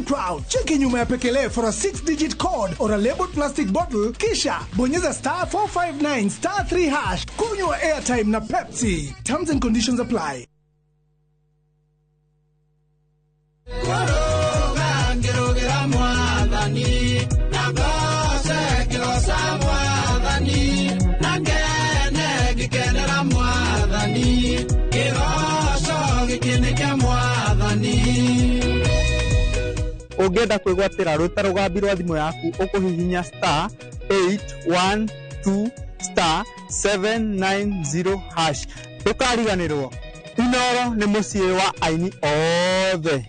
crowd. Cheki nyuma ya pekele for a 6-digit code or a labeled plastic bottle, kisha bonyeza star 459 star 3 hash. Kunywa airtime na Pepsi. Terms and conditions apply. Ũngĩenda kwĩgwatĩra rwĩta rũgambi rwa thimũ yaku ũkũhihinya star 812 star 790 hash. Ndũkariganĩrwo, Inoro nĩ mũciĩ wa aini othe.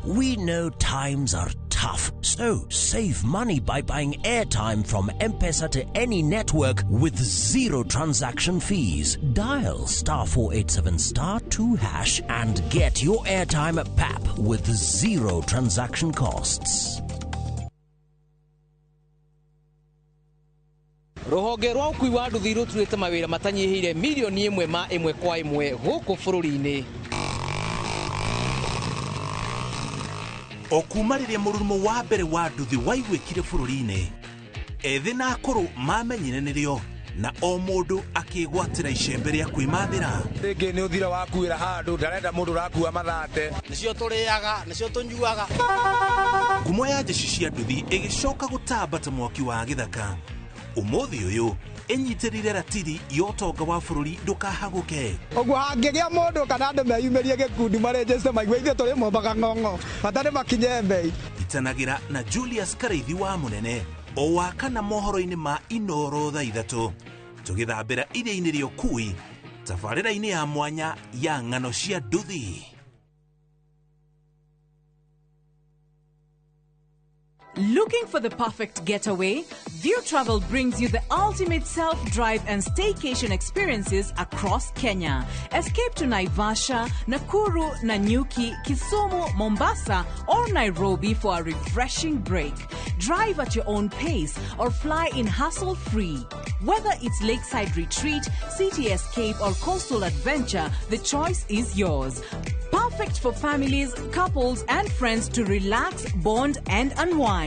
We know times are tough, so save money by buying airtime from M-Pesa to any network with zero transaction fees. Dial star 487 star 2 hash and get your airtime at PAP with zero transaction costs. Rũhonge rwa ũkui wa nduthi rũturĩte mawĩra matanyihĩire milioni ĩmwe ma ĩmwe kwa ĩmwe gũkũ bũrũri-inĩ. O kuma rĩrĩa mũrurumo wa mbere wa nduthi waiguĩkire bũrũri-inĩ, ethĩ na akũrũ mamenyire nĩrĩo na o mũndũ akĩgwatĩra icembe rĩa kwĩmathĩra. Rĩngĩ nĩ ũthira wakuĩra handũ, ndarenda mũndũ ũrakua mathate. Nĩcio tũrĩaga, nĩcio tũnyuaga. Ngumo ya jeshi cia nduthi ĩgĩcoka gũtamba ta mwaki wa gĩthaka. Ũmũthĩ ũyũ ĩnyitĩrĩire ratiri ya ũtonga wa bũrũri ndũkahagũke. Ũguo hangĩgĩa mũndũ kana andũ meyumĩrie gĩkundi marĩnjĩte maigue ithuĩ tũrĩ mombaga ng'ong'o, bata nĩ makinye mbei. Itanagĩra na Julius Karaithi wa Mũnene o wa kana mohoro-inĩ ma Inoro thaa ithatũ, tũgĩthambĩra iria-inĩ rĩa ũkui tabarĩra-inĩ ya mwanya ya ng'ano cia nduthi. Looking for the perfect getaway? View Travel brings you the ultimate self-drive and staycation experiences across Kenya. Escape to Naivasha, Nakuru, Nanyuki, Kisumu, Mombasa, or Nairobi for a refreshing break. Drive at your own pace or fly in hassle-free. Whether it's lakeside retreat, city escape, or coastal adventure, the choice is yours. Perfect for families, couples, and friends to relax, bond, and unwind.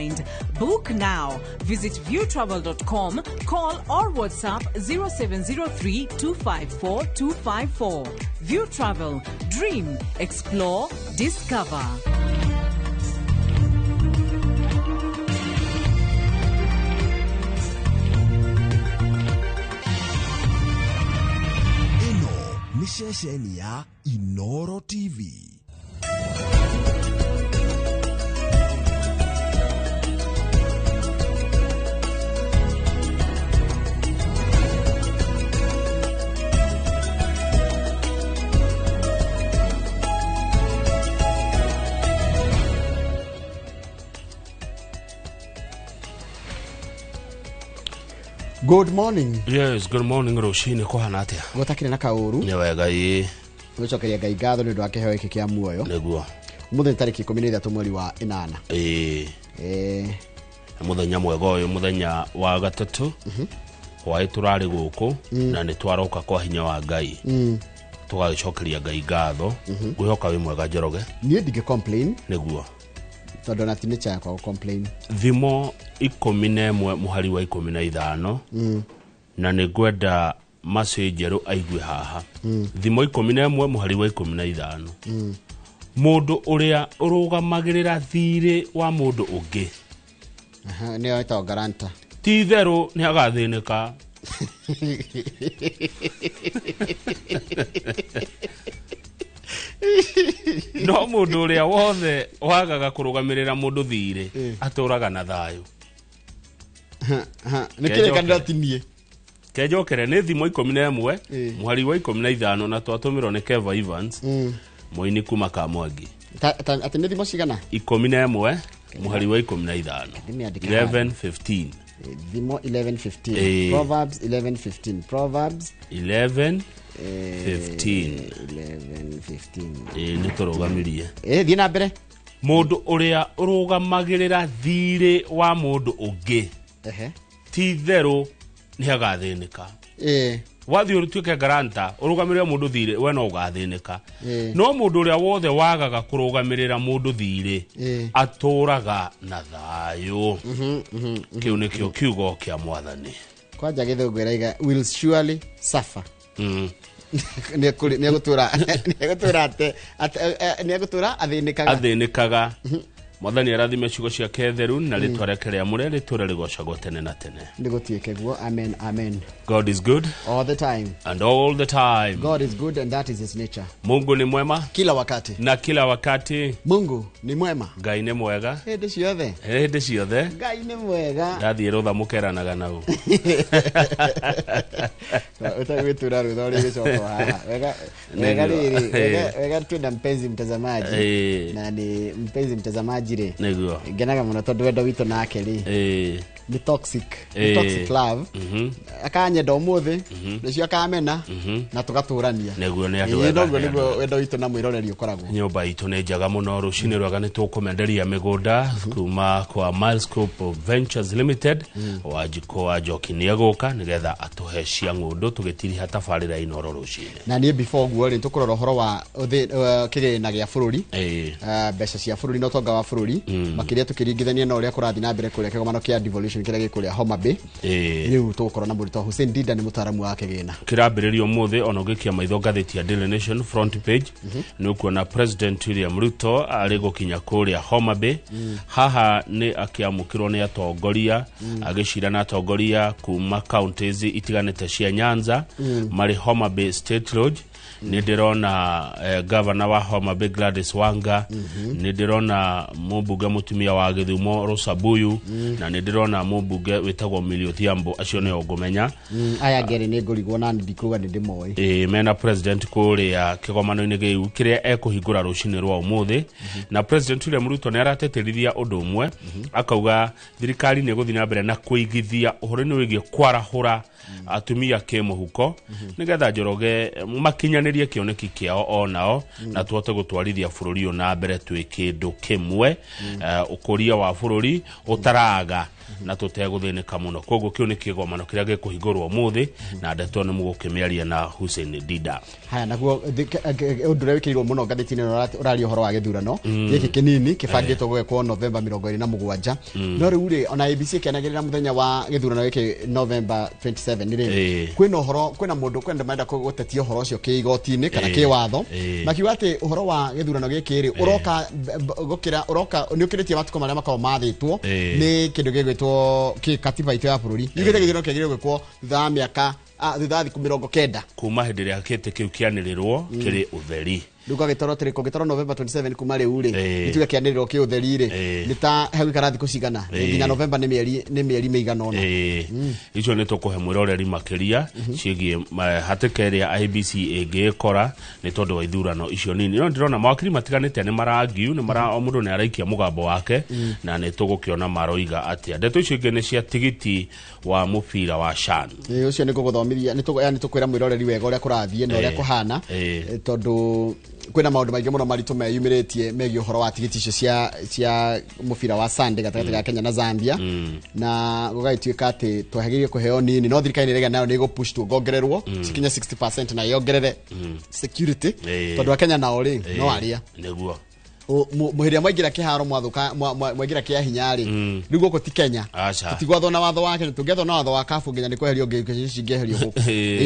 Book now. Visit viewtravel.com, call or WhatsApp 0703 254 254. View Travel. Dream, explore, discover. Ĩno nĩ ceceni ya Inoro TV. Good morning. Yes, good morning rũcinĩ kũhana atĩa? Gũtakĩrĩ na kaũru. Nĩ wega ĩĩ. Gũcokeria Ngai ngatho nĩ ũndũ wa kĩheo gĩkĩ kĩa muoyo. Nĩguo. Ũmũthĩ nĩ tarĩki 13 mweri wa 8. Ĩĩ. Mũthenya mwega ũyũ, mũthenya wa gatatũ. Hwaĩ tũrarĩ gũkũ na nĩ twaroka kwa hinya wa Ngai. Tũgagĩcokeria Ngai ngatho. Ngwĩhoka wĩ mwega Njoroge. Niĩ ndingĩ complain. Nĩguo. Tondũ ona ti nature yakwa gũ complain. Thimo 11 mũhari wa 15 na nĩ ngwenda Macĩ Njerũ aigue haha. Thimo 11 mũhari wa 15. Mũndũ ũrĩa ũrũgamagĩrĩra thirĩ wa mũndũ ũngĩ, nĩyo ĩtagwo guarantor, ti itherũ nĩ agathĩnĩka. No mũndũ ũrĩa wothe wagaga kũrũgamĩrĩra mũndũ thirĩ atũraga na thayũ. Nĩ kĩrĩkanĩro ti niĩ. Kenjokere nĩ thimo 11 mũhari wa 15 na twatũmĩrwo nĩ Keva Evans mũini kuma Kamwangi. Atĩ nĩ thimo cigana? 11 mũhari wa 15. 11:15. Thimo 11:15. Proverbs 11:15. Proverbs 11:15. 11:15. Nĩ tũrũgamirie. Thiĩ na mbere. Mũndũ ũrĩa ũrũgamagĩrĩra thirĩ wa mũndũ ũngĩ, ti itherũ nĩ agathĩnĩka. Wathiĩ ũtuĩke guarantor ũrũgamĩrĩre mũndũ thirĩ, we no ũgathĩnĩka. No mũndũ ũrĩa wothe wagaga kũrũgamĩrĩra mũndũ thirĩ atũraga na thayũ. Kĩu nĩkĩo kiugo kĩa Mwathani. Kwanja gĩthũngũ ĩraiga will surely suffer. Nĩegũtũra athĩnĩkaga. Athĩnĩkaga. Mwathani arathime ciugo ciake theru na rĩtwa rĩake rĩamũre rĩtũre rĩgocagwo tene na tene. Nĩgũtuĩke guo. Amen, amen. God is good all the time and all the time. God is good and that is his nature. Mungu ni mwema kila wakati na kila wakati. Mungu ni mwema. Ngai nĩ mwega hĩndĩ ciothe. Hĩndĩ ciothe. Ngai nĩ mwega. Ndathiĩ rũtha mũkeranaga nau. Ũtagwĩtura rũtha ũrĩ gĩcoko haha. Wega wega rĩrĩ, wega twĩna mpenzi mtazamaji. Na nĩ mpenzi mtazamaji rĩ, nĩguo ngenaga mũno tondũ wendo witũ nake rĩ nĩ toxic, nĩ toxic love. Akanyenda ũmũthĩ, rũciũ akamena, na tũgatũrania. Nĩguo, nĩ andũ ega, noguo nĩ andũ nĩguo wendo witũ na mwĩroreri ũkoragwo. Nyũmba itũ nĩ njega mũno. Rũcinĩ rwega nĩ tũkũmenderia mĩgũnda kuma kwa Milescope Ventures Limited. Wanjikũ wa Njoki nĩ egũka nĩgetha atũhe cia ng'ũndũ tũgĩtiriha tabarĩra Inoro rũcinĩ. Na niĩ before ũguo rĩ, tũkũrora ũhoro wa kĩgĩna gĩa bũrũri, mbeca cia bũrũri na ũtonga wa bũrũri, makĩria tũkĩringithania na ũrĩa kũrathiĩ na mbere kũrĩa kĩgomano kĩa devolution kĩrĩa gĩ kũrĩa Homa Bay. Rĩu tũgũkorwo na mũrutwo Hussein Dinda, nĩ mũtaaramu wa kĩgĩna. Kĩrambĩrĩrio ũmũthĩ. Ona ũngĩkia maitho ngathĩti ya Daily Nation front page, nĩ ũkuona President William Ruto arĩ gũkinya kũrĩa Homa Bay. Haha nĩ akĩamũkĩrwo nĩ atongoria, agĩcira na atongoria kuma counties itiganĩte cia Nyanza marĩ Homa Bay State Lodge. Nĩ ndĩrona governor wa Homa Bay Gladys Wanga, nĩ ndĩrona mũmbunge mũtumia wa Gĩthumo Rosa Buyu, na nĩ ndĩrona mũmbunge wĩtagwo Millie Odhiambo. Acio nĩo ngũmenya. Aya ngerĩ nĩ ngũrigwo na ndikuga nĩ ndĩmoĩ. Ĩ, mena president kũrĩa kĩgomano-inĩ gĩu kĩrĩa ekũhingũra rũcinĩ rwa ũmũthĩ. Na President William Ruto nĩ arateterithia ũndũ ũmwe, akauga thirikari nĩ ĩgũthiĩ na mbere na kũigithia ũhoro-inĩ wĩgiĩ kwarahũra atumia kĩmũhuko, nĩgetha Njoroge makinyanĩrie kĩoneki kĩao onao na tũhote gũtwarithia bũrũri ũyũ na mbere twĩ kĩndũ kĩmwe, ũkũria wa bũrũri ũtaraga na tũtegũthĩnĩka mũno. Koguo kĩu nĩ kĩgomano kĩrĩa gĩkũhingũrwo ũmũthĩ, na ndeto nĩ mũgũkĩmĩaria na Hussein Dida. Haya, naguo ũndũ ũrĩa wĩkĩrĩirwo mũno ngathĩti-inĩ ĩno ũraria ũhoro wa gĩthurano gĩkĩ kĩnini kĩbangĩtwo gwĩkwo Novemba 27. No rĩu rĩ, ona ABC ĩkĩanagĩrĩra mũthenya wa gĩthurano gĩkĩ November 27 rĩ, kwĩna ũhoro, kwĩna mũndũ, kwĩna andũ marenda gũtetia ũhoro ũcio kĩigoti-inĩ kana kĩwatho, makiuga atĩ ũhoro wa gĩthurano gĩkĩ rĩ, ũroka gũkĩra, ũroka nĩ ũkĩrĩtie matukũ marĩa makoragwo mathĩtwo nĩ kĩndũ gĩgwĩtwo kĩ katiba itũ ya bũrũri. Yugĩte gĩthurano kĩagĩrĩirwo gwĩkwo thutha wa mĩaka, thutha wa thikũ 90 kuma hĩndĩ ĩrĩa gĩtĩ kĩu kĩanĩrĩrwo kĩrĩ ũtheri. Rĩu gagĩtorwo atĩrĩ, kũngĩtorwo November 27 kuma rĩu rĩ, gĩtuge kĩanĩrĩrwo kĩ ũtheri rĩ, nĩ ta hegũikara thikũ cigana nginya November? Nĩ mĩeri mĩigana ũna. Icio nĩ tũkũhe mwĩroreri makĩria ciĩgiĩ hatĩka ĩrĩa IBC ĩngĩĩkora nĩ tondũ wa ithurano icio nini. No ndĩrona mawakiri matiganĩte nĩ marangiu, nĩ mara o mũndũ nĩ araikia mũgambo wake, na nĩ tũgũkĩona maroiga atĩa. Ndeto icio ingĩ nĩ cia tigiti wa mũbira wa CHAN. Ũcio nĩ ngũgũthomithia, nĩ tũkwĩra mwĩroreri wega ũrĩa kũrathiĩ na ũrĩa kũhana, tondũ kwĩna maũndũ maingĩ mũno maritũ meyumĩrĩtie megiĩ ũhoro wa tigiti icio cia mũbira wa Sunday gatagatĩ ga Kenya na Zambia, na gũgagĩtuĩka atĩ twagĩrĩire kũheo nini, no thirikari nĩ ĩrega nayo nĩ ĩgũpush tuongongererwo cikinye 60% na yongerere security, tondũ Akenya nao rĩ, no arĩa mũhĩrĩa mwaingĩra kĩharo mwathũka, mwaingĩra kĩa hinya rĩ, rĩu gũkũ ti Kenya. Aca. Tũtigwathwo na watho wa Kenya. Tũngĩathwo na watho wa kabu nginya nĩ kweherio cingĩeherio gũkũ.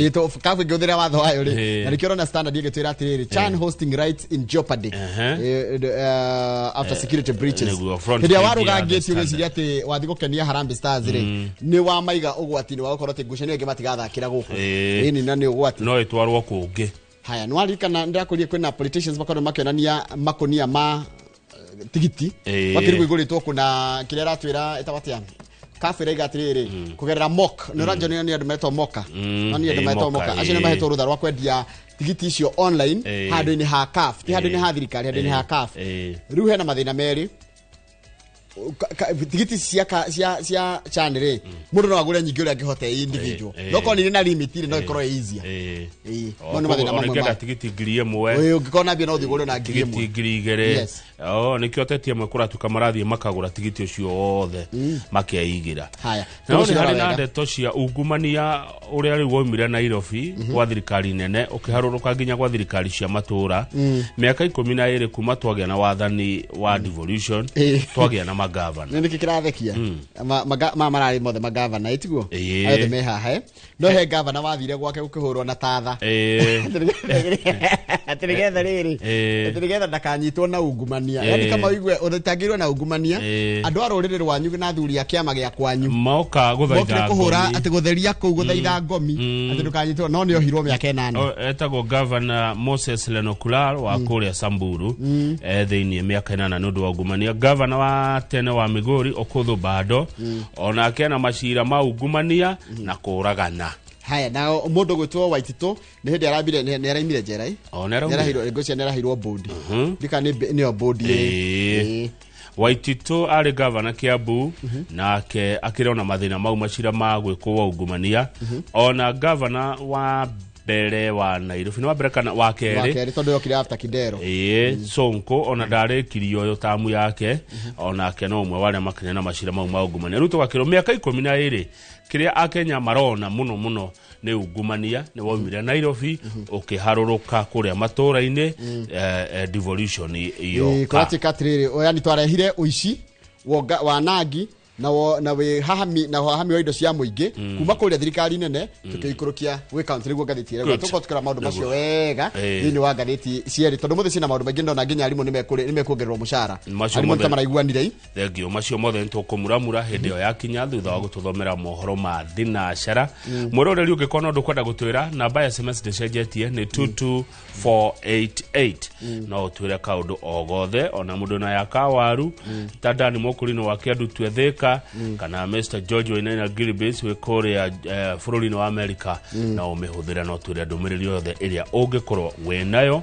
Ĩĩ, kabu ĩngĩhũthĩra watho wayo rĩ, na nĩkĩo ũrona Standard ĩgĩtwĩra atĩrĩrĩ, CHAN hosting rights in jeopardy after security breaches. Nĩguo, front Hĩndĩ ĩrĩa page ya warũgangĩtie The ũgĩciria atĩ wathiĩ gũkenia Harambee Stars rĩ, nĩ wamaiga ũgwati-inĩ wa gũkorwo atĩ ngucanio ĩngĩ matigathakĩra gũkũ. Ĩni, na nĩ ũgwati. No ĩtwarwo kũngĩ. Haya, nĩwaririkana ndĩrakũrie kwĩna politicians makorwo makĩonania makũnia ma tigiti makĩrigwo igũrĩtwo kũna kĩrĩa aratwĩra ĩtagwo atĩa, kabu ĩraiga atĩrĩrĩ kũgerera mock nĩ ũranjonia nĩ andũ metwo moka, no nĩ andũ metwo Moka, moka acio nĩ mahetwo rũtha rwa kwendia tigiti icio online handũ-inĩ ha CAF, ti handũ-inĩ ha thirikari, handũ-inĩ ha CAF. Rĩu hena mathĩna merĩ. Tigiti cia cia chan rĩ, mũndũ no agũre nyingĩ ũrĩa angĩhota individual, no korwo nĩ na limit rĩ, no ĩkorwo easier. Ĩĩ, no nĩ mathĩna mamwe ma tigiti 1000, ĩĩ, ũngĩkorwo na mbia no ũthiĩ ũgũre na 1000, tigiti 2000. Oh, nĩkĩo ateti amwe kũratuĩka marathiĩ makagũra tigiti ũcio wothe makeigĩra. Haya, no nĩ harĩ na ndeto cia ungumania ũrĩa rĩu waumire Nairobi gwa thirikari nene ũkĩharũrũka nginya gwa thirikari cia matũra. Mĩaka 12 kuma twagĩa na wathani wa devolution, twagĩa na magavana. Nĩ nĩkĩ kĩrathekia ma mararĩ mothe magavana ĩtiguo othe me haha, no he gavana wathire gwake gũkĩhũrwo na tatha atĩ nĩgetha rĩrĩ, atĩ nĩgetha ndakanyitwo na ungumania. Yani kama ũigue ũthitangĩirwo na ungumania, andũ a rũrĩrĩ rwanyu na athuri a kĩama gĩa kwanyu moka gũthaitha kũhũra atĩ gũtheria kũu gũthaitha ngomi atĩ ndũkanyitwo, no nĩ ohirwo mĩaka 8. Etagwo Governor Moses Lenokulal wa kũrĩa Samburu, thĩinĩ mĩaka 8 nĩ ũndũ wa ungumania. Governor wa tene wa Migori Okudhu Bado onake na macira ma ungumania na kũragana. Haya, na mũndũ gwĩtwo Waititũ nĩ hĩndĩ arambire nĩ araimire njera, nĩ ngũcia nĩ arahirwo bodi, ndika nĩyo bodi. Waititũ arĩ gavana Kiambu, nake akĩrĩ ona mathĩna mau macira ma gwĩkwo wa ungumania. Ona gavana wa mbere wa Nairobi nĩ wa mbere kana wa kerĩ tondũ yokire after Kidero, ĩĩ, Sonko ona ndarĩkirio yo tamu yake, onake no ũmwe wa arĩa makĩrĩ na macira mau ma ungumania. Rĩu tũgakĩrwo mĩaka 12 kĩrĩa akenya marona mũno mũno nĩ ungumania nĩ waumire Nairobi ũkĩharũrũka kũrĩa matũra-inĩ, devolution yoka. Kũratuĩka atĩrĩrĩ, yani twarehire ũici wanangi na wĩhahami na wahami wa indo cia mũingĩ kuma kũrĩa thirikari nene tũkĩikũrũkia gwĩ county, nĩguo ngathĩti ĩrĩa tũkorwo tũkĩrora maũndũ macio wega thĩinĩ wa ngathĩti cierĩ, tondũ mũthĩ ciĩna maũndũ maingĩ, ndona nginya arimũ nĩmekuongererwo mũcara, arimũ nĩ maraiguanire. Thengio, macio mothe nĩtũkũmuramura hĩndĩ ĩyo yakinya thutha wa gũtũthomera mohoro ma thinacara. Mwĩroreri ũngĩkorwo no ndũkwenda gũtwĩra, namba ya SMS ndĩcenjetie nĩ 22488, no ũtwĩre kaũndũ o gothe, ona mũndũ na ya kawaru ta Dani Mũkũrinũ wa Kĩandu Twethĩka kana Mr George Wainaina Gilbis wĩ kũrĩa bũrũri-inĩ wa Amerika, no ũmĩhũthĩre, no twĩre ndũmĩrĩri yothe ĩrĩa ũngĩkorwo wĩ nayo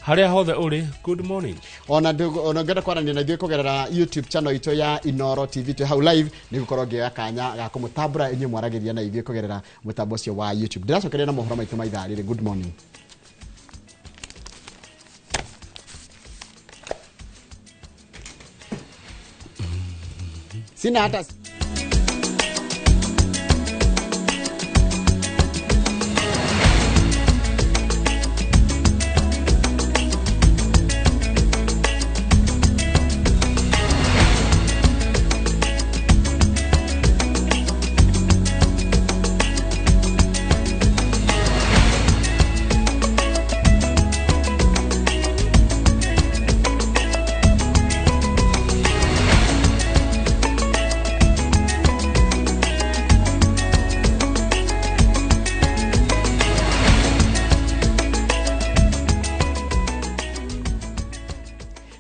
harĩa hothe ũrĩ. Good morning. Ona ngenda kwaranĩria na ithuĩ kũgerera YouTube channel itũ ya Inoro TV twĩ hau live, nĩ gũkorwo ngĩoya kanya ga kũmũtambũra inyuĩ mwaragĩria na ithuĩ kũgerera mũtambo ũcio wa YouTube. Ndĩracokeria na mohoro maitũ ma ithaa rĩrĩ. Good morning. Sina hata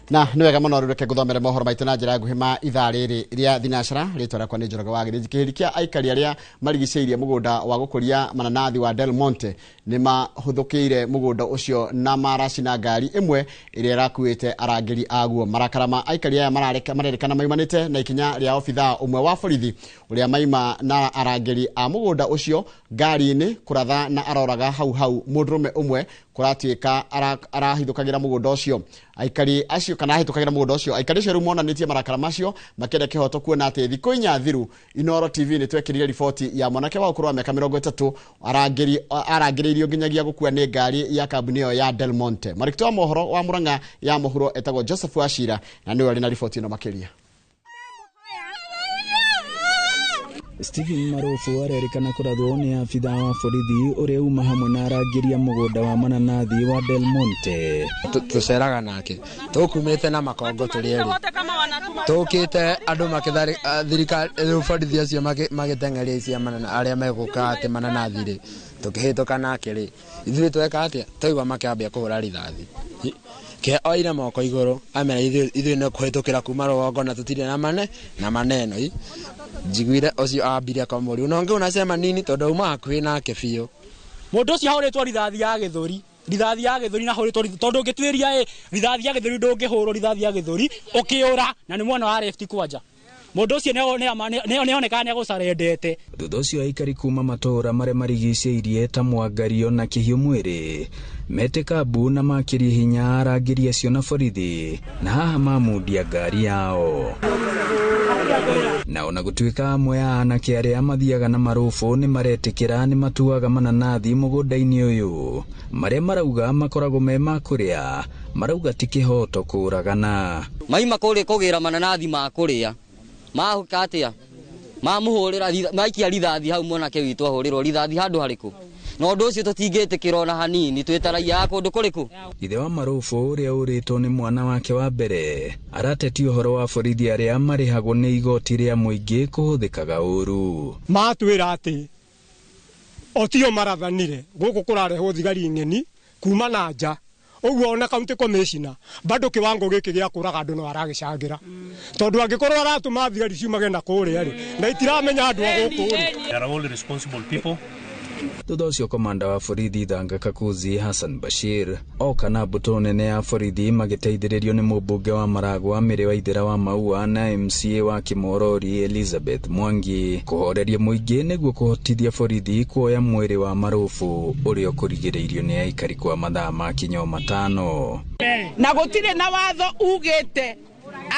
na nĩ wega mũno reke ngũthomere mohoro maitũ na njĩra nguhĩ ma ithaa rĩrĩ rĩa thinacara. Rĩtwa rĩakwa nĩ Njoroge wa Gĩthĩnji. Kĩhĩri kĩa aikari arĩa marigicĩirie mũgũnda wa gũkũria mananathi wa Del Monte nĩ mahũthũkĩire mũgũnda ũcio na maracina ngari ĩmwe ĩrĩa ĩrakuĩte arangĩri aguo. Marakara ma aikari aya marerĩkana maumanĩte na ikinya rĩa obithaa ũmwe wa borithi ũrĩa maima na arangĩri a mũgũnda ũcio ngari-inĩ kũratha na aroraga hau hau mũndũrũme ũmwe kũratuĩka arahithũkagĩra mũgũnda ũcio. Aikari acio kana ahĩtũkagĩra mũgũnda ũcio, aikari acio rĩu monanĩtie marakara macio makĩenda kĩhoto kuona atĩ thikũ 4 thiru Inoro TV nĩ twekĩrire riboti ya mwanake wa ũkũrũ wa mĩaka 30 arangĩrĩirio nginyagia gũkua nĩ ngari ya kambuni ĩyo ya Del Monte. Marĩkĩto wa mohoro wa Murang'a ya mũhuro etagwo Joseph Wachira na nĩwe arĩ na riboti ĩno makĩria. Stephen Marufu arerĩkana kũrathwo nĩ abithaa wa borithi ũrĩa uma hamwe na arangĩria mũgũnda wa mananathi wa Del Monte. Tũceraga nake tũkumĩte na makongo tũrĩ erĩ, tũkĩte andũ makĩthari thirikari rĩu borithi acio magĩteng'eria icia manana arĩa megũka atĩ mananathi rĩ, tũkĩhĩtũka nake rĩ, ithuĩ tweka atĩa, twaigua makĩambia kũhũra rithathi ke oire moko igũrũ amera ithuĩ nĩ kũhĩtũkĩra kuma rũgongo na tũtirĩ na mane na maneno njiguire ũcio ambire akamũria unaongea unasema nini tondu uma hakuhĩ nake biũ. Mũndũ ũcio ahũrĩtwo rithathi ya gĩthũri Rithathi ya gĩthũri na hũrĩtwo tondũ ũngĩtuĩria ĩ rithathi ya gĩthũri ndũngĩhũrwo rithathi ya gĩthũri ũkĩũra na nĩ mwena wa left kwanja. Mũndũ ũcio nĩonekaga nĩegũcarendete. Thutha ũcio aikari kuma matũũra marĩa marigicĩirie ta Mwangario na Kĩhiũ Mwĩrĩ metĩka mbu na makĩrie hinya arangĩri acio na borithi na haha mamundia ngari yao. Na ona gũtuĩka amwe a anake arĩa mathiaga na marũbũ nĩ maretĩkĩra nĩ matuaga mananathi mũgũnda-inĩ ũyũ, marĩa marauga makoragwo me ma kũrĩa, marauga ti kĩhoto kũragana. Maima kũrĩ kũgĩra mananathi ma kũrĩa mahuka atia mamuhũrĩra maikia rithathi hau mwanake witũ ahũrĩrwo rithathi handũ harĩkũ na ũndũ ũcio tũtingĩtĩkĩra ona hanini twĩtaraia kũndũ kũrĩkũ. Ithe wa Marũbũ ũrĩa ũrĩtwo nĩ mwana wake wa mbere aratetia ũhoro wa borithi arĩa marĩhagwo nĩ igoti rĩa mũingĩ kũhũthĩkaga ũru. Matwĩra atĩ o tio marathanire gũkũ kũrarehwo thigari ng'eni kuma na nja ũguo ona county commissioner bado kiwango gĩkĩ gĩa kũraga andũ no aragĩcangĩra tondũ angĩkorwo aratũma thigari ciumage na kũrĩa rĩ na itiramenya andũ a gũkũ rĩ. They are all responsible people. Thutha ũcio komanda wa borithi Thanga Kakuzi Hassan Bashir oka na mbũtũ nene ya borithi magĩteithĩrĩrio nĩ mũmbunge wa Maragwa Mĩrĩ Waithera wa Maua na MCA wa Kĩmorori Elizabeth Mwangi kũhoreria mũingĩ nĩguo kũhotithia borithi kuoya mwĩrĩ wa Marũbũ ũrĩa ũkũrigĩrĩirio nĩ aikari kwa mathaa ma kinya 5. Na gũtirĩ na watho ugĩte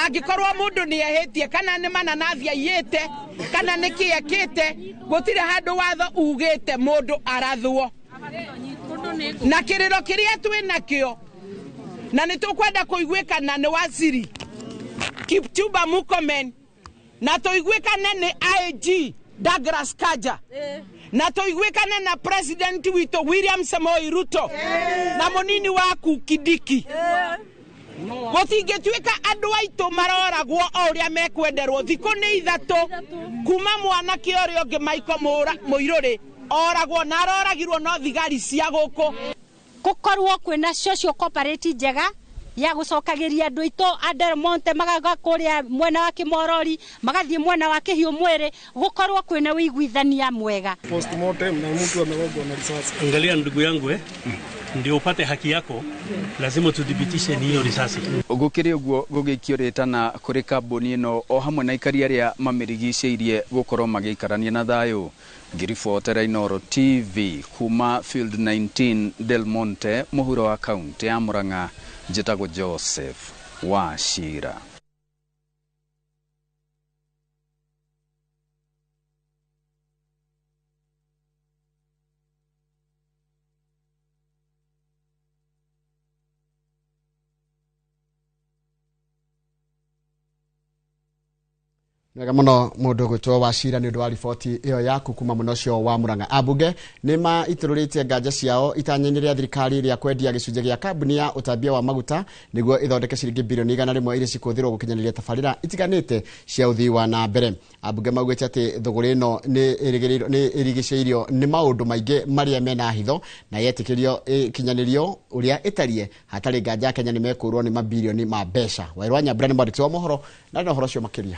angĩkorwo mũndũ nĩ ehĩtie kana nĩ mananathi aiyĩte kana nĩ kĩ ekĩte, gũtirĩ handũ watho ugĩte mũndũ arathwo. Na kĩrĩro kĩrĩa twĩ nakĩo na nĩ tũkwenda kũiguĩkana nĩ waziri Kipchumba Murkomen na tũiguĩkane nĩ IG Douglas Kanja na tũiguĩkane na president witũ William Samoei Ruto na mũnini waku Kindiki. Gũtingĩtuĩka andũ aitũ maroragwo o ũrĩa mekwenderwo. Thikũ nĩ 3 kuma mwanake ũrĩa ũngĩ Michael Mũirũrĩ oragwo na aroragirwo no thigari cia gũkũ. Gũkorwo kwĩna social cooperative njega ya gũcokagĩria andũ aitũ a Del Monte magaga kũrĩa mwena wa Kĩmorori magathiĩ mwena wa Kĩhiũ Mwĩrĩ, gũkorwo kwĩna ũiguithania mwega. Postmortem na mtu amegongwa na risasi. Angalia ndugu yangu ndio upate haki yako lazima tudhibitishe ni hiyo risasi. Gũkĩrĩ ũguo gũgĩikio rĩtana kũrĩ kambuni ĩno o hamwe na aikari arĩa mamĩrigicĩirie gũkorwo magĩikarania na thayũ. Ngĩribotera Inooro TV kuma Field 19 Del Monte mũhuro wa kaunti ya Murang'a, njĩtagwo Joseph Wachira. Wega muno mundu gwitwo Wachira ni undu wa riboti iyo yaku kuma muno ucio wa Murang'a. Ambunge ni maitũrũrĩtie nganja ciao itanya-inĩ rĩa thirikari rĩa kwendia gĩcunjĩ gĩa kambuni ya ũtambia wa maguta nĩguo ithondeke ciringi bilioni 100 iria cikũhũthĩrwo gũkinyanĩria tabarĩra itiganĩte cia ũthii wa na mbere. Ambunge maugĩte atĩ thũgũrĩ ĩno nĩ ĩrigicĩirio nĩ maũndũ maingĩ marĩa mena hitho na yetĩkĩrio ĩkinyanĩrio ũrĩa ĩtariĩ hatarĩ nganja Kenya nĩ mekũrwo nĩ mabilioni ma mbeca. Wairwa Nyambura nĩ mwandĩki wa mohoro na ũhoro ũcio makĩria.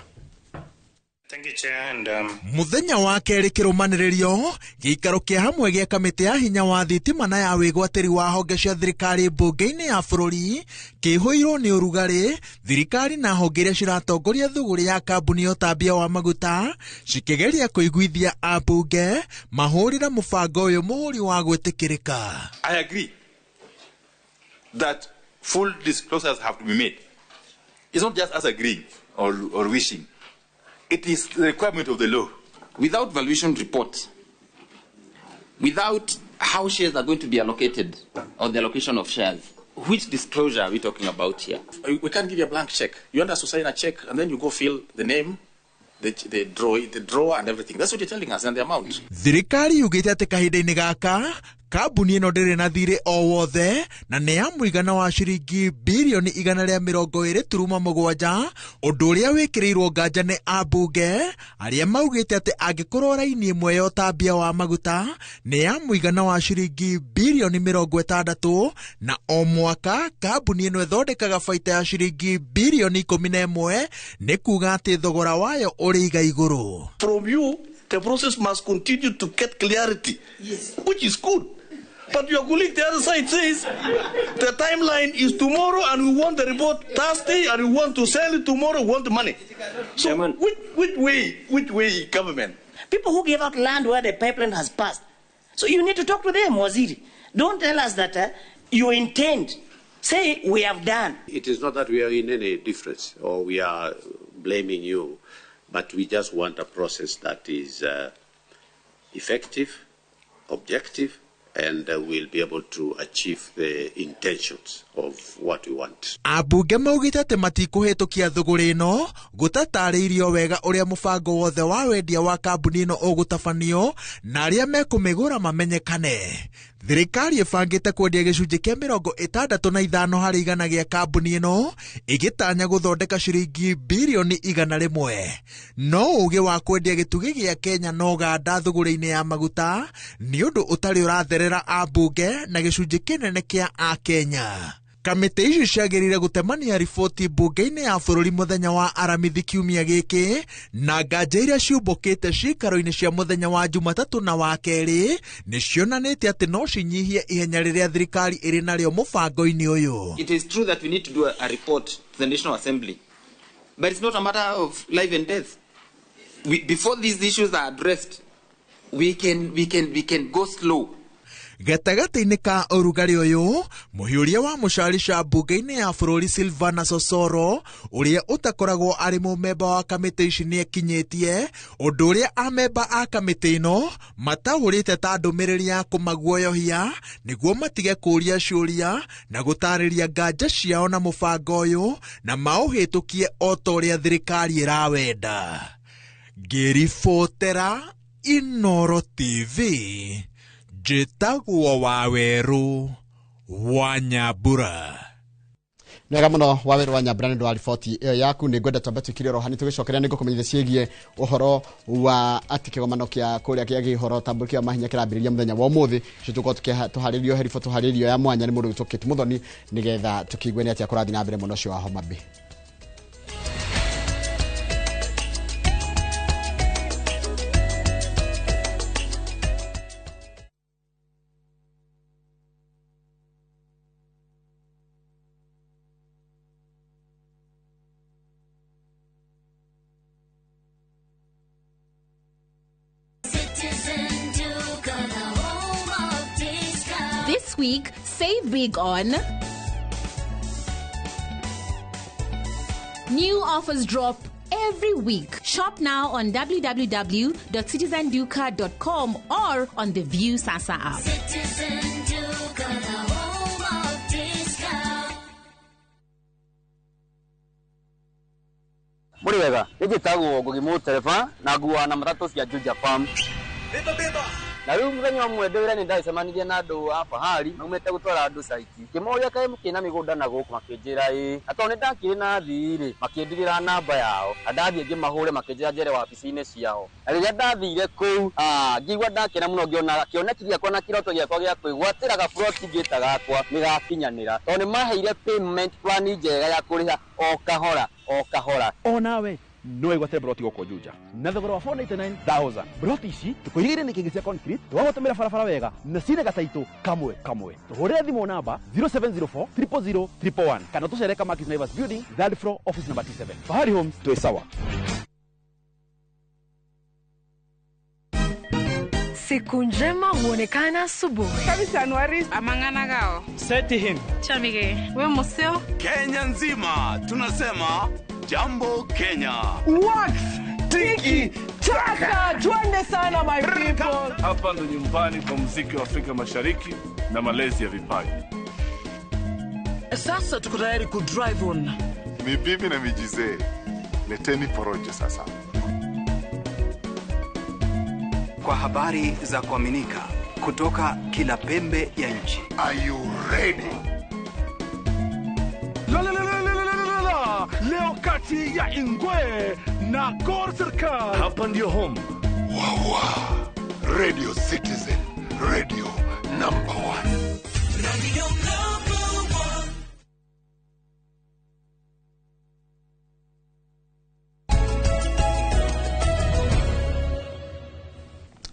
Muthenya wa kerĩ kĩrũmanĩrĩrio gĩikaro kĩa hamwe gĩa kamĩtĩ ya hinya wa thitima na ya wĩgwatĩri wa honge cia thirikari mbunge-inĩ ya bũrũri kĩihũirwo nĩ ũrugarĩ thirikari na honge iria ciratongoria thũgũrĩ ya kambuni ya ũtambia wa maguta cikĩgeria kũiguithia ambunge mahũrĩre mũbango ũyũ mũhũri wa gwĩtĩkĩrĩka. I agree that full disclosures have to be made. It's not just us agreeing or wishing. It is the requirement of the law. Without valuation report, without how shares are going to be allocated or the allocation of shares, which disclosure are we talking about here? We can't give you a blank check. You want us to sign a check and then you go fill the name, the drawer and everything. That's what you're telling us and the amount. Thirikari yugĩte atĩ kahinda-inĩ gaka kambuni ĩno ndĩrĩ na thirĩ o wothe na nĩ ya mũigana wa ciringi bilioni 120.7 ũndũ ũrĩa wĩkĩrĩirwo nganja nĩ ambunge arĩa maugĩte atĩ angĩkorwo raini ĩmwe ya ũtambia wa maguta nĩ ya mũigana wa ciringi bilioni 60 na o mwaka kambuni ĩno ĩthondekaga baita ya ciringi bilioni 11 nĩ kuga atĩ thogora wayo ũrĩ iga igũrũ. From you, the process must continue to get clarity, yes, which is good. But your colleague the other side says the timeline is tomorrow and we want the report Thursday and we want to sell it tomorrow, we want the money. So which way government? People who gave out land where the pipeline has passed. So you need to talk to them, Waziri. Don't tell us that you intend. Say we have done. It is not that we are in any difference or we are blaming you, but we just want a process that is effective, objective, and we'll be able to achieve the intentions of what we want. Ambunge maugĩte atĩ matikũhĩtũkia thũgũrĩ ĩno gũtatarĩirio wega ũrĩa mũbango wothe wa wendia wa kambuni ĩno ũgũtabanio na arĩa mekũmĩgũra mamenyekane. Thirikari ĩbangĩte kwendia gĩcunjĩ kĩa 65 harĩ igana gĩa kambuni ĩno ĩgĩtanya gũthondeka ciringi birioni 100. No ũgĩ wa kwendia gĩtugĩ gĩa Kenya na Ũganda thũgũrĩ-inĩ ya maguta nĩ ũndũ ũtarĩ ũratherera ambunge na gĩcunjĩ kĩnene kĩa Akenya. Kamĩtĩ ici ciagĩrĩire gũtemania riboti mbunge-inĩ ya bũrũri mũthenya wa Aramithi kiumia gĩkĩ na nganja iria ciũmbũkĩte ciikaro-inĩ cia mũthenya wa Jumatatũ na wa kerĩ nĩ cionanĩtie atĩ no cinyihie ihenya rĩrĩa thirikari ĩrĩ narĩo mũbango-inĩ ũyũ. It is true that we need to do a report to the National Assembly, but it's not a matter of life and death. Before these issues are addressed, we can go slow. Gatagatĩ-inĩ ka ũrugarĩ ũyũ, mũhiũria wa mũcarica mbunge-inĩ ya bũrũri Silvana Sosoro ũrĩa ũtakoragwo arĩ mũmemba wa kamĩtĩ ici nĩekinyĩtie ũndũ ũrĩa amemba a kamĩtĩ ĩno mataũrĩte ta ndũmĩrĩri ya kũmaguoyohia nĩguo matige kũũria ciũria na gũtarĩria nganja ciao na mũbango ũyũ na maũhĩtũkie o ta ũrĩa thirikari ĩrawenda. Ngĩribotera Inoro TV, njĩtagwo Wawerũ wa Nyambura. Nĩwega mũno Wawerũ wa Nyambura nĩ ũndũ wa riboti ĩyo yaku. Nĩ ngwenda twambe tũikire oro hanini tũgĩcokeria nĩ ngũkũmenyithia ciĩgiĩ ũhoro wa atĩ kĩgomano kĩa kũrĩa kĩa gĩhoro tambũrũki wa mahinya kĩrambĩrĩria mũthenya wa ũmũthĩ. Ũcio tũkorwo tũharĩrio he riboti tũharĩrio ya mwanya nĩ mũndũ ũgwĩtwo Kate Muthoni nĩgetha tũkĩigue nĩ atĩa kũrathiĩ na mbere mwena ũcio wa Homa Bay. This week, save big on new offers drop every week. Shop now on www.citizenduka.com or on the View Sasa app. Citizen Duka, the home of discount. Muri wega, njĩtagwo Ngugi Mũtereba na nguaga na matatũ cia Juja Farm. Na rĩu mũthenya ũmwe ndĩ wĩra-inĩ ndacemanirie na andũ a Fahari maumĩte gũtwara andũ caiti. Ngĩmoria kaĩ mũkĩrĩ na mĩgũnda na gũkũ makĩnjĩra ĩĩ. Na tondũ nĩndakĩrĩ na athii rĩ, makĩndigĩra namba yao. Na ndathiĩ ngĩmahũre makĩnjĩra njere wabici-inĩ ciao. Na rĩrĩa ndathire kũu, ngĩigua ndakena mũno ngĩona kĩoneki gĩakwa na kĩroto gĩakwa gĩa kwĩgwatĩra gaburoti ngĩta gakwa nĩgakinyanĩra. Tondũ nĩmaheire payment plan njega ya kũrĩha o kahora o kahora. Onawe no wĩgwatĩre broti gũkũ Juja na thogora wa 499,000. Broti ici tũkũigĩire nĩ kĩngĩ cia concrete twagũtũmĩra barabara wega na cina gataitũ kamwe kamwe. Tũhũrĩre thimũ namba 0704 000 111 kana tũcere Kamakis Naivas Building, third floor, office number T7. Fahari Homes, twĩ sawa. Siku njema huonekana asubuhi. Kabisa Anuari amangana gao. Seti him. Chamige. We museo. Kenya nzima tunasema Jambo Kenya. Wax tiki taka, twende sana my people. Hapa ndo nyumbani kwa muziki wa Afrika Mashariki na malezi ya vipaji. Sasa tuko tayari ku drive on. Ni bibi na mijizee. Leteni porojo sasa. Kwa habari za kuaminika kutoka kila pembe ya nchi. Are you ready? La la la la la la la. Leo kati ya Ingwe na Gor Serikali. Hapa ndio home. Wawa. Radio Citizen, radio number 1. Radio number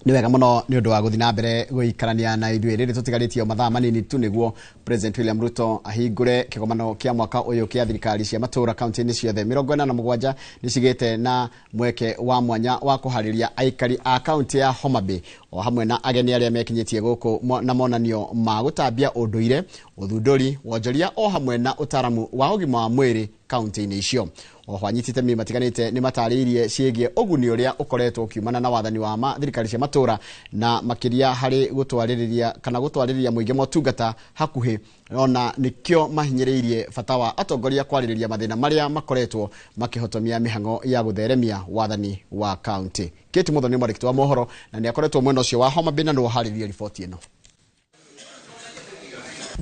1. Nĩ wega mũno nĩ ũndũ wa gũthiĩ na mbere gũikarania na ithuĩ. Rĩrĩ tũtigarĩtie o mathaa manini tu nĩguo President William Ruto ahingũre kĩgomano kĩa mwaka ũyũ kĩa thirikari cia matũũra kaunti-inĩ ciothe 47 nĩ cigĩte na mweke wa mwanya wa kũharĩria aikari a kaunti ya Homa Bay o hamwe na ageni arĩa mekinyĩtie gũkũ na monanio ma gũtambia ũndũire, ũthundũri, wonjoria o hamwe na ũtaaramu wa ũgima wa mwĩrĩ kaunti-inĩ icio. Oho anyiti itemi matiganĩte nĩ matarĩirie ciĩgiĩ ũguni ũrĩa ũkoretwo ũkiumana na wathani wa thirikari cia matũũra na makĩria harĩ gũtwarĩrĩria kana gũtwarĩrĩria mũingĩ motungata hakuhĩ, ona nĩkĩo mahinyĩrĩirie bata wa atongoria kwarĩrĩria mathĩna marĩa makoretwo makĩhotomia mĩhang'o ya gũtheremia wathani wa kaunti. Kate Muthoni nĩ mwandĩki wa mohoro na nĩ akoretwo mwena ũcio wa Homa Bay na nĩwe ũharĩrĩirie riboti ĩno.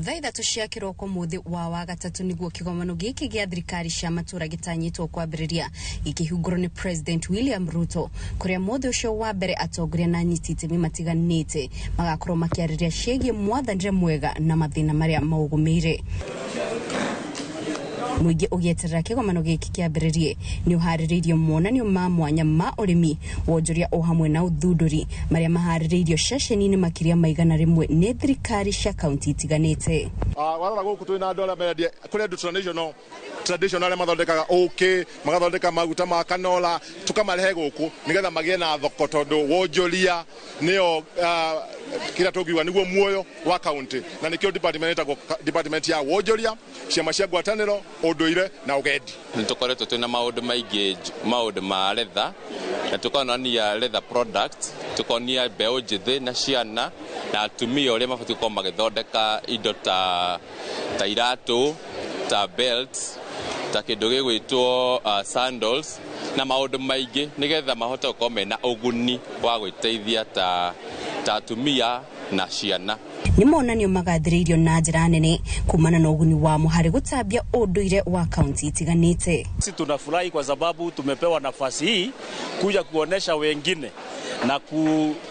Thaa 3 cia kĩroko mũthĩ wa Wagatatu nĩguo kĩgomano gĩkĩ gĩa thirikari cia matũũra gĩtanyĩtwo kwambĩrĩria gĩkĩhingũrwo nĩ President William Ruto, kũrĩa mũthĩ ũcio wa mbere atongoria na anyiti itemi matiganĩte magakorwo makĩarĩrĩria ciĩgiĩ mwathanĩre mwega na mathĩna marĩa maũgũmĩire. Mũingĩ ũgĩeterera kĩgomano gĩkĩ kĩambĩrĩrie nĩ ũharĩrĩirio monanio ma mwanya ma ũrĩmi, wonjoria o hamwe na ũthundũri marĩa maharĩrĩirio ceceni-inĩ makĩria ma 100 nĩ thirikari cia kaunti itiganĩte. Warora gũkũ twĩna andũ arĩa mendia kũrĩ andũ traditional arĩa mathondekaga ũkĩ, magathondeka maguta ma kanola, tũkamarehe gũkũ nĩgetha magĩe na thoko tondũ wonjoria nĩyo kĩrĩa tũngiuga nĩguo muoyo wa kaunti, na nĩkĩo department ĩtagwo department ya wonjoria, ciama cia ngwatanĩro, ũndũire na ũgendi. Nĩ tũkoretwo twĩna maũndũ maingĩ, maũndũ ma leather, na tũkonania leather product, tũkonia mbeũ njĩthĩ na ciana na atumia ũrĩa mabatiĩ gũkorwo magĩthondeka indo ta iratũ, ta belts, ta kĩndũ gĩgwĩtwo sandals na maũndũ maingĩ nĩgetha mahote gũkorwo mena ũguni wa gwĩteithia ta atumia na ciana. Nĩ monanio magathĩrĩirio na njĩra nene kumana na ũguni wamo harĩ gũtambia ũndũire wa kaunti itiganĩte. Sisi tunafurahi kwa sababu tumepewa nafasi hii kuja kuonesha wengine na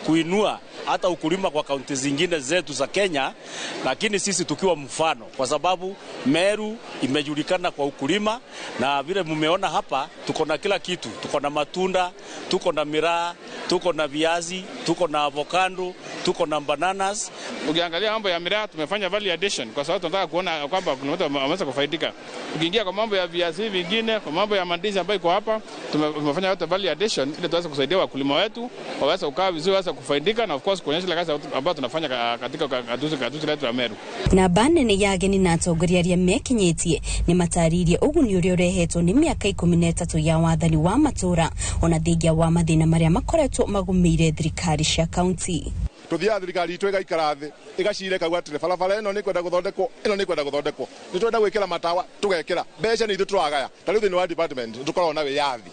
kuinua hata ukulima kwa kaunti zingine zetu za Kenya, lakini sisi tukiwa mfano kwa sababu Meru imejulikana kwa ukulima, na vile mumeona hapa tuko na kila kitu, tuko na matunda, tuko na miraa, tuko na viazi, tuko na avocado, tuko na bananas. Ukiangalia mambo ya miraa tumefanya value addition kwa sababu tunataka kuona kwamba kuna watu wameweza kufaidika. Ukiingia kwa mambo ya viazi vingine, kwa mambo ya mandizi ambayo iko hapa, tumefanya yote value addition ili tuweze kusaidia wakulima wetu waweze kukaa vizuri, waweze kufaidika na of course kuonyesha ile kazi ambayo tunafanya katika gatuzi letu la Meru. Na banene ya ageni na atongoria arĩa mekinyĩtie nĩ matarĩirie ũguni ũrĩa ũrehetwo nĩ mĩaka 13 ya wathani wa matũũra ona thengia wa mathĩna marĩa makoretwo magũmĩire thirikari cia kaunti. Tuthiaga thirikari itũ ĩgaikara thĩ ĩgacira ĩkauga atĩrĩ barabara ĩno nĩ kwenda gũthondekwo, ĩno nĩ kwenda gũthondekwo, nĩ twenda gwĩkĩra matawa tũgekĩra, mbeca nĩ ithuĩ tũragaya. Ta rĩu thĩinĩ wa department nĩ tũkoragwo na wĩyathi.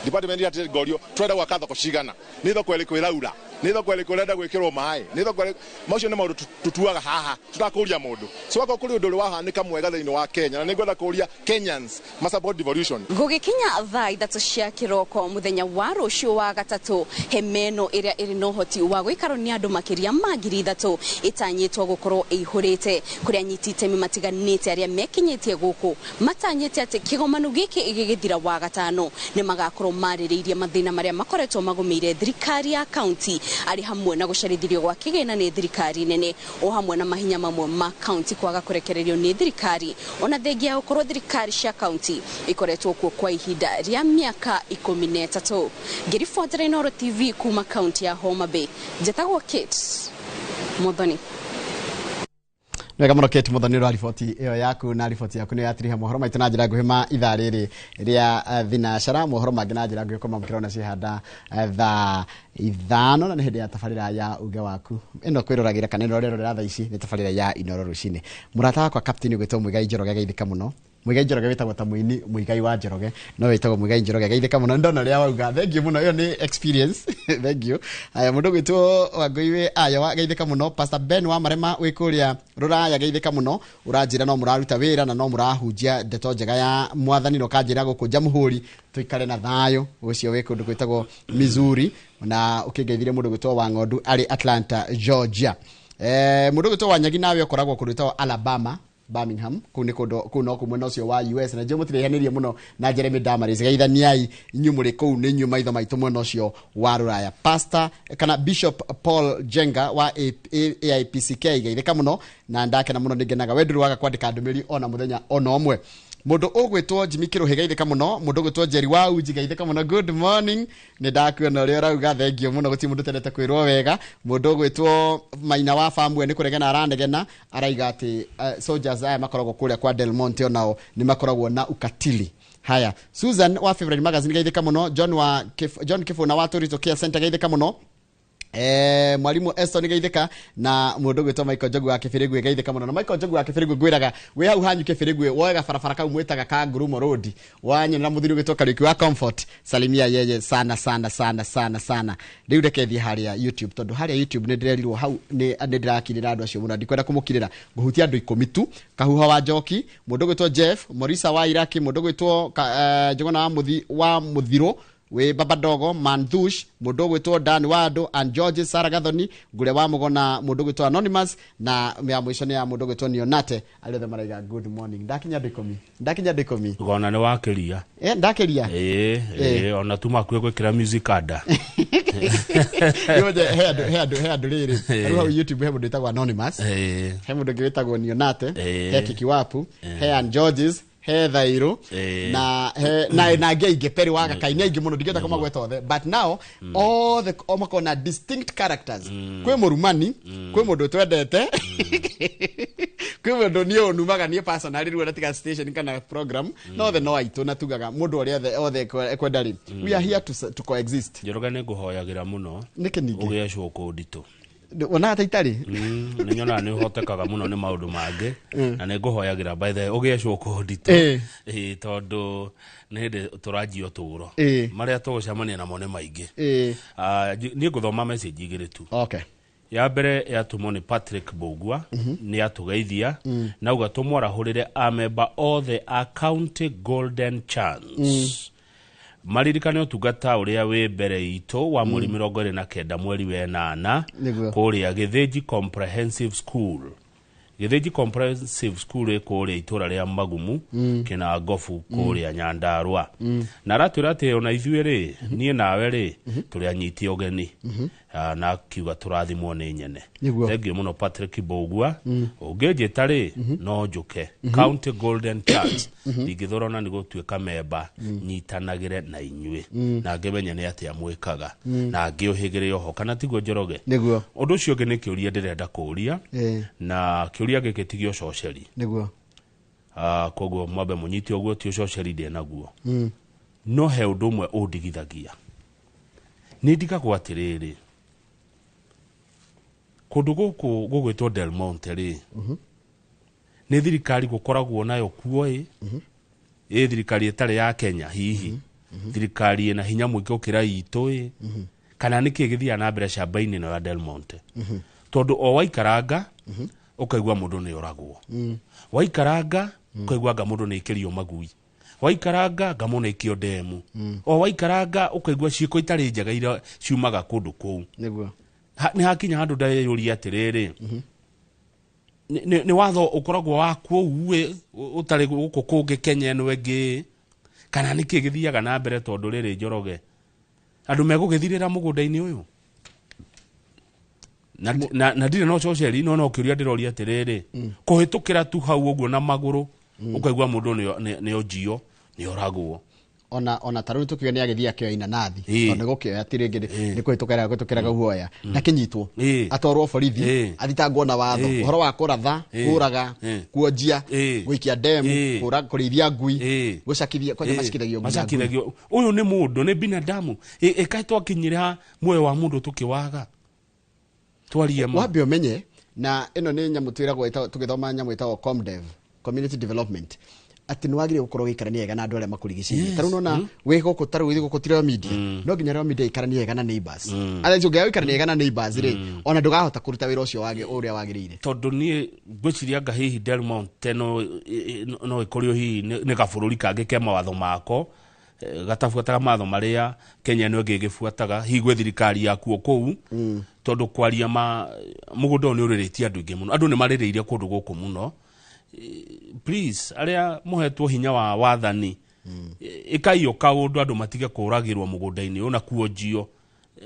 Department ya ngorio twenda gwaka thoko cigana, nĩ thoko ĩrĩkũ ĩraura, nĩ thoko ĩrĩkũ ĩrenda gwĩkĩrwo maĩ, nĩ thoko ĩrĩkũ. Macio nĩ maũndũ tũtuaga haha tũtakũria mũndũ. So akorwo kũrĩ ũndũ ũrĩ wahanĩka mwega thĩinĩ wa Kenya, na nĩngwenda kũria Kenyans ma support devolution. Gũgĩkinya thaa 3 cia kĩroko mũthenya wa rũciũ wa Gatatũ, hema ĩno ĩrĩa ĩrĩ na ũhoti wa gũikarwo nĩ andũ makĩria ma 3,000 ĩtanyĩtwo gũkorwo ĩihũrĩte, kũrĩa anyiti itemi matiganĩte arĩa mekinyĩtie gũkũ matanyĩte atĩ kĩgomano gĩkĩ gĩgĩthira wa Gatano nĩ magakorwo marĩrĩirie mathĩna marĩa makoretwo magũmĩire thirikari ya kaunti arĩ hamwe na gũcarithirio gwa kĩgĩna nĩ thirikari nene o hamwe na mahinya mamwe ma kaunti kwaga kũrekererio nĩ thirikari ona thengia ya gũkorwo thirikari cia kaunti ikoretwo kuo kwa ihinda rĩa mĩaka 13. Ngĩribotera Inooro TV kuma kaunti ya Homa Bay, njĩtagwo Kate Muthoni. Wega mũno Kate Muthoni ũrĩa riboti ĩyo yaku, na riboti yaku nĩ yatiriha mohoro maitũ na njĩra nguhĩ ma ithaa rĩrĩ rĩa thinacara. Mohoro mangĩ na njĩra nguhĩ kũmamũkĩra ona cihanda thaa 5 na nĩ hĩndĩ ya tabarĩra ya uge waku ĩno kwĩroragĩra kana ĩno ũrerorera thaa ici nĩ tabarĩra ya Inooro rũcinĩ. Mũrata wakwa Captain ũgwĩtwo Muigai Njoroge geithĩka mũno. Muigai Njoroge wĩtagwo ta mũini Muigai wa Njoroge, no wĩtagwo Muigai Njoroge geithĩka mũno. Ndona ũrĩa wauga, thank you mũno, ĩyo nĩ experience thank you. Aya, mũndũ ũgwĩtwo Wangũi wĩ Iowa geithĩka mũno. Pastor Ben wa Marema wĩ kũrĩa Rũraya geithĩka mũno. Ũranjĩra no mũraruta wĩra na no mũrahunjia ndeto njega ya mwathani, na ũkanjĩra gũkũ Jamhuri tũikare na thayũ. Ũcio wĩ kũndũ gwĩtagwo Missouri, na ũkĩngeithirie mũndũ ũgwĩtwo Wang'ondu arĩ Atlanta, Georgia. Mũndũ ũgwĩtwo Wanyagi nawe ũkoragwo kũndũ gwĩtagwo Alabama Birmingham kuu nĩ kũndũ kuu no kũ mwena ũcio wa US na njũĩ mũtiraihanĩrie mũno na Jeremy Damaris. Geithaniai inyuĩ mũrĩ kũu, nĩ inyuĩ maitho maitũ mwena ũcio wa rũraya. Pastor kana Bishop Paul Jenga wa AIPCK, geithĩka mũno na ndakena mũno, nĩngenaga we ndũrĩ waga kwandĩka ndũmĩrĩri ona mũthenya ona ũmwe. Mũndũ ũgwĩtwo Jimmy Kĩrũhĩ, geithĩka mũno. Mũndũ ũgwĩtwo Jerry wa Uji, geithĩka mũno, good morning, nĩ ndakuona ũrĩa ũrauga, thengio mũno, gũtirĩ mũndũ ũtendete kwĩrwo wega. Mũndũ ũgwĩtwo Maina wa Famwe nĩ kũregena aranegena, araiga atĩ soldiers aya makoragwo kũrĩa kwa Del Monte onao nĩ makoragwo na ukatili. Haya, Susan wa Favorite Magazine, geithĩka mũno. John wa John Kifuna wa Torito Care Center, geithĩka mũno. Mwalimu Eston, geithĩka. Na mũndũ ũgwĩtwo Michael Njogu wa Kĩbĩrĩgwe, geithĩka mũno. Na Michael Njogu wa Kĩbĩrĩgwe, ngwĩraga wĩ hau hanyu Kĩbĩrĩgwe, woe gabarabara kau mwĩtaga ka Ngurumo Road, wanyonera mũthuri ũgwĩtwo Kariuki wa Comfort, salimia yeye sana sana sana sana sana. Rĩu reke thiĩ harĩa YouTube, tondũ harĩa YouTube nĩ ndĩrerirwo hau nĩ ndĩrakirĩra andũ acio mũno, ndikwenda kũmũkirĩra, ngũhutia andũ 10 tu. Kahuha wa Njoki, mũndũ ũgwĩtwo Jeff Morisa wa Iraki, mũndũ ũgwĩtwo Njogona wa Mũthi wa Mũthirũ wĩ Baba Dogo Manthush, mũndũ ũgwĩtwo Dan Wado and George Sarah Gathoni Ngure wa Mũgona, mũndũ ũgwĩtwo Anonymous, na ya mũico nĩ ya mũndũ ũgwĩtwo Nionate, arĩa othe maraiga good morning. Ndakinya andũ 10, ndakinya andũ 10. Gona nĩ wakĩria. Ndakĩria. Ĩĩ. Ĩĩ, ona tu makuĩ gwĩkĩra music ada. Nĩũnje, he andũ rĩrĩ rĩu hau YouTube, he mũndũ wĩtagwo Anonymous, he mũndũ ũngĩ wĩtagwo Nionate, he Kikiwapu, he Ann Georges, he Thairũ, na he na angĩ aingĩ, Perry wa Gakai, nĩ aingĩ mũno, ndingĩhota kũmagweta othe, but now othe o makoragwo na distinct characters. Kwĩ mũrumani, kwĩ mũndũ twendete, kwĩ mũndũ niĩ ũnumaga niĩ personally rĩu tiga station kana program, no othe no aitũ, na tugaga mũndũ ũrĩa othe ekwenda rĩ, we are here to coexist. Njoroge, nĩ ngũhoyagĩra mũno Nĩkĩ ningĩ? Ũgĩe cũkũ nditũ. Wonaga ta itarĩ? Nĩ nyonaga nĩ ũhotekaga mũno nĩ maũndũ mangĩ, na nĩ ngũhoyagĩra, by the way, ũgĩe cũkũ nditũ. Ĩĩ, tondũ nĩ hĩndĩ tũranjia ũtũũro, marĩa tũgũcemania namo nĩ maingĩ. Ah, niĩ ngũthoma message igĩrĩ tu. Ya mbere yatũmwo nĩ Patrick Mbũgua, nĩ atũgeithia, nauga tũmwarahũrĩre amemba othe a County Golden Chance, maririkane ũtungata ũrĩa wĩ mbere itũ wa mweri 29 mweri wa 8, kũrĩa Gĩthĩnji Comprehensive School. Gĩthĩnji Comprehensive School ĩ kũrĩa itũra rĩa Magumu, Kĩnangobu, kũrĩa Nyandarũa. Na aratwĩra atĩ ona ithuĩ rĩ, niĩ nawe rĩ, tũrĩ anyiti ũgeni. Ah, na akiuga tũrathimwo nĩ nyene. Thengiũ mũno, Patrick Mbũgua. Ũngĩnjĩta rĩ, no njũke County Golden Chance, ndingĩthũra ona nĩ gũtuĩka memba, nyitanagĩre na inyuĩ, na ngĩmenye nĩ atĩa mwĩkaga, na ngĩũhĩgĩre oho, kana tiguo, Njoroge? Nĩguo. Ũndũ ũcio ũngĩ nĩ kĩũria ndĩrenda kũũria, na kĩũria gĩkĩ ti gĩa ũcoceri. Ah, koguo mwambe mũnyite ũguo, ti ũcoceri ndĩ naguo, no he ũndũ ũmwe ũndigithagia. Nĩ ndigagwo atĩrĩrĩ, kũndũ gũkũ gũgwĩtwo Del Monte rĩ, nĩ thirikari gũkoragwo nayo kuo ĩ ĩ thirikari ĩtarĩ ya Kenya, hihi thirikari ĩna hinya mũingĩ gũkĩra itũ ĩ, kana nĩ kĩĩ gĩthiaga na mbere camba-inĩ ĩno ya Del Monte? Tondũ o waikaranga ũkaigua mũndũ nĩ oragwo, waikaranga ũkaigua anga mũndũ nĩ aikĩrio magui, waikaranga anga mũndũ nĩ aikio ndemu, o waikaranga ũkaigua ciĩko itarĩ njega iria ciumaga kũndũ kũu. Nĩ hakinya handũ ndeyũria atĩrĩrĩ, nĩ watho ũkoragwo wa kũu ĩ, ũtarĩ gũkũ kũngĩ Kenya ĩno ĩngĩ, kana nĩ kĩĩ gĩthiaga na mbere? Tondũ rĩrĩ, Njoroge, andũ megũgĩthirĩra mũgũnda-inĩ ũyũ, na ndirĩ na ũcoceri, no kĩũria ndĩroria atĩrĩrĩ, kũhĩtũkĩra tu hau ũguo na magũrũ, ũkaigua mũndũ nĩ onjio, nĩ oragwo. Ona ta rĩu tũkiuga nĩ agĩthiĩ akĩoya inanathi, tondũ nĩ gũkĩoya ti rĩngĩ nĩ kũhĩtũkĩra guoya na kĩnyitwo, atwarwo borithi, athitangwo na watho, ũhoro wa kũratha, kũraga, kuonjia, gũikia ndemu, kũrĩithia ngui, gũcakithia kwanja, macakithagio nginya ngui. Macakithagio. Ũyũ nĩ mũndũ, nĩ binadamu. Ĩkaĩ twakinyĩra muoyo wa mũndũ tũkĩwaga twarie ma. Wambe ũmenye, na ĩno nĩ nyamũ twĩragwo tũgĩthoma nyamũ ĩtagwo comdev, community development, atĩ nĩ wagĩrĩire gũkorwo ũgĩikarania wega na andũ arĩa makũrigicĩirie. Ta rĩu nona wĩ gũkũ, ta rĩu wĩ gũkũ ti Royal Media, no nginya Royal Media ĩikaranie wega na neighbors. Otherwise ũngĩaga gũikarania wega na neighbors rĩ, ona ndũgahota kũruta wĩra ũcio ũrĩa wagĩrĩire. Tondũ niĩ ngwĩciria anga hihi Del Monte no ĩkorio hihi nĩ gabũrũri kangĩ ke mawatho mako, gatabuataga mawatho marĩa Kenya ĩno ĩngĩ ĩgĩbuataga, hihi gwĩ thirikari yakuo kũu. Tondũ kwaria ma, mũgũnda ũyũ nĩ ũrĩrĩtie andũ aingĩ mũno, andũ nĩ marĩrĩire kũndũ gũkũ mũno. Please, arĩa mũhetwo hinya wa wathani, ĩkai o kaũndũ andũ matige kũragĩrwo mũgũnda-inĩ ũyũ na kuonjio.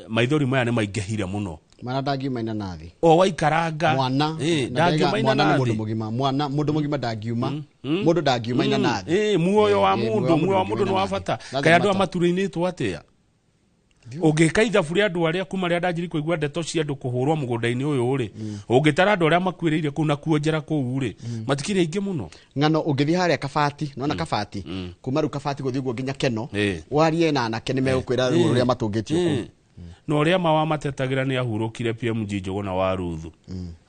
Maithori maya nĩ maingĩhire mũno. Mwana ndangiuma inanathi. O waikaranga. Mwana na ndangiuma ndaiga mwana nĩ inanathi. mũndũ mũgima, mwana mũndũ mũgima ndangiuma, mũndũ ndangiuma inanathi. Muoyo wa Muoyo mũndũ, wa muoyo wa mũndũ mũndũ nĩ wa ndũngiuma bata. inanathi. Kaĩ andũ Lazima a maturĩinĩtwo atĩa? Ũngĩka ithabu rĩa andũ arĩa kuma rĩa ndanjiri kũigua ndeto cia andũ kũhũrwo mũgũnda-inĩ ũyũ rĩ, ũngĩtara andũ arĩa makuĩrĩire kũu na kuonjera kũu rĩ, matikĩrĩ aingĩ mũno. Ng'ano ũngĩthiĩ harĩa Kabati, nona Kabati, kuma rĩu Kabati gũthiĩ ũguo nginya Keno, warie na anake nĩ megũkwĩra rĩu ũrĩa matũngĩtio kũu. Na ũrĩa ma wamatetagĩra nĩ ahurũkire PMG Njũgũna wa Ruthu,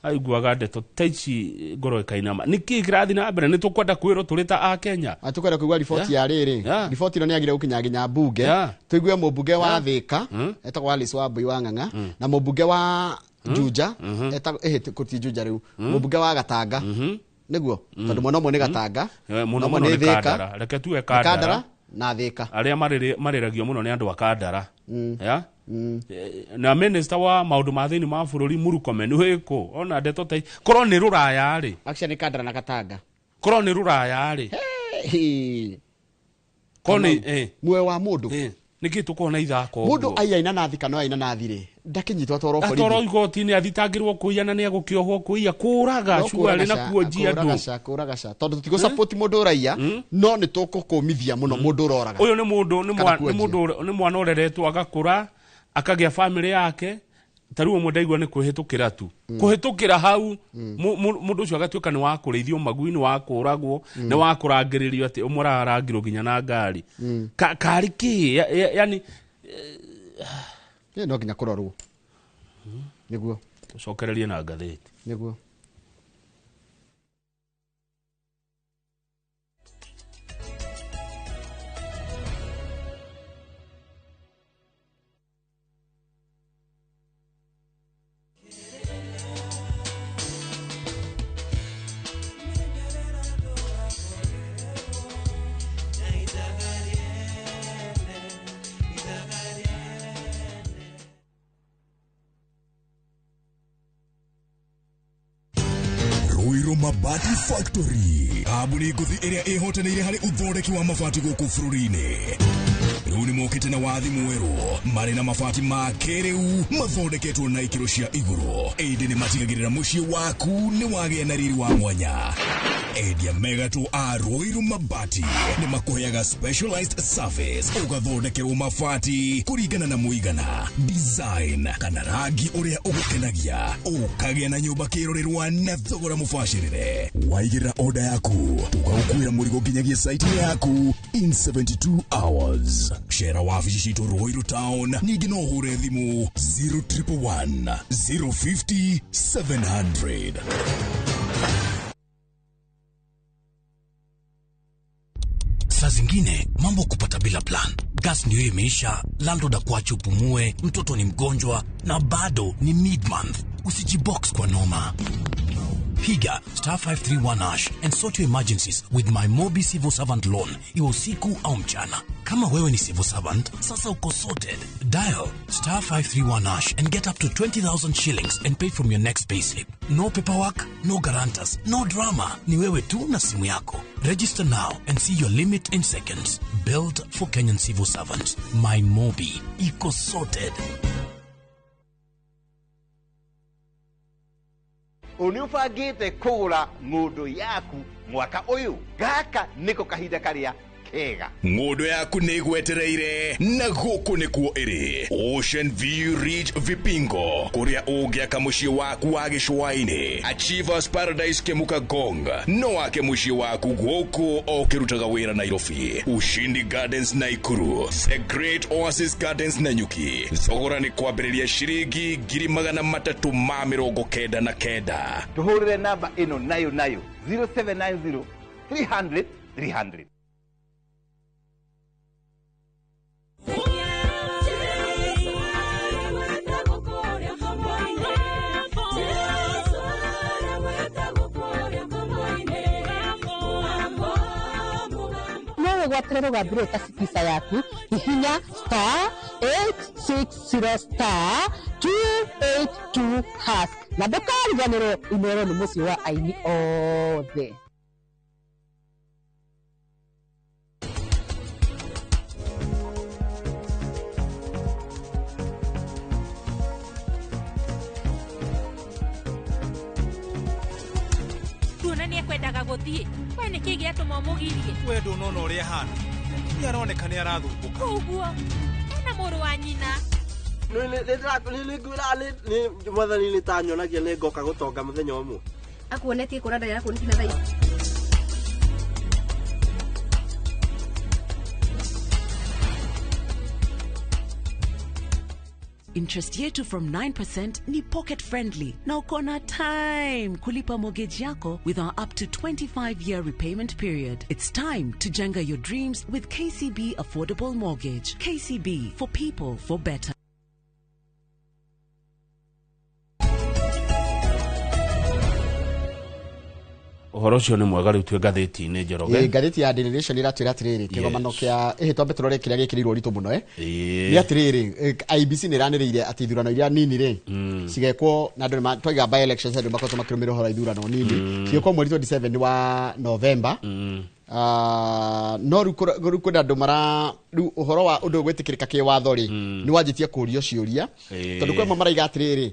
aiguaga ndeto ta ici ngoro ĩkainama. Nĩkĩ kĩrathiĩ na mbere? Nĩ tũkwenda kwĩrwo tũrĩ ta Akenya. Tũkwenda kũigua riboti ya rĩrĩ, riboti ĩno nĩ yagĩrĩire gũkinya nginya mbunge, tũigue mũmbunge wa Thĩka etagwo Alice Wambui wa Ng'ang'a, na mũmbunge wa Juja etagwo kũti Juja rĩu, mũmbunge wa Gatanga nĩguo, tondũ mwena ũmwe nĩ Gatanga, mũno na ũmwe mũno nĩ nĩ Thĩka. Kandara. Reke tuwe Nĩ Kandara Kandara na Thĩka. Arĩa marĩragio mũno nĩ andũ a Kandara. Yeah? Na minister wa maũndũ ma thĩinĩ ma bũrũri Murkomen wĩkũ? Ona ndeto ta korwo nĩ rũraya rĩ. Actually nĩ Kandara na Gatanga. Korwo nĩ rũraya rĩ. Korwo nĩ muoyo wa mũndũ. Nĩkĩ tũkorwo na ithako Mũndũ ũguo? aiya inanathi kana oya inanathi rĩ, ndakinyitwo atwarwo Atwarwo borithi. igoti-inĩ athitangĩrwo kũiya na nĩ egũkĩohwo kũiya, kũraga No cuarĩ na kũraga ca, kuonjia andũ. kũraga ca, kũraga ca. Tondũ tũtigũ support mũndũ ũraiya, no nĩ tũkũkũmithia mũno mũndũ ũroraga. Ũyũ nĩ mũndũ, nĩ Kana nĩ kuonjia. mũndũ, nĩ mwana ũreretwo agakũra, akagĩa family yake. Ta rĩu ũmwe ndaigua nĩ kwĩhĩtũkĩra tu. Kũhĩtũkĩra hau, mũndũ ũcio agatuĩka nĩ wa kũrĩithio magui, nĩ wa kũragwo, nĩ wa kũrangĩrĩrio atĩ ũmwe ararangĩrwo nginya na ngari. Karĩ kĩ? Yani, no nginya kũrorwo. Nĩguo. Tũcokererie na ngathĩti. Nĩguo. Ruiru Mabati Factory, kambuni ngũthi ĩrĩa ĩhotanĩire harĩ ũthondeki wa mabati gũkũ bũrũri-inĩ. Rĩu nĩ mokĩte na wathi mwerũ, marĩ na mabati ma kĩrĩu mathondeketwo na ikĩro cia igũrũ. Ĩndĩ nĩ matigagĩrĩra mũciĩ waku nĩ wagĩa na riri wa mwanya. Endia megatũ a Ruiru Mabati nĩ makũheaga specialized service, ũgathondekerwo mabati kũringana na mũigana, design kana rangi ũrĩa ũgũkenagia, ũkagĩa na nyũmba kĩrorerwa na thogora mũbacĩrĩre. Waigĩrĩra order yaku, tũgagũkuĩra mũrigo nginyagia site yaku in 72 hours. Cera wabici citũ Ruiru Town, ningĩ no ũhũre thimũ 0111 050 700. Saa zingine mambo kupata bila plan. Gas ndio imeisha, landlord akuache upumue, mtoto ni mgonjwa na bado ni mid-month. Usijibox kwa noma. Piga star 531 hash and sort your emergencies with my Mobi Civil Servant Loan, iwe usiku au mchana. Kama wewe ni civil servant, sasa uko sorted. Dial star 531 hash and get up to 20,000 shillings and pay from your next payslip. No paperwork, no guarantors, no drama. Ni wewe tu na simu yako. Register now and see your limit in seconds. Built for Kenyan civil servants. My Mobi. Iko sorted. Nĩ ũbangĩte kũgũra ng'ũndũ yaku mwaka ũyũ? Gaka nĩko kahinda karĩa kega. Ng'ũndũ yaku nĩ ĩgwetereire na gũkũ nĩkuo ĩrĩ. Ocean View Ridge Vipingo, kũrĩa ũngĩaka mũciĩ waku wa gĩcũa-inĩ. Achievers Paradise Kemuka Gong, no wake mũciĩ waku gũkũ o ũkĩrutaga wĩra Nairobi. Ushindi Gardens Naikuru, The Great Oasis Gardens Nanyuki. Thogora nĩ kwambĩrĩria ciringi 399,000. Tũhũrĩre namba ĩno nayo nayo 0790 300 300. Wĩgwatĩre rũgambi rũrũ ta Skiza yaku, hihinya star 860 star 282 hash na ndũkariganĩrwo Inooro nĩ mũciĩ wa aini othe. na nĩ ekwendaga gũthiĩ. We nĩkĩ gĩatũma ũmũgirie? We ndũnona ũrĩa ahana, nĩ aroneka nĩ arathumbũka. Ũguo ena mũrũ wa nyina. Nĩ mwathani nĩ ta nyonagia nĩ ngoka gũtonga mũthenya ũmwe. Akuonetie kũra ndarĩ arakuonia nginya thaa ici. Interest yetu from 9% ni pocket friendly na uko na time kulipa mortgage yako with our up to 25-year repayment period. It's time to jenga your dreams with KCB Affordable Mortgage. KCB, for people, for better. Ũhoro ũcio nĩ mwega rĩu twĩ ngathĩti-inĩ, Njoroge. Ĩ, ngathĩti ya Daily Nation ĩratwĩra atĩrĩrĩ, kĩgomano kĩa ĩhĩ twambe tũrore kĩrĩa gĩkĩrĩirwo ũritũ mũno nĩ atĩrĩrĩ, IEBC nĩ ĩranĩrĩire atĩ ithurano iria nini rĩ cigekwo na andũ nĩma- twaiga by elections, andũ makoretwo makĩrũmĩrĩra ũhoro wa ithurano nini cigekwo mweri 27 wa November. Ah, no rĩu rĩu kwĩna andũ mara rĩu ũhoro wa ũndũ ũyũ gwĩtĩkĩrĩka kĩwatho rĩ nĩ wanjĩtie kũrio ciũria, tondũ kwĩ amwe maraiga atĩrĩrĩ,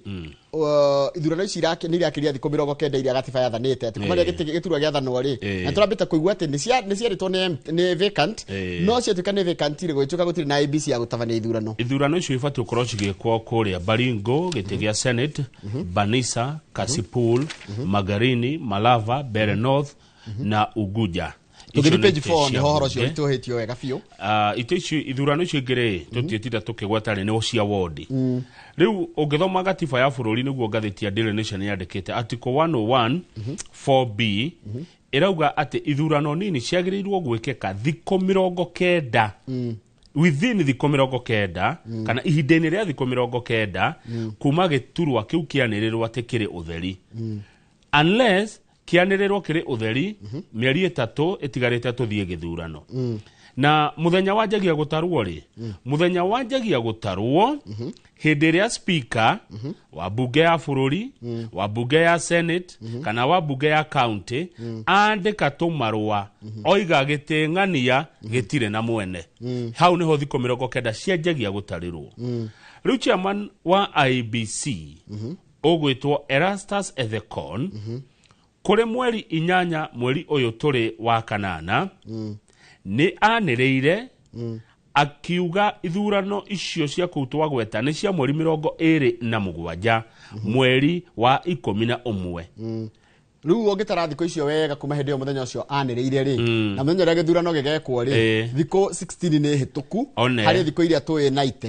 ithurano ici nĩ irakĩria thikũ 90 iria gatiba yathanĩte atĩ kuma rĩrĩa gĩturwa gĩathanwo rĩ, na tũrambĩte kũigua atĩ nĩ ciarĩtwo nĩ vacant, no ciatuĩka nĩ vacant rĩ, gũgĩtuĩka gũtirĩ na IEBC ya gũtabania ithurano. Ithurano icio ibatiĩ gũkorwo cigĩkwo kũrĩa Baringo gĩtĩ gĩa Senate, Banisa, Kasipul, Magarini, Malava, Bere North na Uguja. Tũgĩthiĩ Icio nĩ page itĩ 4 cia nĩho ũhoro ũcio mbunge. ũritũhĩtio wega biũ. Ah, itĩ icio, ithurano icio ingĩ rĩ, tũtiĩtinda tũkĩgweta rĩ, nĩ cia wondi. Rĩu ũngĩthoma gatiba ya bũrũri, nĩguo ngathĩti ya Daily Nation yandĩkĩte, article 101 4B ĩrauga atĩ ithurano nini ciagĩrĩirwo gwĩkĩka thikũ 90, within thikũ 90, kana ihinda-inĩ rĩa thikũ 90 kuma gĩturwa kĩu kĩanĩrĩrwo atĩ kĩrĩ ũtheri, unless kĩanĩrĩrwo kĩrĩ ũtheri mĩeri 3 ĩtigarĩte tũthiĩ gĩthurano. Na mũthenya wanjagia gũtarwo rĩ, mũthenya wanjagia gũtarwo hĩndĩ ĩrĩa speaker wa mbunge ya bũrũri, wa mbunge ya senate, kana wa mbunge ya county andĩka tũmarũa oiga gĩtĩng'ania gĩtirĩ na mwene. Hau nĩho thikũ 90 cianjagia gũtarĩrwo. Rĩu chairman wa IEBC ũgwĩtwo Erastus Ethekon, kũrĩ mweri 8 mweri ũyũ tũrĩ wa kanana, nĩ anĩrĩire akiuga ithurano icio cia kũu twagweta nĩ cia mweri 27 mweri wa 11. Rĩu ũngĩtara thikũ icio wega kuma hĩndĩ ĩyo mũthenya ũcio anĩrĩire rĩ, na mũthenya ũrĩa gĩthurano gĩgekwo rĩ, thikũ 16 nĩ hĩtũku One. harĩ thikũ iria tũĩ naite.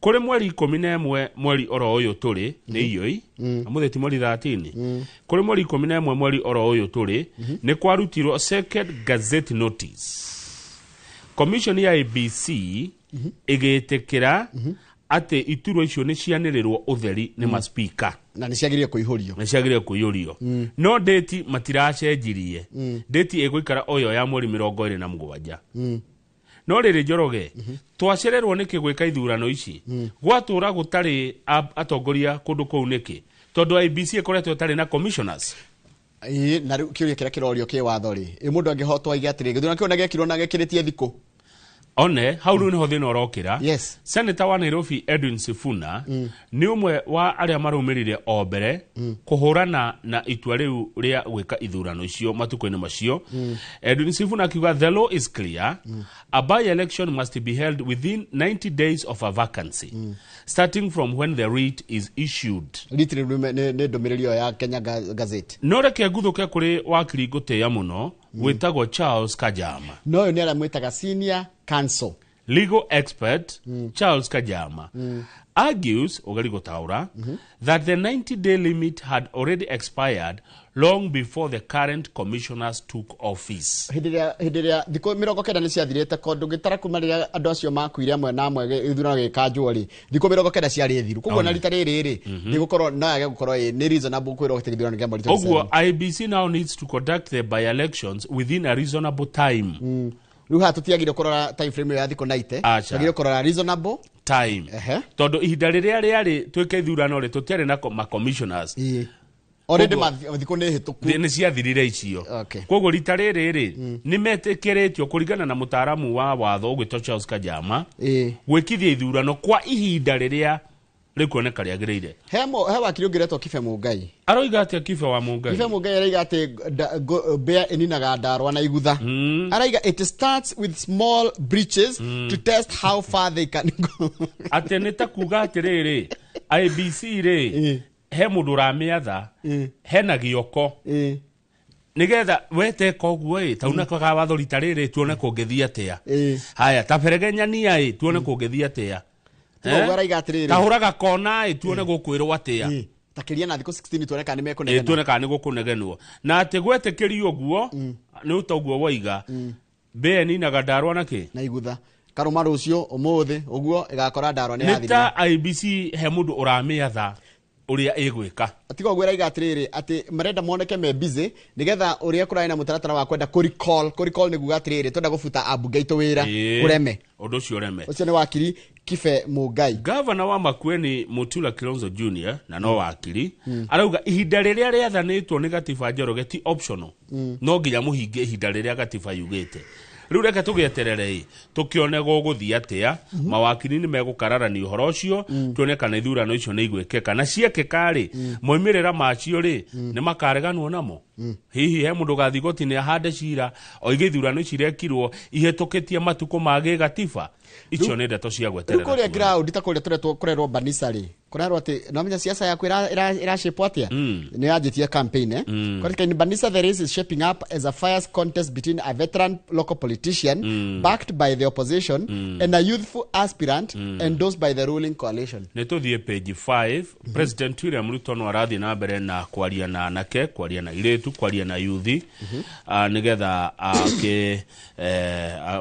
Kũrĩ mweri 11 mweri oro ũyũ tũrĩ nĩ iyoi ũmũthĩ ti mweri 13, kũrĩ mweri 11 mweri oro ũyũ tũrĩ, nĩ kwarutirwo second gazette notice, commission ya IEBC ĩgĩtĩkĩra atĩ iturwa icio nĩ cianĩrĩrwo ũtheri nĩ maspika na nĩ ciagĩrĩire kũihũrio. Nĩ ciagĩrĩire kũiyũrio, no date matiracenjirie. Date ĩgũikara o ĩyo ya mweri 27. No rĩrĩ, Njoroge, twacererwo nĩkĩ gwĩka ithurano ici gwatũra gũtarĩ atongoria kũndũ kũu nĩkĩ, tondũ IEBC ĩkoretwo ĩtarĩ na commissioners? Ĩĩ, na rĩu kĩũria kĩrĩa kĩrorio kĩwatho rĩ, ĩ mũndũ angĩhotwo aige atĩrĩ gĩthurano kĩu na gĩekirwo na gĩkĩrĩtie thikũ? One hau rĩu nĩho thĩna ũrokĩra. Yes. Senator wa Nairobi Edwin Sifuna nĩ ũmwe wa arĩa marũmĩrĩire o mbere kũhũrana na itua rĩu rĩa gwĩka ithurano icio matukũ-inĩ macio. Edwin Sifuna akiuga the law is clear: a by-election must be held within 90 days of a vacancy, starting from when the writ is issued. Writ rĩu nĩ ndũmĩrĩri ĩyo ya Kenya Gazette. No reke nguthũke kũrĩ wakiri ngũtĩĩa mũno gwĩtagwo Charles Kajama. No ũyũ nĩ arĩa mwĩtaga senior counsel. Legal expert Charles Kajama argues, ũgeri gũtaũra, that the 90-day limit had already expired long before the current commissioners took office. Hĩndĩ ĩrĩa thikũ 90 nĩ ciathirĩte, ko ndũngĩtara kuma rĩrĩa andũ acio makuire amwe na amwe gĩthurano gĩkanjwo rĩ, thikũ 90 ciarĩ thiru, koguo na rita rĩrĩ rĩ, ndĩgũkorwo no yage gũkorwo nĩ reasonable kwĩrwo atĩ gĩthurano kĩa mweri 27. Ũguo IEBC now needs to conduct the by-elections within a reasonable time. Rĩu haha tũtiagĩrĩire kũrora time frame ĩyo ya thikũ 90. Aca. Twagĩrĩire kũrora reasonable time, tondũ ihinda rĩrĩa rĩarĩ twĩke ithurano rĩ, tũtiarĩ na ma-commissioners. Already thikũ nĩ hĩtũku. Nĩ ciathirire icio. Koguo rita rĩrĩ rĩ, nĩ metĩkĩrĩtio kũringana na mũtaaramu wa watho ũgwĩtwo Charles Kajama gwĩkithia ithurano kwa ihinda rĩrĩa Rĩkuoneka rĩagĩrĩire. He wakiri ũngĩ ũretwo Kibe Mũngai. Aroiga atĩa Kibe wa Mũngai? Kibe Mũngai araiga atĩ mbĩa ĩninaga ndarwa na igutha. Araiga it starts with small breaches to test how far they can go. Atĩ nĩ ta kuga atĩrĩrĩ, IEBC rĩ, he mũndũ ũramĩatha hena gĩoko nigetha weteka ũguo ĩ tauna kaga watho rita rĩrĩ tuone kũngĩthiĩ atĩa. Haya, ta beregenyania ĩ tuone kũngĩthiĩ atĩa. Tiga ũguo araiga atĩrĩrĩ. Kahũraga kona ĩ tuone gũkwĩrwo atĩa. Takĩria na thikũ 16 tuone kana nĩ mekũnegena. Tuone kana nĩ gũkũnegenwo na atĩ gwetĩkĩrio ũguo nĩ ũta ũguo waiga mbĩa ĩninaga ndarwa na kĩ na igutha. Karũma rũciũ ũmũthĩ ũguo ĩgakora ndarwa nĩ nĩ yathirire. Ta IEBC he mũndũ ũramĩatha ũrĩa ĩgwĩka. Tiga ũguo ĩraiga atĩrĩrĩ atĩ marenda moneke me busy nĩgetha ũrĩa kũrarĩ na mũtaratara wa kwenda kũ recall nĩ kuga atĩrĩrĩ twenda gũbuta ambunge aitũ wĩra kũreme. Ũndũ ũcio ũreme. Ũcio nĩ wakiri Kibe Mũngai. Gavana wa Makueni Mutula Kilonzo Junior na no wakiri arauga ihinda rĩrĩa rĩathanĩtwo nĩ gatiba Njoroge ti optional, no nginya mũhingie ihinda rĩrĩa gatiba yugĩte. Rĩu reke tũgĩeterere ĩ tũkĩone gũgũthiĩ atĩa. Mawakiri nĩ megũkararania ũhoro ũcio tuone kana ithurano icio nĩ igwĩkĩka, na ciekĩka rĩ, moimĩrĩra macio rĩ nĩ makareganwo namo. Hihi he mũndũ ũgathiĩ igoti-inĩ ahande cira oige ithurano ici irekirwo ihĩtũkĩtie matukũ ma gĩgatiba? Icio nĩ ndeto cia Rĩu gweterera kũrĩa tuone. Ground ta kũrĩa tũretwo kũrerwo Banisa rĩ, kũrerwo atĩ no menya siasa yaku ĩracĩpwo atĩa nĩ yanjĩtie campaign. Kwa in Banisa the race is shaping up as a fierce contest between a veteran local politician backed by the opposition and a youthful aspirant endorsed by the ruling coalition. Nĩ tũthiĩ page 5. President William Ruto no arathiĩ na mbere na kwaria na anake, kwaria na irĩtu, kwaria na yuthi, nĩgetha akĩ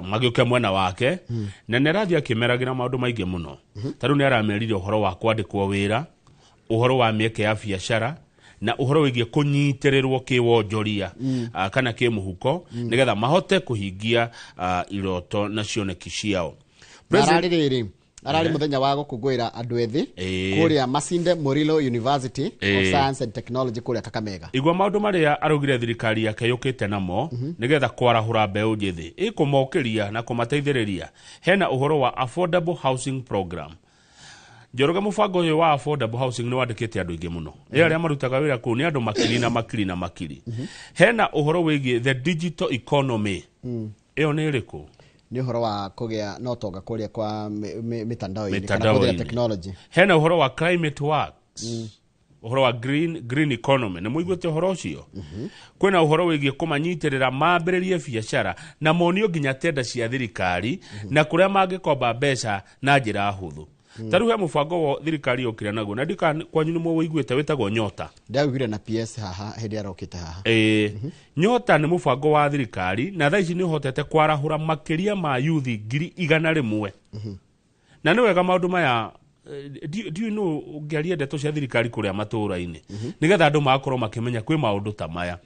magĩũke mwena wake, na nĩ arathiĩ akĩmeragĩra maũndũ maingĩ mũno. Ta rĩu nĩ aramerire ũhoro wa kwandĩkwo wĩra, ũhoro wa mĩeke ya biacara, na ũhoro wĩgiĩ kũnyitĩrĩrwo kĩwonjoria kana kĩmũhuko nĩgetha mahote kũhingia iroto na cioneki ciao. Na ararĩ rĩrĩ ararĩ mũthenya wa gũkũngũĩra andũ ethĩ kũrĩa Masinde Muliro University of Science and Technology kũrĩa Kakamega. Igua maũndũ marĩa araugire thirikari yake yũkĩte namo nĩgetha kwarahũra mbeũ njĩthĩ, ĩkũmokĩria na kũmateithĩrĩria. Hena ũhoro wa affordable housing program. Njoroge, mũbango ũyũ wa affordable housing nĩ wandĩkĩte andũ aingĩ mũno. Ĩ arĩa marutaga wĩra kũu nĩ andũ makiri na makiri na makiri. Hena ũhoro wĩgiĩ the digital economy. Ĩyo nĩ ĩrĩkũ? Nĩ ũhoro wa kũgĩa na ũtonga kũrĩa kwa mĩtandao-inĩ kana Mĩtandao-inĩ. kũhũthĩra technology. Hena ũhoro wa climate works, ũhoro wa green economy, nĩ mũiguĩte ũhoro ũcio. Kwĩna ũhoro wĩgiĩ kũmanyitĩrĩra mambĩrĩrie biacara na monio nginya tenda cia thirikari na kũrĩa mangĩkomba mbeca na njĩra hũthũ. Ta rĩu he mũbango wa thirikari yokire naguo na ndika kwanyu nĩ mũwĩiguĩte, wĩtagwo Nyota. Ndaugire na PS haha hĩndĩ arokĩte haha. Ĩĩ, Nyota nĩ mũbango wa thirikari na thaa ici nĩ ũhotete kwarahũra makĩria ma yuthi 100,000. Na nĩ wega maũndũ maya ndiũĩ nũ ũngĩaria ndeto cia thirikari kũrĩa matũũra-inĩ nĩgetha andũ magakorwo makĩmenya kwĩ maũndũ ta maya.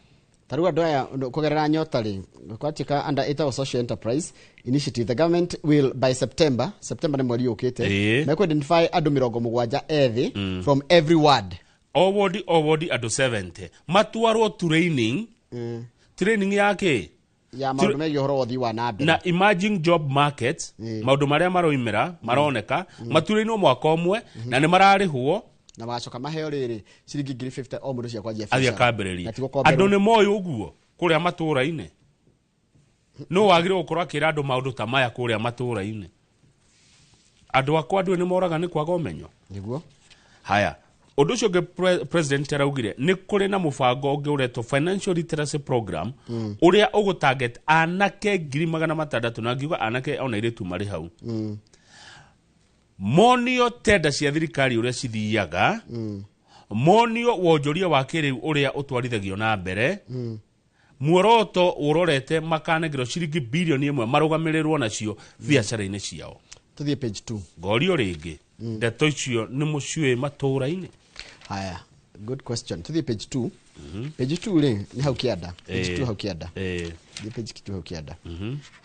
Ta rĩu andũ aya kũgerera Nyota rĩ, kwatuĩka under ĩtagwo social enterprise initiative, the government will by September, September nĩ mweri ũkĩte, mekũ identify andũ 70 ethĩ from every ward. O wodi o wodi andũ 70 matwarwo training. Training yake ya maũndũ megiĩ ũhoro wa ũthii wa na mbere na emerging job market, maũndũ marĩa maroimĩra maroneka maturĩinwo mwaka ũmwe na nĩ mararĩhwo. Na magacoka maheo rĩrĩ ciringi 50,000 o mũndũ cia kwanjia athiĩ biacara. akambĩrĩria. Na ti gũkomberwo. Andũ nĩ moĩ ũguo kũrĩa matũũra-inĩ no wagĩrĩirwo gũkorwo akĩra andũ maũndũ ta maya kũrĩa matũũra-inĩ. Andũ akwa andũ nĩ moraga nĩ kwaga ũmenyo. Nĩguo. Haya, ũndũ ũcio ũngĩ president araugire nĩ kũrĩ na mũbango ũngĩ ũretwo financial literacy program ũrĩa ũgũtarget anake 600,000, na ngiuga anake ona airĩtu marĩ hau, monio tenda cia thirikari ũrĩa cithiaga, monio wonjoria wa kĩrĩu ũrĩa ũtwarithagio na mbere. Muoroto ũrorete makanengerwo ciringi 1 birioni marũgamĩrĩrwo nacio biacara-inĩ ciao. Tũthiĩ page 2. Ngorio rĩngĩ, ndeto icio nĩ mũciũĩ matũũra-inĩ? Haya, good question. Tuthiĩ page 2. Page 2 rĩ nĩ hau kĩanda, page 2 hau kĩanda. Thiĩ page 2 hau kĩanda.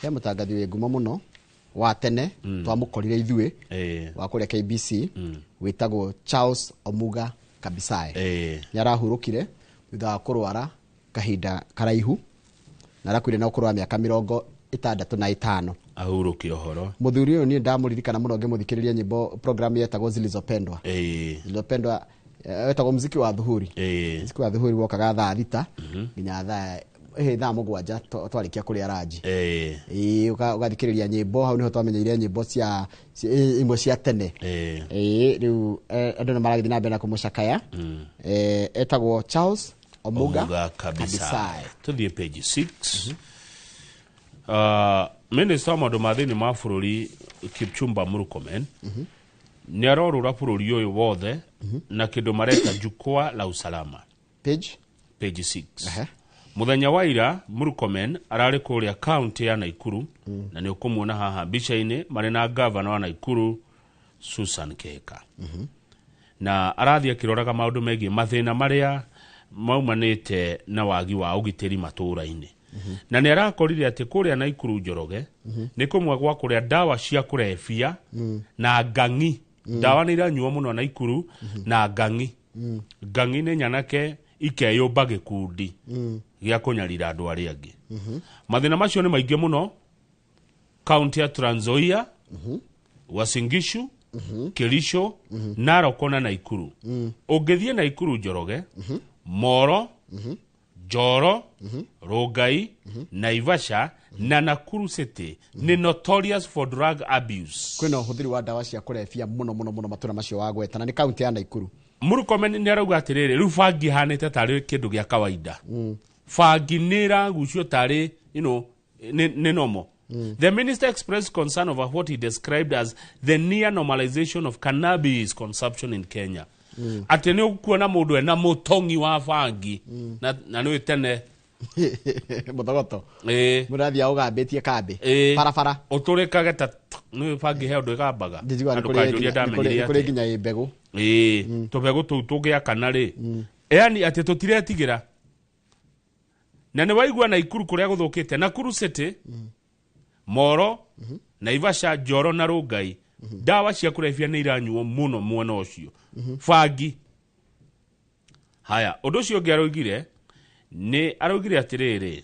He mũtangathi wĩ ngumo mũno wa tene twamũkorire ithuĩ wa kũrĩa KBC wĩtagwo Charles Omuga Kabisae. Nĩ arahurũkire thutha wa kũrwara kahinda karaihu na arakuire na ũkũrũ wa mĩaka mĩrongo 65. Ahurũke ũhoro. Mũthuri ũyũ niĩ ndamũririkana mũno ngĩmũthikĩrĩria nyĩmbo program yetagwo Zilizopendwa. Zilizopendwa wetagwo muziki wa dhuhuri. Muziki wa dhuhuri wokaga thaa 6 nginya thaa 7 twarĩkia kũrĩa ranji. Ũgathikĩrĩria nyĩmbo hau nĩho twamenyeire nyĩmbo cia imwe cia tene. Rĩu andũ nĩ maragĩthiĩ na mbere na kũmũcakaya. Etagwo Charles Omuga Kabisai. Tuthiĩ page 6. Minister wa maũndũ ma thĩinĩ ma bũrũri Kipchumba Murkomen nĩ arorũra bũrũri ũyũ wothe na kĩndũ mareta jukwaa la usalama. Page 6. Mũthenya wa ira Murkomen ararĩ kũrĩa kaunti ya Naikuru na nĩ ũkũmuona haha mbica-inĩ marĩ na gavana wa Naikuru Susan Keka. Na arathiĩ akĩroraga maũndũ megiĩ mathĩna marĩa maumanĩte na wagi wa ũgitĩri matũũra-inĩ. Na nĩ arakorire atĩ kũrĩa Naikuru Njoroge nĩ kũmwe gwa kũrĩa ndawa cia kũrebia na ngang'i. Ndawa nĩ iranyuo mũno Naikuru na ngang'i. Ngang'i nĩ nyanake ikeyũmba gĩkundi gĩa kũnyarira andũ arĩa angĩ. Mathĩna macio nĩ maingĩ mũno kaunti ya Trans Nzoia, Uasin Gishu, Kericho, Narok na Naikuru. Ũngĩthiĩ Naikuru Njoroge, Moro, Njoro, Rongai, Naivasha na Nakuru City nĩ notorious for drug abuse. Kwĩna ũhũthĩri wa ndawa cia kũrebia mũno mũno mũno matũra macio wagweta na nĩ kaunti ya Naikuru. Murkomen nĩ arauga atĩrĩrĩ, rĩu bangi ihanĩte tarĩ kĩndũ gĩa kawaida. Bangi nĩ ĩragucio tarĩ nĩ normal. The minister expressed concern over what he described as the near normalization of cannabis consumption in Kenya. Atĩ nĩ ũkuona mũndũ ena mũtongi wa bangi na nĩ tene mũthogoto mũrathiĩ ũgambĩtie kambĩ barabara ũtũrĩkage ta nĩ bangi he ũndũ ĩgambaga ndũkanjũrie ndamenyire atĩ kũrĩ nginya ĩ mbegũ tũbegũ tũu tũngĩakana rĩ, yani atĩ tũtiretigĩra. Na nĩ waigua Naikuru kũrĩa gũthũkĩte, Nakuru City, Moro, Naivasha, Njoro na Rongai, ndawa cia kũrebia nĩ iranyuo mũno mwena ũcio. Bangi. Haya, ũndũ ũcio ũngĩ araugire nĩ araugire atĩrĩrĩ,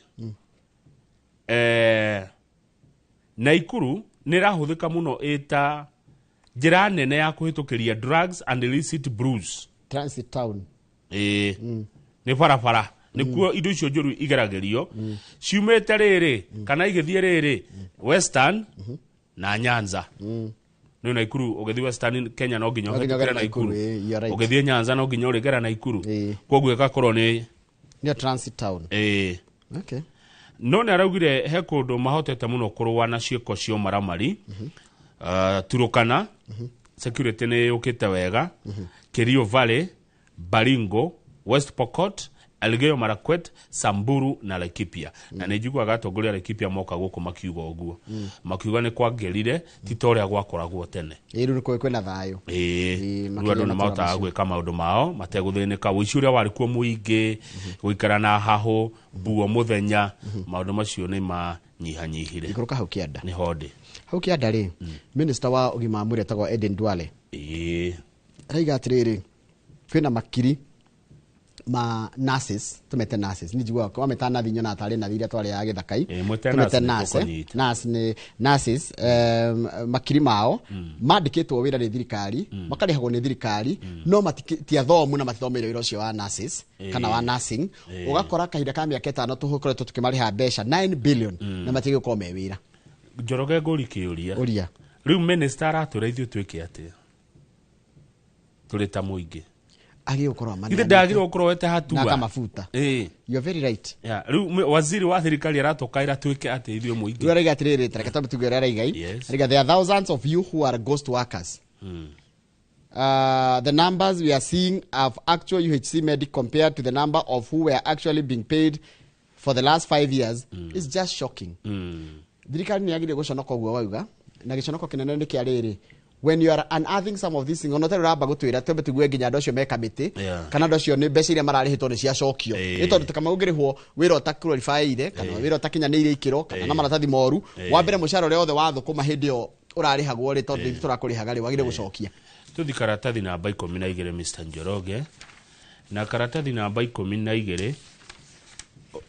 Naikuru nĩ ĩrahũthĩka mũno ĩta njĩra nene ya kũhĩtũkĩria drugs and illicit brews. Transit town. Nĩ barabara nĩkuo indo icio njũru igeragĩrio ciumĩte rĩrĩ kana igĩthiĩ rĩrĩ Western na Nyanza. Nĩ Naikuru ũgĩthiĩ Western Kenya no nginya ũhĩtũkĩre Naikuru, ũgĩthiĩ Nyanza no nginya ũrĩgera Naikuru, koguo ĩgakorwo nĩ transit town. Okay. No nĩ araugire he kũndũ mahotete mũno kũrũa na ciĩko cia ũmaramari. Turukana security nĩ yũkĩte wega, Kerio Valley, Baringo, West Pokot, Elgeyo Marakwet, Samburu na Laikipia. Na nĩ njiguaga atongoria a Laikipia moka gũkũ makiuga ũguo, makiuga nĩ kwagĩrire ti ta ũrĩa gwakoragwo tene. Rĩu nĩ kwĩna thayũ. Rĩu andũ nĩ mahotaga gwĩka maũndũ mao mategũthĩnĩka. Ũici ũrĩa warĩ kuo mũingĩ, gũikara na hahũ mbuo mũthenya, maũndũ macio nĩ manyihanyihire. Ikũrũka hau kĩanda. Nĩ hondĩ. Hau kĩanda rĩ, minister wa ũgima wa mwĩrĩ etagwo Aden Duale. Araiga atĩrĩrĩ, kwĩna makiri ma nurses, tumete nurses ni njiguaga wameta nathi nyona tarĩ nathi iria twarĩ ya gĩthakai, tumete nurse nĩ nurses, makiri mao mandĩkĩtwo wĩra nĩ thirikari, makarĩhagwo nĩ thirikari, no ti athomu na matithomeire wĩra ũcio wa nurses kana wa nursing. Ũgakora kahinda ka mĩaka 5 tũkoretwo tũkĩmarĩha mbeca 9 billion na matigĩ gũkorwo me wĩra. Njoroge ngũri kĩũria. Ũria. Rĩu minister aratwĩra ithuĩ twĩke atĩa tũrĩ ta mũingĩ? Agĩrĩirwo gũkorwo amanene. Ithe ndagĩrĩirwo gũkorwo wete hatua. Na kamafuta. You are very right. Rĩu waziri wa thirikari aratũkaĩra twĩke atĩ ithuĩ mũingĩ. Rĩu araiga atĩrĩrĩ, ta reke twambe tuge ũrĩa araiga. Araiga there are thousands of you who are ghost workers. The numbers we are seeing of actual UHC medic compared to the number of who were actually being paid for the last 5 years is just shocking. Thirikari nĩ yagĩrĩire gũconoka ũguo wauga, na gĩconoko kĩnene nĩ kĩa rĩrĩ, when you are unearthing some of these things, ono ramba gutwira twembe tugue nginya andu acio me kamiti kana andu acio ni mbeca iria mararihitwo ni ciacokio ni tondu kama ungirihwo wira utaqualifyire kana wira utakinyaniire ikiro kana na maratathi moru wa mbere mucara uria wothe wathukuma hindi iyo urarihagwo ri tondu ithuĩ turakurihaga ri wagire gucokia. Tuthi karatathi namba 12 Mr Njoroge, na karatathi namba 12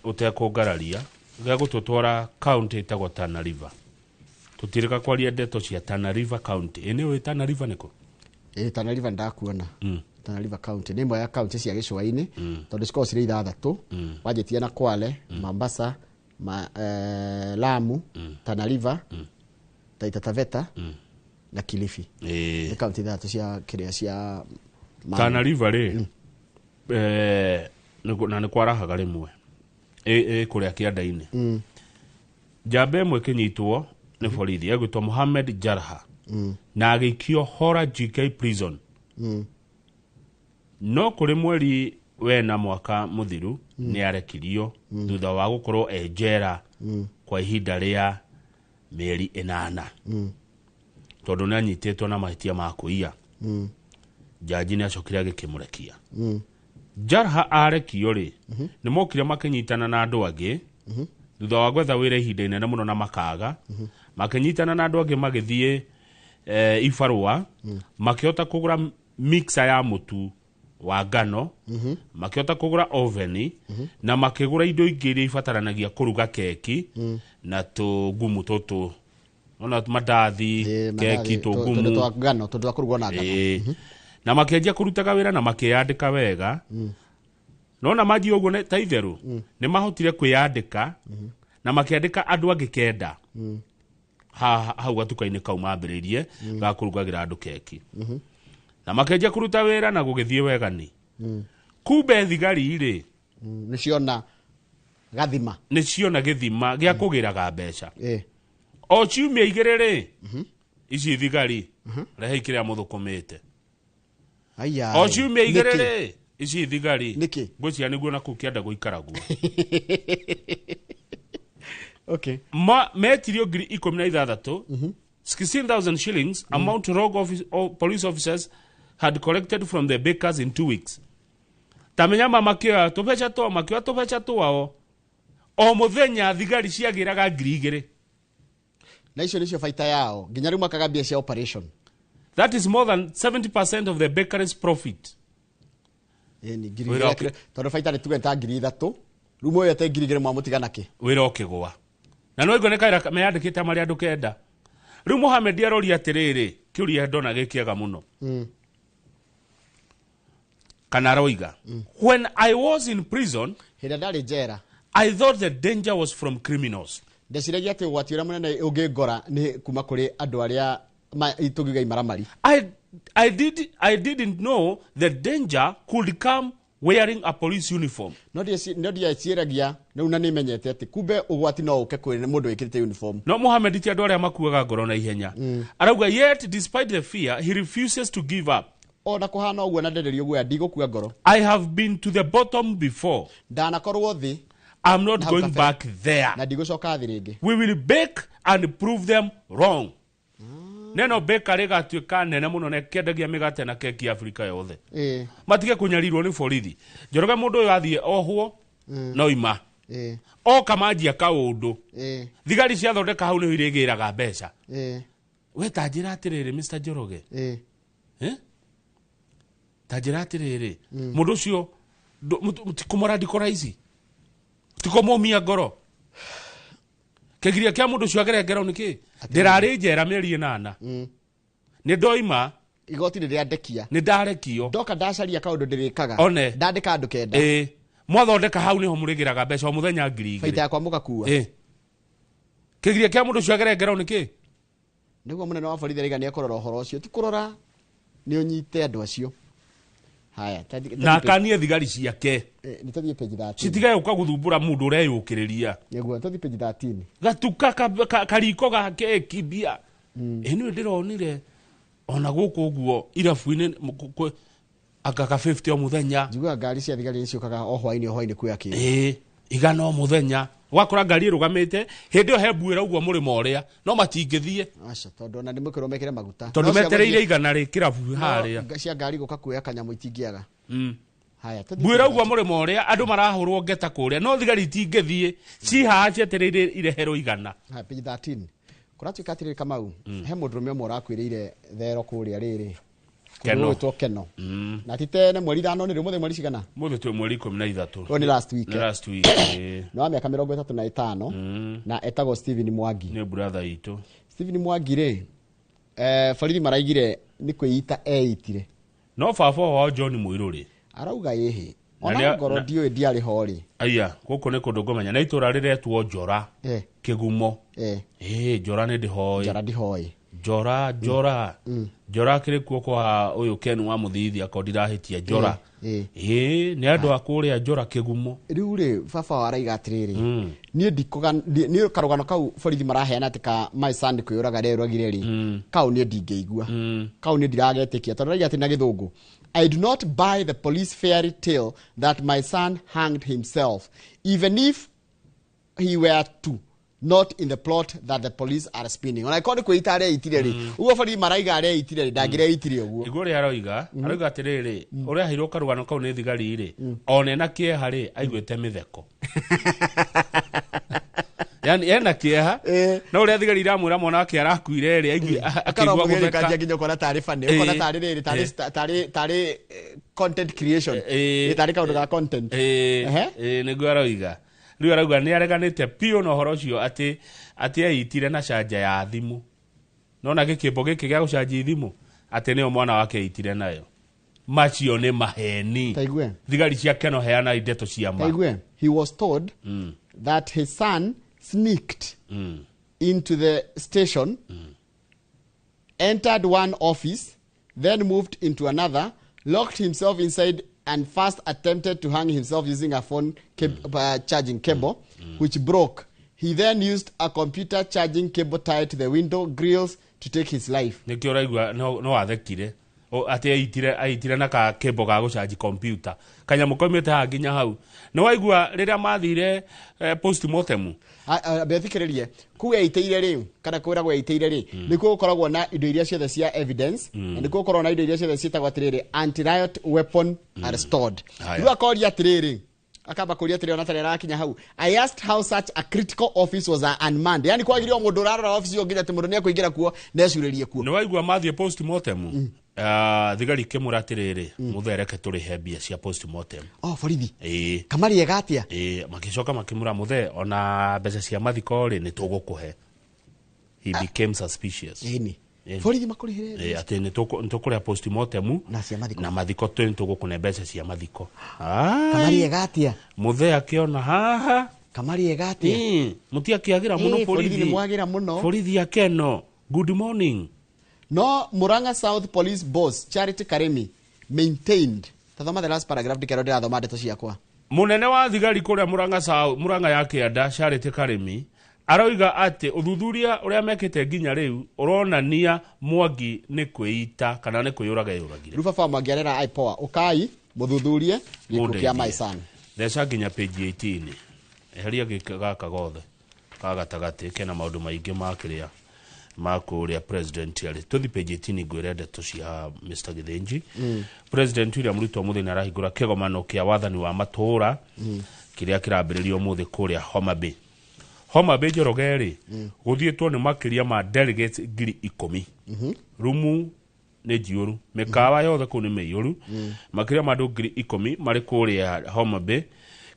utekungararia Gegũtũtwara county ĩtagwo Tana River. Tũtirĩka kwaria ndeto cia Tana River county. Ĩ nĩũĩ Tana River nĩkũ? Ĩ Tana River ndakuona. Tana River county nĩ ĩmwe ya county cia gĩcũa-inĩ tondũ cikoragwo cirĩ ithathatũ. Wanjĩtie na Kwale, Mombasa, Lamu, Tana River, Taita Taveta na Kilifi. Nĩ county ithathatũ cia kĩrĩa cia Tana River rĩ, na nĩ kwarahaga rĩmwe ĩ kũrĩa kĩanda-inĩ. Njamba ĩmwe ĩkĩnyitwo nĩ borithi egwĩtwo Mohamed Jarha na agĩikio Hora GK prison. No kũrĩ mweri wena mwaka mũthiru nĩ arekirio thutha wa gũkorwo e njera kwa ihinda rĩa mĩeri 8 tondũ nĩ anyitĩtwo na mahĩtia ma kũiya. Jaji nĩ acokire agĩkĩmũrekia. Jarha arekio rĩ, nĩ mokire makĩnyitana na andũ angĩ thutha wa gwetha wĩra ihinda inene mũno na makaga. Makĩnyitana na andũ angĩ magĩthiĩ ibarũa, makĩhota kũgũra mixer ya mũtu wa ngano, makĩhota kũgũra oven, na makĩgũra indo ingĩ iria ibataranagia kũruga keki na tũngumu tũtũ, ona mandathi, keki, tũngumu tũndũ twa ngano, tũndũ twa kũrugwo na ngano. Na makĩanjia kũrutaga wĩra na makĩyandĩka wega. Nona manjia ũguo ta itherũ nĩ mahotire kwĩyandĩka na makĩandĩka andũ angĩ 9 hau gatuka-inĩ kau mambĩrĩirie ga kũrugagĩra andũ keki. Na makĩanjia kũruta wĩra na gũgĩthiĩ wega ni. Kumbe thigari rĩ, nĩciona gathima, nĩciona gĩthima gĩa kũgĩraga mbeca. O ciumia 2 rĩ, ici thigari rehei kĩrĩa mũthũkũmĩte. O ciumia 2 rĩ, ici thigari ngwĩciria nĩguo na kũu kĩanda gũikaragwo. Okay. Metirio 16,000, 16,000 shillings amount rogue office, police officers had collected from the bakers in 2 weeks. Tamenya makĩoya tũbeca twao, makĩoya tũbeca twao. O mũthenya thigari ciagĩraga 2,000. Na icio nĩcio baita yao nginya rĩu makaga mbia cia operation. That is more than 70% of the bakery's profit. Ni 2,000 tondũ baita nĩ tuge ta 3,000. Rĩu muoyete 2,000 mwamũtiga nakĩ? Wĩra ũkĩgũa. Na no igo nĩ kaira meyandĩkĩte marĩa andũ 9. Rĩu Mohamed aroria atĩrĩrĩ, kĩũria ndona gĩkĩega mũno. Kana aroiga, when I was in prison, hĩndĩ ndarĩ njera, I thought the danger was from criminals. Ndeciragia atĩ ũgwati ũrĩa mũnene ũngĩngora nĩ kuma kũrĩ andũ arĩa tũngiuga imaramari. I didn't know the danger could come wearing a police uniform. No ndieciragia rĩu na nĩmenyete atĩ kumbe ũgwati no ũke kũrĩ mũndũ wĩkĩrĩte uniform. No Mohamed ti andũ arĩa makuaga ngoro na ihenya. Arauga yet despite the fear he refuses to give up. Ona kũhana ũguo na ndenderio guoya ndigũkua ngoro. I have been to the bottom before. Ndanakorwo thĩ. I'm not going back there. Na ndigũcoka thĩ rĩngĩ. We will bake and prove them wrong. Neno bakery gatuĩka nene mũno na kĩendagia mĩgate na keki Afrika yothe. Matige kũnyarirwo nĩ borithi. Njoroge mũndũ ũyũ athiĩ ohwo no ima. Oka manjia kaũndũ. Thigari ciathondeka hau nĩho irĩgĩraga mbeca. We ta njĩra atĩrĩrĩ Mr. Njoroge. Ta njĩra atĩrĩrĩ, mũndũ ũcio tikũmũradicalize, tikũmũmia ngoro. Kĩgiria kĩa mũndũ ũcio agere ngero nĩkĩ? Ndĩrarĩ njera mĩeri 8. Nĩ ndoima. Igoti nĩ rĩandekia. Nĩ ndarekio. Ndoka ndacaria kaũndũ ndĩrĩkaga. One. Ndandĩka andũ 9. Mwathondeka hau nĩho mũrĩgĩraga mbeca o mũthenya 2,000. Baita yakwa mũgakua. Kĩgiria kĩa mũndũ ũcio agere ngero nĩkĩ? Nĩguo mũnene wa borithi arauga nĩekũrora ũhoro ũcio. Ti kũrora nĩ ũnyite andũ acio. Haya, na akanie thigari ciake. Nĩ tũthiĩ page 13. Citige gũka gũthumbũra mũndũ ũreyũkĩrĩria. Nĩguo, tũthiĩ page 13. Gatuka kariko ga keki mbia. Ĩno ndĩronire ona gũkũ ũguo irabu-inĩ anga ka 50 o mũthenya. Njiguaga ngari cia thigari nĩciũkaga o hwaĩ-inĩ o hwaĩ-inĩ kuoya kĩndũ. Igana o mũthenya. Ũgakora ngari ĩrũgamĩte hĩndĩ ĩyo he mbuĩra ũguo mũrĩmo ũrĩa no matingĩthiĩ. Aca, tondũ ona nĩmũkwĩrwo mekĩre maguta. Tondũ metereire igana rĩ kĩrabu harĩa. Cia ngari gũka kuoya kanyamũ itingĩaga. Haya, mbuĩra ũguo mũrĩmo ũrĩa andũ marahũrwo ngeta kũrĩa no thigari itingĩthiĩ cihaha cietereire ireherwo igana. Haya, page 13. Kũratuĩka atĩrĩrĩ Kamau, he mũndũrũme ũmwe ũrakuĩrĩire thero kũrĩa rĩrĩ Keno. Gwĩtwo Keno. Na ti tene mweri 5 nĩ rĩmwe mweri cigana? Mũthĩ twĩ mweri 13. Ũyũ nĩ last week. Nĩ last week. Nĩ wa mĩaka 35 na etagwo Stephen Mwangi. Nĩ brother itũ. Stephen Mwangi rĩ, borithi maraigire nĩ kwĩita eitire. No baba wao John Mũirũ rĩ, arauga ĩhĩ Na ona ngoro ndiũĩ ndiarĩ ho rĩ. Aya, gũkũ nĩ kũndũ ngũmenya na itũra rĩretwo Njora. Kĩgumo. Njora nĩ ndĩhoĩ. Njora ndĩhoĩ. Njora, Njora. Njora kĩrĩ kuo kwa ũyũ Ken wa Mũthithi akorwo ndirahĩtia Njora. Nĩ andũ a kũrĩa Njora Kĩgumo. Rĩu rĩ, baba wao araiga atĩrĩrĩ, niĩ ndikũga niĩ karũgano kau borithi maraheana atĩ ka my son kwĩyũraga rerũragire rĩ, kau niĩ ndingĩigua. Kau niĩ ndiragetĩkia tondũ araiga atĩ na gĩthũngũ, I do not buy the police fairy tale that my son hanged himself, even if he were to, not in the plot that the police are spinning. Ona ikorwo nĩ kwĩita areitire rĩ, ũguo borithi maraiga areitire rĩ, ndangĩreitire ũguo. Igũrũ rĩa aroiga, aroiga atĩrĩrĩ, ũrĩa aheirwo karũgano kau nĩ thigari rĩ, ona ena kĩeha rĩ, aiguĩte mĩtheko. Yani ena kĩeha, no ũrĩa thigari iramwĩra mwana wake arakuire rĩ, akĩigua gũtheka. Kanjia nginya ũkona tarĩ funny, ũkona tarĩ rĩrĩ, tarĩ content creation. Tarĩ kaũndũ ga content. Nĩguo aroiga. Rĩu arauga nĩ areganĩte biũ na ũhoro ũcio atĩ eitire na canja ya thimũ. Nona gĩkĩmbo gĩkĩ gĩa gũcanjia thimũ atĩ nĩyo mwana wake eitire nayo. Macio nĩ maheni. Taigue. Thigari cia Keno heana ndeto cia ma. Taigue. He was told that his son sneaked into the station, entered one office, then moved into another, locked himself inside, and first attempted to hang himself using a phone charging cable, which broke. He then used a computer charging cable tied to the window grills to take his life. Nĩkĩo ũraigua no athekire. Atĩ eitire na ka cable ga gũcanji computer. Kanyamũ kaumĩte haha nginya hau. Nĩ waigua rĩrĩa mathire postmortem? Mbethikĩrĩrie, kũu eitĩire rĩ, kana kwĩragwo eitĩire rĩ, nĩkuo gũkoragwo na indo iria ciothe cia evidence, na nĩkuo gũkoragwo na indo iria ciothe ciĩtagwo atĩrĩrĩ, anti-riot weapon are stored. Rĩu akoria atĩrĩrĩ, akamba kũria atĩrĩrĩ ona tarĩ arakinya hau. I asked how such a critical office was unmanned. Yani kwagĩrĩirwo mũndũ ũrarora office ĩyo nginya atĩ mũndũ nĩekũingĩra kuo na ecurĩrie kuo. Nĩ waigua mathiĩ postmortem? Thigari ikĩmwĩra atĩrĩrĩ, mũthee reke tũrĩhe mbia cia postmortem. Oh, borithi. Kamariega atĩa? Magĩcoka makĩmwĩra mũthee ona mbeca cia mathiko rĩ nĩ tũgũkũhe. He became suspicious. Ĩni. Borithi makũrĩhĩre. Atĩ nĩ tũkũrĩha postmortem na cia mathiko. Na mathiko nĩ tũgũkũne mbeca cia mathiko. Kamariega atĩa? Mũthee akĩona haha. Kamariega atĩa? Mũtiakĩagĩra mũno Borithi borithi. nĩ mwagĩra mũno. Borithi akeno. Good morning. No Murang'a South Police boss Charity Karimi maintained. Tathoma the last paragraph ndikero ndirathoma ndeto ciakwa. Munene wa thigari kũrĩa Murang'a South, Murang'a ya kĩanda Charity Karimi aroiga atĩ ũthuthuria ũrĩa mekĩte nginya rĩu ũronania Mwangi nĩ kwĩita kana nĩ kwĩyũraga eyũragire. Rĩu baba Mwangi arera IPOA ũkai mũthuthurie gĩkuũ kĩa my son. Theca nginya page 18. Eheria gĩkĩ gaka gothe ka gatagatĩ kena maũndũ maingĩ ma kĩrĩa ma kũrĩa president arĩ. Tũthi page 18 ngwĩre ndeto cia Mr. Githinji. President William Ruto ũmũthĩ nĩ arahingũra kĩgomano kĩa wathani wa matũũra kĩrĩa kĩrambĩrĩrio ũmũthĩ kũrĩa Homa Bay. Homa Bay Njoroge rĩ, gũthiĩtwo nĩ makĩria ma delegates 10,000. Rumu nĩ njiyũru, mĩkawa yothe kũu nĩ mĩiyũru. Makĩria ma andũ 10,000 marĩ kũrĩa Homa Bay.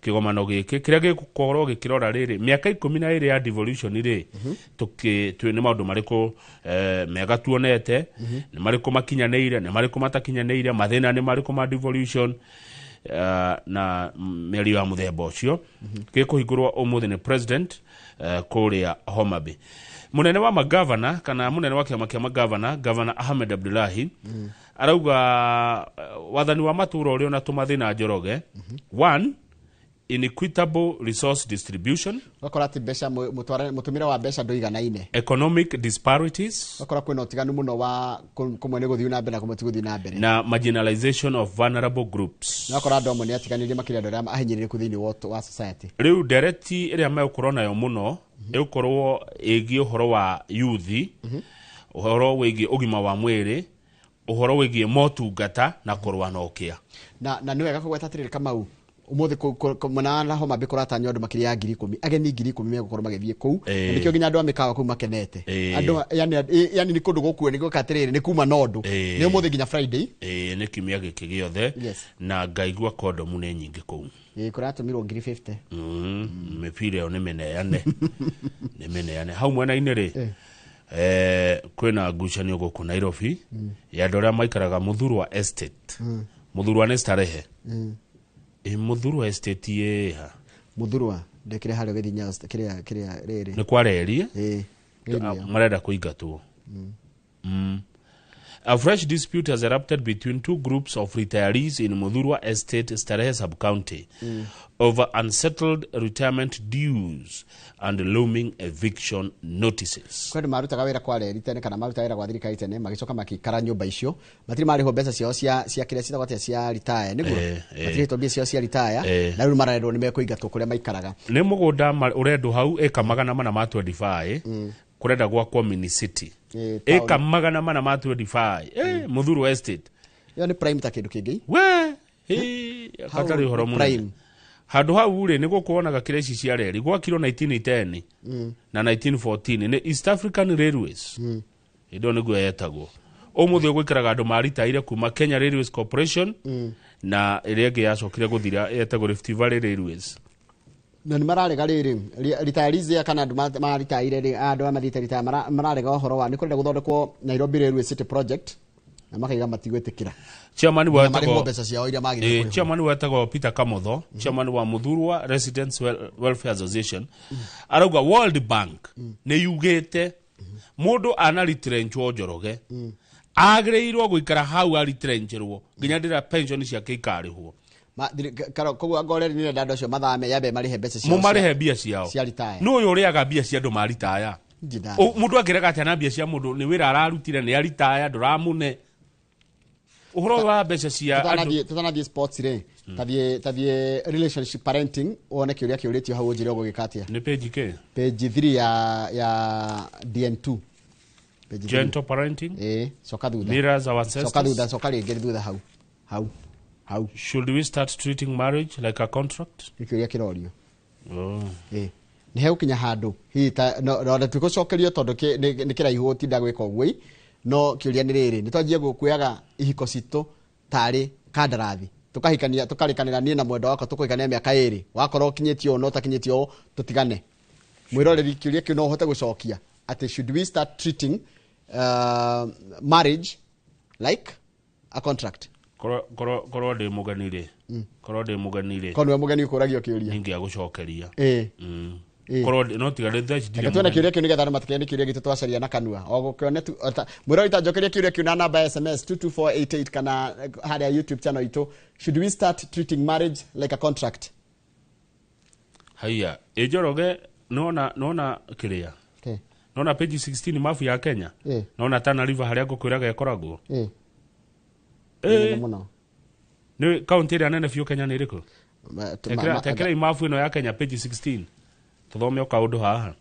Kĩgomano gĩkĩ kĩrĩa gĩgũkorwo gĩkĩrora rĩrĩ mĩaka 12 ya devolution rĩ, twĩ nĩ maũndũ marĩkũ mega tuonete, nĩ marĩkũ makinyanĩire, nĩ marĩkũ matakinyanĩire, mathĩna nĩ marĩkũ ma devolution, na mĩario ya mũthemba ũcio. Gĩkũhingũrwo ũmũthĩ nĩ president kũrĩa Homa Bay. Mũnene wa magavana kana mũnene wa kĩama kĩa magavana, Governor Ahmed Abdullahi, arauga wathani wa matũũra ũrĩa ona tũmathĩna Njoroge. One, inequitable resource distribution. Ũgakora atĩ mbeca mũtũmĩre wa mbeca ndũiganaine. Economic disparities. Ũgakora kwĩna ũtiganu mũno wa kũmwe nĩ gũthiĩ na mbere na kũmwe ti gũthiĩ na mbere. Na marginalization of vulnerable groups. Na ũgakora andũ amwe nĩ atiganĩrie makĩria andũ arĩa ahinyĩrĩrĩku thĩinĩ wa society. Rĩu ndereti ĩrĩa megũkorwo nayo mũno ĩgũkorwo ĩgiĩ ũhoro wa youth, ũhoro wĩgiĩ ũgima wa mwĩrĩ, ũhoro wĩgiĩ motungata na kũrũa na ũkĩa. Na nĩ wega kũgweta atĩrĩrĩ Kamau, Umuthi mwena wa Homa Bay kũratanywo andũ makĩria ya 10,000, ageni 10,000 megũkorwo magĩthiĩ kũu. Na nĩkĩo nginya andũ a mĩkawa kũu makenete. Andũ yani nĩ kũndũ gũkuo nĩ gwĩka atĩrĩrĩ, nĩ kuma na ũndũ. Nĩ ũmũthĩ nginya Friday. Ĩĩ, nĩ kiumia gĩkĩ gĩothe. Na ngaigua kondomu nĩ nyingĩ kũu. Ĩĩ, kũratũmirwo 50,000. Mĩbira ĩyo nĩ mĩneane. Nĩ mĩneane. Hau mwena-inĩ rĩ, kwĩna ngucanio gũkũ Nairobi ya andũ arĩa maikaraga Muthurwa Estate. Muthurwa nĩ starehe. Ĩ Muthurwa Estate ĩha? Muthurwa ndekire harĩa ũgĩthiĩ Nyayo kĩrĩa kĩrĩa rĩrĩ. Nĩ kwa reri. Ĩĩ. Marenda kũingatwo. A fresh dispute has erupted between two groups of retirees in Muthurwa Estate, Starehe Sub-County, over unsettled retirement dues and looming eviction notices. Kwĩ andũ marutaga wĩra kwa reri tene kana marutaga wĩra gwa thirikari tene, magĩcoka makĩikara nyũmba icio, matirĩ marĩhwo mbeca ciao cia kĩrĩa ciĩtagwo atĩa, cia retire, nĩguo? Matirĩhĩtwo mbia ciao cia retire, na rĩu marerwo nĩ mekũingatwo kũrĩa maikaraga. Nĩ mũgũnda ũrendwo hau ĩka 425, kũrenda gwakwo mini city. Ĩka 425, Muthurwa Estate. Ĩyo nĩ prime ta kĩndũ kĩngĩ. We, Hau gatarĩ ũhoro nĩ mũnene. prime. Handũ hau rĩ, nĩ gũkũ wonaga kĩrĩa ici cia reri gwakirwo 1910 na 1914 nĩ East African Railways. Hĩndĩ ĩyo nĩguo yetagwo. Ũmũthĩ ũgũikaraga andũ maritaire kuma Kenya Railways Corporation na ĩrĩa ĩngĩ yacokire gũthira yetagwo Rift Valley Railways. Na nĩ mararega rĩrĩ, retirees ya kana andũ maritaire rĩ, andũ aya mathiĩte retire mararega ũhoro wa nĩ kũrenda gũthondekwo Nairobi Railway City Project na makaiga matigwĩtĩkĩra. Chairman Nginya wa marĩhwo mbeca ciao iria magĩrĩirwo kũrĩhwo. Chairman wetagwo Peter Kamotho, chairman wa Muthurwa Residents Welfare Association, arauga World Bank nĩ yugĩte mũndũ ana retrenchwo Njoroge agĩrĩirwo gũikara hau aretrencherwo nginya rĩrĩa pension ciake ikarĩhwo. Koguo angorwo rĩrĩ nĩrenda andũ acio mathame yambe marĩhe mbeca ciao Mũmarĩhe mbia ciao. cia retire. Nũ ũyũ ũrĩaga mbia cia andũ maritaya? Njĩra. Mũndũ angĩrega atĩa na mbia cia mũndũ? Nĩ wĩra ararutire, nĩ aritaya, ndũramũne. Ũhoro wa mbeca cia andũ. Tũtanathiĩ sports rĩ, tathiĩ relationship parenting, wone kĩũria kĩũrĩtio hau ũnjĩre ũgũgĩka atĩa. Nĩ page kĩ? Page 3 ya DN2. Page three. Gentle parenting? Ĩĩ, coka thutha. Mirrors our ancestors. Coka thutha, coka rĩngĩ thutha hau. Hau. Hau. Should we start treating marriage like a contract? Nĩ kĩũria kĩrorio. Ĩĩ. Nĩ hegũkinya handũ hihi ta no no tũgũcokerio tondũ nĩ kĩraihu gũtinda gwĩka ũguo ĩ, no kĩũria nĩ rĩrĩ, nĩ twanjie kuoyaga ihiko citũ tarĩ kandarathi, tũkahikania, tũkarĩkanĩra niĩ na mwendwa wakwa tũkũhikania mĩaka ĩrĩ, wakorwo ũkinyĩtie ũũ na ũtakinyĩtie ũũ tũtigane. Mwĩroreri, kĩũria kĩu no ũhote gũcokia atĩ should we start treating marriage like a contract? Korwo ndĩ mũgeni rĩ, korwo ndĩ mũgeni rĩ, Korwo nĩwe mũgeni ũkũragio kĩũria. Ningĩagũcokeria. Ĩĩ. Korwo no tiga rĩ, thaa ici ndirĩ Reke tuone mũgeni. kĩũria kĩu nĩgetha andũ matikagĩe nĩ kĩũria gitũ twacaria na kanua. O gũkĩone tu, ota, mwĩrori ta njokeria kĩũria kĩu na namba ya SMS 22488 kana harĩa YouTube channel itũ. Should we start treating marriage like a contract? Haiya, ĩ Njoroge, nona kĩrĩa? Okay. Nona page 16 mabu ya Kenya? Nona Tana River harĩa ngũkwĩraga ĩkoragwo? Nene mũno. Nĩ kaunti ĩrĩa nene biũ Kenya nĩ ĩrĩkũ? Tekera mabu ĩno ya Kenya page 16. Tũthome o kaũndũ haha.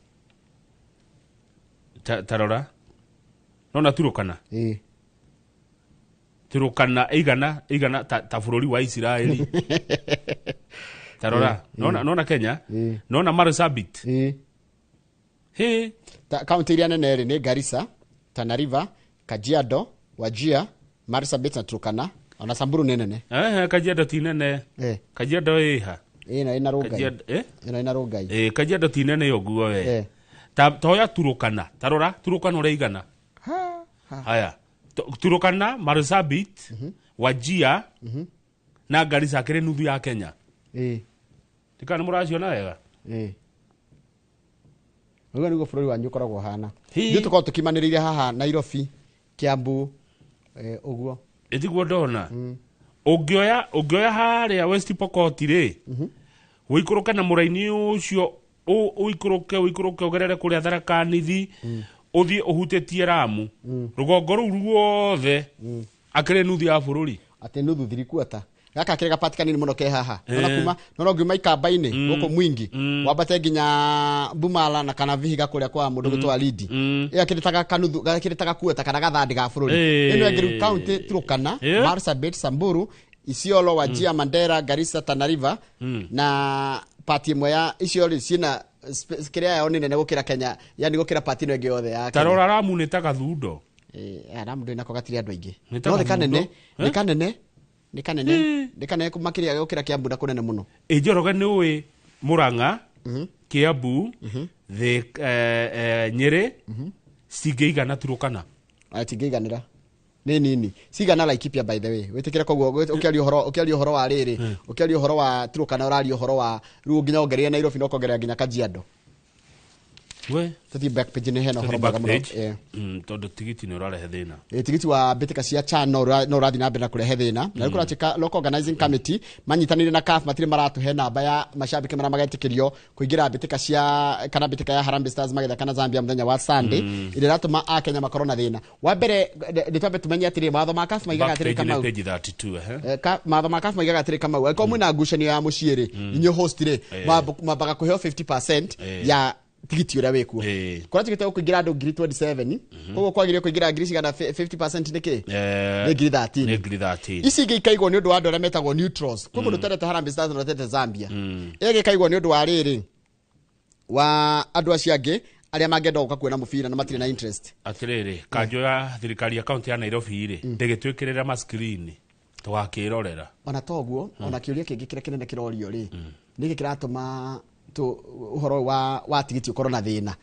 Tarora. Nona Turukana? Turukana ĩigana ta bũrũri wa Isiraeli. Tarora. Nona Kenya? Nona Marsabit? He. Ta kaunti iria nene rĩ nĩ Garissa, Tana River, Kajiado, Wajir, Marsabit na Turukana. Ona Samburu nĩ nene. Kajiado ti nene. Kajiado ĩha. Ĩno ĩna Rongai. Kajiado, Ĩno ĩna Rongai. Kajiado ti nene ũguo we. Ta toya Turukana. Tarora Turukana ũrĩa igana. Haya. Turukana, Marsabit, Wajir na Garissa kĩrĩ nuthu ya Kenya. Ndikana nĩ mũraciona wega? Ũguo nĩguo bũrũri wanyu ũkoragwo ũhana. Ithuĩ tũkoragwo tũkimanĩrĩire haha Nairobi, Kiambu, ũguo. Ĩtiguo ndona. Ũngĩoya harĩa West Pokot rĩ, ũikũrũke na mũraini ũcio, ũikũrũke ũgerere kũrĩa Tharaka Nithi, ũthiĩ ũhutĩtie Lamu. Rũgongo rũu ruothe, akĩrĩ nuthu ya bũrũri. Atĩ nuthu thirikuota. Gaka kĩrĩ gapati kanini mũno ke haha. Nona kuma, nona ũngiuma Ikamba-inĩ, gũkũ Mwingi, wambate nginya Bumala na kana Vihiga kũrĩa kwa mũndũ gwĩtwo Alidi. Ĩyo akĩrĩ ta kanuthu, gakĩrĩ ta gakuota kana gathandi ga bũrũri. Ĩno ĩngĩ rĩu kaunti Turukana, Marsabit, Samburu, Isiolo, Wajir, Mandera, Garissa, Tana River na pati ĩmwe ya icio rĩ ciĩna kĩrĩa yao nĩ nene gũkĩra Kenya, yani gũkĩra pati ĩno ĩngĩ yothe ya Ta rora Lamu nĩ ta gathundo. Lamu ndĩ nako gatirĩ andũ aingĩ. Nĩ ta No nĩ gathundo. kanene, nĩ kanene, nĩ kanene, nĩ kanene makĩria gũkĩra Kiambu na kũnene mũno. Ĩ Njoroge nĩ ũĩ Murang'a, Kiambu, Nyĩrĩ cingĩigana Turukana. Cingĩiganĩra. Nĩ nini cigana Laikipia by the way wĩtĩkĩre koguo ũkĩaria ũhoro wa rĩrĩ, ũkĩaria ũhoro wa Turukana ũraria ũhoro wa rĩu nginya ongerere Nairobi no kongerera nginya Kajiado. We tũthiĩ back page nĩ hena ũhoro mwega mũno. Tondũ tigiti nĩ ũrarehe thĩna. Tigiti wa mbĩtĩka cia CHAN no ũrathiĩ na mbere na kũrehe thĩna. Na rĩu kũratuĩka local organizing committee manyitanĩire na CAF matirĩ maratũhe namba ya mashabiki marĩa magetĩkĩrio kũingĩra mbĩtĩka cia kana mbĩtĩka ya Harambee Stars magĩthaka na Zambia mũthenya wa Sunday, ĩrĩa ĩratũma Akenya makorwo na thĩna. Wa mbere nĩ twambe tumenye atĩrĩ mawatho ma CAF maigaga atĩrĩ Kamau. Page 32 Mawatho ma CAF maigaga atĩrĩ Kamau, angĩkorwo mwĩna ngucanio ya mũciĩ rĩ, inyuĩ host rĩ, mambaga kũheo 50% ya tigiti ũrĩa wĩkuo. Kũratuĩkĩte gũkũingĩra andũ 27,000, koguo kwagĩrĩire kũingĩra ngiri cigana 50% nĩ kĩ? Nĩ ngiri 13. Nĩ ngiri 13. Ici ingĩ ikaigwo nĩ ũndũ wa andũ arĩa metagwo neutrals. Kwĩ mũndũ ũtendete Harambee Stars na ũtendete Zambia. Ĩyo ĩkaigwo nĩ ũndũ wa rĩrĩ wa andũ acio angĩ arĩa mangĩenda gũka kuona mũbira na matirĩ na interest. Atĩrĩrĩ, kanjũ ya thirikari ya kaunti ya Nairobi rĩ, ndĩgĩtwĩkĩrĩra ma screen tũgakĩrorera. Ona toguo, ona kĩũria kĩngĩ kĩrĩa kĩnene kĩrorio rĩ, nĩkĩ kĩratũma ũhoro wa tigiti ũkorwo na thĩna?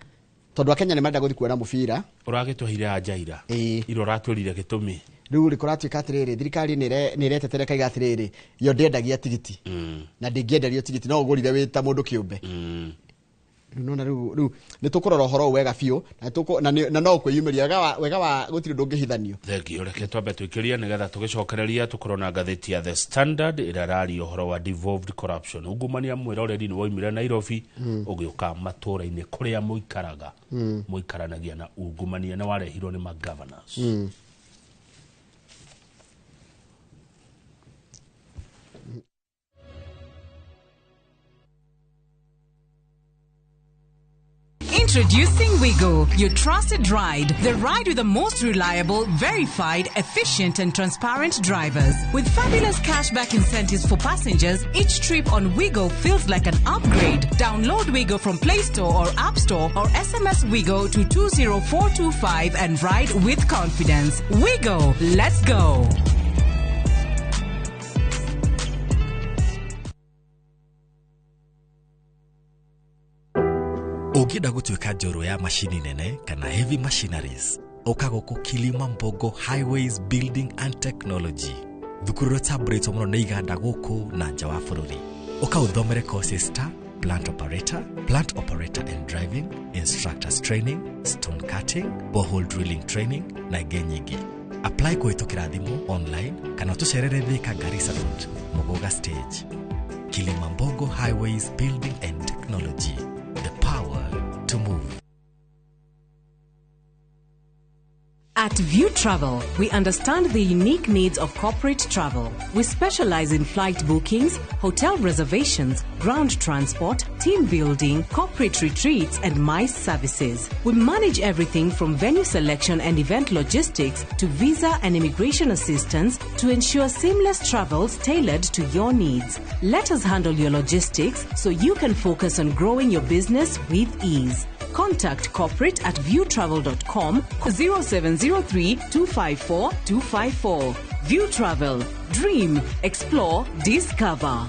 Tondũ Akenya nĩ marenda gũthiĩ kuona mũbira. Ũragĩtwehire anja ira. Ira ũratwĩrire gĩtũmi. Rĩu rĩ kũratuĩka atĩrĩrĩ, thirikari nĩ ĩretetere ĩkaiga atĩrĩrĩ, yo ndĩendagia tigiti. Na ndĩngĩenderio tigiti, no ũgũrire wĩ ta mũndũ kĩũmbe. Rĩu nona rĩu nĩ tũkũrora ũhoro ũyũ wega biũ, na no ũkwĩyumĩria wega wa gũtirĩ ũndũ ũngĩhithanio. Thengio, reke twambe twĩkĩrie nĩgetha tũgĩcokereria tũkorwo na ngathĩti ya The Standard ĩrĩa ĩraria ũhoro wa devolved corruption. Ungumania mwĩroreri nĩ woimire Nairobi ũgĩũka matũũra-inĩ kũrĩa mũikaraga, mũikaranagia na ungumania na warehirwo nĩ ma-governors. Introducing Wigo, your trusted ride. The ride with the most reliable, verified, efficient and transparent drivers. With fabulous cashback incentives for passengers, each trip on Wigo feels like an upgrade. Download Wigo from Play Store or App Store or SMS Wigo to 20425 and ride with confidence. Wigo, let's go. Ũngĩenda gũtuĩka njorua ya macini nene kana heavy machineries, ũka gũkũ Kilimambogo Highways Building and Technology. Thukuru ĩrĩa ĩtambũrĩtwo mũno nĩ iganda gũkũ na nja wa bũrũri. Ũka ũthomere courses ta plant operator and driving, instructors training, stone cutting, borehole drilling training na ingĩ nyingĩ. Apply kũhĩtũkĩra thimũ online kana ũtũcerere Thika Garissa Road, Muguga Stage. Kilimambogo Highways Building and Technology. The power to move. At View Travel, we understand the unique needs of corporate travel. We specialize in flight bookings, hotel reservations, ground transport, team building, corporate retreats, and MICE services. We manage everything from venue selection and event logistics to visa and immigration assistance to ensure seamless travels tailored to your needs. Let us handle your logistics so you can focus on growing your business with ease. Contact corporate at viewtravel.com 0703 254 254. View Travel. Dream, explore, discover.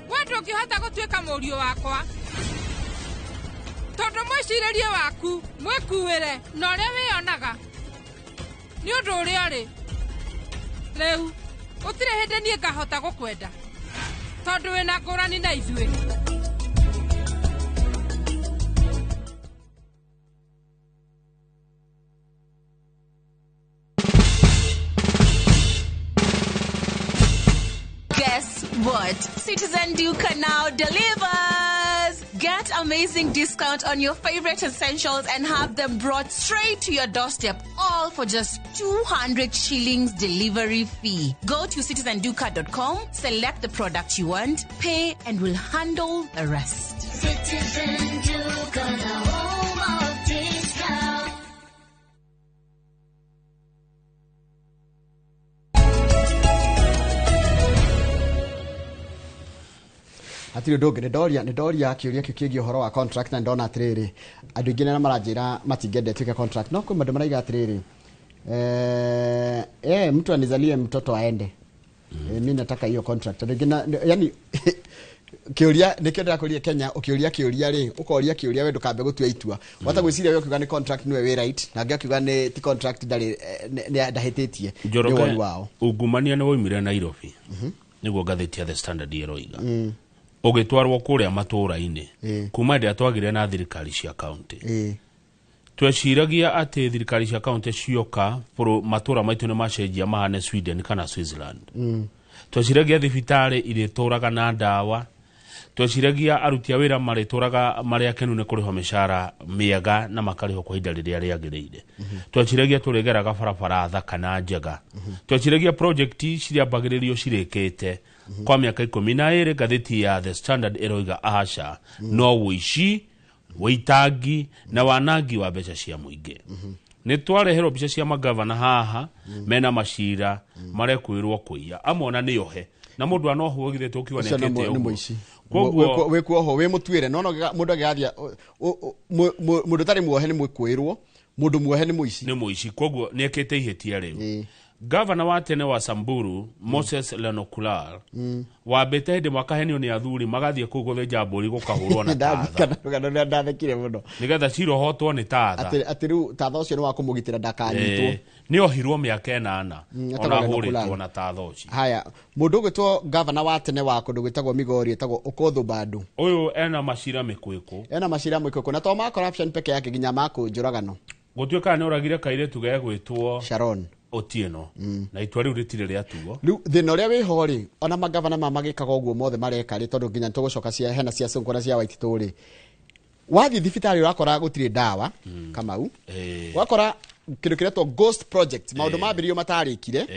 Wendo ngĩhota gũtuĩka mũriũ wakwa tondũ mwĩcirĩrie waku mwĩkuĩre na ũrĩa wĩyonaga nĩ ũndũ ũrĩa ũrĩ rĩu gũtirĩ hĩndĩ niĩ ngahota gũkwenda tondũ wĩna ngũrani na ithuĩ. Guess what? Citizen Duka now delivers! Get amazing discount on your favorite essentials and have them brought straight to your doorstep, all for just 200 shillings delivery fee. Go to citizenduka.com, select the product you want, pay, and we'll handle the rest. Citizen Duka, the home of discount. Hatirĩ ũndũ ũngĩ. Nĩ ndoria kĩũria kĩu kĩgiĩ ũhoro wa contract, na ndona atĩrĩrĩ, andũ aingĩ nĩ maranjĩra matingĩenda ĩtuĩke contract, no kwĩ andũ maraiga atĩrĩrĩ, mtu anizalie mtoto aende. Mi nataka hiyo contract. Andũ aingĩ yani kĩũria nĩkĩo ndĩrakũria Kenya, ũkĩũria kĩũria rĩ, ũkoria kĩũria we ndũkambe gũtua itua. Wata gwĩciria we ũkiuga nĩ contract nĩwe wĩ right, na angĩ akiuga nĩ ti contract, ndarĩ ndahĩtĩtie. Nĩ Njoroge, woni wao. Ungumania nĩ woimire Nairobi, nĩguo ngathĩti ya The Standard ĩroiga, ũgĩtwarwo kũrĩa matũũra-inĩ. Kuma hĩndĩ ĩrĩa twagire na thirikari cia kaunti, tweciragia atĩ thirikari cia kaunti cioka matũũra maitũ nĩ macenjia mahane Sweden kana Switzerland. Tweciragia thibitarĩ irĩtũraga na ndawa, tweciragia aruti a wĩra marĩtũraga marĩ akenu nĩ kũrĩhwo mĩcara mĩega na makarĩhwo kwa ihinda rĩrĩa rĩagĩrĩire, tweciragia tũrĩgeraga barabara thaka na njega, tweciragia project cirĩambagĩrĩrio cirĩkĩte kwa mĩaka 12. Ngathĩti ya The Standard ĩroiga aca, no wũici, wĩitangi na wanangi wa mbeca cia mũingĩ. Nĩ twareherwo mbica cia magavana haha mena macira marekwĩrwo kũiya, amwe ona nĩ ohe, na mũndũ anohwo githĩ tũkiuga Ũcio nĩ nĩekĩte nĩ ũguo. mũici. Koguo Wĩ kuohwo wĩ mũtuĩre, no mũndũ agĩgathia mũndũ ũtarĩ muohe nĩ mwĩkũĩrwo, mũndũ muohe nĩ mũici. Nĩ mũici, koguo nĩ ekĩte ihĩtia. Rĩu gavana wa tene wa Samburu, Moses Lenokulal, wambĩte hĩndĩ makahenio nĩ athuri magathiĩ kũu gũthĩnja mbũri gũkahũrwo na tatha. Ndarikana rũgano rũrĩa, ndathekire mũno. Nĩgetha cira ũhotwo nĩ tatha. Atĩ rĩu tatha ũcio nĩ wa kũmũgitĩra ndakanyitwo. Nĩ ohirwo mĩaka 8. Etagwo Ona Lenokulal. ahũrĩtwo na tatha ũcio. Haya, mũndũ ũgwĩtwo gavana wa tene wa kũndũ gwĩtagwo Migori ĩtagwo Okoth Badu. Ũyũ ena macira mĩkwĩkũ. Ena macira mwĩkũkũ, na to ma corruption peke yake, nginya ma kũnjũragano. Gũtuĩkaga nĩ ũragire kairĩtu gegwĩtwo Sharon Otieno, na itua rĩu rĩtirĩ rĩatuo. Rĩu thĩna ũrĩa wĩho rĩ, ona magavana ma magĩkaga ũguo mothe mareka rĩ, tondũ nginya tũgũcoka cia hena cia Sonko na cia Waititũ rĩ, wathiĩ thibitarĩ ũrakora gũtirĩ ndawa, Kamau. Ũgakora kĩndũ kĩretwo ghost project, maũndũ mambĩrĩirio matarĩkire,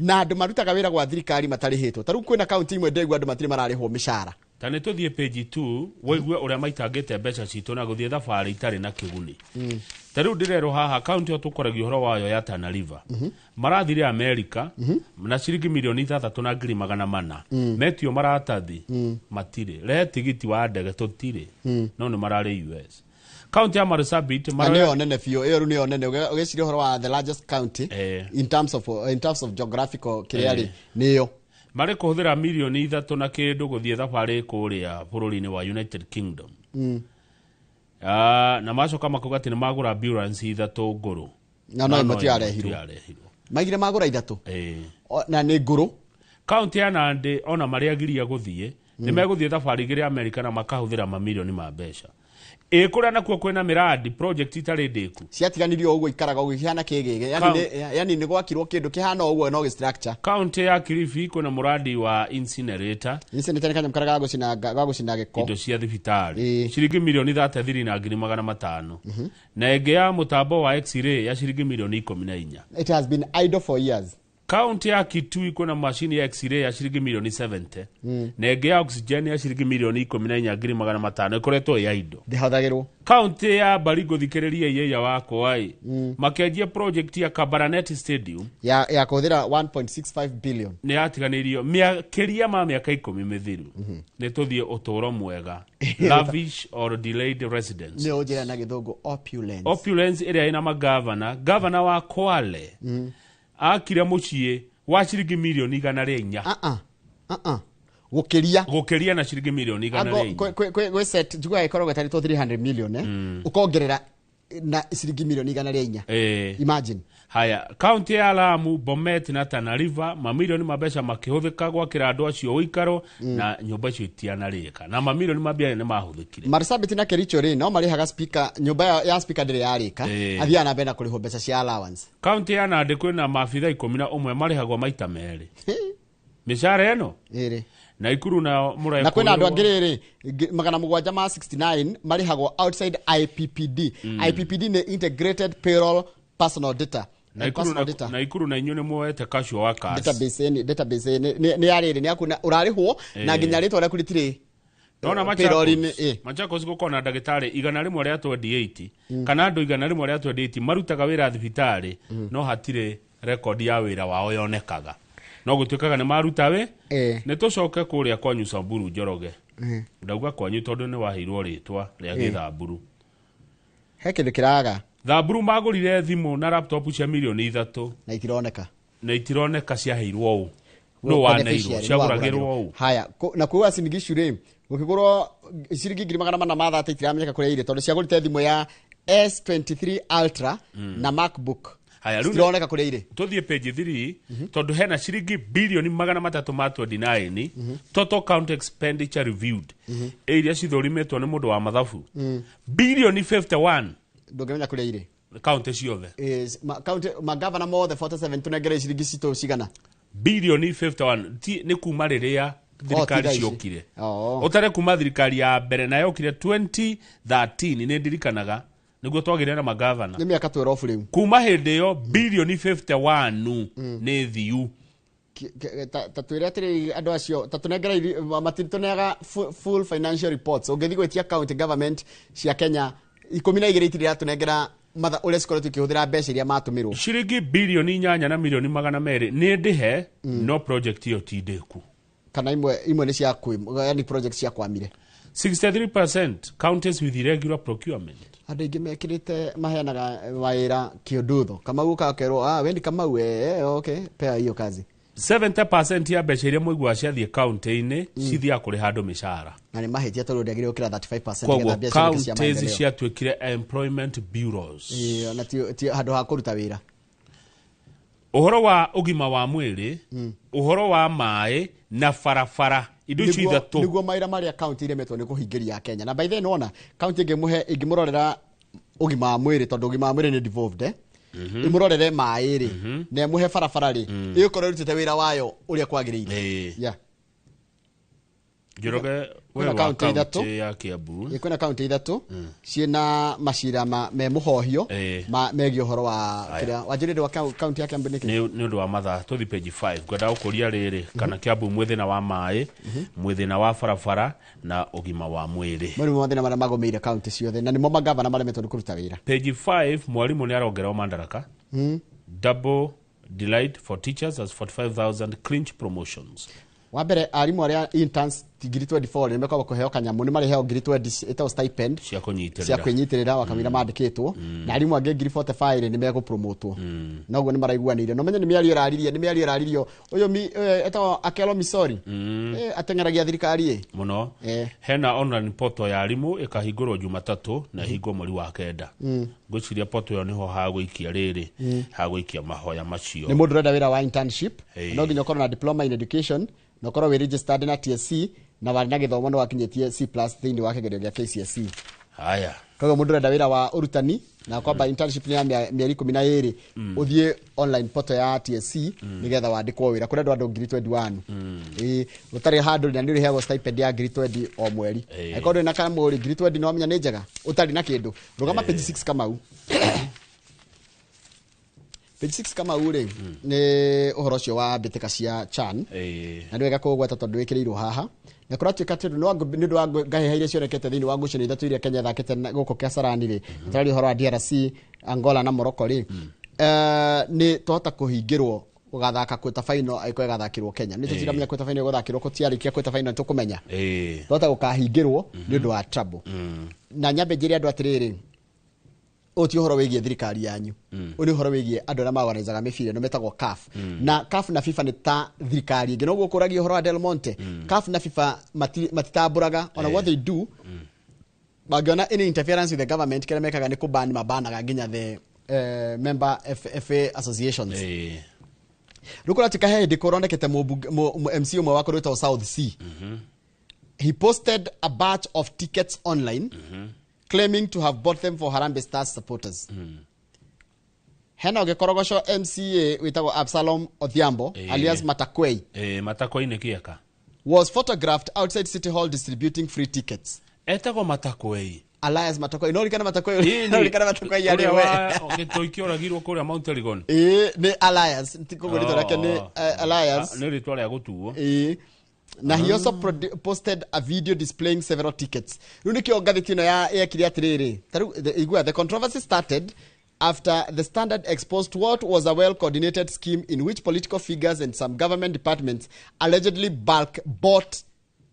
na andũ marutaga wĩra gwa thirikari matarĩhĩtwo. Ta rĩu kwĩna kaunti imwe ndĩgua andũ matirĩ mararĩhwo mĩcara. Ta nĩ tũthiĩ page 2 wĩigue ũrĩa maitangĩte mbeca citũ na gũthiĩ thabarĩ itarĩ na kĩguni. Ta rĩu ndĩrerwo haha kaunti ĩyo tũkoragia ũhoro wayo ya Tana River, marathire Amerika na ciringi 6,400,000. Metio maratathi matirĩ, rehe tigiti wa ndege tũtirĩ, no nĩ mararĩ US. Kaunti ya Marsabit Na nĩyo nene biũ ĩyo, rĩu nĩyo nene. Ũgĩciria ũhoro wa the largest county in terms of geographical kĩrĩa rĩ, nĩyo. Marĩ kũhũthĩra 3 milioni na kĩndũ gũthiĩ thabarĩ kũrĩa bũrũri-inĩ wa United Kingdom. Ah, na macoka makauga atĩ nĩ magũra ambulance ithatũ ngũrũ. Na no ĩmwe tiyarehirwo. Tiyarehirwo. Maigire magũra ithatũ. Na nĩ ngũrũ. Kaunti ya Nandi ona marĩa agiria gũthiĩ nĩ megũthiĩ thabarĩ igĩrĩ Amerika na makahũthĩra mamirioni ma mbeca. Ĩ kũrĩa nakuo kwĩna mĩradi project itarĩ ndĩku. Ciatiganirio ũguo, ikaraga ũguo ihana kĩgĩgĩ, yani yani nĩ gwakirwo kĩndũ kĩhana ũguo no gĩ structure. Kaunti ya Kilifi kwĩna mũradi wa incinerator. Incinerator nĩ kanyamũ karĩa ga gũcina gĩko. Indo cia thibitarĩ ciringi 33,500,000, na ĩngĩ ya mũtambo wa x-ray ya ciringi 14 milioni. It has been idle for years. Kaunti ya Kitui kwĩna macini ya x-ray ya ciringi milioni 70, na ĩngĩ ya oxygen ya ciringi 14,500,000 ĩkoretwo ĩ idle. Ndĩhũthagĩrwo. Kaunti ya Baringo, thikĩrĩria iyeya wakwa ĩ, makĩanjia project ya Kabarnet Stadium. Ya kũhũthĩra 1.65 billion. Nĩ yatiganĩirio mĩakĩria ma mĩaka 10 mĩthiru. Nĩ tũthiĩ ũtũũro mwega, lavish or delayed residence. Nĩ ũnjĩra na gĩthũngũ opulence. Opulence ĩrĩa ĩna magavana, gavana wa Kwale akire mũciĩ wa ciringi 104,000,000. Gũkĩria. Gũkĩria na ciringi milioni 104. Gwĩ set njiguaga ĩkoragwo ĩtarĩtwo 300 million, ũkongerera na ciringi 104,000,000. Imagine. Haya, kaunti ya Lamu, Bomet na Tana River, mamirioni ma mbeca makĩhũthĩka gwakĩra andũ acio ũikaro, na nyũmba icio itianarĩka, na mamirioni ma mbia nĩ mahũthĩkire. Marsabit na Kericho rĩ, no marĩhaga speaker, nyũmba ya speaker ndĩrĩ yarĩka. Athiaga na mbere na kũrĩhwo mbeca cia allowance. Kaunti ya Nandi kwĩna maabitha 11 marĩhagwo maita merĩ mĩcara ĩno. Ĩrĩ. Naikuru nao Na kwĩna andũ angĩ rĩrĩ 769 marĩhagwo outside IPPD. IPPD nĩ integrated payroll personal data. Naikuru Personal na, data. Naikuru na inyuĩ nĩ muoete casual workers. Database nĩ ya rĩrĩ, nĩ yaku na ũrarĩhwo na nginya rĩtwa rĩaku rĩtirĩ Nona payroll-inĩ. Machakos, Machakos gũkorwo na ndagĩtarĩ 128 kana andũ 128 marutaga wĩra thibitarĩ, no hatirĩ rekondi ya wĩra wao yonekaga, no gũtuĩkaga nĩ maruta wĩ. Nĩ tũcoke kũrĩa kwanyu Samburu, Njoroge. Ndauga kwanyu tondũ nĩ waheirwo rĩtwa rĩa gĩthamburu. He kĩndũ kĩraga. Thamburu magũrire thimũ na laptop cia milioni 3 na itironeka. Na itironeka ciaheirwo ũ. No waneirwo ciagũragĩrwo ũ. Haya, na kũu Uasin Gishu rĩ, gũkĩgũrwo ciringi 430 itiramenya kũrĩa irĩ tondũ ciagũrĩte thimũ ya S23 Ultra na MacBook. Haya, rĩu itironeka kũrĩa irĩ. Tũthiĩ page 3 tondũ hena ciringi bilioni 329 total county expenditure reviewed. Iria cithũrimĩtwo nĩ mũndũ wa mathabu. Bilioni 51 ndũngĩmenya kũrĩa irĩ. County ciothe. County magavana mothe 47 tunengere ciringi citũ cigana. Bilioni 51 ti nĩ kuma rĩrĩa thirikari ciokire. Ũtare kuma thirikari ya mbere na yokire 2013 nĩ ndirikanaga nĩguo twagĩire na magavana. Nĩ mĩaka 12 rĩu. Kuma hĩndĩ ĩyo bilioni 51 nĩ thiu. Ta twĩre atĩrĩ andũ acio ta tunengere matitũneaga full financial reports. Ũngĩthiĩ gwĩtia county government cia Kenya 12 itirĩ iratunengera matha ũrĩa cikoretwo ikĩhũthĩra mbeca iria matũmĩrwo. Ciringi bilioni 8 na milioni 200 nĩ ndĩhe no project ĩyo ti ndĩku. Kana imwe nĩ cia yani project cia kwamire. 63% counties with irregular procurement. Andũ aingĩ mekĩrĩte maheanaga wĩra kĩũndutho. Kamau ũkakerwo we ni Kamau okay pea hiyo kazi. 70% ya mbeca iria mũiguaga ciathiĩ county-inĩ cithiaga kũrĩha andũ mĩcara. Na nĩ mahĩtia tondũ ndĩagĩrĩirwo gũkĩra 35% Koguo nĩgetha mbia cioneke cia counties maendeleo. ciatuĩkire employment bureaus. Na ti handũ ha kũruta wĩra. Ũhoro wa ũgima wa mwĩrĩ, ũhoro wa maĩ na barabara indo icio ithatũ. Nĩguo mawĩra marĩa county iremetwo nĩ kũhingĩria Kenya. Na by the way nĩwona county ĩngĩmũrorera ũgima wa mwĩrĩ tondũ ũgima wa mwĩrĩ nĩ devolved imũrorere maĩ rĩ na ĩmũhe barabara rĩ ĩgũkorwo ĩrutĩte wĩra wayo ũrĩa kwagĩrĩire. Yeah. Njoroge we wa county ya Kiambu. Kwĩna county ithatũ ciĩna macira me mũhohio megiĩ ũhoro wa kĩrĩa wanjĩrĩire wa county ya Kiambu nĩkĩ? Nĩ ũndũ wa mathaa tũthiĩ page 5 ngwenda gũkũria rĩrĩ kana Kiambu mwĩ thĩna wa maĩ, mwĩ thĩna wa barabara na ũgima wa mwĩrĩ. Mau nĩmo mathĩna marĩa magũmĩire county ciothe na nĩmo magavana maremetwo nĩ kũruta wĩra. Page 5 mwarimũ nĩ arongererwo madaraka. Double delight for teachers as 45,000 clinch promotions. Wa mbere arimũ arĩa interns 24 nĩ mekwamba kũheo kanyamũ nĩ marĩheo 20 ĩtagwo stipend cia kũnyitĩrĩra cia kwĩnyitĩrĩra wakamĩra mandĩkĩtwo na arimũ angĩ 45 nĩ megũpromotwo na ũguo nĩ maraiguanĩire no menye nĩ mĩario ĩraririe nĩ mĩario ĩraririo ũyũ etagwo Akelo Misori ateng'eragia thirikari mũno. Hena online portal ya arimũ ĩkahingũrwo Jumatatũ na ĩhingwo mweri wa 9. Ngwĩciria portal ĩyo nĩho hagũikia rĩrĩ hagũikia mahoya macio. Nĩ mũndũ ũrenda wĩra wa internship no nginya ũkorwo na diploma in education na ũkorwo wĩ registered na TSC na warĩ na gĩthomo nĩ wakinyĩtie C+ thĩinĩ wa kĩgerio gĩa KCSE. Haya. Koguo mũndũ ũrenda wĩra wa ũrutani na kwamba internship nĩ ya mĩeri 12 ũthiĩ online portal ya TSC nĩgetha wandĩkwo wĩra. Kũrĩ andũ 21,000. Ũtarĩ handũ na nĩ ũrĩheagwo stipend ya 20,000 o mweri. Angĩkorwo ndũrĩ na kamũri 20,000 no wamenya nĩ njega ũtarĩ na kĩndũ. Rũgama page 6 Kamau. Page 6 Kamau rĩ nĩ ũhoro ũcio wa mbĩtĩka cia CHAN. Na nĩ wega kũgweta tondũ wĩkĩrĩirwo haha. Na kũratuĩka atĩ nĩ ũndũ wa ngahĩha iria cionekete thĩinĩ wa ngucanio ithatũ iria Kenya ĩthakĩte gũkũ Kasarani rĩ, tũraria ũhoro wa DRC, Angola na Morocco rĩ, nĩ twahota kũhingĩrwo gũgathaka quarter final angĩkorwo ĩgathakĩrwo Kenya. Nĩ tũtiramenya quarter final ĩgũthakĩrwo kũ, tiarĩkia quarter final tũkũmenya. Twahota gũkahingĩrwo nĩ ũndũ wa trouble. Na nyambe njĩre andũ atĩrĩrĩ, ũyũ ti ũhoro wĩgiĩ thirikari yanyu. Ũyũ nĩ ũhoro wĩgiĩ andũ arĩa maorganizaga mĩbira ĩno metagwo CAF. Na CAF na FIFA nĩ ta thirikari ĩngĩ. Noguo ũkũragia ũhoro wa Del Monte. CAF na FIFA matitambũraga ona what they do. Mangĩona any interference with the government kĩrĩa mekaga nĩ kũban mabanaga nginya the member FA associations. Rĩu kũratuĩka he hĩndĩ kũronekete MC ũmwe wa kũrĩa wĩtagwo South C. He posted a batch of tickets online claiming to have bought them for Harambee Stars supporters. Hena ũgĩkorogoco MCA wĩtagwo Absalom Odhiambo alias Matakwei. Matakwei nĩ kĩeka. Was photographed outside City Hall distributing free tickets. Etagwo Matakwei. Alias Matakwei. No rikana Matakwei. No rikana Matakwei yarĩ we. Gĩtũi kĩoragirwo kũrĩa Mount Elgon. Nĩ Alias. Koguo rĩtwa rĩake nĩ Alias. Nĩ rĩtwa rĩa gũtuo. Na he also posted a video displaying several tickets. Rĩu nĩkĩo ngathĩti ĩno yekire atĩrĩrĩ. Ta rĩu igua, the controversy started after the Standard exposed what was a well-coordinated scheme in which political figures and some government departments allegedly bulk bought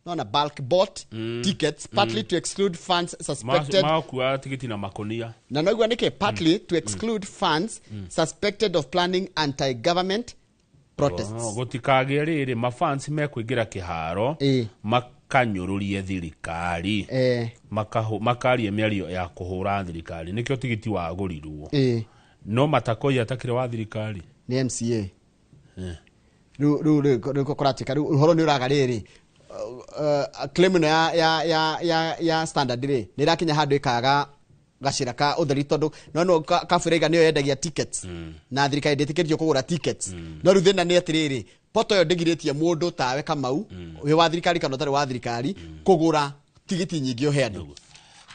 Nona bulk bought tickets partly to exclude fans suspected Makua tigiti na makonia. Na noigua nĩkĩ partly to exclude fans suspected of planning anti-government protests. Oh, gũtikagĩe rĩrĩ mafans mekũingĩra kĩharo makanyũrũrie thirikari, makarie mĩario ya kũhũra thirikari, nĩkĩo tigiti wagũrirwo. No matakoi atakĩrĩ wa thirikari nĩ MCA. Rĩu rĩu rĩu kũratuĩka rĩu ũhoro nĩ ũraga rĩrĩ claim ĩno ya Standard rĩ nĩ ĩrakinya handũ ĩkaga gacĩra ka ũtheri tondũ no kabura iga nĩyo yendagia tickets na thirikari ndĩtĩkĩrĩtio kũgũra tickets. No rĩu thĩna nĩ atĩrĩrĩ poto ĩyo ndĩgirĩtie mũndũ tawe Kamau wĩ wa thirikari kana ũtarĩ wa thirikari kũgũra tigiti nyingĩ ũhe andũ.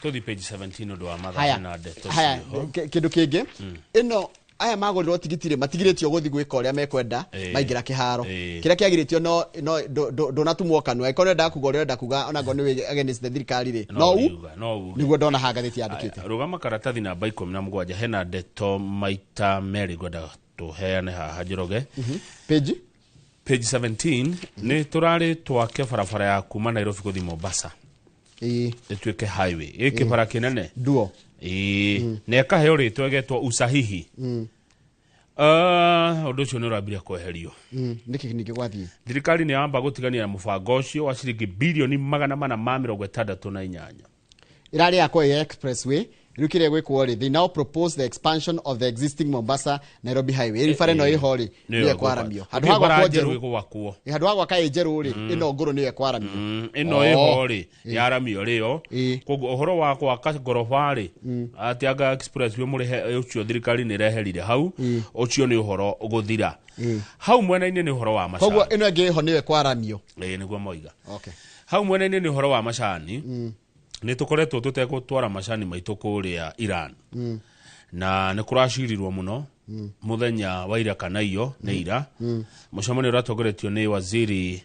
Tũthiĩ page 17 ũndũ wa mathaa na ndeto Haya, ciĩho. Kĩndũ kĩngĩ ĩno aya magũrĩrwo tigiti rĩ matigirĩtio gũthiĩ gwĩka ũrĩa mekwenda maingĩra kĩharo. Kĩrĩa kĩagirĩtio no ndũnatumwo kanua angĩkorwo nĩũrenda kuga ũrĩa ũrenda kuga ona angĩkorwo nĩ against the thirikari rĩ no no nĩguo ndona haha ngathĩti yandĩkĩte. Rũgama karatathi namba 17 hena ndeto maita merĩ ngwenda tũheane haha Njoroge. Page page 17 nĩ tũrarĩ twake barabara ya kuma Nairobi gũthiĩ Mombasa ĩtuĩke highway ĩ kĩbara kĩnene duo na ĩkaheo rĩtwa ĩgetwo usahihi. Ũndũ ũcio nĩ ũrambirie kweherio. Nĩkĩ ningĩ gwathiĩ? Thirikari nĩ yamba gũtigania na mũbango ũcio wa ciringi bilioni 468. Ĩrarĩ yakwo ĩ expressway rĩu kĩrĩa gwĩkwo rĩ they now propose the expansion of the existing Mombasa Nairobi highway. Rĩu bara ĩno ĩho rĩ nĩyo ĩkwaramio handũ ha gwakwo njerũ ĩgwakwo. Handũ ha gwaka ĩ njerũ rĩ ĩno ngũrũ nĩyo ĩkwaramio. Ĩno ĩho rĩ yaramio rĩo koguo ũhoro wa gwaka ngoroba rĩ atĩ anga expressway mũrĩhe ũcio thirikari nĩ ĩreherire hau ũcio nĩ ũhoro gũthira. Hau mwena-inĩ nĩ ũhoro wa macani. Koguo ĩno ĩngĩ ĩho nĩyo ĩkwaramio. Nĩguo moiga. Okay. Hau mwena-inĩ nĩ ũhoro wa macani. Nĩ tũkoretwo tũtegũtwara macani maitũ kũrĩa Iran. Na nĩ kũracirirwo mũno mũthenya wa ira kana iyo nĩ ira. Mũcemanio ũratongoretio nĩ waziri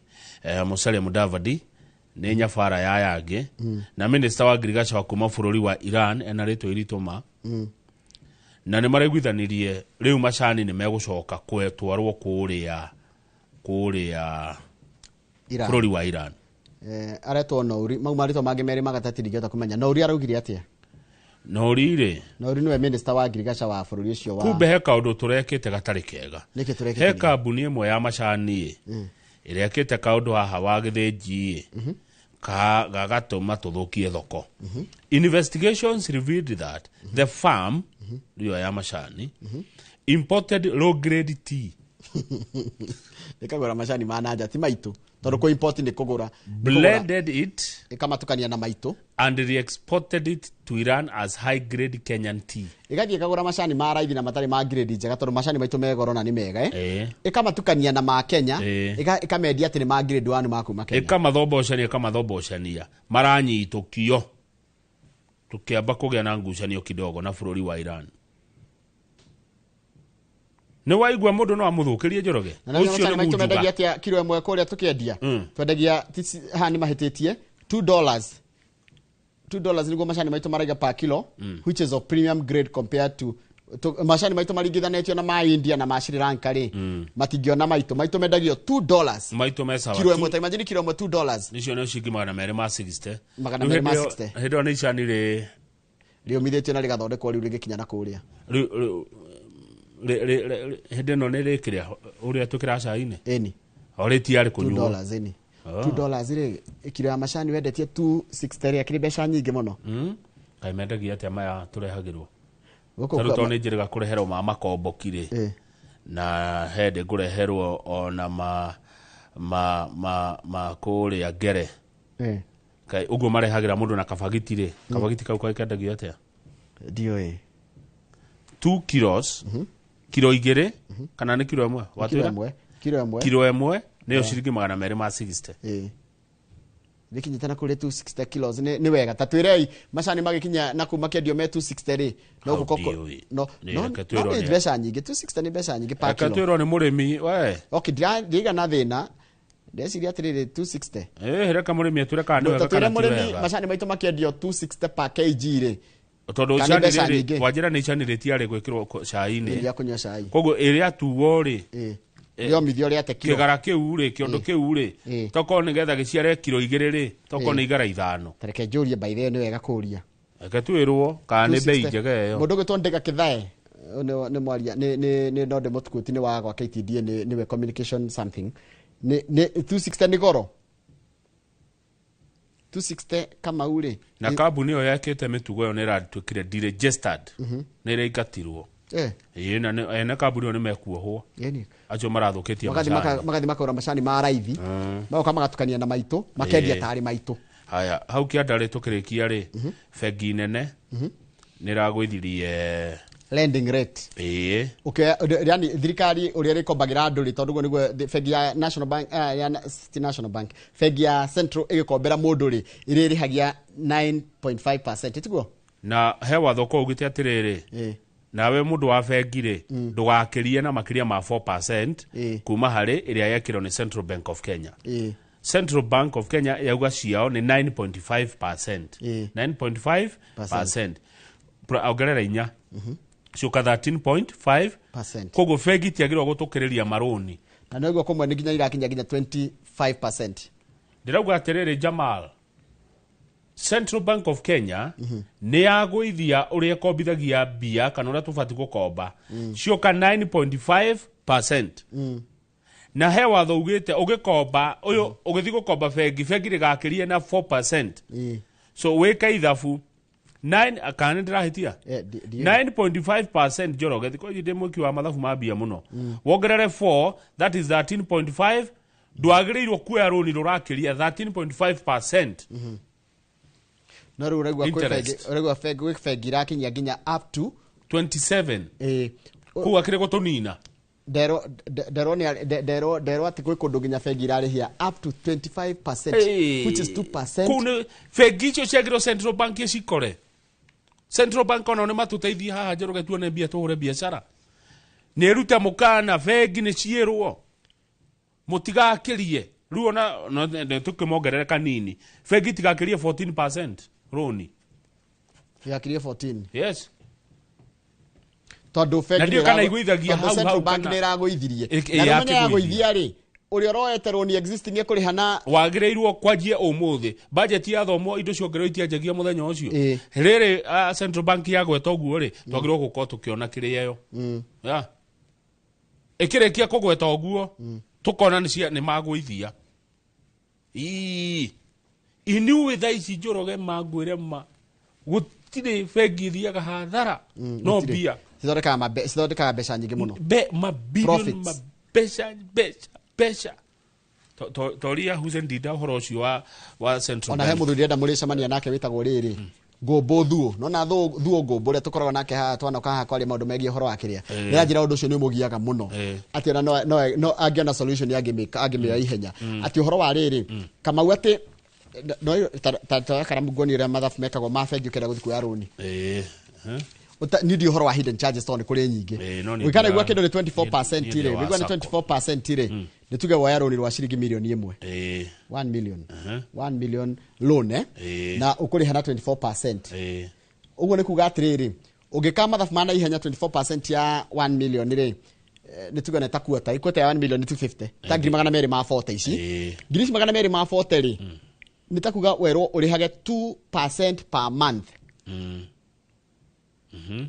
Musalia Mudavadi nĩ nyabara ya yangĩ na minister wa ngirigaca wa kuma bũrũri wa Iran ena rĩtwa iritũ ma. Na nĩ maraiguithanirie rĩu macani nĩ megũcoka kwetwarwo kũrĩa bũrũri wa Iran. Aretwo Nouri mau marĩtwa mangĩ merĩ magatati ndingĩhota kũmenya. Nouri araugire atĩa? Nouri rĩ Nouri nĩwe minister wa ngirigaca wa bũrũri ũcio wa kumbe he kaũndũ tũrekĩte gatarĩ kega. Nĩkĩ tũrekĩte? He kambuni ĩmwe ya macani ĩrĩa ĩkĩte kaũndũ haha wa gĩthĩnji gagatũma tũthũkie thoko. Investigations revealed that the farm ĩyo ya macani imported low grade tea. Ĩkagũra macani ma nanja ti maitũ tondũ kũ import nĩ kũgũra blended it ĩkamatukania na maitũ and re-exported it to Iran as high grade Kenyan tea. Ĩgathiĩ ĩkagũra macani ma raithi na matarĩ ma grade njega tondũ macani maitũ me goro na nĩ mega ĩkamatukania na ma Kenya ĩkamendia atĩ nĩ ma grade 1 ma kuma Kenya. Ĩkamathobocania maranyitũkio tũkĩamba kũgĩa na ngucanio kidogo na bũrũri wa Iran. Nĩ waigua mũndũ no amũthũkĩrie Njoroge. Ũcio nĩ maitũ mendagia atĩa kiro ĩmwe kũrĩa tũkĩendia? Twendagia haha nĩ mahĩtĩtie $2. $2 nĩguo macani maitũ maraiga per kilo which is of premium grade compared to macani maitũ maringithanĩtio na ma India na ma Sri Lanka rĩ matingĩona maitũ maitũ mendagio $2 maitũ me sawa kiro ĩmwe ta imagine kiro ĩmwe $2 nicio nĩ ciringi 260 260 hĩndĩ ĩyo nĩ icani rĩ rĩũmithĩtio na rĩgathondekwo rĩu rĩgĩkinya na kũrĩa hĩndĩ ĩno nĩ rĩkĩrĩa ũrĩa twĩkĩraga cai-inĩ ĩni o rĩtiarĩ kũnyuo $2 ĩni $2 rĩ kiro ya macani wendetie 260 rĩ akĩrĩ mbeca nyingĩ mũno. Kaĩ mendagia atĩa maya tũrehagĩrwo tarĩu tondũ nĩ njĩrĩga kũreherwo ma makomboki rĩ na hĩndĩ ngũreherwo ona ma kũrĩa ngere kaĩ ũguo marehagĩra mũndũ na kabagiti rĩ kabagiti kau kaĩ kendagio atĩa ndiũĩ 2 kilos kiro igĩrĩ kana nĩ kiro ĩmwe watwĩra kiro ĩmwe nĩyo ciringi 260. Rĩkinyĩte na kũrĩa 260 kilos nĩ wega ta twĩrei macani magĩkinya na kuu makĩendio me 260 rĩ no gũkoko no no nĩ mbeca nyingĩ 260 nĩ mbeca nyingĩ per kilo. Reke twĩrwo nĩ mũrĩmi we. Okay ndirigana thĩna ndeciria atĩrĩrĩ 260 reke mũrĩmi atwĩre kana nĩ wega kana ti wega. Macani maitũ makĩendio 260 per kg rĩ tondũ icani rĩrĩ wanjĩra nĩ icani rĩtiarĩ gwĩkĩrwo cai-inĩ rĩa kũnyua cai koguo ĩrĩa tuo rĩ Rĩomithio rĩate kiro. Kĩgara kĩu rĩ, kĩondo kĩu rĩ, tokorwo nĩgetha gĩciare kiro 2 rĩ, tokorwo nĩ igara 5. Tareke njũrie, by the way, nĩ wega kũria. Reke twĩrwo kana nĩ bei 260. njega ĩyo. Mũndũ ũgwĩtwo Ndĩga Kĩthae nĩ mwaria nĩ no ndĩmũtukuti nĩ wa gwa KTDA, nĩwe communication something. Nĩ 260 nĩ goro. 260 Kamau rĩ. Na kambuni ĩyo yekĩte mĩtugo ĩyo nĩ ĩratuĩkire deregistered, nĩ ĩraingatirwo. Ĩĩ, na ene kambuni ĩyo nĩ mekuohwo. Ĩni. Acio marathũkĩtie Magathi macani. Magathi makagũra macani ma raithi, magoka magatukania na maitũ, makendia tarĩ maitũ. Haya, hau kĩanda rĩ, tũkĩrĩkia rĩ, bengi nene nĩ ĩragũithirie lending rate. Ĩĩ. Ũkĩoya, yani thirikari ũrĩa ĩrĩkombagĩra andũ rĩ, tondũ ũguo nĩguo bengi ya National Bank, ya ti National Bank, bengi ya Central ĩgĩkombera mũndũ rĩ, ĩrĩrĩhagia 9.5%, tiguo? Na he watho ũkoragwo ugĩte atĩrĩrĩ, nawe mũndũ wa bengi rĩ, ndũgakĩrie na makĩria ma 4% kuma harĩ ĩrĩa yekĩrwo nĩ Central Bank of Kenya. Central Bank of Kenya yauga ciao nĩ 9.5%. 9.5%. Ongerera inya, ciũka 13.5. Koguo bengi itiagĩrĩirwo gũtũkĩrĩria marũni. Na noguo kũmwe nĩ nginya irakinya nginya 25%. Ndĩrauga atĩrĩrĩ, Jamal, Central Bank of Kenya nĩ yagũithia ũrĩa ĩkombithagia mbia kana ũrĩa tũbatiĩ gũkomba, cioka 9.5%. Na he watho ugĩte ũgĩkomba ũyũ, ũgĩthiĩ gũkomba bengi, bengi ndĩgakĩrie na 4%. So wĩke ithabu 9, kana nĩ ndĩrahĩtia? 9.5%, Njoroge, thikũ ici ndĩ mwĩki wa mathabu ma mbia mũno. Wongerere 4, that is 13.5. Ndwagĩrĩirwo kuoya rũni rũrakĩria 13.5%. No rĩu ũraigua kwĩ Interest. ũraigua bengi, gwĩ bengi irakinyia nginya up to 27. Kũu akĩrĩ gũtũnina. Nderwo nderwo nĩ nderwo atĩ kwĩ kũndũ nginya bengi irarĩhia up to 25%, Hey. which is 2%. Kũu nĩ bengi icio ciagĩrĩirwo Central Bank ĩcikore. Central Bank onao nĩ matũteithie haha, Njoroge, tuone mbia tũhũre biacara. Nĩ ĩrute mũkana bengi nĩ ciĩrwo mũtigakĩrie rĩu ona nĩ tũkĩmongerere kanini, bengi itigakĩrie 14% rũni. Tigakĩrie 14. Yes. Tondũ bengi Na ndiũĩ nĩ kana ĩgũithagia tondũ hau Central hau Bank kana nĩ ĩragũithirie. Na Ĩ, rĩu menya yakĩgũithia. yagũithia rĩ, ũrĩa ũroete rũni existing ĩkũrĩha na Wagĩrĩirwo kwanjia ũmũthĩ budget yathomwo, indo ciongererwo itianjagia mũthenya ũcio rĩrĩ. Central Bank yagweta ũguo rĩ, twagĩrĩirwo gũkorwo tũkĩona kĩrĩa ĩyo. Yeah. Ĩkĩrĩkia kũgweta ũguo, tũkona nĩ nĩ magũithia. Ii. Inyuĩ thaa ici, Njoroge, mangwĩre ma gũtirĩ bengi ithiaga hathara, no Gũtirĩ. mbia Cithondekaga mbeca nyingĩ mũno. Be mabilioni. Profits. Mabeca, mbeca, mbeca. Toria Hussein Dida ũhoro ũcio wa Central Ona he Bank. mũthuri ndĩrenda mũrĩcemania nake wĩtagwo rĩrĩ Ngũmbũ Thuo, nona Thuo Ngũmbũ ũrĩa tũkoragwo nake haha twanoka haha kwaria maũndũ megiĩ ũhoro wa kĩrĩa. Nĩranjĩra ũndũ ũcio nĩ ũmũgiaga mũno, atĩ ona no angĩona solution angĩmĩoya ihenya. Atĩ ũhoro wa rĩrĩ, Kamau, atĩ no ta karamu nguonie ũrĩa mathabu mekagwo ma bengi ũkĩenda gũthiĩ kuoya rũni. Niĩ ndiũĩ ũhoro wa hidden charges tondũ nĩ kũrĩ nyingĩ. No nĩ Ũngĩkana igua kĩndũ nĩ 24% niĩ rĩ, ndĩ wa ũngĩigua nĩ Sacco. 24% rĩ, nĩ tuge woya rũni rwa ciringi mirioni 1. 1 million. 1 million loan, eh? Na ũkũrĩha na 24%. Ũguo nĩ kuga atĩrĩrĩ, ũngĩka mathabu ma naihenya, 24% ya 1 million rĩ, nĩ tuge nĩ ta quarter, quarter ya 1 million nĩ 250, ta ngiri magana merĩ ma 40 ici. Ngiri ici magana merĩ ma 40 rĩ, nĩ ta kuga werwo ũrĩhage 2% per month.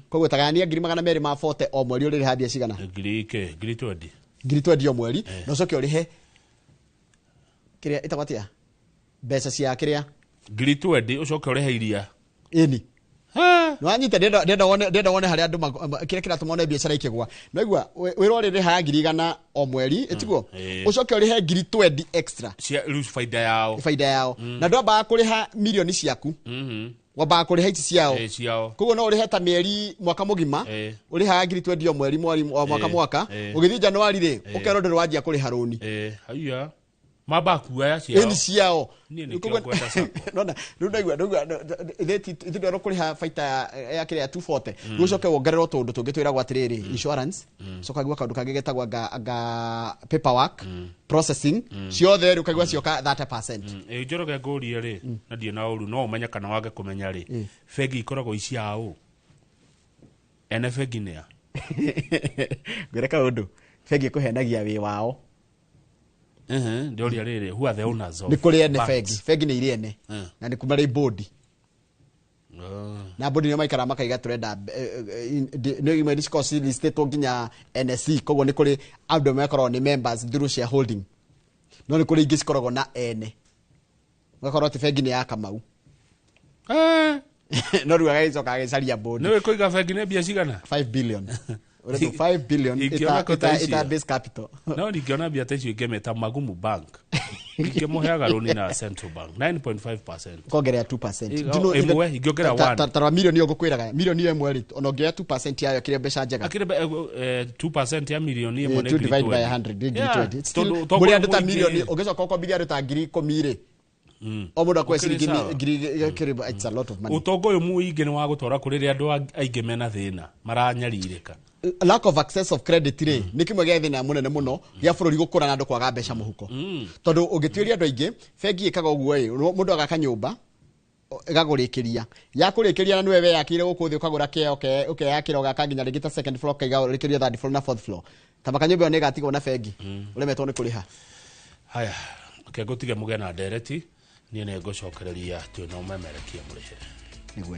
Koguo tagayania ngiri magana merĩ ma 40 o mweri, ũrĩrĩha mbia cigana? Ngiri ike, ngiri 20. Ngiri 20 o mweri, na ũcoke ũrĩhe kĩrĩa ĩtagwo atĩa, mbeca cia kĩrĩa. Ngiri 20, ũcoke ũrĩhe iria. Ĩni nĩwanyita, ndĩrenda wone harĩa andũ kĩrĩa kĩratũma one biacara ikĩgwa. Naigua wĩra ũrĩrĩhaga ngiri 100 o mweri, ĩtiguo? Ũcoke ũrĩhe ngiri 20 extra. Cia rĩu baida yao. Baida yao. Na ndwambaga kũrĩha mirioni ciaku, wambaga kũrĩha ici ciao. Ĩ, ciao. Koguo no ũrĩhe ta mĩeri mwaka mũgima, ũrĩhaga ngiri 20 o mweri mweri o mwaka mwaka. Ũgĩthiĩ Januari rĩ, ũkerwo ndũrĩ wanjia kũrĩha rũni. Haiya, mamba kuoya ciao. Ĩni ciao. Niĩ nĩkĩo ngwenda Sacco. Nona rĩu ndaigua ithuĩ ndwĩrwo kũrĩha baita ya kĩrĩa ya 240. Rĩu ũcoke wongererwo tũndũ tũngĩ twĩragwo atĩrĩrĩ, insurance, ũcoka ũkaigua kaũndũ kangĩ getagwo anga paperwork processing, ciothe rĩ ũkaigua cioka 30%. Ĩ, Njoroge, ngũrie rĩ, na ndiĩ na ũru, no ũmenye kana wage kũmenya rĩ, bengi ikoragwo iciaũ? Ene bengi nĩ a? Ngwĩre kaũndũ. Bengi ĩkũhenagia wĩ wao. Ndĩoria rĩrĩ, who are the owners of Nĩ kũrĩ ene. banks? Bengi nĩ irĩ ene na nĩ kuma rĩ board. Na board nĩo maikara makaiga tũrenda nĩ imwe nĩ cikoragwo listĩtwo nginya NSE, koguo nĩ kũrĩ andũ makoragwo nĩ members through shareholding, no nĩ kũrĩ ingĩ cikoragwo na ene, ũgakorwo atĩ bengi nĩ ya Kamau, no rĩu agagĩcoka agĩcaria board. Nĩ kũiga bengi nĩ mbia cigana? 5 billion. Ũretwo 5 billion. Ingĩona ko ta icio. Ita base capital. No ningĩona mbia ta icio ingĩmĩta Magumu Bank, ingĩmũheaga rũni na Central Bank 9.5%. Kongerera 2%. Do you know ĩmwe, ingĩongerera one. Tarora milioni ĩyo ngũkwĩraga, milioni ĩmwe rĩ, ona ũngĩoya 2% yayo kĩrĩa mbeca njega. Akĩrĩ 2% ya milioni ĩmwe nĩ 2 divide by 20. 100 nĩ ngiri Yeah, 20. It's still- tondũ ũtonga mũrĩ andũ ta mũingĩ. milioni ũngĩcoka ũkombithia andũ ta 10,000 rĩ, o mũndũ akwe Ũkĩrĩ ciringi sawa. ngiri kĩrĩ, it's a lot of money. Ũtonga ũyũ mũingĩ nĩ wa gũtwara kũrĩ rĩrĩa andũ aingĩ mena thĩna maranyarirĩka. Lack of access of credit rĩ, nĩ kĩmwe gĩa thĩna mũnene mũno gĩa bũrũri gũkũra na andũ kwaga mbeca mũhuko, tondũ ũngĩtuĩria andũ aingĩ, bengi ĩkaga ũguo ĩ, mũndũ agaka nyũmba ĩgagũrĩkĩria, yakũrĩkĩria na nĩwe weyakĩire gũkũ thĩ, ũkagũra kĩeo ũkeyakĩra, ũgaka nginya rĩngĩ ta second floor, ũkaiga ũrĩkĩrie third floor na fourth floor, tamaka nyũmba ĩyo nĩ ĩgatigwo na bengi ũremetwo nĩ kũrĩha. Haya, ke ngũtige mũgĩe na ndereti, niĩ nĩ ngũcokereria twĩna ũmemerekia mũrĩhĩre. Nĩguo.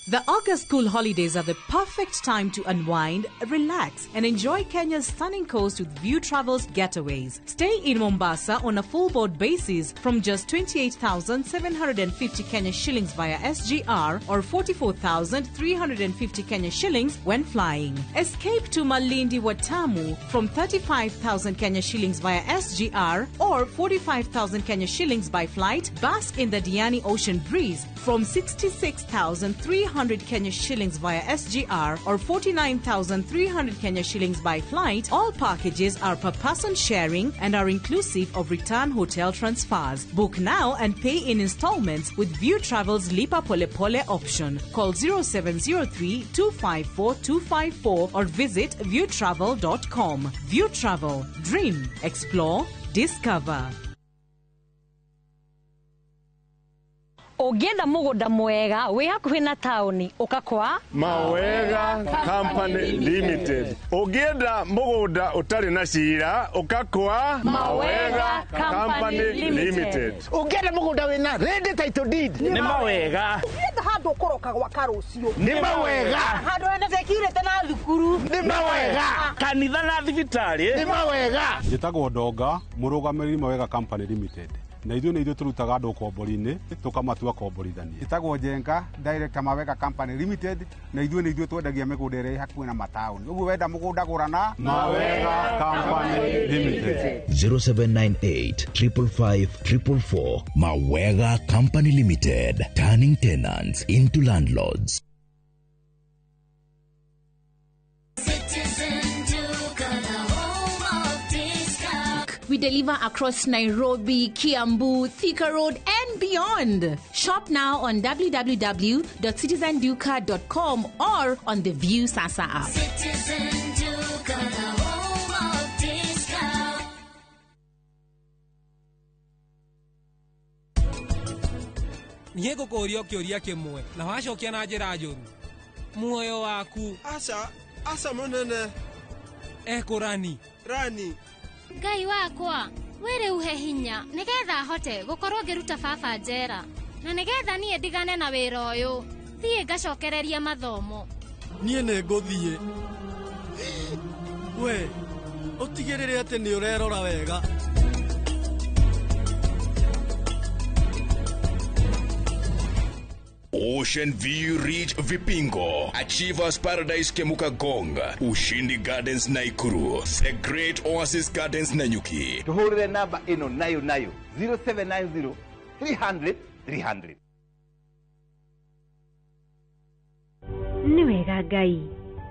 The August school holidays are the perfect time to unwind, relax, and enjoy Kenya's stunning coast with View Travel's getaways. Stay in Mombasa on a full board basis from just 28,750 Kenya shillings via SGR or 44,350 Kenya shillings when flying. Escape to Malindi Watamu from 35,000 Kenya shillings via SGR or 45,000 Kenya shillings by flight. Bask in the Diani Ocean breeze from 66,300 Kenya shillings via SGR or 49,300 Kenya shillings by flight. All packages are per person sharing and are inclusive of return hotel transfers. Book now and pay in installments with View Travel's Lipa Pole Pole option. Call 0703 254 254 or visit viewtravel.com. View Travel. Dream, explore, discover. Ũngĩenda mũgũnda mwega wĩ hakuhĩ na taũni, ũka kwa Mawega Company Limited. Ũngĩenda mũgũnda ũtarĩ na cira, ũka kwa Mawega Company Limited. Ũngĩenda mũgũnda wĩna ready title deed, Nĩ Mawega. Ũngĩenda handũ ũkũroka gwaka rũciũ, Nĩ Mawega. Handũ hena security na thukuru, Nĩ Mawega. Kanitha na thibitarĩ, Nĩ Mawega. Njĩtagwo Ndonga, mũrũgamĩrĩri Mawega Company Limited, na ithuĩ nĩ ithuĩ tũrutaga andũ ũkombori-inĩ tũkamatua komborithania. Ĩtagwo Njenga, director Mawega Company Limited, na ithuĩ nĩ ithuĩ twendagia mĩgũnda ĩrĩa ĩ hakuhĩ na mataũni, ũguo wenda mũgũnda gũra na Mawega Company Limited. 0798 555 444. Mawega Company Limited, turning tenants into landlords. Citizen Duka, the home of discount. We deliver across Nairobi, Kiambu, Thika Road, and beyond. Shop now on www.citizenduka.com or on the View Sasa app. Citizen Duka, the home of discount. Niĩ ngũkũũria kĩũria kĩmwe na wacokia na njĩra njũru, muoyo waku. Aca, aca mũnene. Ekũrani. Rani. Ngai wakwa, wĩrĩ uhe hinya nĩgetha hote gũkorwo ngĩruta baba njera, na nĩgetha niĩ ndigane na wĩra ũyũ, thiĩ ngacokereria mathomo. Niĩ nĩ ngũthiĩ. We ũtigĩrĩre atĩ nĩ ũrerora wega. Ocean View Ridge Vipingo, Achievers Paradise Kemuka Gong, Ushindi Gardens Naikuru, The Great Oasis Gardens Nanyuki. Tuhurire namba ĩno nayo nayo 0790 300 300. Wega Ngai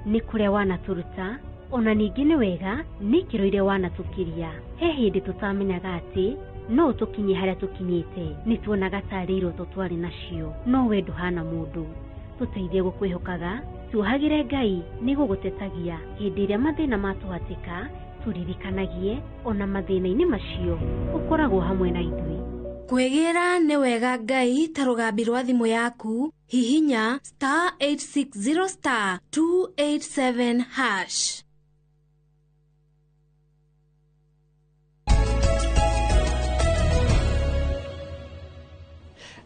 nĩ kũrĩa wanatũruta ona ningĩ nĩ wega nĩ ikĩro iria wanatũkiria. He hĩndĩ tũtamenyaga atĩ no ũtũkinyie harĩa tũkinyĩte, nĩ tuonaga tarĩ iroto twarĩ nacio, no we ndũhana mũndũ. Tũteithie gũkwĩhokaga, tuohagĩre Ngai nĩ gũgũtetagia hĩndĩ ĩrĩa mathĩna matũhatĩka, tũririkanagie ona mathĩna-inĩ macio ũkoragwo hamwe na ithuĩ. Kwĩgĩra nĩ wega Ngai ta rũgambi rwa thimũ yaku, hihinya star 860 star 287 hash.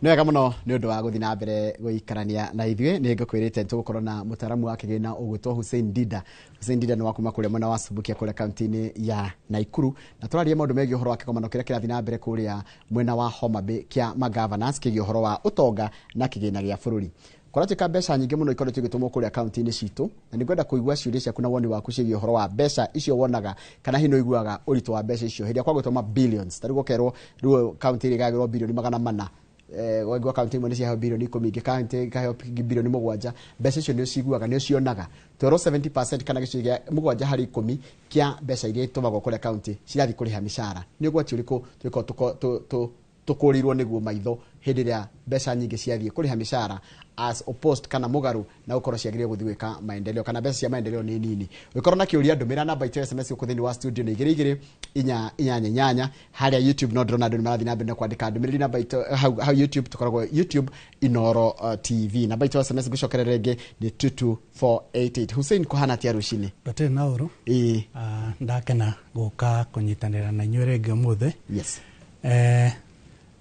Nĩ wega mũno nĩ ũndũ wa gũthiĩ na mbere gũikarania na ithuĩ. Nĩ ngũkwĩrĩte tũgũkorwo na mũtaaramu wa kĩgĩna ũgwĩtwo Hussein Dida. Hussein Dida nĩ wa kuma kũrĩa mwena wa Subukia kũrĩa kaunti-inĩ ya Nakuru, na tũraria maũndũ megiĩ ũhoro wa kĩgomano kĩrĩa kĩrathiĩ na mbere kũrĩa mwena wa Homa Bay kĩa magovernors kĩgiĩ ũhoro wa ũtonga na kĩgĩna gĩa bũrũri. Kũratuĩka mbeca nyingĩ mũno ikoretwo igĩtũmwo kũrĩa kaunti-inĩ citũ, na nĩ ngwenda kũigua ciũria ciaku na woni waku ciĩgiĩ ũhoro wa mbeca icio wonaga, kana hihi nĩ ũiguaga ũritũ wa mbeca icio hĩndĩ ĩrĩa kwagwĩtwo ma billions. Ta rĩu gũkerwo rĩu kaunti ĩrĩa ĩgagĩrwo bilioni 400, waigua kaunti imwe nĩ ciaheo bilioni 10, ingĩ kaunti ikaheo bilioni 7. Mbeca icio nĩ ũciguaga, nĩ ũcionaga. Twerwo 70% kana gĩcunjĩ gĩa 7 harĩ 10 kĩa mbeca iria itũmagwo kũrĩa kaunti cirathiĩ kũrĩha mĩcara. Nĩ ũgwati ũrĩkũ tũgĩkorwo tũkũrĩirwo nĩguo maitho hĩndĩ ĩrĩa mbeca nyingĩ ciathiĩ kũrĩha mĩcara as opposed kana mũgarũ na gũkorwo ciagĩrĩire gũthiĩ gwĩka maendeleo, kana mbeca cia maendeleo nĩ nini. Ũngĩkorwo na kĩũria, ndũmĩra namba itũ ya SMS gũkũ thĩinĩ wa studio nĩ 2 2 4 8 8. Harĩa YouTube no ndĩrona andũ nĩ marathiĩ na mbere na kwandĩka ndũmĩrĩri namba itũ hau YouTube, tũkoragwo YouTube Inoro TV. Namba itũ ya SMS ngũcokerera rĩngĩ nĩ 22488. Hussein, kũhana atĩa rũcinĩ? Gatirĩ na ũru. Ĩĩ. Ndakena gũka kũnyitanĩra na inyuĩ rĩngĩ ũmũthĩ. Yes.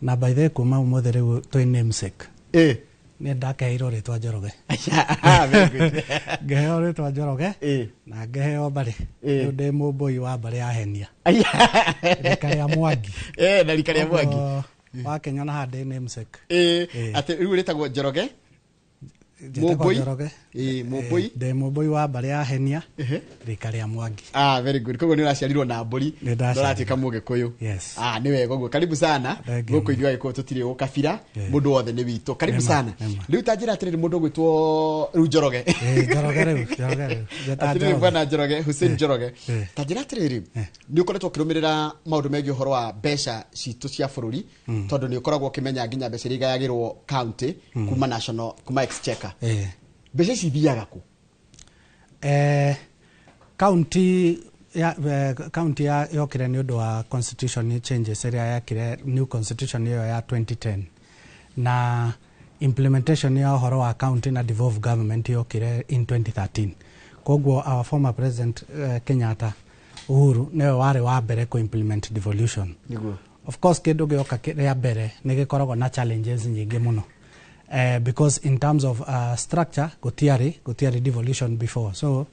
Na by the way, kuma ũmũthĩ rĩu twĩ namesake. Ĩĩ. Nĩ ndakeheirwo rĩtwa Njoroge. Very good. Ngeheo rĩtwa Njoroge na ngeheo mbarĩ. Rĩu ndĩ mũmbũi wa mbarĩ ya Henia. Rika rĩa Mwangi. Na rika rĩa Mwangi. Wakĩnyona haha ndĩ namesake. Atĩ rĩu rĩtagwo Njoroge? Njĩtagwo Mũmbũi? Njoroge. Mũmbũi. Ndĩ mũmbũi wa mbarĩ ya Henia, rika rĩa Mwangi. Ah, very good. Koguo nĩ ũraciarirwo na mbũri, Nĩ ndaciarirwo. ũratuĩka mũgĩkũyũ. Yes. Ah, nĩ wega ũguo. Karibu sana. Thank you. Gũkũ ithuĩ Agĩkũyũ tũtirĩ ũkabira, mũndũ wothe nĩ witũ. Karibu Nĩma, sana. nĩma. Rĩu ta njĩra atĩrĩrĩ, mũndũ ũgwĩtwo rĩu Njoroge. Njoroge rĩu, Njoroge rĩu. Njĩta Atĩrĩrĩ Njoroge. bwana Njoroge, Hussein Njoroge. Ta njĩra atĩrĩrĩ, nĩ ũkoretwo ũkĩrũmĩrĩra maũndũ megiĩ ũhoro wa mbeca citũ cia bũrũri, tondũ nĩ ũkoragwo ũkĩmenya nginya mbeca iria igayagĩrwo county kuma national, kuma exchequer. Mbeca ici ithiaga kũ? County ya county ya yokire nĩ ũndũ wa constitution changes ĩrĩa yakire new constitution ĩyo ya 2010, na implementation ya ũhoro wa county na devolved government yokire in 2013. Koguo our former president Kenyatta Uhuru nĩwe warĩ wa mbere kũ implement devolution. Nĩguo. Of course kĩndũ gĩoka rĩa mbere nĩ gĩkoragwo na challenges nyingĩ mũno. Because in terms of structure gũtiarĩ devolution before, so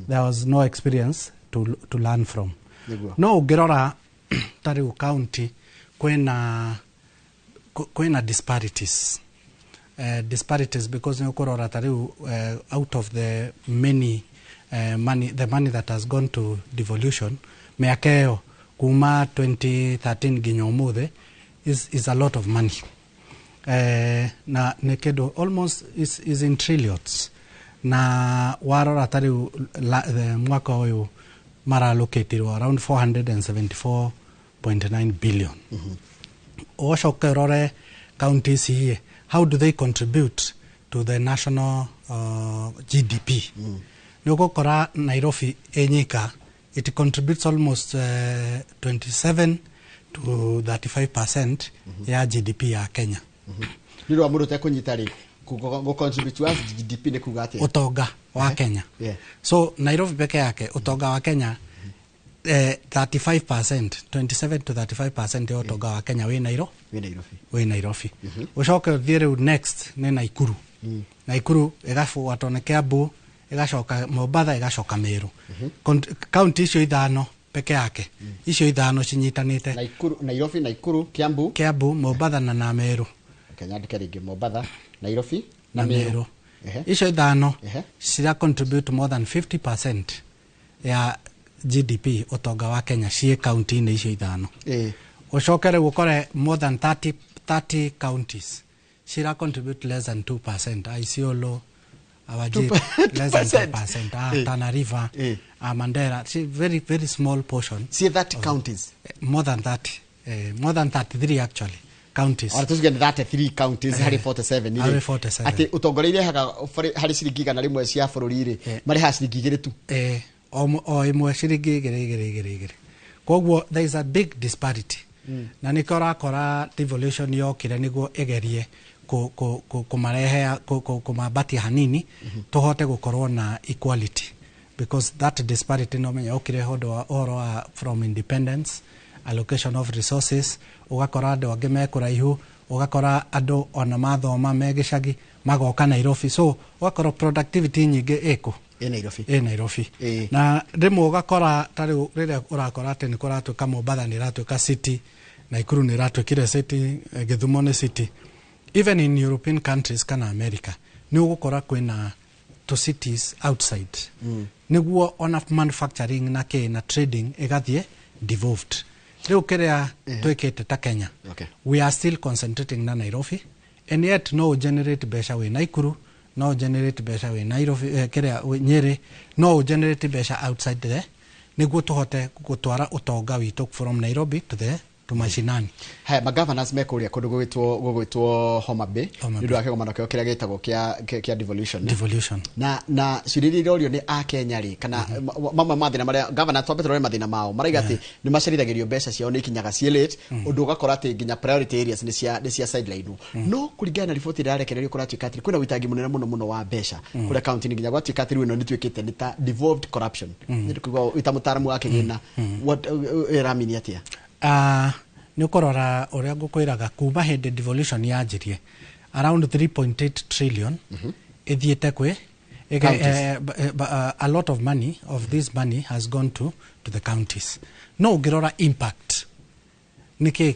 there was no experience to learn from. Nĩguo. No ũngĩrora ta rĩu county kwĩna disparities. Disparities because nĩ ũkũrora ta rĩu out of the many money, the money that has gone to devolution mĩaka ĩyo kuma 2013 nginya ũmũthĩ is a lot of money. Na nĩ kĩndũ almost is in trillions. Na warora ta rĩu mwaka ũyũ maralocatirwo around 474.9 billion. Ũcoke ũrore counties here, how do they contribute to the national GDP? Nĩ ũgũkora Nairobi ĩnyika it contributes almost 27 to 35% ya GDP ya Kenya. Nĩ ũndũ wa mũndũ ũtekũnyita rĩ, gũ contribute to GDP nĩ kuga atĩa? Ũtonga wa Kenya. So Nairobi peke yake ũtonga wa Kenya 35%, 27 to 35% ya ũtonga wa Kenya wĩ Nairobi. Wĩ Nairobi. Wĩ Nairobi. Ũcoke ũthiĩ rĩu next nĩ Nakuru. Nakuru ĩgabuatwo nĩ Kiambu, ĩgacoka Mombatha, ĩgacoka Meru. Kaunti icio ithano peke yake, icio ithano cinyitanĩte. Nakuru, Nairobi, Nakuru, Kiambu. Kiambu, Mombatha na Meru. Okay, nyandĩke rĩngĩ Mombatha, Nairobi na Meru. Icio ithano cira contribute more than 50% ya GDP ũtonga wa Kenya ciĩ kaunti-inĩ icio ithano. Ũcoke rĩu ũkore more than 30 counties cira contribute less than 2%, Isiolo, Wajir less than 2%. Tana River, Mandera, see, very very small portion. See 30 counties. More than 30, more than 33 actually counties. Ona tucuge nĩ 33 counties harĩ 47 rĩ. Harĩ 47. Atĩ ũtongoria irehaga harĩ ciringi 100 cia bũrũri rĩ, marĩhaga ciringi 2 tu. O ĩmwe ciringi 2 2 2 2. Koguo there is a big disparity. Na nĩkĩo ũrakora devolution yokire nĩguo ĩgerie kũmarehe kũmambatia hanini, tũhote gũkorwo na equality, because that disparity no menya okire ũndũ wa ũhoro wa from independence, allocation of resources. Ũgakora andũ angĩ me kũraihu, ũgakora andũ ona mathoma me gĩcagi magoka Nairobi, so ũgakora productivity nyingĩ ĩkũ? Ĩ Nairobi. Ĩ Nairobi. Na rĩmwe ũgakora ta rĩu rĩrĩa ũrakora atĩ nĩ kũratuĩka Mombatha nĩ ĩratuĩka city, Naikuru nĩ ĩratuĩkire city, Gĩthumo nĩ city. Even in European countries kana America nĩ ũgũkora kwĩna to cities outside, nĩguo ona manufacturing na kĩ na trading ĩgathiĩ devolved. Rĩu kĩrĩa twĩkĩte ta Kenya, we are still concentrating na Nairobi, and yet no generate mbeca wĩ Naikuru, no generate mbeca wĩ Nairobi, kĩrĩa Nyĩrĩ, no generate mbeca outside there, nĩguo tũhote gũtwara ũtonga witũ from Nairobi to mashinani. Haya, magovernors me kũrĩa kũndũ gũgwĩtwo Homa Bay Homa nĩ ũndũ wa kĩgomano kĩao kĩrĩa gĩtagwo kĩa devolution. Devolution. Na ciũria iria irorio nĩ akenya rĩ, kana mamwe ma mathĩna marĩa governor, twambe tũrore mathĩna mao, maraiga atĩ nĩ macerithagĩrio mbeca ciao, nĩ ikinyaga ciĩ late, ũndũ ũgakora atĩ nginya priority areas nĩ cia sideline. No kũringana na riboti ĩrĩa ĩrarekererio, kũratuĩka atĩ kwĩna ũitangi mũnene mũno mũno wa mbeca kũrĩa county-inĩ, nginya gwatuĩka atĩ rĩu ĩno nĩ tuĩkĩte nĩ ta devolved corruption. Nĩ kũigua wĩ ta mũtaaramu wa kĩgĩna, what ĩramini atĩa? Nĩ ũkũrora ũrĩa ngũkwĩraga, kuma hĩndĩ devolution yanjirie, around 3.8 trillion ĩthiĩte kwĩ Counties. A lot of money of this money has gone to the counties. No ũngĩrora impact nĩkĩ,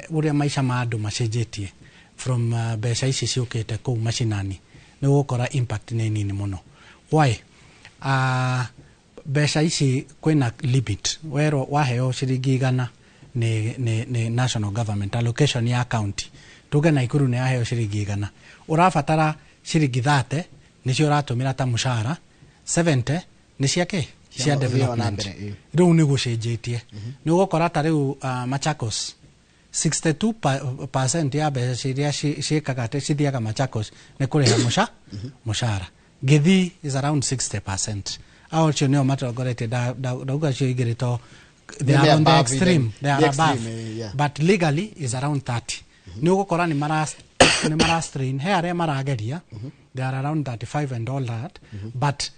ũrĩa maica ma andũ macenjetie from mbeca ici ciũkĩte kũu macinani, nĩ ũgũkora impact nĩ nini mũno. Why? Mbeca ici kwĩna limit. Werwo waheo ciringi 100 nĩ national government allocation ya county, tuge Naikuru nĩ yaheo ciringi 100, ũrabatara ciringi 30 nĩcio ũratũmĩra ta mũcara, 70 nĩ cia kĩ? Cia ũthii wa na development. Mbere, ĩĩ. Rĩu nĩ gũcenjetie, nĩ ũgũkora ta rĩu Machakos 62 percent ya mbeca iria ciĩkaga atĩ cithiaga Machakos nĩ kũrĩha mũcara. Gĩthii is around 60%. Ao acio nĩo matongoretie. Ndauga cio igĩrĩ to they They are on the above extreme. even. They are The above. extreme, yeah. But legally is around 30. Nĩ ũgũkora nĩ mara strain. He arĩa marageria, they are around 35 and all that, but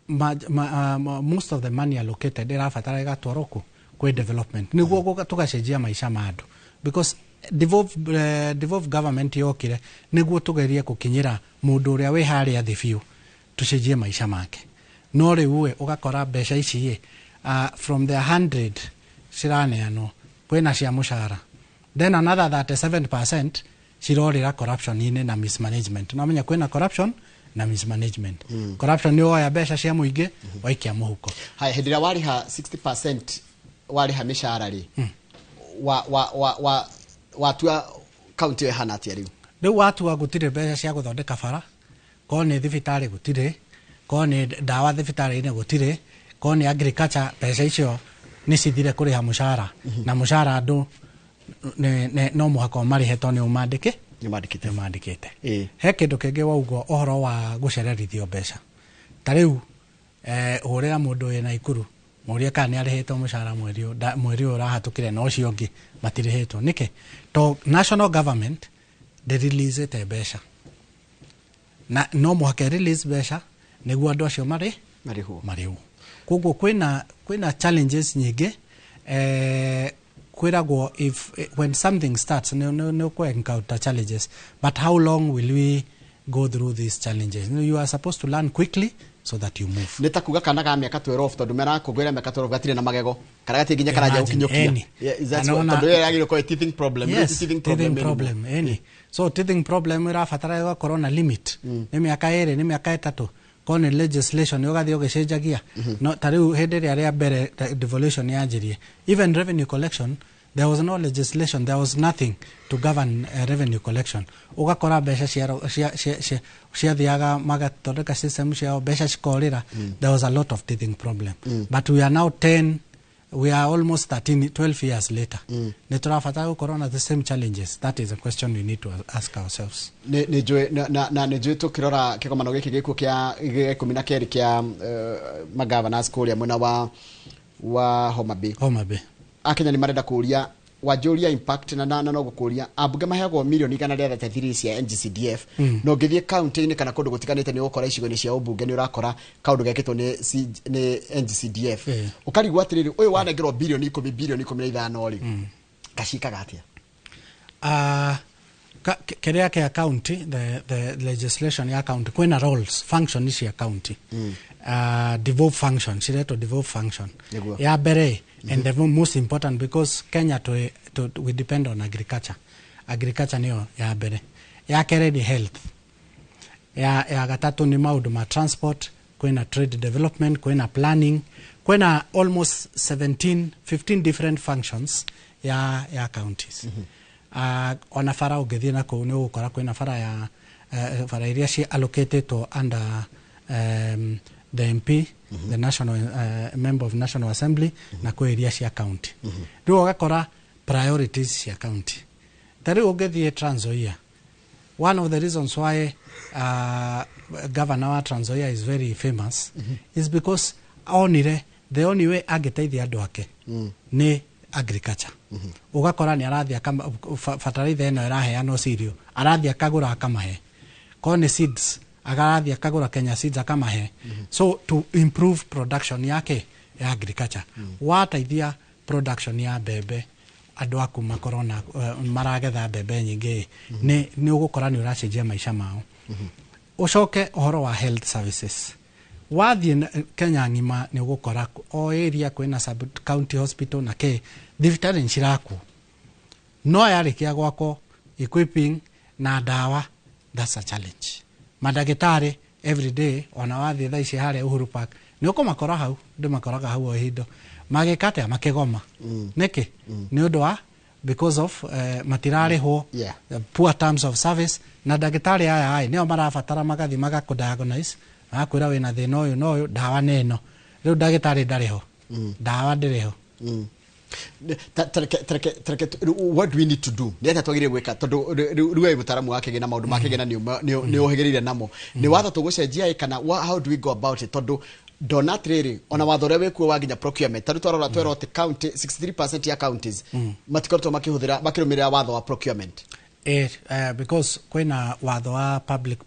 most of the money allocated ĩrabatara ĩgatwarwo kũ kwĩ development nĩguo tũgacenjia maica ma andũ, because devolved government yokire nĩguo tũgerie gũkinyĩra mũndũ ũrĩa wĩ harĩa thĩ biũ, tũcenjie maica make. No rĩu ĩ, ũgakora mbeca ici ĩ, from the 100 ciraneanwo, kwĩna cia mũcara, then another 37% cirorĩra corruption-inĩ na mismanagement. No menya kwĩna corruption na mismanagement. Corruption nĩ woya mbeca cia mũingĩ waikia mũhuko. Haya, hĩndĩ ĩrĩa warĩha 60% warĩha mĩcara rĩ, wa wa wa wa watua kaunti ĩyo ĩhana atĩa rĩu? Rĩu watua gũtirĩ mbeca cia gũthondeka bara, korwo nĩ thibitarĩ gũtirĩ, korwo nĩ ndawa thibitarĩ-inĩ gũtirĩ, korwo nĩ agriculture, mbeca icio nĩ cithire kũrĩha mũcara, na mũcara andũ no mũhaka ũmarĩhe tondũ nĩ ũmandĩke. Nĩ mandĩkĩte. He kĩndũ kĩngĩ waugwo ũhoro wa gũcererithio mbeca. Ta rĩu hũrĩra mũndũ wĩ Naikuru, mũrie kana nĩ arĩhĩtwo mũcara mweri ũyũ, mweri ũyũ ũrahatũkire na ũcio ũngĩ matirĩhĩtwo. Nĩkĩ? To national government ndĩreleasĩte mbeca, na no mũhaka release mbeca nĩguo andũ acio marĩ marĩhwo. Marĩhwo. Koguo kwĩna challenges nyingĩ. Kwĩragwo if when something starts nĩ ũkũ encounter challenges, but how long will we go through these challenges? You are supposed to learn quickly so that you move. Nĩ ta kuga kana ga mĩaka 12, tondũ merakũngũĩra mĩaka 12, gatirĩ na magego kana gatirĩ nginya karanja Imagine, gũkinyũkia. eni. Yeah, is that Na tondũ ĩyo yagĩrĩirwo gũkorwo ĩ teething problem? Yes, teething problem teething anymore. Problem, eni. So teething problem ĩrabatara ĩgakorwo na limit, nĩ mĩaka 2, nĩ mĩaka 3, korwo nĩ legislation ũgathiĩ ũgĩcenjagia. No ta rĩu hĩndĩ ĩrĩa rĩa mbere devolution yanjirie, even revenue collection There was no legislation, there was nothing to govern revenue collection. Ũgakora mbeca ciathiaga magathondeka system ciao, mbeca cikorĩra. There was a lot of teething problem, but we are now 10, we are almost 13, 12 years later, nĩ tũrabatara gũkorwo na the same challenges? That is a question we need to ask ourselves. Nĩ njũĩ na nĩ njũĩ tũkĩrora kĩgomano gĩkĩ gĩkuo kĩa gĩa 12 kĩa magavanasi kũrĩa mwena wa Homa Bay. Homa Bay. Akenya nĩ marenda kũria wanjũria impact na no gũkũria ambunge maheagwo mirioni 133 cia NGCDF. No ũngĩthiĩ kaunti-inĩ kana kũndũ gũtiganĩte, nĩ ũgũkora icigo-inĩ cia ũmbunge nĩ ũrakora kaũndũ gekĩtwo nĩ NGCDF. Ũkarigwo atĩrĩrĩ, ũyũ wanengerwo birioni 10, birioni 15 rĩ, gaciĩkaga atĩa? Kĩrĩa kĩa county, the legislation ya county, kwĩna roles, function cia county, devolve function, ciretwo devolve function. Ya mbere, and the most important, because Kenya we depend on agriculture, agriculture nĩyo ya mbere. Ya kerĩ nĩ health. Ya gatatũ nĩ maũndũ ma transport. Kwĩna trade development, kwĩna planning, kwĩna almost 17, 15 different functions ya counties. Ona bara ũngĩthiĩ na kũu nĩ ũgũkora kwĩna bara ya bara iria ci allocated under the MP, the national member of National Assembly, na kwĩ iria cia county. Rĩu ũgakora priorities cia county, ta rĩu ũngĩthiĩ Trans Nzoia, one of the reasons why governor wa Trans Nzoia is very famous is because onire the only way angĩteithia andũ ake nĩ agriculture. Ũgakora nĩ arathiĩ fertilizer ĩno ĩraheanwo cirio, arathiĩ akagũra akamahe. Korwo nĩ seeds, agathiĩ akagũra Kenya Seeds akamahe, so to improve production yake ya agriculture. Wateithia production ya mbembe, andũ aku makorwo na maragetha mbembe nyingĩ, nĩ ũgũkora nĩ ũracenjia maica mao. Ũcoke ũhoro wa health services, wathiĩ Kenya ng'ima nĩ ũgũkora o area kwĩna sub county hospital na kĩ thibitarĩ nĩ cirakwo, no yarĩkia gwakwo, equipping na ndawa, that's a challenge. Mandagĩtarĩ every day, ona wathiĩ thaa ici harĩa Uhuru Park nĩ ũkũmakora hau, ndĩmakoraga hau o ihinda magĩka atĩa, makĩgoma. Nĩkĩ? Nĩ ũndũ wa because of matirarĩhwo, poor terms of service. Na ndagĩtarĩ aya ĩ nĩo marabatara magathiĩ magakũ-diagnose, magakwĩra wĩna thĩna ũyũ na ũyũ, ndawa nĩ ĩno. Rĩu ndagĩtarĩ ndarĩ ho, ndawa ndĩrĩ ho. Tareke, what do we need to do? Nĩ atĩa twagĩrĩire gwĩka? Tondũ rĩu wĩ mũtaaramu wa kĩgĩna, maũndũ ma kĩgĩna nĩ ũhĩgĩrĩire namo. Nĩ watho tũgũcenjia ĩ, kana how do we go about it? Tondũ ndona atĩrĩrĩ, ona watho ũrĩa wĩkuo wa nginya procurement, tarĩu twarora twerwo atĩ county 63% ya counties matikoretwo makĩhũthĩra, makĩrũmĩrĩra watho wa procurement. Because kwĩna watho wa public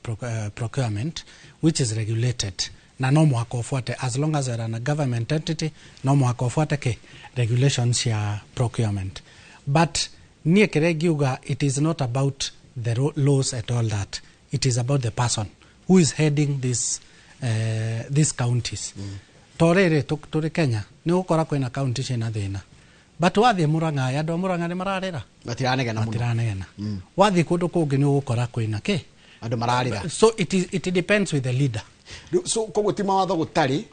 procurement which is regulated, na no mũhaka ũbuate. As long as you're a government entity, no mũhaka ũbuate kĩ regulations ya procurement. But niĩ kĩrĩa ingiuga, it is not about the laws at all, that it is about the person who is heading these counties. To rĩrĩ tũrĩ Kenya nĩ ũgũkora kwĩna county ciĩna thĩna, but wathiĩ Murang'a, andũ a Murang'a nĩ mararĩra. Matiranegena mũno. Matiranegena. Wathiĩ kũndũ kũngĩ nĩ ũgũkora kwĩna kĩ andũ mararĩra. So it depends with the leader. Rĩu, so koguo ti mawatho gũtarĩ,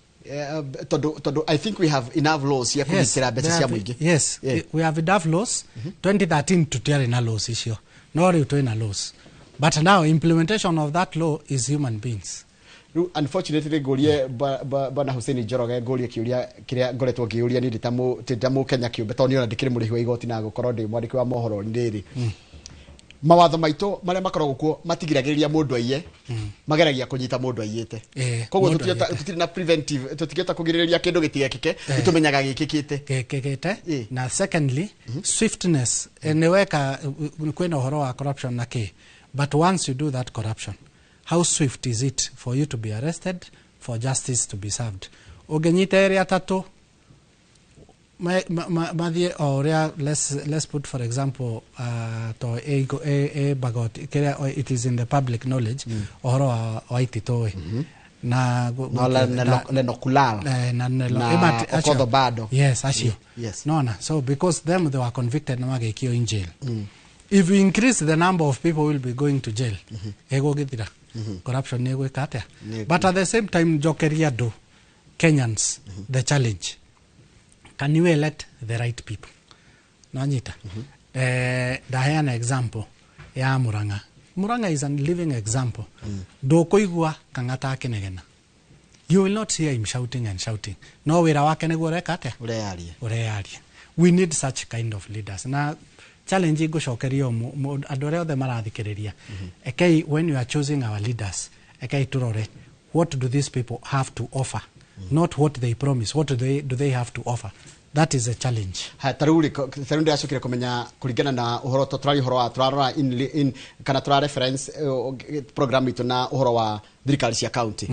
tondũ I think we have enough laws cia kũgitĩra mbeca cia mũingĩ. Yes. We have enough laws. 2013 tutiarĩ na laws icio, no rĩu twĩna laws, but now implementation of that law is human beings. Rĩu unfortunately ngũrie bwana Hussein Njoroge, ngũrie kĩũria kĩrĩa ngoretwo ngĩũria niĩ ndĩ ta mũkenya kĩũmbe, tondũ niĩ ona ndĩkĩrĩ mũrĩhi wa igoti na gũkorwo ndĩ mwandĩki wa mohoro, nĩ rĩrĩ, mawatho maitũ marĩa makoragwo kuo matigiragĩrĩria mũndũ aiye, mageragia kũnyita mũndũ aiyĩte. Koguo mũndũ tũtingĩhota- aiyĩte. Tũtirĩ na preventive, tũtingĩhota kũgirĩrĩria kĩndũ gĩtigekĩke. Nĩtũmenyaga gĩkĩkĩte. Gĩkĩkĩte. Na secondly, swiftness. Nĩ weka kwĩna ũhoro wa corruption na kĩ, but once you do that corruption, how swift is it for you to be arrested, for justice to be served? Ũngĩnyita erĩ atatũ mathiĩ o ũrĩa, let's put for example, to ĩ Mbagoti kĩrĩa it is in the public knowledge, ũhoro wa Ititũ ĩ na Na Lenokulal. Na Na acio. Okodho Bado. Yes, acio. Nona so because them, they were convicted na magĩikio in jail. If you increase the number of people who will be going to jail, ĩgũgĩthira corruption nĩ ĩgwĩka atĩa? But at the same time, njokeria andũ Kenyans the challenge: can you elect the right people? Nanyita. Ndaheana example ya Murang'a. Murang'a is a living example. Ndũkũigua Kang'ata akĩnegena. You will not hear him shouting and shouting. No wĩra wake nĩguo ũreka atĩa? Ũreyaria. Ũreyaria. We need such kind of leaders. Na challenge ngũcokeria andũ arĩa othe marathikĩrĩria. Ekei, when you are choosing our leaders, ekei turore what do these people have to offer, not what they promise. What do they have to offer? That is a challenge. Ha, ta rĩu rĩ, ta rĩu ndĩracokire kũmenya kũringana na ũhoro to tũraria ũhoro wa tũrarora in kana tũra reference program itũ na ũhoro wa thirikari cia county,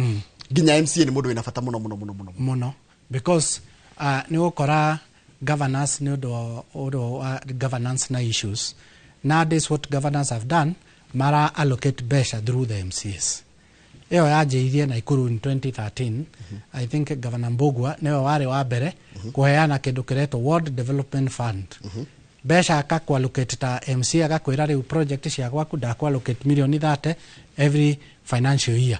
nginya MCA nĩ mũndũ wĩna bata mũno mũno mũno mũno. Mũno, because nĩ ũgũkora governors, nĩ ũndũ wa governance na issues nowadays, what governors have done, mara allocate mbeca through the MCAs. Ĩyo yanjĩirie Nakuru in 2013. I think Governor Mbugua nĩwe warĩ wa mbere kũheana kĩndũ kĩretwo Ward Development Fund. Mbeca akakuallocate ta MCA, agakwĩra rĩu project cia gwaku ndakuallocate mirioni 30 every financial year.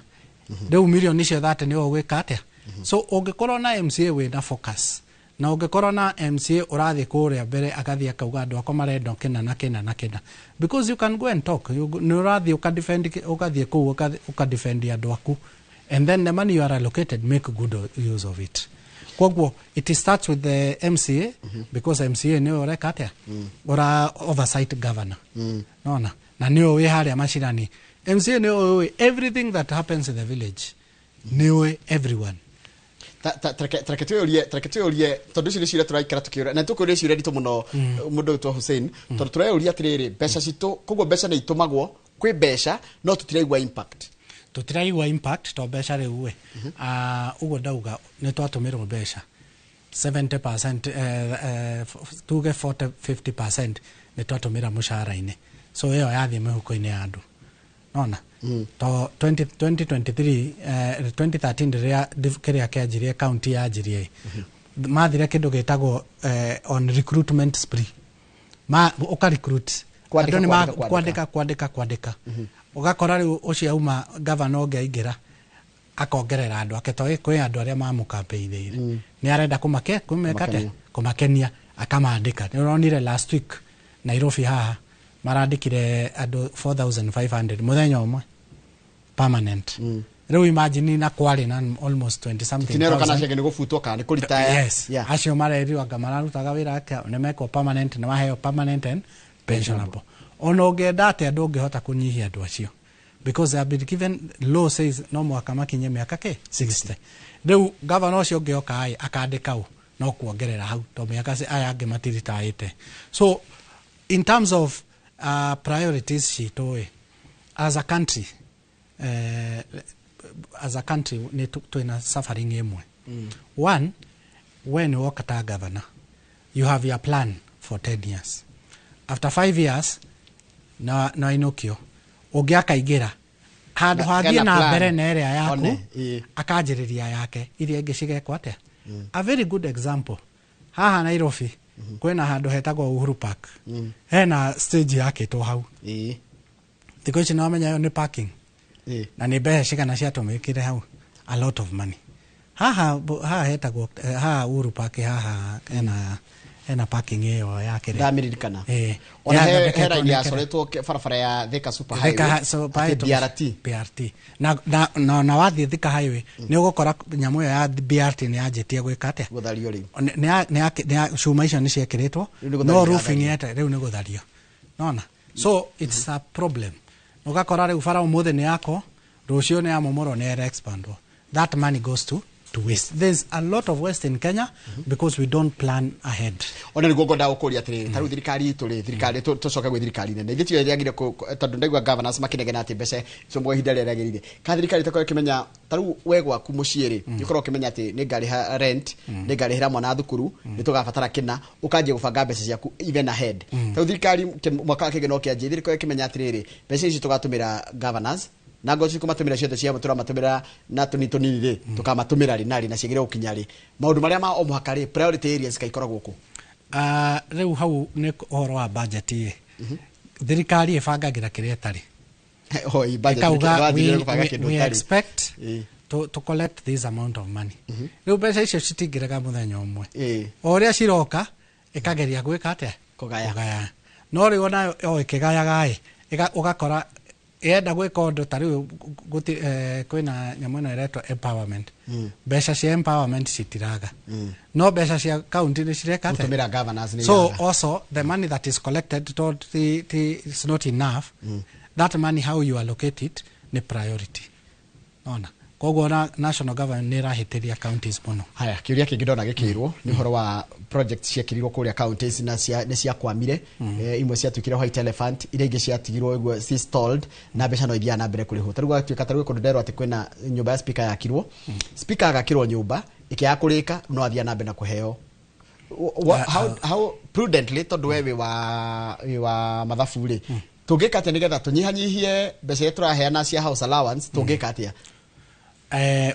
Rĩu mirioni icio 30 nĩwe ũgwĩka atĩa? So ũngĩkorwo na MCA wĩna focus, na ũngĩkorwo na MCA ũrathiĩ kũrĩa mbere, agathiĩ akauga andũ akwa marenda kĩna na kĩna na kĩna, because you can go and talk. Nĩ ũrathiĩ ũkadefend, ũgathiĩ kũu ũkadefend andũ aku, and then the money you are allocated, make good use of it. Koguo it starts with the MCA, because MCA nĩwe ũreka atĩa? Ũra oversight governor. Nona na nĩwe wĩ harĩa macinani. MCA nĩwe ũĩ everything that happens in the village, nĩũĩ everyone. Tareke twĩyũrie, tondũ icio nĩ ciũria tũraikara tũkĩũria na tũkũria ciũria nditũ mũno, mũndũ wĩtwo Hussein, tondũ tũreyũria atĩrĩrĩ, mbeca citũ, koguo mbeca nĩ itũmagwo, kwĩ mbeca no tũtiraigua impact. Tũtiraigua impact to mbeca rĩu ĩ, ũguo ndauga nĩ twatũmĩrwo mbeca 70%, tuge 40 50% nĩ twatũmĩra mũcara-inĩ, so ĩyo yathiĩ mĩhuko-inĩ ya andũ. Nona to 20, 2023, 2013 rĩrĩa kĩrĩa kĩanjirie, county yanjirie, mathire kĩndũ gĩtagwo on recruitment spree, ma ũka recruit. Kwandĩka, Andũ nĩ kwandĩka, kwandĩka, kwandĩka, kwandĩka. Ũgakora rĩu ũcio auma, gavana ũngĩ aingĩra, akongerera andũ ake, to kwĩ andũ arĩa mamũkampeithĩire, nĩ arenda kũmake kũmeka atĩa? Kũmakenia. Kũmakenia, akamandĩka. Nĩ ũronire last week Nairobi haha marandĩkire andũ 4500 mũthenya ũmwe, permanent. Rĩu imagine, na kwarĩ na almost 20 something tinero kana thousand. ciangĩ nĩ gũbutwo kana nĩ kũritaya. Yes. Acio marerirwo anga mararutaga wĩra atĩa, nĩ mekwo permanent, nĩ maheo permanent and pensionable. Ona ũngĩenda atĩa, ndũngĩhota kũnyihia andũ acio, because they have been given, law says no mũhaka makinye mĩaka kĩ 60. Rĩu gavana ũcio ũngĩ oka ĩ akandĩka ũ no kuongerera hau to mĩaka aya angĩ matiritaĩte. So in terms of priorities citũ ĩ, as a country, as a country nĩ twĩna suffering ĩmwe. One, when you woka ta governor, you have your plan for 10 years. After 5 years na inũkio, ũngĩ akaingĩra handũ hathiĩ Gana na plan. mbere na ĩrĩa yaku, One, ĩĩ. akanjĩrĩria yake, iria ingĩ cigekwo atĩa? A very good example, haha Nairobi kwĩna handũ hetagwo Uhuru Park. Hena stage yakĩtwo hau. Thikũ ici nĩwamenya ĩyo nĩ parking, na nĩ mbeca cigana ciatũmĩkire hau? A lot of money. Haha haha hetagwo haha Uhuru Park, haha hena parking ĩyo ya kĩrĩa. Ndamĩririkana. Ĩĩ. Ona he Yathondeketwo raini nĩ kĩrĩa. yacoretwo barabara ya Thika Super Thika Highway, Super atĩ Highway BRT. BRT. Na wathiĩ Thika Highway nĩ ũgũkora nyamũ ĩyo ya BRT nĩ yanjĩtie gwĩka atĩa? Gũthario rĩu. Nĩ cuma icio nĩ ciekĩrĩtwo, Rĩu nĩ gũthario. no roofing Ĩrathario. yete rĩu nĩ gũthario. Nona so it's a problem. Ũgakora rĩu bara ũmũthĩ nĩ yakwo, rũciũ nĩ yamomorwo, nĩ ĩra expandwo. That money goes to waste. There's a lot of waste in Kenya because we don't plan ahead. Ona nĩguo ngwendaga gũkũria atĩrĩrĩ, ta rĩu thirikari itũ rĩ, thirikari tũcoke gwĩ thirikari nene, ithuĩ tiyo yagĩrĩire tondũ ndaigua governors makĩnegena atĩ mbeca icomwo ihinda rĩrĩa rĩagĩrĩire, kana thirikari ĩtakorwo ĩkĩmenya, ta rĩu we gwaku mũciĩ rĩ, nĩ ũkorwo ũkĩmenya atĩ nĩ ngarĩha rent, nĩ ngarĩhĩra mwana thukuru, nĩ tũgabatara kĩna, ũkanjia gũbanga mbeca ciaku even ahead. Ta rĩu thirikari mwaka wa kĩngĩ no kĩanjie, thirikari ĩkĩmenya atĩrĩrĩ, mbeca ici tũgatũmĩra governors na ngo cikũmatũmĩra ciothe cia tũramatũmĩra na tũnini tũnini rĩ, tũkamatũmĩra rĩ na rĩ, na ciagĩrĩire gũkinya rĩ, maũndũ marĩa ma o mũhaka rĩ, priority areas kaikoragwo kũ? Rĩu hau nĩ ũhoro wa budget ĩ, thirikari ĩbangagĩra kĩrĩa ĩtarĩ. Hoi, budget Ĩkauga nĩ gũbanga kĩndũ we ũtarĩ. expect to collect this amount of money. Rĩu mbeca icio citingĩrega mũthenya ũmwe. O ũrĩa ciroka, ĩkageria gwĩka atĩa? Kũgaya. No rĩu onayo o ĩkĩgayaga ĩ, ũgakora yenda gwĩka ũndũ ta rĩu kwĩna nyamũ ĩno ĩretwo empowerment. Mbeca cia empowerment citiraga. No mbeca cia county nĩ cireka atĩa? Gũtũmĩra governors nĩ So iraga. also the money that is collected is not enough. That money, how you allocate it, nĩ priority. Ona koguo na national government nĩ ĩrahĩtĩria counties mũno. Haya, kĩũria kĩngĩ ndona gĩkĩrwo nĩ ũhoro wa project ciekĩrirwo kũrĩa counties na nĩ ciakwamire. Imwe ciatuĩkire white elephant, iria ingĩ ciatigirwo ũguo ci stalled na mbeca no ithiaga na mbere kũrĩhwo. Ta rĩu gwatuĩka, ta rĩu kũndũ nderwo atĩ kwĩna nyũmba ya speaker yakirwo, speaker agakĩrwo nyũmba ĩkĩaga kũrĩka, no athiaga na mbere na kũheo. How prudently, tondũ we wĩ wa mathabu rĩ, tũngĩka atĩa nĩgetha tũnyihanyihie mbeca iria tũraheana cia house allowance? Tũngĩka atĩa?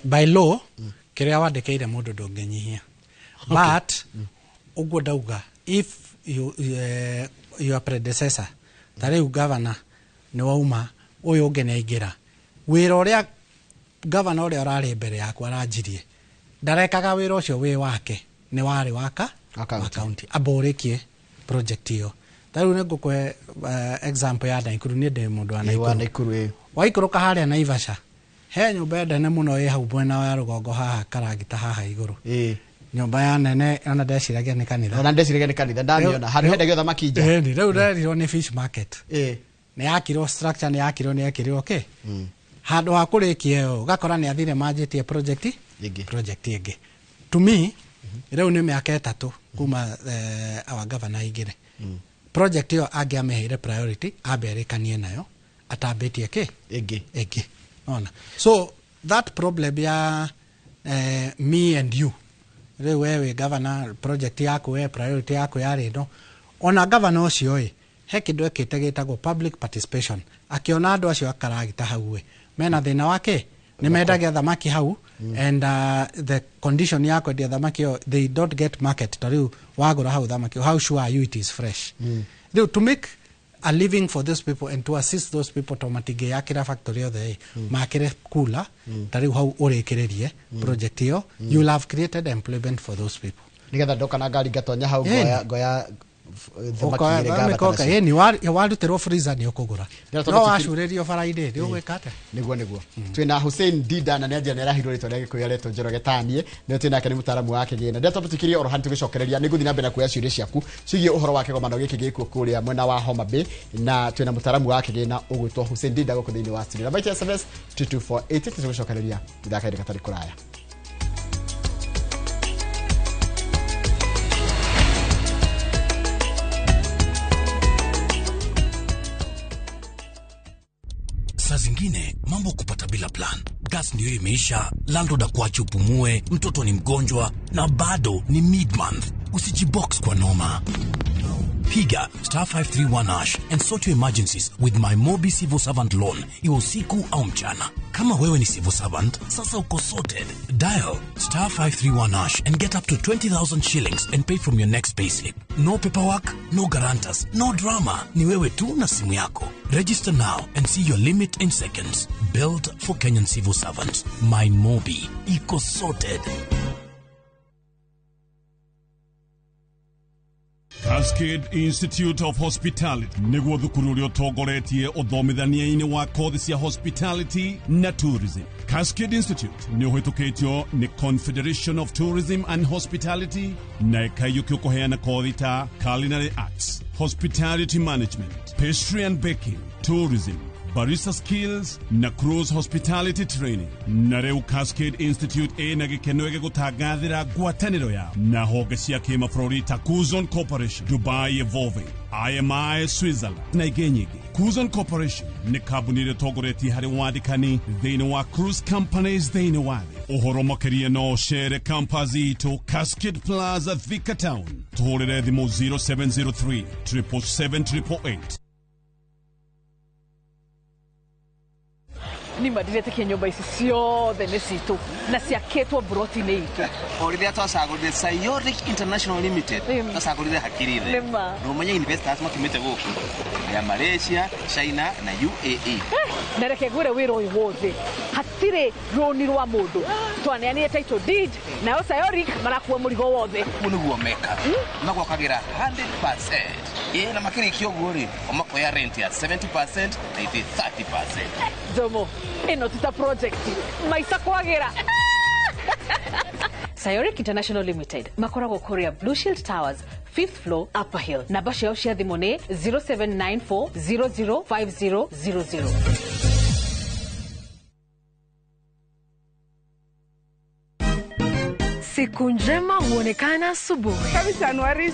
By law, kĩrĩa wandĩkĩire mũndũ ndũngĩnyihia, but ũguo ndauga, if you, your predecessor, ta rĩu governor nĩ wauma, ũyũ ũngĩ nĩ aingĩra wĩra ũrĩa governor ũrĩa ũrarĩ mbere yaku aranjirie, ndarekaga wĩra ũcio wĩ wake, nĩ warĩ waka wa county, amba ũrĩkie project ĩyo. Ta rĩu nĩ ngũkũhe example ya Naikuru. Niĩ ndĩ mũndũ wa Ĩ, wa Naikuru. Naikuru, ĩ. Waikũrũka harĩa Naivasha, he nyũmba nene mũno ĩ hau mwena wa rũgongo haha, karagita haha igũrũ, nyũmba ya nene, ona ndeciragia nĩ kanitha. Ona ndeciragia nĩ kanitha, ndamĩona handũ hendagio thamaki nja. Ĩni, rĩu nderirwo nĩ fish market. Nĩ yakirwo structure, nĩ yakirwo, nĩ yekĩrirwo kĩ handũ ha kũrĩkia ĩyo, ũgakora nĩ athire manjĩtie project ĩngĩ. Project ĩngĩ. To me, rĩu nĩ mĩaka 3 kuma our governor aingĩre, project ĩyo angĩamĩheire priority, ambe arĩkanie nayo atambĩtie kĩ ĩngĩ. Ĩngĩ. Ona so that problem ya me and you, rĩu we wĩ governor, project yaku we priority yaku yarĩ ĩno. Ona governor ũcio ĩ, he kĩndũ ekĩte gĩtagwo public participation, akĩona andũ acio akaragita hau ĩ mena thĩna wake, nĩ mendagia thamaki hau, and the condition ya kwendia thamaki ĩyo, they don't get market. Ta rĩu wagũra hau thamaki, how sure are you it is fresh? Rĩu to make a living for those people and to assist those people, to matingĩyakĩra factory yothe ĩ, makĩre kula ta rĩu hau ũrĩkĩrĩrie project ĩyo, you will have created employment for those people. Nĩgetha ndoka na ngari ngatonya hau Ĩni. ngoya thamaki igĩrĩ ngambata Ũkoka, nacio. ĩni warutĩrwo freezer nĩ ũkũgũra, Ndĩrona no tondũ wacurĩrio bara-inĩ nĩ ũgwĩka atĩa? Nĩguo twĩna Hussein Dida, na nĩanjĩra nĩarahirwo rĩtwa rĩa Gĩkũyũ aretwo Njoroge Tanie, nĩwe twĩ nake, nĩ mũtaaramu wa kĩgĩna. Ndĩrĩa twamũtũkĩrie oro hani tũgĩcokereria, nĩ ngũthiĩ na mbere na kuoya ciũria ciaku ciĩgiĩ ũhoro wa kĩgomano gĩkĩ gĩkuo kũrĩa mwena wa Homa Bay, na twĩna mũtaaramu wa kĩgĩna ũgwĩtwo Hussein Dida gũkũ thĩinĩ wa studio. Namba itũ ya SMS 22480. Tũgũcokereria ithaka kahinda gatarĩ kũraya. Saa zingine mambo kupata bila plan. Gas ndiyo imeisha, landlord akuache upumue, mtoto ni mgonjwa na bado ni mid-month. Usijibox kwa noma. Piga star 531 hash and sort your emergencies with my Mobi Civil Servant Loan, iwe usiku au mchana. Kama wewe ni civil servant, sasa uko sorted. Dial star 531 hash and get up to 20,000 shillings and pay from your next payslip. No paperwork, no guarantors, no drama. Ni wewe tu na simu yako. Register now and see your limit in seconds. Built for Kenyan civil servants. My Mobi. Iko sorted. Cascade Institute of Hospitality nĩguo thukuru ũrĩa ũtongoretie ũthomithania-inĩ wa kothi cia hospitality na tourism. Cascade Institute nĩ ũhĩtũkĩtio nĩ Confederation of Tourism and Hospitality na ĩkaiyũkio kũheana kothi ta culinary arts, hospitality management, pastry and baking, tourism, barista skills na cruise hospitality training. Na rĩu Cascade Institute ĩna gĩkeno gĩgũtangathĩra ngwatanĩro yao na honge cia kĩmabũrũri ta Cuzon Corporation, Dubai Evolving, IMI Switzerland na ingĩ nyingĩ. Cuzon Corporation nĩ kambuni ĩrĩa ĩtongoretie harĩ wandĩkani thĩinĩ wa cruise companies thĩinĩ wa thĩ. Ũhoro makĩria no ũcere campus itũ Cascade Plaza, Thika Town. Tũhũrĩre thimũ 0703 777 888. Nima ndiretĩkia nyũmba ici ciothe nĩ citũ na ciakĩtwo mburoti-inĩ itũ. O rĩrĩa twacagũrire Sayoric International Limited, twacagũrire hakiri thĩ. Nĩma. Na ũmenye investors makiumĩte gũkũ ya Malaysia, China na UAE. Na reke ngwĩre, wĩra ũyũ wothe hatirĩ rũni rwa mũndũ, twaneanire title deed, nayo Sayoric marakua mũrigo wothe. Ũguo nĩguo mekaga, magwakagĩra 100%. Ĩ na makĩrĩkia ũguo rĩ, o makoya rent ya 70% na ithuĩ 30%. Njomo ĩno ti ta project maica kwagĩra. Sayoric International Limited makoragwo kũrĩa Blue Shield Towers, 5th floor, Upper Hill. Namba ciao cia thimũ nĩ 0794005000. Siku njema huonekana asubuhi.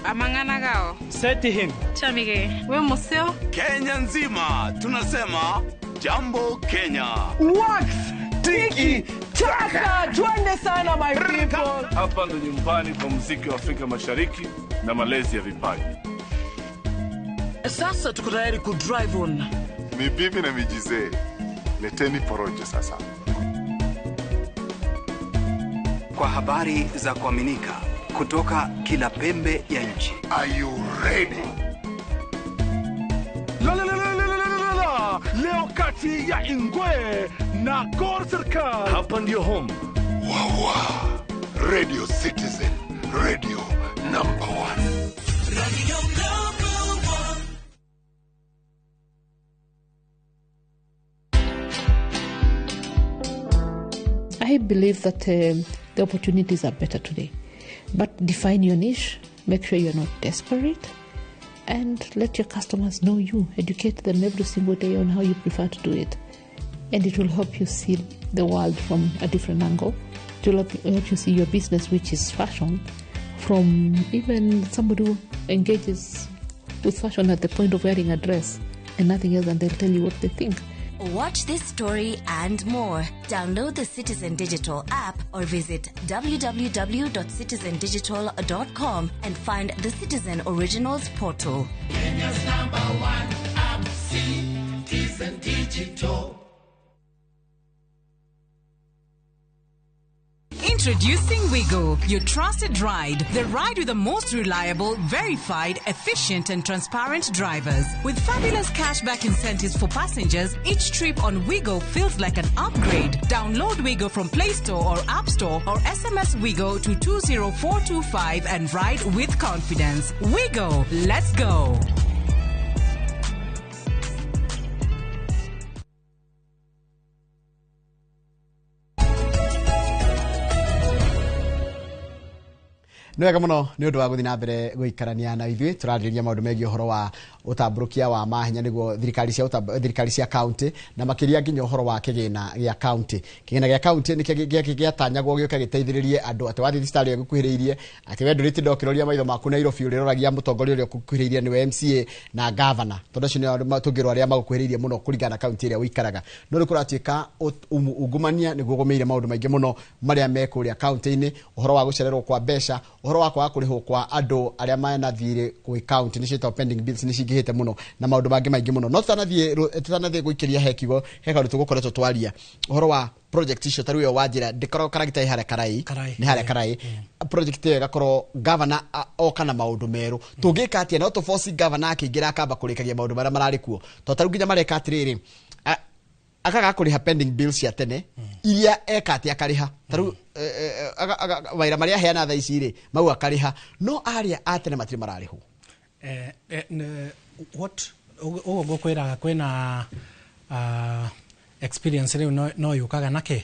Amang'ana gao. Seti him. Chamige. We museo. Kenya nzima tunasema jambo Kenya. Wax tiki taka, twende sana my people. Hapa ndo nyumbani kwa muziki wa Afrika Mashariki na malezi ya vipaji. Sasa tuko tayari ku drive on. Ni bibi na mijizee, leteni porojo sasa. Kwa habari za kuaminika kutoka kila pembe ya nchi. Are you ready? La la la la la la la la. Leo kati ya Ingwe na Gor Serikal. Hapa ndio home. Wawa. Radio Citizen, radio number 1. Radio number 1. I believe that the opportunities are better today. But define your niche, make sure you're not desperate, and let your customers know you. Educate them every single day on how you prefer to do it. And it will help you see the world from a different angle. It will help you see your business, which is fashion, from even somebody who engages with fashion at the point of wearing a dress and nothing else, and they'll tell you what they think. Watch this story and more. Download the Citizen Digital app or visit www.citizendigital.com and find the Citizen Originals portal. Kenya's number 1 app, Citizen Digital. Introducing Wigo, your trusted ride. The ride with the most reliable, verified, efficient and transparent drivers. With fabulous cashback incentives for passengers, each trip on Wigo feels like an upgrade. Download Wigo from Play Store or App Store or SMS Wigo to 20425 and ride with confidence. Wigo, let's go. Nĩ wega mũno nĩ ũndũ wa gũthiĩ na mbere gũikarania na ithuĩ. Tũrarĩrĩria maũndũ megiĩ ũhoro wa ũtambũrũkia wa mahenya nĩguo thirikari cia county, na makĩria nginya ũhoro wa kĩgĩna gĩa county. Kĩgĩna gĩa county nĩ gĩatanyagwo gĩũke gĩteithĩrĩrie andũ atĩ wathiĩ thibitarĩ ĩrĩa ĩgũkuhĩrĩirie, atĩ we ndũrĩtinda ũkĩroria maitho maku Nairobi, ũrĩroragia mũtongoria ũrĩa ũgũkuhĩrĩirie nĩwe MCA na governor, tondũ acio nĩo andũ tũngĩrwo arĩa magũkuhĩrĩirie mũno kũringana na county ĩrĩa ũikaraga. No rĩu kũratuĩka ungumania nĩguo ũgũmĩire maũndũ maingĩ mũno marĩa me kũrĩa county-inĩ, ũhoro wa gũcererwo kwa mbeca, ũhoro wa kwaga kũrĩhwo kwa andũ arĩa mena thirĩ gwĩ county, nĩcio ciĩtagwo pending bills, nĩ cingĩhĩte mũno na maũndũ mangĩ maingĩ mũno. No tũtanathiĩ gũikĩria he kiugo, he kaũndũ tũgũkoretwo twaria ũhoro wa project icio, ta rĩu ĩyo wa njĩra ndĩkoragwo karagita ĩ harĩa Karai, nĩ harĩa Karai project ĩyo ĩgakorwo governor oka na maũndũ merũ. Tũngĩka atĩa? No tũboci governor akĩingĩra akamba kũrĩkagia maũndũ marĩa mararĩ kuo, tondũ ta rĩu nginya mareka atĩrĩrĩ, akaga kũrĩha pending bills cia tene iria eka atĩ akarĩha, ta rĩu mawĩra marĩa aheana thaa ici rĩ, mau akarĩha, no arĩa a tene matirĩ mararĩhwo. What ũguo ngũkwĩraga kwĩna experience rĩu no yũkaga na kĩ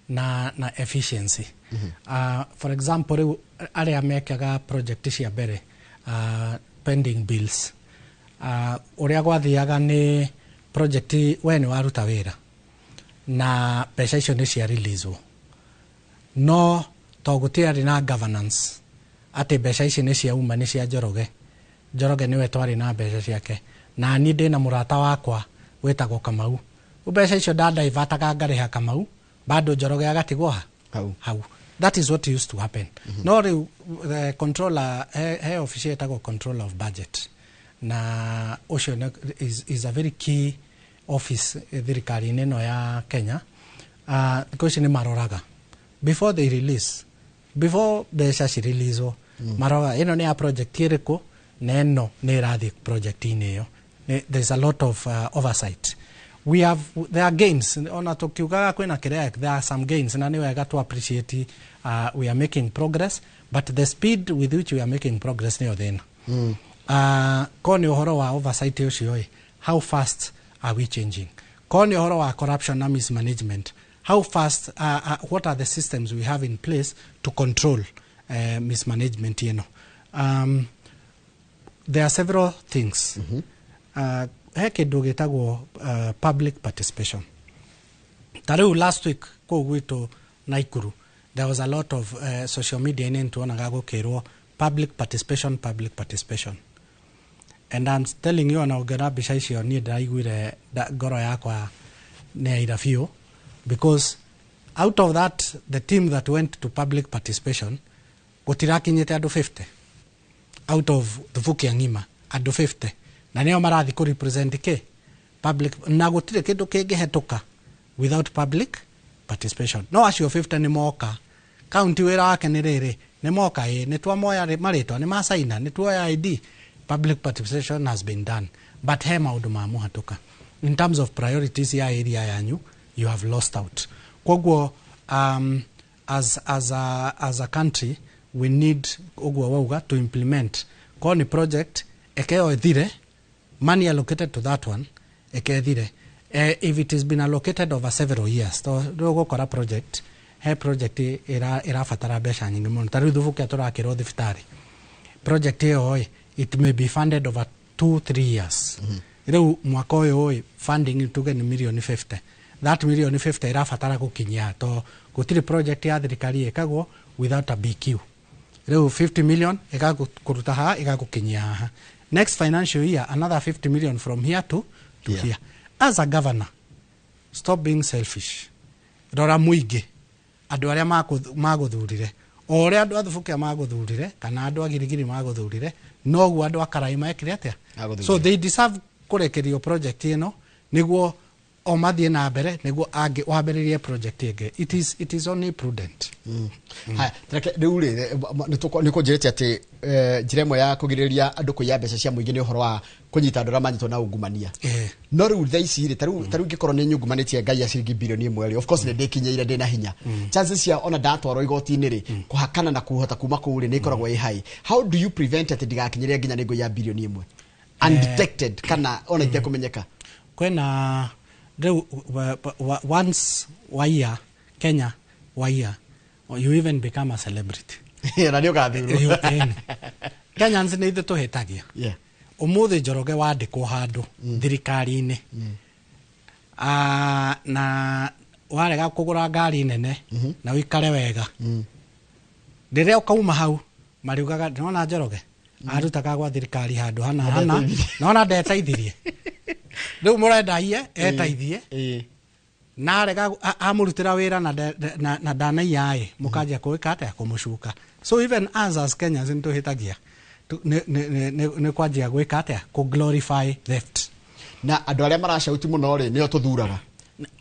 na efficiency. For example, rĩu arĩa mekaga project cia mbere, pending bills, ũrĩa gwathiaga nĩ project we nĩ waruta wĩra na mbeca icio nĩ cia release-wo, no to gũtiarĩ na governance atĩ mbeca ici nĩ ciauma nĩ cia Njoroge. Njoroge nĩwe twarĩ na mbeca ciake, na niĩ ndĩna mũrata wakwa wĩtagwo Kamau, mbeca icio ndadaivataga ngarĩha Kamau, bado Njoroge agatigwo hau. That is what used to happen. No rĩu the controller, he office ĩtagwo controller of budget, na ũcio is a very key office thirikari-inĩ ĩno ya Kenya. Thikũ ici nĩ maroraga before they release, before mbeca ci release-wo, maroraga ĩno nĩ ya project ĩrĩkũ na ĩno nĩ ĩrathiĩ project-inĩ ĩyo. There's a lot of oversight. We have, there are gains, ona tukiugaga kwĩna kĩrĩa, there are some gains, na nĩ wega to appreciate we are making progress, but the speed with which we are making progress nĩyo thĩna. Ko nĩ ũhoro wa oversight ũcio ĩ, how fast are we changing? Ko nĩ ũhoro wa corruption na mismanagement, how fast, what are the systems we have in place to control mismanagement ĩno? There are several things. He kĩndũ gĩtagwo public participation. Ta rĩu last week kũu gwitũ Naikuru, there was a lot of social media inĩ nĩtuonaga gũkĩrwo public participation, public participation, and I'm telling you, ona ũngĩona mbica icio, niĩ ndĩraiguire ngoro yakwa nĩ yaira biũ, because out of that, the team that went to public participation, gũtirakinyĩte andũ 50 out of Thubukia ng'ima, andũ 50, na nĩo marathi kũ represent kĩ public, na gũtirĩ kĩndũ kĩngĩhetũka without public participation. No acio 50 nĩ moka county, wĩra wake nĩ rĩrĩ, nĩ moka, ĩ, nĩ twamoya marĩtwa, nĩ macaina, nĩ tuoya ID, public participation has been done, but he maũndũ ma mũhatũka in terms of priorities ya area yanyu, you have lost out. Koguo as a country we need, ũguo wauga, to implement ko nĩ project ĩkeo ĩthire, money allocated to that one ĩkethire. If it has been allocated over several years, to rĩu ũgũkora project, he project ĩrabatara mbeca nyingĩ mũno, ta rĩu Thubukia tũrakĩrwo thibitarĩ, project ĩyo ĩ, it may be funded over 2-3 years. Rĩu mwaka ũyũ ĩ, funding tuge nĩ mirioni 50, that mirioni 50 ĩrabatara gũkinyia, to gũtirĩ project ya thirikari ĩkagwo without a BQ. Rĩu 50 million ĩgakũruta haha, ĩgagũkinyia haha. Next financial year, another 50 million from here to Here. here. As a governor, stop being selfish, rora mũingĩ, andũ arĩa magũthurire. O ũrĩa andũ a Thubukia magũthurire kana andũ a Girigiri magũthurire, noguo andũ a Karai mekire atĩa? Magũthurire. So they deserve kũrekerio project ĩno nĩguo o mathiĩ na mbere, nĩguo angĩ wambĩrĩrie project ĩngĩ. It is only prudent. Haya, reke rĩu rĩ, nĩ kũnjĩrĩte atĩ njĩra ĩmwe ya kũgirĩrĩria andũ kũiya mbeca cia mũingĩ nĩ ũhoro wa kũnyita andũ arĩa manyitwo na ungumania. No rĩu thaa ici rĩ, ta rĩu ingĩkorwo nĩ nyungumanĩtie ngai ya ciringi 1 bilioni rĩ, of course nĩ ndĩkinyĩire, ndĩna hinya, chances cia ona ndatwarwo igoti-inĩ rĩ, kũhakana na kũhota kuma kũu rĩ, nĩ ikoragwo ĩ high. How do you prevent atĩ ndigakinyĩre nginya nĩ ngũiya 1 bilioni undetected kana ona itekũmenyeka? Kwĩna rĩu once waiya Kenya, waiya, you even become a celebrity. Na nĩ ũgathurwo. Ĩni. Kenyans nĩ ithuĩ tũhĩtagia. Ũmũthĩ Njoroge wandĩkwo handũ thirikari-inĩ. Ah, na warega kũgũra ngari nene na ũikare wega, rĩrĩa ũkauma hau mariugaga, nona Njoroge arutaga gwa thirikari handũ hana hana, nona ndetaithirie, rĩu mũrenda iye etaithie na arega amũrutĩra wĩra na ndanaiya ĩ, mũkanjia kũĩka atĩa? Kũmũcuka. So even us as Kenyans nĩ tũhĩtagia. Nĩ kwanjia gwĩka atĩa? Kũ glorify theft. Na andũ arĩa maracauti mũno rĩ, nĩo tũthuraga,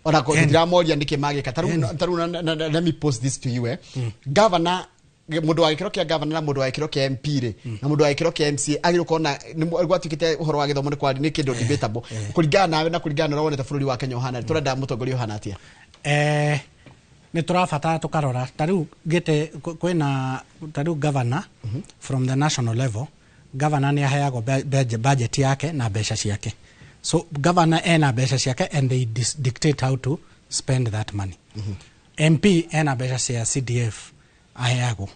ona tũtiramoria nĩkĩ magĩka. Ta rĩu let me post this to you, eh. Governor, mũndũ wa gĩkĩro kĩa governor na mũndũ wa gĩkĩro kĩa MP rĩ, na mũndũ wa gĩkĩro kĩa MCA agĩrĩirwo kuona nĩ gwatuĩkĩte ũhoro wa gĩthomo nĩ kwari nĩ kĩndũ debatable. Kũringana nawe na kũringana na ũrĩa wonete bũrũri wa Kenya ũhana rĩ, tũrenda mũtongoria ũhana atĩa? Nĩ tũrabatara tũkarora ta rĩu gĩtĩ kwĩna ta rĩu governor from the national level, governor nĩ aheagwo budget yake na mbeca ciake. So governor ena mbeca ciake and they dictate how to spend that money. MP ena mbeca cia CDF aheagwo,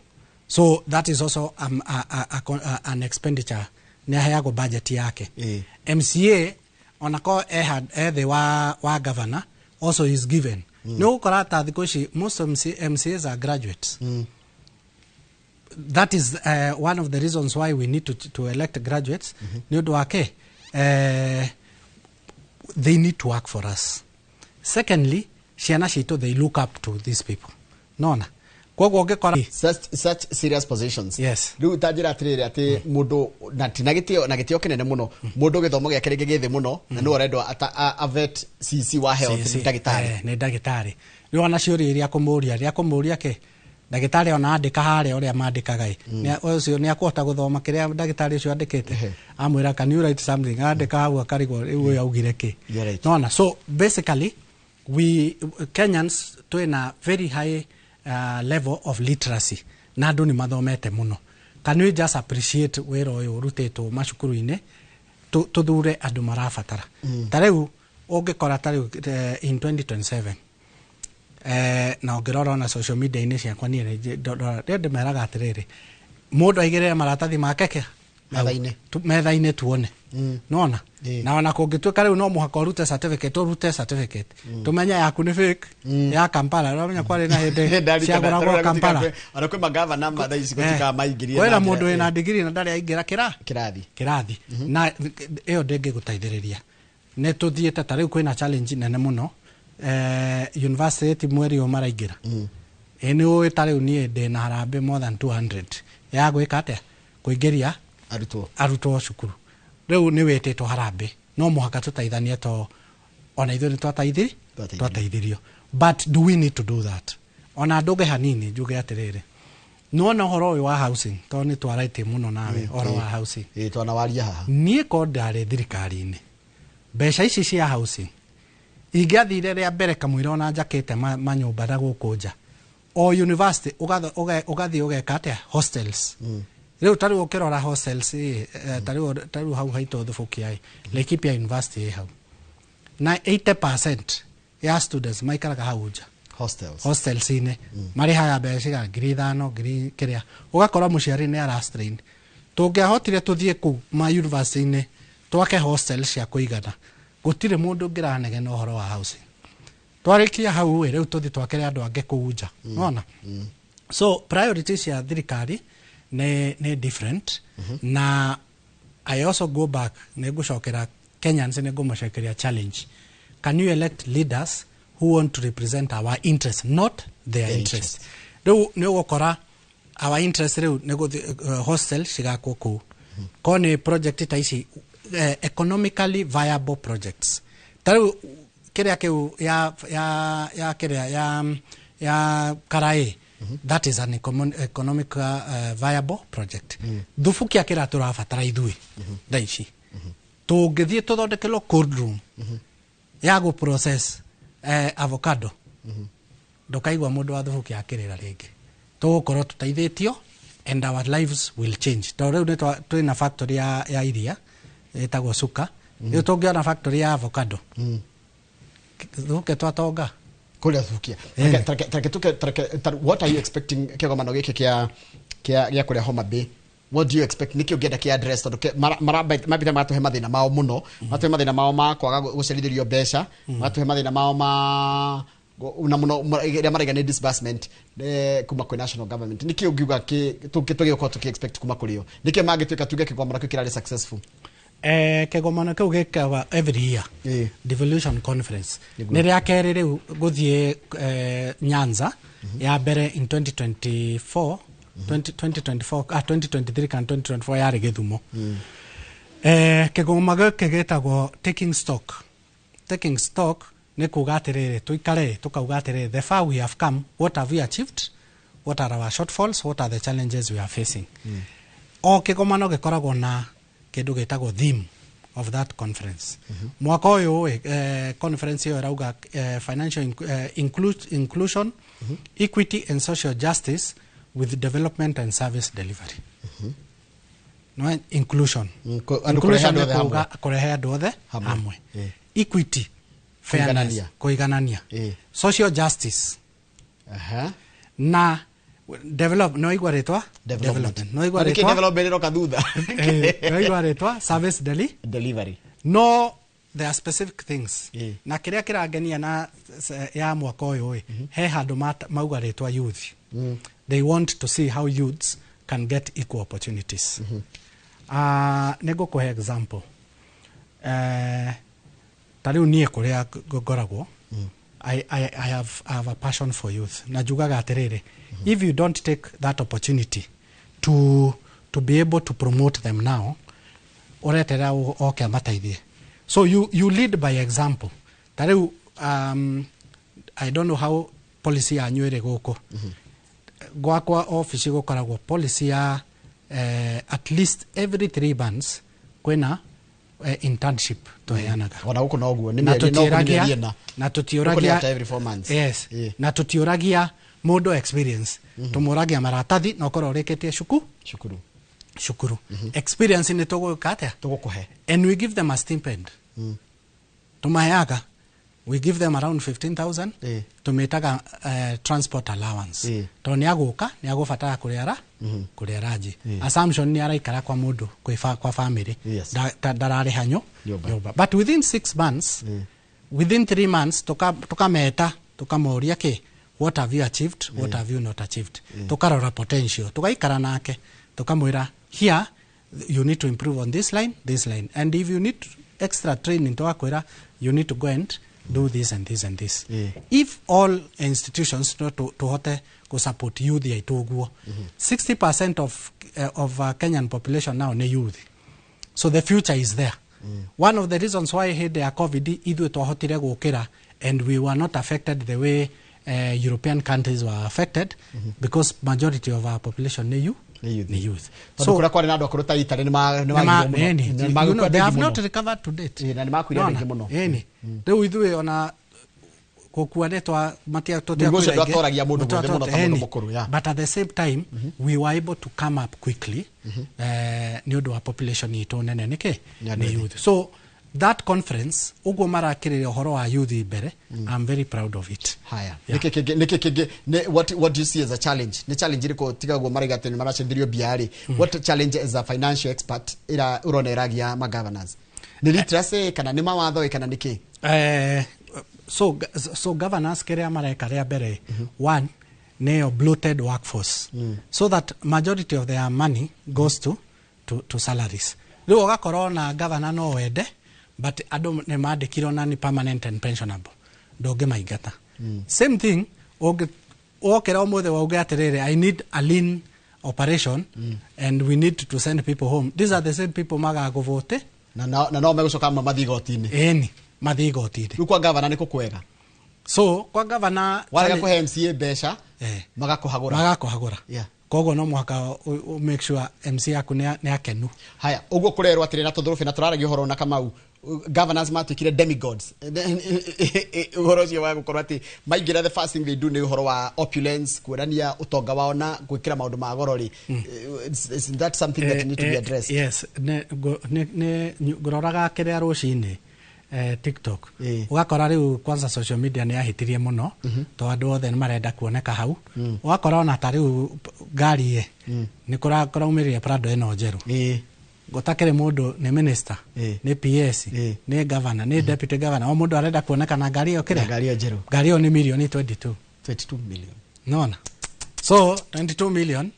so that is also an expenditure, nĩ aheagwo budget yake. MCA onako e thĩ wa governor, also is given. Nĩ ũgũkora ta thikũ ici most MCAs are graduates. That is one of the reasons why we need to elect graduates, nĩ ũndũ wake they need to work for us. Secondly, ciana citũ, they look up to these people, nona koguo ũngĩkora Such serious positions. Yes. Rĩu ta njĩra atĩrĩrĩ, atĩ mũndũ na ti na gĩtĩo, na gĩtĩo kĩnene mũno, mũndũ gĩthomo gĩake rĩngĩ gĩ thĩ mũno na nĩwe ũrendwo avet CC wa health, nĩ ndagĩtarĩ. Nĩ ndagĩtarĩ. Rĩu ona ciũria iria kũmũria, rĩrĩa kũmũria kĩ ndagĩtarĩ ona andĩka harĩa ũrĩa mandĩkaga ĩ, ũcio nĩ akũhota gũthoma kĩrĩa ndagĩtarĩ ũcio andĩkĩte? Amwĩra, "Can you write something?" Andĩka hau akarigwo rĩu ũyũ augire kĩ. You're right. Nona so basically we Kenyans twĩna very high level of literacy na andũ nĩ mathomete mũno. Can we just appreciate wĩra ũyũ ũrutĩtwo macukuru-inĩ, tũthure andũ marabatara? Ta rĩu ũngĩkora ta rĩu in 2027, na ũngĩrora ona social media-inĩ ciakwa, niĩ rĩo ndĩmeraga atĩrĩrĩ, mũndũ aigĩrĩre maratathi make ke Metha-inĩ. Metha-inĩ tuone. Nona na ona kũngĩtuĩka rĩu no mũhaka ũrute certificate, ũrute certificate, tũmenye yaku nĩ fake ya Kampala. Ũramenya kwarĩ na hĩndĩ ciagũragwo Kampala. Ona kwĩ magavana ma thaa ici gũtikaga maingĩrie kwĩna na mũndũ njĩra- wĩna ndigiri na ndarĩ aingĩra kĩra kĩrathi. Kĩrathi na ĩyo ndĩngĩgũteithĩrĩria. Nĩ tũthiĩte ta rĩu kwĩna challenge nene mũno, university mweri ũyũ maraingĩra. Ĩ nĩ ũĩ ta rĩu niĩ ndĩna harambĩ more than 200 ya gwĩka atĩa, kũingĩria arutwo. Arutwo cukuru. Rĩu nĩ wĩtĩtwo harambĩ, no mũhaka tũteithanie to ona ithuĩ nĩ twateithirio. But do we need to do that? Ona ndũge hanini njuge atĩrĩrĩ, nĩwona ũhoro ũyũ wa housing, tondũ nĩ twaraĩtie mũno nawe ũhoro wa housing. Ĩ, twanawaria haha. Niĩ ko ndarĩ thirikari-inĩ, mbeca ici cia housing ingĩathire rĩa mbere kamũira ona njakĩte manyũmba na gũkũ nja o university, ũgathiĩ ũgeka atĩa, hostels. Rĩu ta rĩu ũkĩrora hostels ĩ, ta rĩu hau haitũ Thubukia ĩ, Laikipia University ĩ hau, na 80% ya students maikaraga hau nja. Hostels. Hostels-inĩ marĩhaga mbeca cigana, 5,000, ngiri kĩrĩa, ũgakora mũciari nĩ ara strain. Tũngĩahotire tũthiĩ kũu ma university-inĩ twake hostel cia kũigana, gũtirĩ mũndũ ũngĩranegena ũhoro wa housing. Twarĩkia hau ĩ, rĩu tũthiĩ twakĩre andũ angĩ kũu nja. Nona so priorities cia thirikari nĩ different. Na I also go back, nĩ ngũcokera Kenyans, nĩ ngũmacokeria challenge: can you elect leaders who want to represent our interests, not their Their interest? Rĩu nĩ ũgũkora our interest rĩu nĩ gũthiĩ hostel cigakwo kũu, ko nĩ project ta ici, economically viable projects, ta rĩu kĩrĩa kĩu ya kĩrĩa ya Karaĩ, that is an economic viable project. Thubukia kĩrĩa tũrabatara ithuĩ thaa ici, tũngĩthiĩ tũthondekerwo cold room ya gũ process avocado, ndũkaigua mũndũ wa Thubukia akĩrĩra rĩngĩ. Tũgũkorwo tũteithĩtio and our lives will change, tondũ rĩu twĩna factory ya iria ĩtagwo Suka. Rĩu tũngĩona factory ya avocado, Thubukia twatonga. Kũrĩa Thubukia. What are you expecting kĩgomano gĩkĩ kĩa kũrĩa Homa Bay? What do you expect? Nĩkĩ ũngĩenda kĩa address? Tondũ mambĩte magatũhe mathĩna mao mũno, matũhe mathĩna mao ma kwaga gũcerithĩrio mbeca, magatũhe mathĩna mao ma na mũno ĩrĩa maraiga nĩ disbursement kuma kwĩ national government. Nĩkĩ ũngiuga tũgĩkorwo tũkĩ expect kuma kũrĩ o? Nĩkĩ mangĩtuĩka tuge kĩgomano kĩu kĩrarĩ successful? Kĩgomano kĩu gĩkawa every year, devolution conference. Nĩguo. Nĩ rĩa kerĩ rĩu gũthiĩ Nyanza. Ya mbere in 2024, 2024, 2023 kana 2024 yarĩ Gĩthumo. Kĩgoma gĩkĩ gĩtagwo taking stock. Taking stock nĩ kuga atĩrĩrĩ, tũikare tũkauga atĩrĩrĩ, the far we have come, what have we achieved, what are our shortfalls, what are the challenges we are facing. O kĩgomano gĩkoragwo na kĩndũ gĩtagwo theme of that conference. Mwaka ũyũ ĩ, conference ĩyo ĩrauga financial inclusion, equity and social justice with development and service delivery. No inclusion. Andũ kũrehe Inclusion andũ nĩ othe hamwe. kuuga kũrehe andũ othe Hamwe. hamwe. Equity, fairness, Kũiganania. kũiganania. Social justice na develop, no igua rĩtwa Development. No igua Na nĩkĩ rĩtwa development ĩroka thutha? No igua rĩtwa service delivery. No there are specific things, na kĩrĩa kĩrangenia na ya mwaka ũyũ ĩ, he handũ mauga rĩtwa youth. They want to see how youths can get equal opportunities. Nĩ ngũkũhe example. Ta rĩu niĩ kũrĩa ngoragwo, I have a passion for youth, na njugaga atĩrĩrĩ, if you don't take that opportunity to be able to promote them now, ũreterera oke amateithie. So you lead by example. Ta rĩu I don't know how policy yanyu ĩrĩ gũkũ. Gwakwa ofici gũkoragwo policy ya at least every 3 months kwĩna internship tũheanaga. Ona gũkũ noguo nĩ Na mĩeri, no gũkũ nĩ tũtiũragia mĩeri 4. Na Gũkũ nĩ tũtiũragia after every 4 months. Yes, na tũtiũragia mũndũ experience, tũmũragia maratathi na ũkorwo ũrĩkĩtie cukuru. Cukuru experience nĩ tũgũka atĩa? Tũgũkũhe. And we give them a stipend. Tũmaheaga, we give them around 15,000. Tũmĩtaga transport allowance, tondũ nĩ agũka nĩ agũbatara kũrĩa kũrĩa ranji. Assumption nĩ araikara kwa mũndũ kwa family. Ndararĩha Nyũmba. Nyũmba. But within 6 months, within 3 months, tukameta tukamoria ki, what have you achieved, what have you not achieved? Tukarora potential, tugaikara nake, tukamwira, here you need to improve on this line, this line, and if you need extra training, tugakwira you need to go and do this and this and this. If all institutions no tuhote kusupport youth yaitu uguo, 60% of Kenyan population now ni youth, so the future is there. One of the reasons why hĩndĩ ya COVID ithuĩ twahotire gũkĩra and we were not affected the way European countries were affected, because majority of our population nĩ youth, nĩ youth. Tondũ kũrĩa kwarĩ na andũ akũrũ ta Italy nĩ magirwo mũno. Ĩni. Nĩ magĩkua They andũ have aingĩ not mũno. recovered to date. Na nĩ makuire andũ aingĩ mũno. Ĩni, rĩu ithuĩ ona gũkua nĩ twa matia. Mũrimũ ũcio ndwatoragia mũndũ mwĩthĩ mũno ta mũndũ mũkũrũ, yeah. But at the same time we were able to come up quickly nĩ ũndũ wa population itũ nene nĩkĩ? Nĩ andũ Nĩ ethĩ. youth. So that conference ũguo marakĩrĩria ũhoro wa youth mbere, I'm very proud of it. Haya. Nĩkĩ kĩngĩ what do you see as a challenge? Nĩ challenge ĩrĩkũ tiga guo maraiga atĩ nĩ maracendithio mbia rĩ? What challenge, as a financial expert, ĩra ũrona ĩragia ma governors? Nĩ literacy kana nĩ mawatho ĩ kana nĩ kĩ? So governors kĩrĩa mareka rĩa mbere, one nĩyo bloated workforce, so that majority of their money goes to salaries. Rĩu ũgakorwo na governor no wende, but andũ nĩ mandĩkirwo na nĩ permanent and pensionable, ndũngĩmaingata. Same thing, wokĩra ũmũthĩ wauge atĩrĩrĩ, "I need a lean operation and we need to send people home," these are the same people magagũvote. Na no megũcoka mathiĩ igoti-inĩ. Ĩni, mathiĩ igoti-inĩ. Rĩu kwa governor nĩ kũ kwega? So kwa governor warega kũhe MCA mbeca, magakũhagũra. Magakũhagũra. Koguo no mũhaka make sure MC yaku nĩ akenu. Haya, ũguo kũrerwo atĩrĩ na tũthũrũbĩ na tũraragia ũhoro na Kamau, governors matuĩkire demigods. Ũhoro ũcio wa gũkorwo atĩ maingĩra, the first thing they do nĩ ũhoro wa opulence, kuonania ũtonga wao na gwĩkĩra maũndũ ma goro rĩ. Is that something that need to be addressed? Yes, ngũroraga kĩrĩa rũcinĩ, TikTok, ũgakora rĩu kwanza social media nĩ yahĩtirie mũno, tondũ andũ othe nĩ marenda kuoneka hau. Ũgakora ona ta rĩu ngari ĩ nĩ kũraumĩrire Prado ĩno njerũ, gũtakĩrĩ mũndũ nĩ minister, nĩ PS, nĩ governor, nĩ deputy governor, o mũndũ arenda kuoneka na ngari ĩyo kĩrĩa. Na ngari ĩyo njerũ. Ngari ĩyo nĩ mirioni 22. 22 million. Nona so 22 million,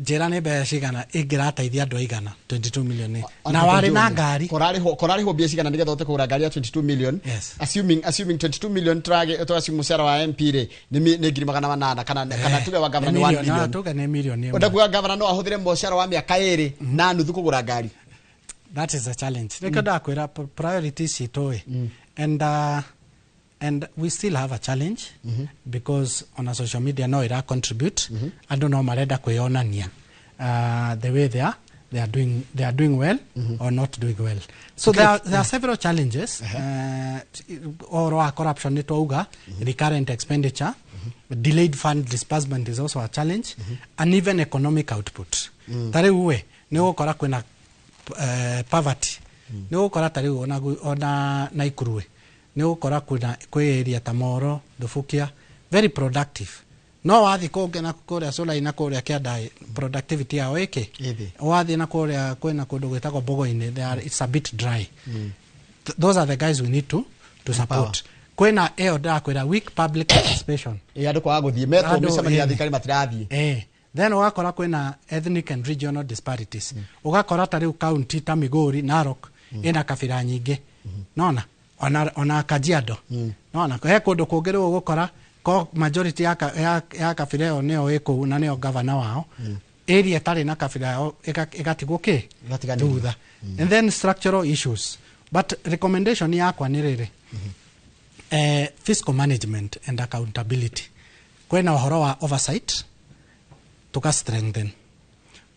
njĩra nĩ mbeca cigana ingĩrateithia andũ aigana 22 million na warĩ na ngari? Korarĩhwo mbia cigana nĩgetha ũhote kũgũra ngari ya 22 million? Yes. Assuming 22 million, tũrage tũassume mũcara wa MP rĩ nĩ 800,000 kana tuge wa governor nĩ 1 million. Tuge nĩ mirioni ĩmwe. Ũndakuga governor no ahũthĩre mũcara wa mĩaka 2.5 kũgũra ngari? That is a challenge. Nĩkĩo ndakwĩra priorities citũ ĩ, and we still have a challenge because on a social media no ira contribute. Andũ no marenda kwĩyonania the way they are doing well or not doing well. So there are several challenges. Ũhoro wa corruption nĩ twauga, recurrent expenditure, delayed fund disbursement is also a challenge, and even economic output. Ta rĩu we nĩ ũgũkora kwĩna poverty, nĩ ũgũkora ta rĩu ona Naikuru ĩ, nĩ ũgũkora kwĩna kwĩ area ta Moro, Thubukia, very productive, no wathiĩ kũngĩ na kũrĩa Solai na kũrĩa kĩanda ĩ, productivity yao ĩkĩ. Ĩthĩ. Wathiĩ na kũrĩa kwĩna kũndũ gwĩtagwo Mbogo-inĩ, it's a bit dry. Those are the guys we need to support. Kwĩna ĩyo ndakwĩra, weak public participation. Ĩ, andũ kwaga gũthiĩ metwo Andũ, mĩcemanio ya ĩni. thirikari matirathiĩ. Then ũgakora kwĩna ethnic and regional disparities. Ũgakora ta rĩu county ta Migori, Narok ĩna kabira nyingĩ, nona ona Kajiado, nona he kũndũ kũngĩ rĩu ũgũkora ko majority ya kabira ĩyo nĩyo ĩ kũu na nĩyo governor wao. Area ĩtarĩ na kabira yao ĩgatigwo kĩ? Ĩgatiganĩrio. Thutha. And then structural issues. But recommendation yakwa nĩ rĩrĩ, fiscal management and accountability, kwĩna ũhoro wa oversight tuka strengthen,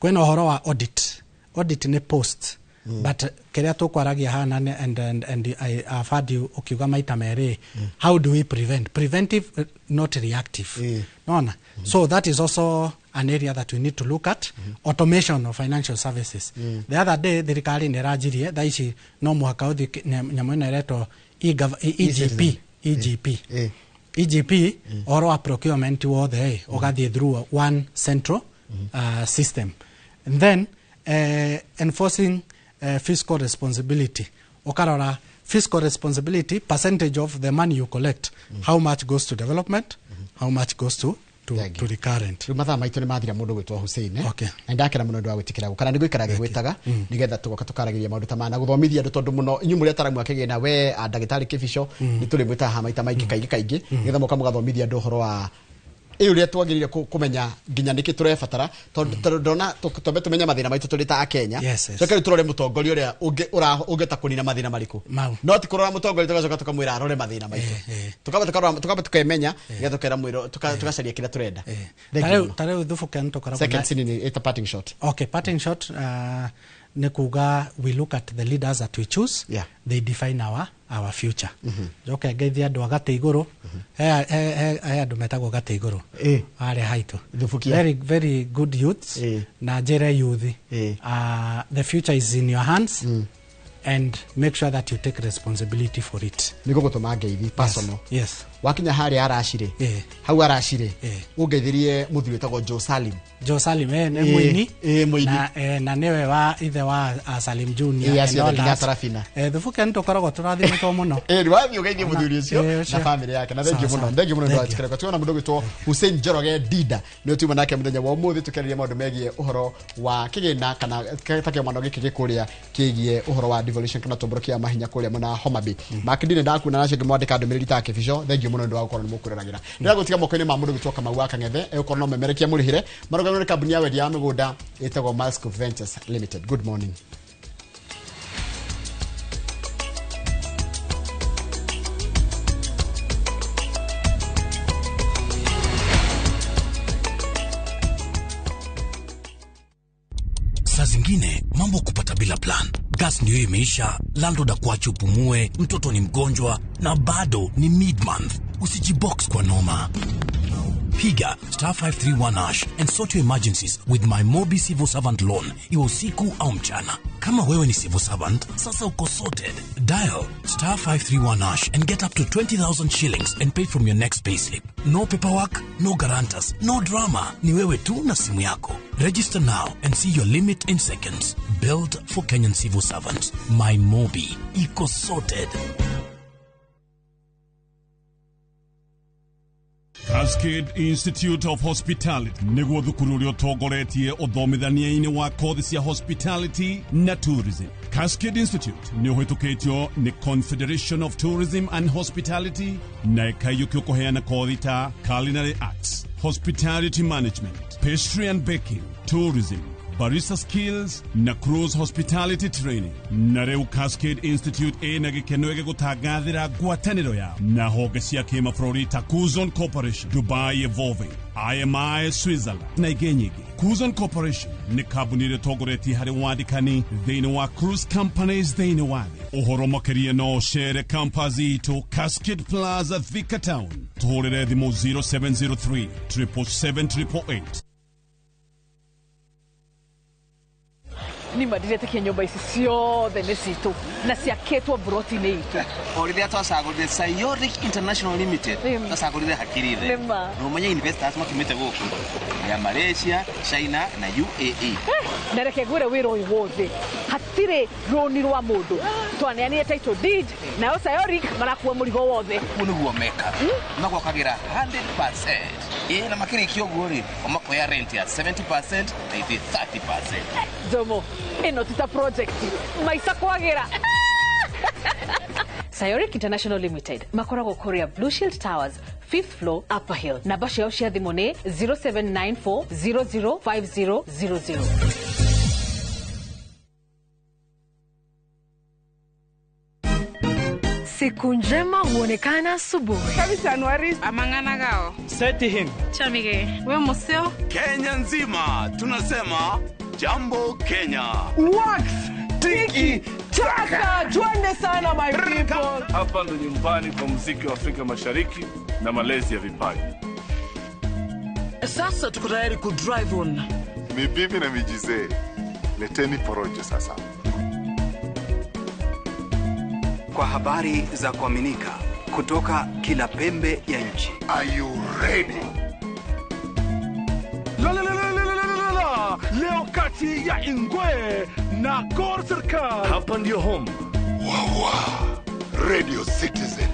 kwĩna ũhoro wa audit. Audit nĩ post, but kĩrĩa tũkwaragia hana and I have heard you ũkiuga maita merĩ, how do we prevent? Preventive, not reactive, nona. So that is also an area that we need to look at. Automation of financial services. The other day thirikari nä ĩranjirie thaa ici no mũhaka ũthiĩ nyamũ ĩno ĩretwo EGP, EGP, EGP, ũhoro wa procurement wothe ĩ, ũgathiĩ through one central system. And then enforcing fiscal responsibility, ũkarora fiscal responsibility, percentage of the money you collect, how much goes to development, how much goes to recurrent. Rĩu mathaa maitũ nĩ mathira, mũndũ gwĩtwo Hussein, eh? Okay. Na ndakena mũno ũndũ wa gwĩtĩkĩra gũka na nĩ ngũikara ngĩgwĩtaga nĩgetha tũgoka tũkaragĩria maũndũ ta maya na gũthomithia andũ, tondũ mũno inyuĩ mũrĩ ataramu a kĩgĩna, we a ndagĩtarĩ Kĩbico, nĩ tũrĩmwĩtaga haha maita maingĩ kaingĩ kaingĩ nĩgetha mũka mũgathomithia andũ ũhoro wa ĩ ũrĩa twagĩrĩire kũmenya nginya nĩkĩ tũrebatara, tondũ ndona twambe tũmenye mathĩna maitũ tũrĩ ta Akenya. Yes. Coke rĩu tũrore mũtongoria ũrĩa ũngĩhota kũnina mathĩna marĩkũ. Mau. No ti kũrora mũtongoria tũgacoka tũkamwĩra arore mathĩna maitũ. Tukamba tukarora, tukamba tukemenya nĩgetha tũkera mwĩro tugacaria kĩrĩa tũrenda. Thank you mũno. Ta rĩu Thubuke nĩ tũkoragwo na Seconds nini, ĩta parting shot. Okay, parting shot nĩ kuga we look at the leaders that we choose. They define our future. Njoke ngeithie andũ a gatĩ igũrũ. He andũ metagwo gatĩ igũrũ arĩa haitũ. Thubukia. Very very good youths, na njĩre youth, the future is in your hands and make sure that you take responsibility for it. Nĩ gũgũtũma ngeithi personal. Yes. Wakinya harĩa aracirĩ, hau aracirĩ, ũngeithirie mũthuri wĩtagwo Joe Salim. Joe Salim, nĩ mũini. Mũini. Na nĩwe wa ithe wa Salim Junior acio and all nginya that. Sarafina. Thubuke nĩ tũkoragwo tũrathimĩtwo mũno. Nĩ wathiĩ ũgeithie mũthuri ũcio Eh, na ũcio. family yake, na thank you Sawa, mũno. sawa. Thank you mũno. Thank you. Ndwatikĩra tuona mũndũ gwĩtwo Hussein Njoroge Dinda nĩ tuma nake mũthenya wa ũmũthĩ tũkĩarĩria maũndũ megiĩ ũhoro wa kĩgĩna kana ta kĩomano gĩkĩ gĩkũrĩa kĩgiĩ ũhoro wa devolution kana tomboro kĩa mahinya kũrĩa mwena wa Homa Bay. Mark Ndine ndakuona nacio ngĩmwandĩka ndũmĩrĩri ta Kĩbico, thank you mũno nĩ ũndũ wa gũkorwo nĩ mũkwĩroragĩra. Ndĩragũtiga moko-inĩ ma mũndũ gwĩtwo Kamau wa Kang'ethe, egũkorwo no memerekia mũrĩhĩre marũgamĩrĩre nĩ kambuni ya wendia wa mĩgũnda ĩtagwo Milescope Ventures Limited. Good morning. Saa zingine mambo kupata bila plan. Gas ndiyo imeisha, landlord akuache upumue, mtoto ni mgonjwa na bado ni mid-month. Usijibox kwa noma. Piga star 531 hash and sort your emergencies with my Mobi Civil Servant Loan, iwe usiku au mchana. Kama wewe ni civil servant, sasa uko sorted. Dial star 531 hash and get up to 20,000 shillings and pay from your next payslip. No paperwork, no guarantors, no drama. Ni wewe tu na simu yako. Register now and see your limit in seconds. Built for Kenyan civil servants. My Mobi. Iko sorted. Cascade Institute of Hospitality nĩguo thukuru ũrĩa ũtongoretie ũthomithania-inĩ wa kothi cia hospitality na tourism. Cascade Institute nĩ ũhĩtũkĩtio nĩ Confederation of Tourism and Hospitality na ĩkaiyũkio kũheana kothi ta culinary arts, hospitality management, pastry and baking, tourism, barista skills na cruise hospitality training. Na rĩu Cascade Institute ĩna gĩkeno gĩgũtangathĩra ngwatanĩro yao na honge cia kĩmabũrũri ta Kuzon Corporation, Dubai Evolving, IMI Switzerland na ingĩ nyingĩ. Kuzon Corporation nĩ kambuni ĩrĩa ĩtongoretie harĩ wandĩkani thĩinĩ wa cruise companies thĩinĩ wa thĩ. Ũhoro makĩria no ũcere campus itũ Cascade Plaza, Thika Town. Tũhũrĩre thimũ 0703 777 888. Nima ndiretĩkia nyũmba ici ciothe nĩ citũ na ciakĩtwo mburoti-inĩ itũ. O rĩrĩa twacagũrire Sayoric International Limited, twacagũrire hakiri thĩ. Nĩ ma. Na ũmenye investors makiumĩte gũkũ ya Malaysia, China na UAE. Na reke ngwĩre, wĩra ũyũ wothe hatirĩ rũni rwa mũndũ, twaneanire title deed nayo Sayoric marakua mũrigo wothe. Ũguo nĩguo mekaga, magwakagĩra 100%, ĩ na makĩrĩkia ũguo rĩ, o makoya rent ya 70% na ithuĩ 30%. Jomo, ĩno ti ta project maica kwagĩra. Sayoric International Limited makoragwo kũrĩa Blue Shield Towers, 5th floor, Upper Hill. Namba ciao cia thimũ nĩ 0794 005000. Siku njema huonekana asubuhi. Kabisa amang'ana gao. Seti him. Chamige we museo. Kenya nzima tunasema jambo Kenya. Wax tiki taka, twende sana my people. Hapa ndo nyumbani kwa muziki wa Afrika Mashariki na malezi ya vipaji. Sasa tuko tayari ku drive on. Ni bibi na mijizee, leteni porojo sasa. Kwa habari za kuaminika kutoka kila pembe ya nchi. Are you ready? La la la la la la la la. Leo kati ya Ingwe na Gor Serikal. Hapa ndio home. Wawa. Radio Citizen,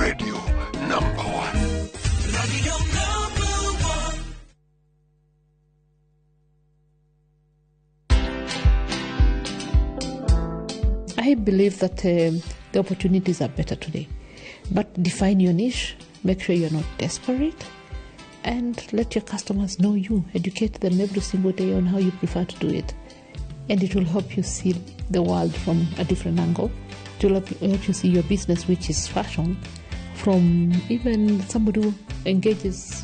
radio number 1. Radio number 1. I believe that the opportunities are better today. But define your niche, make sure you're not desperate, and let your customers know you. Educate them every single day on how you prefer to do it. And it will help you see the world from a different angle. It will help you see your business, which is fashion, from even somebody who engages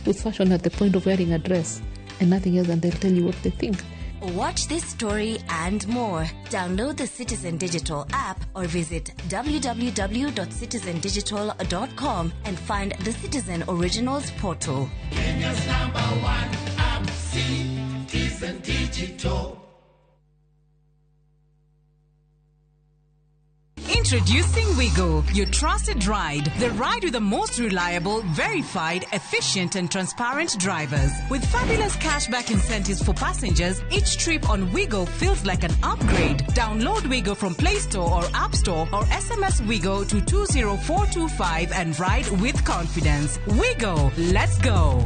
with fashion at the point of wearing a dress and nothing else, and they'll tell you what they think. Watch this story and more. Download the Citizen Digital app or visit www.citizendigital.com and find the Citizen Originals portal. Kenya's number 1 app, Citizen Digital. Introducing Wigo, your trusted ride. The ride with the most reliable, verified, efficient and transparent drivers. With fabulous cashback incentives for passengers, each trip on Wigo feels like an upgrade. Download Wigo from Play Store or App Store or SMS Wigo to 20425 and ride with confidence. Wigo, let's go.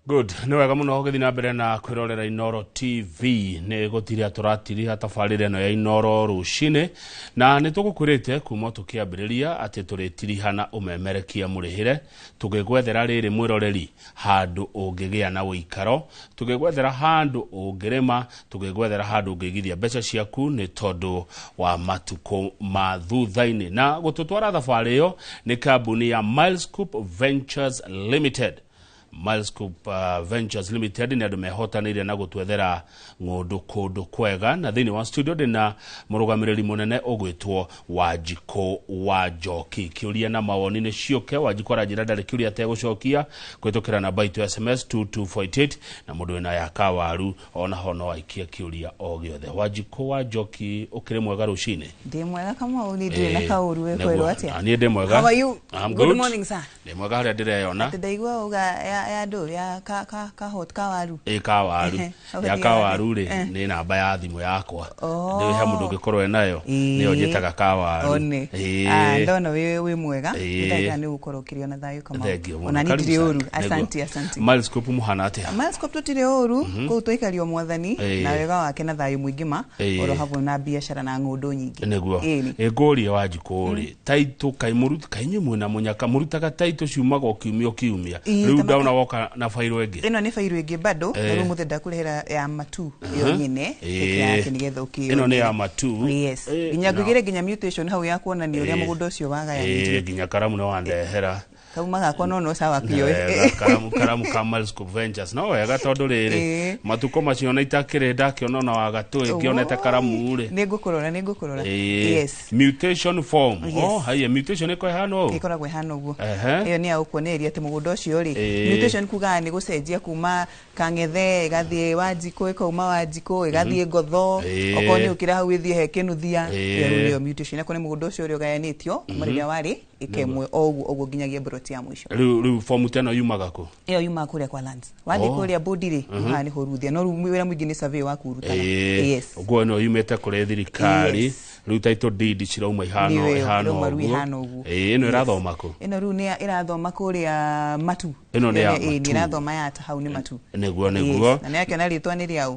Good. Nĩ wega mũno gũgĩthiĩ na mbere na kwĩrorera Inoro TV. Nĩ gũtiria tũratiriha tabarĩra ĩno ya Inoro rũcinĩ, na nĩ tũgũkwĩrĩte kuma tũkĩambĩrĩria atĩ tũrĩtiriha na ũmemerekia mũrĩhĩre, tũgĩgwethera rĩrĩ mwĩroreri handũ ũngĩgĩa na ũikaro, tũgĩgwethera handũ ũngĩrĩma, tũgĩgwethera handũ ũngĩigithia mbeca ciaku nĩ tondũ wa matukũ ma thutha-inĩ. Na gũtũtwara thabarĩ ĩyo nĩ kambuni ya Milescope Ventures Limited. Milescope Ventures Limited nĩ andũ mehotanĩire na gũtwethera ng'ũndũ kũndũ kwega, na thĩinĩ wa studio ndĩna mũrũgamĩrĩri mũnene ũgwĩtwo Wanjikũ wa Njoki. Kĩũria na mawoni nĩ ciũke. Wanjikũ aranjĩra ndarĩ kĩũria ategũcokia kũhĩtũkĩra namba itũ ya SMS 2248, na mũndũ wĩna ya kawaru ona ho no aikie kĩũria o gĩothe. Wanjikũ wa Njoki, ũkĩrĩ mwega rũcinĩ? Ndĩ mwega Kamau, nĩ ndirĩ na kaũru wĩkwĩrwo atĩa? Niĩ ndĩ mwega. How are you? I'm good. Good morning sir. Ndĩ mwega harĩa ndĩreyona. Atĩ ndaigua uga ya ndũ ya ka hot kawaru. Ĩ kawaru. Ya kawaru rĩ nĩ namba ya thimũ yakwa. Ndĩ he mũndũ ũngĩkorwo enayo nĩyo njĩtaga kawaru. One. Ndona wĩ mwega. Ndaiga nĩ gũkorwo ũkĩrĩ ona thayũ Kamau. Ona niĩ ndirĩ ũru. Asante, asante. Milescope mũhana atĩa? Milescope tũtirĩ ũru, kũu twaikario mwathani na wega wake na thayũ mũingĩ ma, oro hamwe na biacara na ng'ũndũ nyingĩ. Nĩguo. Ngũrie Wanjikũ rĩ, taitũ kaĩ mũruti kaĩ inyuĩ mwĩna mũnyaka mũrutaga taitũ ciumaga o kiumia o kiumia. Rĩu ndaona woka na bairũ ĩngĩ. Ĩno nĩ bairũ ĩngĩ bado, na rĩu mũthĩ ndakũrehera ya matu ĩyo nyene yake nĩgetha ũkĩyone. Ĩno nĩ ya matu. Yes. Nginya ngũigĩre nginya mutation hau ya kuonania ũrĩa mũgũnda ũcio wagayanĩtio. Nginya karamu nĩ wandehera. Kauma gakwa no sawa kĩoe. Karamu ka Milescope Ventures. No wega tondũ rĩrĩ matukũ macio na itakĩrĩ ndakĩona ona wagatũ ĩngĩonete karamu rĩ. Nĩ ngũkũrora. Yes. Mutation form. Oh, haiya mutation ĩko ĩhana ũũ? Ĩkoragwo ĩhana ũguo. Ĩyo nĩ ya gũkuonereria atĩ mũgũnda ũcio rĩ, mutation kugaga nĩ gũcenjia kuma Kang'ethe ĩgathiĩ Wanjikũ, ĩkauma Wanjikũ ĩgathiĩ Ngotho, okorwo nĩ ũkĩra hau ĩthiĩ he Kĩnuthia. Ĩyo rĩu nĩyo mutation. Akorwo nĩ mũgũnda ũcio ũrĩa ũgayanĩtio kuma rĩrĩa warĩ ĩkemwe o ũguo ũguo nginyagia mburoti ya mũico. Rĩu fomu ta ĩno yumaga kũ? Ĩyo yumaga kũrĩa kwa lands. Wathiĩ kũrĩa bodi rĩ, haha nĩ hũruthia, no rĩu wĩra mũingĩ nĩ survey wa kũrutana. Yes. Ũguo ĩno yumĩte kũrĩ thirikari. Rĩu title deed cirauma ihano ũguo. Ĩno ĩrathoma kũ? Ĩno rĩu nĩ ĩrathoma kũrĩa Matu. Ĩno nĩ ya Matu. Ĩrathoma ya hau nĩ Matu. Nĩguo. Na nĩ akĩona rĩtwa nĩ rĩaũ.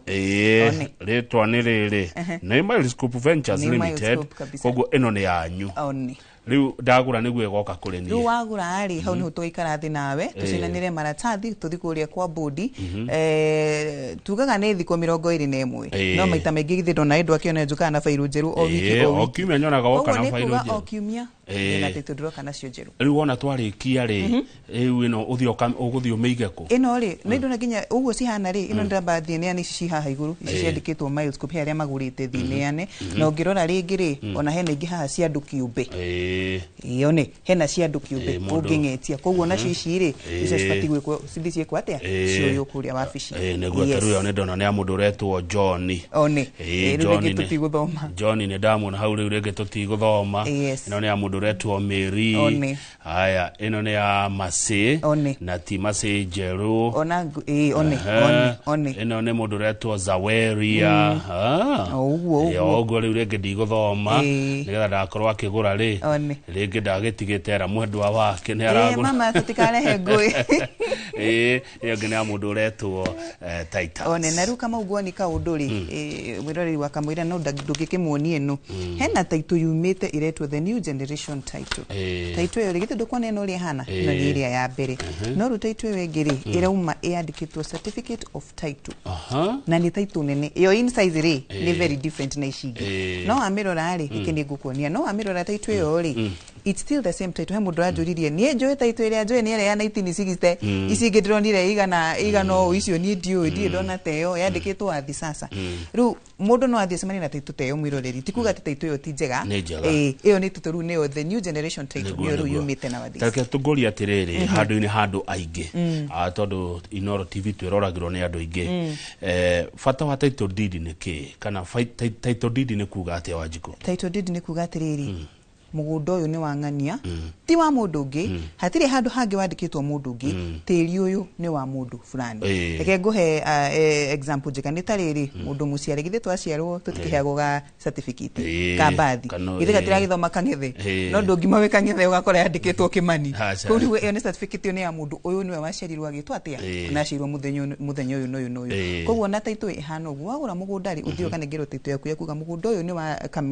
Rĩtwa nĩ rĩrĩ. Nĩ Milescope Ventures Limited. Koguo ĩno nĩ yanyu. Rĩu ndagũra nĩguo ĩgoka kũrĩ niĩ. Rĩu wagũra rĩ, hau nĩho tũgaikara thĩ nawe, tũcinanĩre maratathi, tũthiĩ kũrĩa kwa bodi. Tugaga nĩ thikũ 21. No maita maingĩ githĩ ndona ĩndũ akĩona njũkaga na bairũ njerũ o wiki o wiki. O kiumia nyonaga woka na bairũ njerũ. O kiumia. Na title ndĩroka nacio njerũ. Rĩu wona twarĩkia rĩ, rĩu ĩno ũthiĩ ũgũthiĩ ũmĩige kũ? Ĩno rĩ, nĩ ndona nginya ũguo cihana rĩ, ĩno ndĩramba thiĩ neane ici ci haha igũrũ, ici ciandĩkĩtwo Miles Group, he arĩa magũrĩte, thiĩ neane. Na ũngĩrora rĩngĩ rĩ, ona hena ingĩ haha cia andũ kĩũmbe. Ĩyo nĩ hena cia andũ kĩũmbe ũngĩng'etia. Koguo nacio ici rĩ, icio cibatiĩ gwĩkwo, cithi ciĩkwo atĩa, cioywo kũrĩa wabici. Nĩguo. Ta rĩu ĩyo nĩ ndona nĩ ya mũndũ ũretwo John. One. Rĩu John rĩngĩ tũtigũthoma. John nĩ ndamuona hau, rĩu rĩngĩ tũtigũthoma. Ĩno nĩ ya mũndũ ũretwo Mary. One. Haya, ĩno nĩ ya Mercy. One. Na ti Mercy njerũ. Ona one. One, one. Ĩno nĩ mũndũ ũretwo Zaweria. O ũguo, ũguo. Ũguo rĩu rĩngĩ ndigũthoma, nĩgetha ndakorwo akĩgũra rĩ, One. rĩngĩ ndagĩtigĩte era mwendwa wake nĩ aragũra. Mama, tũtikarehe ngũĩ. Ĩyo ĩngĩ nĩ ya mũndũ ũretwo Titus. One. Na rĩu kama ũguo nĩ kaũndũ rĩ, mwĩroreri wa kamũira no ndũngĩkĩmuonie ĩno, hena title yumĩte ĩretwo the new generation title. Title ĩyo rĩ, githĩ ndũkuona ĩno ũrĩa ĩhana? Ĩno nĩ ĩrĩa ya mbere, no rĩu title ĩyo ĩngĩ rĩ, ĩrauma ĩyandĩkĩtwo certificate of title, na nĩ title nene ĩyo. In size rĩ, nĩ very different na ici ingĩ. No wamĩrora rĩ, reke nĩ ngũkuonia, no wamĩrora title ĩyo rĩ, it's still the same title. He mũndũ ũranjũririe niĩ njũĩ title ĩrĩa njũĩ nĩ ĩrĩa ya 1960, ici ingĩ ndĩronire igana igana ũũ, icio niĩ ndiũĩ, ndirĩ ndona ta ĩyo yandĩkĩtwo wathi. Sasa rĩu mũndũ no athiĩ acemanie na title ta ĩyo, mwĩroreri, ti kuga atĩ title ĩyo ti njega. Nĩ njega. Ĩyo nĩ title rĩu nĩyo the new generation title, nĩyo rĩu yumĩte na wathi. Reke tũngũrie atĩrĩrĩ, handũ-inĩ handũ aingĩ, tondũ Inoro TV twĩroragĩrwo nĩ andũ aingĩ. Bata wa title deed nĩ kĩ, kana title deed nĩ kuga atĩa, Wanjikũ? Title deed nĩ kuga atĩrĩrĩ, mũgũnda ũyũ nĩ wa ng'ania, ti wa mũndũ ũngĩ, hatirĩ handũ hangĩ wandĩkĩtwo mũndũ ũngĩ, tĩri ũyũ nĩ wa mũndũ fulani. Reke ngũhe example njega, nĩ ta rĩrĩ, mũndũ mũciare, githĩ twaciarwo tũtikĩheagwo ga certificate ka bathi? Githĩ gatiragĩthoma kang'ethe? No ndũngima wĩ kang'ethe ũgakora yandĩkĩtwo Kĩmani. Aca. Kũu rĩu ĩyo nĩ certificate, ĩyo nĩ ya mũndũ ũyũ, nĩwe waciarirwo agĩtwo atĩa, na aciarirwo mũthenya ũyũ, mũthenya ũyũ na ũyũ na ũyũ. Koguo ona title ĩhana ũguo, wagũra mũgũnda rĩ, ũthiĩ ũkanengerwo title yaku ya kuga mũgũnda ũyũ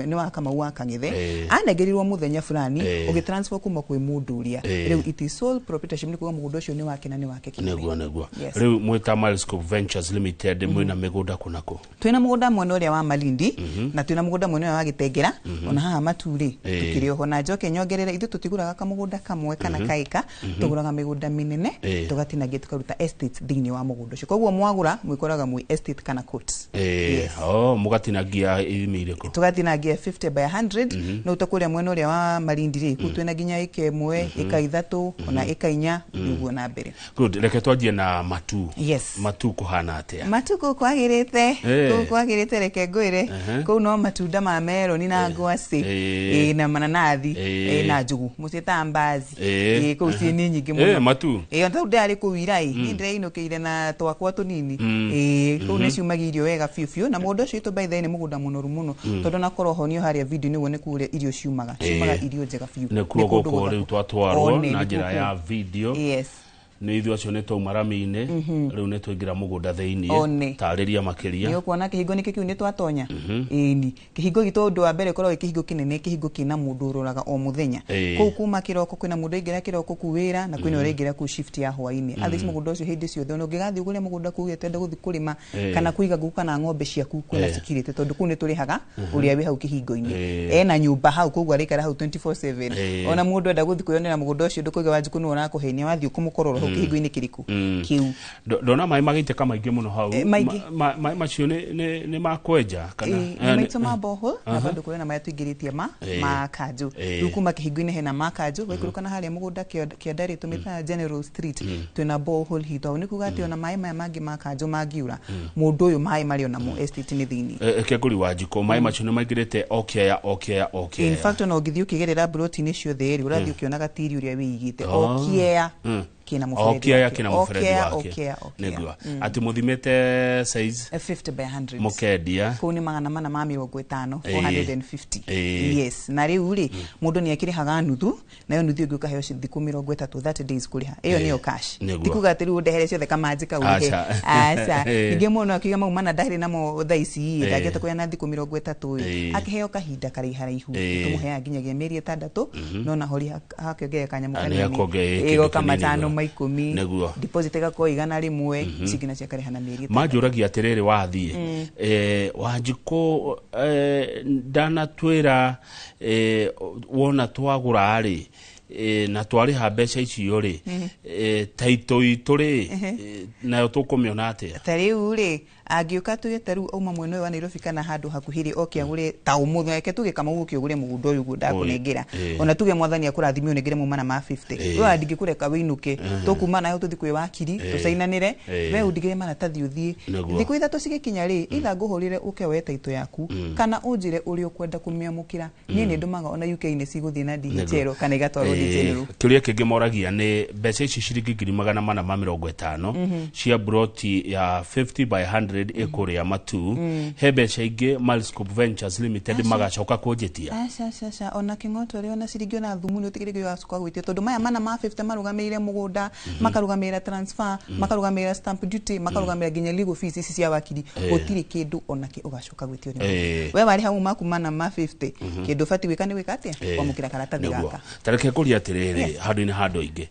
nĩ wa Kamau wa Kang'ethe, anengerirwo mũthenya fulani, ũgĩtransfer kuma kwĩ mũndũ ũrĩa. Rĩu it is sole proprietorship, nĩ kuga mũgũnda ũcio nĩ wake na nĩ wake kĩũmbe. Nĩguo. Yes. Rĩu mwĩta Milescope Ventures Limited, mwĩna mĩgũnda kũ na kũ? Twĩna mũgũnda mwena ũrĩa wa Malindi, na twĩna mũgũnda mwena ũrĩa wa Gĩtengera, ona haha Maturĩ tũkĩrĩ oho. Na njoke nyongerere, ithuĩ tũtigũraga kamũgũnda kamwe kana kaĩka, tũgũraga mĩgũnda mĩnene, tũgatinagia tũkaruta estate thĩinĩ wa mũgũnda ũcio. Koguo mwagũra mwĩkoraga mwĩ estate kana court. Oh, mũgatinagia ithimi irĩkũ? Tũgatinagia 50 by 100. No ũtakũrĩa mwena ũrĩa wa Malindi rĩ, kũu twĩna nginya ĩka 1, ĩka 3, ona ĩka 4, ũguo na mbere. Good, reke twanjie na Matu. Yes. Matu kũhana atĩa? Matu kũu kwagĩrĩte. Kũu kwagĩrĩte, reke ngwĩre. Kũu no matunda ma meroni na ngwacĩ, na mananathi, na njugu mũciĩtaga mbazi. Kũu ciĩ nĩ nyingĩ mũno. Matu. Ona tau ndĩrarĩ kũu ira ĩ, niĩ ndĩreinũkĩire na twakwa tũnini. Kũu nĩ ciumagia irio wega biũ biũ, na mũgũnda ũcio witũ, by the way, nĩ mũgũnda mũnoru mũno, tondũ onakorwo honio harĩa video nĩguo nĩ kũrĩa irio ciumaga, ciumaga irio njega biũ. Nĩkuo Nĩ kũndũ gũkũ gũthaka. rĩu twatwarwo One, na nĩkuo njĩra kũu. ya video. Nĩ ithuĩ acio nĩ twauma rami-inĩ, rĩu nĩ twaingĩra mũgũnda thĩiniĩ. One. Tarĩria makĩria. Nĩ ũkuona kĩhingo nĩkĩ kĩu nĩ twatonya. Ĩni kĩhingo gitũ, ũndũ wa mbere ĩkoragwo ĩ kĩhingo kĩnene, kĩhingo kĩna mũndũ ũroraga o mũthenya. Kũu kuma kĩroko kwĩna mũndũ aingĩra kĩroko kuu wĩra, na kwĩna ũrĩa aingĩra kuu shift ya hwaĩ-inĩ. Athiĩ mũgũnda ũcio hĩndĩ ciothe, ona ũngĩgathiĩ ũgũre mũgũnda kuu ũgĩtenda gũthiĩ kũrĩma kana kũiga ngũkũ kana ng'ombe ciaku, kwĩna security, tondũ kũu nĩ tũrĩhaga ũrĩa wĩ hau kĩhingo-inĩ. Ena nyũmba hau, koguo araikara hau 24/7. Ona mũndũ enda gũthiĩ kwĩyonera mũgũnda ũcio, ndũkũiga Wanjikũ nĩwe ũrakũhenia, wathiĩ ũkũmũkorora hau kĩhingo-inĩ kĩrĩkũ kĩu. Ndona maĩ magĩitĩka maingĩ mũno hau. Maingĩ. Maĩ macio nĩ ma kwenja kana? Nĩ maitũ ma borehole, na bado kũrĩ na marĩa tũingĩrĩtie ma ma kanjũ. Rĩu kuma kĩhingo-inĩ hena ma kanjũ, waikũrũka na harĩa mũgũnda kĩanda rĩ, tũmĩtaga General Street, twĩna borehole hitũ hau, nĩ kuga atĩ ona maĩ maya mangĩ ma kanjũ mangiura, mũndũ ũyũ maĩ marĩ onamo estate-inĩ thĩinĩ. Kengũri Wanjikũ, maĩ macio nĩ maingĩrĩte o kĩaya, o kĩaya, o In kĩaya? fact, ona ũngĩthiĩ ũkĩgerera mburoti-inĩ ciothe rĩ, ũrathiĩ ũkĩonaga tĩri ũrĩa wĩigĩte o kĩea kĩna O mũberethi kĩaya wake. kĩna O mũberethi kĩea, o wake. kĩea, o kĩea. Nĩguo atĩ mũthimĩte size? 50 by 100. Mũkendia? Kũu nĩ 450, 450. Yes, na rĩu rĩ, mũndũ nĩ akĩrĩhaga nuthu, nayo nuthu ĩngĩ ũkaheo thikũ 30, 30 days kũrĩha. Ĩyo nĩyo cash. Ti kuga atĩ rĩu ũndehere ciothe kamanji kau ũrĩhe. Aca. Aca. Ningĩ mũndũ no akiuga mau mana ndarĩ namo thaa ici ĩ, ndangĩhota kũrĩha na thikũ 30 ĩ, akĩheo kahinda karaiharaihu. Tũmũheaga nginyagia mĩeri 6, no naho rĩ, hakĩongerera kanyamũ Ah, kanini. nĩhakongerera kĩndũ Ĩgoka kĩnini 5 igũrũ. ma 10. Nĩguo. Deposit ĩgakorwo 100, ici ingĩ nacio akarĩha na mĩeri 6. Manjũragia atĩrĩrĩ, wathiĩ Wanjikũ, ndanatwĩra wona twagũra rĩ, na twarĩha mbeca icio rĩ, taito itũ rĩ, nayo tũkũmĩona atĩa? Ta rĩu rĩ, angĩũka tuge ta rĩu auma mwena ũyũ wa Nairobi kana handũ hakuhĩ rĩ, oke agũre ta ũmũthĩ, reke tuge Kamau ũke ũgũre mũgũnda ũyũ ũguo ndakũnengera, ona tuge mwathani akũrathime ũnengere mauma na ma 50, we ndingĩkũreka wĩinũke, tũkuma nayo tũthiĩ kwĩ wakiri, tũcainanĩre, we ũndigĩre maratathi ũthiĩ. Thikũ 3 cigĩkinya rĩ, either ngũhũrĩre ũke woe taito yaku, kana ũnjĩre ũrĩa ũkwenda kũmĩamũkĩra. Niĩ nĩ ndũmaga ona UK nĩ cigũthiĩ na DHL kana igatwarwo nĩ General. Kĩũria kĩngĩ moragia nĩ mbeca ici ciringi 450,000 cia broti ya 50 by 100 ĩkũrĩa Matu, he mbeca ingĩ Milescope Ventures Limited magacoka kũnjĩtia? Aca, aca, aca, ona kĩng'oto rĩ, ona ciringi, ona thumuni ũtigĩrĩ gĩgacoka gwĩtio, tondũ maya mana ma 50 marũgamĩrĩire mũgũnda, makarũgamĩrĩra transfer, makarũgamĩrĩra stamp duty, makarũgamĩrĩra nginya legal fees ici cia wakiri. Gũtirĩ kĩndũ ona kĩ ũgacoka gwĩtio nĩ we warĩha mau maku mana ma 50. Kĩndũ ũbatiĩ gwĩka nĩ gwĩka atĩa? Kwamũkĩra karatathi gaka. Tareke ngũrie atĩrĩrĩ, handũ-inĩ handũ ingĩ,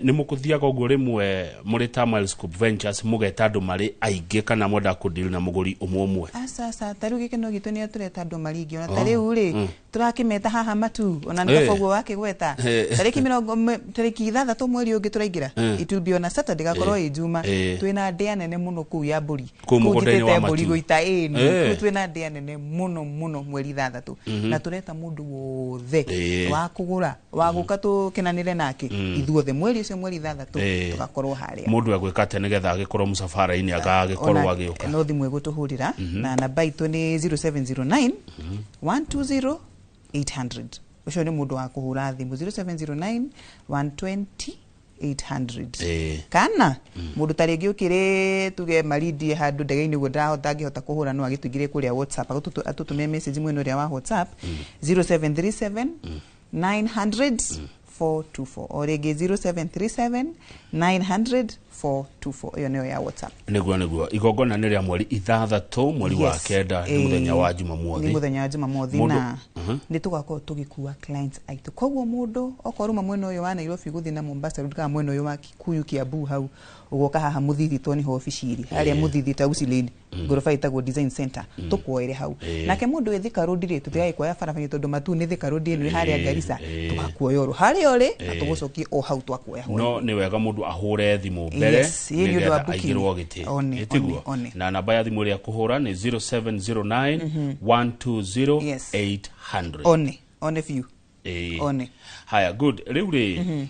nĩ mũkũthiaga ũguo rĩmwe mũrĩ ta Milescope Ventures mũgeta andũ marĩ aingĩ, kana mwenda kũdeal na mũgũri ũmwe ũmwe? Aca, aca, ta rĩu gĩkeno gitũ nĩ tũreta andũ marĩ aingĩ. Ona ta rĩu rĩ, tũrakĩmeta haha Matu, ona nĩ kaba ũguo wakĩgweta, tarĩki 6 mweri ũngĩ tũraingĩra, it will be on a Saturday, gakorwo ĩ Juma, twĩna ndĩa nene mũno kũu ya mbũri. Kũu mũgũnda-inĩ wa njĩtĩte mbũri Matu. gũita, ĩni kũu twĩna ndĩa nene mũno mũno mweri 6, na tũreta mũndũ wothe wa kũgũra, wa gũka tũkenanĩre nake, ithuothe mweri ũcio, mweri 6, tũgakorwo harĩa. Mũndũ egwĩka atĩa nĩgetha agĩkorwo mũcabara-inĩ, agagĩkorwo agĩũka? No thimũ ĩgũtũhũrĩra, na namba itũ nĩ 0709 120 800. Ũcio nĩ mũndũ wa kũhũra thimũ 0709 120 800. Kana mũndũ ta rĩngĩ ũkĩrĩ tuge Malindi handũ ndege-inĩ ũguo ndarahota, angĩhota kũhũra, no agĩtũingĩrie kũrĩa WhatsApp, atũtũmĩre message mwena ũrĩa wa WhatsApp, 0737 900 424, o rĩngĩ 0737 900 424. Ĩyo nĩyo ya WhatsApp. Nĩguo igongona nĩ rĩa mweri 6 mweri wa 9, nĩ mũthenya wa Jumamothi. Nĩ mũthenya wa Jumamothi, na nĩ tũgakorwo tũgĩkua clients aitũ, koguo mũndũ okorwo uma mwena ũyũ wa Nairobi gũthiĩ na Mombasa Road kana mwena ũyũ wa Kikuyu, Kiambu hau, ũgoka haha Mũthithi, to nĩho obici ĩrĩ, harĩa Mũthithi Tausi Lane, ngoroba ĩtagwo Design Center, tũkuoere hau. Nake mũndũ wĩ Thika Road rĩ, tũtigagĩkuoya barabara tondũ Matu nĩ Thika Road ĩno ĩ harĩa Garissa, tũgakuoya oro harĩa ũrĩ na tũgũcokie o hau twakuoya hwaĩ. No nĩ wega mũndũ ahũre thimũ mbere Yes, ĩĩ, nĩ ũndũ wa nĩgetha booking. aigĩrwo gĩtĩ. One, Ĩtiguo? one, one. Na namba ya thimũ ĩrĩa kũhũra nĩ 0709 120 800. One one biũ. One. Haya, good. Rĩu rĩ,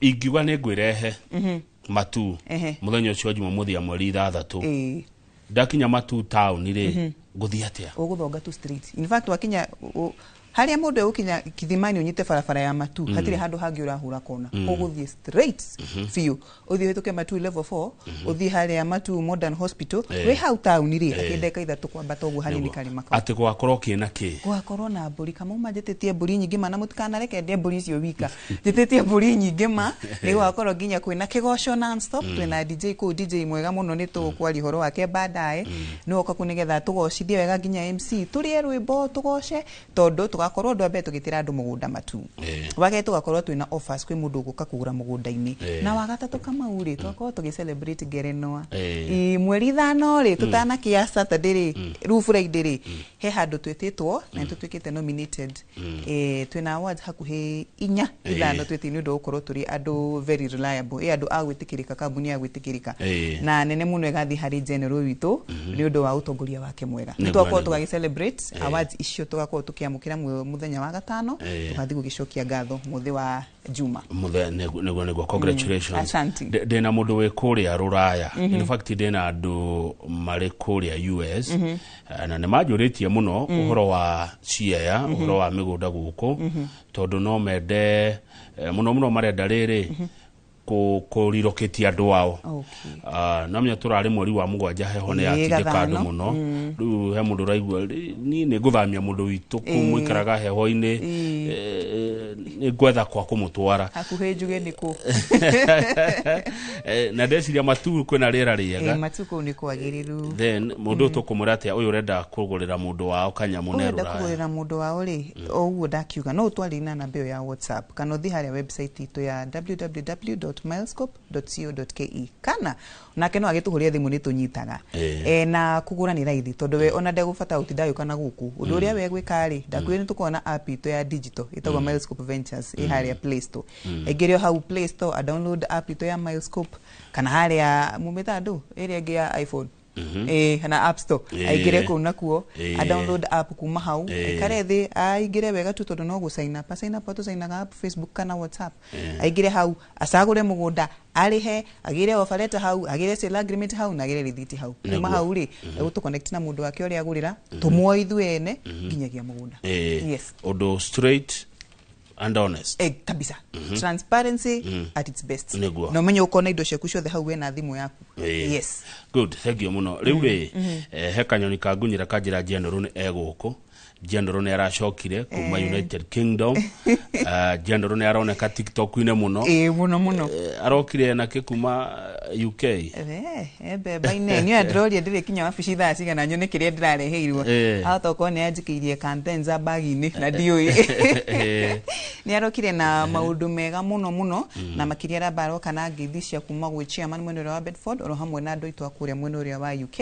ingiuga nĩ ngwĩrehe Matu mũthenya ũcio wa Jumamothi ya mweri 6, ndakinya Matu taũni rĩ, ngũthiĩ atĩa? Ũgũthonga tu street. In fact, wakinya harĩa mũndũ egũkinya Kithimani, ũnyite barabara ya Matu, hatirĩ handũ hangĩ ũrahũra kona, ũgũthiĩ straight biũ, ũthiĩ ũhĩtũke Matu level 4, ũthiĩ harĩa Matu Modern Hospital. Wĩ hau taũni rĩ, hakĩ ndagĩka 3 kwambata ũguo hanini karĩma kau. Atĩ gwakorwo kĩna kĩ? Gwakorwo na mbũri. Kamauma njĩtĩtie mbũri nyingĩ ma, na mũtikanareke ndĩe mbũri icio wika, njĩtĩtie mbũri nyingĩ ma. Nĩ gwakorwo nginya kwĩna kĩgoco non-stop, twĩna DJ kũu, DJ mwega mũno, nĩ tũkwaria ũhoro wake baadaye, nĩ oka kũ nĩgetha tũgocithie wega, nginya MC tũrĩe rwĩmbo tũgoce, tondũ tũgakorwo ũndũ wa mbere tũgĩtĩra andũ mũgũnda Matu, wa kerĩ tũgakorwo twĩna offers kwĩ mũndũ ũgũka kũgũra mũgũnda-inĩ, na wa gatatũ, Kamau rĩ, tũgakorwo tũgĩ celebrate ngerenwa. Mweri 5 rĩ, tũtanakĩa Saturday rĩ, rĩu Friday rĩ, he handũ twĩtĩtwo na nĩ tũtuĩkĩte nominated. Twĩna awards hakuhĩ 4, 5 twĩtĩ nĩ ũndũ wa gũkorwo tũrĩ andũ very reliable, andũ a gwĩtĩkĩrĩka, kambuni ya gwĩtĩkĩrĩka, na nene mũno ĩgathiĩ harĩ general witũ nĩ ũndũ wa ũtongoria wake mwega. Nĩ tũgakorwo tũgagĩ celebrate awards icio, tũgakorwo tũkĩamũkĩra mũthenya wa gatano, tũgathiĩ gũgĩcokia ngatho mũthĩ wa Juma. Muthe nĩguo, congratulations. Asante. Ndĩna mũndũ wĩ kũrĩa rũraya, in fact ndĩna andũ marĩ kũrĩa US, na nĩ manjũrĩtie mũno ũhoro wa ciea, ũhoro wa mĩgũnda gũkũ, tondũ no mende, mũno mũno marenda rĩrĩ kũrirokĩtia andũ ao. Ah, no menya tũrarĩ mweri wa 7, heho nĩ yatindĩka andũ gathano. mũno. Rĩu he mũndũ ũraigua, "Niĩ nĩ ngũthamia mũndũ witũ kũu mũikaraga heho-inĩ." Nĩ ngwetha kwa kũmũtwara. Hakuhĩ njuge nĩ kũ. Na ndeciria Matuu kwĩna rĩera rĩega. Matuu kũu nĩ kwagĩrĩru. Then mũndũ tũkũmwĩra atĩa ũyũ ũrenda kũgũrĩra mũndũ wao kanyamũ ne Ũrenda rũraya? Kũgũrĩra mũndũ wao rĩ, o ũguo ndakiuga no ũtwarĩrie na namba ĩyo ya WhatsApp kana ũthiĩ harĩa website itũ ya www.milescope.co.ke, kana nake no agĩtũhũrĩre thimũ, nĩ tũnyitaga. Na kũgũra nĩ raithi tondũ we ona ndegũbata gũtinda agĩũka na gũkũ. Ũndũ ũrĩa we gwĩka rĩ, ndakwĩrire nĩ tũkoragwo na app itũ ya digital ĩtagwo Milescope Ventures, ĩ harĩa Play Store. Aingĩre o hau Play Store, a download app itũ ya Milescope, kana harĩa mumĩta andũ ĩrĩa ĩngĩ ya iPhone, kana App Store, aingĩre kũu nakuo, a download app kuma hau, aikare thĩ aingĩre wega tu tondũ no gũ sign up, a sign up tũcainaga app Facebook kana WhatsApp. Aingĩre hau, acagũre mũgũnda, arĩhe, agĩre offer letter hau, agĩre sale agreement hau, na agĩre rĩthiti hau. Kuma hau rĩ, egũtũ connect na mũndũ wake ũrĩa agũrĩra, tũmuoe ithuĩ ene nginyagia mũgũnda. Yes. Ũndũ straight and honest. Kabisa. Transparency at its best. Nĩguo. Na ũmenye ũkona indo ciaku ciothe hau wena thimũ yaku. Yes. Good, thank you mũno. Rĩu rĩ, he kanyoni kangunyĩra kanjĩra General nĩ egũkũ. General nĩ aracokire kuma United Kingdom. General nĩ aroneka TikTok-inĩ mũno. Ĩ, mũno mũno. Arokire nake kuma UK. Mbemba-inĩ niĩ ndĩroria ndĩrĩkinya wabici thaa cigana nyone kĩrĩa ndĩrareheirwo. Ahota gũkorwo nĩ anjikĩirie kantenza bag-inĩ na ndiũĩ. Nĩ arokire na maũndũ mega mũno mũno, na makĩria aramba aroka na ngeithi cia kuma gwĩ chairman mwena ũrĩa wa Bedford, oro hamwe na andũ aitũ a kũrĩa mwena ũrĩa wa UK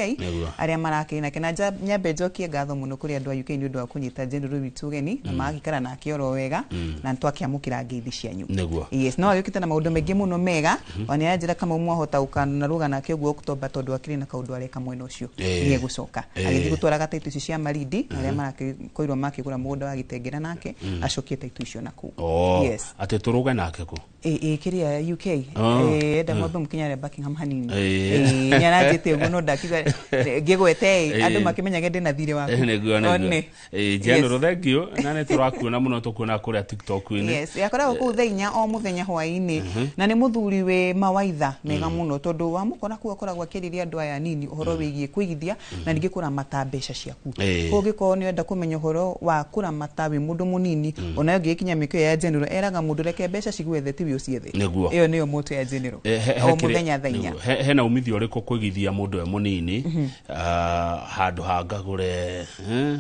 arĩa marakĩrĩ nake. Na nyambe njokie ngatho mũno kũrĩ andũ a UK nĩ ũndũ wa kũnyita General witũ ũgeni na magagĩikara nake oro wega, na nĩtwakĩamũkĩra ngeithi cianyu. Yes, no agĩũkĩte na maũndũ maingĩ mũno mega. Ona nĩ aranjĩra kama mwahota gũkanarũga nake ũguo Oktoba tondũ akĩrĩ na kaũndũ areka mwena ũcio. Nĩ egũcoka agĩthiĩ gũtwaraga taitũ ici cia Malindi, arĩa marakorirwo makĩgũra mũgũnda wa Gĩtengera nake, acokie taitũ icio nakũu. Oh, Yes. atĩ tũrũge nake kũ? Ĩ kĩrĩa UK. Enda mwambe mũkinya harĩa Buckingham hanini. Nĩ aranjĩte ũguo no ndakiuga ngĩgwete ĩ andũ makĩmenyage ndĩna thirĩ waku. Nĩguo. One. General, thank you, na nĩ tũrakuona mũno, tũkuona kũrĩa TikTok-inĩ. Yes, akoragwo kũu thaa 4 o mũthenya hwaĩ-inĩ, na nĩ mũthuri wĩ mawaitha mega mũno tondũ wamũkora kũu akoragwo akĩarĩria andũ aya anini ũhoro wĩgiĩ kũigithia na ningĩ kũramata mbeca ciaku. Koguo ũngĩkorwo nĩ ũrenda kũmenya ũhoro wa kũramata wĩ mũndũ mũnini, onawe ũngĩgĩkinya mĩaka ĩyo ya General, eraga mũndũ reke mbeca cigwethe tiwe ũciethe. Ĩyo nĩyo motto ya General. O mũthenya thaa 4. Nĩguo. Hena umithio ũrĩkũ kũigithia mũndũ e mũnini, handũ ha ngagũre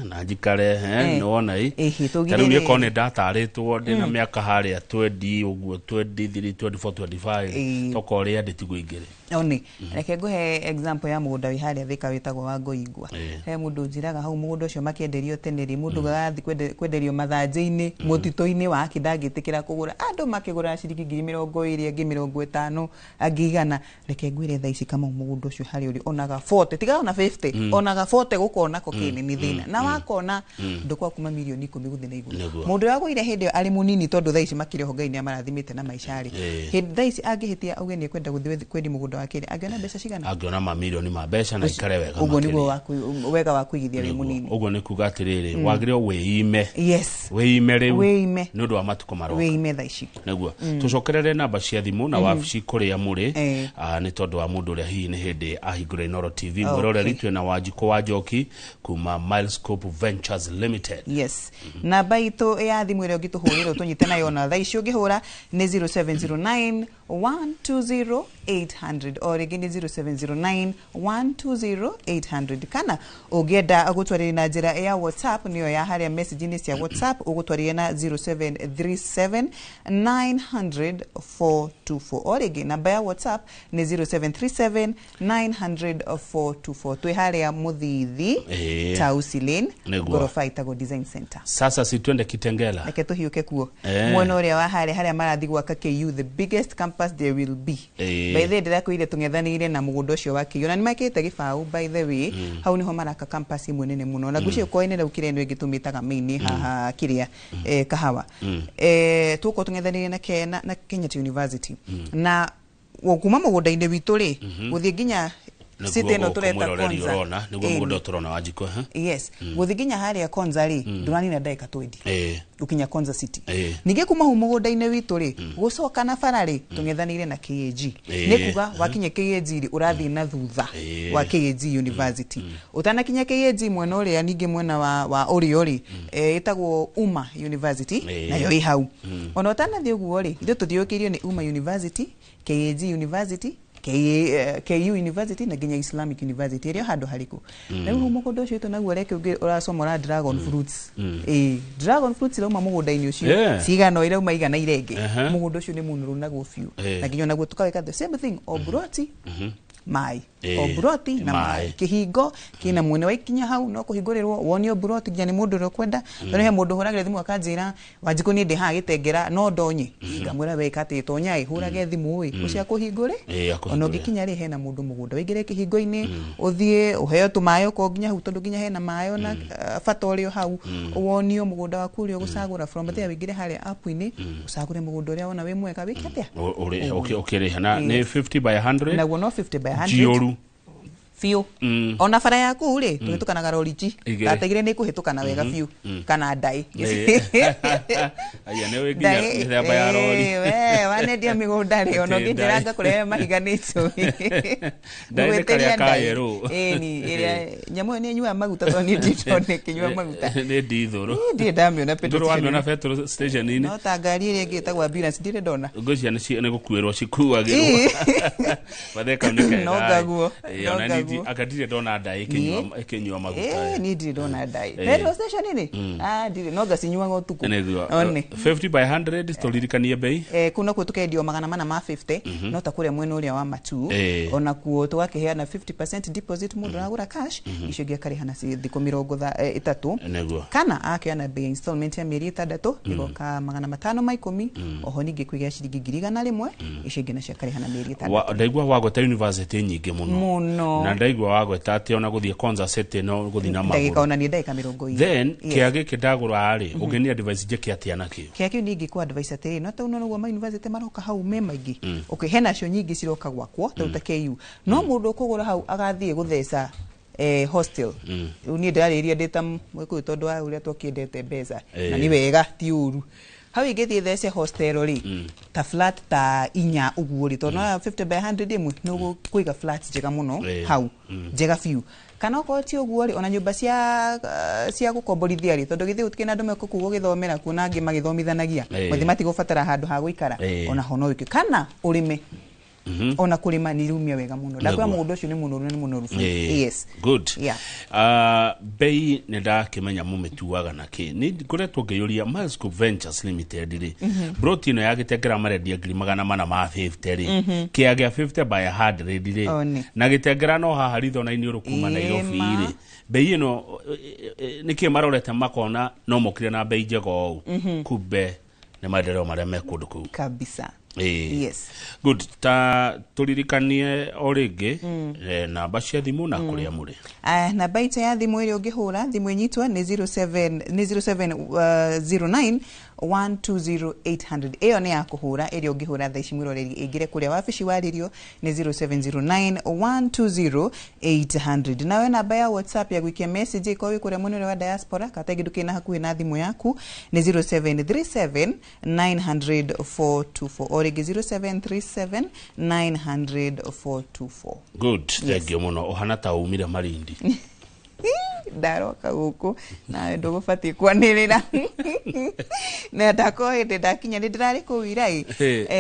na njikare, nĩwona ĩ? Ĩhĩ, Ta rĩu niĩ tũgirĩrĩrie. korwo nĩ ndatarĩtwo ndĩna mĩaka harĩa 20 ũguo, 23, 24, 25, tokorwo rĩa ndĩtigwo ingĩrĩ. One, reke ngũhe example ya mũgũnda wĩ harĩa Thika wĩtagwo wa Ngoingwa. He mũndũ njĩraga hau mũgũnda ũcio makĩenderio tene rĩ, mũndũ agathiĩ kwenderio mathanjĩ-inĩ mũtitũ-inĩ wake, ndangĩtĩkĩra kũgũra. Andũ makĩgũra ciringi 20,000, angĩ 50, angĩ 100. Reke ngwĩre thaa ici Kamau, mũgũnda ũcio harĩa ũrĩ onaga 40, tiga ona 50, onaga 40 gũkona ko kĩnĩ nĩ thĩna, na wakona ndũkwa kuma mirioni 10 gũthiĩ na igũrũ. Mũndũ ũrĩa wagũire hĩndĩ ĩyo arĩ mũnini, tondũ thaa ici makĩrĩ oho Ngai nĩ amarathimĩte na maica rĩ, hĩndĩ thaa ici angĩhĩtia auge nĩ ekwenda gũthiĩ kwendia mũgũnda wake rĩ, angĩona mbeca cigana? Angĩona mamirioni ma mbeca na ikare wega Ũguo makĩria. nĩguo wega wa kũigithia wĩ mũnini. Ũguo nĩ kuga atĩrĩrĩ, wagĩrĩirwo wĩime. Wĩime rĩu Wĩime. nĩ ũndũ wa matukũ maroka. Wĩime thaa ici. Nĩguo tũcokerere namba cia thimũ na wabici kũrĩa mũrĩ, nĩ tondũ wa mũndũ ũrĩa hihi nĩ hĩndĩ ahingũra Inooro TV. Mwĩroreri, twĩna Wanjikũ wa Njoki kuma Milescope Ventures Limited. Yes, namba itũ ya thimũ ĩrĩa ũngĩtũhũrĩra ũtũnyite nayo ona thaa ici ũngĩhũra nĩ 0709 120 800, o rĩngĩ nĩ 0709 120 800, kana ũngĩenda gũtwarĩria na njĩra ya WhatsApp, nĩyo ya harĩa message-inĩ cia WhatsApp, ũgũtwarĩria na 0737 900 424. O rĩngĩ namba ya WhatsApp nĩ 0737 900 424. Twĩ harĩa Mũthithi, Tausi Lane, ngoroba ĩtagwo Design Center. Sasa si twende Kitengela? Reke tũhiũke kuo mwena ũrĩa wa harĩa harĩa marathiĩ gwaka KU, the biggest campus there will be. By the way, ndĩrakwĩrire tũng'ethanĩire na mũgũnda ũcio wa KU na nĩ mekĩte gĩbaũ, by the way. Hau nĩho maraka campus ĩmwe nene mũno, na ngwĩciria koĩ rĩu kĩrĩa ĩno ĩngĩ tũmĩtaga main haha kĩrĩa kahawa. Tũgũkorwo tũng'ethanĩire na Kenyatta University, na kuma mũgũnda-inĩ witũ rĩ, gũthiĩ nginya City ĩno tũreta Konza. Ũrona nĩguo mũgũnda tũrona wa Njiko. Yes, gũthiĩ nginya harĩa Konza rĩ, ndũranina ndagĩka 20 gũkinya Konza City. Ningĩ kuma hau mũgũnda-inĩ witũ rĩ, gũcoka na bara rĩ, tũng'ethanĩire na KAG. Nĩ kuga wakinya KAG rĩ, ũrathiĩ na thutha wa KAG University. Ũtanakinya KAG mwena ũrĩa ningĩ mwena wa ũrĩo rĩ, ĩtagwo Uma University, nayo ĩ hau. Ona ũtanathiĩ ũguo rĩ, ithuĩ tũthiũrũrũkĩirio nĩ Uma University, KAG University, KU University na nginya Islamic University ĩrĩa handũ harĩkũ. Na rĩu mũgũnda ũcio witũ naguo reke ũngĩ ũracomora dragon fruits. Dragon fruits irauma mũgũnda-inĩ ũcio. Cigana irauma igana irenge. Mũgũnda ũcio nĩ mũnoru naguo biũ. Na nginya naguo tũkawĩka the same thing, o broti mai. O broti na mai. Kĩhingo kĩna mwene wa ikinya hau no kũhingũrĩrwo wonio broti nginya nĩ mũndũ ũrĩa ũkwenda. Tondũ he mũndũ ũhũragĩra thimũ akanjĩra Wanjikũ niĩ ndĩ haha Gĩtengera no ndonye. Ngamwĩra we ĩka atĩ tonya ĩ hũrage thimũ ĩ ũcio akũhingũre. Ona ũngĩkinya rĩ hena mũndũ mũgũnda ũingĩre kĩhingo-inĩ ũthiĩ ũheo tũmaĩ okorwo nginya hau tondũ nginya hena maĩ ona bata ũrĩ o hau wonio mũgũnda waku ũrĩa ũgũcagũra from there ũingĩre harĩa app-inĩ ũcagũre mũgũnda ũrĩa wona wĩ mwega wĩke atĩa ũkĩrĩha na nĩ 50 by 100 naguo no 50 by 100 njioru biũ. Ona bara yaku rĩ tũhĩtũkanaga rori nji ndategire nĩ kũhĩtũkana wega biũ kana ndaĩ. Aya nĩ wĩ nginya mĩthemba ya rori. We wanendia mĩgũnda rĩ ona ũngĩnjĩra ngakũrehe mahiga nĩ njũĩ. Ndaĩ nĩ karĩa ka yerũ. Ĩni ĩrĩa nyamũ ĩyo nĩ ĩnyuaga maguta tondũ niĩ ndĩndona ĩkĩnyua maguta. Nĩ ndithũrũ. Ndirĩ ndamĩona petrol station. Ndũrĩ wamĩona petrol station-inĩ. No ta ngari ĩrĩa ĩngĩ ĩtagwo ambulance ndirĩ ndona. Ngwĩciria nĩ gũkuĩrwo cikuagĩrwo. Bathe kau nĩ kega. No ngaguo. Anga ndirĩ ndona ndaĩ ĩkĩnyua maguta. Niĩ ndirĩ ndona ndaĩ. Petrol station rĩ? Ndirĩ no ngacinyuaga ũtukũ. Nĩguo. 50 by 100 tũririkanie bei. Kũu nakuo tũkendio 450 no ta kũrĩa mwena ũrĩa wa Matuu. Ona kuo tũgakĩheana 50% deposit mũndũ aragũra cash icio ingĩ akarĩha na thikũ 30. Nĩguo. Kana akĩheana bei installment ya mĩeri 6 ĩgoka 510 oho ningĩ kwĩgĩa ciringi 100,000 icio ingĩ nacio akarĩha na mĩeri 6. Ndaigua wagweta university nyingĩ mũno. Na ndaigua wagweta atĩ ona gũthiĩ Konza City no gũthiĩ na magũrũ. Ndagĩka ona niĩ ndagĩka 20. Then kĩa gĩkĩ ndagũra rĩ ũngĩni advice njĩke atĩa nakĩo? Kĩa kĩu niĩ ingĩkũ advice atĩrĩ no tondũ noguo ma university maroka hau me maingĩ. Okay, hena cio nyingĩ ciroka gwakwa ta KU. No mũndũ ũkũgũra hau agathiĩ gũtheca hostel. Rĩu niĩ ndĩrarĩria ndĩ ta Mũgĩkũyũ tondũ wa ũrĩa twakĩendete mbeca. Na nĩ wega ti ũru. Hau ingĩthiĩ thece hostel rĩ ta flat ta 4 ũguo rĩ tondũ no 50 by 100 ĩmwe nĩ ũkũiga flat njega mũno hau njega biũ. Kana okorwo ti ũguo rĩ ona nyũmba cia gũkomborithia rĩ tondũ githĩ gũtikĩrĩ na andũ mekũu gũgĩthomera kuo na angĩ magĩthomithanagia mathi matigũbatara handũ ha gũikara ona ho no wĩke kana ũrĩme. Ona kũrĩma nĩ irumia wega mũno. Ndakwĩra mũgũnda ũcio nĩ mũnoru na nĩ mũnoru biũ. Yes. Good. Bei nĩ ndakĩmenya mũmĩtuaga na kĩ. Nĩ ngoretwo ngĩyũria Milescope Ventures Limited rĩ. Broti ĩno ya Gĩtengera marendia 450 rĩ. Kĩa gĩa 50 by 100 rĩ. Na Gĩtengera no haha ritho-inĩ ũrũkuma Nairobi rĩ. Bei ĩno nĩkĩ marorete makona no mokire na bei njega ũũ. Kumbe nĩ maendeleo marĩa me kũndũ kũu. Kabisa. Yes. Good. Ta tũririkanie o rĩngĩ namba cia thimũ na kũrĩa mũrĩ. Namba itũ ya thimũ ĩrĩa ũngĩhũra thimũ ĩnyitwo nĩ 0709 120 800. Ĩyo nĩ ya kũhũra ĩrĩa ũngĩhũra thaa ici mwĩroreri ĩingĩre kũrĩa wabici warĩrio nĩ 0709 120 800. Nawe namba ya WhatsApp ya gũikia message ĩkorwo wĩ kũrĩa mwena ũrĩa wa diaspora kana kĩndũ kĩna hakuhĩ na thimũ yaku nĩ 0737 900 424 o rĩngĩ 0737 900 424. Good. Thank you mũno. Ũhana ta umire Malindi. Ndaroka gũkũ nawe ndũgũbatiĩ kwanĩrĩra. Na ndakorwo hĩndĩ ndakinya nĩ ndĩrarĩ kũu ira-ĩ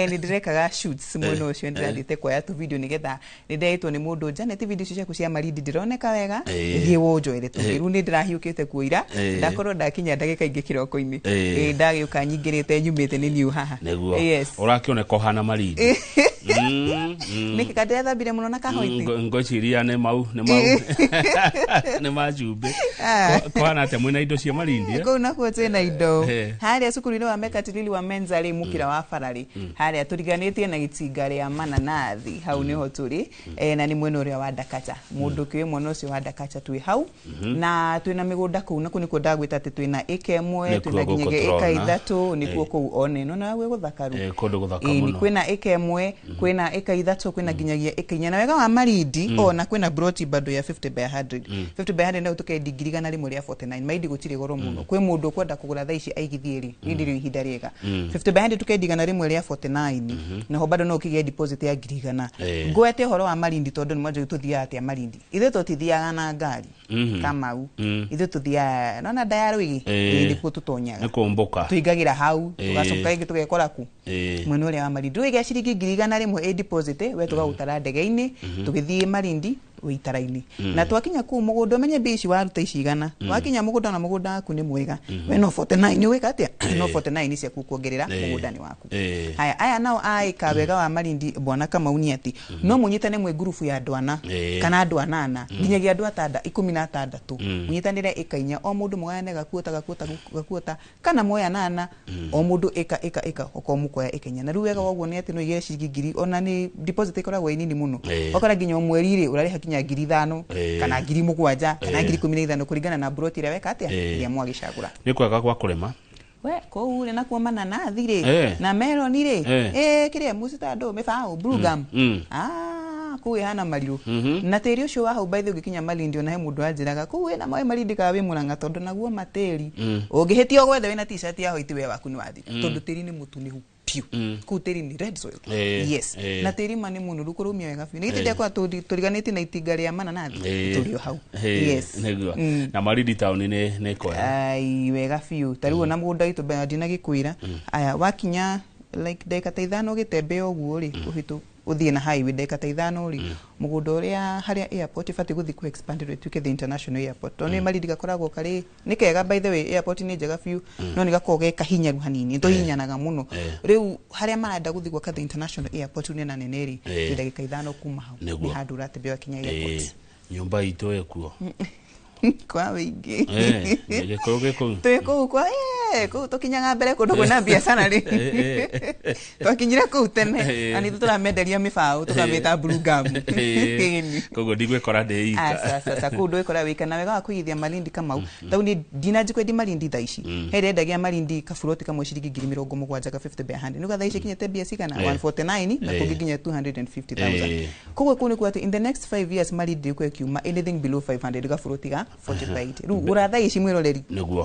nĩ ndĩrekaga shoots mwena ũcio nĩndĩrathiĩte kuoya tũ video nĩgetha nĩndeĩtwo nĩ mũndũ Janet video icio ciaku cia Malindi ndĩroneka wega thiĩ wonjoere tũngĩ. Rĩu nĩ ndĩrahiũkĩte kuo ira ndakorwo ndakinya ndagĩka ingĩ kĩroko-inĩ ndagĩũka nyingĩrĩte nyumĩte nĩ niũ haha. Nĩguo ũrakĩoneka ũhana Malindi. Nĩkĩ ka ndĩrethambire mũno na kahoiti? Ngwĩciria nĩ mau nĩ macumbĩ. Kũhana atĩa mwĩna indo cia Malindi? Kũu nakuo twĩna indo. Harĩa cukuru-inĩ wa Mekatilili wa Menza rĩ mũkĩra wa bara rĩ harĩa tũriganĩtie na gĩtinga rĩa mananathi hau nĩho tũrĩ na nĩ mwena ũrĩa wa Ndakacha. Mũndũ kĩũĩ mwena ũcio wa Ndakacha twĩ hau na twĩna mĩgũnda kũu na kũu nĩkuo ndagwĩta atĩ twĩna ĩka ĩmwe twĩna nginyagia ĩka 3 nĩkuo kũu one no na gwĩ gũthakaru. Kũndũ gũthaka mũno. Kwĩna ĩka ĩmwe Kwĩna ĩka 3, kwĩna nginyagia ĩka 4. Na wega wa Malindi ona kwĩna broti bado ya 50 by 100. 50 by 100 no tukendi 149. Malindi gũtirĩ goro mũno. Kwĩ mũndũ ũkwenda kũgũra thaa ici aigithie rĩ, rĩndĩ rĩu ihinda rĩega. 50 by 100 tukendi 149, naho bado no ũkĩgĩe deposit ya 100,000. Ngwete ũhoro wa Malindi tondũ nĩ mwanjũ tũthiaga atĩa Malindi. Ithuĩ tũtithiaga na ngari Kamau. Ithuĩ tũthiaga nona nda ya rwĩgĩ, nĩkuo tũtonyaga. Nĩ kũmbũka. Tũingagĩra hau, tũgacoka rĩngĩ tũgekora ku mwena ũrĩa wa Malindi. Rĩu ĩgĩa ciringi 100,000 ĩ deposit, we tũgagũtara ndege-inĩ, tũgĩthiĩ Malindi wĩitara-inĩ. Na twakinya kũu mũgũnda ũmenye mbia ici waruta ici igana. Wakinya mũgũnda na mũgũnda waku nĩ mwega. We no 49 nĩ ũgwĩka atĩa? No 49 ciaku kuongerera mũgũnda-inĩ waku. Haya, aya nao aĩka wega wa Malindi bwana Kamau nĩ atĩ no mũnyitane mwĩ ngurubu ya andũ 4 kana andũ 8 nginyagia andũ 16, mũnyitanĩre ĩka 4, o mũndũ mũgayane gakuota kana moya 8, o mũndũ ĩka ĩka ĩka okorwo mũkoya ĩka 4. Na rĩu wega wa ũguo nĩ atĩ no igĩre ciringi 1,000, ona nĩ deposit ĩkoragwo ĩ nini mũno. Ũkora nginya o mweri rĩ ũrarĩha nginya 5,000 kana 7,000 kana 15,000 kũringana na broti ĩrĩa weka atĩa ĩrĩa mwagĩcagũra. Nĩ kwega gwa kũrĩma. We kũu rĩ nakuo mananathi rĩ na meloni rĩ, kĩrĩa mũcitandũ mĩbaũ blue gum. Kũu ĩhana marirũ. Na tĩri ũcio wa hau by the way ũngĩkinya Malindi ona he mũndũ anjĩraga kũu wĩna maĩ Malindi kana wĩ Mũrang'a tondũ naguo matĩri ũngĩhĩtia ũgwethe wĩna t-shirt ya white we waku nĩ wathira, tondũ tĩri nĩ mũtunĩhu piũ. Kũu tĩri nĩ red soil. Yes. Na tĩri ma nĩ mũnoru kũrũmia wega biũ. Nĩ githĩ ndekora tũriganĩtie na itinga rĩa mananathi tũrĩ o hau. Yes. Nĩguo. Na Malindi town nĩ kwega. Ai wega biũ. Ta rĩu ona mũgũnda witũ mbere ndinagĩkwĩra. Aya wakinya like ndagĩka ta 5 ũgĩtembea ũguo rĩ, ũhĩtũ ũthiĩ na highway ndagĩka ta 5 rĩ, mũgũnda ũrĩa harĩa airport ĩbatiĩ gũthiĩ kũ expand ĩtuĩke the international airport. Tondũ nĩ Malindi gakoragwo karĩ nĩ kega, by the way airport nĩ njega biũ, no nĩ gakoragwo ge kahinyaru hanini, nĩtũhihinyanaga mũno. Rĩu harĩa marenda gũthiĩ gwaka the international airport nĩ na nene rĩ, nĩ ndagĩka 5 kuma hau nĩ handũ ũratembea wakinya airport. Nyũmba itũ ĩkuo kwa wĩingĩ. Gĩkũyũ gĩkũyũ. Twĩ kũu kwa kũu tũkinyaga mbere kũndũ kwĩna biacara rĩ. Twakinyire kũu tene na nithuĩ tũramenderia mĩbaũ tũkamĩta blue gum. Koguo ndigwĩkora ndĩ ika. Aca kũu ndũgwĩkora wĩ ika. Na wega wa kũigithia Malindi Kamau, tau niĩ ndinanjikwendi Malindi thaa ici. He ndendagia Malindi kaburoti kamwe ciringi 70,000 ka 50 by 100. Nĩuga thaa ici ikinyĩte mbia cigana? 149 na kũngĩ nginya 250,000. Koguo kũu nĩ kuga atĩ in the next 5 years Malindi ĩgũkorwo ĩkiuma anything below 500 gaburoti ga 40 by 80. Rĩu gũra thaa ici mwĩroreri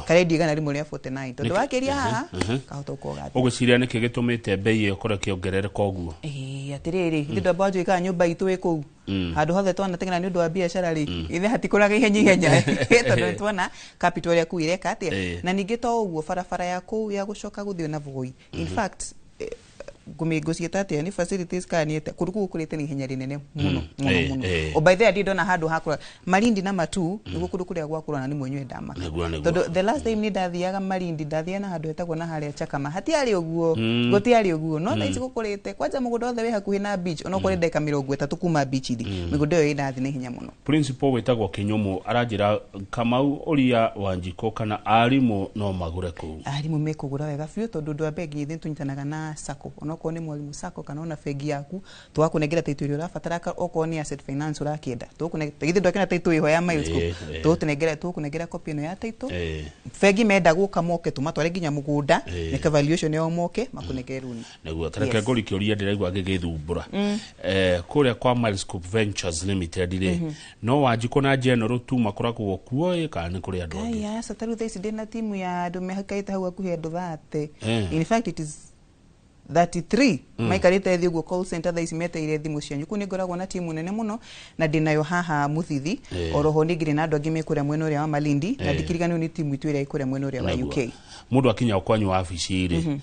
karendio 149, tondũ wakĩria haha kahota gũkorwo gathira. Ũgwĩciria nĩkĩ gĩtũmĩte bei ĩyo ĩkorwo ĩkĩongerereka ũguo? Atĩrĩrĩ, ithuĩ twamba njũĩ nyũmba itũ ĩ kũu handũ hothe twanateng'era nĩ ũndũ wa biacara rĩ, ithe hatikũraga ihenya ihenya tondũ nĩtuona capital ĩrĩa kũu ĩreka atĩa. Na ningĩ to ũguo barabara ya kũu ya gũcoka gũthiĩ na Voi, in fact ngũciĩta atĩa nĩ facilities kana nĩ atĩa, kũndũ kũu gũkũrĩte na ihenya rĩnene mũno mũno mũno. O by the way ndona handũ hakũra Malindi na Matu nĩguo kũndũ kũrĩa gwakũra na nĩ mwenyewe ndamaka. Tondũ the last time nĩ ndathiaga Malindi ndathiaga na handũ hetagwo na harĩa Chakama, hatiarĩ ũguo, gũtiarĩ ũguo, no thaa ici gũkũrĩte. Kwanja mũgũnda wothe wĩ hakuhĩ na beach, onokorwo nĩ ndagĩka 30 kuma beach rĩ, mĩgũnda ĩyo ĩrathiĩ na ihenya mũno. Principal wĩtagwo Kĩnyũmũ aranjĩra Kamau ũria Wanjikũ kana arimũ no magũre kũu. Arimũ mekũgũra wega biũ tondũ ũndũ wa mbere nginya ithuĩ tũnyitanaga na SACCO, onokorwo nĩ mwalimu SACCO kana ona bengi yaku tũgakũnengera title ĩrĩa ũrabatara, okorwo nĩ asset finance ũrakĩenda tũgũkũnengera, githĩ ndwakĩona title ĩho ya Milescope, tũgũkũnengera copy ĩno ya title. Bengi menda gũka moke tũmatware nginya mũgũnda nĩ valuation yao moke makũnengere runi. Nĩguo tareke ngũri kĩũria ndĩraigua gĩgĩthumbũra. Kũrĩa kwa Milescope Ventures Limited rĩ, no Wanjikũ na General tu makoragwo kuo ĩ kana nĩ kũrĩ andũ angĩ? Aya aca, ta rĩu thaa ici ndĩna timu ya andũ mehakaĩte hau hakuhĩ andũ 30. In fact it is 33 maikarĩte thĩ ũguo call center thaa ici metereire thimũ cianyu. Kũu nĩ ngoragwo na timu nene mũno na ndĩnayo haha Mũthithi. Oroho ningĩ ndĩ na andũ angĩ me kũrĩa mwena ũrĩa wa Malindi na ndikiriganĩrwo nĩ timu itũ ĩrĩa ĩ kũrĩa mwena ũrĩa wa UK. Mũndũ akinya kwanyu wabici rĩ,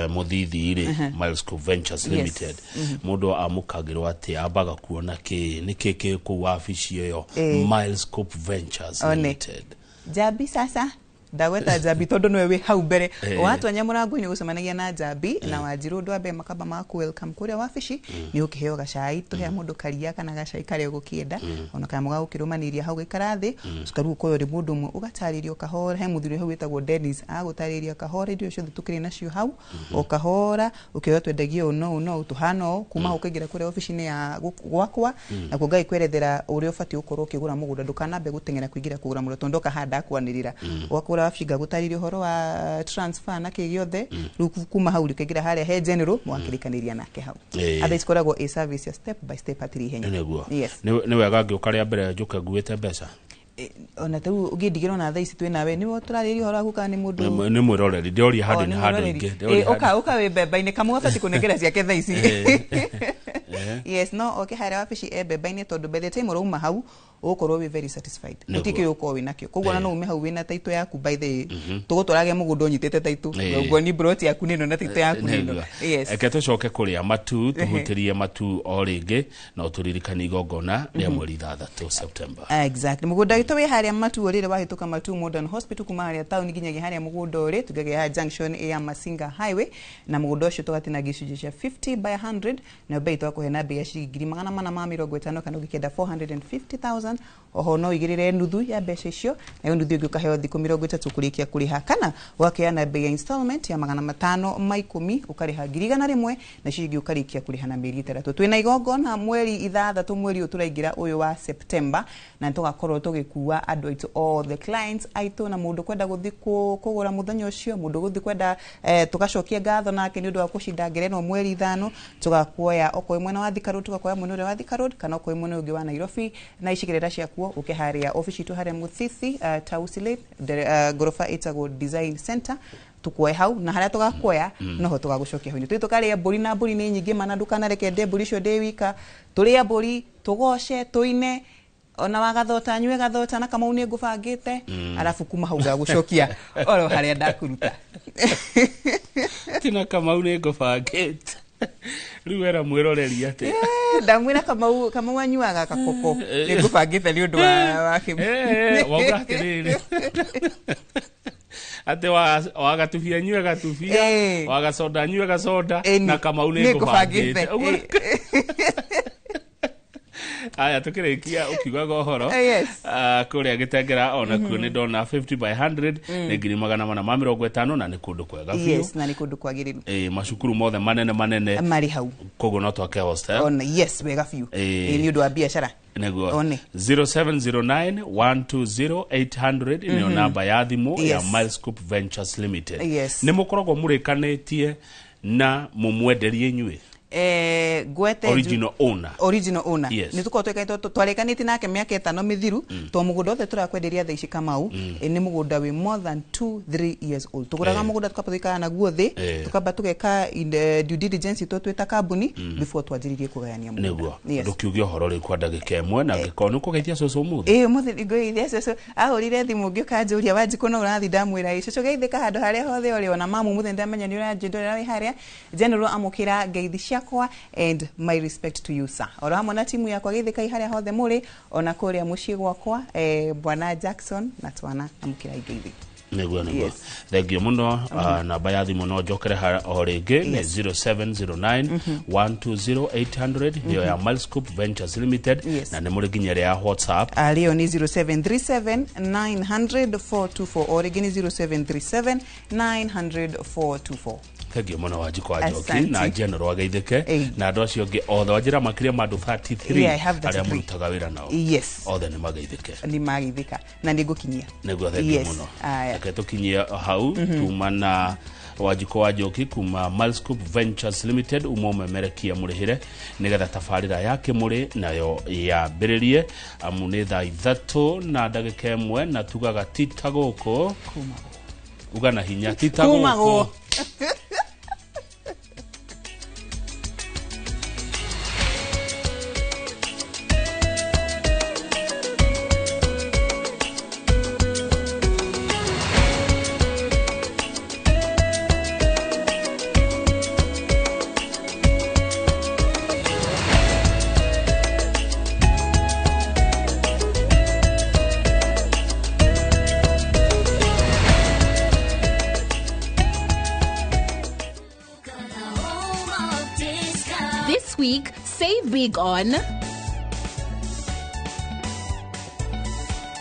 Mũthithi rĩ, Milescope Ventures Limited, mũndũ amũkagĩrwo atĩ ambaga kuona kĩ nĩ kĩ kĩ kũu wabici ĩyo Milescope Ventures Limited. Jambi sasa ndagweta Jambi tondũ nĩwe wĩ hau mbere. Watonya mũrango-inĩ gũcemanagia na Jambi na Wanjirũ, ũndũ wa mbere makamba maku welcome kũrĩa wabici nĩ ũkĩheo gacai, tũhea mũndũ karia kana gacai karĩa ũgũkĩenda, ona kana mũgagũkĩrũmanĩria hau gũikara thĩ, ũcoka rĩu ũkoywo nĩ mũndũ ũmwe ũgatarĩrio kahora. He mũthuri hau wĩtagwo Dennis agũtarĩria kahora indo ciothe tũkĩrĩ nacio hau o kahora, ũkĩoya twendagia ũũ no ũũ no ũũ tũhana ũũ, kuma hau ũkaingĩra kũrĩa obici-inĩ ya gwakwa nakuo ngagĩkwerethera ũrĩa ũbatiĩ gũkorwo ũkĩgũra mũgũnda, ndũkanambe gũteng'era kũingĩra kũgũra mũgũnda tondũ ndoka haha ndakwanĩrĩra. Wakũgũra kũrĩa wabici ngagũtarĩria ũhoro wa transfer na kĩ gĩothe. Rĩu kuma hau rĩkaingĩra harĩa he general mwakĩrĩkanĩria nake hau. Otherwise koragwo a service ya step by step, hatirĩ ihenya. Nĩguo. Yes. Nĩ wega ngĩũka rĩa mbere njũke nguĩte mbeca? Ona tarĩu ũngĩndigĩra ona thaa ici twĩ nawe nĩwe tũrarĩria ũhoro waku kana nĩ mũndũ? Nĩ mwĩroreri ndĩoria handũ O, nĩ nĩ handũ mwĩroreri. ingĩ ndĩroria Ĩ, ũka ũka wĩ mbemba-inĩ, kamwe abatiĩ kũnengera ciake thaa ici. Yes, no oke harĩa wabici e mbemba-inĩ, tondũ by the time ũrauma hau ũgũkorwo wĩ very satisfied. Nĩguo. Gũtirĩ kĩndũ ũkorwo wĩ nakĩo, koguo ona no ume hau wĩna taito yaku. By the way, tũgũtwarage mũgũnda ũnyitĩte taito. Ũguo ni broti yaku nĩ ĩno na taito yaku nĩ ĩno. Nĩguo. Yes. Reke tũcoke kũrĩa matu, tũhutĩrie matu o rĩngĩ na ũtũririkanie igongona rĩa mweri 6 September. Exactly. Mũgũnda witũ wĩ harĩa Matu ũrĩrĩ wahĩtũka Matu Modern Hospital, kuma harĩa taũni nginyagia harĩa mũgũnda ũrĩ, tũngĩgĩa haha junction ya Masinga Highway, na mũgũnda ũcio tũgatina gĩcunjĩ cia 50 by 100, na bei twakũhe na bei ya ciringi 450,000, kana ũngĩkĩenda 450,000. Oho no ũigĩrĩre nuthu ya mbeca icio, nayo nuthu ĩngĩ ũkaheo thikũ 30 kũrĩkia kũrĩha, kana ũgakĩoya bei ya installment ya 510, ũkarĩha 100,000, na icio ingĩ ũkarĩkia kũrĩha na mĩeri 6. Twĩna igongona mweri 6 mweri ũyũ tũraingĩra ũyũ wa September, na nĩtũgakorwo tũgĩkua andũ aitũ, all the clients aitũ, na mũndũ kwenda gũthiĩ kũgũra mũthenya ũcio, mũndũ gũthiĩ kwenda tũgacokia ngatho nake nĩ ũndũ wa kũcinda ngerenwa mweri 5. Tũgakuoya okorwo wĩ mwena wa Thika Road, tũgakuoya mwena ũrĩa wa Thika Road, kana okorwo wĩ mwena ũngĩ wa Nairobi na icigĩrĩra ciakuo, ũke harĩa obici itũ harĩa Mũthithi, Tausi Lane, ngoroba ĩtagwo Design Center, tukuoe hau, na harĩa tũgakuoya noho tũgagũcokia hau. Tũthiĩ tũkarĩa mbũri, na mbũri nĩ nyingĩ mana, ndũkanareke ndĩe mbũri icio ndĩ wika. Tũrĩe mbũri, tũgoce, tũine, ona wagathota nyue gathota na Kamau nĩ ngũbangĩte. Arabu kuma hau ngagũcokia oro harĩa ndakũruta. Tina Kamau nĩ ngũbangĩte, rĩu wera mwĩroreri atĩ? Ndamwĩra Kamau, Kamau anyuaga kakoko, nĩ ngũbangĩte nĩ ũndũ wa wauga atĩrĩrĩ atĩ wagatubia nyue gatubia, wagacoda nyue gacoda, na Kamau nĩ ngũbangĩte. Ũguo. Aya, tukĩrĩkia ũkiugaga ũhoro kũrĩa Gĩtengera, ona kuo nĩ ndona 50 by 100 nĩ 450,000, na nĩ kũndũ kwega biũ. Yes, na nĩ kũndũ kwagĩrĩru. Ĩ, macukuru mothe manene manene marĩ hau. Koguo no twake hostel. Ona yes, wega biũ. Ĩ, nĩ ũndũ wa biacara. Nĩguo. One. 0709 120 800 nĩyo namba ya thimũ ya Milescope Ventures Limited. Nĩ mũkoragwo mũrĩkanĩtie na mũmwenderie inyuĩ? Ngwete Original owner. Original owner. Yes. Nĩ tũkorwo twĩkaĩte, twarĩkanĩtie nake mĩaka 5 mĩthiru, to mũgũnda othe tũrakwenderia thaa ici, Kamau, nĩ mũgũnda wĩ more than 2 3 years old. Tũgũraga mũgũnda tukamba tũikara naguo thĩ, tukamba tũgeka due diligence itũ twĩ ta kambuni before twanjĩrĩrie kũgayania mũgũnda. Nĩguo. Yes. Ndũkiuge ũhoro rĩu kwa ndagĩka 1, na angĩkorwo nĩ ũkũgeithia cũcũ ũmũthĩ. Ĩ, ũmũthĩ ngũgeithia cũcũ, ahũrire thimũ ngĩũka njũria, Wanjikũ no ũrathiĩ? Ndamwĩra ĩ. Cũcũ, geithĩka handũ harĩa hothe ũrĩ, ona mamu ũmũthĩ ndamenya nĩ ũranjĩndorera wĩ harĩa general, amũkĩra ngeithi ciakwa and my respect to you, sir, oro hamwe na timu yakwa, geithĩkai harĩa hothe mũrĩ, ona kũrĩa mũciĩ gwakwa, bwana Jackson na twana, amũkĩra ngeithi. Nĩguo. Yes. Thengio mũno. Namba ya thimũ no njokere o rĩngĩ nĩ 0709 120 800, nĩyo ya Milescope Ventures Limited. Na nĩ mũrĩ nginya ĩrĩa ya WhatsApp? Arĩyo nĩ 0737 900 424, o rĩngĩ nĩ 0737 900 424. Thengio mũno, Wanjikũ wa Njoki. Asante. Na general ageithĩke na andũ acio angĩ othe, wanjĩra makĩria ma andũ 33 Yeah, I have arĩa 33. mũrutaga wĩra nao. Yes. Othe nĩ mageithĩke. Nĩ mageithĩka na nĩ ngũkinyia. Nĩguo, thengio mũno. Aya. Reke tũkinyie hau. Tuma na Wanjikũ wa Njoki kuma Milescope Ventures Limited, uma ũmemerekia mũrĩhĩre nĩgetha tabarĩra ya kĩmũrĩ nayo yambĩrĩrie, amu nĩ thaa 3 na ndagĩka 1, na tugaga tita gũkũ, uga na hinya, tita Kuma gũkũ. gũkũ. This week, save big on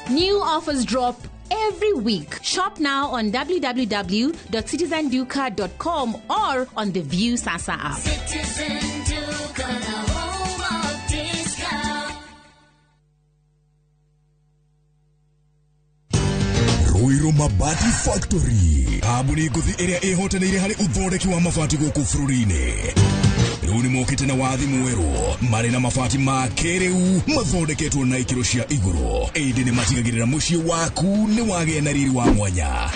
new offers drop every week. Shop now on www.citizenduka.com or on the View Sasa app. Citizen Duka, the home of discount. Ruiru. Ruiru Mabati Factory, kambuni ngũthi ĩrĩa ĩhotanĩire harĩ ũthondeki wa mabati gũkũ bũrũri-inĩ. Rĩu nĩ mokĩte na wathi mwerũ, marĩ na mabati ma kĩrĩu mathondeketwo na ikĩro cia igũrũ, ĩndĩ nĩ matigagĩrĩra mũciĩ waku nĩ wagĩa na riri wa mwanya.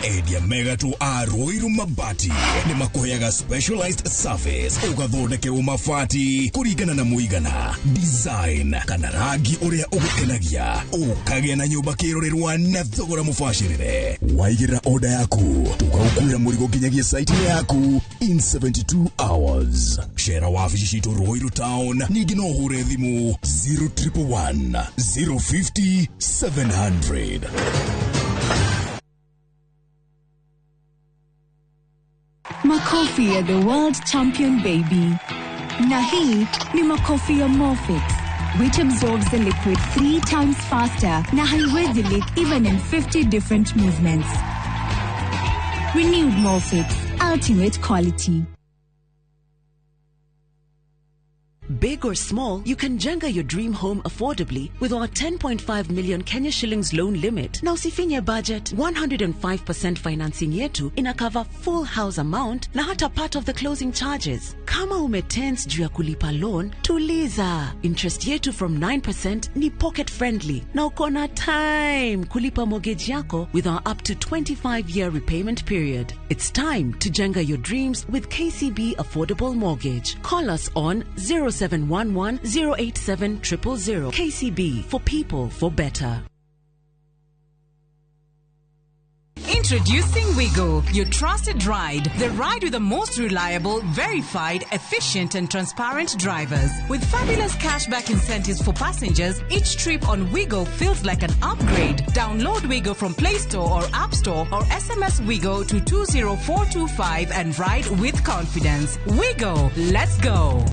Endia megatũ a Ruiru Mabati nĩ makũheaga specialized service, ũgathondekerwo mabati kũringana na mũigana, design kana rangi ũrĩa ũgũkenagia, ũkagĩa na nyũmba kĩrorerwa na thogora mũbacĩrĩre. Waigĩrĩra order yaku, tũgagũkuĩra mũrigo nginyagia site-inĩ yaku in 72 hours. Cera wabici citũ Ruiru Town, ningĩ no ũhũre thimũ 0111 050 700. Makofi ya the world champion baby. Na hii ni makofi ya Morfix, which absorbs the liquid 3 times faster na haiwezi leak even in 50 different movements. Renewed Morfix, ultimate quality. Big or small, you can jenga your dream home affordably with our 10.5 million Kenya shillings loan limit. Na usifinye budget, 105% financing yetu ina cover full house amount na hata part of the closing charges. Kama umetense juu ya kulipa loan, tuliza. Interest yetu from 9% ni pocket friendly na uko na time kulipa mortgage yako with our up to 25-year repayment period. It's time to jenga your dreams with KCB Affordable Mortgage. Call us on 0711 087 000. KCB, for people, for better. Introducing Wigo, your trusted ride. The ride with the most reliable, verified, efficient and transparent drivers. With fabulous cashback incentives for passengers, each trip on Wigo feels like an upgrade. Download Wigo from Play Store or App Store or SMS Wigo to 20425 and ride with confidence. Wigo, let's go.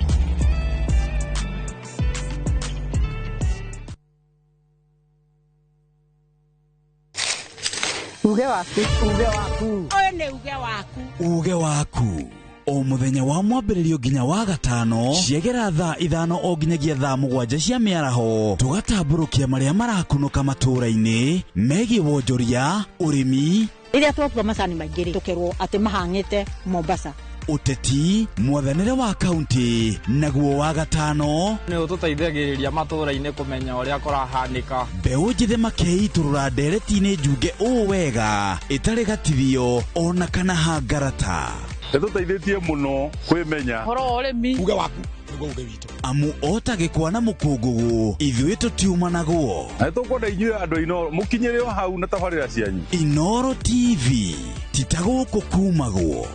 Uge waku, uge waku. Ũyũ nĩ uge waku. Uge waku. O mũthenya wa mwambĩrĩrio nginya wa gatano ciegera thaa 5 o nginyagia thaa 7 cia mĩaraho, tũgatambũrũkia marĩa marakunũka matũũra-inĩ megiĩ wonjoria, ũrĩmi. Rĩrĩa twatua macani maingĩ rĩ, tũkerwo atĩ mahang'ĩte Mombasa. Ũteti, mwathanĩre wa kaunti, naguo wa gatano nĩ ũtũteithagĩrĩria matũũra-inĩ kũmenya ũrĩa kũrahanĩka. Mbeũ njĩthĩ makeitũrũra ndereti-inĩ njunge ũũ wega ĩtarĩ gatithio ona kana hangarata. Nĩtũteithĩtie mũno kwĩmenya ũhoro wa ũrĩmi. Uge waku nĩguo uge witũ. Amu ota gĩkwa na mũkũngũgũ ithuĩ tũtiumanagwo. Na nĩtũkwenda inyuĩ andũ a Inooro mũkinyĩre o hau na tabarĩra cianyu. Inooro TV ti ta gũkũ kumagwo.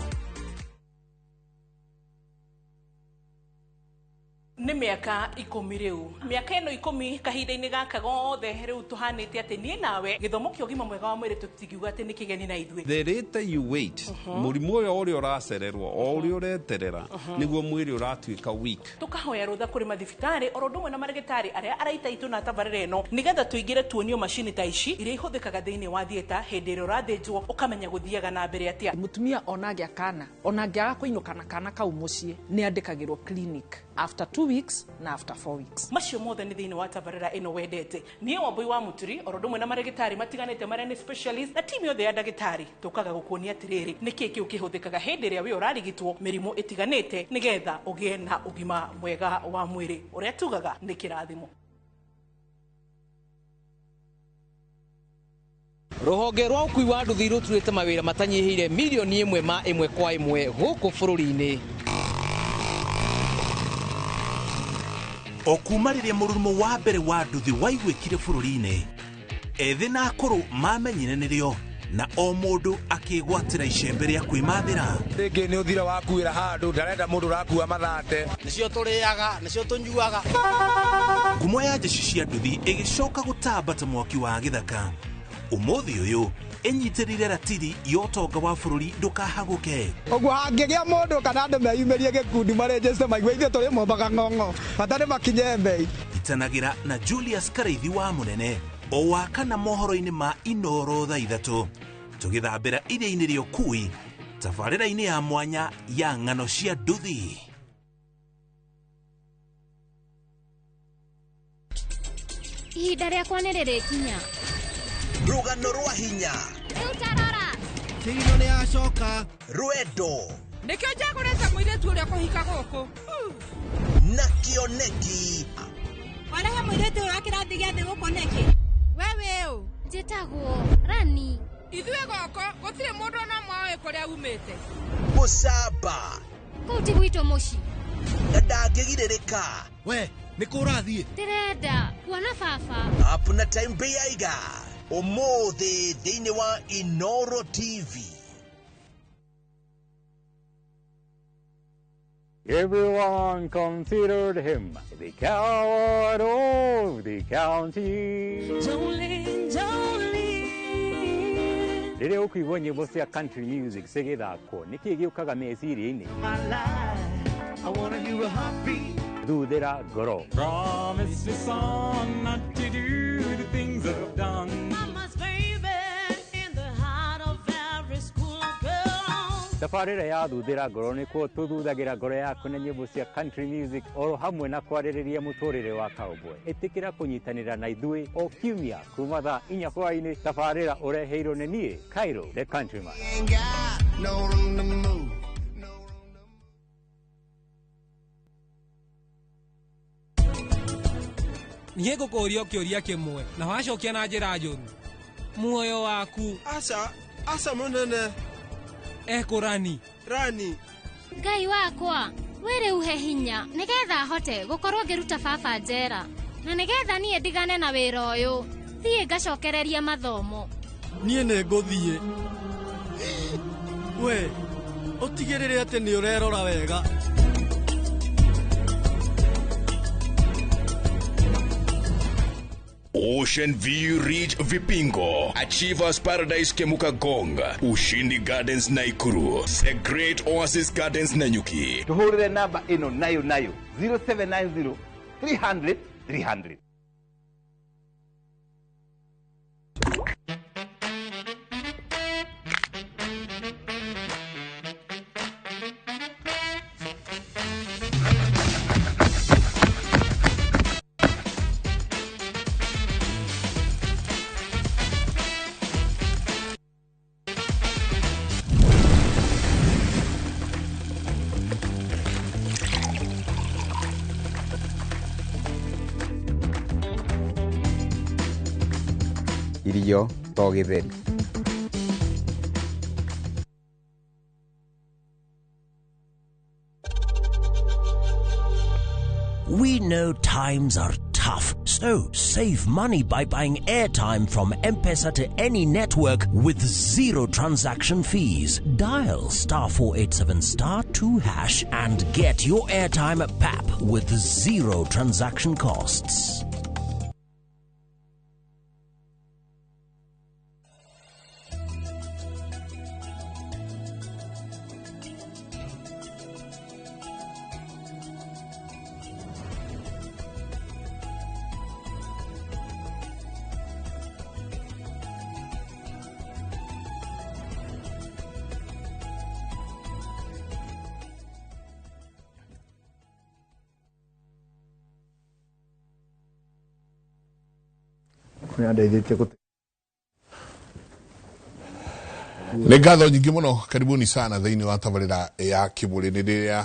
Nĩ mĩaka 10 rĩu. Mĩaka ĩno 10 kahinda-inĩ gaka gothe rĩu tũhanĩte atĩ niĩ nawe gĩthomo kĩa ũgima mwega wa mwĩrĩ tũtingiuga atĩ nĩ kĩgeni na ithuĩ. The later you wait, mũrimũ ũyũ ũrĩa ũracererwo o ũrĩa ũreterera nĩguo mwĩrĩ ũratuĩka weak. Tũkahoya rũtha kũrĩ mathibitarĩ oro ũndũ ũmwe na marĩgĩtarĩ arĩa araita itũ na tabarĩra ĩno nĩgetha tũingĩre tuonio macini ta ici iria ihũthĩkaga thĩinĩ wa theatre hĩndĩ ĩrĩa ũrathĩnjwo ũkamenya gũthiaga na mbere atĩa. Mũtumia ona angĩa kana ona angĩaga kũinũka na kana kau mũciĩ nĩ andĩkagĩrwo clinic after 2 weeks na after 4 weeks. Macio mothe nĩ thĩinĩ wa tabarĩra ĩno wendete. Niĩ Wambui wa Mũturi oro ũndũ ũmwe na marĩgĩtarĩ matiganĩte marĩa nĩ specialist na timu yothe ya ndagĩtarĩ tũkaga gũkuonia atĩrĩrĩ nĩkĩ kĩu kĩhũthĩkaga hĩndĩ ĩrĩa wĩ ũrarigitwo mĩrimũ ĩtiganĩte nĩgetha ũgĩe na ũgima mwega wa mwĩrĩ ũrĩa tugaga nĩ kĩrathimo. Rũhonge rwa ũkui wa nduthi rũturĩte mawĩra matanyihĩire milioni 1 ma 1 kwa 1 gũkũ bũrũri-inĩ. O kuma rĩrĩa mũrurumo wa mbere wa nduthi waiguĩkire bũrũri-inĩ, ethĩ na akũrũ mamenyire nĩrĩo na o mũndũ akĩgwatĩra icembe rĩa kwĩmathĩra. Rĩngĩ nĩ ũthira wakuĩra handũ ndarenda mũndũ ũrakua mathate. Nĩcio tũrĩaga, nĩcio tũnyuaga. Ngumo ya njeci cia nduthi ĩgĩcoka gũtamba ta mwaki wa gĩthaka. Ũmũthĩ ũyũ ĩnyitĩrĩire ratiri ya ũtonga wa bũrũri ndũkahagũke. Ũguo hangĩgĩa mũndũ kana andũ meyumĩrie gĩkundi marĩnjĩte maigue ithuĩ tũrĩ mombaga ng'ong'o bata nĩ makinye mbei. Itanagĩra na Julius Karaithi wa Mũnene o wa kana mohoro-inĩ ma Inooro thaa 3 tũgĩthambĩra iria-inĩ rĩa ũkui tabarĩra-inĩ ya mwanya ya ng'ano cia nduthi. Ihinda rĩakwa nĩ rĩrĩkinya. Rũgano rwa hinya. Rĩu tarora. Kĩrino nĩ acoka. Rwendo. Nĩkĩo njagũrĩte mũirĩtu ũrĩa kũhika gũkũ. Na kĩoneki. Warehe mũirĩtu ũyũ wa kĩrathi gĩa thĩ gũkũ nĩkĩ? We wĩ ũ? Njĩtagwo Rani. Ithuĩ gũkũ gũtirĩ mũndũ ona ũmwe ũĩ kũrĩa umĩte. Mũcamba. Kũu ti gwitũ mũciĩ. Na ndangĩgirĩrĩka. We, nĩ kũ ũrathiĩ? Ndĩrenda kuona baba. Up na time Bĩaiga. Ũmũthĩ thĩinĩ wa Inoro TV. Everyone considered him the coward of the county. Jolene, Jolene. Rĩrĩa ũkũigua nyĩmbo cia country music cigĩthakwo, nĩkĩĩ gĩũkaga meciria-inĩ? Thuthĩra ngoro. Promise your son not to do the things I've done. Mama's baby in the heart of every school girl. Tabarĩra ya thuthĩra ngoro nĩkuo tũthuthagira ngoro yaku na nyĩmbo cia country music oro hamwe na kwarĩrĩria mũtũrĩre wa cowboy. Ĩtĩkĩra kũnyitanĩra na ithuĩ o kiumia kuma thaa 4 hwaĩ-inĩ. Tabarĩra ũreheirwo nĩ niĩ Cairo the Countryman. No room to move. Niĩ ngũkũũria kĩũria kĩmwe na wacokia na njĩra njũru. Muoyo waku. Aca, aca mũnene. Ekũrani. Rani. Ngai wakwa, wĩrĩ uhe hinya nĩgetha hote gũkorwo ngĩruta baba njera na nĩgetha niĩ ndigane na wĩra ũyũ thiĩ ngacokereria mathomo. Niĩ nĩ ngũthiĩ. We, ũtigĩrĩre atĩ nĩ ũrerora wega. Ocean View Ridge Vipingo, Achievers Paradise Kemuka Gong, Ushindi Gardens Naikuru, The Great Oasis Gardens Nanyuki. Tuhurire namba ino nayo nayo 0790 300 300. Irio to gĩtheri. We know times are tough, so save money by buying airtime from M-Pesa to any network with zero transaction fees. Dial *487*2# and get your airtime at PAP with zero transaction costs. Nĩ ngatho nyingĩ mũno, karibuni sana thĩinĩ wa tabarĩra ya Kĩbũrĩ. Nĩ rĩrĩa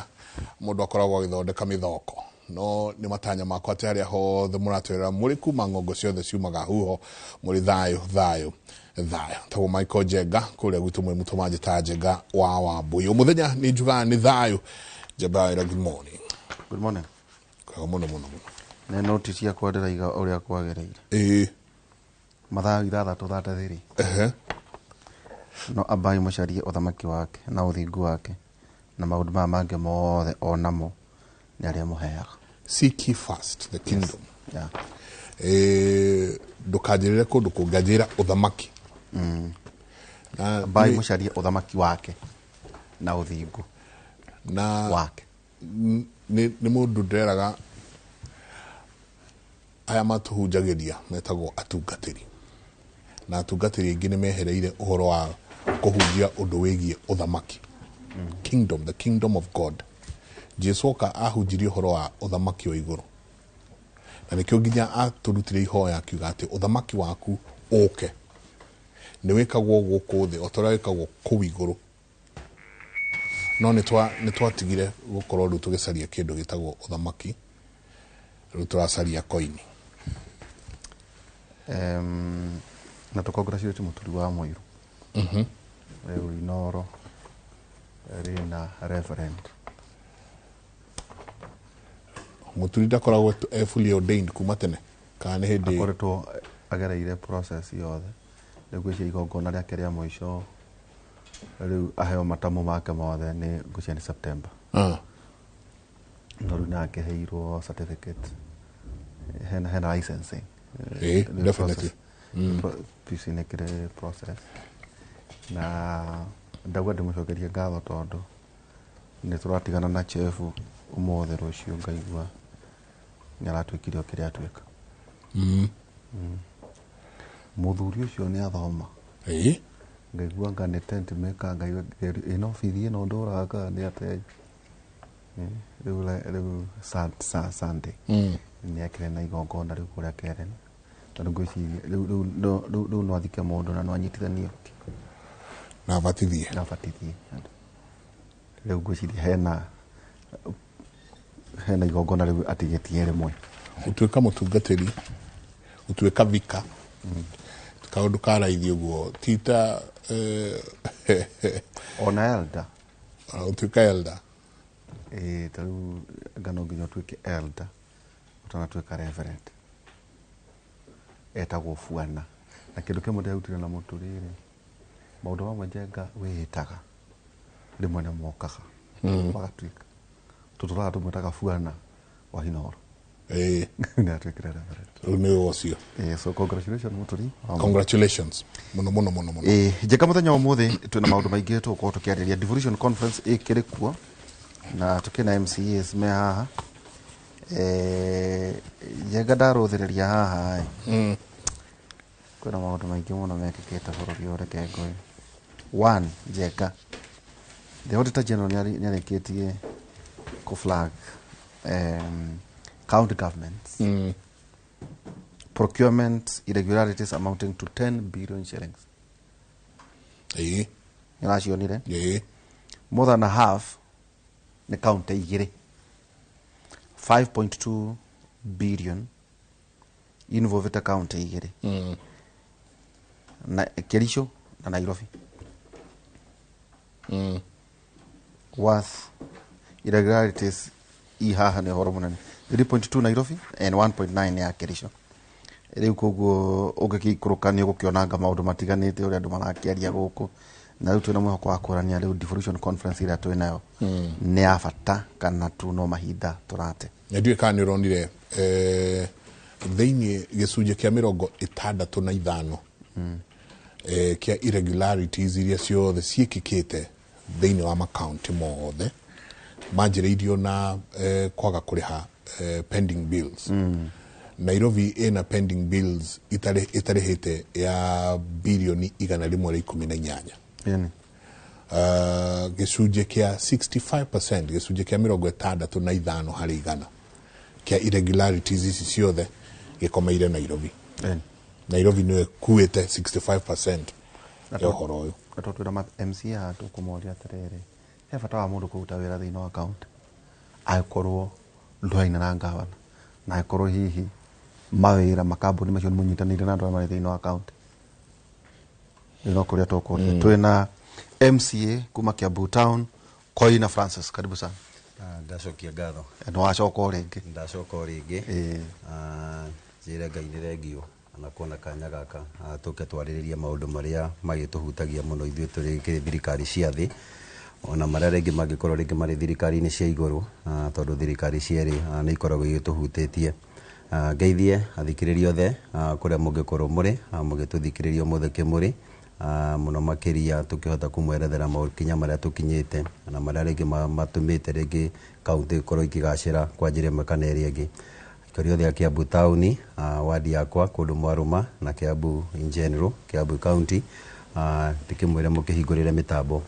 mũndũ akoragwo agĩthondeka mĩthoko, no nĩ matanya makwa atĩ harĩa hothe mũratwĩrera mũrĩ kuma ng'ongo ciothe ciumaga huho mũrĩ thayũ thayũ thayũ. Tagwo Michael Njenga kũrĩa gwitũ mwĩ mũtũma njĩta Njenga wa Wambũi. Mũthenya nĩ njugaga nĩ thayũ. Njamba wĩra, good morning. Good morning. Kwega mũno mũno mũno. Nĩ noti ciakwa ndĩraiga ũrĩa kwagĩrĩire. Ĩĩ. Mathaa 6:33. Ehe. No ambai mũcarie ũthamaki wake na ũthingu wake na maũndũ maya mangĩ mothe onamo nĩ arĩa mũheaga. Seek ye first the kingdom. Yes. Yeah. Ndũkanjĩrĩre kũndũ kũngĩ, anjĩra ũthamaki. Ambai mũcarie ũthamaki wake na ũthingu na wake. Nĩ mũndũ ndĩreraga aya matũhunjagĩria metagwo atungatĩri, na atungatĩri aingĩ nĩ mehereire ũhoro wa kũhunjia ũndũ wĩgiĩ ũthamaki. Kingdom, the kingdom of God. Jesu oka ahunjirie ũhoro wa ũthamaki wa igũrũ, na nĩkĩo nginya atũrutire ihoya akiuga atĩ ũthamaki waku ũke. Nĩ wĩkagwo gũkũ thĩ o ta ũrĩa wĩkagwo kũu igũrũ. No nĩ twatigire gũkorwo rĩu tũgĩcaria kĩndũ gĩtagwo ũthamaki, rĩu tũracaria koini. Na tũ congratulate Mũturi wa Mũiru. Rĩu Inoro rĩna reverend. Mũturi ndakoragwo e fully ordained kuma tene, kana nĩ hĩndĩ? Akoretwo agereire process yothe. Rĩu ngwĩciria igongona rĩake rĩa mũico rĩu aheo matamu make mothe nĩ ngwĩciria nĩ September. No rĩu nĩ akĩheirwo certificate, hena licensing. Ĩĩ, Nĩ definitely. process. PC nĩ kĩrĩ process, na ndauga ndĩmũcokerie ngatho tondũ nĩ tũratigana na chefu ũmũthĩ, rũciũ ngaigua nĩ aratuĩkire o kĩrĩa atuĩka. Mũthuri ũcio nĩ athoma. Ngaigua anga nĩ tent maker, ngaigua ĩno bithi ĩno ndũraga nĩ atĩa. Rĩu Sunday nĩ akĩrĩ na igongona rĩu kũrĩa Karen, tondũ ngwĩciria rĩu no athike mũndũ na no anyitithanie. Na abatithie. Na abatithie andũ. Rĩu ngwĩciria hena igongona rĩu atigĩtie rĩmwe. Gũtuĩka mũtungatĩri, gũtuĩka vika, kaũndũ ka raithi ũguo tita. Ona elder. Ona gũtuĩka elder. Ĩĩ, ta rĩu anga no nginya ũtuĩke elder ũtanatuĩka reverend, etagwo buana. Na kĩndũ kĩmwe ndĩrarutire na mũtũrĩre, maũndũ mamwe Njenga wĩĩtaga rĩmwe nĩ mokaga magatuĩka tũtũraga tũmwĩtaga buana wa Inoro. Nĩ atuĩkire reverend. Rĩu nĩ ũcio. Ĩĩ, so congratulations, Mũtũri. Congratulations mũno mũno mũno mũno. Ĩĩ, Njenga, mũthenya wa ũmũthĩ twĩna maũndũ maingĩ tũgũkorwo tũkĩarĩria. Devolution conference ĩkĩrĩ kuo na tũkĩna MCAs me haha. Njenga, ndarũthĩrĩria haha ĩ, kwĩna maũndũ maingĩ mũno mekĩkĩte bũrũri ũyũ. Reke ngũĩ one, Njenga, the Auditor General nĩarĩkĩtie kũ flag county governments procurement irregularities amounting to 10 billion shillings. Nĩũracionire? Ĩĩ. More than a half nĩ county igĩrĩ, 5.2 billion involvete county igĩrĩ, na Kericho na Nairobi, worth irregularities i haha nĩ ũhoro mũnene, 3.2 Nairobi and 1.9 ya Kericho. Rĩu koguo ũngĩkĩikũrũka nĩ ũgũkĩonanga maũndũ matiganĩte ũrĩa andũ marakĩaria gũkũ, na rĩu twĩna mwĩhoko wa kũrania rĩu devolution conference ĩrĩa twĩ nayo nĩ ya bata kana tu no mahinda tũrate. Na ndiũĩ kana nĩ ũronire, thĩinĩ gĩcunjĩ kĩa 65 kĩa irregularities iria ciothe ciĩkĩkĩte thĩinĩ wa makaunti mothe manjĩrĩirio na kwaga kũrĩha pending bills. Nairobi ĩna pending bills ĩtarĩhĩte ya birioni 118. Ĩni. Gĩcunjĩ kĩa 65%, gĩcunjĩ kĩa 65 harĩ igana kĩa irregularities ici ciothe gĩkomeire Nairobi. Ĩni. Nairobi nĩyo ĩkuĩte 65% ya ũhoro ũyũ. Na tondũ twĩna MCA haha, tũkũmoria atĩrĩrĩ, he bata wa mũndũ kũruta wĩra thĩinĩ wa kaunti angĩkorwo ndũraina na ngavana, na angĩkorwo hihi mawĩra makambuni macio nĩ mũnyitanĩire na andũ arĩa marĩ thĩinĩ wa kaunti? Rĩu no kũrĩa tũkũria. Twĩna MCA kuma Kiambu Town, Koina Francis, karibu sana. Ah, ndacokia ngatho. Nĩ wacoka o rĩngĩ. Ndacoka o rĩngĩ. Ah, njĩre Ngai nĩ thengio ona kuona kanya gaka, tũke twarĩrĩrie maũndũ marĩa magĩtũhutagia mũno ithuĩ tũrĩ kĩrĩ thirikari cia thĩ, ona marĩa rĩngĩ mangĩkorwo rĩngĩ marĩ thirikari-inĩ cia igũrũ, tondũ thirikari cierĩ nĩ ikoragwo igĩtũhutĩtie. Ngeithie athikĩrĩria othe, kũrĩa mũngĩkorwo mũrĩ, mũgĩtũthikĩrĩria ũmũthĩ kĩmũrĩ, mũno makĩria tũkĩhota kũmwerethera makinya marĩa tũkinyĩte na marĩa rĩngĩ matũmĩte rĩngĩ kaunti ikorwo ikĩgacĩra kwa njĩra ĩmwe kana ĩrĩa ĩngĩ. Aikari othe a Kiambu taũni, wadi yakwa kũndũ Mwarũma na Kiambu in general, Kiambu county, ndĩkĩmwĩre mũkĩhingũrĩre mĩtambo,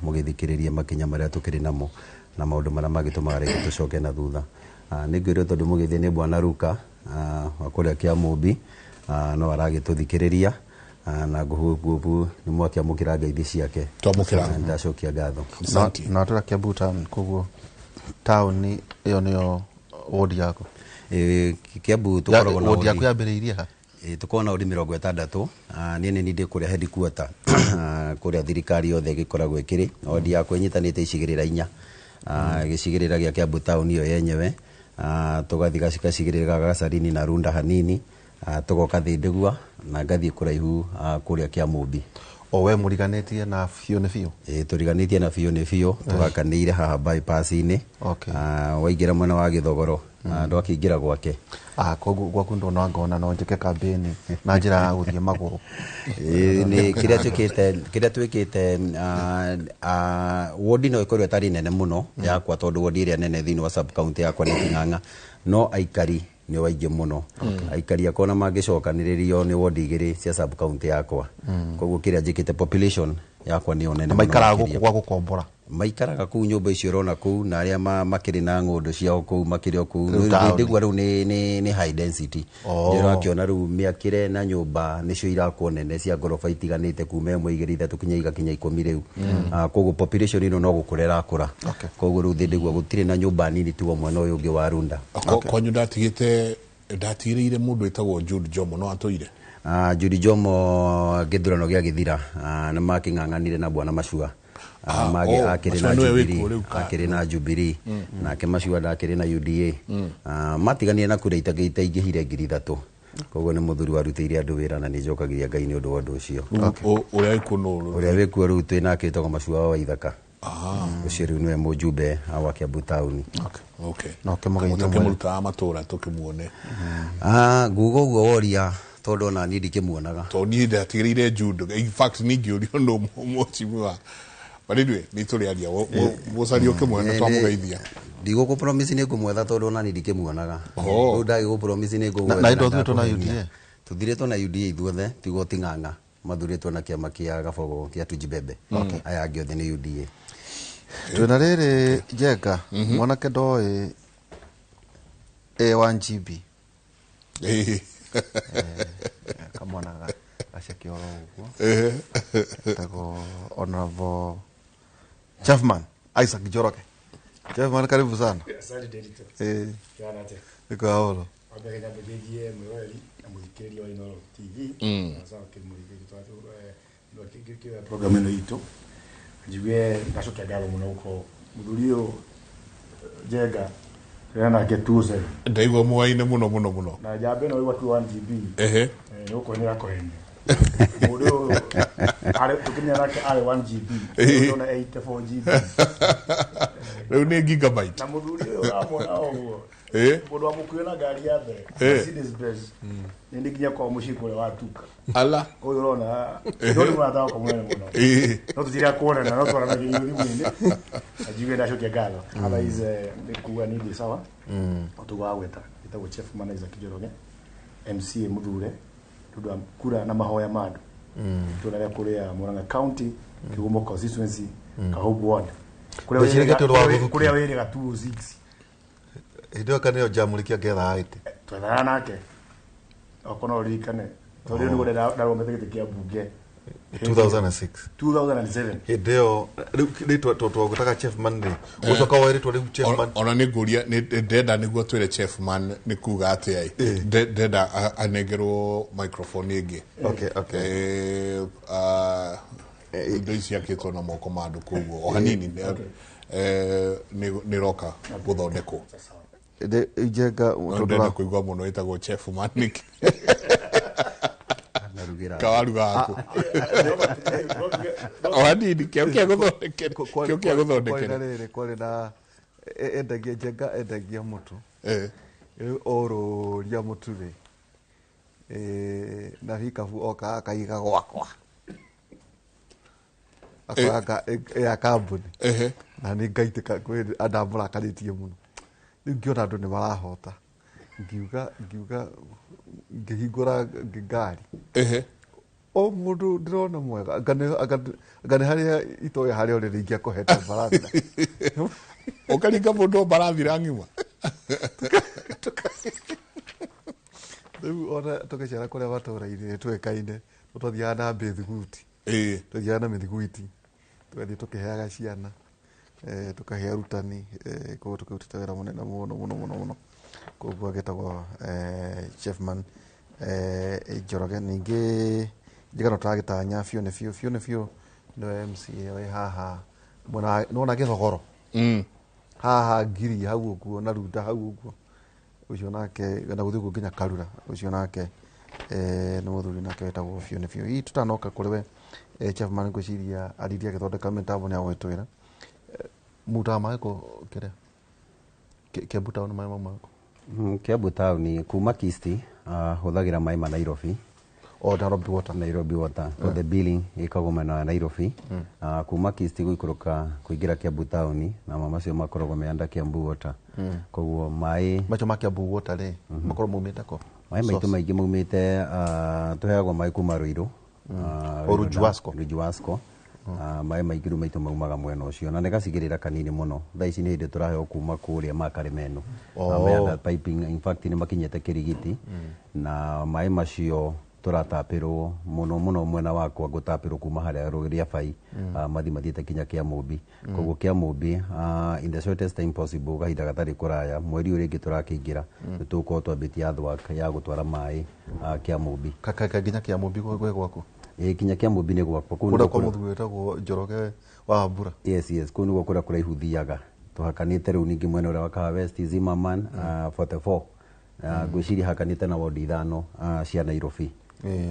mũgĩthikĩrĩrie makinya marĩa tũkĩrĩ namo na maũndũ marĩa mangĩtũmaga rĩngĩ tũcoke na thutha. Nĩ ngwĩrwo tondũ mũgĩthiĩ nĩ bwana Ruka, wa kũrĩa Kĩamũmbi, no aragĩtũthikĩrĩria. Na ngũhugubu nĩ mwakĩamũkĩra ngeithi ciake. Twamũkĩra. Na ndacokia ngatho. Na tũra Kiambu town, koguo taũni ĩyo nĩyo wodi yaku? Kiambu tũkoragwo na wodi yaku wodi. Yambĩrĩirie ha? Tũkoragwo na wodi 60. Niĩ nĩ ndĩ kũrĩa headquarter, kũrĩa thirikari yothe ĩgĩkoragwo ĩkĩrĩ. Wodi yakwa ĩnyitanĩte icigĩrĩra 4. Gĩcigĩrĩra gĩa Kiambu town ĩyo yenyewe, tũgathiĩ gacigĩrĩra ga Gacarini na Runda hanini, tũgoka Thĩndĩgua na ngathiĩ kũraihu, kũrĩa Kĩamũmbi. O we mũriganĩtie na biũ nĩ biũ? Tũriganĩtie na biũ nĩ biũ, tũgakanĩire haha bypass-inĩ. Waingĩra mwena wa Gĩthogoro, ndwakĩingĩra gwake. Koguo gwaku ndona ngona no njĩke kambĩni na njĩra ya gũthiĩ magũrũ. Nĩ kĩrĩa twĩkĩte, wodi no ĩkorwo ĩtarĩ nene mũno yakwa, tondũ wodi ĩrĩa nene thĩinĩ wa sub county yakwa nĩ Kĩng'ang'a, no aikari nĩ waingĩ mũno. Aikari akwa na mangĩcokanĩrĩrio nĩ wodi 2 cia sub county yakwa. Koguo kĩrĩa njĩkĩte, population yakwa nĩyo nene Na mũno maikaraga makĩria. gũkũ gwa gũkombora? Maikaraga kũu nyũmba icio ũrona kũu, na arĩa makĩrĩ na ng'ũndũ ciao kũu makĩrĩ o kũu. Rĩu taũni. Ndĩgua rĩu nĩ high density. Nĩ ũrakĩona rĩu mĩakĩre na nyũmba nĩcio irakwo nene cia ngoroba itiganĩte kuma 1, 2, 3 kinya igakinya 10 rĩu. Koguo population ĩno no gũkũra ĩrakũra. Koguo rĩu Thĩndĩgua gũtirĩ na nyũmba nini tiga mwena ũyũ ũngĩ wa Runda. Kwanyu ndatigĩrĩire mũndũ wĩtagwo Jude Jomo, no atũire? Jude Jomo gĩthurano gĩa gĩthira, nĩ makĩng'ang'anire na bwana Macua. Mage akĩrĩ Macua na nĩwe Jubilee, wĩkuo rĩu akĩrĩ na Jubilee, nake Macua ndakĩrĩ na UDA. Matiganire na kura itaingĩhire 3,000. Koguo nĩ mũthuri warutĩire andũ wĩra na nĩ njokagĩria Ngai nĩ ũndũ wa ũndũ ũcio. Ũrĩa wĩkuo nũ? Ũrĩa wĩkuo rĩu twĩ nake wĩtagwo Macua wa Waithaka. Ũcio rĩu nĩwe mũjumbe wa Kiambu town. Na ũkĩmũgeithia mwene. Tũkĩmũrutaga matũra tũkĩmuone. Nguga ũguo woria tondũ ona niĩ ndikĩmuonaga. Tondũ niĩ ndatigĩrĩire Jude. In fact ningĩũrio nũ mũcimi But anyway, nĩ tũrĩaria mũcaria ũkĩmuona twamũgeithia. Ndigũkũ promise nĩ ngũmwetha tondũ ona niĩ ndikĩmuonaga. Rĩu ndagĩgũ promise nĩ ngũgwetha. Na ĩndo ũthuĩtwo na UDA? Tũthirĩtwo na UDA ithuothe, tiguo ti Ng'ang'a. Mathurĩtwo na kĩama kĩa Gabogo kĩa Tujibebe. Aya angĩ othe nĩ UDA. Twĩna rĩrĩ Njenga, mwanake ndoĩ A1 GB. Kamwana gaceke oro ũguo. Etagwo Honorable Chefman Isaac Njoroge. Chefman, karibu sana. Asante Derito. Kana ate. Niko haoro. Wambere nyambe mwiroreri na muthikĩrĩria wa Inooro TV. Sawa kĩmũthikĩrĩria twatũ program ĩno itũ. Njigue ndacokia ngatho mũno gũkorwo mũthuri ũyũ Njenga tũrĩ nake 27. Ndaigua mwaine mũno mũno mũno. Na njambe ĩno ĩgwa 1 GB. Nĩ gũkũhenera kũhenia. Mũndũ ũyũ arĩ tũkĩmenya nake arĩ 1 GB. Ndona 84 GB. Rĩu nĩ gigabyte. Na mũthuri ũyũ ũramwona ũguo. Mũndũ amũkuire na ngari ya mbere. Mercedes Benz. Nĩ nginya kwao mũciĩ kũrĩa watuka. Ala. Ũyũ ũrona no nĩ mũrata wakwa mũnene mũno. No tũtiraga kuonana, no twaranagĩria thimũ-inĩ. Na njigue ndacokia ngatho. Otherwise nĩ kuga niĩ ndĩ sawa. Ũtũgo wa gweta. Njĩtagwo Chief Man Isaac Njoroge. MCA mũthure nĩ ũndũ wa kura na mahoya ma andũ. Itũra rĩa kũrĩa Murang'a County, Kĩgumo constituency, Kahubu ward. Ndeciragia atĩ ũndũ wa gũthũkia. Kũrĩa wĩrĩga 206. Hĩndĩ ĩyo kana ĩyo Jamhuri kĩangethaga gĩtĩ. Twethaga nake. Okorwo no ũririkane. Tondũ rĩu nĩguo ndarũgamĩte gĩtĩ kĩa mbunge. 2006. 2007. Hĩndĩ ĩyo rĩu rĩtwa twagwĩtaga Chefman rĩ. Gũcoka woe rĩtwa rĩu Chefman. Ona nĩ ngũria ndĩrenda nĩguo twĩre Chefman nĩ kuga atĩa ĩ. Ndĩrenda anengerwo microphone ĩngĩ. Indo ici ciakĩtwo na moko ma andũ koguo o hanini nĩ roka gũthondekwo. Njenga ndĩrenda kũigua mũno ĩtagwo Chefman nĩkĩ. Kawaruga gaku. O hanini kĩo kĩa gũthondekere. Kĩo kĩa gũthondekere. Kwarĩ kwarĩ na endagia Njenga endagia mũtu. Rĩu orũria mũtu rĩ. Na rikabu oka akaiga gwakwa. Akoraga ya kambuni. Na nĩ ngaitĩka kwĩ andamũrakarĩtie mũno. Rĩu ngĩona andũ nĩ marahota. Ngiuga ngĩhingũra ngari. O mũndũ ndĩrona mwega anga nĩ harĩa itoĩ harĩa ũrĩ rĩngĩ akũhete mbarathi. Ũkaringa mũndũ mbarathi ng'ima. Rĩu ona tũgĩcera kũrĩa matũũra-inĩ twekaine, twathiaga na mbĩthuguti, twathiaga na mĩthiguiti, tũgathiĩ tũkĩheaga ciana, tũkahe arutani, koguo tũkĩrutĩte wĩra mũnene mũno mũno mũno mũno. Koguo agĩtagwo Chefman Njoroge. Ningĩ njigano tũragĩtanya biũ nĩ biũ biũ nĩ biũ nĩwe MCA wĩ haha mwena nĩwona Gĩthogoro haha ngiri hau ũguo na Runda hau ũguo, ũcio nake na gũthiĩ ũguo nginya Karura, ũcio nake nĩ mũthuri nake wĩtagwo biũ nĩ biũ. Hihi tũtanoka kũrĩ we Chefman, ngwĩciria ariri agĩthondeka mĩtambo nĩ agũgĩtwĩra mutaga maĩ kũ kĩrĩa Kiambu town, maĩ maumaga kũ? Kiambu town kuma Kisti, hũthagĩra maĩ ma Nairobi. O Nairobi Water. Nairobi Water. For the billing ĩkagwo mwena wa Nairobi. Kuma Kisti gũikũrũka kũingĩra Kiambu town, na maĩ macio makoragwo me under Kiambu Water. Koguo maĩ macio ma Kiambu Water rĩ, makorwo maumĩte kũ? Maĩ maitũ maingĩ maumĩte, tũheagwo maĩ kuma Ruiru. O Rujuasco. Rujuasco. Maĩ maingĩ rĩu maitũ maumaga mwena ũcio, na nĩ gacigĩrĩra kanini mũno. Thaa ici nĩ hĩndĩ tũraheo kuma kũrĩa Makaremeno. Under piping, in fact nĩ makinyĩte Kĩrigiti, na maĩ macio tũratapĩrwo mũno mũno mwena wakwa, ngũtapĩrwo kuma harĩa rũĩ rĩa Bai, mathi mathiĩte kinya Kĩamũmbi. Koguo Kĩamũmbi, in the shortest time possible, kahinda gatarĩ kũraya, mweri ũyũ rĩngĩ tũrakĩingĩra, nĩ tũgũkorwo twambĩtie earthwork ya gũtwara maĩ Kĩamũmbi. Nginya Kĩamũmbi gwĩ gwaku? Ĩĩ, kinya Kĩamũmbi nĩ gwakwa. Kũu kũrĩa nĩkuo kwa mũthuri wĩtagwo Njoroge wa Mbura. Yes, kũu nĩguo kũrĩa kũraihu thiaga, tũhakanĩte rĩu ningĩ mwena ũrĩa wa Kahawa West, Zimmerman, 44, ngwĩciria hakanĩte na wodi 5 cia Nairobi.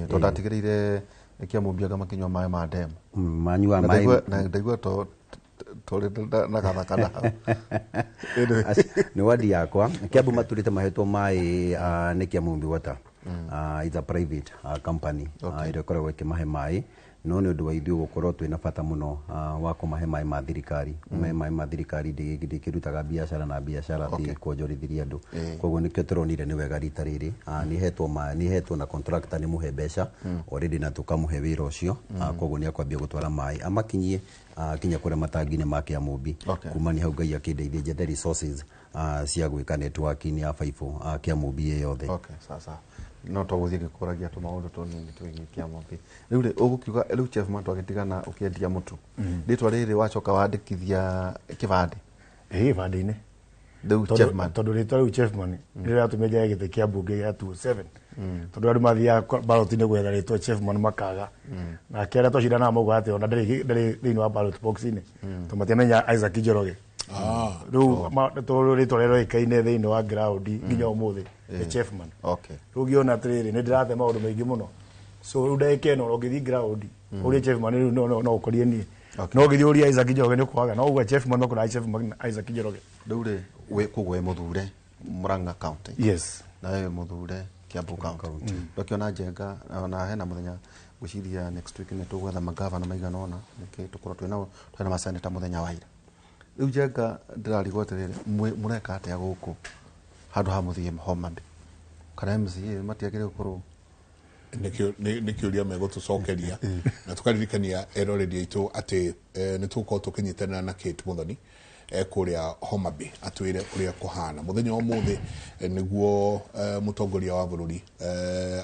Tondũ ndatigĩrĩire Kĩamũmbi anga makĩnyua maĩ ma demu. Manyuaga maĩ na ndaigua to tũrĩ na gathaka na hau. Nĩ wadi yakwa Kiambu maturĩte mahetwo maĩ nĩ Kĩamũmbi Water. It's a private company ĩrĩa ĩkoragwo ĩkĩmahe maĩ, no nĩ ũndũ wa ithuĩ gũkorwo twĩna bata mũno wa kũmahe maĩ ma thirikari. Kũmahe maĩ ma thirikari ndĩkĩrutaga biacara na biacara ti kuonjorithiria andũ. Koguo nĩkĩo tũronire nĩ wega rita rĩrĩ, nĩ hetwo maĩ, nĩ hetwo na contractor, nĩ mũhe mbeca already na tũkamũhe wĩra ũcio. Koguo nĩ akwambia gũtwara maĩ amakinyie kinya kũrĩa matangi-inĩ ma Kĩamũmbi. Kumania hau Ngai akĩndeithia njethe resources cia gwĩka networking ya baibũ Kĩamũmbi ĩ yothe. Okay, sawa. No tũgũthiĩ ngĩkũragia tũmaũndũ tũnini twĩgiĩ Kĩamũmbi. Rĩu rĩ, ũgũkiuga rĩu Chefman twagĩtigana ũkĩendia mũtu. Rĩtwa rĩrĩ wacoka wandĩkithia kĩbandĩ? Ĩĩ, kĩbandĩ-inĩ. Rĩu Chefman. Tondũ rĩtwa rĩu Chefman nĩrĩo rĩratũmire njae gĩtĩ kĩa mbunge gĩa 27, tondũ andũ mathiaga ballot-inĩ gwetha rĩtwa Chefman makaga. Nake arĩa twacindanaga maugaga atĩ ona ndarĩ thĩinĩ wa ballot box-inĩ, tondũ matiamenya Isaac Njoroge. Rĩu tondũ rĩtwa rĩrĩa rĩoĩkaine thĩinĩ wa ground nginya ũmũthĩ nĩ Chefman. Rĩu ngĩona atĩrĩrĩ, nĩ ndĩrate maũndũ maingĩ mũno, so rĩu ndagĩka ĩno ũngĩthiĩ ground ũrie Chefman rĩu no ũkorie niĩ, no ũngĩthiĩ ũrie Isaac Njoroge nĩ ũkwaga, no uga Chefman no kũra Chefman Isaac Njoroge. Rĩu rĩ, wĩ koguo wĩ mũthure Murang'a County? Yes. Na we wĩ mũthure Kiambu County. Ndakĩona Njenga ona hena mũthenya, ngwĩciria next week nĩ tũgwetha magavana maigana ũna, nĩkĩ tũkorwo twĩna twĩna maseneta mũthenya wa ira. Rĩu Njenga, ndĩrarigwo atĩrĩrĩ, mũreka atĩa gũkũ handũ ha mũthiĩ Homa Bay? Kana MCA matiagĩrĩire gũkorwo Nĩ kĩũria megũtũcokeria, na tũkaririkania eroreri aitũ atĩ nĩ tũgũkorwo tũkĩnyitanĩra na Kate Muthoni kũrĩa Homa Bay, atwĩre ũrĩa kũhana mũthenya wa ũmũthĩ, nĩguo mũtongoria wa bũrũri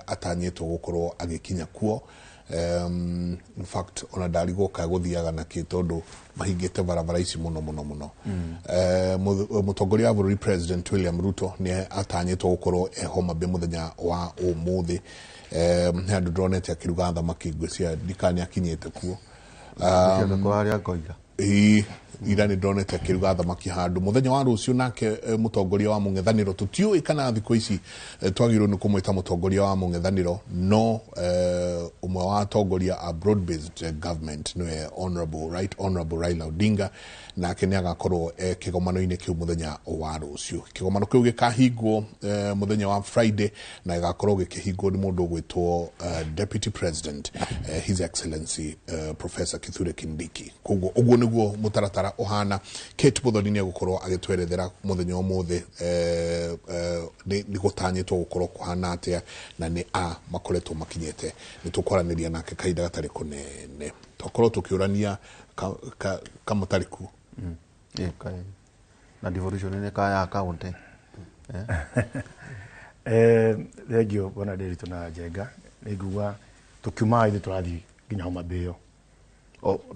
atanyĩtwo gũkorwo agĩkinya kuo. In fact ona ndarigwo ka gũthiaga nakĩ, tondũ mahingĩte barabara ici mũno mũno mũno. Mũtongoria wa bũrũri President William Ruto nĩ atanyĩtwo gũkorwo e Homa Bay mũthenya wa ũmũthĩ. He andũ ndĩronete akĩruga thamaki, ngwĩciria ndikana nĩ akinyĩte kuo. Harĩa ngoira. Ĩĩ, ira nĩ ndonete akĩruga thamaki handũ. Mũthenya wa rũciũ nake mũtongoria wa mũng'ethanĩro, tũtiũĩ kana thikũ ici twagĩrĩirwo nĩ kũmwĩta mũtongoria wa mũng'ethanĩro, no ũmwe wa atongoria a broad based government nĩwe honorable, right honorable Raila Odinga, nake nĩ agakorwo kĩgomano-inĩ kĩu mũthenya wa rũciũ. Kĩgomano kĩu gĩkahingwo mũthenya wa Friday, na gĩgakorwo gĩkĩhingwo nĩ mũndũ ũgwĩtwo Deputy President His Excellency Professor Kithure Kindiki. Koguo ũguo nĩguo mũtaratara ũhana. Kate Muthoni nĩ egũkorwo agĩtwerethera mũthenya ũmũthĩ nĩ gũtanyĩtwo gũkorwo kũhana atĩa na nĩ a makoretwo makinyĩte. Nĩ tũkwaranĩria nake kahinda gatarĩ kũnene, twakorwo tũkĩũrania kamũtarĩ kuo. Ĩ, na devolution nĩ kaya county. Thengio bwana Ndiritu na Njenga, nĩnguga tũkiuma ithuĩ tũrathiĩ nginya Homa Bay ĩyo.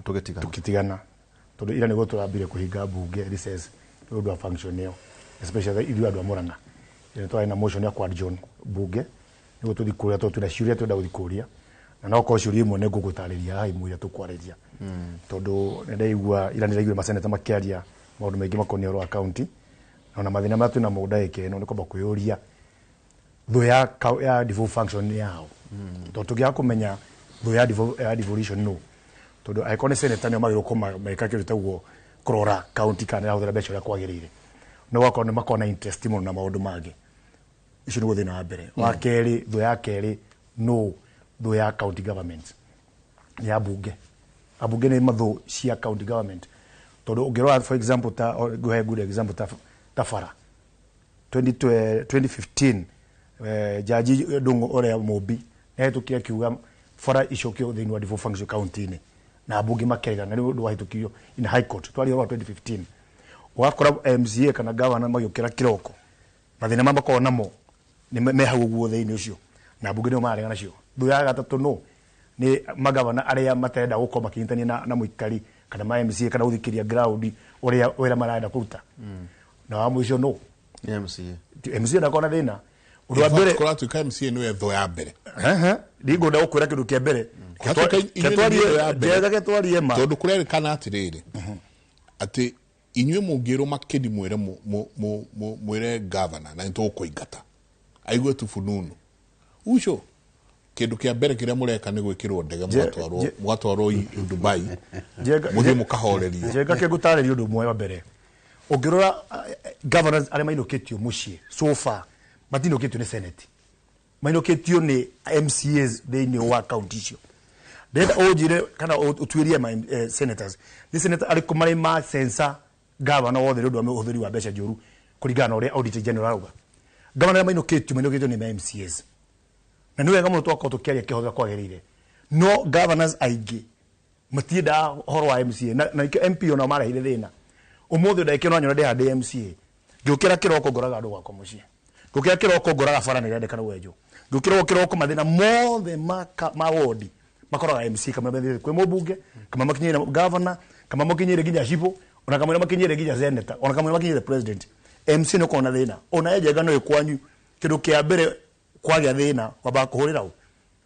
Tũgĩtigana. Tũgĩtigana tondũ ira nĩguo tũrambire kũhinga mbunge recess nĩ ũndũ wa function ĩyo, especially ithuĩ andũ a Murang'a. Nĩ twarĩ na motion ya kwadjourn mbunge nĩguo tũthiĩ kũrĩa, tondũ twĩna ciũria twenda gũthiĩ kũria, na no korwo ciũria imwe nĩ ngũgũtarĩria haha, imwe iria tũkwarĩria, tondũ nĩndaigua ira, nĩndaiguire maseneta makĩaria maũndũ maingĩ makoniĩ ũhoro wa county na ona mathĩna marĩa twĩnamo ndagĩka ĩno. Nĩ kwamba kwĩyũria thũ ya devolved function nĩ yao, tondũ tũngĩaga kũmenya thũ ya devolution nũ, tondũ angĩkorwo nĩ senator nĩo magĩrĩirwo gũkorwo meka kĩndũ gĩtagwo kũrora county kana nĩrahũthĩra mbeca ũrĩa kwagĩrĩire, no gwakorwo nĩ makorwo na interest mũno na maũndũ mangĩ. Icio nĩguo thĩna wa mbere. Wa kerĩ, thũ ya kerĩ no thũ ya county government nĩ ya mbunge. Ambunge nĩ mathũ cia county government, tondũ ũngĩrora, for example, ta ngũhe good example ta bara 20, 2015, jaji Ndung'u ũrĩa Mũmbi nĩahĩtũkire akiuga bara icokio thĩinĩ wa devolved function county-inĩ, na ambunge makĩregana, na nĩ ũndũ wahĩtũkirio in high court. Twaria ũhoro wa 2015, ũgakora MCA kana governor magĩũkĩra kĩroko, mathĩna marĩa makoragwo namo nĩ me hau ũguo thĩinĩ ũcio, na ambunge nĩo mararegana nacio. Thũ ya gatatũ no nĩ magavana arĩa matarenda gũkorwo makĩnyitania na mũikari kana ma MCA kana gũthikĩria ground ũrĩa wĩra marenda kũruta. Na wa mũico no Nĩ MCA. MCA ndakorwo na thĩna. Ũndũ wa mbere, kũratuĩka MCA nĩwe thũ ya mbere. Ndingũenda gũkwĩra kĩndũ kĩa mbere. Kũratuĩka inyuĩ nĩ thũ ya mbere. Njega getwarie ma. Tondũ kũrerĩkana atĩrĩrĩ, atĩ inyuĩ mũngĩrwo makĩni mwĩre mwĩre governor na nĩtũgũkũingata aigue tu fununu ucio, kĩndũ kĩa mbere kĩrĩa mũreka nĩ gwĩkĩrwo ndege, mũgatwarwo Dubai, mũthiĩ mũkahorerio. Njenga, ke ngũtarĩria ũndũ ũmwe wa mbere. Ũngĩrora governors arĩa mainũkĩtio mũciĩ so far, matinũkĩtio nĩ senate, mainũkĩtio nĩ MCAs thĩinĩ wa county icio. Ndĩrenda ũnjĩre kana ũtuĩrie ma senators, nĩ senator arĩkũ marĩ ma censor governor wothe nĩ ũndũ wa ũhũthĩri wa mbeca njũru kũringana na ũrĩa auditor general arauga? Governor arĩa mainũkĩtio nĩ ma MCAs, na nĩ wega mũno twakorwo tũkĩaria kĩhotha kwagĩrĩire, no governors aingĩ matiendaga ũhoro wa MCA, na nĩkĩo MP onao marehire thĩna ũmũthĩ. Ndagĩka ĩno anyona ndĩha ndĩ MCA, ngĩũkĩra kĩroko ngoraga andũ gwakwa mũciĩ, ngĩũkĩra kĩroko ngoraga bara nĩ ĩrendekana gwenjwo, ngĩũkĩra kĩroko mathĩna mothe ma wodi makoraga MCA, kamwe mathiĩte kwĩ mũmbunge, kamwe makinyĩire governor, kamwe makinyĩire nginya cibũ, ona kamwe makinyĩire nginya senator, ona kamwe makinyĩire president. MC nĩ ũkorwo na thĩna ona Njenga no kwanyu, kĩndũ kĩa mbere kwagĩa thĩna wambaga kũhũrĩra ũ?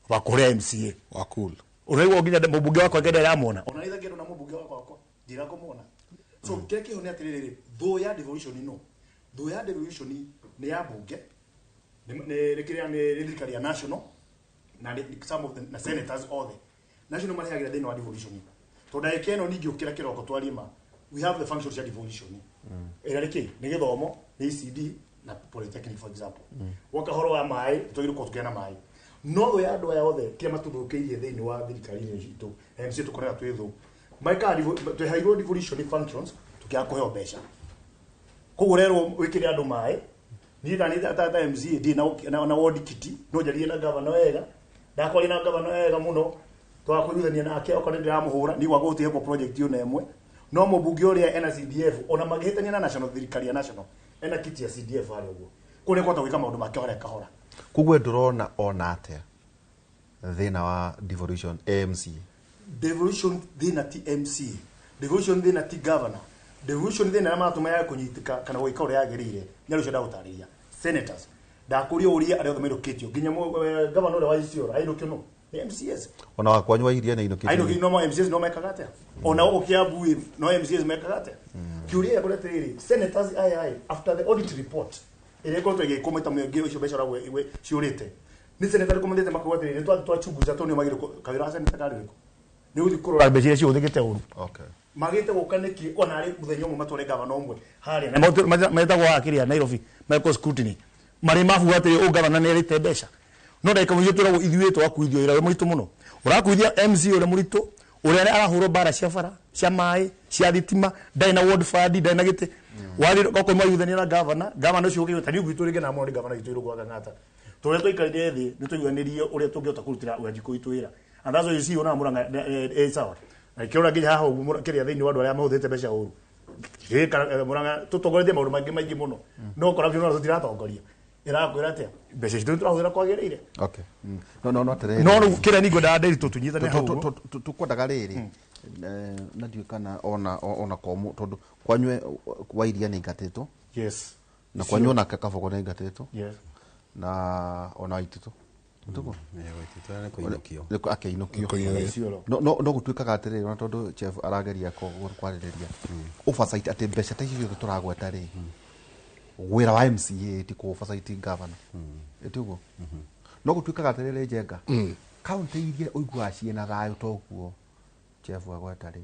Wambaga kũhũrĩra MCA. Wa cool. Ũraigua nginya mũmbunge wakwa ngenda ĩramwona, ona nĩ thangĩrwo na mũmbunge wakwa njĩra kũmwona. So kĩrĩa kĩho nĩ atĩrĩrĩ, thũ ya devolution, no thũ ya devolution nĩ ya mbunge, nĩ kĩrĩa nĩ thirikari ya national na some of the na senators othe national marehagĩra thĩinĩ wa devolution, tondũ ndagĩka ĩno ningĩũkĩra kĩroko twarima, we have the functions ya devolution ĩrĩa nĩ kĩ? Nĩ gĩthomo, nĩ ECD na polytechnic, for example. Woka horo wa maĩ, twagĩrĩirwo gũkorwo tũkĩgĩa na maĩ, no thũ ya andũ aya othe kĩrĩa matũthũkĩirie thĩinĩ wa thirikari-inĩ itũ, MC tũkoraga twĩ thũ maikaga tweheirwo devolution functions tũkĩaga kũheo mbeca. Koguo rerwo wĩkĩre andũ maĩ, niĩ ta niĩ ta MCA ndirĩ na ward kiti, no njarie na governor wega, ndakwaria na governor wega mũno, twakũiguithania nake, okorwo nĩ ndĩramũhũra niĩ gwakwa gũtigekwo project ona ĩmwe. No mũmbunge ũrĩa ena CDF, ona magĩhĩtania na national, thirikari ya national, ena kiti ya CDF harĩa ũguo kũrĩa kwahota gwĩka maũndũ make harĩa kahora. Koguo ndũrona ona atĩa thĩna wa devolution AMC? Devolution thĩna ti MC, devolution thĩna ti governor, devolution thĩna arĩa maratũma ya kũnyitĩka kana gwĩka ũrĩa yagĩrĩire nĩ arĩa ũcio ndagũtarĩria, senators. Ndakũria ũria arĩa othe mainũkĩtio, nginya governor ũrĩa wa Isiolo ainũkio no nĩ MCAs. Ona wakwanyu wa iria nĩ ainũkĩtio. Ainũkĩtio no MCAs. No mekaga atĩa? Ona gũkũ Kiambu ĩ, no MCAs mekaga atĩa? Kĩũria gĩakwa nĩ atĩrĩrĩ, senators aya after the audit report ĩrĩa ĩkoretwo ĩgĩkwo maita maingĩ, ũcio mbeca ũragwo ciũrĩte, nĩ senator arĩkũ mathiĩte makauga atĩrĩrĩ, nĩ twachunguza tondũ nĩo magĩrĩirwo kawĩra wa senator karĩ ũrĩkũ? Nĩ gũthiĩ kũrora mbeca iria cihũthĩkĩte ũru. Magĩte gũka nĩkĩ ona arĩ mũthenya ũmwe matware gavana ũmwe harĩa na metagwo haha kĩrĩa Nairobi mekwo scrutiny, marĩ mabuga atĩrĩ, ũyũ gavana nĩ arĩte mbeca. No ndagĩka mũico twĩragwo ithuĩ twakuithio wĩra ũrĩa mũritũ mũno, ũrakuithia MC ũrĩa mũritũ, ũrĩa arahũrwo mbara cia bara, cia maĩ, cia thitima, ndarĩ na ward fund, ndarĩ na gĩtĩ. Wathiĩ okorwo mwaiguithania na gavana, gavana ũcio ũkĩigua ta niĩ gwitũ rĩngĩ na mũno nĩ gavana witũ Irũngũ wa Kang'ata, tũrĩa twaikarire thĩ nĩ twaiguanĩrie ũrĩa tũngĩhota kũrutĩra Wanjikũ witũ wĩra, and that's why you see ona Murang'a ĩ sawa na ikĩrora nginya haha ũguo kĩrĩa thĩinĩ wa andũ arĩa mahũthĩrĩte mbeca ũru. Murang'a tũtongoretie maũndũ maingĩ maingĩ mũno, no corruption ona tũtiratongoria. Ĩrakwĩra atĩa mbeca citũ tũrahũthĩra kwagĩrĩire. Okay. No no no atĩrĩrĩ. No rĩu kĩrĩa niĩ ngwendaga Ndiritu tũnyitane hau ũguo. Tũkwendaga rĩrĩ na ndiũĩ kana ona komũ tondũ kwanyue wa iria nĩ aingatĩtwo. Yes. Na kwanyu onake Kabogo nĩ aingatĩtwo. Yes. Na ona Waititu. Tuguo? Waititu nĩ kũinũkio. Akĩinũkio. Kũinũkio. No no no gũtuĩkaga atĩrĩrĩ ona tondũ Chef arageria kwarĩrĩria oversight atĩ mbeca ta icio ciothe tũragweta rĩ wĩra wa MCA ti kũ oversight governor. Ĩti ũguo? No gũtuĩkaga atĩrĩrĩ Njenga kaunti iria ũiguaga ciĩna thayũ ta ũguo Chef agweta rĩ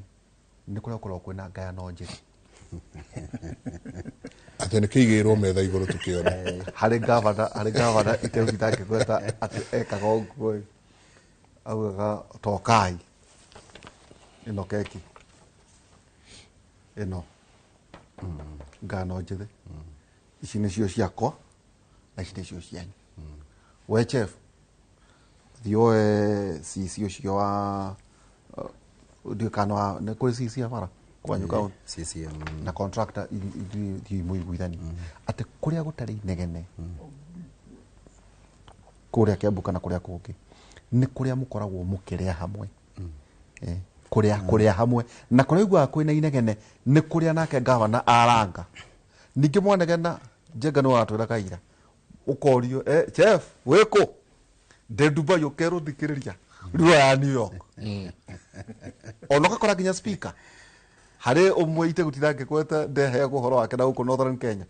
nĩ kũrĩa gũkoragwo kwĩna ngayano njĩthĩ. Atĩ nĩ kĩigĩrwo metha igũrũ tũkĩone. Harĩ gavana iteuti ndangĩgweta atĩ ekaga ũguo ĩ, augaga tokai ĩno keki ĩno ngano njĩthĩ ici nĩcio ciakwa na ici nĩcio cianyu. We chef thiĩ woe CC ũcio wa ndiũĩ kana nĩ kũrĩ CC ya bara kwanyu kaunti CCM na contractor ithuĩ mũiguithani atĩ kũrĩa gũtarĩ inegene kũrĩa Kiambu kana kũrĩa kũngĩ nĩ kũrĩa mũkoragwo mũkĩrĩa hamwe. Kũrĩa hamwe na kũrĩa ũiguaga kwĩna inegene nĩ kũrĩa nake gavana aranga. Ningĩ mwanegena Njenga nĩ watwĩra kaira ũkorio chef wĩkũ ndĩ Dubai ũkerwo thikĩrĩria rĩu ya New York. Ona ũgakora nginya speaker harĩ ũmwe itegũtinda ngĩgweta ndeheagwo ũhoro wake na gũkũ Northern Kenya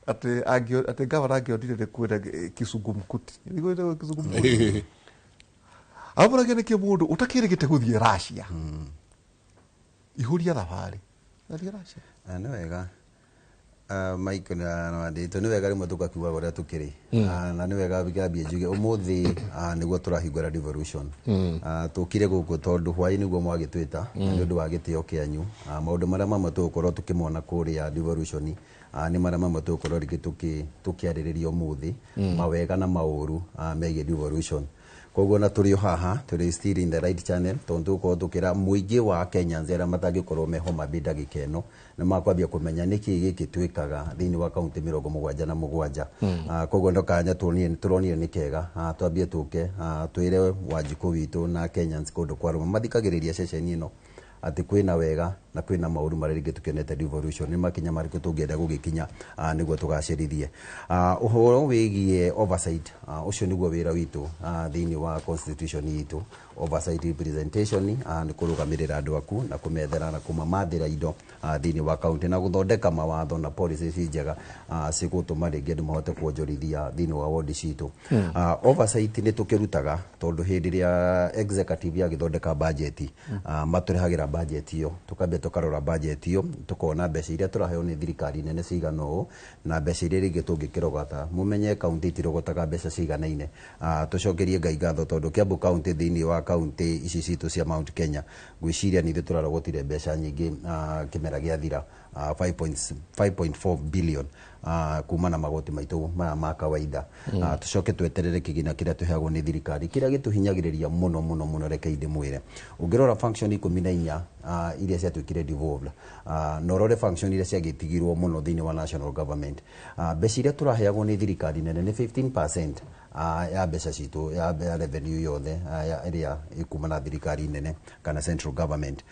atĩ atĩ gavana angĩonire nĩ kwĩna kizungumkuti. Nĩguo ĩtagwo kizungumkuti. Amũragia nĩkĩ mũndũ ũtakĩrĩgĩte gũthiĩ Russia ihũria thabarĩ athiĩ Russia. Nĩ wega Mike na Ndiritu nĩ wega rĩmwe tũgakiugaga ũrĩa tũkĩrĩ. Na nĩ wega ngĩambie njuge ũmũthĩ nĩguo tũrahingũra devolution. Tũkire gũkũ tondũ hwaĩ nĩguo mwagĩtwĩta nĩ ũndũ wa gĩtĩo kĩanyu. Maũndũ marĩa mamwe tũgũkorwo tũkĩmona kũrĩa devolution nĩ marĩa mamwe tũgũkorwo rĩngĩ tũkĩarĩrĩria ũmũthĩ mawega na maũru megiĩ devolution. Koguo na tũrĩ o haha tũrĩ still in the right channel tondũ tũgũkorwo tũkĩra mũingĩ wa Kenyans arĩa matangĩkorwo me Homa Bay ndagĩka ĩno nĩ makwambia kũmenya nĩkĩ gĩkĩ twĩkaga thĩinĩ wa kaunti 77. Koguo no kanya tũronire nĩ kega twambie tũke twĩre Wanjikũ witũ na Kenyans kũndũ kwa rũma mathikagĩrĩria ceceni ĩno atĩ kwĩna wega na kwĩna maũru marĩa rĩngĩ tũkĩonete devolution nĩ makinya marĩkũ tũngĩenda gũgĩkinya nĩguo tũgacĩrithie. Ũhoro wĩgiĩ oversight ũcio nĩguo wĩra witũ thĩinĩ wa constitution itũ. Oversight representation nĩ kũrũgamĩrĩra andũ aku na kũmethera na kũmamathĩra indo thĩinĩ wa kaunti na gũthondeka mawatho na policies njega cigũtũma rĩngĩ andũ mahote kuonjorithia thĩinĩ wa ward citũ. Oversight nĩ tũkĩrutaga tondũ hĩndĩ ĩrĩa executive yagĩthondeka budget matũrehagĩra budget ĩyo tũkambia tũkarora budget ĩyo tũkona mbeca iria tũraheo nĩ thirikari nene cigana ũũ na mbeca iria rĩngĩ tũngĩkĩrogota. Mũmenye kaunti itirogotaga mbeca ciganaine. Tũcokerie Ngai ngatho tondũ Kiambu kaunti thĩinĩ wa kaunti ici citũ cia Mount Kenya ngwĩciria nĩ ithuĩ tũrarogotire mbeca nyingĩ kĩmera gĩathira 5.4 billion kuma na magoti maitũ maya ma kawaida. Tũcoke tweterere kĩgĩna kĩrĩa tũheagwo nĩ thirikari kĩrĩa gĩtũhinyagĩrĩria mũno mũno mũno. Reke ndĩmwĩre ũngĩrora function 14 iria ciatuĩkire devolved na ũrore function iria ciagĩtigirwo mũno thĩinĩ wa national government mbeca iria tũraheagwo nĩ thirikari nene nĩ 15% ya mbeca citũ ya revenue yothe ĩrĩa ĩkuma na thirikari nene kana central government.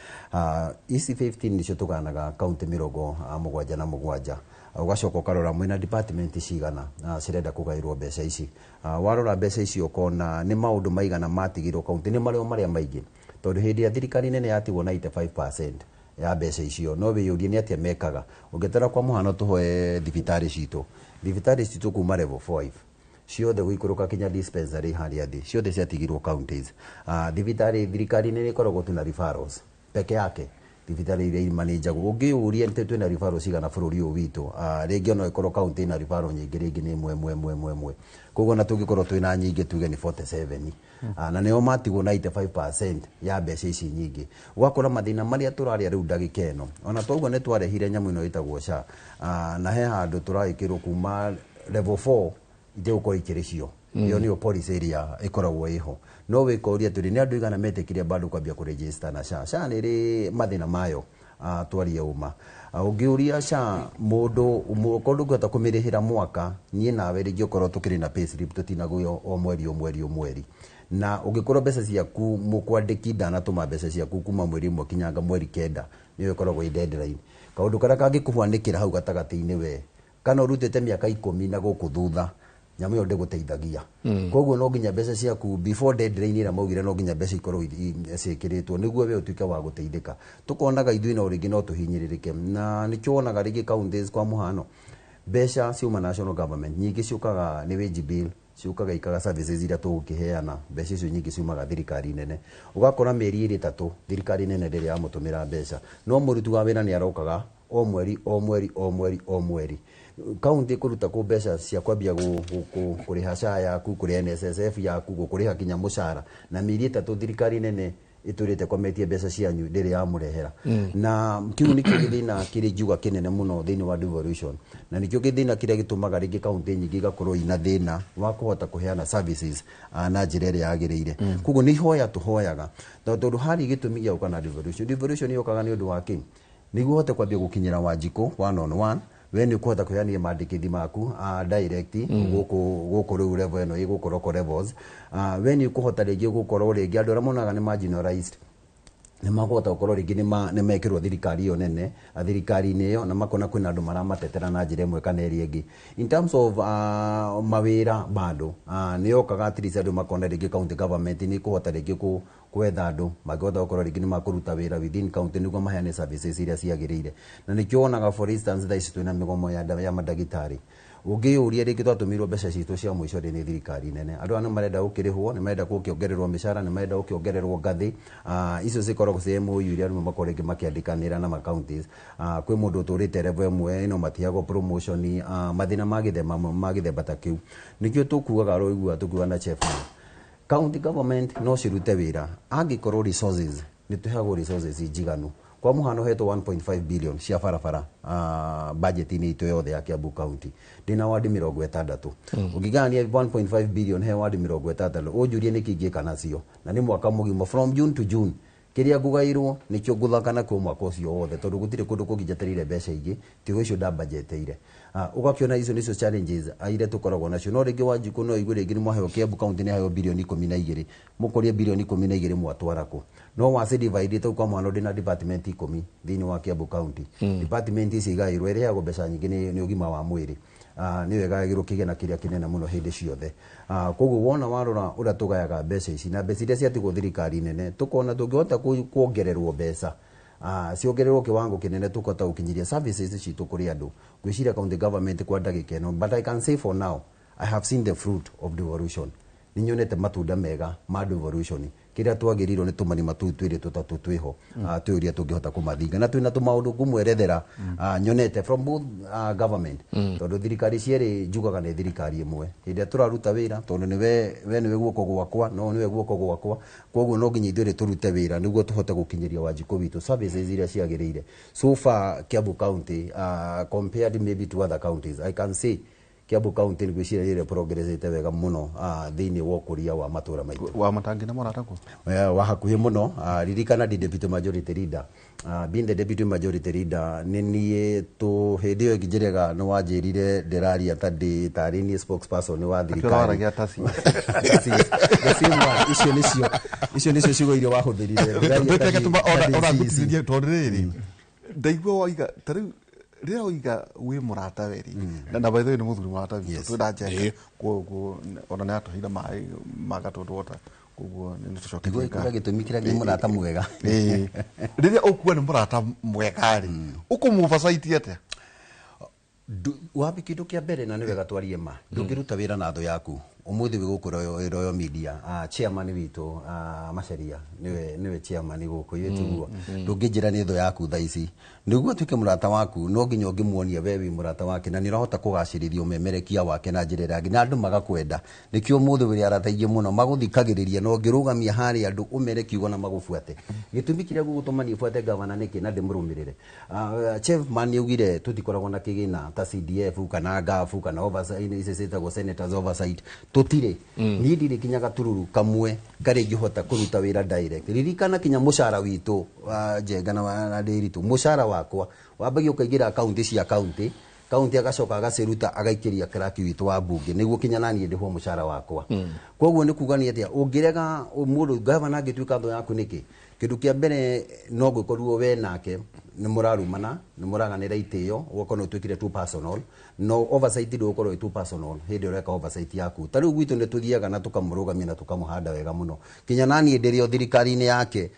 Ici 15 nĩcio tũganaga kaunti 77. Ũgacoka ũkarora mwĩna department cigana cirenda kũgaĩrwo mbeca ici. Warora mbeca ici ũkona nĩ maũndũ maigana matigirwo kaunti nĩ marĩa marĩa maingĩ tondũ hĩndĩ ya thirikari nene yatigwo 95% ya mbeca icio no wĩyũrie nĩ atĩa mekaga. Ũngĩtara kwa mũhano tũhoe thibitarĩ citũ kuma level 5 ciothe gũikũrũka kinya dispensary harĩa thĩ ciothe ciatigirwo counties. Thibitarĩ thirikari nĩ ĩkoragwo tu na referrals peke yake thibitarĩ iria imanĩnjagwo ũngĩũria nĩ twĩna referrals cigana bũrũri ũyũ witũ rĩngĩ ona ĩkorwo kaunti ĩna referral nyingĩ rĩngĩ nĩ ĩmwe koguo na tũngĩkorwo twĩna nyingĩ tuge nĩ 47 na nĩo matigwo 95% ya mbeca ici nyingĩ. Ũgakora mathĩna marĩa tũrarĩa rĩu ndagĩka ĩno ona toguo nĩ twarehire nyamũ ĩno ĩtagwo SHA na he handũ tũraĩkĩrwo kuma level 4 itegũkorwo ikĩrĩ cio ĩyo nĩyo policy ĩrĩa ĩkoragwo ĩho. No wĩkoria atĩrĩ nĩ andũ igana metĩkire bado kwambia kũregister na SHA. SHA nĩ ĩrĩ mathĩna mayo Twarie ũma. Ũngĩũria SHA mũndũ okorwo ndũngĩhota kũmĩrĩhĩra mwaka, niĩ nawe rĩngĩ okorwo tũkĩrĩ na payslip tũtinagũyo o mweri o mweri o mweri, na ũngĩkorwo mbeca ciaku mũkwandĩki ndanatũma mbeca ciaku kuma mweri ũmwe kinyanga mweri 9, nĩyo ĩkoragwo ĩ deadline. Kaũndũ karĩa kangĩkũhwanĩkĩra hau gatagatĩ-inĩ we kana ũrutĩte mĩaka 10 na gũkũ thutha, nyamũ ĩyo ndĩgũteithagia. Koguo no nginya mbeca ciaku before deadline ĩrĩa maugire, no nginya mbeca ikorwo ciĩkĩrĩtwo nĩguo we ũtuĩke wa gũteithĩka. Tũkonaga ithuĩ no rĩngĩ no tũhinyĩrĩrĩke, na nĩkĩo wonaga rĩngĩ counties, kwa mũhano mbeca ciuma national government nyingĩ ciũkaga nĩ wage bill, ciũkaga ikaga services iria tũgũkĩheana. Mbeca icio nyingĩ ciumaga thirikari nene. Ũgakora mĩeri 2 3 thirikari nene ndĩrĩ yamũtũmĩra mbeca, no mũruti wa wĩra nĩ arokaga o mweri o mweri o mweri o mweri. Kaunti kũruta kũ mbeca cia kwambia kũrĩha SHA yaku, kũrĩha NSSF yaku, gũkũrĩha kinya mũcara, na mĩeri 3 thirikari nene ĩtũrĩte kometie mbeca cianyu ndĩrĩ yamũrehera. Na kĩu nĩkĩo gĩthĩna kĩrĩ njuga kĩnene mũno thĩinĩ wa devolution, na nĩkĩo gĩthĩna kĩrĩa gĩtũmaga rĩngĩ kaunti nyingĩ igakorwo ina thĩna wa kũhota kũheana services na njĩra ĩrĩa yagĩrĩire. Koguo nĩ ihoya tũhoyaga, tondũ harĩ gĩtũmi gĩa gũka na devolution. Devolution yũkaga nĩ ũndũ wa kĩ? Nĩguo ũhote kwambia gũkinyĩra Wanjikũ one on one, we nĩ ũkũhota kũheania mandĩkĩthi maku direct gũkũ gũkũ rĩu level ĩno ĩgũkũ local levels. We nĩ ũkũhota rĩngĩ gũkorwo rĩngĩ andũ arĩa monaga nĩ marginalized nĩ makũhota gũkorwo rĩngĩ nĩ mekĩrwo thirikari ĩyo nene, thirikari-inĩ ĩyo, na makona kwĩna andũ maramatetera na njĩra ĩmwe kana ĩrĩa ĩngĩ. In terms of mawĩra bado nĩ yokaga at least andũ makona rĩngĩ county government nĩ ĩkũhota rĩngĩ kwetha andũ mangĩhota gũkorwo rĩngĩ nĩ makũruta wĩra within county nĩguo maheane services iria ciagĩrĩire. Na nĩkĩo wonaga, for instance, thaa ici twĩna mĩgomo ya mandagĩtarĩ. Ũngĩyũria rĩngĩ twatũmĩirwo mbeca citũ cia mũico rĩ nĩ thirikari nene, andũ aya nĩ marenda gũkĩrĩhwo, nĩ marenda gũkĩongererwo mĩcara, nĩ marenda gũkĩongererwo ngathĩ. Icio cikoragwo ciĩ MOU iria rĩmwe makoragwo rĩngĩ makĩandĩkanĩra na ma counties. Kwĩ mũndũ ũtũrĩte level ĩmwe no matihagwo promotion, mathĩna ma gĩthemba ma gĩthemba ta kĩu. Nĩkĩo tũkuaga roigua tũkiuga na chef, county government no cirute wĩra angĩkorwo resources nĩ tũheagwo resources njiganu. Kwa mũhano hetwo 1.5 billion cia barabara budget-inĩ itũ yothe ya Kiambu County. Ndĩna wadi 60. Ũngĩgayania 1.5 billion he wadi 60, ũnjũrie nĩkĩ ingĩka nacio, na nĩ mwaka mũgima from June to June, kĩrĩa ngũgairwo nĩkĩo ngũthaka nakĩo mwaka ũcio wothe, tondũ gũtirĩ kũndũ kũngĩ njetereire mbeca ingĩ tiga icio ndambajeteire. Ũgakĩona icio nĩcio challenges iria tũkoragwo nacio. No rĩngĩ Wanjikũ no igue rĩngĩ nĩ mwaheo, Kiambu County nĩ heo bilioni 12, mũkorie bilioni 12 mwatwara kũ? No waci divide tau, kwa mwana ndĩna department 10 thĩinĩ wa Kiambu County. Department ici igaĩrwo, ĩrĩheagwo mbeca nyingĩ nĩ ũgima wa mwĩrĩ, nĩyo ĩgayagĩrwo kĩgĩna kĩrĩa kĩnene mũno hĩndĩ ciothe. Koguo wona warora ũrĩa tũgayaga mbeca ici na mbeca iria ciatigwo thirikari nene, tũkona tũngĩhota kuongererwo mbeca, ciongererwo kiwango kinene, tukota gukinyiria services citũ kũrĩ andũ, ngwĩciria county government kwa ndagĩka ĩno. But I can say for now I have seen the fruit of devolution. Nĩ nyonete matunda mega ma devolution. Kĩrĩa twagĩrĩirwo nĩ tũmarima tũu twĩrĩ tũtatũ twĩho, twĩ ũrĩa tũngĩhota kũmathinga, na twĩna tũmaũndũ ngũmwerethera nyonete from both government, tondũ thirikari cierĩ njugaga nĩ thirikari ĩmwe hĩndĩ ĩrĩa tũraruta wĩra, tondũ nĩwe we nĩwe guoko gwakwa no nĩwe guoko gwakwa. Koguo no nginya ithuĩ tũrute wĩra nĩguo tũhote gũkinyĩria Wanjikũ witũ services iria ciagĩrĩire. So far Kiambu County, compared maybe to other counties, I can say Kiambu County nĩ gwĩciria nĩ progressĩte wega mũno thĩinĩ wa ũkũria wa matũra maitũ. Wa matangi na mũratagwo? Wa hakuhĩ mũno. Ririkana ndi deputy majority leader. Being the deputy majority leader, nĩ niĩ tũ hĩndĩ ĩyo ĩngĩ njĩrega nĩ wanjĩrire ndĩraria ta ndĩ tarĩ niĩ spokesperson wa thirikari. Waragia taci. The same one. Icio nĩcio ciugo iria wahũthĩrire. Ndĩraria ta ona ndĩ ona CEC. ngũtithĩrie, tondũ rĩrĩ ndaigua waiga ta rĩu rĩrĩa waiga wĩ mũrata weri, na by the way nĩ mũthuri mũrata witũ, twĩna njenga, koguo ona nĩ atũheire maĩ ma Gatũndũ Water, koguo nĩ tũcoketie Nĩguo ngatho. gĩtũmi kĩrĩa nĩ mũrata mwega. Ĩĩ. Rĩrĩa ũkuga nĩ mũrata mwega rĩ, ũkũmũbacaiti atĩa? Wabi kĩndũ kĩa mbere, na nĩ wega twarie ma, ndũngĩruta wĩra na thũ yaku. Ũmũthĩ wĩ gũkũ Royal Media, chairman witũ, Macharia nĩwe chairman gũkũ, ithuĩ tiguo? Ndũngĩnjĩra nĩ thũ yaku thaa ici. Nĩguo atuĩke mũrata waku, no nginya ũngĩmuonia we wĩ mũrata wake na nĩ ũrahota kũgacĩrithia ũmemerekia wake na njĩra ĩrĩa na andũ magakwenda. Nĩkĩo ũmũthĩ wĩrĩ arata aingĩ mũno magũthikagĩrĩria na ũngĩrũgamia harĩa andũ ũmere kiugo na magũbuate. Gĩtũmi kĩrĩa gũgũtũma niĩ buate gavana nĩkĩ na ndĩmũrũmĩrĩre, chairman nĩ augire tũtikoragwo na kĩgĩna ta CDF kana GAF kana oversight, ici ciĩtagwo senators oversight. Tutire niĩ ndirĩ kinya gatururu kamwe karĩa ingĩhota kũruta wĩra direct. Ririkana kinya mũcara witũ wa Njenga na wa Ndĩritũ, mũcara wakwa wambagia ũkaingĩra akaunti cia kaunti, kaunti agacoka agaciruta agaikĩria clerk witũ wa mbunge nĩguo kinya naniĩ ndĩhwo mũcara wakwa. Koguo nĩ kuga nĩ atĩa ũngĩrega mũndũ gavana angĩtuĩka thũ yaku nĩkĩ? Kĩndũ kĩa mbere no gũkorwo we nake nĩ mũrarumana, nĩ mũraganĩra itĩo, ũgakorwo nĩ ũtuĩkire too personal. No oversight ndũgũkorwo ĩ too personal hĩndĩ ĩrĩa ũreka oversight yaku. Ta rĩu gwitũ nĩ tũthiaga na tũkamũrũgamia na tũkamũhanda wega mũno. Kinya naniĩ ndĩrĩ o thirikari-inĩ yake,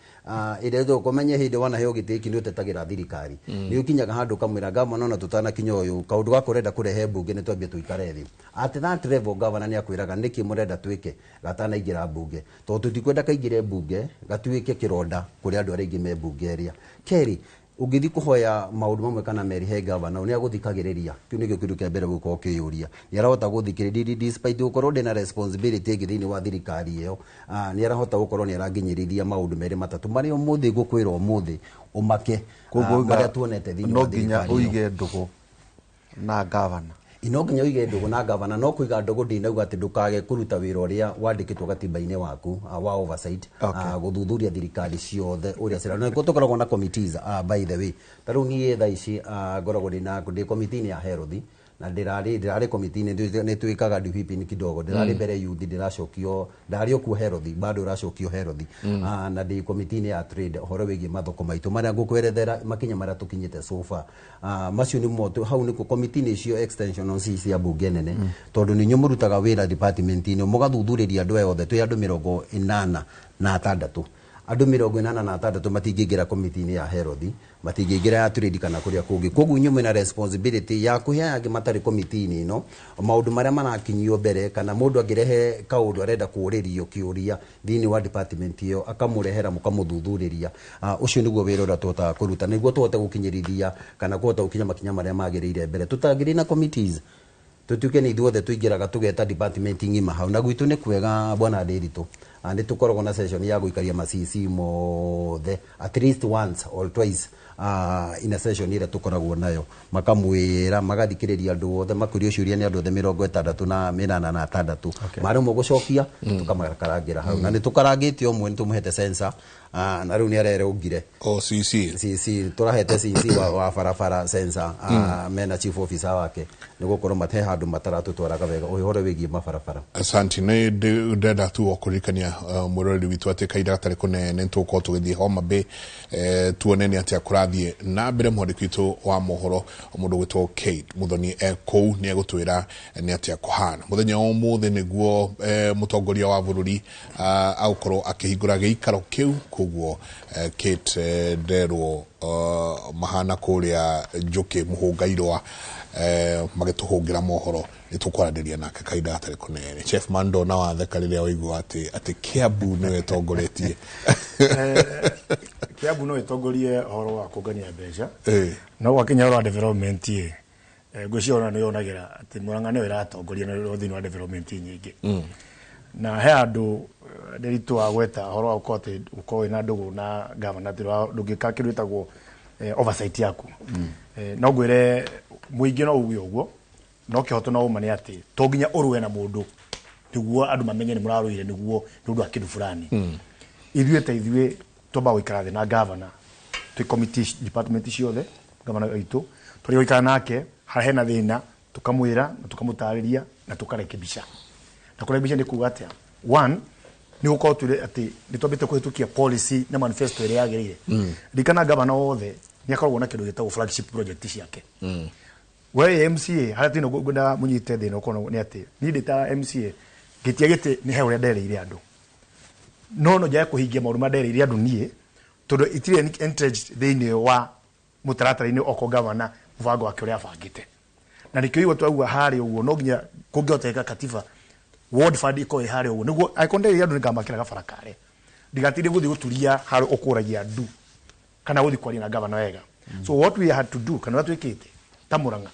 ĩrĩa tũkũmenye hĩndĩ wanaheo gĩtĩ gĩkĩ nĩ ũtetagĩra thirikari. Nĩ ũkinyaga handũ ũkamwĩra gavana ona tũtanakinya ũyũ kaũndũ gaka ũrenda kũrehe mbunge nĩ twambie tũikare thĩ. At that level gavana nĩ akwĩraga nĩkĩ mũrenda twĩke gatanaingĩra mbunge, tondũ tũtikwenda kaingĩre mbunge gatuĩke kĩronda kũrĩ andũ arĩa aingĩ me mbunge ĩrĩa. Kerĩ, ũngĩthiĩ kũhoya maũndũ mamwe kana merĩ he gavana nĩ agũthikagĩrĩria. Kĩu nĩkĩo kĩndũ kĩa mbere gũkorwo ũkĩyũria. Nĩ arahota gũthikĩrĩria despite gũkorwo ndĩna responsibility ĩngĩ thĩinĩ wa thirikari ĩyo, nĩ arahota gũkorwo nĩ aranginyĩrĩria maũndũ merĩ matatũ marĩa ũmũthĩ ngũkwĩra ũmũthĩ ũmake, marĩa tuonete thĩinĩ wa no nginya thirikari ĩyo. Ũige ndũgũ na gavana. No nginya ũige ndũgũ na gavana, no kũiga ndũgũ ndinauga atĩ ndũkage kũruta wĩra ũrĩa wandĩkĩtwo gatiba-inĩ waku wa oversight, gũthuthuria thirikari ciothe ũrĩa cira. Nĩkuo tũkoragwo na committees, by the way. Ta rĩu niĩ thaa ici ngoragwo ndĩ committee-inĩ ya health, na ndĩrarĩ committee-inĩ, nĩ twĩkaga DPP kidogo, ndĩrarĩ mbere youth, ndĩracokio, ndarĩ o kuo health, bado ũracokio health. Na ndĩ committee-inĩ ya trade, ũhoro wĩgiĩ mathoko maitũ marĩa ngũkwerethera makinya marĩa tũkinyĩte so far. Macio nĩ mo hau nĩkuo committee-inĩ icio extension no cia mbunge nene, tondũ nĩ inyuĩ mũrutaga wĩra department-inĩ, mũgathuthurĩria andũ aya othe. Twĩ andũ 86. Andũ 86 matingĩingĩra committee-inĩ ya health, matingĩingĩra ya trade kana kũrĩa kũngĩ. Koguo inyuĩ mwĩna responsibility ya kũhe aya angĩ matarĩ committee-inĩ ĩno maũndũ marĩa marakinyio mbere, kana mũndũ angĩrehe kaũndũ arenda kũũrĩrio kĩũria thĩinĩ wa department ĩyo akamũrehera mũkamũthuthurĩria. Ũcio nĩguo wĩra ũrĩa tũhotaga kũruta nĩguo tũhote gũkinyĩrithia kana kũhota gũkinya makinya marĩa magĩrĩire mbere. Tũtangĩrĩ na committees tutuke nĩ ithuothe tũingĩraga tũgeta department ng'ima hau, na gwitũ nĩ kwega bwana Ndĩritũ. Nĩ tũkoragwo na session ya gũikaria ma-CC mothe at least once or twice in a session ĩrĩa tũkoragwo nayo, makamwĩra magathikĩrĩria andũ othe, makũrio ciũria nĩ andũ othe 86 maremwo gũcokia tũkamakarangĩra hau, na nĩ tũkarangĩte ũmwe, nĩ tũmũhete sensor, na rĩu nĩ arerũngire. O CC. CC tũrahete CC wa barabara sensor, mena chief officer wake, nĩ gũkorwo mate handũ mataratũtwaraga wega ũhoro wĩgiĩ mabarabara. Asante. Nĩ ndenda tu o kũririkania mwĩroreri witũ atĩ kahinda gatarĩ kũnene nĩ tũgũkorwo tũgĩthiĩ Homa Bay, tuone nĩ atĩa kũrathiĩ na mbere. Mwandĩki witũ wa mohoro mũndũ gwĩtwo Kate Muthoni e kũu, nĩ egũtwĩra nĩ atĩa kũhana mũthenya wa ũmũthĩ nĩguo mũtongoria wa bũrũri agũkorwo akĩhingũra gĩikaro kĩu. Koguo Kate, nderwo mahana kũrĩa Njũkĩ Mũhũnga-irũa, magĩtũhũngĩra mohoro. Nĩ tũkwaranĩria nake kahinda gatarĩ kũnene. Chef Mando, na watheka rĩrĩa waigua atĩ Kiambu nĩwe ĩtongoretie. Kiambu no ĩtongorie ũhoro wa kũngania mbeca, no gwakinya ũhoro wa development ĩ, ngwĩciria ona nĩ yonagĩra atĩ Murang'a nĩyo ĩratongoria na thĩinĩ wa development nyingĩ. Na he handũ Ndĩritũ wa gweta ũhoro wa gũkorwo atĩ gũkorwo wĩna ndũgũ na gavana atĩ ndũngĩka kĩndũ gĩtagwo oversight yaku. No ngwĩre mũingĩ no uge ũguo, no kĩhoto no ũma nĩ atĩ to nginya ũrũe na mũndũ nĩguo andũ mamenye nĩ mũrarũire nĩguo nĩ ũndũ wa kĩndũ fulani. Ithuĩ ta ithuĩ twambaga gũikara thĩ na gavana twĩ committee department ciothe, gavana witũ tũrĩ gũikara nake harĩa hena thĩna tũkamwĩra na tũkamũtarĩria na tũkarekebisha. Na kũrekebisha nĩ kuga atĩa? One, nĩ gũkorwo twĩre atĩ nĩ twambĩte kũhĩtũkia policy na manifesto ĩrĩa yagĩrĩire. Ririkana gavana wothe nĩ akoragwo na kĩndũ gĩtagwo flagship project ciake. We MCA harĩa tino ngwenda mũnyite thĩna ũkorwo nĩ atĩ niĩ ndĩ ta MCA ngĩtia gĩtĩ nĩ he ũrĩa ndereire andũ, no njage kũhingia maũndũ marĩa ndereire andũ niĩ tondũ itirĩ entrenched thĩinĩ wa mũtaratara-inĩ oko gavana mũbango wake ũrĩa abangĩte. Na nĩkĩo igua twauga harĩa ũguo no nginya kũngĩhoteka katiba ward fund ĩkorwo ĩ harĩa ũguo nĩguo angĩkorwo ndereire andũ nĩngamakĩra gabara kare ndigatinde gũthiĩ gũturia harĩa ũkũragia ndu kana gũthiĩ kwaria na gavana wega. So what we had to do kana ũrĩa twĩkĩte ta Murang'a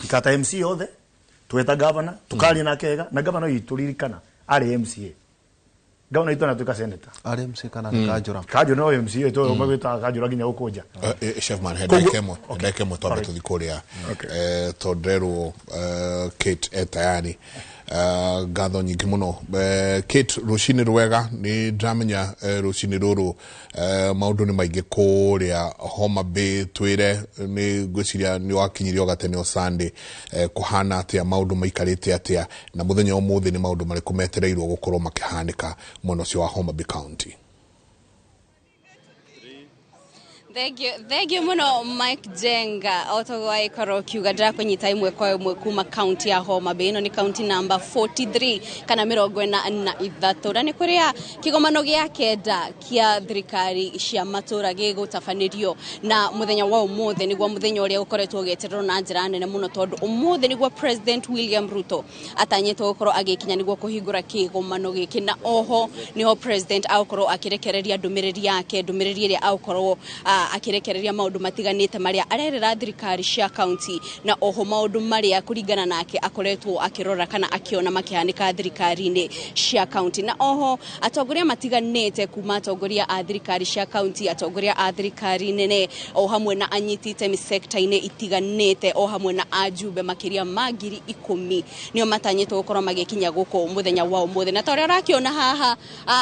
ikata MC othe tweta gavana tukaria nake wega, na gavana witũ ririkana arĩ MCA, gavana witũ anatuĩka senator. Arĩ MCA kana nĩ kanjũra? Kanjũra no MCA tu magwĩtaga kanjũra nginya gũkũnja. Chef Man, he ndagĩka ĩmwe twambe tũthiĩ kũrĩa, tondũ nderwo Kate e tayari. Ngatho nyingĩ mũno. Kate, rũcinĩ rwega. Nĩ ndĩramenya rũcinĩ rũrũ maũndũ nĩ maingĩ kũrĩa Homa Bay. Twĩre, nĩ ngwĩciria nĩ wakinyire o gatene o Sunday, kũhana atĩa, maũndũ maikarĩte atĩa, na mũthenya ũmũthĩ nĩ maũndũ marĩkũ metereirwo gũkorwo makĩhanĩka mwena ũcio wa Homa Bay County? Thank you muno, Mike Jenga. Otogo aikorwo kiuga, ndĩrakũnyita ĩmwe kwa ĩmwe kuma kaunti ya Homa Bay. Ĩno nĩ kaunti namba 43 kana 43, na nĩ kũrĩa kĩgomano gĩa kenda kĩa thirikari cia matũra gĩgũtabanĩrio. Na mũthenya wa ũmũthĩ nĩguo mũthenya ũrĩa ũkoretwo ũgĩetererwo na njĩra nene mũno, tondũ ũmũthĩ nĩguo President William Ruto atanyĩtwo gũkorwo agĩkinya nĩguo kũhingũra kĩgomano gĩkĩ. Na oho nĩho President agũkorwo akĩrekereria ndũmĩrĩri yake, ndũmĩrĩri ĩrĩa agũkorwo akĩrekereria maũndũ matiganĩte marĩa arerera thirikari cia kaunti, na oho maũndũ marĩa kũringana nake akoretwo akĩrora kana akĩona makĩhanĩka thirikari-inĩ cia kaunti. Na oho atongoria matiganĩte, kuma atongoria a thirikari cia kaunti, atongoria a thirikari nene, o hamwe na anyiti itemi sekta-inĩ itiganĩte, o hamwe na ajumbe makĩria ma 10,000 nĩo matanyĩtwo gũkorwo magĩkinya gũkũ mũthenya wa ũmũthĩ. Na ta ũrĩa ũrakĩona haha,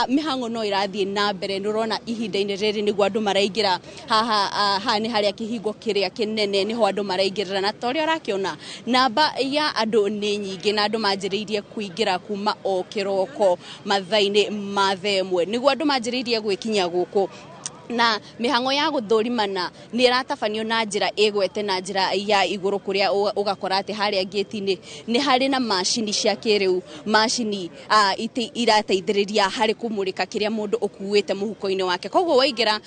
mĩhang'o no ĩrathiĩ na mbere. Nĩ ũrona ihinda-inĩ rĩrĩ nĩguo andũ maraingĩra haha. Haha nĩ harĩa kĩhingo kĩrĩa kĩnene nĩho andũ maraingĩrĩra, na ta ũrĩa ũrakĩona namba ya andũ nĩ nyingĩ, na andũ manjĩrĩirie kũingĩra kuma o kĩroko mathaa-inĩ ma 1:00 nĩguo andũ manjĩrĩirie gwĩkinyia gũkũ. Na mĩhang'o ya gũthũrimana nĩ ĩratabanio na njĩra ĩgwete na njĩra ya igũrũ, kũrĩa ũgakora atĩ harĩa ngĩti-inĩ nĩ harĩ na macini cia kĩrĩu, macini irateithĩrĩria harĩ kũmũrĩka kĩrĩa mũndũ ũkuĩte mũhuko-inĩ wake. Koguo waingĩra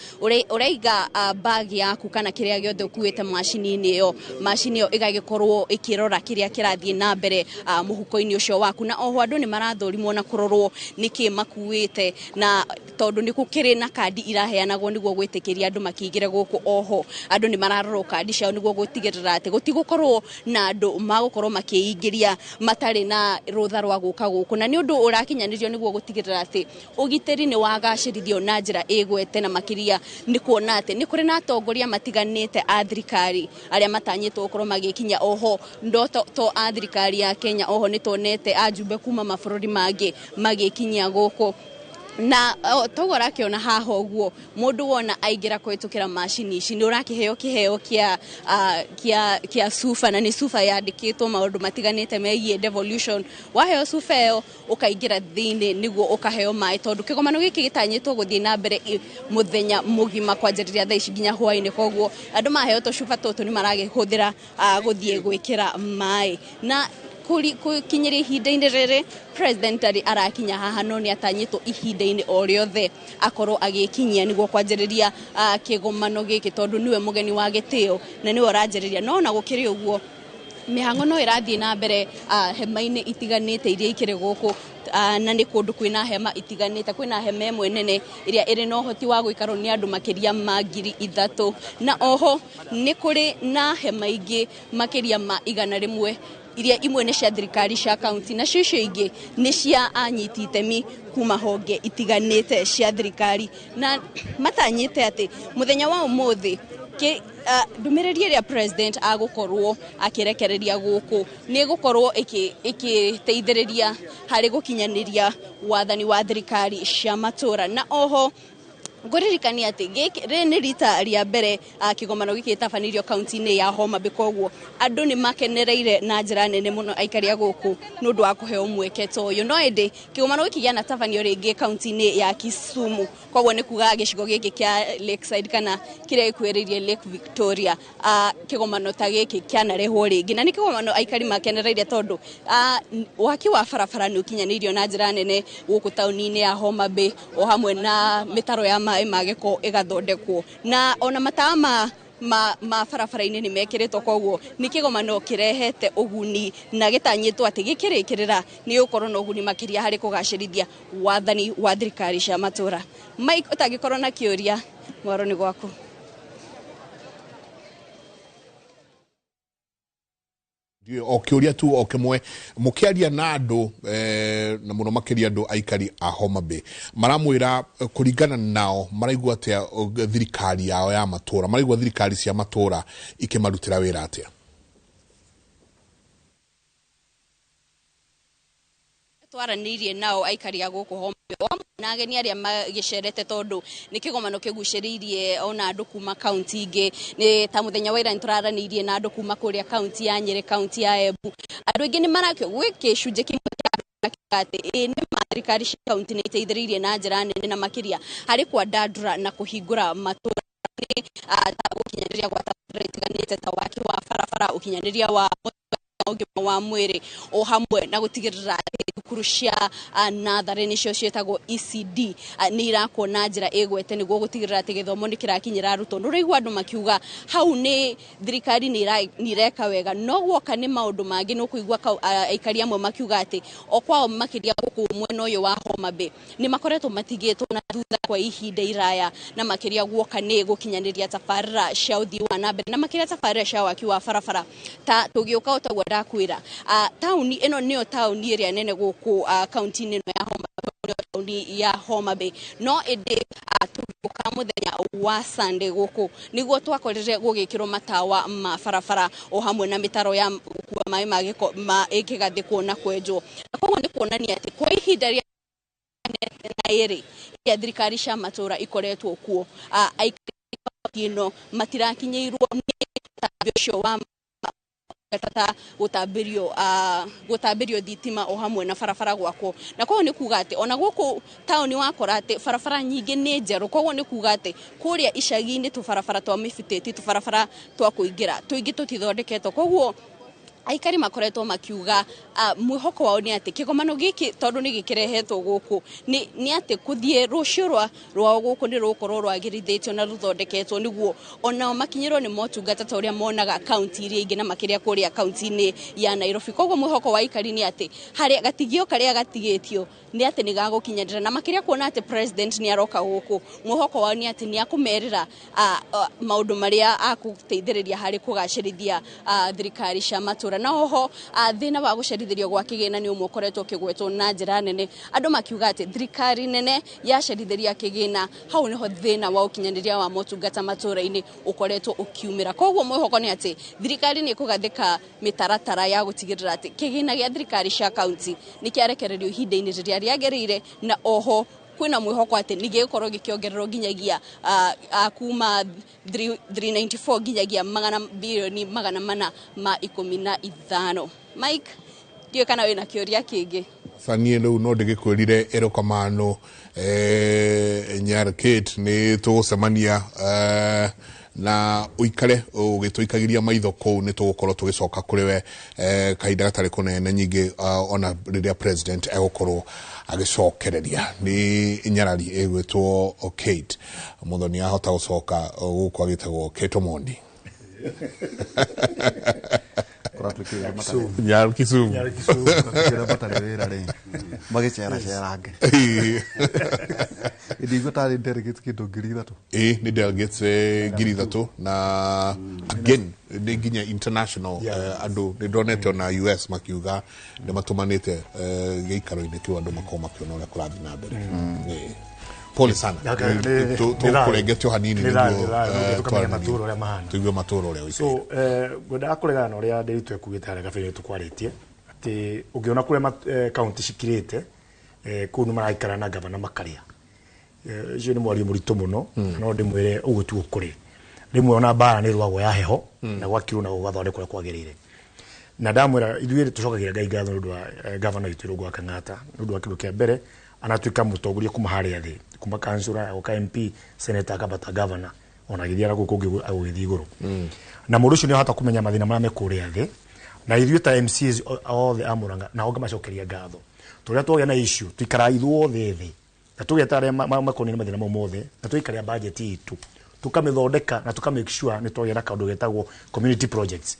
ũraiga bag yaku kana kĩrĩa gĩothe ũkuĩte macini-inĩ ĩyo, macini ĩyo ĩgagĩkorwo ĩkĩrora kĩrĩa kĩrathiĩ na mbere mũhuko-inĩ ũcio waku. Na oho andũ nĩ marathũrimwo na kũrorwo nĩkĩ makuĩte, na tondũ nĩ gũkĩrĩ na kandi iraheanagwo nĩguo gwĩtĩkĩria andũ makĩingĩre gũkũ. Oho andũ nĩ mararorwo kandi ciao nĩguo gũtigĩrĩra atĩ gũtigũkorwo na andũ magũkorwo makĩingĩria matarĩ na rũtha rwa gũka gũkũ. Na nĩ ũndũ ũrakinyanĩrio nĩguo gũtigĩrĩra atĩ ũgitĩri nĩ wagacĩrithio na njĩra ĩgwete, na makĩria nĩ kuona atĩ nĩ kũrĩ na atongoria matiganĩte a thirikari arĩa matanyĩtwo gũkorwo magĩkinya. Oho ndo to a thirikari ya Kenya, oho nĩ tuonete ajumbe kuma mabũrũri mangĩ magĩkinyia gũkũ. Na toguo ũrakĩona haha ũguo, mũndũ wona aingĩra kũhĩtũkĩra macini ici nĩ ũrakĩheo kĩheo kĩa cuba, na nĩ cuba yandĩkĩtwo maũndũ matiganĩte megiĩ devolution. Waheo cuba ĩyo ũkaingĩra thĩinĩ nĩguo ũkaheo maĩ, tondũ kĩgomano gĩkĩ gĩtanyĩtwo gũthiĩ na mbere mũthenya mũgima kwanjĩrĩria thaa ici nginya hwaĩ-inĩ. Koguo andũ maheo tũcuba tũtũ nĩ maragĩhũthĩra gũthiĩ gwĩkĩra maĩ. Na gũkinyĩria ihinda-inĩ rĩrĩ President ndarĩ arakinya haha, no nĩ atanyĩtwo ihinda-inĩ o rĩothe akorwo agĩkinyia nĩguo kwanjĩrĩria kĩgomano gĩkĩ, tondũ nĩwe mũgeni wa gĩtĩo na nĩwe ũranjĩrĩria. No ona gũkĩrĩ ũguo, mĩhang'o no ĩrathiĩ na mbere hema-inĩ itiganĩte iria ikĩrĩ gũkũ, na nĩ kũndũ kwĩna hema itiganĩte. Kwĩna hema ĩmwe nene ĩrĩa ĩrĩ na ũhoti wa gũikarwo nĩ andũ makĩria ma 3,000, na oho nĩ kũrĩ na hema ingĩ makĩria ma 100 iria imwe nĩ cia thirikari cia kaunti, nacio icio ingĩ nĩ cia anyiti itemi kuma honge itiganĩte cia thirikari. Na matanyĩte atĩ mũthenya wa ũmũthĩ ndũmĩrĩri ĩrĩa President agũkorwo akĩrekereria gũkũ nĩ ĩgũkorwo ĩkĩteithĩrĩria harĩ gũkinyanĩria wathani wa thirikari cia matũra. Na oho ngũririkania atĩ gĩkĩ rĩrĩ nĩ rita rĩa mbere kĩgomano gĩkĩ gĩtabanĩrio kaunti-inĩ ya Homa Bay, koguo andũ nĩ makenereire na njĩra nene mũno aikari a gũkũ nĩ ũndũ wa kũheo mweke ta ũyũ. No ĩndĩ kĩgomano gĩkĩ gĩanatabanio rĩngĩ kaunti-inĩ ya Kisumu, koguo nĩ kuga gĩcigo gĩkĩ kĩa Lakeside kana kĩrĩa gĩkuhĩrĩirie Lake Victoria, kĩgomano ta gĩkĩ kĩanarehwo rĩngĩ. Na nĩ kĩgomano aikari makenereire, tondũ waki wa barabara nĩ ũkinyanĩirio na njĩra nene gũkũ taũni-inĩ ya Homa Bay, o hamwe na mĩtaro ya maĩ ma gĩko ĩgathondekwo, na ona matawa ma barabara-inĩ nĩ mekĩrĩtwo. Koguo nĩ kĩgomano kĩrehete ũguni na gĩtanyĩtwo atĩ gĩkĩrĩkĩrĩra nĩ gũkorwo na ũguni makĩria harĩ kũgacĩrithia wathani wa thirikari cia matũra. Mike, ũtangĩkorwo na kĩũria, mwaro nĩ gwaku. O kĩũria tu o kĩmwe, mũkĩaria na andũ na mũno makĩria andũ aikari a Homa Bay, maramwĩra kũringana nao maraigua atĩa thirikari yao ya matũra, maraigua thirikari cia matũra ikĩmarutĩra wĩra atĩa? Twaranĩirie nao aikari a gũkũ Homa Bay na ageni arĩa magĩcerete, tondũ nĩ kĩgomano kĩgucĩrĩirie ona andũ kuma kaunti ingĩ. Nĩ ta mũthenya wa ira nĩ tũraranĩirie na andũ kuma kũrĩa kaunti ya Nyĩrĩ, kaunti ya Embu. Andũ aingĩ nĩ marakio gwĩ gĩcunjĩ kĩmwe kĩa andũ makiuga atĩ ĩĩ nĩ ma thirikari cia kaunti nĩ iteithĩrĩirie na njĩra nene, na makĩria harĩ kwandandũra na kũhingũra matũra ta gũkinyanĩria gwa tabarĩra itiganĩte ta waki wa barabara, ũkinyanĩria wa ũgima wa mwĩrĩ, o hamwe na gũtigĩrĩra atĩ thukuru cia natharĩ, nĩcio ciĩtagwo ECD, nĩ irakwo na njĩra ĩgwete nĩguo gũtigĩrĩra atĩ gĩthomo nĩ kĩrakinyĩra arutwo. Nĩ ũraigua andũ makiuga hau nĩ thirikari nĩ ireka wega, no guoka nĩ maũndũ mangĩ nĩ ũkũigua aikari amwe makiuga atĩ o kwao makĩria gũkũ mwena ũyũ wa Homa Bay nĩ makoretwo matigĩtwo na thutha kwa ihinda iraya, na makĩria guoka nĩ gũkinyanĩria tabarĩra cia ũthii wa na mbere, na makĩria tabarĩra cia waki wa barabara. Ta tũgĩũka o taguo ndakwĩra, taũni ĩno nĩyo taũni ĩrĩa nene gũkũ kaunti-inĩ ĩno ya Homa Bay, taũni ya Homa Bay. No ĩndĩ tũgĩũka mũthenya wa Sunday gũkũ nĩguo twakorire gũgĩkĩrwo matawa ma barabara o hamwe na mĩtaro ya gũkua maĩ ma gĩko ma ĩkĩgathĩkwo na kwenjwo, na koguo nĩ kuonania atĩ kwa ihinda rĩa na ĩrĩ ĩrĩa thirikari cia matũra ikoretwo kuo, aikari ĩno matirakinyĩirwo nĩ ũtambia ũcio wa ta gũtambĩrio thitima o hamwe na barabara gwakwo. Na koguo nĩ kuga atĩ ona gũkũ taũni wakora atĩ barabara nyingĩ nĩ njerũ, koguo nĩ kuga atĩ kũrĩa icagi-inĩ tũbarabara twa mĩbutĩti, tũbarabara twa kũingĩra tũingĩ tũtithondeketwo. Koguo aikari makoretwo makiuga mwĩhoko wao nĩ atĩ kĩgomano gĩkĩ tondũ nĩ gĩkĩrehetwo gũkũ nĩ atĩ kũthiĩ rũciũ rwao gũkũ nĩ rũgũkorwo rwagĩrithĩtio na rũthondeketwo nĩguo onao makinyĩrwo nĩ motungata ta ũrĩa monaga kaunti iria ingĩ, na makĩria kũrĩa kaunti-inĩ ya Nairobi. Koguo mwĩhoko wa aikari nĩ atĩ harĩa gatigio karĩa gatigĩtio nĩ atĩ nĩ gagũkinyanĩra, na makĩria kuona atĩ president nĩ aroka gũkũ, mwĩhoko wao nĩ atĩ nĩ akũmerĩra maũndũ marĩa akũteithĩrĩria harĩ kũgacĩrithia thirikari cia matũra. Na oho thĩna wa gũcerithĩrio gwa kĩgĩna nĩ ũmwe ũkoretwo ũkĩgwetwo na njĩra nene, andũ makiuga atĩ thirikari nene yacerithĩria kĩgĩna, hau nĩho thĩna wa ũkinyanĩria wa motungata matũra-inĩ ũkoretwo ũkiumĩra. Koguo mwĩhoko nĩ atĩ thirikari nĩ ĩkũgathĩka mĩtaratara ya gũtigĩrĩra atĩ kĩgĩna gĩa thirikari cia kaunti nĩ kĩarekererio ihinda-inĩ rĩrĩa rĩagĩrĩire, na oho kwĩna mwĩhoko atĩ nĩ gĩgũkorwo gĩkĩongererwo nginyagia kuma 394 nginyagia magana bilioni 415. Mike, ndiũĩ kana wĩna kĩũria kĩngĩ. Sanie rĩu no ndĩgĩkwĩrire erokamano Nyar Kate, nĩ tũgũcemania na ũikare ũgĩtũikagiria maitho kũu, nĩ tũgũkorwo tũgĩcoka kũrĩ we kahinda gatarĩ kũnene nyingĩ ona rĩrĩa president egũkorwo agĩcokereria. Nĩ nyarari ĩgwĩtwo Kate Muthoni, ahota gũcoka gũkũ agĩtagwo Kate Omondi. Nyar Kisumu. Nyar Kisumu matarĩ wĩra rĩ magĩceracerange ndiguo tarĩ delegates kĩndũ 3,000. Ĩ nĩ delegates 3,000, na again nĩ nginya international andũ nĩ ndonete ona US makiuga nĩ matũmanĩte gĩikaro-inĩ kĩu andũ makorwo makĩona ũrĩa kũrathiĩ na mbere. Ĩ. Pole sana, tũkũrengetio hanini nĩguo tũkamenya matũra ũrĩa mahana, tũigue matũra ũrĩa. So ngwendaga kũregana na ũrĩa Ndiritu ekugĩte harĩa kabere tũkwarĩtie atĩ ũngĩona kũrĩa kaunti cikirĩte kũu nĩ maraikara na gavana makarĩa. Ũcio nĩ mwario mũritũ mũno, no ndĩmwĩre ũguo tiguo kũrĩ. Rĩmwe ona mbara nĩ ĩrũagwo ya heho na gwakirwo na gũgathondekwo ũrĩa kwagĩrĩire. Na ndamwĩra ithuĩ tũcokagia Ngai ngatho nĩ ũndũ wa gavana witũ Irũngũ wa Kang'ata, nĩ ũndũ wa kĩndũ kĩa mbere anatuĩka mũtongoria kuma harĩa thĩ, kuma kansura agoka MP, senator, akambata governor, ona agĩthiĩ na gũkũ kũngĩ agũgĩthiĩ igũrũ. Na mũndũ ũcio nĩ ahota kũmenya mathĩna marĩa me kũrĩa thĩ, na ithuĩ ta MCAs othe a Murang'a nao ngamacokeria ngatho tũrĩa twagĩa na issue tuikaraga ithuothe thĩ na tũgeta arĩa makoniĩ na mathĩna mau mothe, na tũgaikarĩra budget itũ tũkamĩthondeka na tũka make sure nĩ twagĩa na kaũndũ getagwo community projects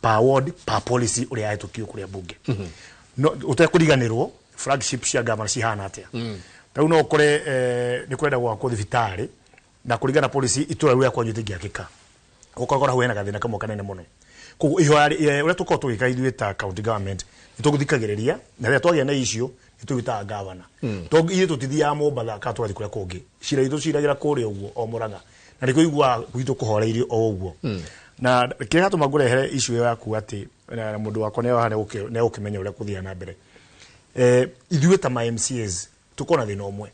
per ward per policy ũrĩa yahĩtũkio kũrĩa bunge, no ũtekũriganĩrwo flagship cia governor cihana atĩa. Rĩu no ũkore nĩ kũrenda gwakwo thibitarĩ na kũringana na policy itũra rĩu rĩa kwanyu rĩtingĩakĩka, ũkakora hau hena gathĩna kamwe kanene mũno. Koguo ihoya ũrĩa tũkoragwo tũgĩka ithuĩ ta county government nĩ tũgũthikagĩrĩria, na rĩrĩa twagĩa na issue nĩ tũgĩtaga governor, tondũ ithuĩ tũtithiaga Mombatha kana tũgathiĩ kũrĩa kũngĩ, cira itũ ciragĩra kũrĩa ũguo o Murang'a, na nĩkĩo iguaga gwitũ kũhoreirio o ũguo. Na kĩrĩa gĩatũma ngũrehere issue ĩyo yaku atĩ na mũndũ wakwa nĩ egũkĩmenya ũrĩa kũthiaga na mbere. Ithuĩ ta ma MCAs tũkorwo na thĩna ũmwe.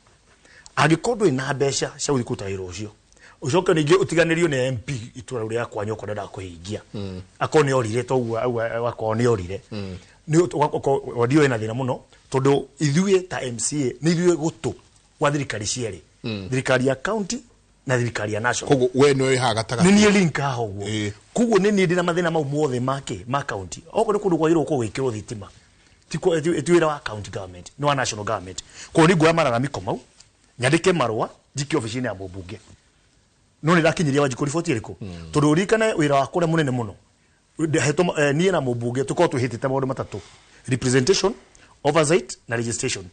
Angĩkorwo ndũrĩ na mbeca cia gũthiĩ kũruta wĩra ũcio, ũcoke ningĩ ũtiganĩrio nĩ MP itũra rĩu rĩa kwanyu okorwo ndendaga kũhingia, akorwo nĩ orire toguo akorwo nĩ orire, nĩ wodi ĩyo ĩna thĩna mũno, tondũ ithuĩ ta MCA nĩ ithuĩ gũtũ gwa thirikari cierĩ, thirikari ya county na thirikari ya national. Koguo we nĩwe wĩ haha gatagatĩ. Nĩ niĩ link haha ũguo. Koguo nĩ niĩ ndĩna mathĩna mau mothe make ma county. Okorwo nĩ kũndũ kwagĩrĩirwo gũkorwo gwĩkĩrwo thitima, ti wĩra wa county government, nĩ wa national government. Koguo nĩ nguoya malalamiko mau, nyandĩke marũa, njikie obici-inĩ ya mũmbunge. No nĩ ndakinyiria Wanjikũ riboti ĩrĩkũ? Tondũ ũririkane wĩra wakwa ũrĩa mũnene mũno, niĩ na mũmbunge tũkorwo twĩhĩtĩte maũndũ matatũ: representation, oversight na registration.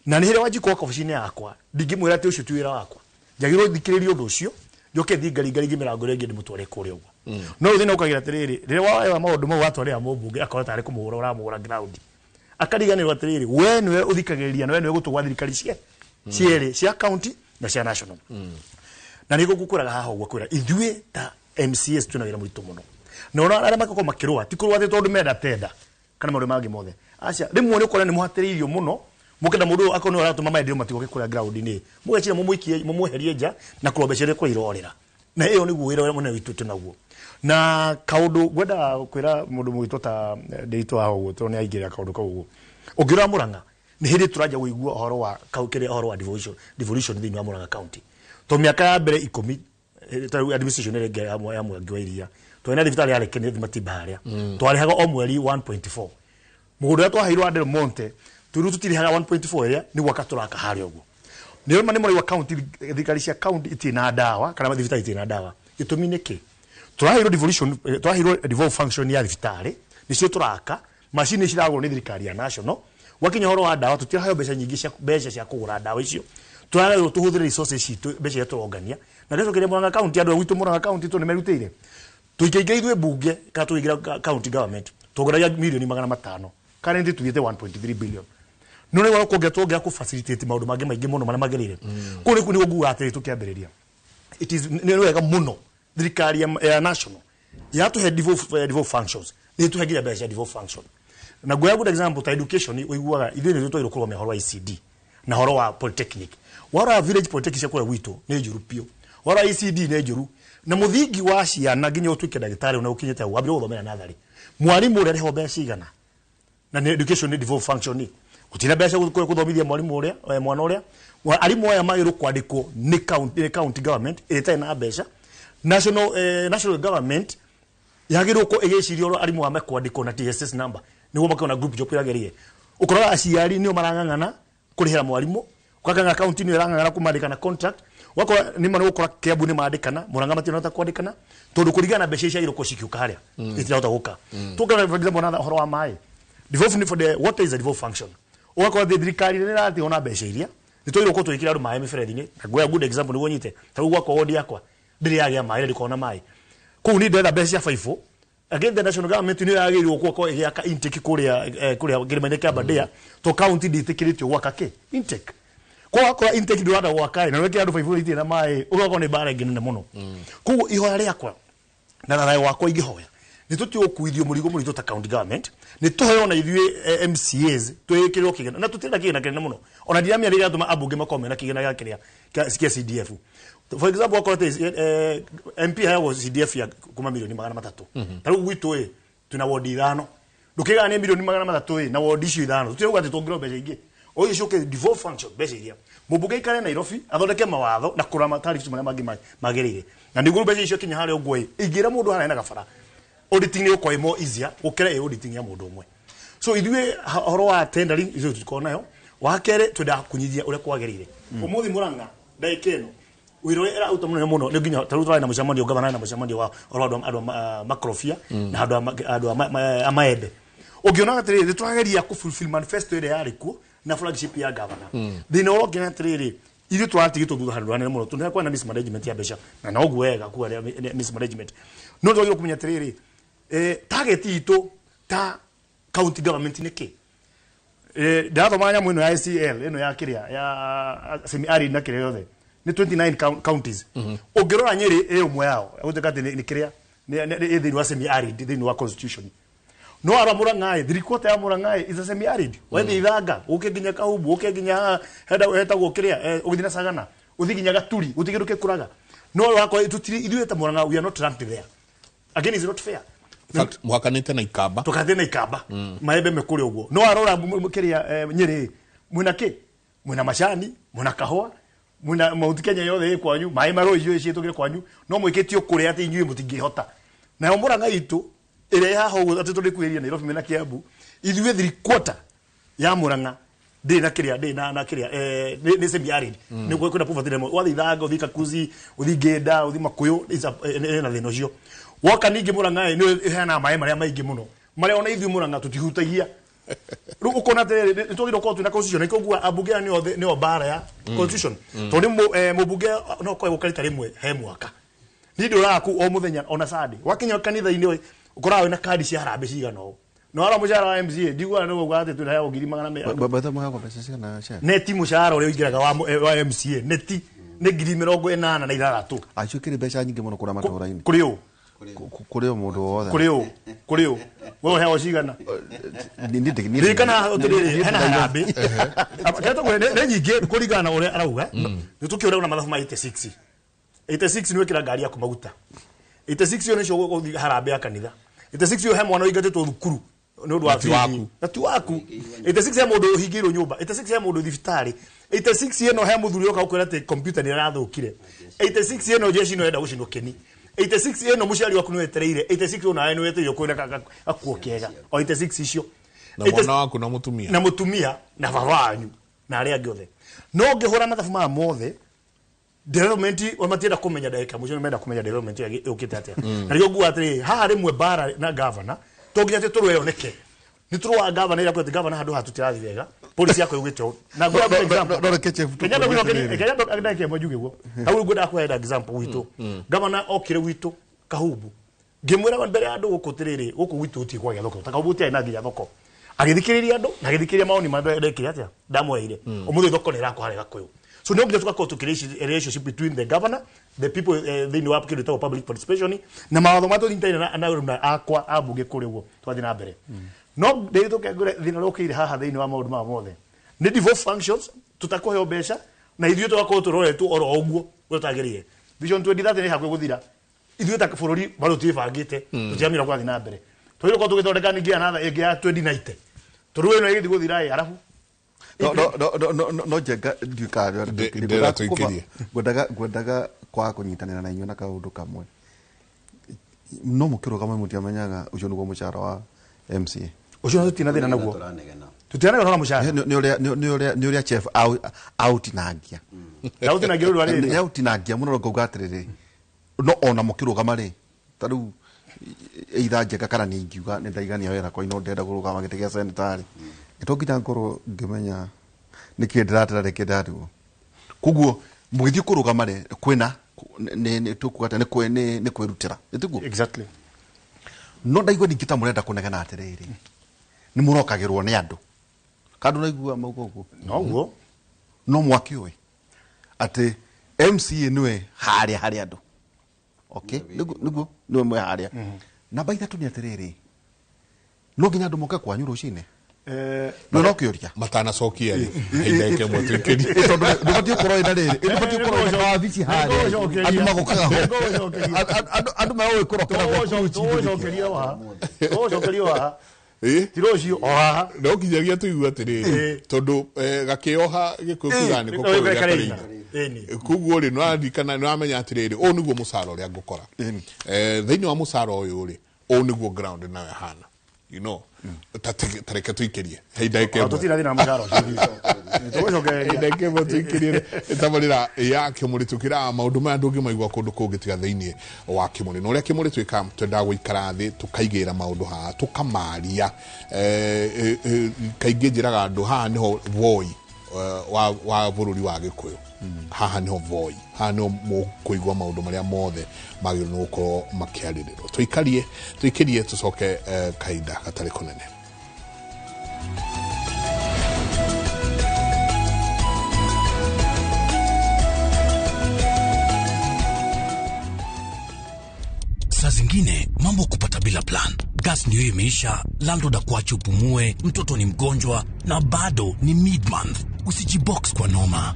Na nĩ hĩrĩa Wanjikũ oka obici-inĩ yakwa, ndingĩmwĩra atĩ ũcio ti wĩra wakwa. Njagĩrĩirwo thikĩrĩrie ũndũ ũcio, njoke thiĩ ngaringaringe mĩrango ĩrĩa ĩngĩ ndĩmũtware kũrĩa ũguo. No rĩu thĩna ũkagĩra atĩrĩrĩ, rĩrĩa woya maũndũ mau watwarĩra mũmbunge, akorwo tarĩ kũmũhũra ũramũhũra ground, akariganĩrwo atĩrĩrĩ, we nĩwe ũthikagĩrĩria na we nĩwe gũtũ gwa thirikari cierĩ, cia county na cia national. Na nĩguo ngũkwĩraga haha ũguo, kwĩra ithuĩ ta MCAs twĩna wĩra mũritũ mũno, na ona arĩa makoragwo makĩrũa ti kũrũa atĩ tondũ menda tenda kana maũndũ mangĩ mothe, aca. Rĩmwe nĩ ũkora nĩ mũhatĩrĩirio mũno, mũkenda mũndũ ũyũ akorwo nĩwe ũratũma maendeleo matigoke kũrĩa ground-inĩ, mũgeciria mũmũikie mũmweherie nja na kũrũa mbeca iria kũrĩa irorĩra. Na ĩyo nĩguo wĩra ũrĩa mũnene witũ twĩnaguo. Na kaũndũ ngwendaga kwĩra mũndũ mũgĩtwo ta ndĩitũ haha ũguo, tondũ nĩ aingĩrĩra kaũndũ kau ũguo, ũngĩrora Murang'a nĩ hĩndĩ tũranjia kũigua ũhoro wa kĩrĩa ũhoro wa devolution thĩinĩ wa Murang'a county, tondũ mĩaka ya mbere 10, ta rĩu administration ĩrĩa ĩngĩ ya Mwangi wa Iria, twarĩ na thibitarĩ yarĩ Kenneth Matimba harĩa twarĩhaga o mweri 1.4. Mũgũnda ũrĩa twaheirwo wa Del Monte tũrĩu tũtirĩhaga 1.4, ĩrĩa nĩ gwaka tũraka harĩa ũguo. Nĩ ma nĩ mũraigua county, thirikari cia county itirĩ na ndawa kana mathibitarĩ itirĩ na ndawa. Gĩtũmi nĩ kĩ? Tũraheirwo devolution, tũraheirwo devolve function ya thibitarĩ, nĩcio tũraka, macini ciragũrwo nĩ thirikari ya national. Gwakinya ũhoro wa ndawa, tũtiraheo mbeca nyingĩ cia mbeca cia kũgũra ndawa icio. Tũrarerwo tũhũthĩre resources citũ, mbeca iria tũrongania. Na ndĩcokeria Murang'a county, andũ a gwitũ Murang'a county, tondũ nĩ merutĩire. Tũingĩingĩra ithuĩ mbunge kana tũingĩra county government, tuongeragia milioni 500, currently tugĩte 1.3 billion. No rĩu kuongerera tuongerera kũ facilitate maũndũ mangĩ maingĩ mũno marĩa magĩrĩire. Kũu nĩkuo nĩguo nguga atĩrĩ, tũkĩambĩrĩria, it is nĩ wega mũno thirikari ya national yatũhe devolve functions, nĩ tũhe nginya mbeca cia devolve function. Na nguoya good example ta education, ũiguaga ithuĩ nĩ twagĩrĩirwo kũrũgamia ũhoro wa ECD na ũhoro wa polytechnic. Ũhoro wa village polytechnic cia kũrĩa gwitũ nĩ njũru biũ, ũhoro wa ECD nĩ njũru, na mũthingi wa ciana nginya ũtuĩke ndagĩtarĩ ona ũkinyĩte hau wambire gũthomera natharĩ, mwarimũ ũrĩa arĩhwo mbeca cigana? Na nĩ education nĩ devolve function, gũtirĩ mbeca gũthomithia mwarimũ ũrĩa, mwana ũrĩa. Arimũ aya magĩrĩirwo kwandĩkwo nĩ county government ĩrĩa ĩtarĩ na mbeca. National government yagĩrĩirwo gũkorwo ĩgĩciria ũrĩa arimũ aya mekwandĩkwo na TSS number nĩguo makĩona group job ĩragĩrĩire. Ũkoraga aciari nĩo marang'ang'ana kũrĩhĩra mwarimũ, ũgakanga county nĩyo ĩrang'ang'ana kũmandĩka na contract. Ũgakora nĩ ma nĩ gũkora Kiambu nĩ mandĩkana, Murang'a matinahota kwandĩkana, tondũ kũringana na mbeca iria ciagĩrĩirwo gũkorwo cikiũka harĩa itirahota gũka. Tũngĩrora for example na ũhoro wa maĩ, devolve for the water is a devolve function. Ũgakora thirikari nĩ ĩratigwo na mbeca iria nĩ twagĩrĩirwo gũkorwo tũgĩkĩra andũ maĩ mĩberethi-inĩ. Na nguoya good example nĩguo nyite, ta rĩu gwakwa wodi yakwa ndĩrĩ yagĩa maĩ, ndĩkorwo na maĩ kũu, niĩ ndĩrenda mbeca cia baibũ. Again, the national government nĩyo yagĩrĩirwo gũkorwo ĩgĩaka intake kũrĩa kĩrĩma-inĩ kĩa Aberdare, to county ndĩtĩkĩrĩtio gwaka kĩ intake. Kwa wakora intake ndũrenda gwaka na wekĩra andũ baibũ itirĩ na maĩ, ũgakorwo nĩ mbara ĩngĩ nene mũno. Koguo ihoya rĩakwa na thayũ wakwa ingĩhoya nĩ tũtige gũkuithio mũrigo mũritũ ta county government, nĩ tũheo na ithuĩ MCAs twĩkĩrĩrwo kĩgĩna, na tũtirenda kĩgĩna kĩnene mũno. Ona ndiramenya rĩrĩa atũma ambunge makorwo mena kĩgĩna gĩa kĩrĩa kĩa CDF. For example, wakorwo atĩ MP aheagwo CDF ya kuma milioni 300. Ta rĩu gwitũ ĩ twĩna wodi 5, ndũkĩgayania milioni 300 ĩ na wodi icio 5, tũtirauga atĩ tuongererwo mbeca ingĩ, o icio ciũke devolve function, mbeca iria mũmbunge aikare Nairobi athondeke mawatho na kũrora matarifu marĩa mangĩ magĩrĩire, na nĩguo mbeca icio kinya harĩa ũguo ĩ ingĩra mũndũ harĩa ena gabara, auditing nĩ gũkorwo ĩ more easier gũkĩra ĩ auditing ya mũndũ ũmwe. So ithuĩ ũhoro wa tendering ithuĩ tũtikorwo nayo. Wa kerĩ, twendaga kũnyihia ũrĩa kwagĩrĩire. Ũmũthĩ Murang'a ndagĩka ĩno wĩra ũrĩa ĩraruta mũnene mũno nĩ nginya ta rĩu tũrarĩ na mũcemanio, gavana na mũcemanio wa ũhoro wa andũ a makorobia na andũ a maembe. Ũngĩona atĩrĩrĩ, nĩ tũrageria kũ fulfill manifesto ĩrĩa yarĩ kuo na flagship ya gavana. Thĩna ũrĩa ũngĩ nĩ atĩrĩrĩ, ithuĩ tũratigĩtwo thutha handũ hanene mũno, tondũ nĩ mismanagement ya mbeca, na noguo wega kuga mismanagement, no twagĩrĩirwo kũmenya atĩrĩrĩ, target itũ ta county government nĩ kĩ? Ndathoma nyamũ ĩno ya ACL ĩno ya kĩrĩa ya semi arid na kĩrĩa yothe nĩ 29 counties. Ũngĩrora Nyĩrĩ ĩ ũmwe yao, gũtuĩka atĩ nĩ kĩrĩa nĩ thĩinĩ wa semi arid thĩinĩ wa constitution. No ara Murang'a 3/4 ya Murang'a is a semi arid. Wethi ithanga uke nginya Kahubu, uke nginya heda hetagwo kiria, ugithi na Sagana, uthi nginya Gaturi, uthi kindu gikuraga. No wakwa tutiri ithuĩ ta Murang'a, we are not ranked there. Again, is not fair. In fact, muhakanite na Ikamba. Tukathe na Ikamba. Maembe mekure uguo. No arora kiria Nyeri mwina ki? Mwina macani, mwina kahua, mwina Mount Kenya yothe ĩ kwanyu, maĩ marũĩ icio ciĩtũkire kwanyu, no mwĩkĩtio kũrĩa atĩ inyuĩ mũtingĩhota. Nayo Murang'a itũ ĩrĩa haha ũguo atĩ tũrĩ kuhĩrĩria Nairobi mena Kiambu, ithuĩ 3/4 ya Murang'a ndĩ na kĩrĩa, ndĩ na kĩrĩa, nĩ semi arid. Nĩ kwĩna poverty level. Wathiĩ Ithanga, ũthiĩ Kakuzi, ũthiĩ Ngĩnda, ũthiĩ Makuyu, ĩna thĩna ũcio. Woka ningĩ Murang'a nĩ ĩheanaga maĩ marĩa maingĩ mũno, marĩa ona ithuĩ Murang'a tũtihutagia. Rĩu ũkona atĩrĩrĩ, nĩ twagĩrĩirwo gũkorwo twĩna constitution, nĩkĩo nguga ambunge aya nĩo mbara ya constitution. Tondũ mũmbunge no akorwo gũka rita rĩmwe he mwaka. Niĩ ndũraga kũu o mũthenya ona Sunday. Wakinya kanitha-inĩ ũkoraga wĩna kandi cia harambee cigana ũũ. No ara mũcara wa MCA ndiguaga nĩ ũguo atĩ twĩnaheagwo ngiri magana merĩ. Betha mũheagwo mbeca cigana cia? Neti mũcara ũrĩa ũingĩraga wa MCA neti nĩ ngiri 86. Acio kĩrĩ mbeca nyingĩ mũno kũrĩa matũũra-inĩ. Kũrĩ ũ? Kũrĩ o mũndũ wothe. Kũrĩ ũ? Kũrĩ ũ? We ũheagwo cigana? Ririkana atĩrĩrĩ, hena harambee. Kĩrĩa tũkwĩra nĩ nyingĩ kũringana na ũrĩa arauga. Nĩ tũkĩũragwo na mathabu ma 86. 86 nĩ wĩkĩra ngari yaku maguta. 86 ĩyo nĩcio ũgũthiĩ harambee ya kanitha. 86 ĩyo he mwana ũingatĩtwo thukuru nĩ ũndũ wa Na ti waku. bithi. Na ti waku. 86 he mũndũ ũhingĩirwo nyũmba. 86 he mũndũ thibitarĩ. 86 ĩno he mũthuri ũroka gũkwĩra atĩ computer nĩ ĩrathũkire. 86 ĩno jeshi no ĩrenda gũcinwo kĩni. 86 ĩno mũciari waku nĩ wetereire. 86 ĩno nawe nĩ wetereire kwĩna gakuo kega. O 86 icio. Na mwana waku na mũtumia. Na mũtumia na baba wanyu na arĩa angĩ othe. No ngĩhũra mathabu maya mothe, development o matienda kũmenya ndagĩka mũico, nĩmenda kũmenya development yũkĩte atĩa. Na rĩo nguga atĩrĩrĩ, haha rĩmwe mbara na governor, to nginya atĩ tũrũe yoneke. Nĩ tũrũaga governor ĩrĩa kwĩra atĩ governor handũ haha tũtirathiĩ wega. Policy yakwa yugĩte ũũ. Na nguga No, no, example. no, reke Chief Kenyatta tũkũrie gwitũ, atĩrĩrĩ. Kenyatta ndagĩka ĩmwe njuge ũguo. Hau rĩu ngwendaga kũheana example gwitũ. Governor okire gwitũ Kahubu. Ngĩmwĩra mbere ya andũ gũkũ atĩrĩrĩ, gũkũ gwitũ gũtirĩ kwagĩa thoko. Ta Kahubu gũtiarĩ na nginya thoko. Agĩthikĩrĩria andũ na agĩthikĩrĩria maoni marĩa ndekire atĩa? Ndamweheire. Ũmũthĩ thoko nĩ ĩrakwo harĩa Gakũyũ. So no nginya tũgakorwo tũkĩ relationship between the governor, the people thĩinĩ wa kĩndũ gĩtagwo public participation, na mawatho marĩa tũnyitaine na akwa ambunge kũrĩa ũguo twathiĩ na mbere. No ndĩthũke ngũre thĩna ũrĩa ũkĩire haha thĩinĩ wa maũndũ maya mothe. Nĩ devolved functions, tũtakũheo mbeca, na ithuĩ tũgakorwo tũroretwo oro ũguo ũrĩa tagĩrĩire. Vision 2030 nĩ hakuhĩ gũthira. Ithuĩ ta bũrũri bado twĩbangĩte, tũtiramenya kũrathiĩ na mbere. Twagĩrĩirwo gũkorwo tũgĩthondeka ningĩ another ĩngĩ ya 2090. Tondũ ĩno ĩgĩthiĩ gũthira ĩ, arabu No Njenga ndiũĩ Ndĩrenda tũikĩrie. Ngwendaga kwaga kũnyitanĩra na inyuĩ na kaũndũ kamwe. No mũkĩrũgama mũtiamenyaga ũcio nĩguo mũcara wa MCA. Ũcio tũtirĩ na thĩna naguo. Tũtiranegena na mũcara. Nĩ ũrĩa chef aũtinangia. Aũtinangia rũrũ rĩrĩ. Nĩ aũtinangia mũno ngauga atĩrĩrĩ. No ona mũkĩrũgama rĩ, ta rĩu either Njenga kana niĩ ingiuga nĩ ndaigania wĩra kwa ino ndĩrenda kũrũgama gĩtĩ gĩa senator rĩ. Nĩ to nginya ngorwo ngĩmenya nĩkĩ ndĩratera nĩkĩ ndĩratigwo. Koguo mũgĩthiĩ kũrũgama rĩ, kwĩna nĩ tũkuga atĩ nĩ kwĩrutĩra. Nĩ tiguo? Exactly. No ndaigua ningĩ ta mũrenda kũnegena atĩrĩrĩ, nĩ mũrokagĩrwo nĩ andũ. Kandũ naigua mauga ũguo? Noguo. No mwakĩũĩ atĩ MCA nĩwe harĩa harĩ andũ. Okay, nĩguo nĩwe mwe harĩa. Namba ithatũ nĩ atĩrĩrĩ, no nginya andũ moke kwanyu rũcinĩ. No kĩũria. Matanacokia rĩ, ndagĩka ĩmwe tũikĩrie. Tondũ ndũbatiĩ gũkorwo ĩna rĩrĩ, ndũbatiĩ gũkorwo ĩna wabici harĩa. Andũ magokaga ho. Andũ magũgĩkũrokera gwaku Tũgũcokeria o haha. Tũgũcokeria o haha. Ti rũciũ, o haha. No kinyagia tũigue atĩrĩrĩ, tondũ gakĩoha Gĩkũyũ kiugaga nĩko kũrĩa karĩina. Koguo rĩ, nĩũraririkana, nĩũramenya atĩrĩrĩ, ũũ nĩguo mũcara ũrĩa ngũkora. Thĩinĩ wa mũcara ũyũ rĩ, ũũ nĩguo ground nayo ĩhana. You know, ta reke tũikĩrie. He ndagĩka ĩmwe. Tũtirĩ na thĩna na mũcara ũcio. Tũgũcokereria. Ndagĩka ĩmwe tũikĩrie tabarĩra ya Kĩmũrĩ tũkĩraga maũndũ maya ndũngĩmaigua kũndũ kũngĩ tiga thĩinĩ wa Kĩmũrĩ. Na ũrĩa Kĩmũrĩ twĩkaga, twendaga gũikara thĩ tũkaigĩra maũndũ haha, tũkamaria. Kaingĩ njĩraga andũ haha nĩho Voi wa bũrũri wa Gĩkũyũ. Haha nĩho Voi, haha nĩho mũkũigua maũndũ marĩa mothe magĩrĩirwo nĩ gũkorwo makĩarĩrĩrwo. Tũikarie, tũikĩrie tũcoke kahinda gatarĩ kũnene. Saa zingine mambo kupata bila plan. Gas ndio imeisha, landlord akuache upumue, mtoto ni mgonjwa na bado ni mid-month. Usijibox kwa noma.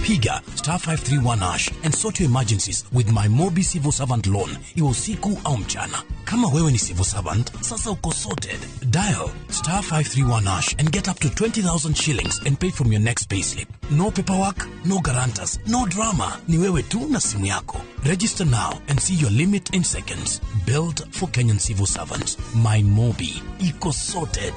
Piga star 531 hash and sort your emergencies with my Mobi Civil Servant Loan, iwe usiku au mchana. Kama wewe ni civil servant, sasa uko sorted. Dial star 531 hash and get up to 20,000 shillings and pay from your next payslip. No paperwork, no guarantors, no drama. Ni wewe tu na simu yako. Register now and see your limit in seconds. Built for Kenyan civil servants. My Mobi. Iko sorted.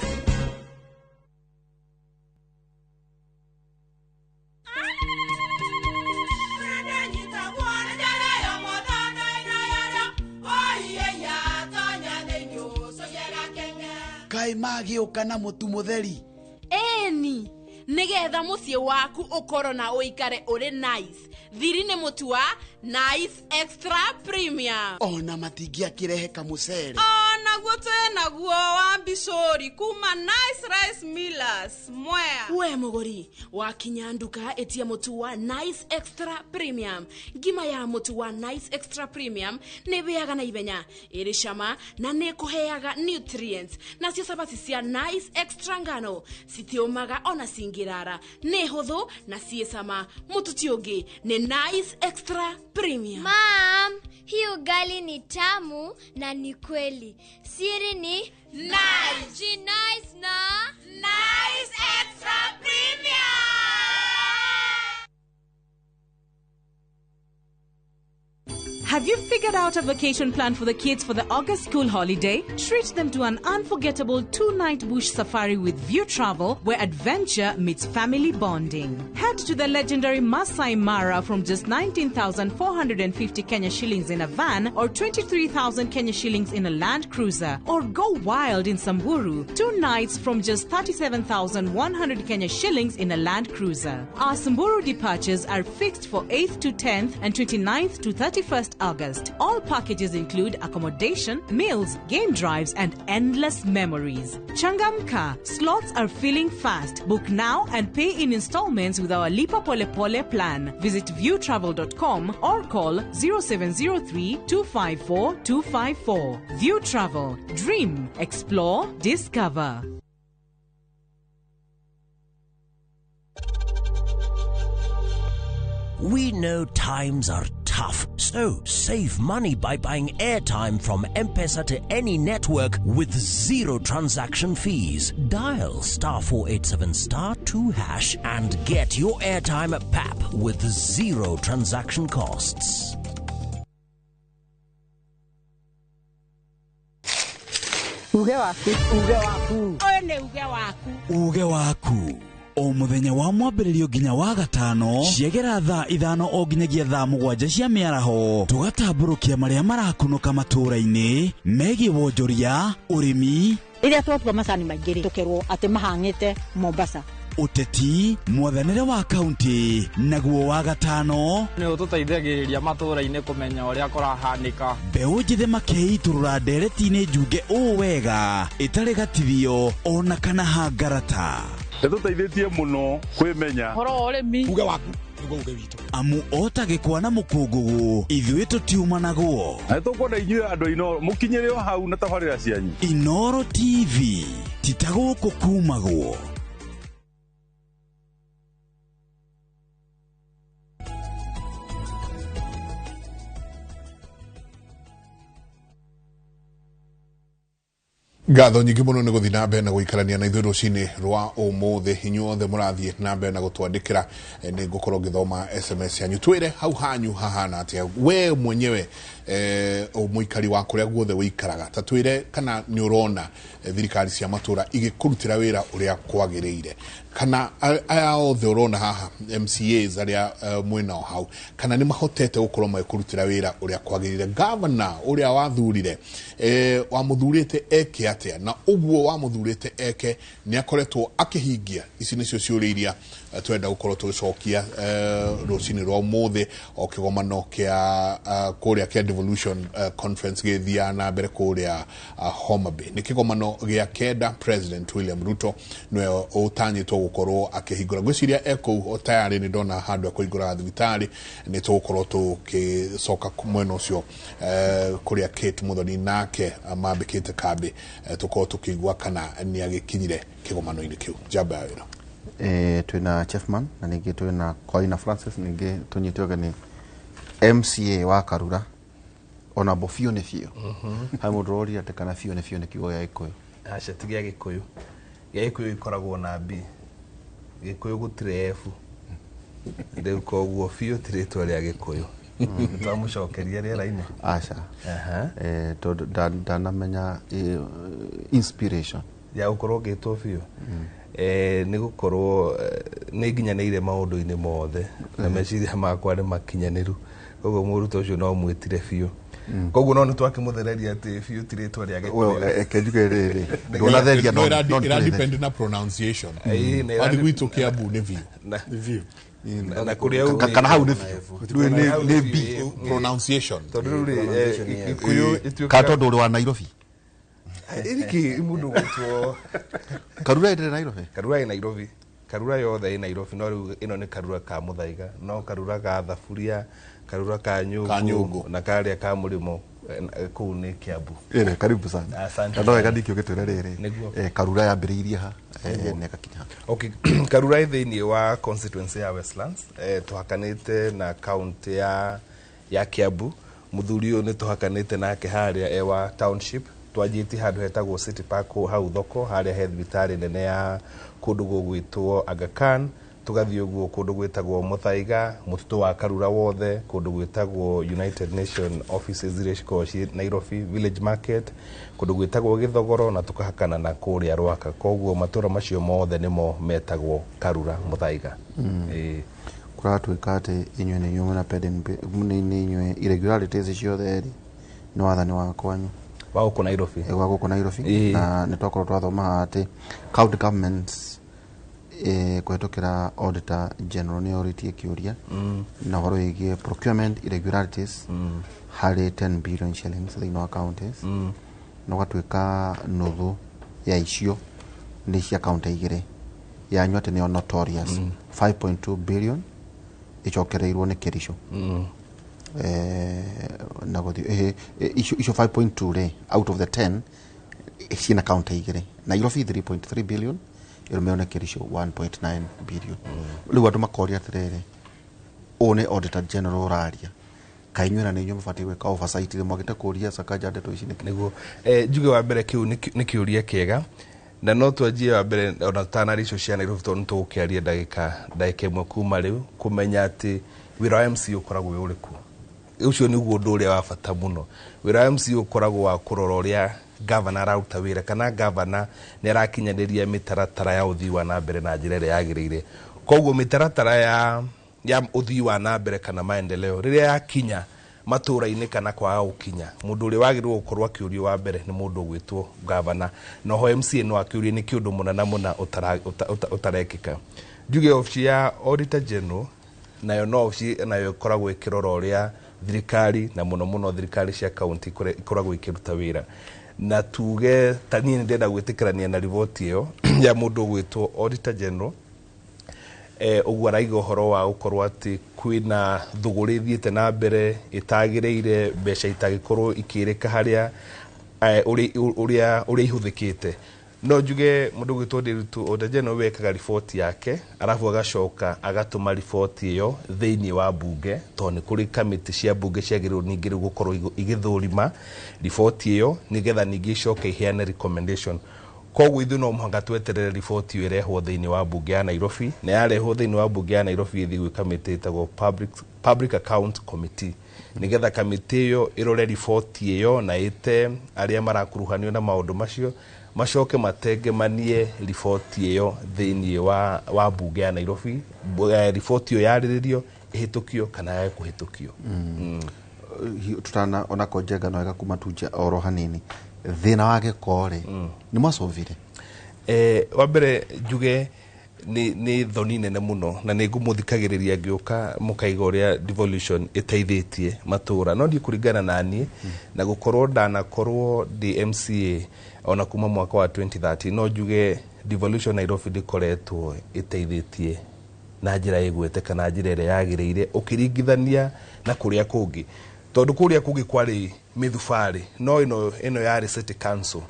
Kaĩ magĩũka na mũtu mũtheri? Ĩni, nĩgetha mũciĩ waku ũkorwo na ũikare ũrĩ nice. Thiri nĩ mũtu wa Nice Extra Premium. Ona matingĩakĩrehe kamũcere. Onaguo twĩnaguo wa mbicũri kuma Nice Rice Millers Mwea. We mũgũri, wakinya nduka ĩtia mũtu wa Nice Extra Premium. Ngima ya mũtu wa Nice Extra Premium nĩ ĩhĩaga na ihenya, ĩrĩ cama na nĩ ĩkũheaga nutrients. Nacio cabaci cia Nice Extra ngano citiũmaga ona cingĩrara, nĩ hũthũ na ciĩ cama. Mũtu ti ũngĩ nĩ Nice Extra Premium. Mom, hii ugali ni tamu na ni kweli. Siri ni Nice. Nice na Nice Extra Premium. Have you figured out a vacation plan for the kids for the August school holiday? Treat them to an unforgettable 2-night bush safari with View Travel, where adventure meets family bonding. Head to the legendary Masai Mara from just 19,450 Kenya shillings in a van or 23,000 Kenya shillings in a Land Cruiser. Or go wild in Samburu, 2 nights from just 37,100 Kenya shillings in a Land Cruiser. Our Samburu departures are fixed for 8th to 10th and 29th to 31st August. All packages include accommodation, meals, game drives, and endless memories. Changamka, slots are filling fast. Book now and pay in installments with our Lipa Pole Pole plan. Visit viewtravel.com or call 0703 254 254. View Travel. Dream, explore, discover. We know times are tough, so save money by buying airtime from M-Pesa to any network with zero transaction fees. Dial star 487 star 2 hash and get your airtime at PAP with zero transaction costs. Uge waku. Uge waku. Ũyũ nĩ uge waku. Uge waku. O muthenya wa mwambĩrĩrio nginya wa gatano ciegera thaa 5 o nginyagia thaa 7 cia mĩaraho tũgatambũrũkia marĩa marakunũka matũũra-inĩ megiĩ wonjoria, ũrĩmi. Rĩrĩa twatua macani maingĩ rĩ, tũkerwo atĩ mahang'ĩte Mombasa. Ũteti, mwathanĩre wa kaunti, naguo wa gatano nĩ ũtũteithagĩrĩria matũũra-inĩ kũmenya ũrĩa kũrahanĩka. Mbeũ njĩthĩ makeitũrũra ndereti-inĩ njunge ũũ wega ĩtarĩ gatithio ona kana hangarata. Nĩtũteithĩtie mũno kwĩmenya ũhoro wa ũrĩmi. Uge waku nĩguo uge witũ. Amu ota gĩkwa na mũkũngũgũ ithuĩ tũtiumanagwo. Na nĩtũkwenda inyuĩ andũ a Inooro mũkinyĩre o hau na tabarĩra cianyu. Inooro TV ti ta gũkũ kumagwo. Ngatho nyingĩ mũno nĩ gũthiĩ na mbere na gũikarania na ithuĩ rũcinĩ rwa ũmũthĩ. Inyuothe mũrathiĩ na mbere na gũtwandĩkĩra, nĩ ngũkorwo ngĩthoma SMS yanyu. Twĩre hau hanyu hahana atĩa we mwenyewe, mũikari wa kũrĩa guothe ũikaraga, ta twĩre kana nĩ ũrona thirikari cia matũũra igĩkũrutĩra wĩra ũrĩa kwagĩrĩire, kana aya othe ũrona haha MCAs arĩa mwĩnao hau, kana nĩ mahotete gũkorwo magĩkũrutĩra wĩra ũrĩa kwagĩrĩire. Gavana ũrĩa wathurire, wamũthurĩte eke atĩa, na ũguo wamũthurĩte eke nĩ akoretwo akĩhingia. Ici nĩcio ciũria iria twenda gũkorwo tũgĩcokia rũcinĩ rwa ũmũthĩ o kĩgomano kĩa kũrĩa kĩa Devolution Conference gĩthiaga na mbere kũrĩa Homa Bay. Nĩ kĩgomano gĩa kenda. President William Ruto nĩwe ũtanyĩtwo Egũkorwo akĩhingũra. Ngwĩciria e kũu o tayarĩ nĩ ndona handũ ekũhingũra thibitarĩ, nĩ tũgũkorwo tũgĩcoka mwena ũcio kũrĩa Kate Muthoni nake mambĩkĩte kambĩ, tũkorwo tũkĩigua kana nĩ agĩkinyire kĩgomano-inĩ kĩu. Njamba ya wĩra. Twina Chefman na ningĩ twina Coina Francis, ningĩ tũnyite ũgeni MCA wa Karura ona bo biũ nĩ biũ. Harĩ mũndũ ũroria atĩ kana biũ nĩ biũ nĩ kiugo gĩa Gĩkũyũ. Aca, ti gĩa Gĩkũyũ. Gĩa Gĩkũyũ ikoragwo na B, Gĩkũyũ gũtirĩ F. Rĩu koguo biũ ti rĩtwa rĩa Gĩkũyũ. Twamũcokeria rĩera-inĩ. Aca. Tondũ ndanamenya inspiration ya gũkorwo ngĩtwo biũ nĩ gũkorwo nĩ nginyanĩire maũndũ-inĩ mothe na meciria makwa nĩ makinyanĩru, koguo mũrutwo ũcio no mwĩtire biũ. Koguo no nĩ twakĩmũthereria atĩ biũ ti rĩtwa rĩa Well, Gĩkũyũ. Reke njuge rĩrĩ, ndũnatheria No, no ĩra no depend na pronunciation. Ĩĩ, na Wathi gwitũ Kiambu nĩ biũ. Na kũrĩa Kana hau nĩ biũ. Rĩu nĩ B. Pronunciation. Tondũ rĩu rĩ, Gĩkũyũ ĩtuĩkaga- Kana tondũ ũrĩ wa Nairobi. Ĩrĩkĩ mũndũ gwĩtwo Karura ĩrĩ Nairobi. Karura ĩ Nairobi. Karura yothe ĩ Nairobi, no rĩu ĩno nĩ Karura ka Mũthaiga, no Karura ga thaburia, Karura ka Ka nyũngũ nyũngũ. na karĩa ka mũrĩmo, kũu nĩ Kiambu. Ĩrĩ karibu sana. Asante Na no wega sana. ndikĩ ũgĩtwĩra rĩrĩ. Nĩguo. Karura yambĩrĩirie ha Nĩguo. na ĩgakinya ha? Okay, Karura ĩ thĩinĩ wa constituency ya Westlands, tũhakanĩte na county ya Kiambu. Mũthuri ũyũ nĩ tũhakanĩte nake harĩa e wa township. Twanjĩtie handũ hetagwo City Park hau thoko harĩa he thibitarĩ nene ya kũndũ gũgwĩtwo Aga Khan, tũgathiĩ ũguo kũndũ gwĩtagwo Mũthaiga, mũtitũ wa Karura wothe, kũndũ gwĩtagwo United Nation offices iria cikoragwo ciĩ Nairobi Village Market, kũndũ gwĩtagwo Gĩthogoro, na tũkahakana na kũrĩa Rwaka. Koguo matũra macio mothe nĩmo metagwo Karura Mũthaiga. Ĩĩ. Kũratuĩka atĩ inyuĩ nĩ inyuĩ mwĩna pending nĩ inyuĩ irregularities ciothe rĩ nĩ wathani wa kwanyu. Wa gũkũ Nairobi. Wa gũkũ Nairobi. Na nĩ twakorwo twathoma haha atĩ county governments kũhetũkĩra Auditor General nĩ orĩtie kĩũria na ũhoro wĩgiĩ procurement irregularities harĩ 10 billion shillings thĩinĩ wa counties, na ũgatuĩka nuthu ya icio nĩ cia county igĩrĩ yanyu atĩ nĩyo notorious, 5.2 billion ĩcokereirwo nĩ Kericho. Na gũthiĩ icio 5.2 rĩ, out of the 10 ciĩna county igĩrĩ, Nairobi 3.3 billion ĩrũmĩrĩirwo nĩ Kericho 1.9 billion. Rĩu andũ makoria atĩrĩrĩ, ũũ nĩ Auditor General ũraria, kaĩ inyuĩ na nĩ inyuĩ mũbatiĩ gwĩka oversight rĩ, mwagĩte kũria Sakaja ndeto ici nĩkĩ? Nĩguo njuge wa mbere kĩu nĩ kĩũria kĩega, na no twanjie wa mbere ona tũtanaria icio cia Nairobi, tondũ nĩ tũgũkĩaria ndagĩka ĩmwe kuma rĩu, kũmenya atĩ wĩra wa MC ũkoragwo wĩ ũrĩkũ. Ũcio nĩguo ũndũ ũrĩa wa bata mũno. Wĩra wa MC ũkoragwo wa kũrora ũrĩa gavana araruta wĩra, kana gavana nĩ arakinyanĩria mĩtaratara ya ũthii wa na mbere na njĩra ĩrĩa yagĩrĩire. Koguo mĩtaratara ya ũthii wa na mbere kana maendeleo rĩrĩa yakinya matũra-inĩ kana kwaga gũkinya, mũndũ ũrĩa wagĩrĩirwo gũkorwo akĩũrio wa mbere nĩ mũndũ ũgwĩtwo gavana. Na oho MCA no akĩũrie nĩ kĩũndũ mũna na mũna ũtarekĩka. Njuge obici ya Auditor General nayo no obici nayo ĩkoragwo ĩkĩrora ũrĩa thirikari na mũno mũno thirikari cia kaunti ikoragwo ikĩruta wĩra. Na tuge ta niĩ nĩ ndĩrenda gwĩtĩkĩrania na riboti ĩyo ya mũndũ ũgwĩtwo Auditor General. Ũguo araiga ũhoro wa gũkorwo atĩ kwĩna thũgũrĩ ĩthiĩte na mbere ĩtagĩrĩire, mbeca itagĩkorwo ikĩrĩka harĩa ũrĩa ihũthĩkĩte. No njuge mũndũ ũgwĩtwo Ndiritu Auditor General wekaga riboti yake, arabu agacoka agatũma riboti ĩyo thĩinĩ wa bunge, tondũ nĩ kũrĩ kamĩtĩ cia bunge ciagĩrĩirwo ningĩ rĩu gũkorwo igĩthũrima riboti ĩyo nĩgetha ningĩ icoke iheane recommendation. Koguo ithuĩ no mũhaka tweterere riboti ĩyo ĩrehwo thĩinĩ wa bunge ya Nairobi, na yarehwo thĩinĩ wa bunge ya Nairobi ĩthiĩ gwĩ kamĩtĩ ĩtagwo Public Account Committee, nĩgetha kamĩtĩ ĩyo ĩrore riboti ĩyo na ĩte arĩa marakuruhanio na maũndũ macio, macoke matengemanie riboti ĩyo thĩinĩ wa bunge ya Nairobi. Riboti ĩyo yarĩrĩrio, ĩhĩtũkio kana yage kũhĩtũkio. Tutana ona ko njenga no wega kuma tunje oro hanini thĩna wa gĩko rĩ, nĩ mwacovire? Wa mbere njuge nĩ thoni nene mũno, na nĩ ngũmũthikagĩrĩria ngĩũka mũkaiga ũrĩa devolution ĩteithĩtie matũra, no niĩ kũringana na niĩ na gũkorwo ndanakorwo ndĩ MCA ona kuma mwaka wa 2013, no njuge Devolution Nairobi ndĩkoretwo ĩteithĩtie na njĩra ĩgwete kana njĩra ĩrĩa yagĩrĩire ũkĩringithania na kũrĩa kũngĩ, tondũ kũrĩa kũngĩ kwarĩ mĩthubarĩ, no ĩno yarĩ city council.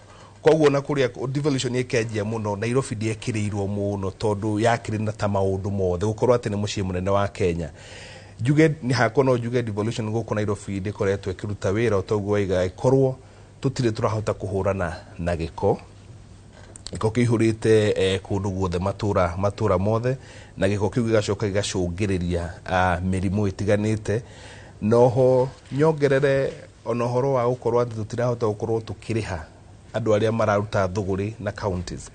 Koguo na kũrĩa devolution ĩkĩanjia mũno, Nairobi ndĩekĩrĩirwo mũno tondũ yakĩrĩ na ta maũndũ mothe gũkorwo atĩ nĩ mũciĩ mũnene wa Kenya. Njuge nĩ hakwa no njuge devolution gũkũ Nairobi ndĩkoretwo ĩkĩruta wĩra o toguo waiga, ĩkorwo tũtirĩ tũrahota kũhũrana na gĩko. Gĩko kĩihũrĩte kũndũ guothe, matũra mothe, na gĩko kĩu gĩgacoka gĩgacũngĩrĩria mĩrimũ ĩtiganĩte. Noho nyongerere ona ũhoro wa gũkorwo atĩ tũtirahota gũkorwo tũkĩrĩha andũ arĩa mararuta thũgũrĩ na counties.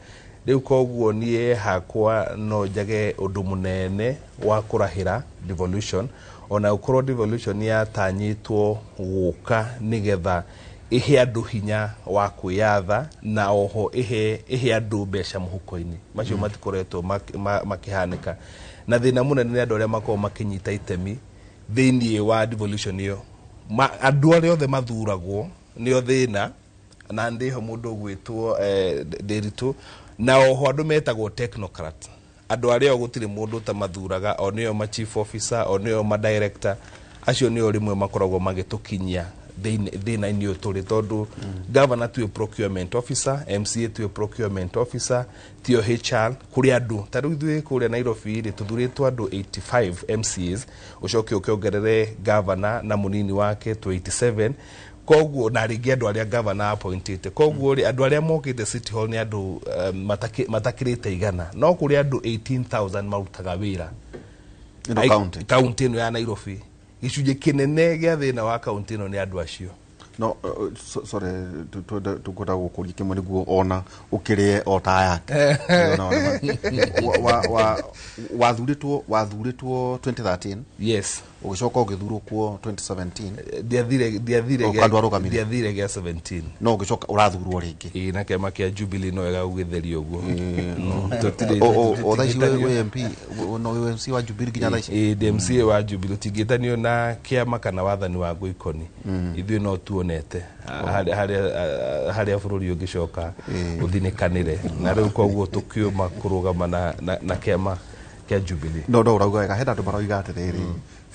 Rĩu koguo niĩ hakwa no njage ũndũ mũnene wa kũrahĩra devolution, ona gũkorwo devolution yatanyĩtwo gũka nĩgetha ĩhe andũ hinya wa kwĩyatha, na oho ĩhe andũ mbeca mũhuko-inĩ. Macio matikoretwo makĩhanĩka. Na thĩna mũnene nĩ andũ arĩa makoragwo makĩnyita itemi thĩinĩ wa devolution ĩyo. Andũ arĩa othe mathuragwo nĩo thĩna, na ndĩho mũndũ ũgwĩtwo Ndĩritũ, na oho andũ metagwo technocrat. Andũ arĩa gũtirĩ mũndũ ũtamathuraga, o nĩo ma chief officer, o nĩo ma director, acio nĩo rĩmwe makoragwo magĩtũkinyia thĩna-inĩ ũyũ tũrĩ, tondũ governor tiwe procurement officer, MCA tiwe procurement officer, tio HR. Kũrĩ andũ ta rĩu ithuĩ kũrĩa Nairobi rĩ, tũthurĩtwo andũ 85 MCAs, ũcoke ũkĩongerere governor na mũnini wake to 87. Koguo na rĩngĩ andũ arĩa governor appointĩte, koguo rĩ andũ arĩa mokĩte City Hall nĩ andũ matakĩrĩte 100, no kũrĩ andũ 18,000 marutaga wĩra kaunti ĩno ya Nairobi. Gĩcunjĩ kĩnene gĩa thĩna wa kaunti ĩno nĩ andũ acio. No, sorry, tukwenda gũkũria kĩmwe nĩguo ona ũkĩrĩe o ta yake. Wathurĩtwo 2013. Yes. Ũgĩcoka ũgĩthurwo kuo 2017. Ndiathire gĩa 17. No ũgĩcoka ũrathurwo rĩngĩ. Ĩĩ, na kĩama kĩa Jubilee no wega gũgĩtheria ũguo. O thaa ici wĩ MP, no wĩ MC wa Jubilee nginya thaa ici? Ĩĩ, ndĩ MCA wa Jubilee. Tũtingĩtanio na kĩama kana wathani wa Ngoikoni. Ithuĩ no tuonete harĩa bũrũri ũngĩcoka ũthinĩkanĩre, na rĩu koguo tũkiuma kũrũgama na kĩama kĩa Jubilee. No ũrauga wega, hena andũ maroiga atĩrĩrĩ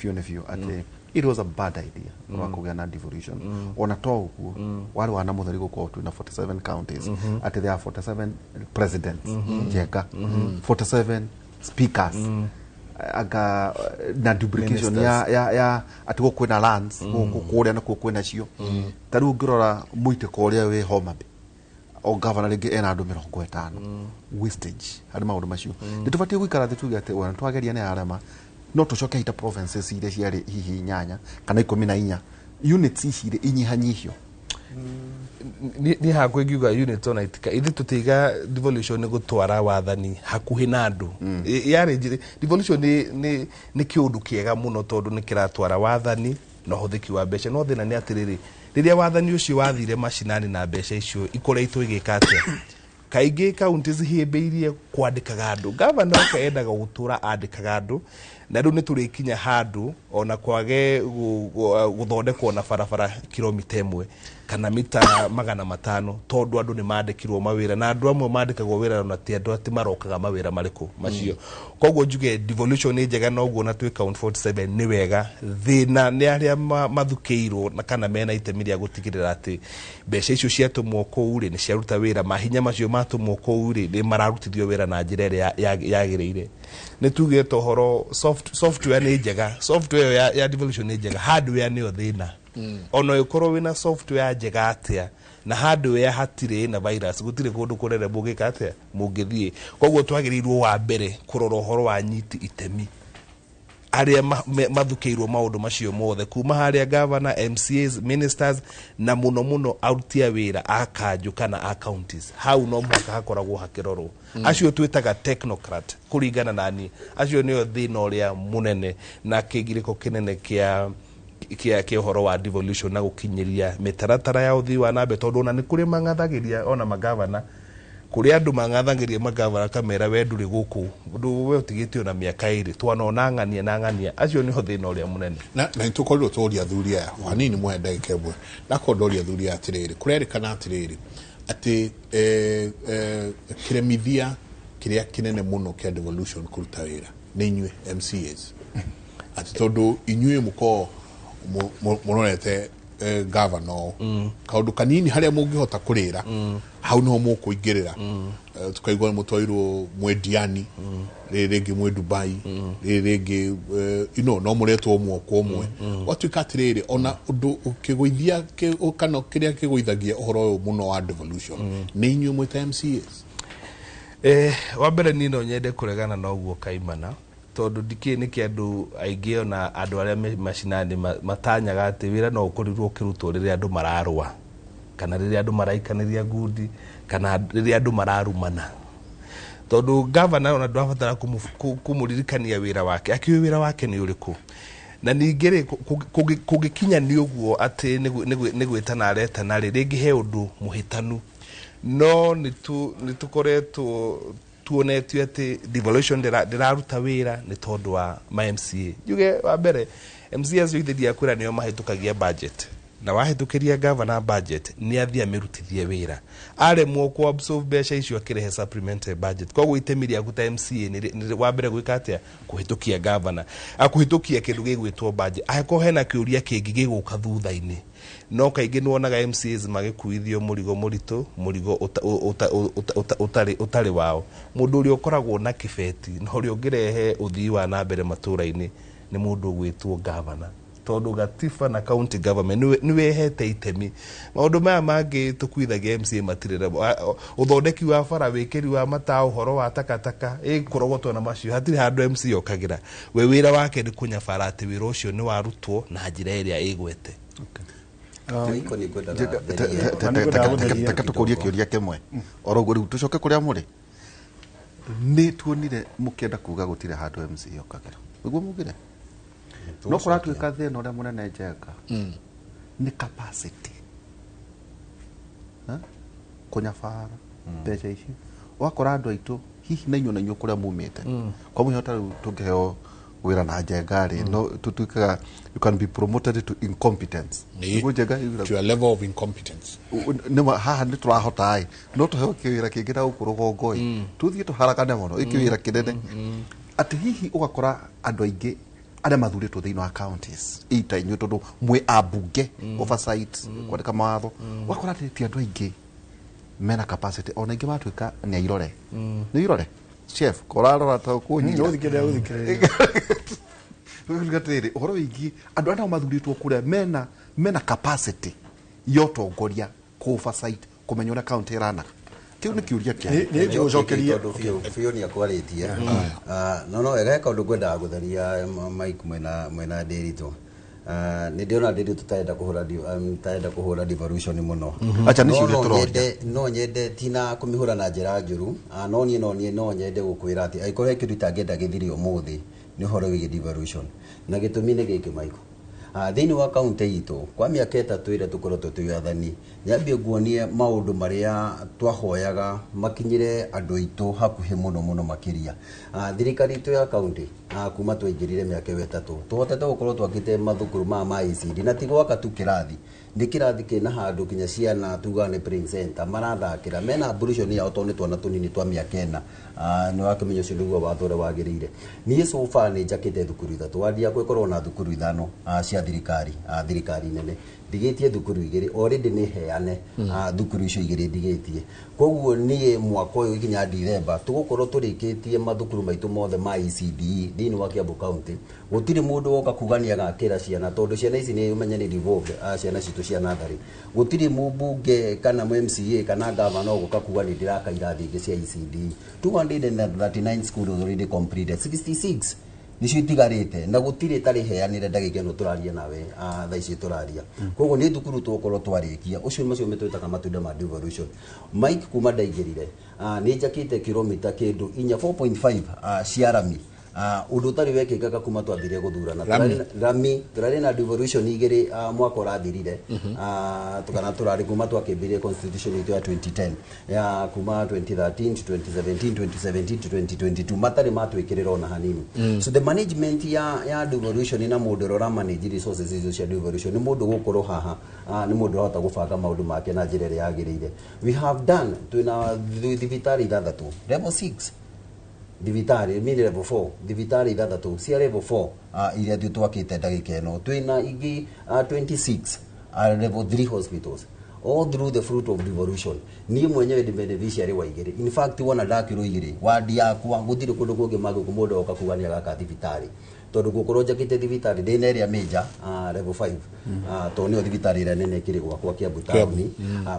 biũ nĩ biũ atĩ it was a bad idea wa kũgĩa na devolution. Ona to ũguo warĩ wa na mũtheri gũkorwo twĩna 47 counties, atĩ there are 47 presidents Njenga, 47 speakers, aga na duplication ya atĩ gũkũ kwĩna lands, gũkũ kũrĩa nakuo kwĩna cio. Ta rĩu ũngĩrora mũitĩko ũrĩa wĩ Homa Bay, o governor rĩngĩ ena andũ 50, wastage harĩ maũndũ macio. Nĩ tũbatiĩ gũikara thĩ tuge atĩ ona twageria nĩ arama, no tũcoke ita provinces iria ciarĩ hihi 8 kana 14, units ici inyihanyihio. Niĩ hakwa ingiuga unit ona itika ithuĩ tũtiga devolution nĩ gũtwara wathani hakuhĩ na andũ. Yarĩ devolution nĩ kĩũndũ kĩega mũno tondũ nĩ kĩratwara wathani na ũhũthĩki wa mbeca. No thĩna nĩ atĩrĩrĩ, rĩrĩa wathani ũcio wathire macinani na mbeca icio ikoretwo igĩka atĩa, kaingĩ counties hĩmbĩirie kwandĩkaga andũ. Governor oke endaga gũtũra andĩkaga andũ, na rĩu nĩ tũrĩkinya handũ ona kwage gũthondekwo na barabara kilomita 1 kana mita 500, tondũ andũ nĩ mandĩkirwo mawĩra, na andũ amwe mandĩkagwo wĩra na ti andũ atĩ marokaga mawĩra marĩkũ macio. Koguo njuge devolution nĩ njega, na ũguo na twĩ count 47 nĩ wega. Thĩna nĩ arĩa mathukĩirwo na kana mena itemi rĩa gũtigĩrĩra atĩ mbeca icio ciatũmwo kũu rĩ nĩ ciaruta wĩra, mahinya macio matũmwo kũu rĩ nĩ mararutithio wĩra na njĩra ĩrĩa yagĩrĩire. Nĩ tugĩte ũhoro software nĩ njega, software ya devolution nĩ njega, hardware nĩyo thĩna. Ona ũkorwo wĩna software njega atĩa na hardware hatirĩ na virus, gũtirĩ kũndũ kũnene mũngĩka atĩa mũngĩthiĩ. Koguo twagĩrĩirwo wa mbere kũrora ũhoro wa nyiti itemi arĩa mathukĩirwo maũndũ macio mothe, kuma harĩa governor, MCAs, ministers, na mũno mũno aruti a wĩra a kanjũ kana a counties. Hau no mũhaka hakoragwo hakĩrorwo. Acio twĩtaga technocrat kũringana na niĩ, acio nĩo thĩna ũrĩa mũnene na kĩgirĩko kĩnene kĩa ũhoro wa devolution na gũkinyĩria mĩtaratara ya ũthii wa na mbere, tondũ ona nĩ kũrĩ mang'athagĩria ona magavana, kũrĩ andũ mang'athagĩria magavana kamera we ndũrĩ gũkũ, we ũtigĩtio na mĩaka 2, twanona ng'ania na ng'ania. Acio nĩho thĩna ũrĩa mũnene. Na nĩtũkorirwo tũria athuri aya hanini, mũhe ndagĩka ĩmwe. Ndakorwo ndoria athuri aya atĩrĩrĩ, kũrerĩkana atĩrĩrĩ, Atĩ kĩremithia kĩrĩa kĩnene mũno kĩa devolution kũruta wĩra nĩ inyuĩ MCAs, atĩ tondũ inyuĩ mũkorwo mũrorete governor kaũndũ kanini harĩa mũngĩhota kũrĩra, hau niho mũkũingĩrĩra. Tukaigua mũtwairwo mwĩ Diani, rĩrĩ rĩngĩ mwĩ Dubai, rĩrĩ rĩngĩ no mũretwo ũmwe kwa ũmwe. Gwatuĩka atĩrĩrĩ, ona ũndũ ũkĩgũithia kana kĩrĩa kĩgũithagia ũhoro ũyũ mũno wa devolution nĩ inyuĩ mwĩta MCAs. Wa mbere, niĩ no nyende kũregana na ũguo kaimana, tondũ ndikĩĩ nĩkĩ andũ aingĩ ona andũ arĩa me macinani matanyaga atĩ wĩra no ũkorirwo ũkĩrutwo rĩrĩa andũ mararũa, kana rĩrĩa andũ maraikanĩria ngundi, kana rĩrĩa andũ mararumana, tondũ gavana ona ndũrabatara kũmũririkania wĩra wake, akĩũĩ wĩra wake nĩ ũrĩkũ. Na ningĩ rĩ, kũngĩkinya nĩ ũguo atĩ nĩ gwĩtana aretana rĩ, rĩngĩ he ũndũ mũhĩtanu, no nĩ tũkoretwo tuonetio atĩ devolution ndĩraruta wĩra nĩ tondũ wa ma MCA. Njuge wa mbere, MCA acio ithe kwĩra nĩo mahĩtũkagia budget, na wahĩtũkĩria governor budget nĩ athiĩ amĩrutithie wĩra, aremwo ku absorb mbeca icio akĩrehe supplementary budget. Koguo itemi rĩaku ta MCA nĩ wa mbere gwĩka atĩa? Kũhĩtũkia governor, akũhĩtũkia kĩndũ gĩgwĩtwo budget. Angĩkorwo hena kĩũria kĩngĩ gĩgũka thutha-inĩ, no kaingĩ nĩ wonaga MCAs magĩkuithio mũrigo mũritũ, mũrigo ũtarĩ wao. Mũndũ ũrĩa ũkoragwo na kĩbeti na ũrĩa ũngĩrehe ũthii wa na mbere matũra-inĩ nĩ mũndũ ũgwĩtwo governor, tondũ gatiba na county government nĩwe ĩhete itemi. Maũndũ maya mangĩ tũkuithagia MCA matirĩ namo. Ũthondeki wa bara, wĩkĩri wa matawa, ũhoro wa takataka ĩkũrogotwo na macio, hatirĩ handũ MCA okagĩra. We wĩra wake nĩ kũnyabara atĩ wĩra ũcio nĩ warutwo na njĩra ĩrĩa ĩgwete. Reke tũkũrie kĩũria kĩmwe oro ũguo rĩu tũcoke kũrĩa mũrĩ. Nĩ tuonire mũkĩenda kuga gũtirĩ handũ MCA okagĩra, nĩguo mugire, no kũratuĩka thĩna ũrĩa mũnene Njenga nĩ capacity. Ha? Kũnyabara mbeca icio, ũgakora andũ aitũ hihi na inyuĩ na inyuĩ kũrĩa mumĩte, kwa mũhiano ta rĩu tũngĩheo wĩra na Njenga rĩ, no tũtuĩkaga you can be promoted to incompetence. Nĩguo Njenga? To a level of incompetence. Nĩma haha nĩ tũrahota ĩ, no tũheo kĩwĩra kĩngĩ na gũkũ rũgongo ĩ, tũthiĩ tũharagane mũno ĩ kĩwĩra kĩnene, atĩ hihi ũgakora andũ aingĩ arĩa mathurĩtwo thĩinĩ wa counties ita inyuĩ, tondũ mwĩ ambunge, oversight, kwandĩka mawatho, ũgakora atĩ ti andũ aingĩ mena capacity, ona aingĩ matuĩka nĩ airore, nĩ irore chef korarora ta kũnyira. Gũthikĩrĩria, gũthikĩrĩria. Ũgatuĩka atĩrĩrĩ, ũhoro wĩgiĩ andũ arĩa nao mathurĩtwo kũrĩa mena capacity ya ũtongoria, kũ oversight, kũmenya ũrĩa county ĩranaga, kĩu nĩ kĩũria kĩa Nĩ ngũcokeria. Tondũ biũ biũ nĩ akwarĩtie. No wega, he kaũndũ ngwendaga gũtheria, Mike mwena Ndĩritũ. Nĩ ndĩrona Ndĩritũ tarenda kũhũra devolution mũno. Acha, nĩ No ciũria no tũroria. No nyende tina kũmĩhũra na njĩra njũru. No niĩ no nyende gũkwĩra atĩ angĩkorwo he kĩndũ itangĩenda gĩthire ũmũthĩ nĩ ũhoro wĩgiĩ devolution, na gĩtũmi nĩ gĩkĩ, Michael. Thĩinĩ wa kaunti itũ kwa mĩaka 3 ĩrĩa tũkoretwo twĩ athani, nyambie nguonie maũndũ marĩa twahoyaga makinyĩre andũ aitũ hakuhĩ mũno mũno makĩria. Thirikari itũ ya kaunti, kuma twaingĩrire mĩaka ĩyo 3, tũhotete gũkorwo twakĩte mathukuru maya ma ECD, na ti gwaka tu kĩrathi, nĩ kĩrathi kĩna handũ kinya ciana tugaga nĩ playing center marathakĩra, mena ablution yao, tondũ nĩ twana tũnini twa mĩaka 4. Nĩ wakĩmenya ũcio nĩguo watho ũrĩa wagĩrĩire. Niĩ so far nĩ njakĩte thukuru 3, wadi yakwa ĩkorwo na thukuru 5 cia thirikari, thirikari nene. Ndigĩtie thukuru 2 already, nĩ heane thukuru icio 2 ndigĩtie. Koguo niĩ mwaka ũyũ ikinya Dithemba tũgũkorwo tũrĩkĩtie mathukuru maitũ mothe ma ECDE thĩinĩ wa Kiambu County. Gũtirĩ mũndũ woka kuga nĩ agakĩra ciana, tondũ ciana ici nĩ ũmenye nĩ devolved, ciana citũ cia natharĩ. Gũtirĩ mũmbunge kana MCA kana gavana ũgũka kuga nĩ ndĩraka irathi ingĩ cia ECDE. 239 schools already completed, 66 nicio itigarĩte, na gũtirĩ tarĩ heanĩre ndagĩka ĩno tũraria nawe, thaa ici tũraria. Koguo nĩ thukuru tũgũkorwo twarĩkia ũcio, macio mĩtwĩtaga matunda ma devolution. Mike, kuma ndaingĩrire, nĩ njakĩte kilomita kĩndũ inya 4.5 cia rami. Ũndũ ũtarĩ wekĩkaga kuma twambire gũthurana. Rami tũrarĩ na devolution igĩrĩ mwaka ũrathirire, tukana tũrarĩ kuma twakĩmbirie constitution itũ ya 2010 ya kuma 2013 to 2017, 2017 to 2022 matarĩ matwĩkĩrĩra ona hanini. So the management ya devolution na mũndũ ũrĩa ũramanage resources icio cia devolution nĩ mũndũ gũkorwo haha, nĩ mũndũ ũrahota gũbanga maũndũ make na njĩra ĩrĩa yagĩrĩire. We have done, twĩna thibitarĩ ithathatũ level 6 thibitarĩ mini level 4, thibitarĩ ithathatũ cia level 4 iria ithuĩ twakĩte ndagĩka ĩno. Twĩna ingĩ 26 level 3 hospitals, all through the fruit of devolution. Niĩ mwenyewe ndĩ beneficiary wa igĩrĩ. In fact, wona ndakĩrwo igĩrĩ wadi yakwa gũtirĩ kũndũ kũngĩ magũkũ mũndũ oka kuga nĩ agaka thibitarĩ, tondũ gũkorwo njakĩte thibitarĩ ndĩna ĩrĩa major level 5, tondũ nĩyo thibitarĩ ĩrĩa nene ĩkĩrĩ gwakwa Kiambu taũni.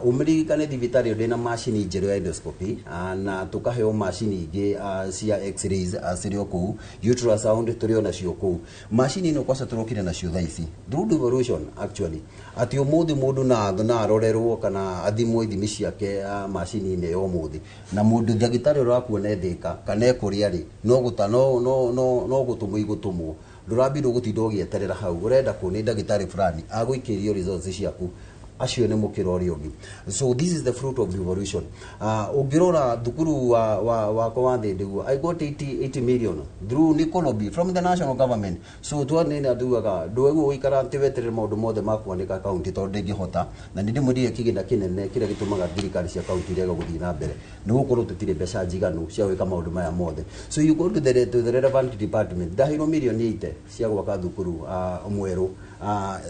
Ũmũririkane thibitarĩ ĩyo ndĩna macini njerũ ya endoscopy, na tũkaheo macini ingĩ cia x-rays cirĩ o kũu, ultrasound tũrĩ o nacio kũu. Macini ĩno kwaca tũrokire nacio thaa ici through devolution actually, atĩ ũmũthĩ mũndũ na arorerwo kana athimwo ithimi ciake macini-inĩ ya ũmũthĩ, na mũndũ ndagĩtarĩ ũrĩa wakuona ethĩka kana ekũrĩa rĩ no gũtũmwo igũtũmwo, ndũrambirwo gũtinda ũgĩeterera hau ũrenda kũ nĩ ndagĩtarĩ fulani agũikĩrio results ciaku acio nĩ mũkĩra ũrĩa ũngĩ. So this is the fruit of devolution. Ũngĩrora thukuru wakwa wa Thĩndĩguo, I got 80 million through Nikolobi from the national government. So twanene atugaga ndweguo gũikara atĩ weterere maũndũ mothe makuoneka kaunti tondũ ndĩngĩhota, na nĩ ndĩmwĩrire kĩgĩna kĩnene kĩrĩa gĩtũmaga thirikari cia kaunti irege gũthiĩ na mbere nĩ gũkorwo tũtirĩ mbeca njiganu cia gwĩka maũndũ maya mothe. So you go to the relevant department, ndaheirwo mirioni 80 cia gwaka thukuru mwerũ,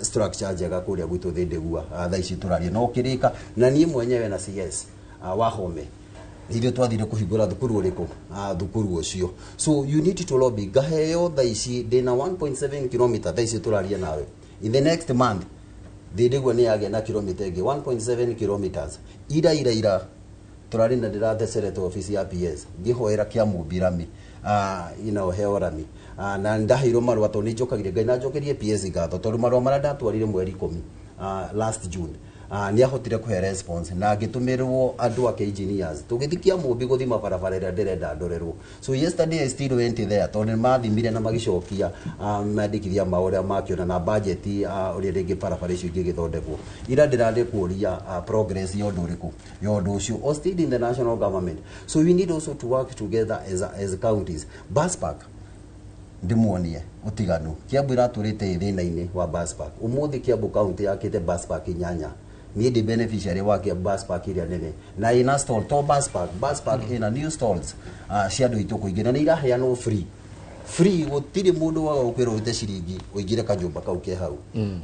structure njega kũrĩa gwitũ Thĩndĩgua. Thaa ici tũraria no kĩrĩka na niĩ mwenyewe na CS wa Home ithuĩ twathire kũhingũra thukuru ũrĩkũ, thukuru ũcio. So you need to lobby. Ngaheo thaa ici ndĩna 1.7 km, thaa ici tũraria nawe in the next month Thĩndĩgua nĩ yagĩa na kilomita ĩngĩ 1.7 kilometers. Ira ira ira tũrarĩ na ndĩrathecerete obici ya PS ngĩhoera Kĩamũmbi rami, heo rami, na ndaheirwo marũa tondũ nĩ njokagĩria Ngai na njokerie PS ngatho tondũ marũa marĩa ndatwarire mweri 10 last June, nĩ ahotire kũhe response na ngĩtũmĩrwo andũ ake engineers tũgĩthiĩ Kĩamũmbi gũthima barabara ĩrĩa ndĩrenda ndorerwo. So yesterday I still went there tondũ nĩ mathimire na magĩcokia mandĩkithia ma ũrĩa makĩona na budget ũrĩa rĩngĩ barabara icio ingĩgĩthondekwo. Ira ndĩrarĩ kũria progress ya ũndũ ũrĩkũ ya ũndũ ũcio or still in the national government. So we need also to work together as counties. Bus park ndimuonie utiganu, Kiambu iratũrĩte thĩna-inĩ wa bus park. Ũmũthĩ Kiambu county yakĩte bus park 8. Niĩ ndĩ beneficiary wa Kiambu bus park ĩrĩa nene na ĩna stall to bus park ĩna new stalls cia andũ aitũ kũingĩra na nĩ iraheanwo free free, gũtirĩ mũndũ waga gũkwĩra ũrute ciringi ũingĩre kanyũmba kau ke hau,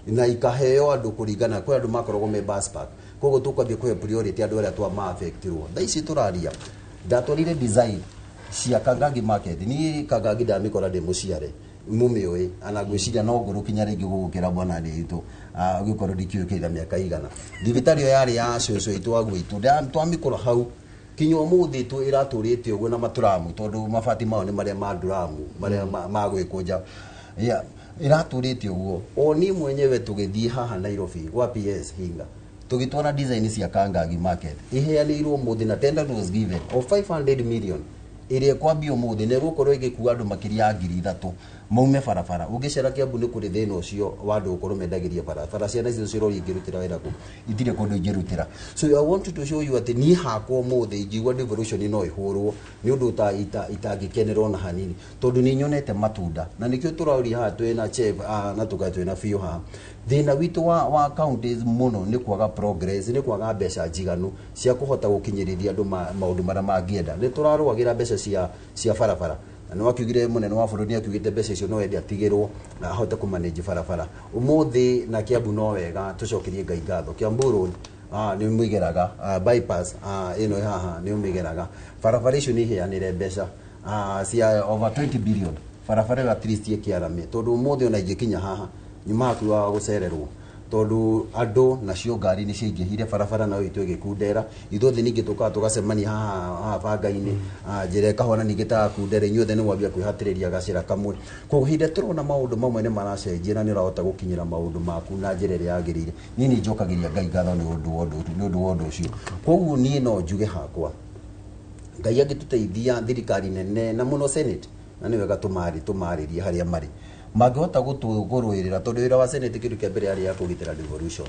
na ikaheo andũ kũringana kwĩ andũ makoragwo me bus park. Koguo tũkwambia kũhe priority andũ arĩa twa ma-affectirwo. Thaa ici tũraria ndatwarire design cia Kangangi market. Niĩ Kangangi ndamĩkora ndĩ mũciare mũmĩũĩ ana ngwĩciria no ngũrũ kinya rĩngĩ gũgũkĩra mwana witũ, ũgĩkorwo ndikĩũkĩra mĩaka igana. Thibitarĩ ĩyo yarĩ ya cũcũ witũ wa gwitũ, twamĩkora hau kinya ũmũthĩ tu ĩratũrĩte ũguo na maturamu tondũ mabati mao nĩ marĩa ma nduramu marĩa ma gwĩkũnja, yeah, ĩratũrĩte ũguo. O niĩ mwenyewe tũgĩthiĩ haha Nairobi gwa PS Hinga tũgĩtwara design cia Kangangi market iheanĩirwo ũmũthĩ na tender was given of 500 million ĩrĩa ĩkwambia ũmũthĩ na ĩgũkorwo ĩgĩkua andũ makĩria ya 3,000 maume barabara. Ũngĩcera Kiambu nĩ kũrĩ thĩna ũcio wa andũ gũkorwo mendagĩria barabara. Ciana icio ciroria ingĩrutĩra wĩra kũ? Itirĩ kũndũ ingĩrutĩra. So I want to show you atĩ niĩ hakwa ũmũthĩ ingiuga devolution no ĩhũrwo nĩ ũndũ itangĩkenerwo na hanini tondũ nĩ nyonete matunda, na nĩkĩo tũraũria haha twĩna chef na tũkae twĩna biũ haha. Thĩna witũ wa counties mũno nĩ kwaga progress, nĩ kwaga mbeca njiganu cia kũhota gũkinyĩrĩria andũ maũndũ marĩa mangĩenda. Nĩ tũrarũagĩra mbeca cia barabara na nĩ wakiugire mũnene wa bũrũri nĩ akiugĩte mbeca icio no ende atigĩrwo na ahote kũmanage barabara ũmũthĩ. Na Kiambu no wega tũcokerie Ngai ngatho, Kiambu Road nĩ ũmĩgeraga, bypass ĩno ĩ haha nĩ ũmĩgeraga. Barabara icio nĩ iheanĩre mbeca cia over 20 billion. Barabara ĩyo at least ĩkĩarame tondũ ũmũthĩ ona ingĩkinya haha nyuma hakuhĩ wa gũcererwo tondũ andũ nacio ngari nĩ ciaingĩhire barabara nayo itũ ĩgĩkundera. Ithuothe ningĩ tũkaga tũgacemania haha haha banga-inĩ, njĩra ĩkahona ningĩ tagakundera, inyuothe nĩ mwambia kwĩhatĩrĩria gacĩra kamwe. Koguo hĩndĩ ĩrĩa tũrona maũndũ mamwe nĩ maracenjia na nĩ ũrahota gũkinyĩra maũndũ maku na njĩra ĩrĩa yagĩrĩire, niĩ nĩ njokagĩria Ngai ngatho nĩ ũndũ wa ũndũ ũcio. Koguo niĩ no njuge hakwa Ngai angĩtũteithia, thirikari nene na mũno Senate Na nĩ wega tũmarĩrie harĩa marĩ mangĩhota gũtũgũrũĩrĩra, tondũ wĩra wa senate kĩndũ kĩa mbere yarĩ ya kũgitĩra devolution,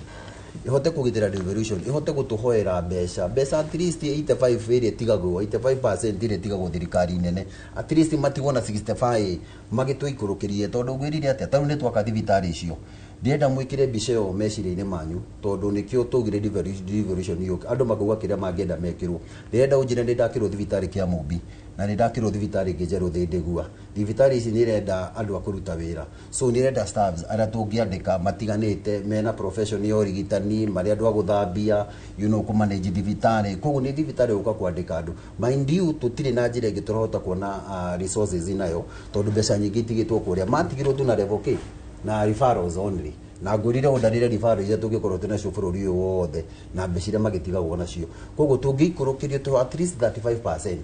ihote kũgitĩra devolution, ihote gũtũhoera mbeca at least 85 ĩrĩa ĩtigagwo, 85% ĩrĩa ĩtigagwo thirikari nene, at least matigwo na 65 magĩtũikũrũkĩrie. Tondũ ngwĩrire atĩa, tarĩu nĩ twaka thibitarĩ icio, ndĩrenda mwĩkĩre mbica ĩyo meciria-inĩ manyu, tondũ nĩkĩo twaugire devolution yũke, andũ makauga kĩrĩa mangĩenda mekĩrwo. Ndĩrenda ũnjĩre nĩ ndakĩrwo thibitarĩ Kĩamũmbi na nĩ ndakĩrwo thibitarĩ ĩngĩ njerũ Thĩndĩgua. Thibitarĩ ici nĩ irenda andũ a kũruta wĩra, so nĩ irenda staffs arĩa tũngĩandĩka matiganĩte mena profession ya ũrigitani, marĩ andũ a gũthambia, kũmanage thibitarĩ. Koguo nĩ thibitarĩ gũka kwandĩka andũ. Mind you, tũtirĩ na njĩra ĩngĩ tũrahota kuona resources nayo, tondũ mbeca nyingĩ itigĩtwo kũrĩa matigirwo tu na level K na referrals only. Na ngwĩrire ũndarĩre referrals iria tũngĩkorwo twĩ nacio bũrũri ũyũ wothe na mbeca iria magĩtigagwo nacio. Koguo tũngĩikũrũkĩrio to at least 35%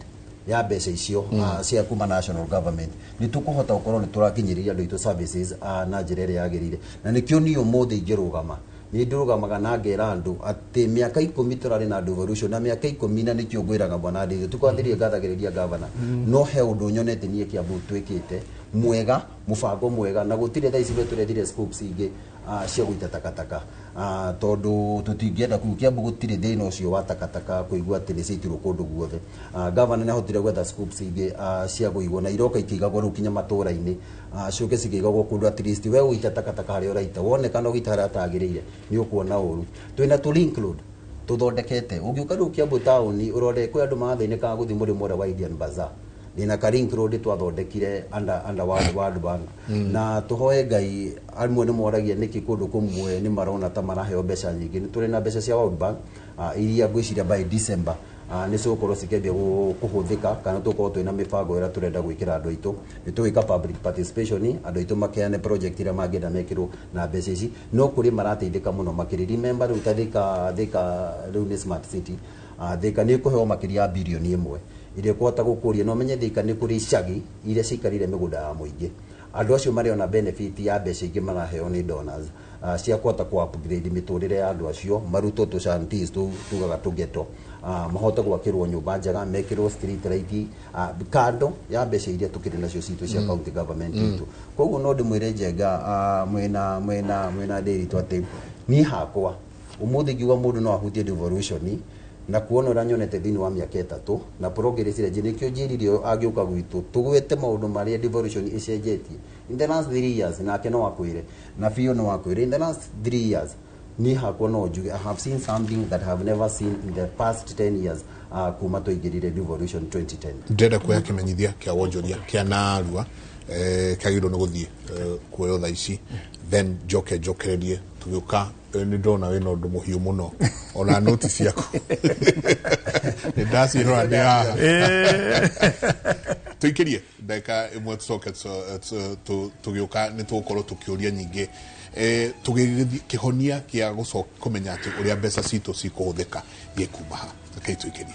ya mbeca icio cia kuma national government, nĩ tũkũhota gũkorwo nĩ tũrakinyĩrĩria andũ aitũ services na njĩra ĩrĩa yagĩrĩire. Na nĩkĩo niĩ ũmũthĩ ingĩrũgama, nĩ ndũrũgamaga na ngera andũ atĩ mĩaka 10 tũrarĩ na devolution, na mĩaka 10 na nĩkĩo ngwĩraga bwana Ndithu tũkwathirie ngathagĩrĩria gavana, no he ũndũ nyonete niĩ Kiambu twĩkĩte mwega, mũbango mwega, na gũtirĩ thaa ici tũrethire scopes ingĩ cia gũita takataka, tondũ tũtingĩenda kũu Kiambu gũtirĩ thĩna ũcio wa takataka kũigua atĩ nĩ ciaitirwo kũndũ guothe. Gavana nĩ ahotire gwetha scopes ingĩ cia kũigwo na iroka ikĩigagwo rĩu kinya matũra-inĩ, ciũke cikĩigagwo kũndũ at least we ũgũita takataka harĩa ũraita, wonekana ũgĩita harĩa hatagĩrĩire nĩ ũkuona ũru. Twĩna tũ link road tũthondekete, ũngĩũka rĩu Kiambu taũni ũrore kwĩ andũ marathĩnĩkaga gũthiĩ mũrĩmo ũrĩa wa Indian Bazaar, ndĩna ka link road twathondekire under World Bank. Na tũhoe Ngai, amwe nĩ moragia nĩkĩ kũndũ kũmwe nĩ marona ta maraheo mbeca nyingĩ. Nĩ tũrĩ na mbeca cia World Bank iria ngwĩciria by December nĩ cigũkorwo cikĩambia kũhũthĩka, kana tũkorwo twĩna mĩbango ĩrĩa tũrenda gwĩkĩra andũ aitũ. Nĩ tũgwĩka public participation, andũ aitũ makeane project iria mangĩenda mekĩrwo na mbeca ici, no kũrĩ marateithĩka mũno makĩria. Remember rĩu ta Thika rĩu nĩ smart city, Thika nĩ ĩkũheo makĩria ya birioni 1 ĩrĩa ĩkũhota gũkũria. No menye Thika nĩ kũrĩ icagi iria cikarire mĩgũnda ya mũingĩ, andũ acio marĩ ona benefit ya mbeca ingĩ maraheo nĩ donors cia kũhota ku upgrade mĩtũrĩre ya andũ acio, marutwo tũshanties tugaga tũgeto, mahote gwakĩrwo nyũmba njega, mekĩrwo street light, kando ya mbeca iria tũkĩrĩ nacio citũ cia county government itũ. Koguo no ndĩmwĩre Njenga, mwĩna Ndĩritũ atĩ niĩ hakwa ũmũthĩ ngiuga mũndũ no ahutie devolution na kuona ũrĩa nyonete thĩinĩ wa mĩaka 3 na progress ĩrĩa nĩkĩo njĩrire angĩũka gwitũ tũgwete maũndũ marĩa devolution ĩcenjetie in the last 3 years, nake no akwĩre na biũ no akwĩre in the last 3 years niĩ hakwa no njuge I have seen something that I have never seen in the past 10 years kuma twaingĩrire devolution 2010. Ndĩrenda kuoya kĩmenyithia kĩa wonjoria kĩa narua, kĩagĩrĩirwo nĩ gũthiĩ kuoywo thaa ici, then njoke njokererie tũgĩũka. Nĩ ndona wĩna ũndũ mũhiũ mũno, ona noti ciaku nĩ ndacirora ndĩ haha. Tũikĩrie ndagĩka ĩmwe tũcoke tũgĩũka nĩ tũgũkorwo tũkĩũria nyingĩ, tũgĩgĩthiĩ kĩhonia kĩa kũmenya atĩ ũrĩa mbeca citũ cikũhũthĩka gĩkuma ha. Rekei tũikĩrie.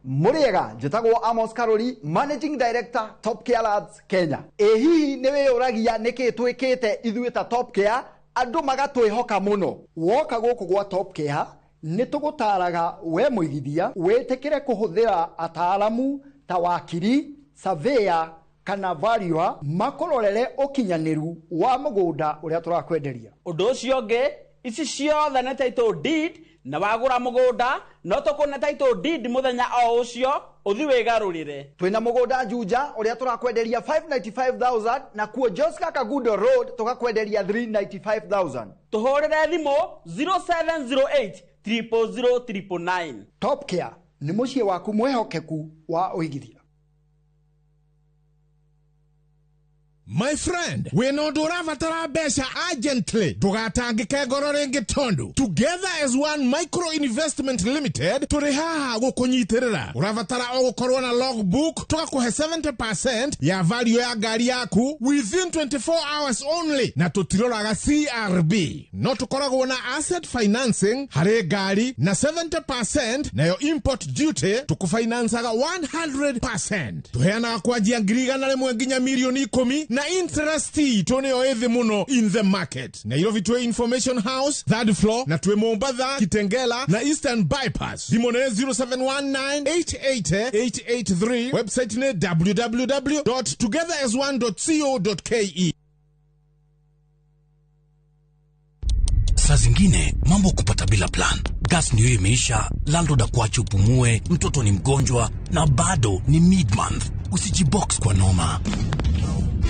Muriega, njĩtagwo Amos Karori, Managing Director Top Care Labs Kenya. Ĩ hihi nĩ wĩyũragia nĩkĩ twĩkĩte ithuĩ ta Top Care andũ magatwĩhoka mũno? Woka gũkũ gwa Top Care nĩ tũgũtaraga we mũigithia wĩtĩkĩre kũhũthĩra ataaramu ta wakiri, surveyor kana valuer makũrorere ũkinyanĩru wa mũgũnda ũrĩa tũrakwenderia. Ũndũ ũcio ũngĩ, ici ciothe nĩ title deed, na wagũra mũgũnda no tũkũne title deed mũthenya o ũcio ũthi wĩgarũrĩre. Twĩna mũgũnda Juja ũrĩa tũrakwenderia 595,000 na kuo Joska Kagundo Road tũgakwenderia 395,000. Tũhũrĩre thimũ 0708 000 999. Top Care nĩ mũciĩ waku mwĩhokeku wa ũigithia. My friend, wĩna ũndũ ũrabatara mbeca urgently, ndũgatangĩke ngoro rĩngĩ tondũ Together as One Micro Investment Limited tũrĩ haha gũkũnyitĩrĩra. Ũrabatara o gũkorwo na logbook, tũgakũhe 70% ya value ya ngari yaku within 24 hours only, na tũtiroraga CRB. No tũkoragwo na asset financing harĩ ngari na 70%, nayo import duty tũkũfinancaga 100%. Tũheanaga kwanjia 100,000 nginya 10,000,000 na interest itũ nĩyo ĩthĩ mũno in the market. Nairobi twĩ Information House third floor, na twĩ Mombatha, Kitengela na Eastern Bypass. Thimũ nĩ 0719888883, website nĩ www.togetherasone.co.ke. Saa zingine mambo kupata bila plan. Gas ndio imeisha, landlord akuache upumue, mtoto ni mgonjwa na bado ni mid-month. Usijibox kwa noma.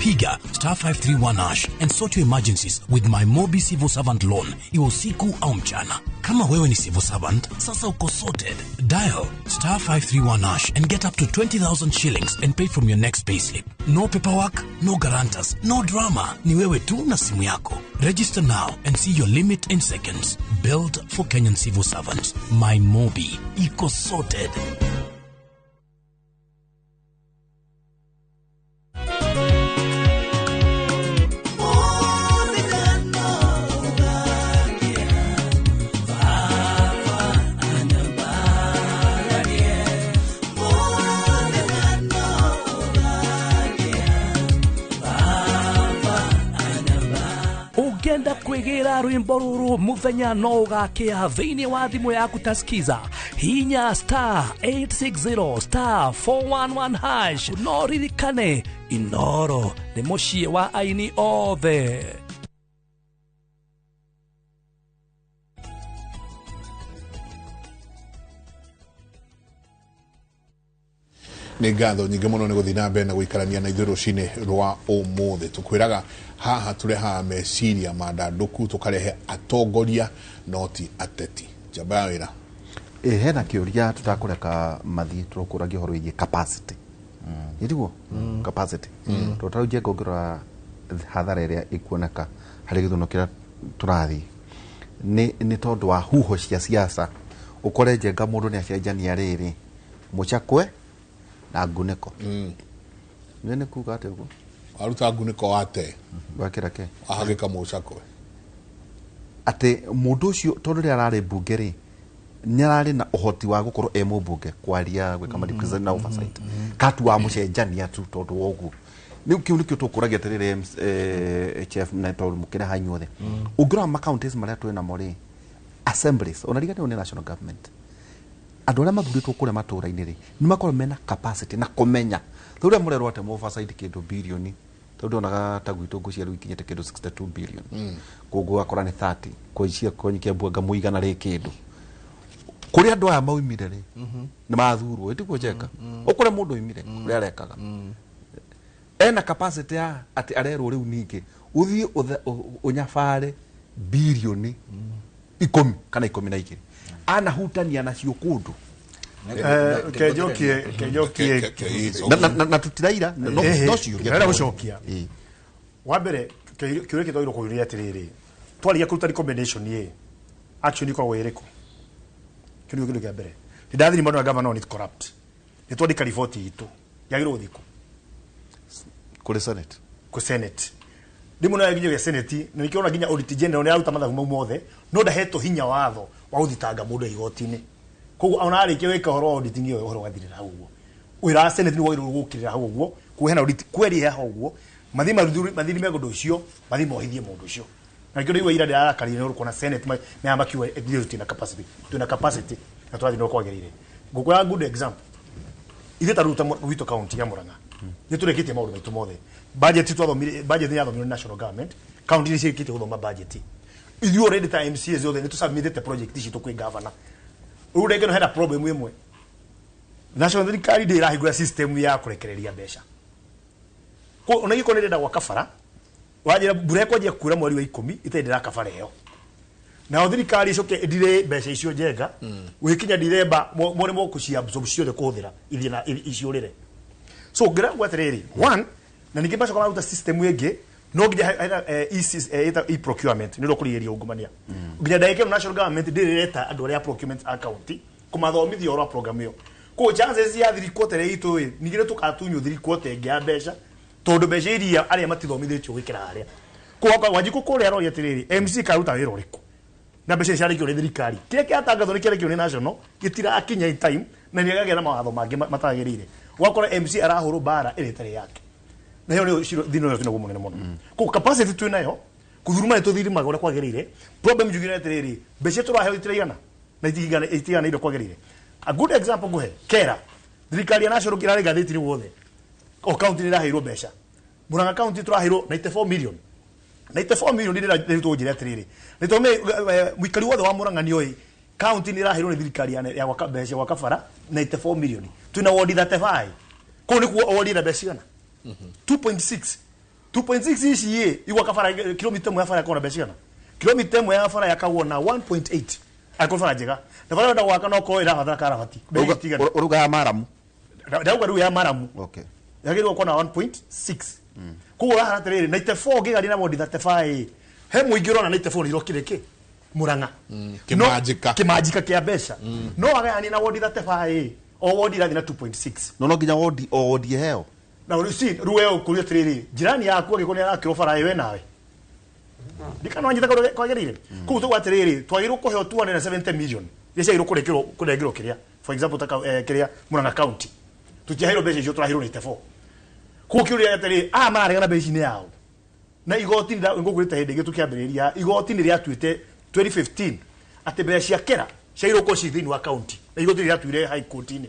Piga star 531 hash and sort your emergencies with my Mobi Civil Servant Loan, iwe usiku au mchana. Kama wewe ni civil servant, sasa uko sorted. Dial star 531 hash and get up to 20,000 shillings and pay from your next payslip. No paperwork, no guarantors, no drama. Ni wewe tu na simu yako. Register now and see your limit in seconds. Built for Kenyan civil servants. My Mobi. Iko sorted. Ũngĩenda kwĩgĩra rwĩmbo rũrũ mũthenya no ũgakĩa thĩinĩ wa thimũ yaku ta skiza, hinya star 860 star 411 hash. No ririkane Inoro nĩ mũciĩ wa aini othe. Nĩ ngatho nyingĩ mũno nĩ gũthiĩ na mbere na gũikarania na ithuĩ rũcinĩ rwa ũmũthĩ. Tũkwĩraga haha tũrehaga meciria mandandũku, tũkarehe atongoria no ti ateti. Njamba ya wĩra. Hena kĩũria tũtakũreka mathiĩ, tũrokũragia ũhoro wĩgiĩ capacity. Ĩtiguo? Capacity. Tondũ ta rĩu Njenga ũngĩrora hathara ĩrĩa ĩkuoneka harĩ gĩthurano kĩrĩa tũrathiĩ nĩ tondũ wa huho cia siasa. Ũkore Njenga mũndũ nĩ acenjania rĩrĩ mũcakwe na ngunĩko. Nĩ nĩ kuga atĩa ũguo? Waruta ngunĩko wate. Wekĩra kĩ? Wahagĩka mũcakwe. Atĩ mũndũ ũcio tondũ rĩrĩa ararĩ mbunge rĩ, nĩ ararĩ na ũhoti wa gũkorwo e mũmbunge, kwaria, gwĩka ma represent na oversight. Katu wa mũcenjania tu tondũ wa ũguo. Rĩu kĩu nĩkĩo tũkũragia atĩrĩrĩ, chef, na tondũ mũkĩrĩ haha inyuothe. Ũngĩrora ma counties marĩa twĩ namo rĩ, assemblies, ona riganĩrwo nĩ national government. Andũ arĩa mathurĩtwo kũrĩa matũũra-inĩ rĩ, nĩ makoragwo mena capacity na kũmenya. Ta ũrĩa mũrerwo atĩ mũ oversight kĩndũ birioni, tondũ ndonaga ta gwitũ ngũcia rĩu ikinyĩte kĩndũ 62 billion. Koguo ũgakora nĩ 30, kũicia kũnyikia mbunga mũigana rĩ kĩndũ. Kũrĩa andũ aya maumire rĩ, nĩ mathurwo, ĩtiguo Njenga? Ũkũrĩa mũndũ oimire, ũrĩa arekaga. Ena capacity ya atĩ arerwo rĩu ningĩ ũthiĩ ũnyabare birioni 10 kana 12. Anahutania nacio kũndũ. Kenjokie na tutiraira no ciũria. Ndĩrenda gũcokia. Wa mbere kĩũria kĩtwagĩrĩirwo kũũria atĩrĩrĩ, twarĩkia kũruta recommendation ĩ, action ĩkoragwo ĩrĩkũ? Kĩu nĩkĩo kĩndũ kĩa mbere. Nĩndathirima andũ a governor nĩ corrupt. Nĩtwandĩka riboti itũ. Yagĩrĩirwo gũthiĩ kũ? Kũrĩ Senate. Kũ Senate. Rĩmwe no yakinya gĩa Senate, na nĩkĩo ũrona nginya Audit General nĩararuta mathabu mau mothe, no ndahetwo hinya watho wa gũthitanga mũndũ igoti-inĩ. Koguo ona arĩkia gwĩka ũhoro wa auditing ĩyo, ũhoro ũgathirĩra hau ũguo. Wĩra wa Senate nĩ wagĩrĩirwo gũkĩrĩra hau ũguo, kuo hena audit kweri he hau ũguo, mathiĩ mathirime ũndũ ũcio, mathiĩ mohithie mũndũ ũcio. Na nĩkĩo ndaigua ira ndĩrarakarire nĩ ũrĩ kuona Senate maya makiuga ithuĩ tũtirĩ na capacity. Twĩna capacity na tũrathiĩ na kwagĩrĩire. Ngũkũra good example. Ithuĩ ta rĩu ta gwitũ county ya Murang'a, nĩ tũrĩkĩtie maũndũ maitũ mothe. Budget twathomire, budget nĩ yathomirwo nĩ national government, county nĩ ciĩkĩtie gũthoma budget. Ithuĩ already ta MCAs othe nĩ tũsubmitĩte project citũ kwĩ governor. Rĩu rĩngĩ no hena problem ĩmwe. National thirikari ndĩrahingũra system ya kũrekereria mbeca. Ona ingĩkorwo nĩ ndĩrenda gwaka bara, wanjĩra mbura ĩkwanjia kuura mweri wa 10, itarĩ ndĩraka bara ĩyo. Nayo thirikari ĩcoke ĩndire mbeca icio Njenga, gũgĩkinya Dithemba more mo kũci absorb ciothe kũhũthĩra ithiĩ na iciũrĩre. So ngĩra atĩrĩrĩ, one, Na ningĩ macoka maruta system ĩngĩ no nginya hena e procurement nĩ ũndũ wa kũrigĩrĩria ungumania. Nginya ndagĩka ĩno national government ndĩrĩ ĩreta andũ arĩa a procurement a county kũmathomithia ũhoro wa program ĩyo. Koguo chances ya 3/4 ĩrĩa itũ ĩ ningĩ nĩ tũgatunywo 3/4 ĩngĩ ya mbeca tondũ mbeca iria arĩa matithomithĩtio gwĩkĩra harĩa. Koguo Wanjikũ kũrĩa aroria atĩrĩrĩ, MC karuta wĩra ũrĩkũ na mbeca ciarĩkio nĩ thirikari, kĩrĩa kĩratangathwo nĩ kĩarĩkio nĩ national gĩtirakinya in time na nĩ agagĩa na mawatho mangĩ matagĩrĩire. Ũgakora MC arahũrwo mbara ĩrĩa ĩtarĩ yake, na ĩyo nĩyo thĩna ũrĩa twĩnaguo mũnene mũno. Koguo capacity twĩ nayo kũthuruma nĩ tũthirimaga ũrĩa kwagĩrĩire. Problem njugire atĩrĩrĩ, mbeca tũraheo itiraigana na itiganĩire kwagĩrĩire. A good example ngũhe kera thirikari ya national ĩrarĩ ngathĩti-inĩ guothe, o county nĩ ĩraheirwo mbeca. Murang'a county tũraheirwo 94 million. 94 million nĩ tũnjĩre atĩrĩrĩ, nĩ tondũ mũikari wothe wa Murang'a nĩ oĩ county nĩ ĩraheirwo nĩ thirikari ya gwaka mbeca gwaka bara 94 million. Twĩna ward 35, kũu nĩkuo ward ĩna mbeca cigana? 2.6. 2.6 ici ĩ igwaka bara kilomita ĩmwe ya bara yakagwo na mbeca cigana? Kilomita ĩmwe ya bara yakagwo na 1.8 angĩkorwo bara njega, na bara ĩrenda gwaka no korwo ĩrabatara karabati mbeca itigana. Ũruga ya maramu. Ndauga rĩu ya maramu yagĩrĩirwo gũkorwo na 1.6. Koguo ũrahana atĩrĩrĩ, 94 ngĩgaria na ward 35 he mũingĩ ũrona 94 nĩ irokire kĩ Murang'a. Kĩmanjĩka. Kĩmanjĩka kĩa mbeca. No wagayania na ward 35, o ward ĩrathiĩ na 2.6. No nginya ward o ward ĩheo. Na rĩu si rĩu we ũkũria atĩrĩrĩ, jirani yaku angĩkorwo nĩ arakĩrwo bara ĩ we nawe ndikana wanyita kwagĩrĩire. Koguo tuga atĩrĩrĩ, twagĩrĩirwo kũheo 270 million iria ciagĩrĩirwo kũrĩkĩrwo kũnengerwo kĩrĩa, for example ta kĩrĩa Murang'a county tũtiaheirwo mbeca icio, tũraheirwo 94. Koguo kĩũria atĩrĩrĩ, aya mararegana mbeca ici nĩ yao na igoti ngũkwĩrĩte hĩndĩ ĩngĩ tũkĩambĩrĩria, igoti nĩ rĩatuĩte 2015 atĩ mbeca cia kera ciagĩrĩirwo gũkorwo ciĩ thĩinĩ wa county, na igoti nĩ rĩatuire high court-inĩ.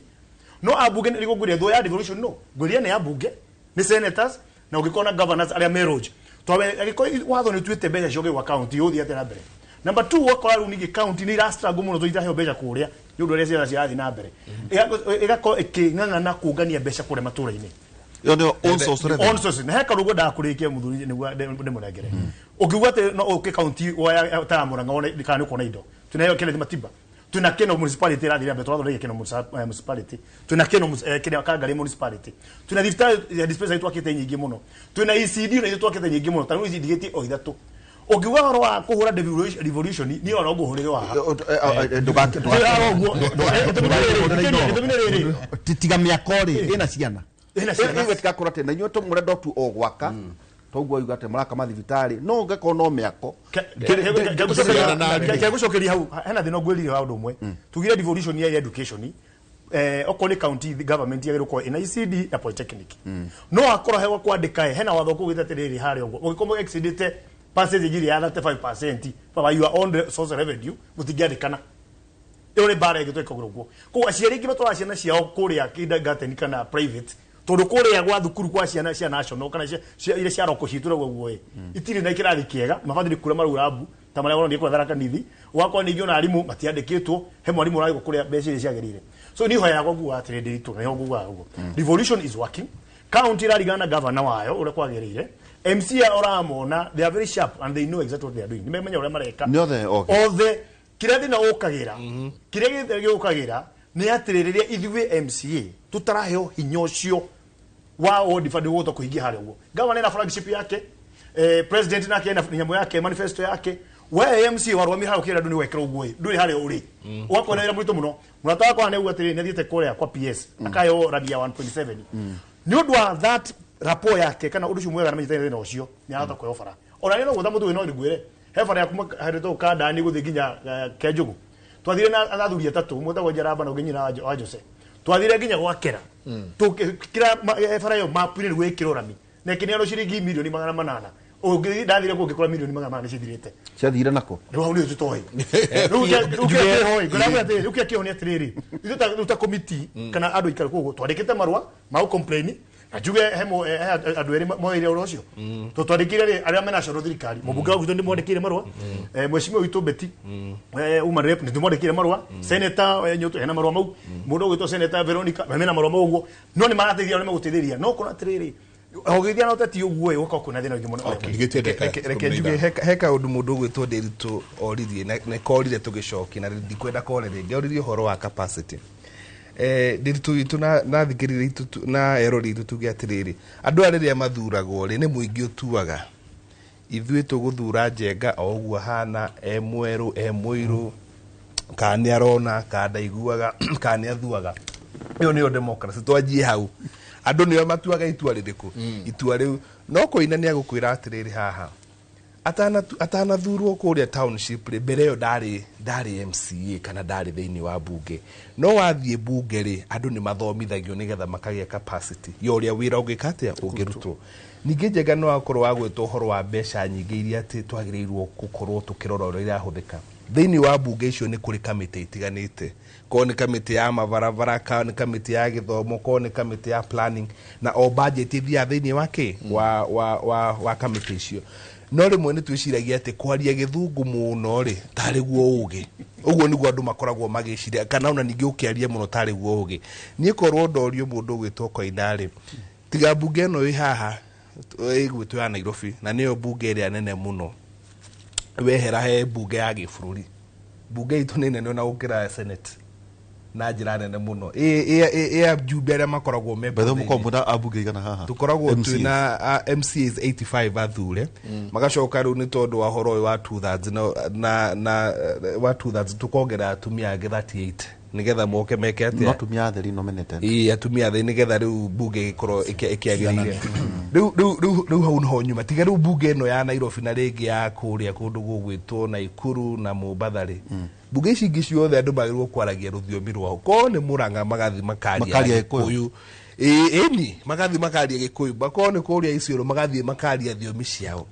No ambunge nĩ ngũkwĩra thũ ya devolution, no ngwĩria nĩ ambunge nĩ senators na ũngĩkorwo na governors arĩa me roج tondũ angĩkorwo watho nĩ ũtuĩte mbeca ciũke gwa county ũthiĩ atĩa na mbere. Number 2, ũgakora rĩu ningĩ county nĩ ira struggle mũno tondũ itaheo mbeca kũrĩa nĩ ũndũ ũrĩa ciana cirathiĩ na mbere, ĩgakorwo ĩkĩng'ang'ana kũngania mbeca kũrĩa matũra-inĩ. Ĩyo nĩyo own source revenue. Own source. Na he kaũndũ ngwendaga kũrĩkia mũthuri nĩguo ndĩmũnengere. Ũngiuga atĩ no ũke county woya ta ya Murang'a wone kana nĩ ũkuona indo. Twĩnayo Kenneth Matiba, twĩna Keno municipality ĩrathiĩ na mbere, tũrathondeka Keno municipality, twĩna Keno kĩrĩa Kangarĩ municipality, twĩna thibitarĩ ya dispensary twakĩte nyingĩ mũno, twĩna ECD na ithuĩ twakĩte nyingĩ mũno, ta rĩu ECD gĩtie o ithatũ. Ũngiuga ũhoro wa kũhũra devolution, niĩ ona ngũhũrĩre wa haha. Gĩtũmi nĩ rĩrĩ. Tiga mĩako rĩ, ĩna ciana. Ĩna ciana. Ĩyo ĩtigakorwo atĩ na inyuĩ mũrenda tu o gwaka. Toguo yuga atĩ mũraka mathibitarĩ, no ũngĩkorwo no mĩako. Kegũcokeria hau, hena thĩna ngwĩrire wa ũndũ ũmwe. Tugire devolution ya education, okorwo nĩ county government yagĩrĩirwo gũkorwo ĩna ECD na polytechnic. No akorwo he kwandĩka hena watho ũkũgĩte atĩrĩrĩ harĩa ũguo, ũngĩkorwo exceedĩte percentage ĩrĩa ya 35% baba your own source revenue mũtingĩandĩkana. Ĩyo nĩ mbara ĩngĩ twĩkagĩrwo ũguo. Koguo aciari aingĩ matwaraga ciana ciao kũrĩa kindergarten kana private, tondũ kũrĩa gwa thukuru kwa ciana cia national kana iria cia roko citũ ũguo ũguo ĩ, itirĩ na kĩrathi kĩega, mabathiri kura maraura mbu ta marĩa wonire kũrĩa Tharaka Nithi. Ũgakora ningĩ ona arimũ matiandĩkĩtwo, he mwarimũ ũragĩrwo kũrĩa mbeca iria ciagĩrĩire. So niĩ hoya yakwa nguga atĩrĩ, ndĩritũ, nĩho ngugaga ũguo. Devolution is working. County ĩrarigana na governor wayo ũrĩa kwagĩrĩire. MC a ũramona, they are very sharp and they know exactly what they are doing. Nĩmemenya ũrĩa mareka. Nĩ othe oge. Othe. Kĩrĩa thĩna ũkagĩra, kĩrĩa gĩũkagĩra nĩ atĩrĩ, rĩrĩa ithuĩ MCA tũtaraheo hinya ũcio wa ward fund gũhota kũhingia harĩa ũguo. Governor ena flagship yake, president nake ena nyamũ yake, manifesto yake. We MC warũgamire harĩa ũkĩra andũ nĩ wekĩra ũguo ĩ, ndũrĩ harĩa ũrĩ. Ũgakora wĩra mũritũ mũno. Mũrata wakwa nĩ auga atĩrĩrĩ, nĩ athiĩte kũrĩa kwa PS, akaheo rami ya 1.7. Nĩ ũndũ wa that rapport yake kana ũndũ ũcio mwega na manyitane thĩna ũcio, nĩ arahota kũheo bara. Ona niĩ no gwetha mũthuri no ngwĩre, he bara ya kuma harĩa tũgũka Ndani gũthiĩ nginya Kenjũgũ. Twathire na athuri atatũ, ũmwe wetagwo Njaramba na ũngĩ nyina wa Jose. Twathire nginya gwa Kera. Tũkĩra bara ĩyo map-inĩ nĩguo ĩkĩrwo rami. Na ĩkĩneanwo ciringi milioni magana manana. Ũngĩthiĩ ndathire kũu ngĩkora milioni magana manana nĩcithirĩte. Ciathire nakũ? Rĩu hau nĩho tũtoĩ. Rĩu kĩrĩa kĩho ĩ, ngwĩra atĩrĩrĩ, rĩu kĩrĩa kĩho nĩ atĩrĩrĩ, ithuĩ rĩu ta committee kana andũ aikara kũu twandĩkĩte marũa ma gũ complain na njuge he andũ erĩ moeire ũhoro ũcio. Tondũ twandĩkĩire rĩ, arĩa mena coro thirikari, mũmbunge wa gwitũ nĩmwandĩkĩire marũa, mheshimiwa witũ Betty, woman rep nĩtũmwandĩkĩire marũa, senator Nyũtũ hena marũa mau, mũndũ ũgwĩtwo senator Veronica mena marũa mau ũguo, no nĩ marateithia arĩa megũteithĩrĩria. No kũna atĩrĩrĩ, ũgĩthiĩ na ũteti ũguo ĩ, ũgakorwo kwĩna thĩna ũngĩ mũno. Reke njuge he kaũndũ mũndũ ũgwĩtwo Ndĩritũ oririe na korire tũgĩcokia na ndikwenda kore rĩngĩ. Oririe ũhoro wa capacity. Ndiritu witũ na thikĩrĩria itũ na erori itũ tuge atĩrĩrĩ, andũ aya rĩrĩa mathuragwo rĩ, nĩ mũingĩ ũtuaga. Ithuĩ tũgũthura Njenga o ũguo ahana, e mwerũ, e mũirũ, kana nĩ arona, kana ndaiguaga, kana nĩ athuaga. Ĩyo nĩyo democracy. Twanjie hau, andũ nĩo matuaga itua rĩrĩkũ, itua rĩu. No Koina nĩ agũkwĩra atĩrĩrĩ, haha atanathurwo kũrĩa township rĩ, mbere ĩyo ndarĩ MCA kana ndarĩ thĩinĩ wa bunge. No wathiĩ bunge rĩ, andũ nĩ mathomithagio nĩgetha makagĩa capacity ya ũrĩa wĩra ũngĩka atĩa, ũngĩrutwo. Ningĩ Njenga no akorwo wagwĩtwo ũhoro wa mbeca nyingĩ iria atĩ twagĩrĩirwo gũkorwo tũkĩrora ũrĩa irahũthĩka thĩinĩ wa bunge icio. Nĩ kũrĩ kamĩtĩ itiganĩte, korwo nĩ kamĩtĩ ya mabarabara, korwo nĩ kamĩtĩ ya gĩthomo, korwo nĩ kamĩtĩ ya planning, na o budget ĩthiaga thĩinĩ wa kĩ wa kamĩtĩ icio. No rĩmwe nĩ twĩciragia atĩ kwaria gĩthũngũ mũno rĩ, tarĩ guo ũgĩ. Ũguo nĩguo andũ makoragwo magĩciria, kana ona ningĩ ũkĩaria mũno tarĩ guo ũgĩ. Niĩ korwo ndorio mũndũ ũgwĩtwo Koina rĩ, tiga mbunge ĩno ĩ haha ĩgwĩtwo ya Nairobi, na nĩyo mbunge ĩrĩa nene mũno, wehera he mbunge ya gĩbũrũri, mbunge itũ nĩ nene ona gũkĩra Senate na njĩra nene mũno. Ĩ ajumbe arĩa makoragwo me Bethe mũkorwo mwĩna ambunge igana haha? Tũkoragwo MCAs. Twĩna MCAs 85 athure. Magacoka rĩu nĩ tondũ wa ũhoro ũyũ wa two thirds na wa two thirds, tũkongerera atumia angĩ 38 nĩgetha moke meke atĩa? No atumia atheri nominated. Ĩĩ, atumia atheri, nĩgetha rĩu mbunge ĩgĩkorwo ĩkĩagĩrĩire. Rĩu hau nĩho nyuma. Tiga rĩu mbunge ĩno ya Nairobi na rĩngĩ ya kũrĩa kũndũ gũgwĩtwo Naikuru na Mombatha rĩ, mbunge ici ingĩ ciothe andũ magĩrĩirwo kwaragia rũthiomi rwao. Korwo nĩ Mũrang'a, magathi makaria Makaria Gĩkũyũ. Gĩkũyũ. Ĩĩ, ĩni magathi makaria Gĩkũyũ. Makorwo nĩ kũrĩa Isiolo, magathiĩ makaria thiomi ciao.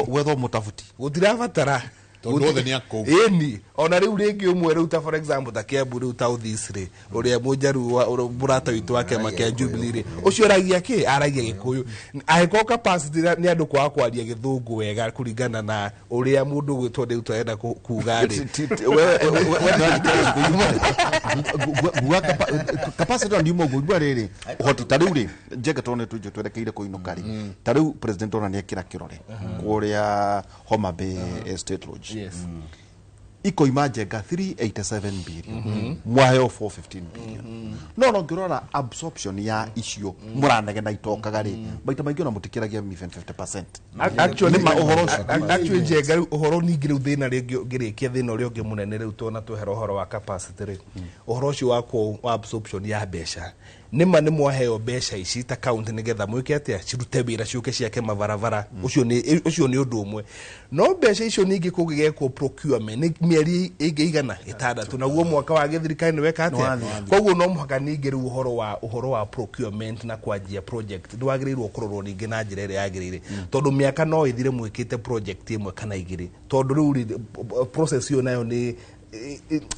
Gwethwo mũtabuti. Gũtirabatara. Tondũ othe nĩ a kũu. Ĩni ona rĩu rĩngĩ ũmwe rĩu, ta for example ta Kiambu rĩu, ta Uthis rĩ, ũrĩa mũnjaru wa ũrĩa mũrata witũ wa kĩama kĩa Jubilee rĩ, ũcio aragia kĩ, aragia Gĩkũyũ. Angĩkorwo capacity nĩ andũ kwaga kwaria gĩthũngũ wega kũringana na ũrĩa mũndũ ũgwĩtwo rĩu tũrenda kuga rĩ. Nguga capacity no ndiuma ũguo, igua rĩrĩ ũhoti ta rĩu rĩ, Njenga, tondũ nĩ tũnjũ twerekeire kũinũka rĩ, ta rĩu president ona nĩ ekĩra kĩrore kũrĩa Homa Bay State Lodge. Ikoima Njenga 387 billion, mwaheo 415 billion, no no ngĩrora absorption ya icio mũranegena itokaga rĩ, maita maingĩ ona mũtikĩragia even 50%. Actually, Nĩ ma ũhoro ũcio. Actually, Njenga, rĩu ũhoro ningĩ rĩu thĩna rĩngĩ ngĩrĩkia, thĩna ũrĩa ũngĩ mũnene rĩu tuona twehera ũhoro wa capacity rĩ, ũhoro ũcio wa absorption ya mbeca, nĩma nĩ mwaheo mbeca ici ta county nĩgetha mwĩke atĩa, cirute wĩra, ciũke ciake mabarabara. Ũcio nĩ ũndũ ũmwe. No mbeca icio ningĩ kũngĩgekwo procurement nĩ mĩeri ĩngĩ 600, naguo mwaka wa gĩthirikari nĩ weka atĩa? Koguo no mũhaka ningĩ rĩu ũhoro wa procurement na kwanjia project nĩ wagĩrĩirwo kũrorwo ningĩ na njĩra ĩrĩa yagĩrĩire, tondũ mĩaka no ĩthire mwĩkĩte project ĩmwe kana igĩrĩ, tondũ rĩu rĩ, process ĩyo nayo nĩ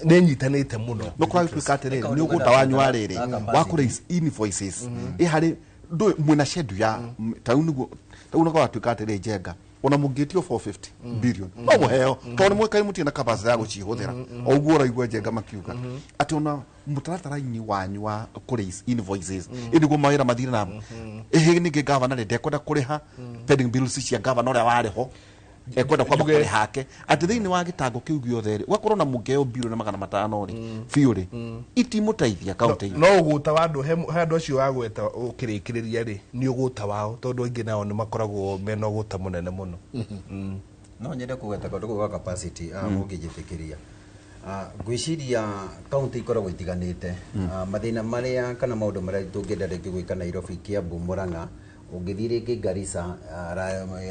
ĩnyitanĩte mũno. No kũragĩtuĩka atĩrĩrĩ, nĩ ũgũta wanyu wa rĩrĩ wa kũ raise invoices ĩ harĩ ndũ mwĩna schedule ya ta rĩu, nĩguo ta rĩu nĩgwatuĩka atĩrĩ, Njenga, ona mũngĩtio 450 billion no mũheo, tondũ nĩ mwĩkaine mũtirĩ na capacity ya gũcihũthĩra. O ũguo ũraigua Njenga makiuga atĩ ona mũtaratara-inĩ wanyu wa kũ raise invoices ĩ nĩguo mawĩra mathire na ĩhĩ. Ningĩ gavana rĩ, ndekwenda kũrĩha pending bills cia gavana ũrĩa warĩ ho, ekwenda kwamba Njuge- kũrĩha hake atĩ thĩinĩ wa gĩtango kĩu gĩothe rĩ, ũgakorwo na mũngeo bilioni 500 rĩ, biũ rĩ, itimũteithia kaunti-inĩ. No ũgũta wa andũ he andũ acio wagweta ũkĩrĩkĩrĩria rĩ, nĩ ũgũta wao, tondũ aingĩ nao nĩ makoragwo mena ũgũta mũnene mũno. No nyende kũgweta kaũndũ kau ga capacity, mũngĩnjĩtĩkĩria. Ngwĩciria kaunti ikoragwo itiganĩte. Mathĩna marĩa kana maũndũ marĩa tũngĩenda rĩngĩ gwĩka Nairobi, Kiambu, Murang'a, ũngĩthiĩ rĩngĩ Garissa,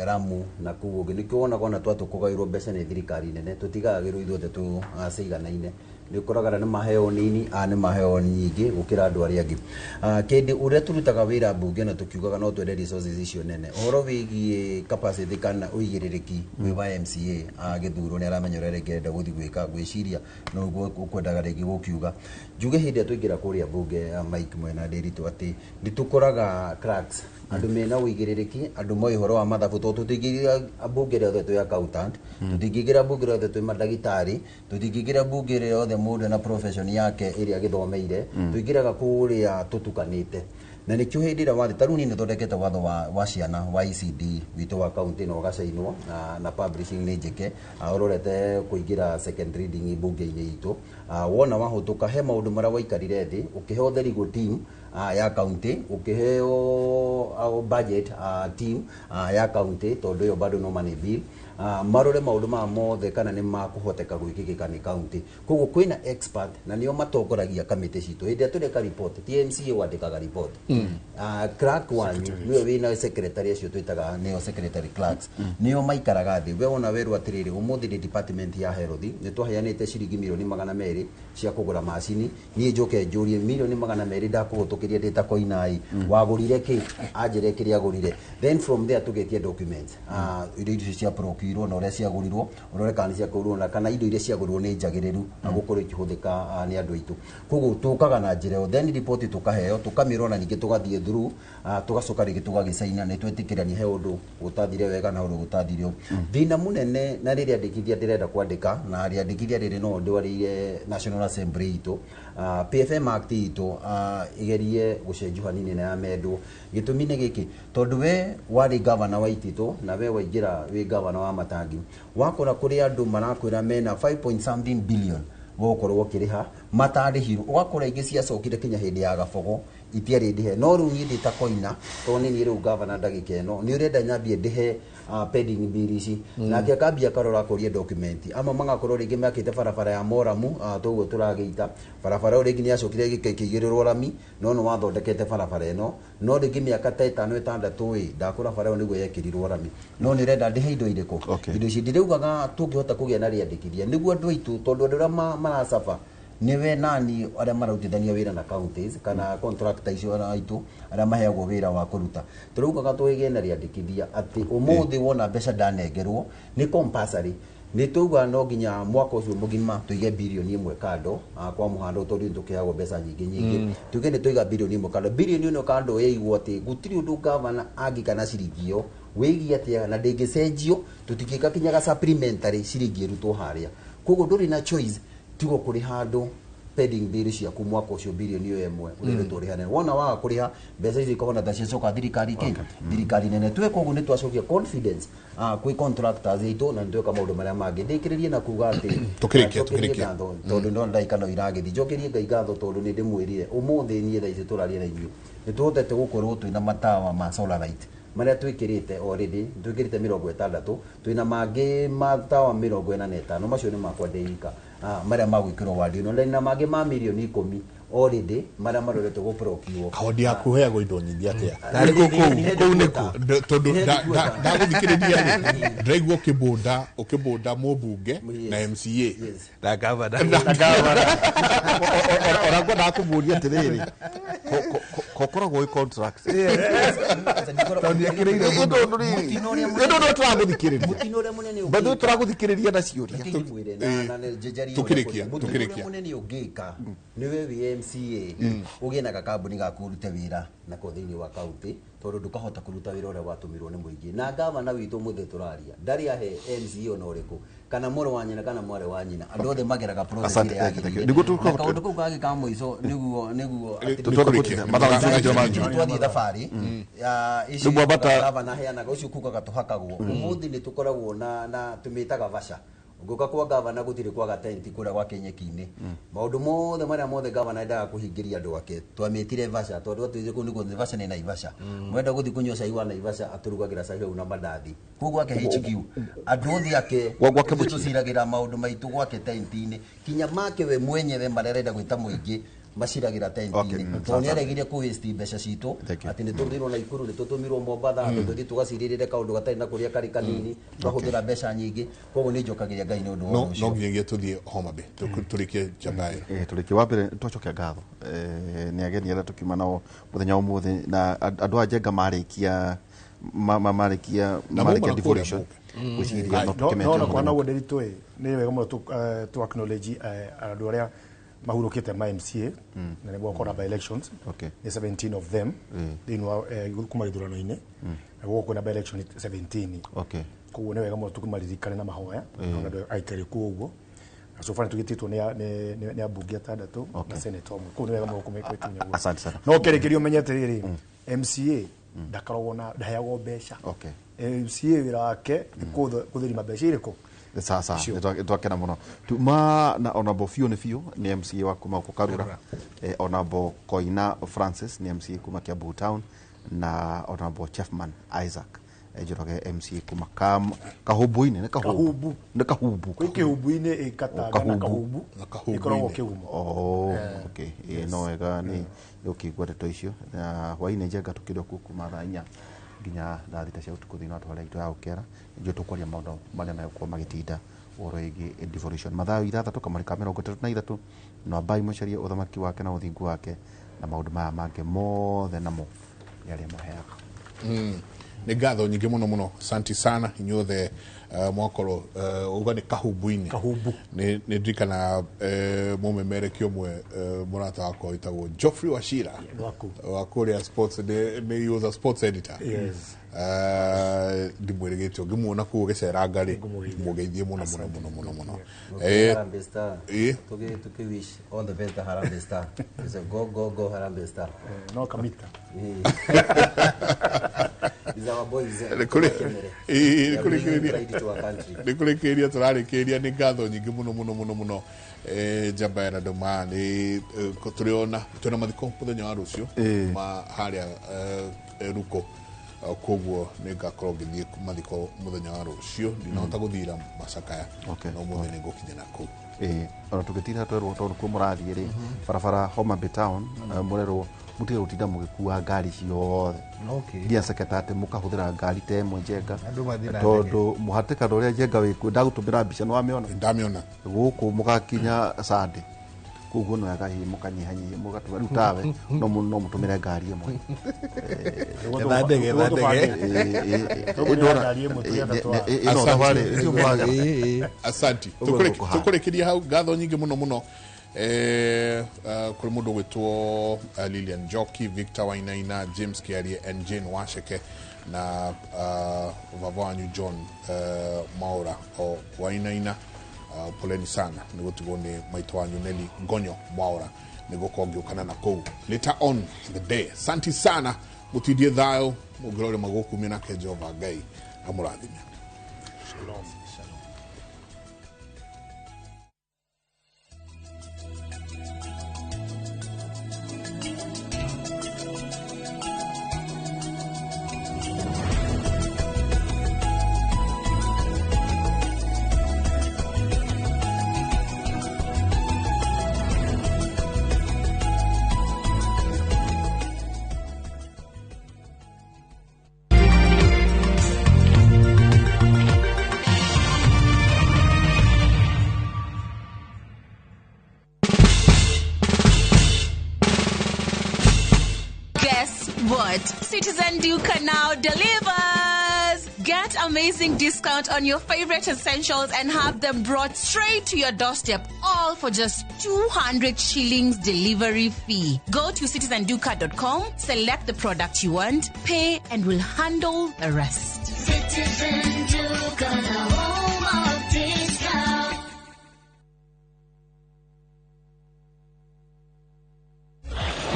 Lamu na kũu ũngĩ, nĩkĩo wonaga ona twatũkũgaĩrwo mbeca nĩ thirikari nene, tũtigagĩrwo ithuothe tũ ciganaine. Nĩ ũkoraga nĩ maheo nini, a nĩ maheo nyingĩ gũkĩra andũ arĩa angĩ. Kĩndĩ ũrĩa tũrutaga wĩra mbunge na tũkiugaga no twende resources icio nene, ũhoro wĩgiĩ capacity kana ũigĩrĩrĩki wĩ wa MCA agĩthurwo nĩ aramenya ũrĩa rĩngĩ arenda gũthiĩ gwĩka. Ngwĩciria noguo ũkwendaga rĩngĩ gũkiuga. Njuge hĩndĩ ĩrĩa twaingĩra kũrĩa mbunge, Mike mwena Ndĩritũ, atĩ nĩ tũkoraga cracks, andũ mena ũigĩrĩrĩki, andũ moĩ ũhoro wa mathabu, tondũ tũtingĩingĩra mbunge ĩrĩa othe twĩ accountant, tũtingĩingĩra mbunge ĩrĩa othe twĩ mandagĩtarĩ, tũtingĩingĩra mbunge ĩrĩa othe mũndũ na profession yake ĩrĩa agĩthomeire. Tũingĩraga kũrĩa tũtukanĩte. Na nĩkĩo hĩndĩ ĩrĩa wathiĩ ta rĩu niĩ nĩthondekete watho wa ciana wa ECD witũ wa county na ũgacainwo na publishing nĩ njĩke, ũrorete kũingĩra second reading mbunge-inĩ itũ. Wona wahũtũka he maũndũ marĩa waikarire thĩ ũkĩheo the legal team ya county, ũkĩheo budget team ya county, tondũ ĩyo bado no money bill, marore maũndũ maya mothe kana nĩ makũhoteka gwĩkĩkĩka nĩ county. Koguo kwĩna expert na nĩo matongoragia kamĩtĩ citũ. Hĩndĩ ĩrĩa tũreka report, ti MCA wandĩkaga report, clerk wanyu nĩwe wĩna secretary acio twĩtaga nĩo secretary clerks, nĩo maikaraga thĩ. We wona werwo atĩrĩrĩ, ũmũthĩ nĩ department ya health nĩ twaheanĩte ciringi 200,000,000 cia kũgũra macini, niĩ njoke njũrie 200,000,000 ndakũhũtũkĩria ndĩ ta Koinai, wagũrire kĩ, anjĩre kĩrĩa agũrire, then from there tũgetie documents, indo icio cia procure na ũrĩa ciagũrirwo, ũrore kana nĩ ciagũrirwo na kana indo iria ciagũrirwo nĩ njagĩrĩru na gũkorwo ikĩhũthĩka nĩ andũ aitũ. Koguo tũkaga na njĩra ĩyo, then report tũkaheo, tũkamĩrora ningĩ tũgathiĩ through, tũgacoka rĩngĩ tũgagĩcaina nĩ twetĩkĩrania he ũndũ gũtathire wega na ũndũ gũtathire ũũ. Thĩna mũnene na rĩrĩa andĩkithia ndĩrenda kwandĩka na rĩandĩkithia rĩrĩ no ndwarĩire National Assembly itũ, PFM Act itũ ĩgerie gũcenjio hanini na yamendwo. Gĩtũmi nĩ gĩkĩ, tondũ we warĩ gavana wa Itito na we waingĩra wĩ gavana wa Matangi, wakora kũrĩ andũ marakwĩra mena 5 point something billion gũkorwo ũkĩrĩha matarĩhirwo, ũgakora ingĩ ciacokire kinya hĩndĩ ya Gabogo itiarĩ ndĩhe. No rĩu niĩ ndĩ ta Koina, tondũ nĩ niĩ rĩu gavana ndagĩka ĩno, nĩ ũrenda nyambie ndĩhe pending bill ici, nake akambia akarora kũria document, amwe magakorwo rĩngĩ makĩte barabara ya Moramu, toguo tũragĩita barabara ĩyo rĩngĩ nĩyacokire ĩkĩigĩrĩrwo rami, no nĩ wathondekete barabara ĩno, no rĩngĩ mĩaka ta 5 6 ĩ ndakũra bara ĩyo nĩguo yekĩrirwo rami, no nĩ ũrenda ndĩhe indo irĩkũ, indo ici ndĩraugaga tũngĩhota kũgĩa na rĩandĩkithia nĩguo andũ aitũ, tondũ andũ arĩa maracaba nĩwe nani arĩa mararutithania wĩra na counties kana contractor icio aitũ arĩa maheagwo wĩra wa kũruta, tũraugaga tũgĩe na rĩandĩkithia atĩ ũmũthĩ wona mbeca ndanengerwo nĩ compulsory, nĩ tauga no nginya mwaka ũcio mũgima tũige 1 bilioni kando, kwa mũhano tondũ nĩ tũkĩheagwo mbeca nyingĩ nyingĩ, tuge nĩ tũiga 1 bilioni kando, 1 bilioni ĩno kando yaigwo atĩ gũtirĩ ũndũ gavana angĩka na ciringi ĩyo wĩigie atĩa na ndĩngĩcenjio, tũtingĩka kinyaga supplementary ciringi ĩrutwo harĩa. Koguo ndũrĩ na choice tigo kũrĩha andũ pending bill ciaku mwaka ũcio 1 bilioni ũrĩrĩtwo ũrĩhane. Wona waga kũrĩha mbeca icio ikahona ta ciacoka thirikari kĩ thirikari nene. Twe koguo nĩ twacokia confidence kwĩ contractors aitũ na nĩ tweka maũndũ marĩa mangĩ. Ndĩkĩrĩrie na kuga atĩ tũkĩrĩkia tondũ ndona ndagĩka no iragĩthiĩ, njokerie Ngai ngatho tondũ nĩ ndĩmwĩrire ũmũthĩ niĩ thaa ici tũraria na inyuĩ nĩ tũhotete gũkorwo twĩna matawa ma solar light marĩa twĩkĩrĩte already, twĩkĩrĩte 60, twĩna mangĩ matawa 45, macio nĩ makwa ndĩika marĩa magwĩkĩrwo wadi ĩno, na mangĩ ma 10 milioni already marĩa maroretwo gũprokiwo. Kaũndi yaku ũheagwo indo nyingĩ atĩa? Kũu nĩkũ? Tondũ ndagũthikĩrĩria rĩ, ndĩraigua ũkĩbũnda mũmbunge na MCA na gavana. Ona ngwendaga kũmũria atĩrĩrĩ, kokoragwo ĩ contract tondũ tũragũthikĩrĩria na ciũria tũkĩrĩkia mũnene ũngĩka nĩwe wĩ MCA ũgĩe na gakambuni gaku ũrute wĩra nako thĩinĩ wa county, tondũ ndũkahota kũruta wĩra ũrĩa watũmirwo nĩ mũingĩ. Na gavana witũ mũthĩ tũraria ndarĩ ahe MCA ona ũrĩkũ kana mũrũ wa nyina kana mwarĩ wa nyina, andũ othe mageraga process ĩrĩa yagĩrĩire. Kaũndũ kau kangĩ ka mũico nĩguo twathiĩ thabarĩ ici gavana aheanaga ũcio kugaga tũhakagwo. Ũmũthĩ nĩ tũkoragwo na tũmĩtaga vaca, ngũka kwa gavana gũtirĩ kwaga tenti kũrĩa gwake nyeki-inĩ, maũndũ mothe marĩa mothe gavana endaga kũhingĩria andũ ake twamĩtire vaca, tondũ atwĩrire kũu nĩkuo vaca nĩ Naivasha, mwenda gũthiĩ kũnyua cai wa Naivasha atũrugagĩra cai hau na mandathi. Kũu gwake HQ andũ othe ake tũciragĩra maũndũ maitũ gwake tenti-inĩ, kinya make we mwenyewe marĩa arenda gwĩta mũingĩ maciragĩra tenti-inĩ, tondũ nĩ aregire kũ waste mbeca citũ atĩ nĩ tũtũmirwo Naikuru, nĩ tũtũmirwo Mombatha, andũ tũthiĩ tũgacirĩrĩre kaũndũ gatarĩ na kũrĩa karĩ kanini, twahũthĩra mbeca nyingĩ. Koguo nĩ njokagĩria Ngai nĩ ũndũ wa ũcio. No nginyagia tũthiĩ Homa Bay tũrĩkie Changae. Tũrĩkie wa mbere twacokia ngatho nĩ ageni arĩa tũkiuma nao mũthenya wa ũmũthĩ, na andũ a Njenga marĩkia marĩkia devolution gwĩciria no tũkĩmenye. No kwana ũguo ndĩritũ nĩ wega mũno tũ acknowledge andũ arĩa mahurũkĩte ma MCA na nĩguo gũkorwo by elections nĩ 17 of them thĩinĩ wa kuma gĩthurano-inĩ, na gũkũ kwĩna by election 17. Koguo nĩ wega mũno tũmaririkane na mahoya ona andũ aikari kuo ũguo. Na so far tugititwo nĩ ambunge atandatũ na senator ũmwe. Kũu nĩ wega mũno kũmĩkinya ũguo. Asante sana. No kĩrĩkĩrio ũmenye atĩrĩrĩ, MCA ndakoragwo na ndaheagwo mbeca. MCA wĩra wake nĩ kũthũrima mbeca irĩkũ. Sasa nĩtwakena mũno tuma na onabo biũ nĩ biũ nĩ MCA wa kuma gũkũ Karura, onabo Koina Francis nĩ MCA kuma Kiambu Town, na onabo Chefman Isaac Njoroge MCA kuma Kahubu-inĩ. Nĩ Kahubu, nĩ Kahubu. Kwĩ Kĩhumbu-inĩ ĩkatanga na Kahubu ĩkoragwo Kĩgumo. Oh, okay. No wega nĩ ũkĩigua ndeto icio. Na hwaĩ-inĩ Njenga tũkĩrĩ kuo kuma thaa 4 nginya thaa 6 cia ũtukũ thĩinĩ wa tabarĩra itũ ya Gũkera, nĩguo tũkwaria maũndũ marĩa megũkorwo magĩtinda ũhoro wĩgiĩ devolution. Mathayo 6:33, no ambai mũcarie ũthamaki wake na ũthingu wake, na maũndũ maya mangĩ mothe namo nĩ arĩa maheaga. Nĩ ngatho nyingĩ mũno mũno, asanti sana inyuothe. Mwakorwo uga nĩ Kahubu-inĩ. Kahubu. Nĩ ndirikana mũmemerekia ũmwe, mũrata wakwa wĩtagwo Geoffrey Wachira wa kũrĩa sports, nĩ he was a sports editor. Ndimwĩrĩgĩte ũngĩmuona kũu ũgĩceranga rĩ, mũgeithie mũno mũno mũno mũno mũno. Harambee Star. Tuki wish all the best Harambee Star. It's a go go go Harambee Star. No kamita. These are our boys. Nĩ kũrĩkĩrĩria tũrarĩkĩrĩria. Nĩ ngatho nyingĩ mũno mũno mũno mũno. Njamba ya andũ nĩ tũrĩona twĩna mathiko mũthenya wa rũciũ ma harĩa Ruko, koguo nĩ ngakorwo ngĩthiĩ mathiko mũthenya wa rũciũ. Ndinahota gũthira macakaya, no mũthenya nĩ ngũkinya na kũu. Ona tũgĩtira twerwo tondũ kuo mũrathiĩ rĩ, barabara Homa Bay Town, mũrerwo mũtige gũtinda mũgĩkua ngari ciothe nginya seketa, atĩ mũkahũthĩra ngari ta ĩmwe Njenga, tondũ mũhatĩkano ũrĩa Njenga wĩkuo. Ndagũtũmĩra mbica, nĩ wamĩona? Ndamĩona. Gũkũ mũgakinya Sunday, koguo no wega hihi mũkanyihanyihia mũgatũma rĩu tawe no mũtũmĩre ngari ĩmwe. Ĩno thabarĩ ĩcio mũragera. Asanti. Tũkũrĩkĩria hau. Ngatho nyingĩ mũno mũno kũrĩ mũndũ ũgwĩtwo Lilian Njoki, Victor Wainaina, James Kiarie and Jane Wacheke, na baba wanyu John Maura o Wainaina. Poleni sana nĩ gũtigwo nĩ maitũ wanyu Nelly Ngonyo Mwaura. Nĩ gũkorwo ngĩũkana na kũu later on in the day. Asanti sana, mũtindie thayũ, mũngĩrore magũkumia nake Jehova Ngai amũrathime. Shalom. Shalom. Citizen Duka now delivers! Get amazing discount on your favorite essentials and have them brought straight to your doorstep, all for just 200 shillings delivery fee. Go to citizenduka.com, select the product you want, pay, and we'll handle the rest. Citizen Duka, the home of discount.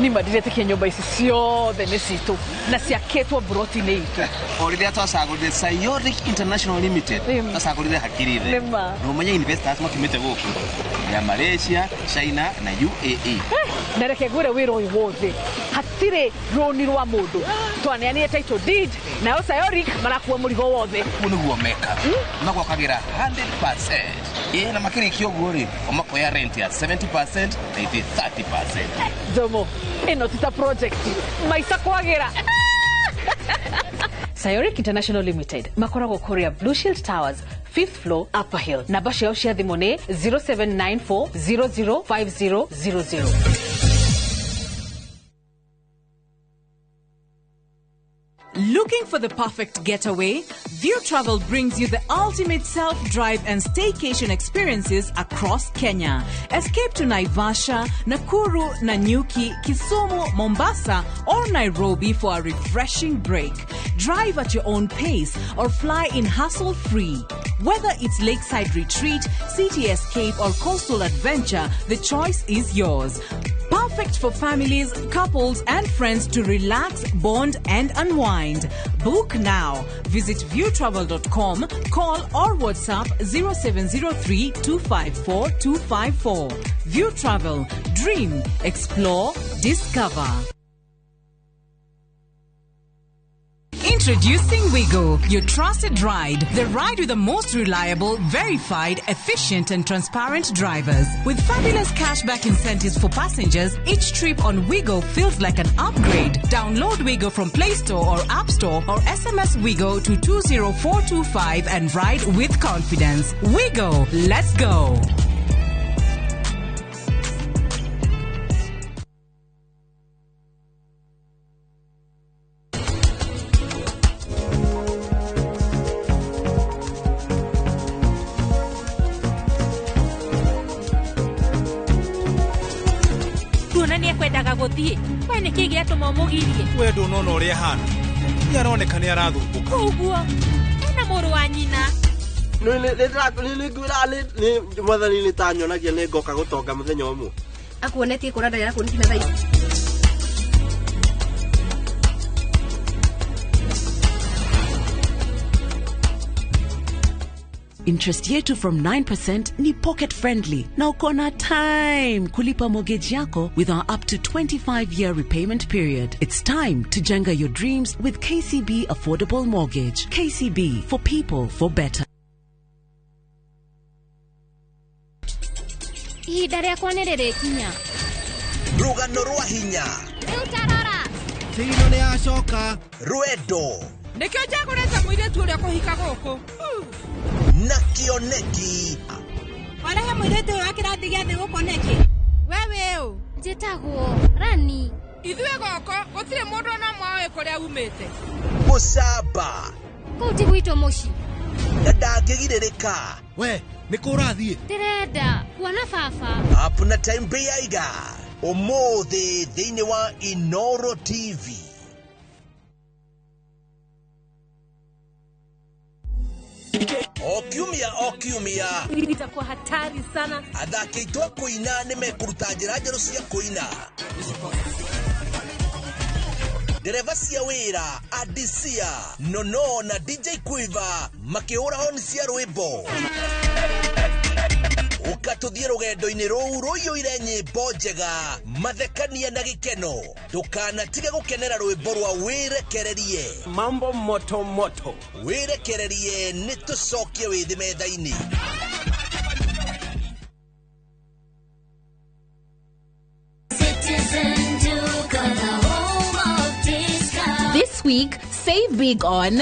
Nĩ ma ndiretĩkia nyũmba ici ciothe nĩ citũ na ciakĩtwo mburoti-inĩ itũ. O rĩrĩa twacagũrire Sayoric International Limited, twacagũrire hakiri thĩ. Nĩ ma. Na ũmenye investors makiumĩte gũkũ ya Malaysia, China na UAE. Na reke ngwĩre wĩra ũyũ wothe hatirĩ rũni rwa mũndũ, twaneanire title deed nayo Sayoric marakua mũrigo wothe. Ũguo nĩguo mekaga, magwakagĩra 100%. Ĩ na makĩrĩkia ũguo rĩ, o makoya rent ya 70% na ithuĩ 30%. Njomo, ĩno ti ta project maica kwagĩra. Sayoric International Limited makoragwo kũrĩa Blue Shield Towers, 5th floor, Upper Hill. Namba ciao cia thimũ nĩ 0794 005000. Looking for the perfect getaway? View Travel brings you the ultimate self-drive and staycation experiences across Kenya. Escape to Naivasha, Nakuru, Nanyuki, Kisumu, Mombasa, or Nairobi for a refreshing break. Drive at your own pace or fly in hassle-free. Whether it's lakeside retreat, city escape, or coastal adventure, the choice is yours. Perfect for families, couples, and friends to relax, bond, and unwind. Book now. Visit viewtravel.com, call or WhatsApp 0703 254 254. View Travel. Dream, explore, discover. Introducing Wigo, your trusted ride. The ride with the most reliable, verified, efficient, and transparent drivers. With fabulous cashback incentives for passengers, each trip on Wigo feels like an upgrade. Download Wigo from Play Store or App Store or SMS Wigo to 20425 and ride with confidence. Wigo, let's go. Tuona nĩ ekwendaga gũthiĩ we nĩ kĩ gĩatũma ũmũgirie we ndũnona ũrĩa ahana nĩ aroneka nĩ arathumbũka ũguo ena mũrũ wa nyina nĩ mwathani nĩ ta nyonagia nĩ ngoka gũtonga mũthenya ũmwe akuonetie kũrĩa ndarĩ arakuonia nginya thaa ici. Interest yetu from 9% ni pocket friendly na uko na time kulipa mortgage yako with our up to 25-year repayment period. It's time to jenga your dreams with KCB Affordable Mortgage. KCB, for people, for better. Ihinda rĩakwa nĩ rĩrĩkinya. Rũgano rwa hinya. Rĩu tarora. Tino nĩ acoka. Rwendo. Nĩkĩo njagũrĩte mũirĩtu ũrĩa kũhika gũkũ. Na kĩoneki. Warehe mũirĩtu ũyũ wa kĩrathi gĩa thĩ gũkũ nĩkĩ? We wĩ ũ? Njĩtagwo Rani. Ithuĩ gũkũ gũtirĩ mũndũ ona ũmwe ũĩ kũrĩa umĩte. Mũcamba. Kũu ti gwitũ mũciĩ. Na ndangĩgirĩrĩka. We nĩ kũ ũrathiĩ? Ndĩrenda kuona baba. Up na time Beiga. Ũmũthĩ thĩinĩ wa Inoro TV. O kiumia itakuwa hatari sana. Athaki aitũ a kũina nĩ mekũruta njĩra njerũ cia kũina. Ndereba cia wĩra Adisia Nono na DJ Quiver makĩhũra honi cia rwĩmbo. Ũka tũthiĩ rũgendo-inĩ rũu rũiyũire nyĩmbo njega, mathekania na gĩkeno. Ndũkanatige gũkenera rwĩmbo rwa wĩrekererie. Mambo moto moto. Wĩrekererie nĩ tũcokie wĩthĩ metha-inĩ. This week, save big on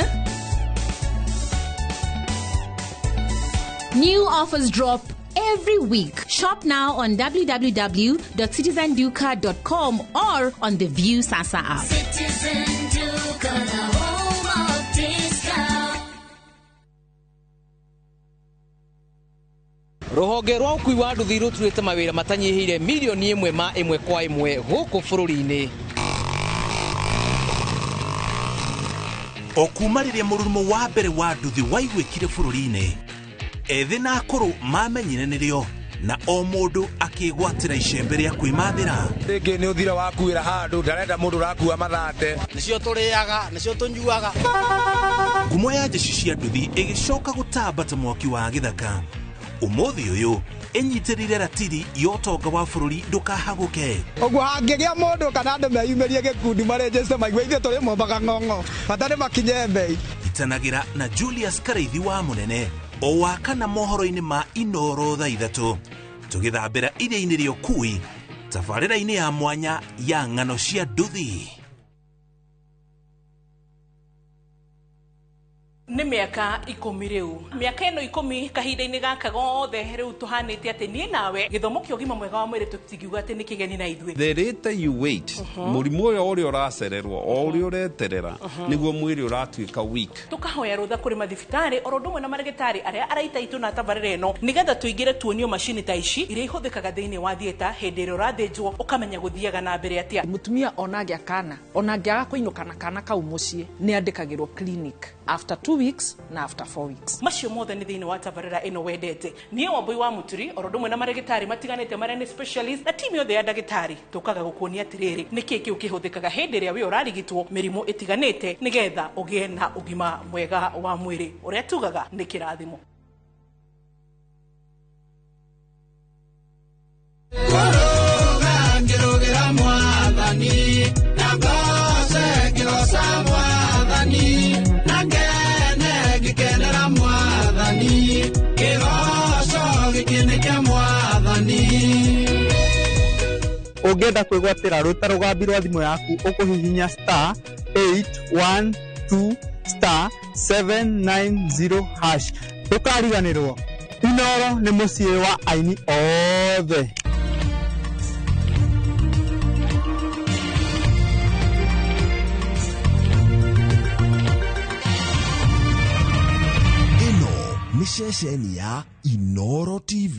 new offers drop every week. Shop now on www.citizenduka.com or on the View Sasa app. Citizen Duka, the home of discount. Rũhonge rwa ũkui wa nduthi rũturĩte mawĩra matanyihĩire milioni 1 ma 1 kwa 1 gũkũ bũrũri-inĩ. O kuma rĩrĩa mũrurumo wa mbere wa nduthi waiguĩkire bũrũri-inĩ, ethĩ na akũrũ mamenyire nĩrĩo na o mũndũ akĩgwatĩra icembe rĩa kwĩmathĩra. Rĩngĩ nĩ ũthira wakuĩra handũ ndarenda mũndũ ũrakua mathate. Nĩcio tũrĩaga, nĩcio tũnyuaga. Ngumo ya jeshi cia nduthi ĩgĩcoka gũtamba ta mwaki wa gĩthaka. Ũmũthĩ ũyũ ĩnyitĩrĩire ratiri ya ũtonga wa bũrũri ndũkahagũke. Ũguo hangĩgĩa mũndũ kana andũ meyumĩrie gĩkundi marenjeste maigue ithuĩ tũrĩ mombaga ng'ong'o bata nĩ makinye mbei. Itanagĩra na Julius Karaithi wa Mũnene o wa kana mohoro-inĩ ma Inoro thaa 3 tũgĩthambĩra iria-inĩ rĩa ũkui tabarĩra-inĩ ya mwanya ya ng'ano cia nduthi. Nĩ mĩaka 10 rĩu, mĩaka ĩno 10 kahinda-inĩ gaka gothe rĩu tũhanĩte atĩ niĩ nawe gĩthomo kĩa ũgima mwega wa mwĩrĩ tũtingiuga atĩ nĩ kĩgeni na ithuĩ. The later you wait, mũrimũ ũyũ ũrĩa ũracererwo o ũrĩa ũreterera nĩguo mwĩrĩ ũratuĩka weak. Tũkahoya rũtha kũrĩ mathibitarĩ oro ũndũ ũmwe na marĩgĩtarĩ arĩa araita itũ na tabarĩra ĩno nĩgetha tũingĩre tuonio macini ta ici iria ihũthĩkaga thĩinĩ wa theatre hĩndĩ ĩrĩa ũrathĩnjwo ũkamenya gũthiaga na mbere atĩa. Mũtumia ona angĩa kana ona angĩaga kũinũka na kana kau mũciĩ nĩ andĩkagĩrwo clinic after 2 weeks na after 4 weeks. Macio mothe nĩ thĩinĩ wa tabarĩra ĩno wendete. Niĩ Wambui wa Mũturi oro ũndũ ũmwe na marĩgĩtarĩ matiganĩte marĩa nĩ specialist na timu yothe ya ndagĩtarĩ tũkaga gũkuonia atĩrĩrĩ nĩkĩĩ kĩu kĩhũthĩkaga hĩndĩ ĩrĩa wĩ ũrarigitwo mĩrimũ ĩtiganĩte nĩgetha ũgĩe na ũgima mwega wa mwĩrĩ ũrĩa tugaga nĩ kĩrathimo. Ũngĩenda kwĩgwatĩra rwĩta rũgambi rwa thimũ yaku ũkũhihinya star 812 star 790 hash. Ndũkariganĩrwo, Inoro nĩ mũciĩ wa aini othe. Ĩno nĩ ceceni ya Inoro TV.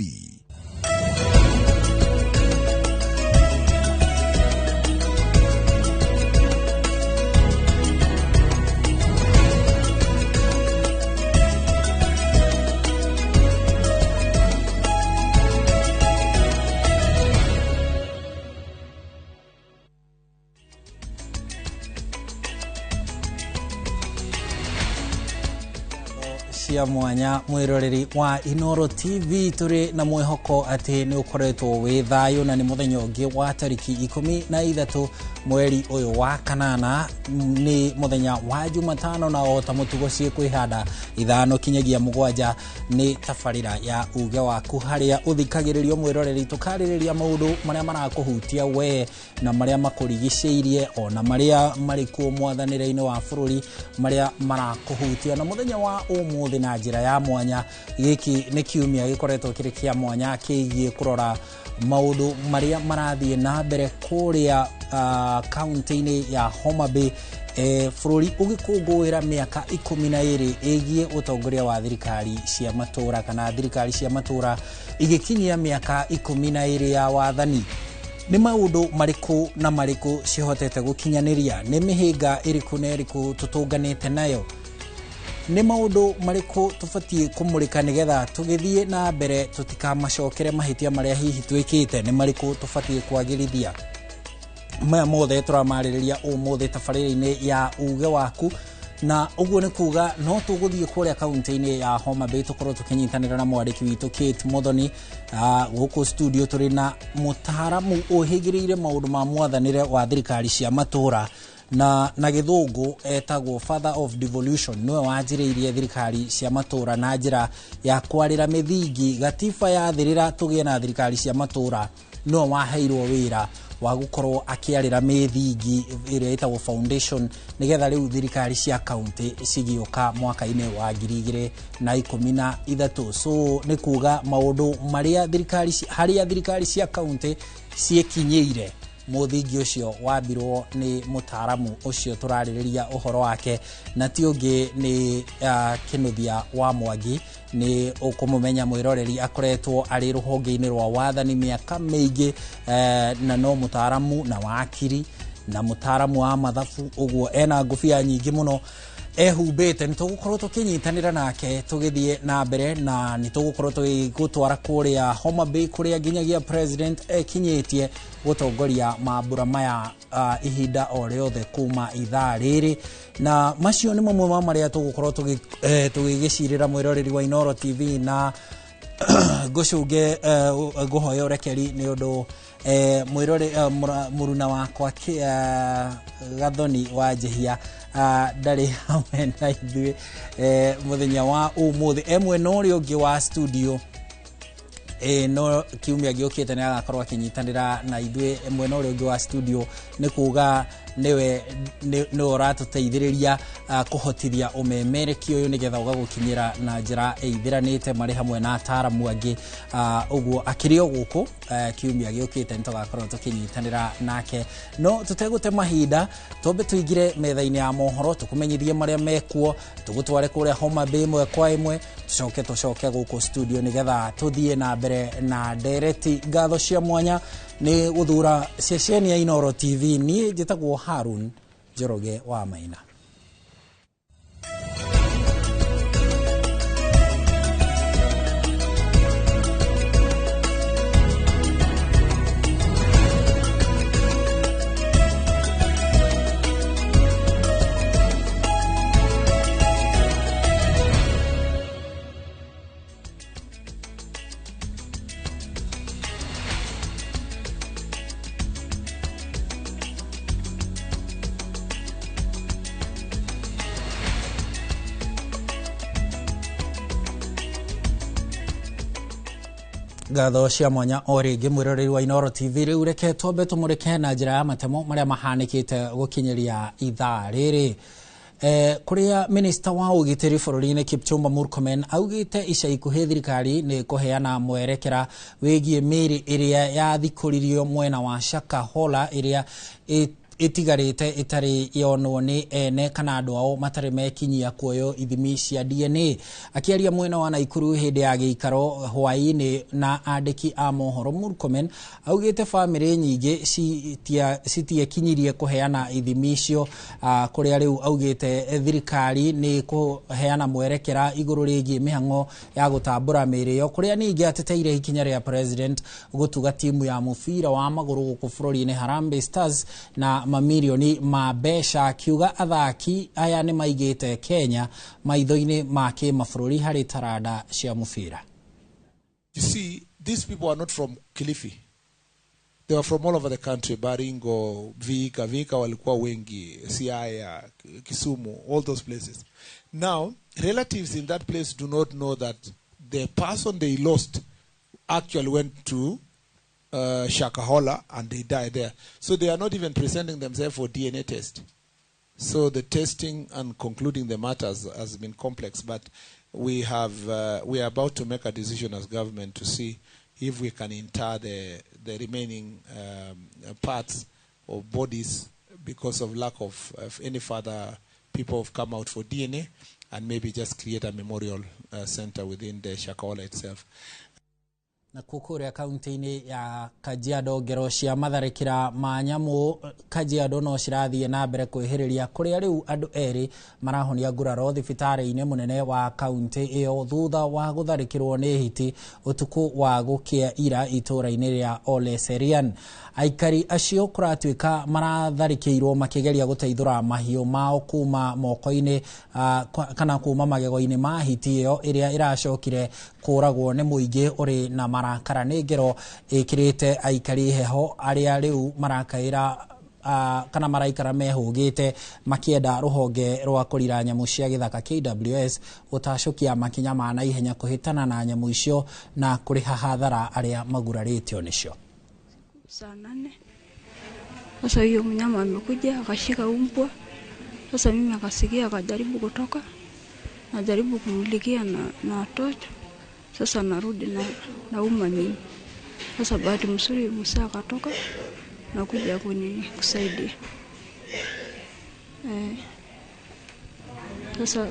Cia mwanya mwiroreri wa Inoro TV turi na mwihoko ati ni ukoretwo wi thayo na ni muthenya ungi wa tariki 13 mweri uyu wa kanana ni muthenya wa Jumatano na o ta mutugo cikwihanda 5 kinyagia 7 ni tabarira ya uge waku haria uthikagiririo mwiroreri tukaririria maundu maria marakuhutia we na maria makurigiceirie ona maria marikuo mwathanire-ini wa bururi maria marakuhutia na muthenya wa umuthi na njira ya mwanya giki ni kiumia gikoretwo kiri kia mwanya kigie kurora maundu maria marathie na mbere kuria kaunti-ini ya Homa Bay bururi ugikũngũĩra mĩaka 12 ĩgiĩ ũtongoria wa thirikari cia matũra kana thirikari cia matũra igĩkinyia mĩaka 12 ya wathani. Nĩ maũndũ marĩkũ na marĩkũ cihotete gũkinyanĩria, nĩ mĩhĩnga ĩrĩkũ na ĩrĩkũ tũtũnganĩte nayo, nĩ maũndũ marĩkũ tũbatiĩ kũmũrĩka nĩgetha tũgĩthiĩ na mbere tũtikamacokere mahĩtia marĩa hihi twĩkĩte, nĩ marĩkũ tũbatiĩ kwagĩrithia. Maya mothe tũramarĩrĩria ũmũthĩ tabarĩra-inĩ ya uge waku na ũguo nĩ kuga no tũgũthiĩ kũrĩa kaunti-inĩ ya Homa Bay tũkorwo tũkĩnyitanĩra na mwandĩki witũ Kate Muthoni. Gũkũ studio tũrĩ na mũtaaramu ũhĩgĩrĩire maũndũ ma mwathanĩre wa thirikari cia matũra na gĩthũngũ etagwo Father of Devolution, nĩwe wanjĩrĩirie thirikari cia matũra na njĩra ya kwarĩra mĩthingi gatiba yathĩrĩra tũgĩe na thirikari cia matũra, nĩwe waheirwo wĩra wa gũkorwo akĩarĩra mĩthingi ĩrĩa ĩtagwo foundation nĩgetha rĩu thirikari cia kaunti cigĩũka mwaka-inĩ wa 2013. So nĩ kuga maũndũ marĩa thirikari harĩa thirikari cia kaunti ciĩkinyĩire mũthingi ũcio wambirwo nĩ mũtaaramu ũcio tũrarĩrĩria ũhoro wake na ti ũngĩ nĩ Kĩnuthia wa Mwangi. Nĩ ũkũmũmenya mwĩroreri, akoretwo arĩ rũhonge-inĩ rwa wathani mĩaka mĩingĩ na no mũtaaramu na wakiri na mũtaaramu wa mathabu, ũguo ena ngũbia nyingĩ mũno ehumbĩte. Nĩ tũgũkorwo tũkĩnyitanĩra nake tũgĩthiĩ na mbere na nĩ tũgũkorwo tũgĩgũtwara kũrĩa Homa Bay kũrĩa nginyagia president ekinyĩtie gũtongoria mambura maya ihinda o rĩothe kuma ithaa rĩrĩ, na macio nĩ mamwe ma marĩa tũgũkorwo tũgĩgĩcirĩra mwĩroreri wa Inoro TV na ngũcunge ngũhoya ũrekeri nĩ ũndũ mwĩrore mũruna wakwa Gathoni wa Njihia ndarĩ hamwe na ithuĩ mũthenya wa ũmũthĩ. E mwena ũrĩa ũngĩ wa studio No kiumia gĩũkĩte nĩ agakorwo akĩnyitanĩra na ithuĩ mwena ũrĩa ũngĩ wa studio, nĩ kuga nĩwe nĩwe ũratũteithĩrĩria kũhotithia ũmemerekia ũyũ nĩgetha ũgagũkinyĩra na njĩra ĩithĩranĩte marĩ hamwe na ataaramu angĩ. Ũguo akĩrĩ o gũkũ kiumia gĩũkĩte nĩtũgakorwo tũkĩnyitanĩra nake. No tũtegũte mahinda, twambe tũingĩre metha-inĩ ya mohoro, tũkũmenyithie marĩa mekuo, tũgũtware kũrĩa Homa Bay ĩmwe kwa ĩmwe, tũcoke tũcoke gũkũ studio nĩgetha tũthiĩ na mbere na ndereti. Ngatho cia mwanya nĩ gũthura ceceni ya Inooro TV. Niĩ njĩtagwo Harun Njoroge wa Maina. Ngatho cia mwanya o rĩngĩ mwĩroreri wa Inooro TV. Rĩu reke twambe tũmũrĩke na njĩra ya matemo marĩa mahanĩkĩte gũkinyĩria ithaa rĩrĩ. Kũrĩa minista wa ũgitĩri bũrũri-inĩ Kipchumba Murkomen augĩte ica ikuhĩ thirikari nĩ kũheana mwerekera wĩgiĩ mĩĩrĩ ĩrĩa yathikũririo mwena wa Shakahola ĩrĩa ĩtigarĩte ĩtarĩ yonwo nĩ ene kana andũ ao matarĩ mekinyia kuoywo ithimi cia DNA. Akĩaria mwena wa Naikuru hĩndĩ ya gĩikaro hwaĩ-inĩ na andĩki a mohoro, Murkomen augĩte bamĩrĩ nyingĩ citiekinyirie kũheana ithimi icio, kũrĩa rĩu augĩte thirikari nĩ kũheana mwerekera igũrũ rĩgiĩ mĩhang'o ya gũtambũra mĩĩrĩ ĩyo, kũrĩa ningĩ ateteire ikinya rĩa president gũtuga timu ya mũbira wa magũrũ gũkũ bũrũri-inĩ Harambee Stars na mamirioni ma mbeca, akiuga athaki aya nĩ maigĩte Kenya maitho-inĩ ma kĩmabũrũri harĩ taranda cia mũbira. You see, these people are not from Kilifi. They were from all over the country, Baringo, Vihiga, Vihiga walikuwa wengi, Siaya, Kisumu, all those places. Now, relatives in that place do not know that the person they lost actually went to Shakahola and they died there. So they are not even presenting themselves for DNA test. So the testing and concluding the matters has been complex, but we are about to make a decision as government to see if we can inter the remaining parts or bodies because of lack of any further people have come out for DNA, and maybe just create a memorial center within the Shakahola itself. Na kukuria kaunti-inĩ ya Kajiado ngero cia matharĩkĩra ma nyamũ Kajiado no cirathiĩ na mbere kwĩhĩrĩria, kũrĩa rĩu andũ erĩ marahonia nguraro thibitarĩ-inĩ mũnene wa kaunti ĩyo thutha wa gũtharĩkĩrwo nĩ hiti ũtukũ wa gũkĩa ira itũũra-inĩ rĩa Ole Serian. Aikari acio kũratuĩka maratharĩkĩirwo makĩgeria gũteithũra mahiũ mao kuma moko-inĩ kana kuma magego-inĩ ma hiti ĩyo ĩrĩa ĩracokire kũragwo nĩ mũingĩ ũrĩ na marakara. Nĩ ngero ĩkĩrĩte aikari heho arĩa rĩu marakaĩra kana maraikara mehũgĩte makĩenda rũhonge rwa kũrira nyamũ cia gĩthaka KWS gũtacũkia makinya ma naihenya kũhĩtana na nyamũ icio na kũrĩha hathara arĩa magurarĩtio nĩcio. Saa 8 sasa hiyo mnyama amekuja akashika umbwa. Sasa mimi akasikia akajaribu kutoka, najaribu kumulikia na tocha. Sasa narudi na uma mimi. Sasa bahati mzuri Musa akatoka na kuja kusaidia.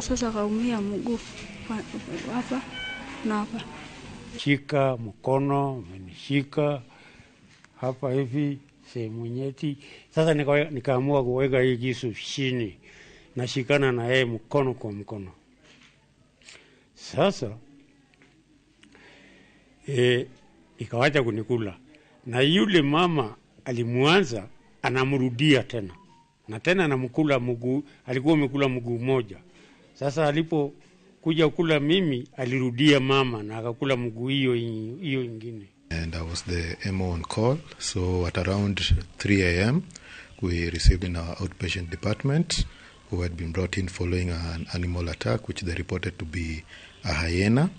Sasa kaumia mguu hapa na hapa. Shika mkono, amenishika hapa hivi sehemu nyeti. Sasa nikaamua kuweka hii kisu chini, nashikana na yeye mkono kwa mkono. Sasa ikawacha kunikula, na yule mama alimuanza anamrudia tena na tena anamkula mguu. Alikuwa amekula mguu mmoja. Sasa alipo kuja kula mimi alirudia mama na akakula mguu hiyo ingine. And I was the MO on call. So at around 3 a.m. we received in our outpatient department who had been brought in following an animal attack which they reported to be a hyena.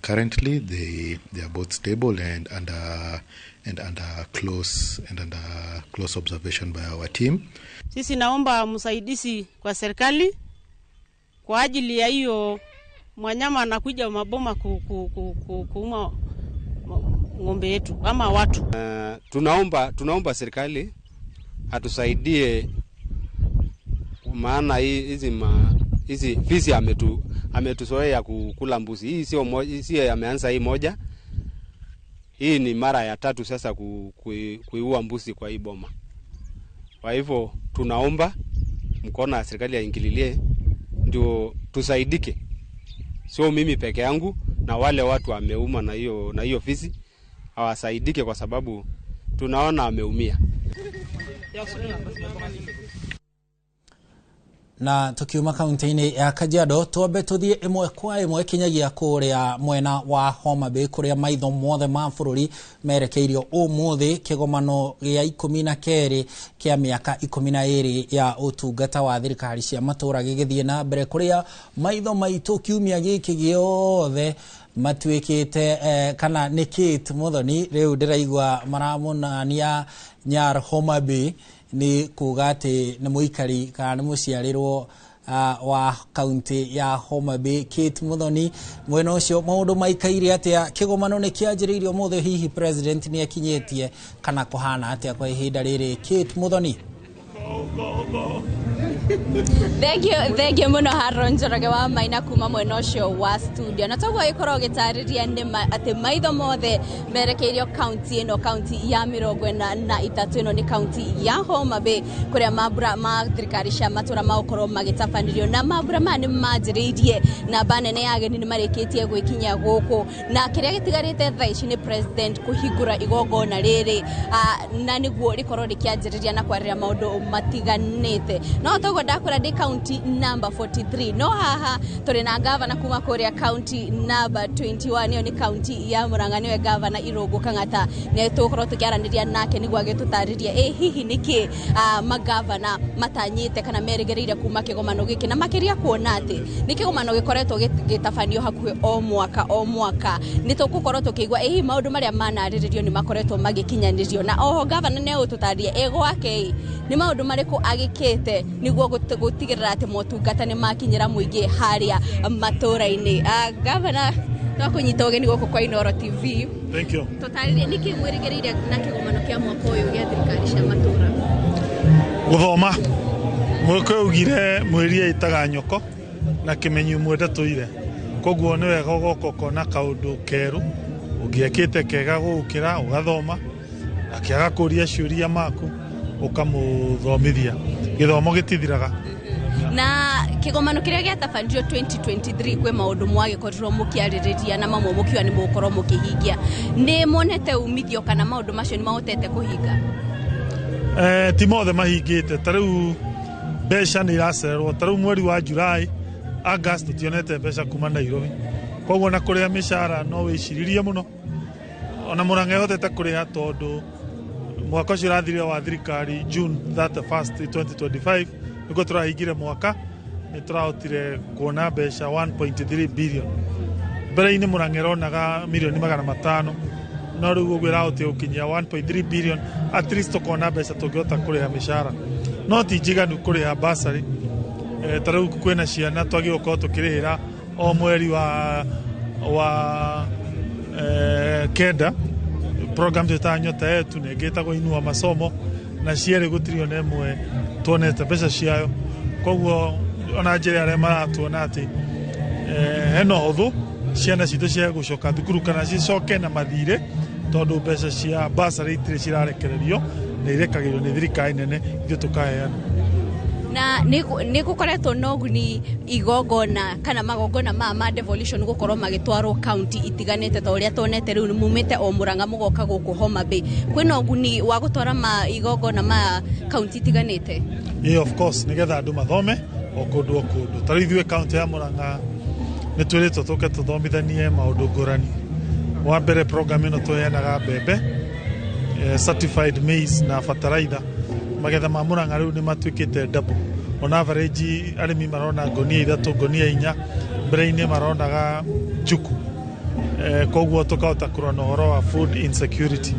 Currently, they are both stable and under close observation by our team. Sisi naomba msaidizi kwa serikali kwa ajili ya hiyo mwanyama anakuja maboma kuuma ng'ombe yetu ama watu. Tunaomba serikali atusaidie, maana hizi fisi ametuzoea kukula mbuzi. Hii sio ameanza hii moja. Hii ni mara ya tatu sasa kuiua mbuzi kwa hii boma. Kwa hivyo tunaomba mkono wa serikali aingililie ndio tusaidike. Sio mimi peke yangu na wale watu wameuma na hiyo fisi hawasaidike, kwa sababu tunaona ameumia. Na tukiuma kaunti-inĩ ya Kajiado twambe tũthiĩ ĩmwe kwa ĩmwe kinyagia kũrĩa mwena wa Homa Bay kũrĩa maitho mothe ma bũrũri merekeirio ũmũthĩ kĩgomano gĩa 12 kĩa mĩaka 12 ya ũtungata wa thirikari cia matũũra gĩgĩthiĩ na mbere kũrĩa maitho maitũ kiumia gĩkĩ gĩothe matuĩkĩte kana nĩ Kate Muthoni rĩu ndĩraigua maramonania Nyar Homa Bay ni kuga atĩ nĩ mũikari kana nĩ mũciarĩrwo wa kaunti ya Homa Bay. Kate Muthoni, mwena ũcio maũndũ maikaire atĩa? Kĩgomano nĩ kĩanjĩrĩirio ũmũthĩ, hihi president nĩ akinyĩtie kana kũhana atĩa kwa ihinda rĩrĩ? Kate Muthoni. Thank you muno Haron Njoroge wa Maina kuma mwena ũcio wa studio. Na toguo gĩkorwo gĩtarĩria nĩ atĩ maitho mothe merekeirio kaunti ĩno, kaunti ya 43 ĩno nĩ kaunti ya Homa Bay kũrĩa mambura ma thirikari cia matũra magũkorwo magĩtabanĩrio, na mambura maya nĩ manjĩrĩirie namba nene ya ageni nĩ marĩkĩtie gwĩkinyia gũkũ, na kĩrĩa gĩtigarĩte thaa ici nĩ president kũhingũra igongona rĩrĩ na nĩguo rĩkorwo rĩkĩanjĩrĩria na kwarĩria maũndũ matiganĩte. No toguo ndakora ndĩ county number 43, no haha tũrĩ na gavana kuma kũrĩa county number 21, ĩyo nĩ county ya Murang'a, nĩwe gavana Irũngũ Kang'ata. Nĩ tũgũkorwo tũkĩaranĩria nake nĩguo agĩtũtarĩrie ĩ hihi nĩkĩ magavana matanyĩte kana merĩgĩrĩire kuma kĩgomano gĩkĩ, na makĩria kuona atĩ nĩ kĩgomano gĩkoretwo gĩtabanio hakuhĩ o mwaka o mwaka. Nĩ tũgũkorwo tũkĩigua ĩ hihi maũndũ marĩa manarĩrĩrio nĩ makoretwo magĩkinyanĩrio, na oho gavana nĩ egũtũtarĩria ĩ gwake nĩ maũndũ marĩkũ agĩkĩte nĩguo gũtigĩrĩra atĩ motungata nĩ makinyĩra mũingĩ harĩa matũũra-inĩ. Gavana, twakũnyita ũgeni gũkũ kwa Inooro TV. Thank you. Tũtarĩrie nĩkĩ mwĩrĩgĩrĩire na kĩgomano kĩa mwaka ũyũ gĩa thirikari cia matũũra? Gũthoma. Mũgĩkũyũ augire mwĩri ĩtaga nyoko na kĩmenyi ũmwe ndatũire. Koguo nĩ wega ũgoka ũkona kaũndũ kerũ ũngĩekĩte kega gũgũkĩra ũgathoma, akĩaga kũria ciũria maku ũkamũthomithia. Gĩthomo gĩtithiraga. Na kĩgomano kĩrĩa gĩatabanirio 2023 kwĩ maũndũ mwagĩkorirwo mũkĩarĩrĩria na mamwe mũkiuga nĩ mũgũkorwo mũkĩhingia, nĩ monete umithio kana maũndũ macio nĩ mahotete kũhinga? Ti mothe mahingĩte. Ta rĩu mbeca nĩ iracererwo. Ta rĩu mweri wa July, August tũtionete mbeca kuma Nairobi. Koguo na kũrĩha mĩcara no wĩciririe mũno. Ona Murang'a ĩhotete kũrĩha tondũ mwaka ũcio ũrathirire wa thirikari June 31st 2025 nĩguo tũrahingire mwaka, nĩ tũrahotire kuona mbeca 1.3 billion. Mbere-inĩ Murang'a ĩronaga mirioni 500, no rĩu ũguo ĩrahotire gũkinyia 1.3 billion, at least tũkona mbeca tũngĩhota kũrĩha mĩcara. No ti njiganu kũrĩha bursary. Ta rĩu kwĩna ciana twagĩrĩirwo gũkorwo tũkĩrĩhĩra o mweri wa kenda program twĩtaga Nyota Yetu na ĩngĩ ĩtagwo Inua Masomo, na cierĩ gũtirĩ ona ĩmwe tuonete mbeca ciayo. Koguo ona njĩra arĩa maratuona atĩ hena ũhũthũ ciana citũ cia gũcoka thukuru kana cicoke na mathirĩ, tondũ mbeca cia bursary itirĩ cirarekererio, nĩ irekagĩrĩrio nĩ thirikari nene ithuĩ tũkaheana. Na nĩ gũkoretwo na ũguni igongona kana magongona ma devolution gũkorwo magĩtwarwo kaunti itiganĩte ta ũrĩa tuonete rĩu nĩ mumĩte o Murang'a mũgoka gũkũ Homa Bay. Kwĩna ũguni wa gũtwara igongona ma kaunti itiganĩte? Yeah, of course, nĩgetha andũ mathome o kũndũ o kũndũ. Ta rĩu ithuĩ kaunti ya Murang'a nĩ twĩrĩtwo tũke tũthomithanie maũndũ ngũrani. Wa mbere program ĩno tũheanaga mbembe, certified maize na fertilizer. Magetha ma Murang'a rĩu nĩ matuĩkĩte double. On average arĩmi marona ngonia 3, ngonia 4, mbere-inĩ maronaga njuku. Koguo tũkahota kũrora na ũhoro wa food insecurity.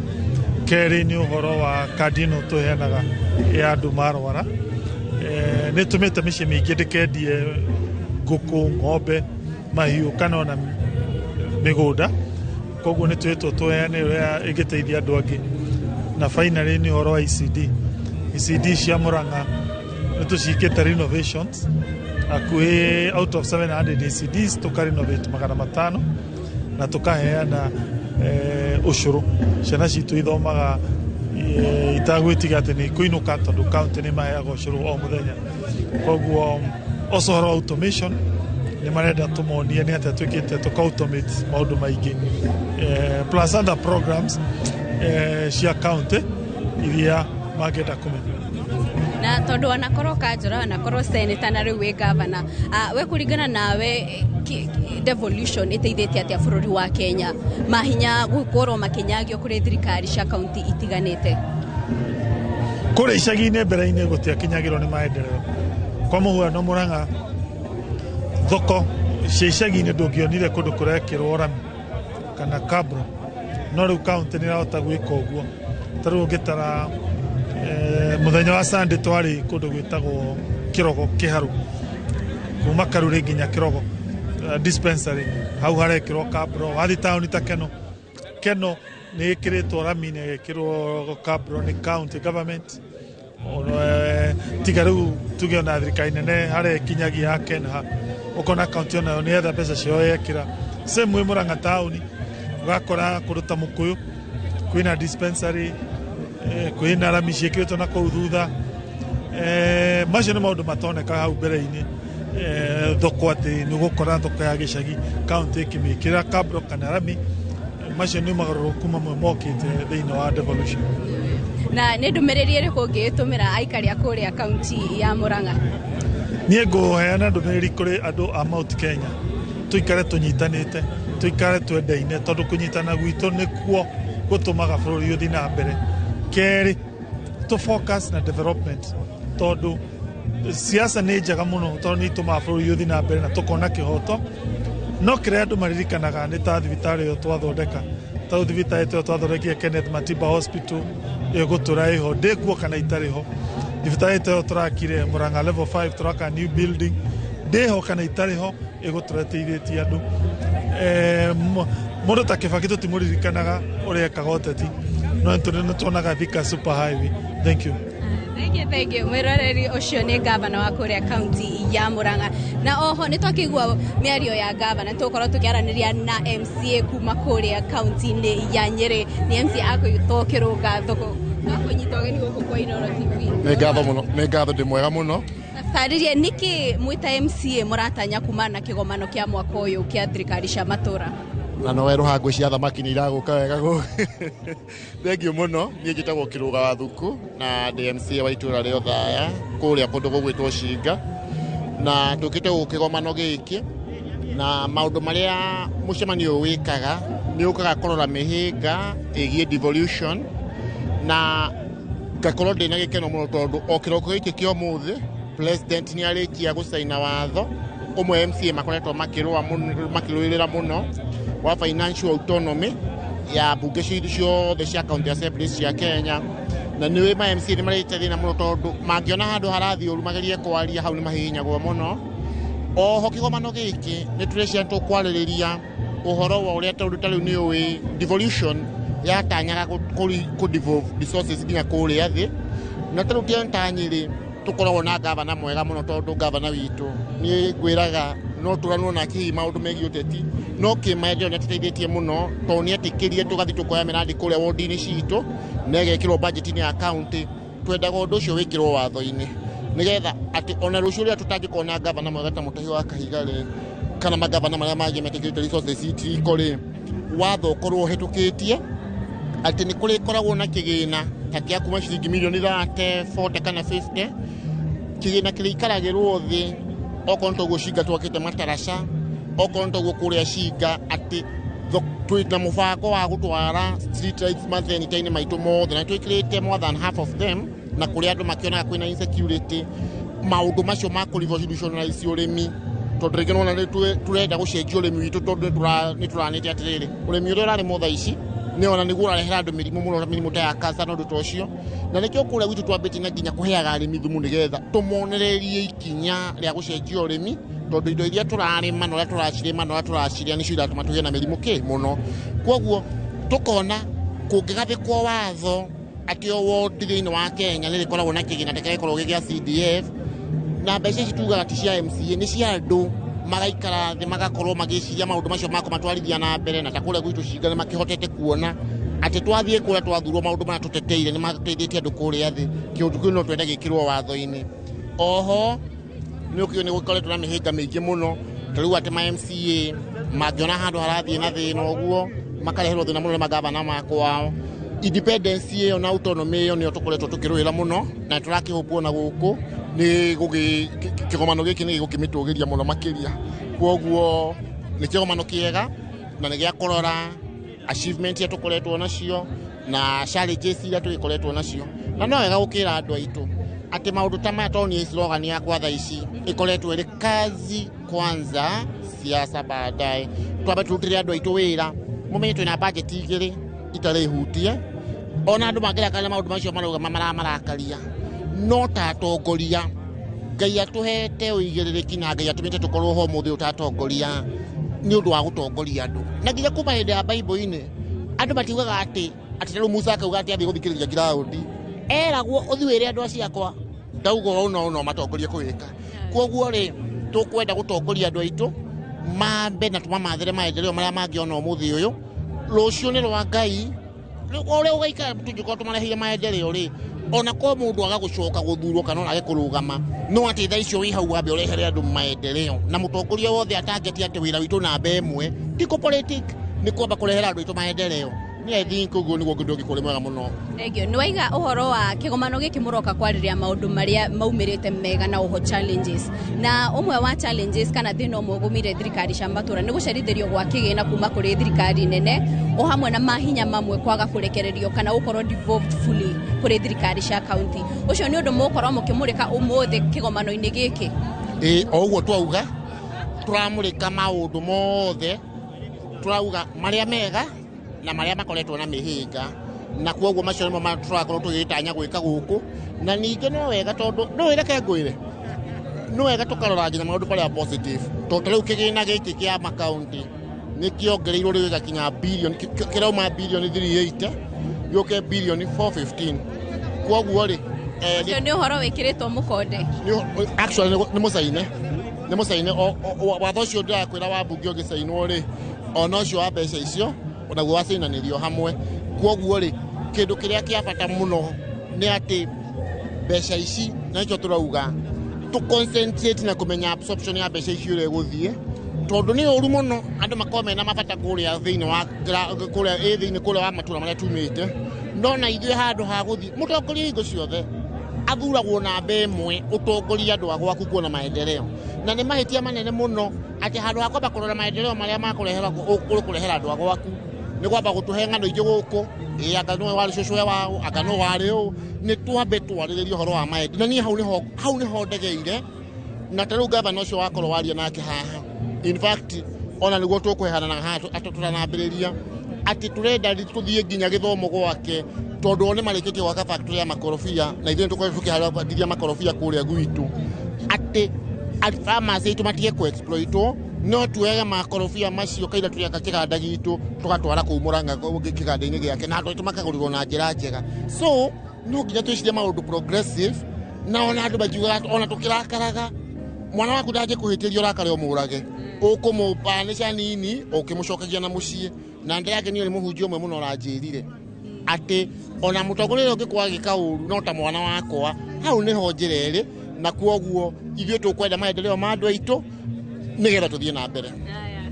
Kerĩ nĩ ũhoro wa kandi ĩno tũheanaga ya andũ marwara. Nĩ tũmĩte mĩciĩ mĩingĩ ndĩkendie ngũkũ, ng'ombe, mahiũ kana ona mĩgũnda. Koguo nĩ twĩtwo tũheane ũrĩa ĩngĩteithia andũ angĩ. Na finally nĩ ũhoro wa ECD. ECD cia Murang'a nĩ tũciĩkĩte renovations hakuhĩ out of 700 ECDs tũka renovate 500 na tũkaheana ũcũrũ. Ciana citũ ithomaga itagwĩtiga atĩ nĩ ikũinũka tondũ county nĩ maheaga ũcũrũ o mũthenya. Koguo also ũhoro wa automation nĩ marenda tũmonie nĩ atĩa twĩkĩte tũka automate maũndũ maingĩ, plus other programs cia county iria mangĩenda kũmenya. Na tondu wanakorwo kanjura, wanakorwo senator, na riu wi governor, we kuringana nawe devolution iteithĩtie atĩa bũrũri wa Kenya, mahinya gũkorwo makinyagio kũrĩ thirikari cia kaunti itiganĩte? Kũrĩa icagi-inĩ mbere-inĩ gũtiakinyagĩrwo nĩ maendeleo. Kwa mũhuano Murang'a, thoko cia icagi-inĩ ndũngĩonire kũndũ kũrekĩrwo rami kana cabro, no rĩu kaunti nĩ ĩrahota gwĩka ũguo. Ta rĩu ũngĩtara mũthenya wa Sunday twarĩ kũndũ gwĩtagwo Kĩrogo Kĩharũ, kuma Karurĩ nginya Kĩrogo dispensary hau harekĩrwo cabro. Wathiĩ taũni ta Keno, Keno nĩ ĩkĩrĩtwo rami na ĩgekĩrwo cabro nĩ county government. Tiga rĩu tuge ona thirikari nene harĩa ĩkinyagia ya Kenha, ũkona kaunti onayo nĩ yetha mbeca ciao yekĩra. Same way Murang'a taũni ũgakora kũndũ ta Mũkũyũ kwĩna dispensary, kwĩna rami ciĩkĩrĩtwo na kũu thutha. Macio nĩ maũndũ matoneka hau mbere-inĩ. Thoko atĩ nĩ ũgũkora thoko ya gĩcagi kaunti ĩkĩmĩkĩra cabro kana rami. Macio nĩ mogarũrũku mamwe mokĩte thĩinĩ wa devolution. Na nĩ ndũmĩrĩri ĩrĩkũ ũngĩtũmĩra aikari a kũrĩa kaunti ya Murang'a? Niĩ ngũheana ndũmĩrĩri kũrĩ andũ a Mount Kenya, tũikare tũnyitanĩte, tũikare twendaine, tondũ kũnyitana gwitũ nĩkuo gũtũmaga bũrũri ũthiĩ na mbere. Kerĩ, tũ focus na development, tondũ siasa nĩ njega mũno tondũ nĩ itũmaga bũrũri ũthiĩ na mbere na tũkona kĩhoto. No kĩrĩa andũ maririkanaga nĩ ta thibitarĩ ĩyo twathondeka, ta rĩu thibitarĩ ĩyo twathondekire Kenneth Matiba Hospital ĩgũtũra ĩho ndĩkuo kana itarĩ ho. Thibitarĩ ĩyo tũrakire Murang'a level 5, tũraka new building, ndĩho kana itarĩ ho, ĩgũtũra ĩteithĩtie andũ. Mũndũ ta Kĩbaki tũtimũririkanaga ũrĩa ekaga ũteti, no nĩ tuonaga Thika super highway. Thank you. Thank you, thank you. Mwĩroreri, ũcio nĩ gavana wa kũrĩa kaunti ya Murang'a. Na oho nĩ twakĩigua mĩario ya gavana, nĩ tũgũkorwo tũkĩaranĩria na MCA kuma kũrĩa kaunti-inĩ ya Nyĩrĩ. Nĩ MCA agwĩtwo Kĩrũnga Thoko. Twakũnyita ũgeni gũkũ kwa Inooro TV. Nĩ ngatho mũno, nĩ ngatho, ndĩ mwega mũno. Tarĩrie nĩkĩ mwĩ ta MCA mũratanya kumana na kĩgomano kĩa mwaka ũyũ kĩa thirikari cia matũra? Na no werũha ngũ cia thamaki nĩ iragũka wega gũkũ. Thank you mũno. Niĩ njĩtagwo Kĩrũga wa Thuku na ndĩ MCA wa itũra rĩa Othaya kũrĩa kũndũ gũgwĩtwo Cinga, na tũkĩte gũkũ kĩgomano gĩkĩ, na maũndũ marĩa mũcemanio ũyũ wĩkaga nĩ ũkaga kũrora mĩhĩnga ĩgiĩ devolution, na ngakorwo ndĩna gĩkeno mũno tondũ o kĩroko gĩkĩ kĩa ũmũthĩ president nĩ arĩkia gũcaina watho ũmwe MCA makoretwo makĩrũa mũno, makĩrũĩrĩra mũno, wa financial autonomy ya mbunge citũ ciothe cia county assemblies cia Kenya. Na nĩ ma MCA nĩ marĩte thĩna mũno tondũ mangĩona handũ harathiĩ ũru magerie kwaria, hau nĩ mahihinyagwo mũno. Oho kĩgomano gĩkĩ nĩ tũreciria tũkwarĩrĩria ũhoro wa ũrĩa, tondũ ta rĩu nĩ ũĩ devolution yatanyaga kũ devolve resources nginya kũrĩa thĩ, na ta rĩu kĩo Nyĩrĩ tũkoragwo na gavana mwega mũno, tondũ gavana witũ niĩ ngwĩraga no tũranwo nake hihi maũndũ megiĩ ũteti, no kĩmaendeleo nĩ atũteithĩtie mũno tondũ nĩ etĩkĩrie tũgathiĩ tũkoya mĩrandi kũrĩa wodi-inĩ citũ na ĩgekĩrwo budget-inĩ ya county. Twendaga ũndũ ũcio wĩkĩrwo watho-inĩ nĩgetha atĩ ona rũciũ rĩrĩa tũtangĩkorwo na gavana mwega ta Mũtahi wa Kahiga rĩ, kana magavana marĩa mangĩ metĩkĩrĩte resources itiriko rĩ, watho ũkorwo ũhĩtũkĩtie atĩ nĩ kũrĩkoragwo na kĩgĩna ta kĩa kuma ciringi mirioni 30, 40 kana 50, kĩgĩna kĩrĩikaragĩrwo thĩ, okorwo nĩ toguo Cinga twakĩte mataraca, okorwo nĩ toguo kũrĩa Cinga atĩ twĩna mũbango wa gũtwara street lights mathenita-inĩ maitũ mothe, na twĩkĩrĩte more than half of them, na kũrĩa andũ makĩonaga kwĩna insecurity, maũndũ macio ma kũ revolutionize ũrĩmi. Tondũ rĩngĩ nĩwona nĩ tũrenda gũcenjia ũrĩmi witũ, tondũ nĩ tũranĩte atĩrĩrĩ, ũrĩmi ũrĩa ũrarĩmwo thaa ici nĩ ona nĩguo ũrarehera andũ mĩrimũ mũno, mĩrimũ ta ya cancer na ũndũ ta ũcio. Na nĩkĩo kũrĩa gwitũ twambĩtie na nginya kũheaga arĩmi thumu, nĩgetha tũmonererie ikinya rĩa gũcenjia ũrĩmi, tondũ indo iria tũrarĩma na ũrĩa tũracirĩma na ũrĩa tũracirĩa nĩcio iratũma tũgĩe na mĩrimũ kĩ mũno. Koguo tũkona kũngĩgathĩkwo watho atĩ o wodi thĩinĩ wa Kenya nĩ rĩkoragwo na kĩgĩna ta kĩrĩa gĩkoragwo gĩ gĩa CDF, na mbeca ici tugaga ti cia MCA, nĩ cia andũ, magaikara thĩ magakorwo magĩciria maũndũ macio makũmatwarithia na mbere. Na ta kũrĩa gwitũ Cinga nĩ makĩhotete kuona atĩ twathiĩ kũrĩa twathurwo, maũndũ marĩa tũteteire nĩ mateithĩtie andũ kũrĩa thĩ. Kĩũndũ kĩu no twende gĩkĩrwo watho-inĩ. Oho nĩ ũkĩũĩ nĩ gũkoretwo na mĩhĩnga mĩingĩ mũno, ta rĩu atĩ ma MCA mangĩona handũ harathiĩ na thĩna ũguo, makareherwo thĩna mũno nĩ magavana makwao. Independence ĩyo na autonomy ĩyo nĩyo tũkoretwo tũkĩrũĩra mũno, na tũrakĩhũpwo na gũkũ nĩ kĩgomano gĩkĩ nĩ gĩgũkĩmĩtũgĩria mũno makĩria. Koguo nĩ kĩgomano kĩega na nĩ gĩa kũrora achievement iria tũkoretwo nacio na challenges iria tũgĩkoretwo nacio. Na no wega gũkĩra andũ aitũ atĩ maũndũ ta maya, tondũ nĩ slogan yakwa thaa ici ĩkoretwo ĩrĩ "kazi kwanza, siasa baadaye". Twambe tũrutĩre andũ aitũ wĩra. Mũmenye twĩna budget igĩrĩ itarĩ hutie, ona andũ mangĩrakaria maũndũ macio marauga maramarakaria, no ta atongoria Ngai atũhete ũigĩrĩrĩki na Ngai atũmĩte tũkorwo ho ũmũthĩ ũyũ ta atongoria nĩ ũndũ wa gũtongoria andũ. Na nginya kuma hĩndĩ ya Bible-inĩ andũ matiugaga atĩ ta rĩu Musa akauga atĩ athiĩ gũthikĩrĩria ground, eragwo ũthiĩ wĩre andũ acio akwa ndauga ũũ no no matongorie kũwĩka. Koguo rĩ, tũkwenda gũtongoria andũ aitũ mambe na tũmamathĩre maendeleo marĩa mangĩona ũmũthĩ ũyũ. Rũciũ nĩ rwa Ngai ũrĩa ũgaikara. Tũngĩkorwo tũmareheire maendeleo rĩ, ona ko mũndũ aga gũcoka gũthurwo kana ona age kũrũgama, no atĩ thaa icio wĩ hau wambe ũrehere andũ maendeleo. Na mũtongoria wothe atangeti atĩ wĩra witũ namba ĩmwe ti kũ politic, nĩ kwamba kũrehera andũ aitũ maendeleo. Nĩ I think ũguo nĩguo ũndũ ũngĩkorwo mwega mũno. Thank you. Nĩ waiga ũhoro wa kĩgomano gĩkĩ, mũroka kwarĩrĩria maũndũ marĩa maumĩrĩte mega na oho challenges. Na ũmwe wa challenges kana thĩna ũmwe ũgũmĩire thirikari cia matũra nĩ gũcerithĩrio gwa kĩgĩna kuma kũrĩ thirikari nene, o hamwe na mahinya mamwe kwaga kũrekererio kana gũkorwo devolved fully kũrĩ thirikari cia county. Ũcio nĩ ũndũ mũgũkorwo mũkĩmũrĩka ũmũthĩ kĩgomano-inĩ gĩkĩ? Ĩ, o ũguo twauga, tũramũrĩka maũndũ mothe, tũrauga marĩa mega na marĩa makoretwo na mĩhĩnga, na koguo macio nĩmo tũrakorwo tũgĩtanya gwĩka gũkũ. Na ningĩ no wega, tondũ no wĩreke ngwĩre, no wega tũkarora nginya maũndũ marĩa positive, tondũ ta rĩu kĩgĩna gĩkĩ kĩa makaunti nĩ kĩongereirwo rĩu gĩgakinya bilioni, kĩrauma bilioni 380 gĩũke bilioni 415. Koguo rĩ Ũcio nĩ ũhoro wĩkĩrĩtwo mũkonde? Actually nĩ mũcaine watho ũcio ndĩrakwĩra wa mbunge ũgĩcainwo rĩ, ona ũcio wa mbeca icio onaguo wacainanĩrio hamwe. Koguo rĩ, kĩndũ kĩrĩa kĩa bata mũno nĩ atĩ mbeca ici, na nĩkĩo tũrauga tũ concentrate na kũmenya absorption ya mbeca ici ũrĩa ĩgũthiĩ, tondũ nĩ ũru mũno andũ makorwo mena mabata kũrĩa thĩinĩ wa kũrĩa ĩ thĩinĩ kũrĩa wa matũra marĩa tumĩte. No na ithuĩ handũ ha gũthiĩ, mũtongoria hingo ciothe athuragwo namba ĩmwe ũtongoria andũ a gwaku kuona maendeleo. Na nĩ mahĩtia manene mũno atĩ handũ ha kwamba kũrora maendeleo marĩa makũrehera kũrehera andũ a gwaku, nĩ kwamba gũtũhe ng'ano ingĩ gũkũ, ĩ anga nĩwe warĩ cũcũwe wao, anga nũ warĩ ũũ. Nĩ twambe twarĩrĩrie ũhoro wa maendeleo, na niĩ hau nĩho ndegeire. Na ta rĩu gavana ũcio wakorwo waria nake haha, in fact ona nĩguo tũkũhehana na haha tũtanambĩrĩria atĩ tũrenda tũthiĩ nginya gĩthomo gwake, tondũ o nĩ marĩkĩtie gwaka factory ya makorobia, na ithuĩ nĩ tũkoretwo tũkĩharĩria makorobia kũrĩa gwitũ, atĩ farmers aitũ matige kũ-exploitwo, no tuoyage makorobia macio kaira tũrĩaka kĩganda gitũ, tũgatwara kũu Mũrang'a kĩganda-inĩ gĩake, na andũ aitũ makagũrĩrwo na njĩra njega. So no nginya twĩcirie maũndũ progressive, na ona andũ makiugaga ona tũkĩrakaraga, mwana waku ndangĩkũhĩtĩria ũrakare ũmũrage, ũkũmũpanisha nini ũkĩmũcokagia na mũciĩ. Na ndĩrakenio nĩ mũhunjia ũmwe mũno ũranjĩrire atĩ ona mũtongoria ũrĩa ũngĩkorwo agĩka ũru no ta mwana wakwa. Hau nĩho njĩra ĩrĩ, na kwoguo ithuĩ tũkwenda maendeleo ma andũ aitũ nĩgetha tũthiĩ na mbere.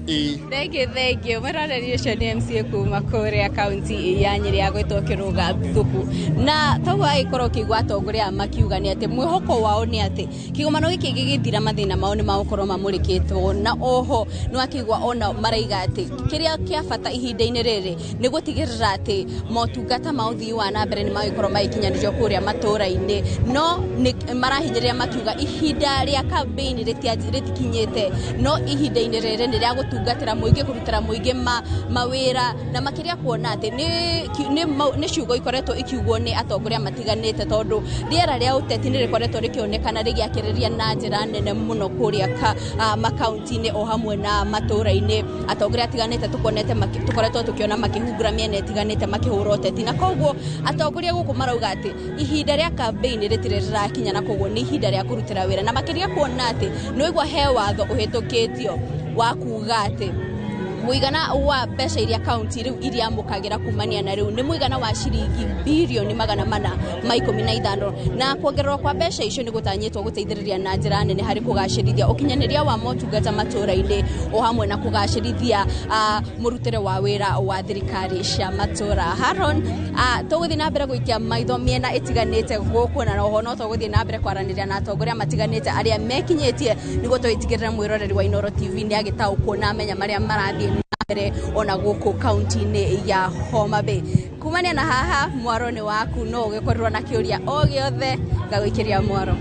Ĩĩ. Thank you, thank you. Mwĩroreri ũcio nĩ MCA kuma kũrĩa kaunti ya Nyĩrĩ ya gwĩtwo Kĩrũga Thuku. Na toguo agĩkorwo ũkĩigua atongoria aya makiuga nĩ atĩ mwĩhoko wao nĩ atĩ kĩgomano gĩkĩ gĩgĩthira mathĩna mao nĩ magũkorwo mamũrĩkĩtwo, na oho nĩ wakĩigua ona maraiga atĩ kĩrĩa kĩa bata ihinda-inĩ rĩrĩ nĩ gũtigĩrĩra atĩ motungata ma ũthii wa na mbere nĩ magĩkorwo magĩkinyanĩrio kũrĩa matũũra-inĩ, no nĩ marahinyĩrĩria makiuga ihinda rĩa campaign rĩtikinyĩte, no ihinda-inĩ rĩrĩ nĩ rĩa gũtungatĩra mũingĩ, kũrutĩra mũingĩ mawĩra, na makĩria kuona atĩ nĩ ciugo ikoretwo ikiugwo nĩ atongoria matiganĩte, tondũ rĩera rĩa ũteti nĩ rĩkoretwo rĩkĩonekana rĩgĩakĩrĩria na njĩra nene mũno kũrĩa makaunti-inĩ o hamwe na matũũra-inĩ. Atongoria atiganĩte tũkoretwo tũkĩona makĩhungura mĩena ĩtiganĩte makĩhũra ũteti, na koguo atongoria gũkũ marauga atĩ ihinda rĩa campaign rĩtirĩ rĩrakinya, na koguo nĩ ihinda rĩa kũrutĩra wĩra, na makĩria kuona atĩ nĩ waigua he watho ũhĩtũkĩtio wa kuga atĩ mũigana wa mbeca iria kaunti rĩu iriamũkagĩra kumania na rĩu nĩ mũigana wa ciringi birioni 415, na kuongererwo kwa mbeca icio nĩ gũtanyĩtwo gũteithĩrĩria na njĩra nene harĩ kũgacĩrithia ũkinyanĩria wa motungata matũũra-inĩ o hamwe na kũgacĩrithia mũrutĩre wa wĩra wa thirikari cia matũũra. Haron, tũgũthiĩ na mbere gũikia maitho mĩena ĩtiganĩte gũkũ, na oho no tũgũthiĩ na mbere kwaranĩria na atongoria matiganĩte arĩa mekinyĩtie nĩguo tũgĩtigĩrĩra mwĩroreri wa Inooro TV nĩ agĩtaũkwo na amenya marĩa marathiĩ na mbere ona gũkũ kaunti-inĩ ya Homa Bay. Kumania na haha mwaro nĩ waku, no ũgĩkorirwo na kĩũria o gĩothe ngagũikĩria mwaro.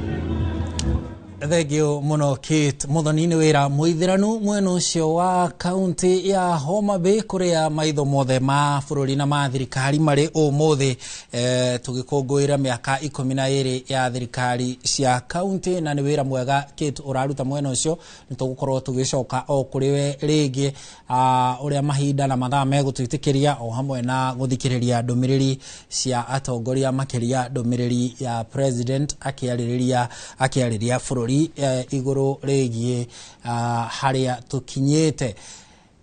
Thengio muno Kate Muthoni nĩ wĩra mũithĩranu mwena ũcio wa kaunti ya Homa Bay kũrĩa maitho mothe ma bũrũri na ma thirikari marĩ ũmũthĩ, tũgĩkũngũĩra mĩaka 12 ya thirikari cia kaunti, na nĩ wĩra mwega Kate ũraruta mwena ũcio. Nĩ tũgũkorwo tũgĩcoka o kũrĩ we rĩngĩ ũrĩa mahinda na mathaa megũtwĩtĩkĩria, o hamwe na gũthikĩrĩria ndũmĩrĩri cia atongoria, makĩria ndũmĩrĩri ya president akĩarĩria bũrũri igũrũ rĩgiĩ harĩa tũkinyĩte.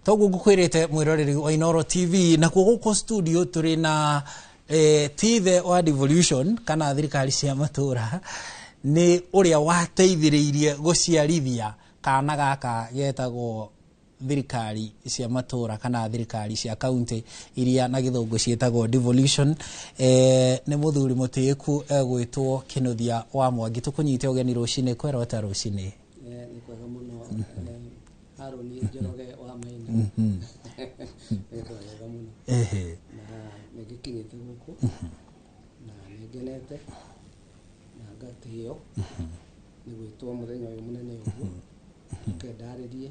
Toguo ngũkwĩrĩte mwĩroreri wa Inooro TV, nakuo gũkũ studio tũrĩ na tithe wa devolution kana thirikari cia matũũra, nĩ ũrĩa wateithĩrĩirie gũciarithia kana gaka getagwo thirikari cia matũũra kana thirikari cia kaunti iria na gĩthũngũ ciĩtagwo devolution. Nĩ mũthuri mũtĩĩku egwĩtwo Kĩnuthia wa Mwangi. Tũkũnyite ũgeni rũcinĩ, kwerota rũcinĩ. Nĩ kwega mũno, Harũni Njoroge wa Maina. Nĩ kwega mũno. Na nĩ ngĩkinyĩte gũkũ na nĩ ngenete na ngatĩo nĩ gwĩtwo mũthenya ũyũ mũnene ũguo ndarĩrie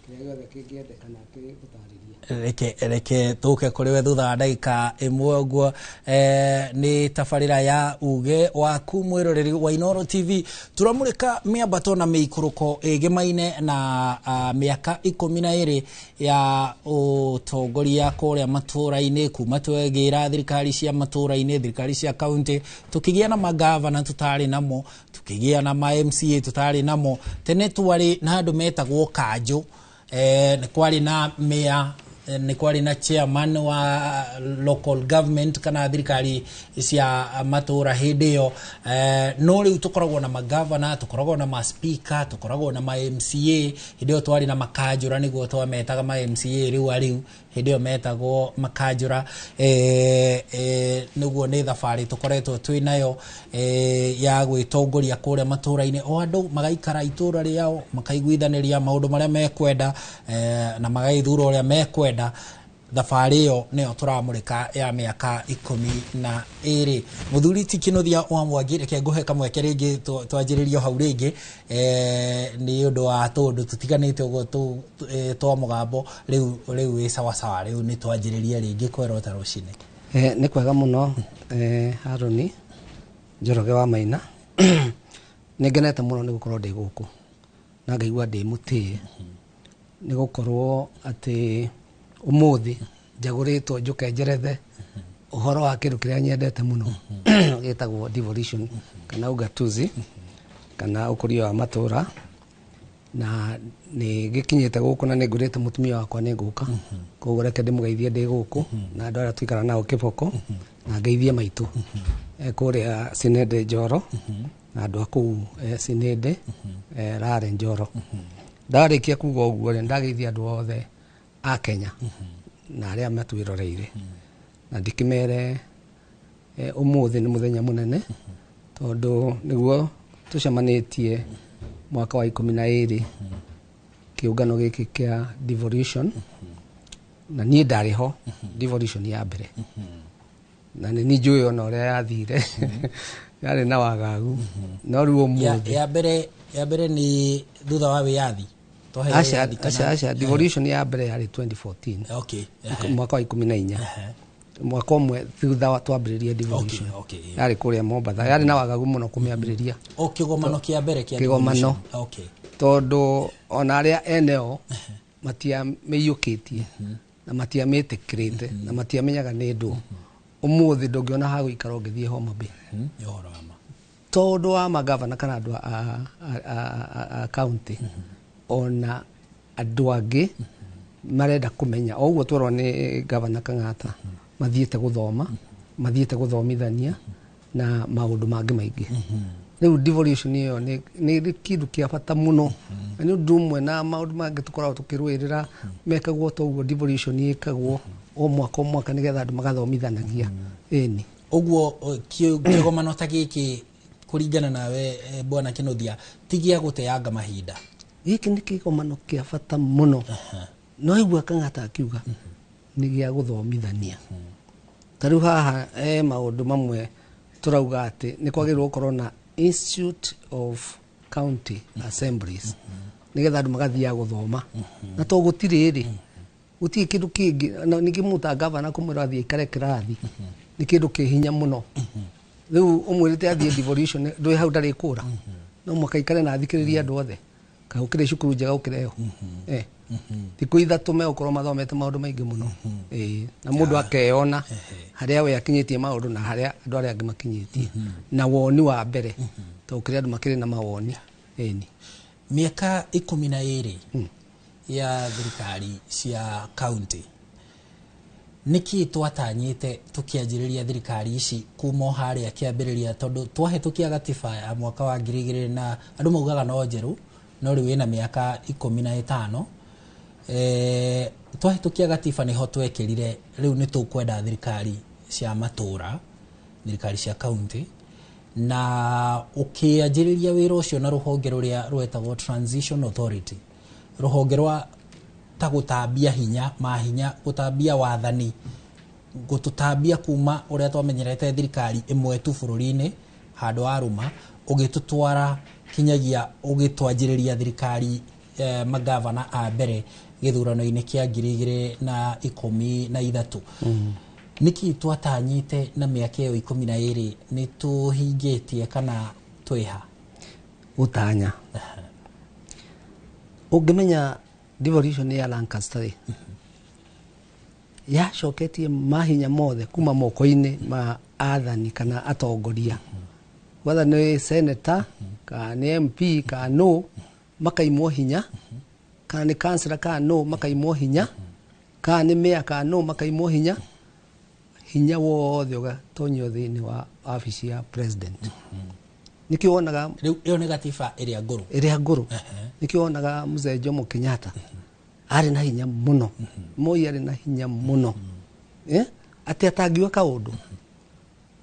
kĩrĩa gĩothe kĩngĩendekana gũtarĩria. Reke tũke kũrĩ we thutha wa ndagĩka ĩmwe ũguo. Nĩ tabarĩra ya uge waku mwĩroreri wa Inooro TV, tũramũrĩka mĩambato na mĩikũrũko ĩgemaine na mĩaka 12 ya ũtongoria kũrĩa matũũra-inĩ, kuma twegĩra thirikari cia matũũra-inĩ, thirikari cia kaunti, tũkĩgĩa na magavana tũtarĩ namo, tũkĩgĩa na ma MCA tũtarĩ namo. Tene twarĩ na andũ metagwo kanjũ, nĩ kwarĩ na mayor, nĩ kwarĩ na chairman wa local government kana thirikari cia matũũra hĩndĩ ĩyo, no rĩu tũkoragwo na magavana, tũkoragwo na ma speaker, tũkoragwo na ma MCA. Hĩndĩ ĩyo twarĩ na makanjũra, nĩguo twametaga ma MCA, rĩu arĩu hĩndĩ ĩyo metagwo makanjũra. Nĩguo nĩ thabarĩ tũkoretwo twĩ nayo ya gwĩtongoria kũrĩa matũũra-inĩ, o andũ magaikara itũũra rĩao makaiguithanĩria maũndũ marĩa mekwenda, na magagĩthura ũrĩa mekwenda. Thabarĩ ĩyo nĩyo tũramũrĩka ya mĩaka 12. Mũthuri ti Kĩnuthia wa Mwangi, reke ngũhe kamweke rĩngĩ twanjĩrĩrie hau rĩngĩ, nĩ ũndũ wa tũndũ tũtiganĩte ũguo twa mũgambo. Rĩu wĩ sawasawa, rĩu nĩ twanjĩrĩrie rĩngĩ kwerota rũcinĩ. Nĩ kwega mũno, Harũni Njoroge wa Maina. Nĩ ngenete mũno nĩ gũkorwo ndĩ gũkũ na ngaigua ndĩ mũtĩe nĩ gũkorwo atĩ ũmũthĩ njagũrĩtwo njũke njerethe ũhoro wa kĩndũ kĩrĩa nyendete mũno gĩtagwo devolution kana ugatuzi kana ũkũria wa matũũra, na nĩ ngĩkinyĩte gũkũ na nĩ ngwĩrĩte mũtumia wakwa nĩ ngũka, koguo reke ndĩmũgeithie ndĩ gũkũ na andũ arĩa tũikara nao kĩboko, na ngeithie maitũ kũrĩa Sinende Njoro na andũ a kũu Sinende Rare Njoro. Ndarĩkia kuga ũguo rĩ, ndageithia andũ othe a Kenya na arĩa matwĩroreire, na ndĩkĩmere ũmũthĩ nĩ mũthenya mũnene, tondũ nĩguo tũcemanĩtie mwaka wa 12 kĩũngano gĩkĩ kĩa devolution, na niĩ ndarĩ ho devolution ya mbere, na nĩ niĩ njũĩ ona ũrĩa yathire, yarĩ na wagagu, no rĩu ũmũthĩ Ya mbere nĩ thutha wa wĩyathi? Twaheo Aca. wĩyathi Aca, aca, devolution ya mbere yarĩ 2014, mwaka wa 14, mwaka ũmwe thutha wa twambĩrĩria devolution. Yarĩ kũrĩa Mombatha, yarĩ na wagagu mũno kũmĩambĩrĩria. O kĩgomano kĩa mbere kĩa Kĩgomano. devolution. Tondũ ona arĩa eneo matiamĩiyũkĩtie na matiamĩtĩkĩrĩte na matiamenyaga nĩ ndũ. Ũmũthĩ ndũngĩona ha gũikara ũngĩthiĩ Homa Bay, Nĩ ũhoro wa ma. Tondũ wa magavana kana andũ a county, ona andũ angĩ marenda kũmenya o ũguo twerwo nĩ gavana Kang'ata, mathiĩte gũthoma, mathiĩte gũthomithania na maũndũ mangĩ maingĩ. Rĩu devolution ĩyo nĩ kĩndũ kĩa bata mũno, na nĩ ũndũ ũmwe na maũndũ mangĩ tũkoragwo tũkĩrũĩrĩra mekagwo ta ũguo. Devolution ĩkagwo o mwaka o mwaka nĩgetha andũ magathomithanagia, ĩni. Ũguo kĩgomano ta gĩkĩ, kũringana nawe, bwana Kĩnuthia, ti gĩa gũteanga mahinda? Gĩkĩ nĩ kĩgomano kĩa bata mũno. No igua Kang'ata akiuga nĩ gĩa gũthomithania. Ta rĩu haha maũndũ mamwe tũrauga atĩ nĩ kwagĩrĩirwo gũkorwo na Institute of County Assemblies, nĩgetha andũ magathiaga gũthoma, na to gũtirĩ rĩ, gũtirĩ kĩndũ kĩngĩ. Na ningĩ mũta gavana kũmwĩra athiĩ aikare kĩrathi nĩ kĩndũ kĩ hinya mũno. Rĩu ũmwĩrĩte athiĩ devolution, ndũĩ hau ndarĩkũra, no mũhaka aikare na athikĩrĩrie andũ othe. Kaĩ gũkĩrĩ cukuru njega gũkĩra ĩyo? Thikũ 3 megũkorwo mathomete maũndũ maingĩ mũno. Ĩĩ, na mũndũ akeyona harĩa we akinyĩtie maũndũ na harĩa andũ arĩa angĩ makinyĩtie, na woni wa mbere, tondũ kũrĩ andũ makĩrĩ na mawoni, ĩni. Mĩaka 12 ya thirikari cia county, nĩkĩ twatanyĩte tũkĩanjĩrĩria thirikari ici kuma o harĩa kĩambĩrĩria? Tondũ twahĩtũkia gatiba ya mwaka wa 2000, na andũ maugaga no njerũ, no rĩu ĩna mĩaka 15. Twahĩtũkia gatiba nĩho twekĩrire rĩu nĩ tũkwenda thirikari cia matũra, thirikari cia county, na ũkĩanjĩrĩria wĩra ũcio na rũhonge rũrĩa rwetagwo Transition Authority, rũhonge rwa ta gũtambia hinya, mahinya, gũtambia wathani, gũtũtambia kuma ũrĩa twamenyerete thirikari ĩmwe tu bũrũri-inĩ handũ wa rũma, ũgĩtũtwara kinyagia ũgĩtwanjĩrĩria thirikari, magavana a mbere gĩthurano-inĩ kĩa 2013. Nĩkĩ twatanyĩte na mĩaka ĩyo 12 nĩ tũhingĩtie kana twĩha? Gũtanya, ũngĩmenya devolution ya Lancaster rĩ, yacoketie mahinya mothe kuma moko-inĩ ma athani kana atongoria, whether nĩ senator kana nĩ MP kana no makaimwo hinya, kana nĩ councillor kana no makaimwo hinya, kana nĩ mayor kana no makaimwo hinya. Hinya wothe ũgatonyio thĩinĩ wa wabici ya president. Nĩkĩo wonaga Rĩu ĩyo nĩ gatiba ĩrĩa ngũrũ? Ĩrĩa ngũrũ. Nĩkĩo wonaga mzee Jomo Kenyatta arĩ na hinya mũno, Moi arĩ na hinya mũno, atĩ atangiuga kaũndũ,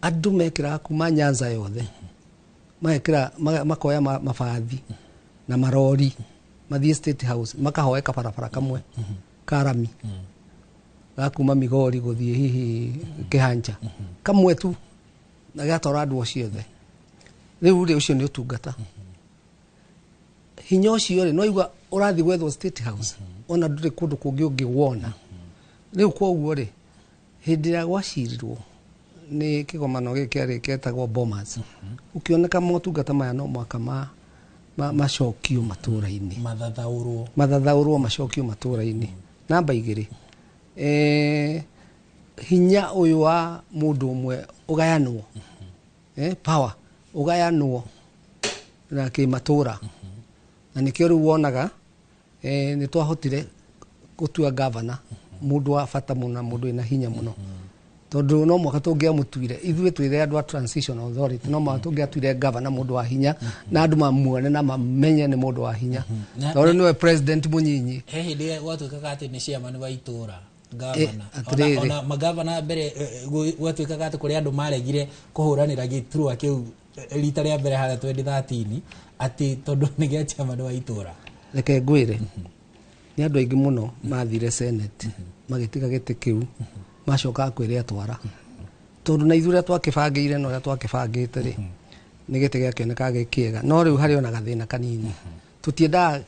andũ mekĩraga kuma Nyanza yothe, magekĩra makoya mabathi na marori mathiĩ State House, makahoe kabarabara kamwe karami ga kuma Migori gũthiĩ hihi Kĩhanja, kamwe tu, na gatwara andũ acio othe. Rĩu rĩ, ũcio nĩ ũtungata. Hinya ũcio rĩ, no igua ũrathiĩ gwethwo State House, ona ndũrĩ kũndũ kũngĩ ũngĩwona. Rĩu koguo rĩ, hĩndĩ ĩrĩa gwacirirwo nĩ kĩgomano gĩkĩ kĩarĩ kĩetagwo Bomas, ũkĩoneka motungata maya no mwaka macokio matũra-inĩ. Mathathaũrwo. Mathathaũrwo, macokio matũra-inĩ. Namba 2, hinya ũyũ wa mũndũ ũmwe ũgayanwo, power ũgayanwo na kĩmatũra, na nĩkĩo rĩu wonaga nĩ twahotire gũtua gavana mũndũ wa bata mũno na mũndũ wĩna hinya mũno. Tondũ no mũhaka tũngĩamũtuire ithuĩ twĩre andũ a Transition Authority, no mũhaka tũngĩatuire gavana mũndũ wa hinya na andũ mamuone na mamenye nĩ mũndũ wa hinya, tondũ nĩwe president mũnyinyi. He hĩndĩ gwatuĩkaga atĩ nĩ chairman wa itũra, gavana. Atĩrĩrĩ. Ona magavana mbere, gwatuĩkaga atĩ kũrĩ andũ maregire kũhũranĩra gĩturwa kĩu, rita rĩa mbere harĩa 2013, atĩ tondũ nĩ gĩa chairman wa itũra. Reke ngwĩre, nĩ andũ aingĩ mũno mathire Senate magĩtiga gĩtĩ kĩu, macokaga kwĩrĩa twara, tondũ na ithuĩ ũrĩa twakĩbangĩire na ũrĩa twakĩbangĩte rĩ, nĩ gĩtĩ gĩakĩonekaga gĩ kĩega. No rĩu harĩ ona gathĩna kanini, tũtiendaga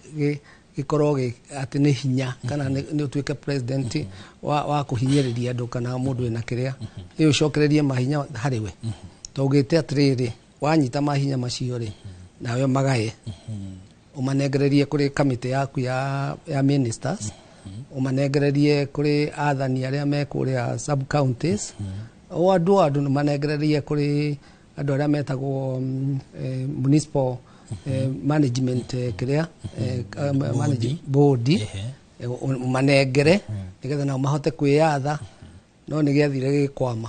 gĩkorwo atĩ nĩ hinya kana nĩ ũtuĩke president wa kũhinyĩrĩria andũ kana mũndũ wĩna kĩrĩa ĩ ũcokererie mahinya harĩ we. Twaugĩte atĩrĩrĩ, wanyita mahinya macio rĩ, nawe magaye, ũmanengererie kũrĩ kamĩtĩ yaku ya ministers, ũmanengererie kũrĩ athani arĩa me kũrĩa sub counties, o andũ manengererie kũrĩ andũ arĩa metagwo municipal management, kĩrĩa board, ũmanengere nĩgetha nao mahote kwĩyatha. No nĩ gĩathire gĩkwama.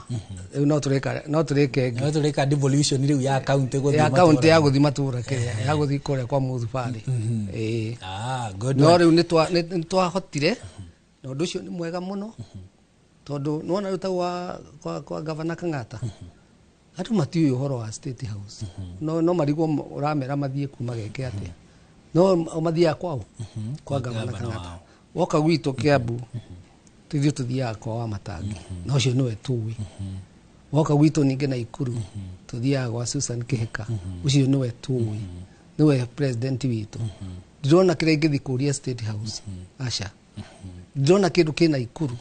Rĩu no tũrĩke ĩngĩ. No tũrĩka devolution rĩu ya county gũthiĩ ya county, ya matũra. Gũthiĩ matũra, kĩrĩa ya gũthiĩ kũrĩa kwa mũthubarĩ. Ĩĩ. Ah, good No one. rĩu nĩ twahotire na ũndũ ũcio nĩ mwega mũno, tondũ nĩwona rĩu ta kwa gavana Kang'ata, andũ matiũĩ ũhoro wa State House. No marigwo ũramera mathiĩ kuma geke atĩa, no mathiaga kwao kwa gavana gavana Kang'ata. Wao. Woka gwitũ Kiambu, ithuĩ tũthiaga kwa wa Matangi na ũcio nĩwe tũĩ. Woka gwitũ ningĩ Naikuru, tũthiaga gwa Susan Kĩhĩka, ũcio nĩwe tũĩ, nĩwe president witũ. Ndirona kĩrĩa ingĩthiĩ kũria State House, aca. Ndirona kĩndũ kĩ Naikuru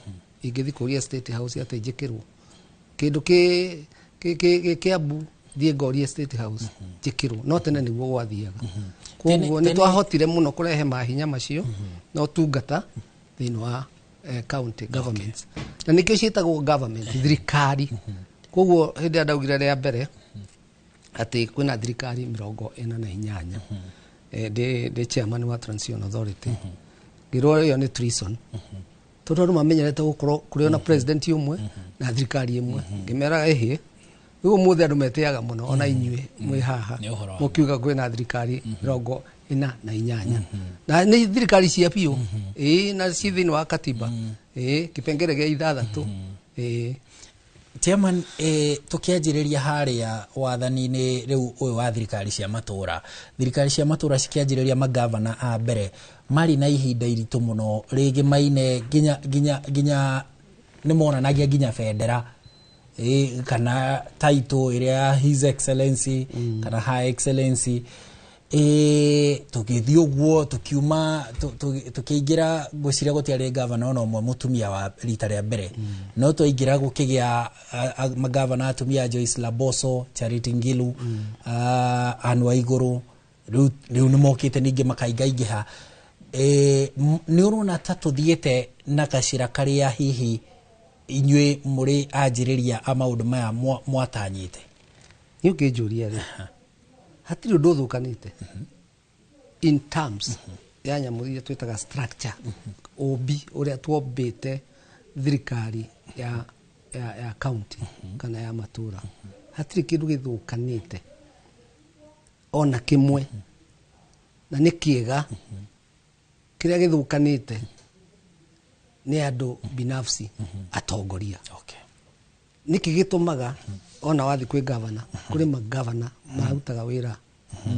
ingĩthiĩ kũria State House atĩ njĩkĩrwo kĩndũ kĩ Kiambu, thiĩ ngorie State House njĩkĩrwo. No tene nĩguo gwathiaga. Koguo nĩ twahotire mũno kũrehe mahinya macio na ũtungata thĩinĩ wa county governments, na nĩkĩo ciĩtagwo government, thirikari. Koguo hĩndĩ ĩrĩa ndaugire rĩa mbere atĩ kwĩna thirikari 48, ndĩ chairman wa Transition Authority, ngĩrwo ĩyo nĩ treason, tondũ andũ mamenyerete gũkorwo kũrĩ ona president ũmwe na thirikari ĩmwe. Ngĩmeraga ĩhĩ, rĩu ũmũthĩ andũ metĩaga mũno, ona inyuĩ mwĩ haha Nĩ ũhoro wa mũkiuga kwĩna thirikari 48, na nĩ thirikari cia biũ, ĩĩ, na ci thĩinĩ wa katiba, ĩĩ, kĩbengere gĩa ithathatũ, ĩĩ. Chairman, tukianjĩrĩria harĩa wathani-inĩ rĩu ũyũ wa thirikari cia matũra, thirikari cia matũra cikĩanjĩrĩria, magavana a mbere marĩ na ihinda iritũ mũno rĩngĩ maine nginya nĩ monanagia nginya bendera, kana title ĩrĩa ya His Excellency kana Her Excellency. Tũgĩthiĩ ũguo, tũkiuma, tũkĩingĩra, ngwĩciria gũtiarĩ gavana ona ũmwe mũtumia wa rita rĩa mbere. No twaingĩra gũkĩgĩa magavana atumia, Joyce Laboso, Charity Ngilu, Anne Waigũrũ. Rĩu nĩ mokĩte ningĩ makaingaingĩha. Nĩ ũrona ta tũthiĩte na gacĩra karĩa hihi inyuĩ mũrĩ anjĩrĩria a maũndũ maya mwatanyĩte? Nĩ ũngĩnjũria rĩ, hatirĩ ũndũ ũthũkanĩte in terms ya nyamũ iria twĩtaga structure, ũmbi ũrĩa twombĩte thirikari ya county kana ya matũra. Hatirĩ kĩndũ gĩthũkanĩte ona kĩmwe, na nĩ kĩega. Kĩrĩa gĩthũkanĩte nĩ andũ binafsi, atongoria. Nĩkĩ gĩtũmaga ona wathiĩ kwĩ gavana, kũrĩ magavana marutaga wĩra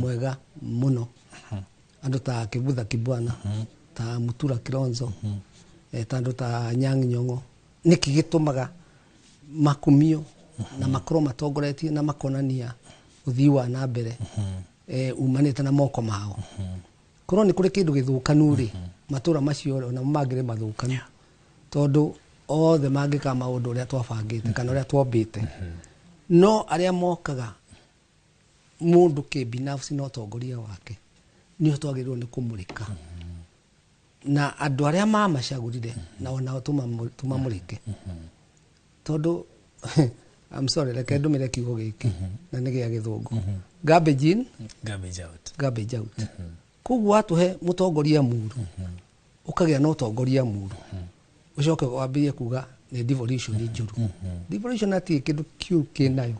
mwega mũno, andũ ta Kivutha Kibwana, ta Mutura Kilonzo, ta andũ ta Anyang' Nyong'o? Nĩkĩ gĩtũmaga makumio na makorwo matongoretie na makonania ũthii wa na mbere umanĩte na moko mao? Korwo nĩ kũrĩ kĩndũ gĩthũkanu rĩ, matũra macio rĩ, onamo mangĩrĩ mathũkanu, tondũ othe mangĩka maũndũ ũrĩa twabangĩte kana ũrĩa twombĩte. No arĩa mokaga mũndũ kĩbinafsi na ũtongoria wake nĩo twagĩrĩirwo nĩ kũmũrĩka, na andũ arĩa mamacagũrire na onao tũmamũrĩke, tondũ I'm sorry, reke ndũmĩre kiugo gĩkĩ na nĩ gĩa gĩthũngũ, garbage in, garbage out. Garbage out. Koguo watũhe mũtongoria mũru, ũkagĩa na ũtongoria mũru, ũcoke wambĩrĩrie kuga Nĩ devolution njũru. Devolution hatirĩ kĩndũ kĩũru kĩnayo,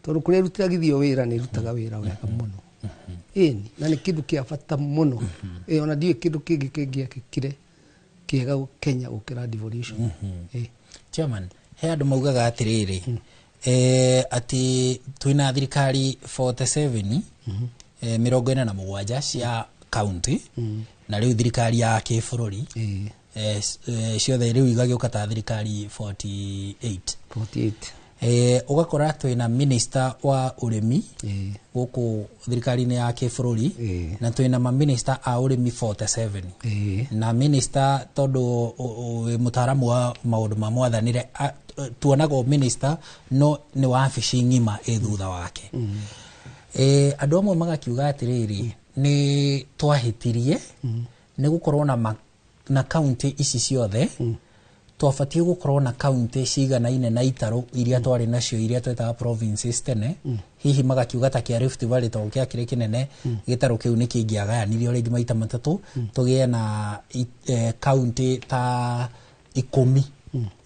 tondũ kũrĩa ĩrutithagithio wĩra nĩ ĩrutaga wĩra wega mũno. Ĩni, na nĩ kĩndũ kĩa bata mũno. Ĩ, ona ndiũĩ kĩndũ kĩngĩ kĩngĩekĩkire kĩega Kenya gũkĩra devolution. Ĩ. Chairman, he andũ maugaga atĩrĩrĩ, atĩ twĩna thirikari 47, 47 cia county, na rĩu thirikari ya kĩbũrũri, ciothe rĩu igagĩũka ta thirikari 48. 48. Ũgakora twĩna minister wa ũrĩmi gũkũ thirikari-inĩ ya kĩbũrũri, na twĩna maminista a ũrĩmi 47, na minister tondũ wĩ mũtaaramu wa maũndũ ma mwathanĩre, tuonaga o minister no nĩ wabici ng'ima ĩ thutha wake. Andũ amwe magakiuga atĩrĩrĩ, nĩ twahĩtirie nĩ gũkorwo na kaunti ici ciothe. Twabatiĩ gũkorwo na kaunti ciganaine na itarũ iria twarĩ nacio, iria twetaga provinces tene. Hihi magakiuga ta kĩa Rift Valley, tondũ kĩakĩrĩ kĩnene, gĩtarũ kĩu nĩ kĩngĩagayanirio rĩngĩ maita matatũ, tũgĩe na kaunti ta 10.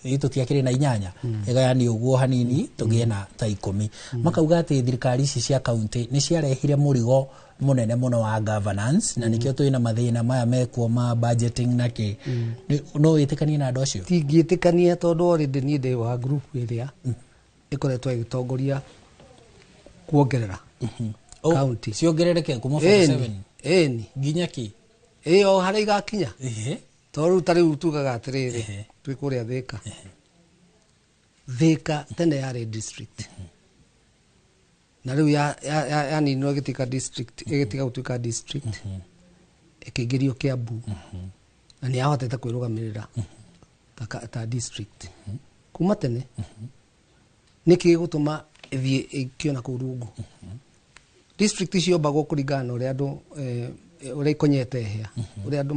Tũtiakĩrĩ na 8, ĩgayanio ũguo hanini tũgĩe na ta 10. Makauga atĩ thirikari ici cia kaunti nĩ ciarehire mũrigo mũnene mũno wa governance, na nĩkĩo twĩna mathĩna maya mekuo ma budgeting na kĩ. No wĩtĩkanie na andũ acio? Tingĩtĩkania, tondũ already niĩ ndĩ wa group ĩrĩa ĩkoretwo ĩgĩtongoria kuongerera kaunti. Ciongerereke kuma 47 Ĩni. Nginya kĩ? Ĩ, o harĩa igakinya. Tondũ rĩu ta rĩu tugaga atĩrĩrĩ, twĩ kũrĩa Thĩka. Thĩka tene yarĩ district, na rĩu yaninwo ĩgĩtuĩka district, ĩgĩtiga gũtuĩka district, ĩkĩingĩrio Kiambu, na nĩ yahotete kwĩrũgamĩrĩra ta district kuma tene. Nĩkĩ gĩgũtũma ĩthiĩ ĩkĩona kũu rungu? District ciombagwo kũringana na ũrĩa andũ, ũrĩa ikonyete hĩa, ũrĩa andũ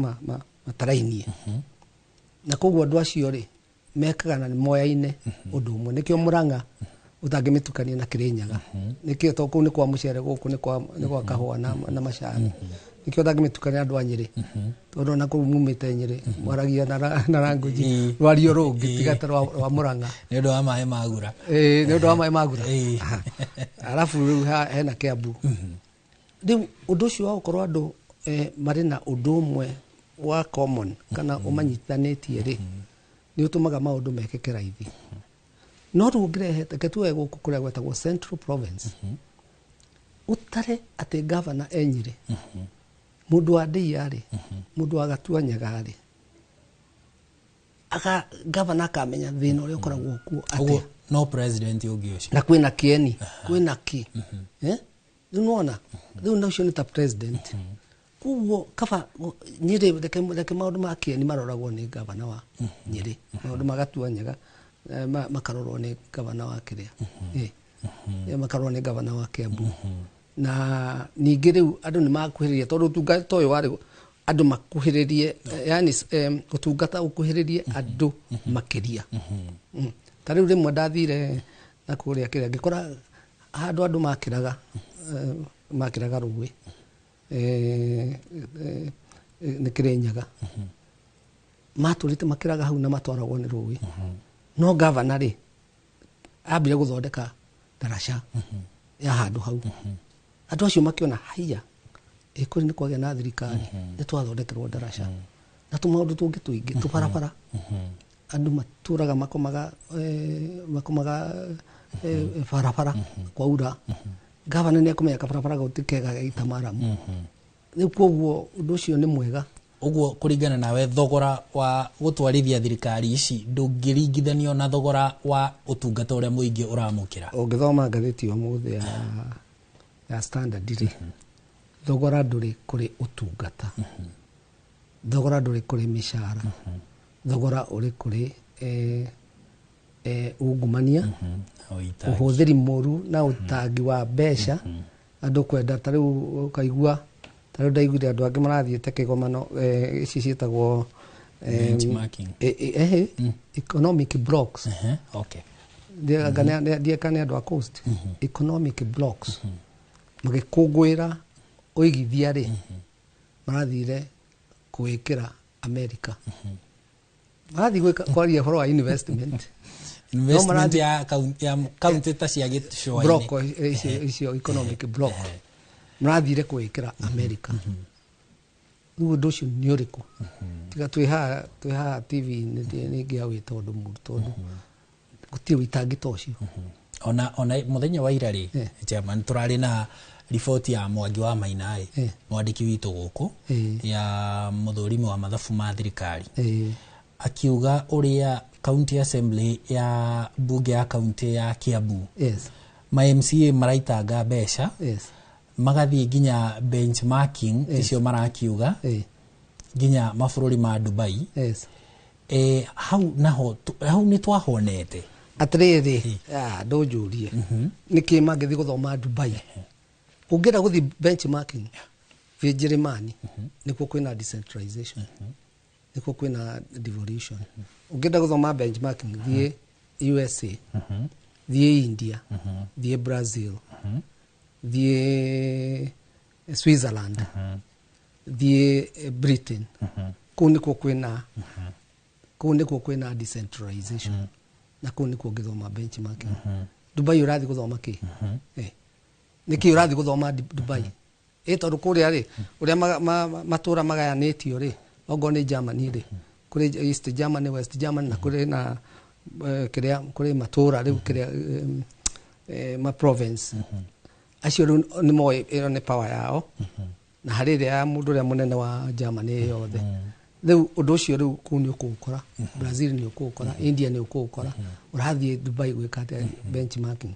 matarainie, na koguo andũ acio rĩ mekaga na nĩ moyaine ũndũ ũmwe. Nĩkĩo Mũrang'a ũtangĩmĩtukania na Kĩrĩnyaga, nĩkĩo tondũ kũu nĩ kwa mũcere, gũkũ nĩ kwa kahũa na macani. Nĩkĩo ũtangĩmĩtukania na andũ a Nyĩrĩ, tondũ ona kũu mumĩte Nyĩrĩ mwaragia na language rwario rũngĩ, tiga ta rwa Mũrang'a. Nĩ ũndũ wa maĩ ma ngura. Ĩĩ, nĩ ũndũ wa maĩ ma ngura. Arabu rĩu hena Kiambu. Rĩu ũndũ ũcio wa gũkorwo andũ marĩ na ũndũ ũmwe wa common kana ũmanyitithanĩtie rĩ, nĩ ũtũmaga maũndũ mekĩke raithi. No rĩu ũngĩrehe, reke tuoe gũkũ kũrĩa gwetagwo Central Province, ũtare atĩ gavana e Nyĩrĩ, mũndũ wa Ndĩia rĩ, mũndũ wa Gatuanyaga rĩ, aka gavana akamenya thĩna ũrĩa ũkoragwo kuo atĩa. Ũguo no president ũngĩ ũcio. Na kwĩna kĩeni, kwĩna kĩ. Rĩu nĩwona, rĩu na ũcio nĩ ta president. Koguo kaba Nyĩrĩ, reke maũndũ ma kĩeni maroragwo nĩ gavana wa Nyĩrĩ, maũndũ ma Gatuanyaga makarorwo nĩ gavana wa kĩrĩa. Makarorwo nĩ gavana wa Kiambu. Na ningĩ rĩu andũ nĩ makuhĩrĩria, tondũ ũtungata ũyũ warĩ andũ makuhĩrĩrie, yani ũtungata ũkuhĩrĩrie andũ makĩria. Ta rĩu rĩmwe ndathire na kũrĩa kĩrĩa, ngĩkora handũ andũ makĩraga rũĩ, nĩ Kĩrĩnyaga, matũrĩte makĩraga hau na matwaragwo nĩ rũĩ. No gavana rĩ ambire gũthondeka ndaraca ya handũ hau. Andũ acio makĩona haiya, kũrĩ nĩ kwagĩa na thirikari, nĩ twathondekerwo ndaraca na tũmaũndũ tũngĩ tũingĩ, tũbarabara. Andũ matũraga makomaga barabara kwaura. Gavana nĩ ekũmenya kabarabara gau ti kega gaita maramu. Rĩu koguo ũndũ ũcio nĩ mwega. Ũguo kũringana nawe, thogora wa gũtwarithia thirikari ici ndũngĩringithanio na thogora wa ũtungata ũrĩa mũingĩ ũramũkĩra. Ũngĩthoma ngathĩti ũmũthĩ ya Standard rĩ, thogora ndũrĩ kũrĩ ũtungata, thogora ndũrĩ kũrĩ mĩcara, thogora ũrĩ kũrĩ ungumania, ũhũthĩri mũru na ũtangi wa mbeca. Andũ kwenda ta rĩu ũkaigua, ta rĩu ndaiguire andũ angĩ marathiĩte kĩgomano, ici ciĩtagwo, Benchmarking. Economic blocks. Ndieka nĩ andũ a Coast. Economic blocks. Magĩkũngũĩra ũigithia rĩ, marathire kwĩkĩra America. Marathiĩ gwĩka kwaria ũhoro wa investment. Investment ya kaunti, ya kaunti ta cia gĩcũa-inĩ. Block icio, economic block marathire kwĩkĩra America. Rĩu ũndũ ũcio nĩ ũrĩkũ? Tiga twĩ haha TV nĩ ingĩawĩta ũndũ mũru, tondũ gũtirĩ wĩitangi ta ũcio. Ona muthenya wa ira rĩ, chairman, turarĩ na riboti ya Mwangi wa Maina ĩ, mwandĩki witũ gũkũ, ya mũthũrimi wa mathabu ma thirikari, akiuga ũrĩa county assembly ya bunge ya kaunti ya Kiambu, ma MCA maraitanga mbeca, magathiĩ nginya benchmarking icio marakiuga nginya mabũrũri ma Dubai. Hau naho hau nĩ twahonete. Atĩrĩrĩ, ndũnjũrie nĩkĩ mangĩthiĩ gũthoma Dubai. Ũngĩenda gũthiĩ benchmarking, thiĩ Njĩrĩmani, nĩkuo kwĩna decentralization, nĩkuo kwĩna devolution. Ũngĩenda gũthoma benchmarking, thiĩ USA, thiĩ India, thiĩ Brazil, thiĩ Switzerland, thiĩ Britain. Kũu nĩkuo kwĩna decentralization na kũu nĩkuo ũngĩthoma benchmarking. Dubai ũrathiĩ gũthoma kĩ? Nĩkĩ ũrathiĩ gũthoma Dubai? Ĩ tondũ kũrĩa rĩ, ũrĩa matũra magayanĩtio rĩ, ongorwo nĩ Germany rĩ, kũrĩ East Germany, West Germany, na kũrĩ na kĩrĩa kũrĩ matũra rĩu kĩrĩa ma province acio rĩu nĩ moĩ ĩyo nĩ power yao, na harĩ ĩrĩa ya mũndũ ũrĩa mũnene wa Germany yothe. Rĩu ũndũ ũcio rĩu kũu nĩ ũkũũkora, Brazil nĩ ũkũũkora, India nĩ ũkũũkora. Ũrathiĩ Dubai gwĩka atĩa benchmarking?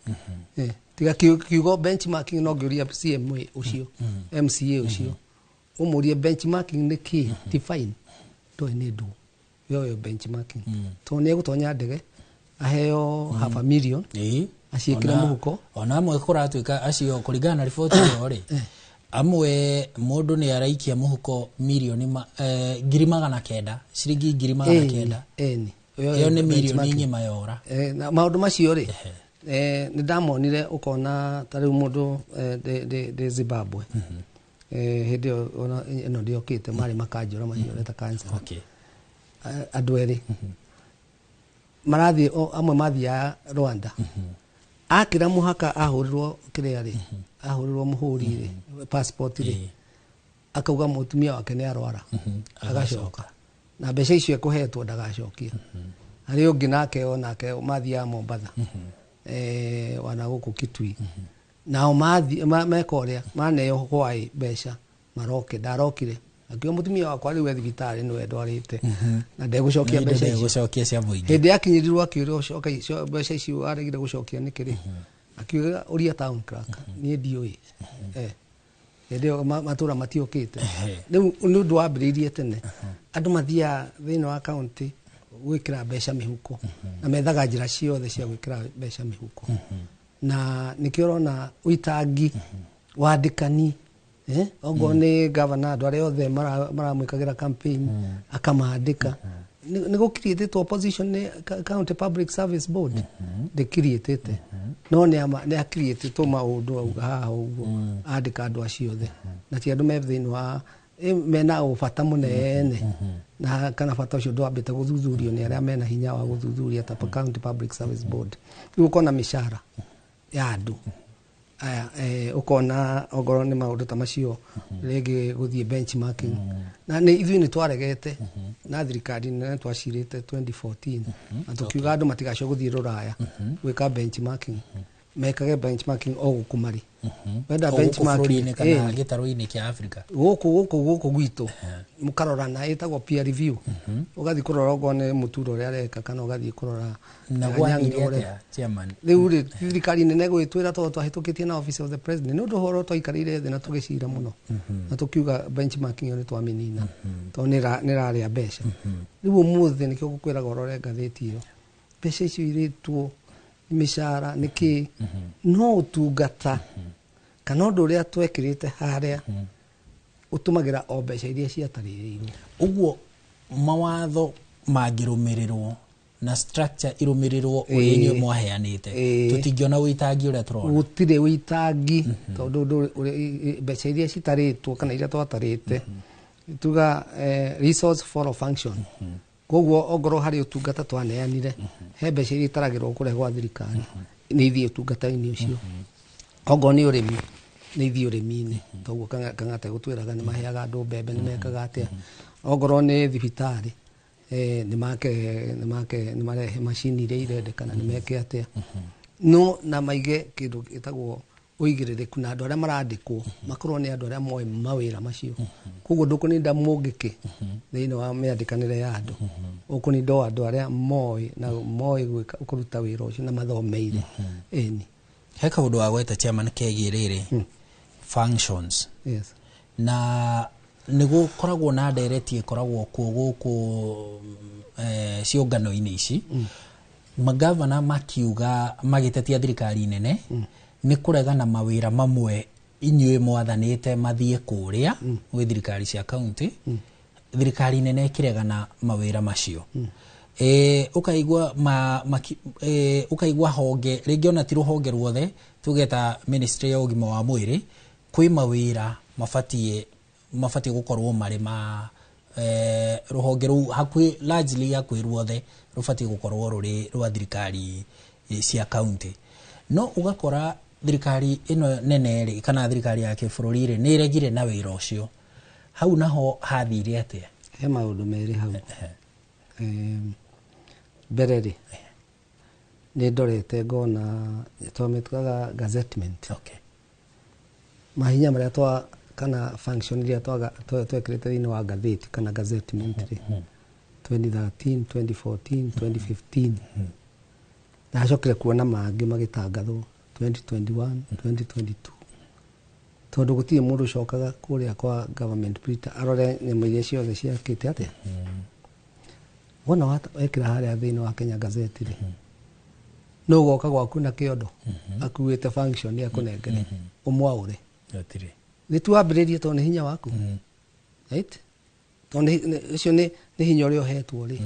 Tiga kiugo benchmarking, no ngĩũria CMA ũcio, MCA ũcio, ũmũrie benchmarking nĩ kĩ, define, ndoĩ nĩ ndũ yoyo benchmarking, tondũ nĩ egũtonya ndege aheo half a million aciĩkĩre mũhuko. Ona amwe kũratuĩka acio, kũringana na riboti ĩyo rĩ, amwe mũndũ nĩ araikia mũhuko mirioni 900,000, ciringi 900,000. Ĩni. Ĩyo nĩ mirioni ng'ima yora. Na maũndũ macio rĩ, nĩ ndamonire. Ũkona ta rĩu mũndũ ndĩ Zimbabwe hĩndĩ ĩyo, ona ĩno ndĩokĩte, marĩ makanjũra macio reta cancer. Andũ erĩ marathiĩ, amwe mathiaga Rwanda, akĩra mũhaka ahũrĩrwo kĩrĩa rĩ, ahũrĩrwo mũhũri rĩ, passport rĩ, akauga mũtumia wake nĩ arwara, agacoka na mbeca icio ekũhetwo ndagacokia. Harĩ ũngĩ nake onake mathiaga Mombatha, wana gũkũ Kitui, nao meka ũrĩa maneo hwaĩ mbeca maroke, ndarokire, akiuga mũtumia wakwa rĩu e thibitarĩ, nĩwe ndwarĩte na ndegũcokia mbeca icio. Ndegũcokia cia mũingĩ. Hĩndĩ yakinyirirwo akĩũrio, coka mbeca icio aregire gũcokia nĩkĩ rĩ, akiuga ũria town clerk, niĩ ndiũĩ. Hĩndĩ ĩyo matũra matiũkĩte. Rĩu nĩ ũndũ wambĩrĩirie tene, andũ mathiaga thĩinĩ wa kaunti gwĩkĩra mbeca mĩhuko, na methaga njĩra ciothe cia gwĩkĩra mbeca mĩhuko, na nĩkĩo ũrona ũitangi wandĩkani, ongorwo nĩ gavana, andũ arĩa othe maramwĩkagĩra campaign akamandĩka. Nĩ gũkiriĩtĩtwo position nĩ county public service board ndĩkiriĩtĩte, no nĩ akiriĩtĩtwo maũndũ, auga haha ũguo, andĩka andũ acio othe, na ti andũ me thĩinĩ wa mena ũbata mũnene, na kana bata ũcio ndwambĩte gũthuthurio nĩ arĩa mena hinya wa gũthuthuria ta county public service board. Rĩu ũkona mĩcara ya andũ aya, ũkona ongorwo nĩ maũndũ ta macio, rĩngĩ gũthiĩ benchmarking, na nĩ ithuĩ nĩ twaregete na thirikari nene twacirĩte 2014, na tũkiuga andũ matigacoke gũthiĩ rũraya gwĩka benchmarking, mekage benchmarking o gũkũ marĩ wenda. O gũkũ bũrũri-inĩ kana gĩtarũ-inĩ kĩa Afrika? Gũkũ gwitũ mũkarorana, ĩtagwo peer review, ũgathiĩ kũrora okorwo nĩ mũturo ũrĩa areka, kana ũgathiĩ kũrora Na Anyang'o gwathire ũrĩa. atĩa, chairman? Rĩu rĩ, thirikari nene gwĩtwĩra tondũ twahĩtũkĩtie na office of the president, nĩ ũndũ ũhoro twaikarĩire thĩ na tũgĩcira mũno na tũkiuga benchmarking ĩyo nĩ twamĩnina, tondũ nĩ ĩrarĩa mbeca. Rĩu ũmũthĩ nĩkĩo ngũkwĩraga ũrore ngathĩti ĩyo, mbeca icio irĩtwo nĩ mĩcara nĩ kĩ, no ũtungata kana ũndũ ũrĩa twekĩrĩte harĩa ũtũmagĩra o mbeca iria ciatarĩrĩirwo. Ũguo mawatho mangĩrũmĩrĩrwo na structure irũmĩrĩrwo ũrĩa inyuĩ mwaheanĩte, tũtingĩona ũitangi ũrĩa tũrona. Gũtirĩ ũitangi, tondũ ũndũ mbeca iria citarĩtwo kana iria twatarĩte, tuga resource for function. Koguo ongorwo harĩ ũtungata twaneanire, he mbeca iria itaragĩrwo kũrĩa gwa thirikari, nĩ ithiĩ ũtungata-inĩ ũcio. Ongorwo nĩ ũrĩmi, nĩ ithiĩ ũrĩmi-inĩ, toguo Kang'ata gũtwĩraga nĩ maheaga andũ mbembe, nĩ mekaga atĩa. Ongorwo nĩ thibitarĩ, nĩ make nĩ make nĩ marehe macini iria irendekana, nĩ meke atĩa, no na maige kĩndũ gĩtagwo ũigĩrĩrĩku, na andũ arĩa marandĩkwo makorwo nĩ andũ arĩa moĩ mawĩra macio. Koguo ndũkũninda mũngĩkĩ thĩinĩ wa mĩandĩkanĩre ya andũ, ũkũninda o andũ arĩa moĩ na moĩ gwĩka kũruta wĩra ũcio na mathomeire. Ĩni. He kaũndũ wagweta, chairman, kegiĩ rĩrĩ functions. Yes. Na nĩ gũkoragwo na ndereti ĩkoragwo kuo gũkũ ciũngano-inĩ ici, magavana makiuga magĩtetia thirikari nene nĩ kũregana mawĩra mamwe inyuĩ mwathanĩte mathiĩ kũrĩa gwĩ thirikari cia kaunti, thirikari nene ĩkĩregana mawĩra macio. Ũkaigua ũkaigua honge rĩngĩ ona ti rũhonge ruothe, tuge ta ministry ya ũgima wa mwĩrĩ, kwĩ mawĩra mabatiĩ gũkorwo marĩ ma rũhonge rũu hakuhĩ, largely hakuhĩ ruothe rũbatiĩ gũkorwo rũrĩ rwa thirikari cia kaunti, no ũgakora thirikari ĩno nene rĩ, kana thirikari ya kĩbũrũri rĩ, nĩ ĩregire na wĩra ũcio. Hau naho hathire atĩa? He maũndũ merĩ hau. Mbere rĩ, nĩ ndorete ngona twamĩtuaga gazettement. Mahinya marĩa twa kana function iria twekĩrĩte thĩinĩ wa ngathĩti kana gazettement rĩ, 2013, 2014, 2015, ndacokire kuona mangĩ magĩtangathwo 2021, 2022, tondũ gũtirĩ mũndũ ũcokaga kũrĩa kwa government printer arore nyamũ iria ciothe ciakĩte atĩa. Wona wekĩra harĩa thĩinĩ wa Kenya Gazette rĩ, no ũgoka gwaku na kĩondo akuĩte function akũnengere ũmwaũre? Gũtirĩ. Nĩ tuwambĩrĩrie tondũ nĩ hinya waku, right? Tondũ ũcio nĩ hinya ũrĩa ũhetwo rĩ,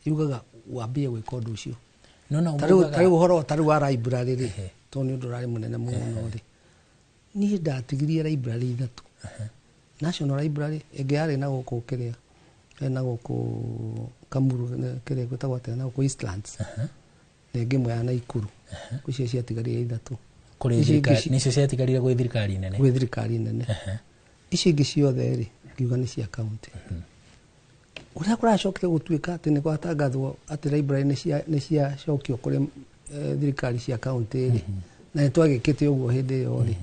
yugaga wambie gwĩka ũndũ ũcio. No na Ta rĩu ũhoro ta rĩu wa library rĩ, tondũ nĩ ũndũ ũrarĩ mũnene mũno rĩ, niĩ ndatigirie library ithatũ. National Library ĩngĩ yarĩ na gũkũ kĩrĩa, na gũkũ Kamuru, kĩrĩa gwĩtagwo atĩa, na gũkũ Eastlands, na ĩngĩ ĩmwe ya Naikuru. Icio ciatigarire ithatũ. Kũrĩ Icio ingĩ thirikari nĩcio ciatigarire gwĩ thirikari nene? Gwĩ thirikari nene. Icio ingĩ ciothe rĩ, ngiuga nĩ cia kaunti. Ũrĩa kũracokire gũtuĩka atĩ nĩ gwatangathwo atĩ library nĩ ciacokio kũrĩ thirikari cia kaunti rĩ, na nĩ twagĩkĩte ũguo hĩndĩ ĩyo rĩ,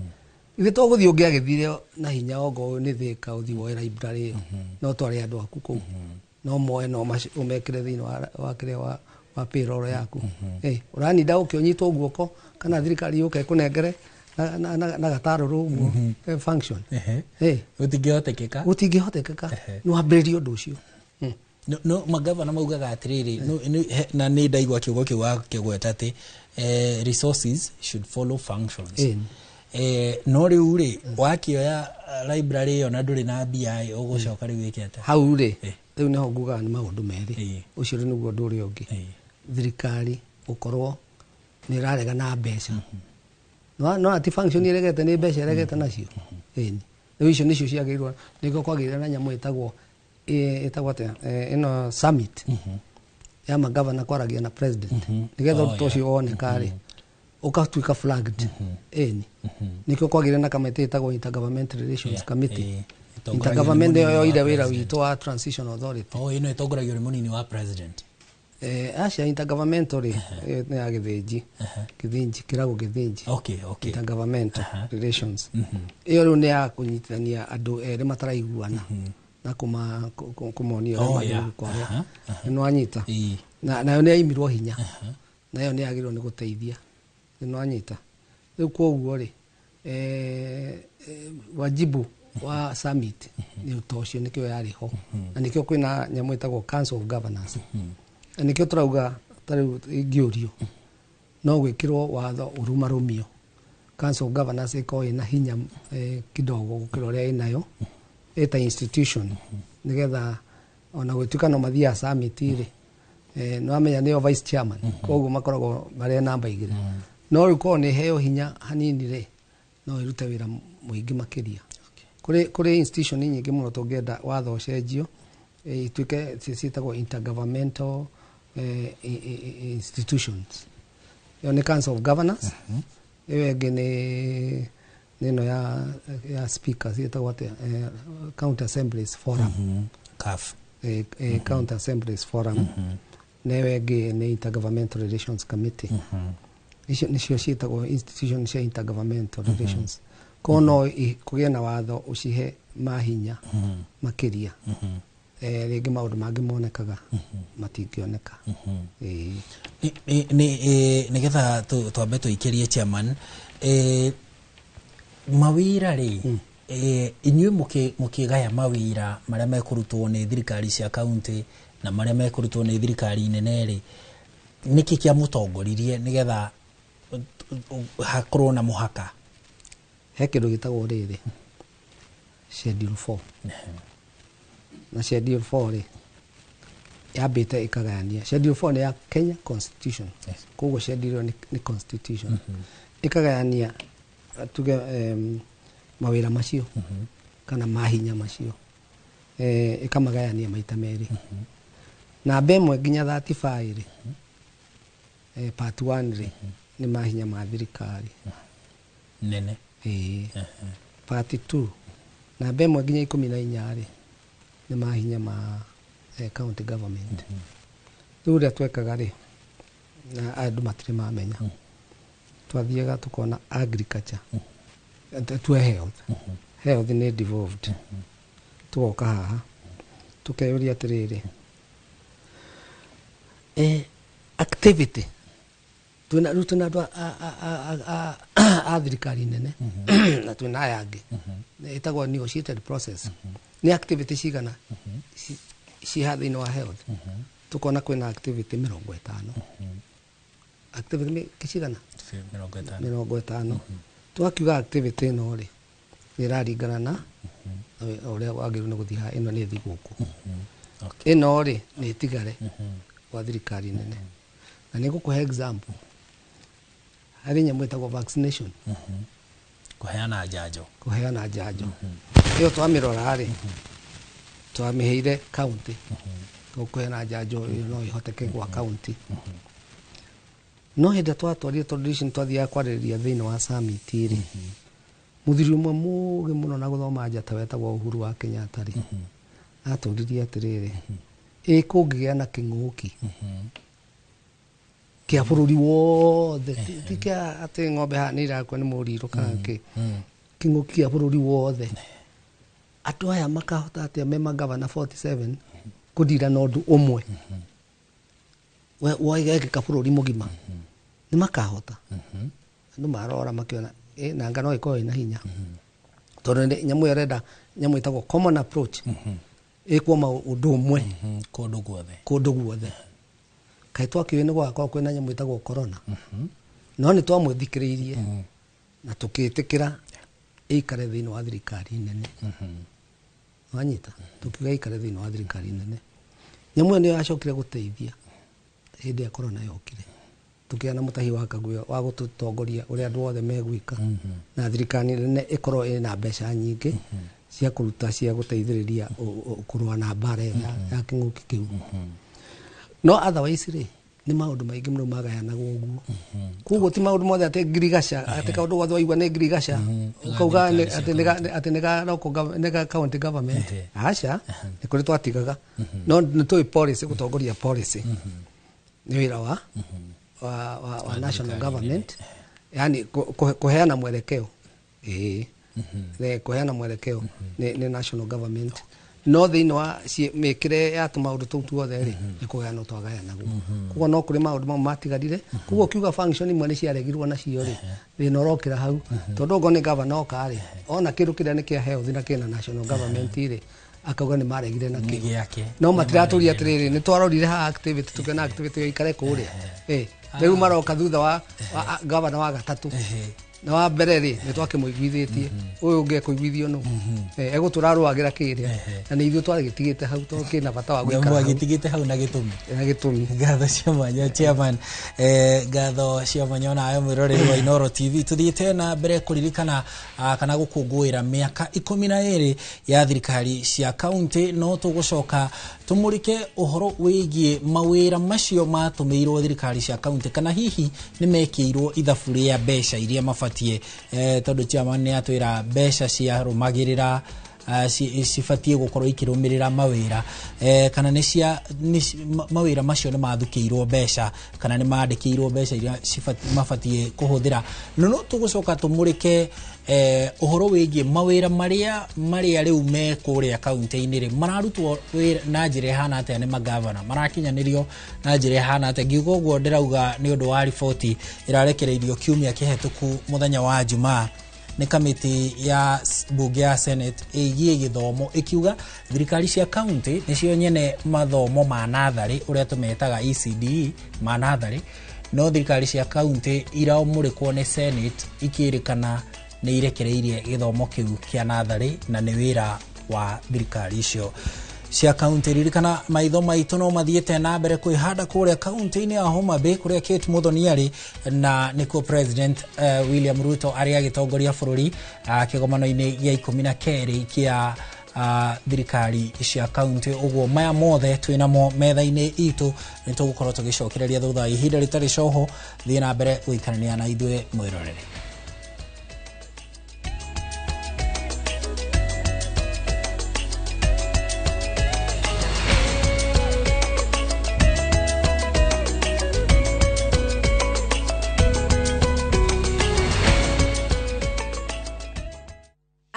ithuĩ to gũthiĩ ũngĩagĩthire na hinya ongo nĩ Thĩka ũthiĩ woe library ĩyo, no tware andũ aku kũu, no moe no ũmekĩre thĩinĩ wa kĩrĩa wa payroll yaku. Ũraninda ũkĩũnyitwo guoko kana thirikari yũke ĩkũnengere na gatarũrũ ũguo function. Gũtingĩhotekeka. Gũtingĩhotekeka. Nĩ wambĩrĩrie ũndũ ũcio. No magavana maugaga atĩrĩrĩ, na nĩ ndaigua kiugo kĩu wakĩgweta atĩ resources should follow functions. No rĩu rĩ, wakĩoya library ĩyo na ndũrĩ na mbia ĩ, ũgũcoka rĩu wĩke atĩa? Hau rĩ, rĩu nĩho ngugaga nĩ maũndũ merĩ. Ũcio rĩ nĩguo ũndũ ũrĩa ũngĩ, thirikari gũkorwo nĩ ĩrarega na mbeca, no ti function ĩregete, nĩ mbeca ĩregete nacio. Ĩni, rĩu icio nĩcio ciagĩrĩirwo, nĩkĩo kwagĩrĩire na nyamũ ĩtagwo atĩa, ĩno summit ya magavana kwaragia na president, nĩgetha ũndũ ta ũcio woneka rĩ, ũgatuĩka flagged. Ĩni, nĩkĩo kwagĩrĩire na kamĩtĩ ĩtagwo Intergovernmental Relations Committee. Ĩtongoragio nĩ Intergovernment ĩyo mũnini wa yoire wĩra president. witũ wa transition authority. Oh, ĩno ĩtongoragio nĩ mũnini wa president? Acia, intergovernmental rĩ, nĩ ya Gĩthĩnji, Gĩthĩnji, kĩrago Gĩthĩnji. Intergovernmental relations ĩyo rĩu nĩ ya kũnyitithania andũ erĩ mataraiguana na kũmonia ũrĩa magĩrĩirwo kwaria. Nĩ wanyita? Na nayo nĩ yaimirwo hinya, nayo nĩ yagĩrĩirwo nĩ gũteithia. Nĩ wanyita? Rĩu koguo rĩ, wajibu wa summit nĩ ta ũcio, nĩkĩo yarĩ ho, na nĩkĩo kwĩna nyamũ ĩtagwo Council of Governors, na nĩkĩo tũrauga ta rĩu ingĩũrio no gwĩkĩrwo watho ũrumarũmio, Council of Governors ĩkorwo ĩna hinya kidogo gũkĩra ũrĩa ĩnayo ĩta institution, nĩgetha ona gũtuĩka no mathiaga summit rĩ, nĩ wamenya nĩo vice chairman, koguo makoragwo marĩ namba 2, no rĩu korwo nĩ heo hinya hanini rĩ, no ĩrute wĩra mũingĩ makĩria. Kũrĩ institution nyingĩ mũno tũngĩenda watho ũcenjio. Ituĩke ciĩtagwo intergovernmental institutions. Ĩyo nĩ Council of Governors. Ĩyo ĩngĩ nĩ ĩno ya speakers, ĩtagwo atĩa, County Assemblies Forum. CAF. County Assemblies Forum. Na ĩyo ĩngĩ nĩ Intergovernmental Relations Committee. Icio nĩcio ciĩtagwo institution cia intergovernmental relations. Koguo no kũgĩe na watho ũcihe mahinya makĩria. Rĩngĩ maũndũ mangĩ monekaga matingĩoneka. Ĩĩ. Nĩgetha twambe tũikĩrie, chairman, mawĩra rĩ, inyuĩ mũkĩgaya mawĩra marĩa mekũrutwo nĩ thirikari cia kaunti na marĩa mekũrutwo nĩ thirikari nene rĩ, nĩkĩ kĩamũtongoririe nĩgetha hakorwo na mũhaka? He kĩndũ gĩtagwo rĩrĩ, Schedule 4. Na Schedule 4 rĩ, yambĩte ĩkagayania. Schedule 4 nĩ ya Kenya Constitution. Koguo schedule ĩyo nĩ constitution ĩkagayania, tuge mawĩra macio kana mahinya macio, ĩkamagayania maita merĩ. Namba 1 nginya 35 rĩ, part 1 rĩ, nĩ mahinya ma thirikari nene. Ĩĩ. Part 2, namba 1 nginya 14 rĩ, nĩ mahinya ma county government. Rĩu ũrĩa twekaga rĩ, na andũ matirĩ mamenya, twathiaga tukona agriculture, tuwe health. Health nĩ devolved. Tugoka haha tukeyũria atĩrĩrĩ, activity twĩna rĩu, twĩna andũ a thirikari nene na twĩna aya angĩ. Ĩtagwo negotiated process. Nĩ activity cigana ciha thĩinĩ wa health? Tukona kwĩna activity 50. Activity cigana? 50. 50. Twakiuga activity ĩno rĩ, nĩ ĩraringana na ũrĩa wagĩrĩirwo nĩ gũthiĩ haha. Ĩno nĩ ĩthiĩ gũkũ, ĩno rĩ nĩ ĩtigare gwa thirikari nene. Na nĩ ngũkũhe example. Harĩ nyamũ ĩtagwo vaccination. Kũheana njanjo. Kũheana njanjo. Ĩyo twamĩrora rĩ, twamĩheire county. Kũheana njanjo ĩyo no ĩhoteke gwa county. No hĩndĩ ĩrĩa twatwarire, tondũ ici nĩtwathiaga kwarĩrĩria thĩinĩ wa summit rĩ, mũthuri ũmwe mũgĩ mũno na gũthoma njata wetagwo Uhuru wa Kenyatta rĩ, atũririe atĩrĩrĩ, ĩ kũngĩgĩa na kĩng'ũki kĩa bũrũri wothe, ti kĩa atĩ ng'ombe haha nĩ irakua nĩ mũrirũ kana kĩ, kĩng'ũki kĩa bũrũri wothe, andũ aya makahota atĩa me magavana 47 kũndira na ũndũ ũmwe wekĩka bũrũri mũgima? Nĩ makahota? Andũ marora makĩona nanga no ĩkorwo ĩna hinya, tondũ nyamũ ĩyo ĩrenda nyamũ ĩtagwo common approach, ĩkwo ũndũ ũmwe kũndũ guothe. Kũndũ guothe. Kaĩ twakĩũĩ nĩ gũgakorwo kwĩna nyamũ ĩtagwo corona? No nĩ twamwĩthikĩrĩirie na tũkĩtĩkĩra ĩikare thĩinĩ wa thirikari nene. Wanyita? Tũkiuga ĩikare thĩinĩ wa thirikari nene. Nyamũ ĩyo nĩyo yacokire gũteithia hĩndĩ ya corona yokire. Tũkĩgĩa na Mũtahi wa Kagwe wa gũtũtongoria ũrĩa andũ othe megwĩka, na thirikari nene ĩkorwo ĩna mbeca nyingĩ cia kũruta cia gũteithĩrĩria kũrũa na mbara ĩyo ya kĩng'ũki kĩu. No otherwise rĩ, nĩ maũndũ maingĩ mũno magayanagwo ũguo. Koguo ti maũndũ mothe atĩ ngirigaca, atĩ kaũndũ gothe waigua nĩ ngirigaca ũkauga atĩ nĩ ga local nĩ ga county government. Aca, nĩ kũrĩ twatigaga. No nĩ tũĩ policy, gũtongoria policy nĩ wĩra wa national government, yani kũheana mwelekeo. Ĩĩ, kũheana mwelekeo nĩ national government. No thĩinĩ wa mĩkĩre ya tũmaũndũ tũu tuothe rĩ, nĩ kũgayanwo twagayanagwo. Koguo no kũrĩ maũndũ mamwe matigarire. Koguo ũkiuga function imwe nĩ ciaregirwo nacio rĩ, thĩna ũrokĩra hau, tondũ okorwo nĩ governor oka rĩ, ona kĩndũ kĩrĩa nĩ kĩa health na kĩna national government rĩ, akauga nĩ maregire nĩ nakĩo. Gĩake. No matiratũria atĩrĩrĩ, nĩ twarorire haha activity, tũkĩona activity ĩyo ikare kũrĩa. Rĩu maroka thutha wa governor wa gatatũ. Na wa mbere rĩ nĩ twakĩmũiguithĩtie ũyũ ũngĩ ekũiguithio nũ egũtũra arũagĩra kĩrĩa na nĩ ithuĩ twagĩtigĩte hau tondũ kĩna bata wa gũikara hau. Mwagĩtigĩte hau na gĩtũmi. Na gĩtũmi. Ngatho cia mwanya chairman, ngatho cia mwanya onawe mwĩroreri wa Inooro TV. Tuthiĩte na mbere kũririkana kana gũkũngũĩra mĩaka 12 ya thirikari cia kaunti, no tũgũcoka tũmũrĩke ũhoro wĩgiĩ mawĩra macio matũmĩirwo thirikari cia kaunti kana hihi nĩ mekĩirwo ithabu rĩa mbeca iria mabatie, tondũ chairman nĩ atwĩra mbeca ciarũmagĩrĩra cibatiĩ gũkorwo ikĩrũmĩrĩra mawĩra, kana nĩ cia mawĩra macio nĩ mathukĩirwo mbeca kana nĩ mandĩkĩirwo mbeca iria mabatiĩ kũhũthĩra. No no tũgũcoka tũmũrĩke ũhoro wĩgiĩ mawĩra marĩa rĩu me kũrĩa kaunti-inĩ rĩ mararutwo wĩra na njĩra ĩhana atĩa nĩ magavana, marakinyanĩrio na njĩra ĩhana atĩa. Ngiuga ũguo ndĩrauga nĩ ũndũ wa riboti ĩrarekereirio kiumia kĩhetũku mũthenya wa Jumaa nĩ kamĩtĩ ya bunge ya Senate ĩgiĩ gĩthomo, ĩkiuga thirikari cia kaunti nĩcio nyene mathomo ma natharĩ ũrĩa tũmetaga ECDE ma natharĩ, no thirikari cia kaunti iramũrĩkwo nĩ Senate ikĩrĩkana nĩ irekereirie gĩthomo kĩu kĩa natharĩ na nĩ wĩra wa thirikari icio cia kaunti. Ririkana maitho maitũ no mathiĩte na mbere kwĩhanda kũrĩa kaunti-inĩ ya Homa Bay kũrĩa Kate Muthoni arĩ, na nĩkuo President William Ruto arĩ agĩtongoria bũrũri kĩgomano-inĩ gĩa 12 kĩa thirikari cia kaunti. Ũguo maya mothe twĩnamo metha-inĩ itũ nĩ tũgũkorwo tũgĩcokereria thutha wa ihinda rĩtarĩ coho. Thiĩ na mbere gũikarania na ithuĩ mwĩrorere.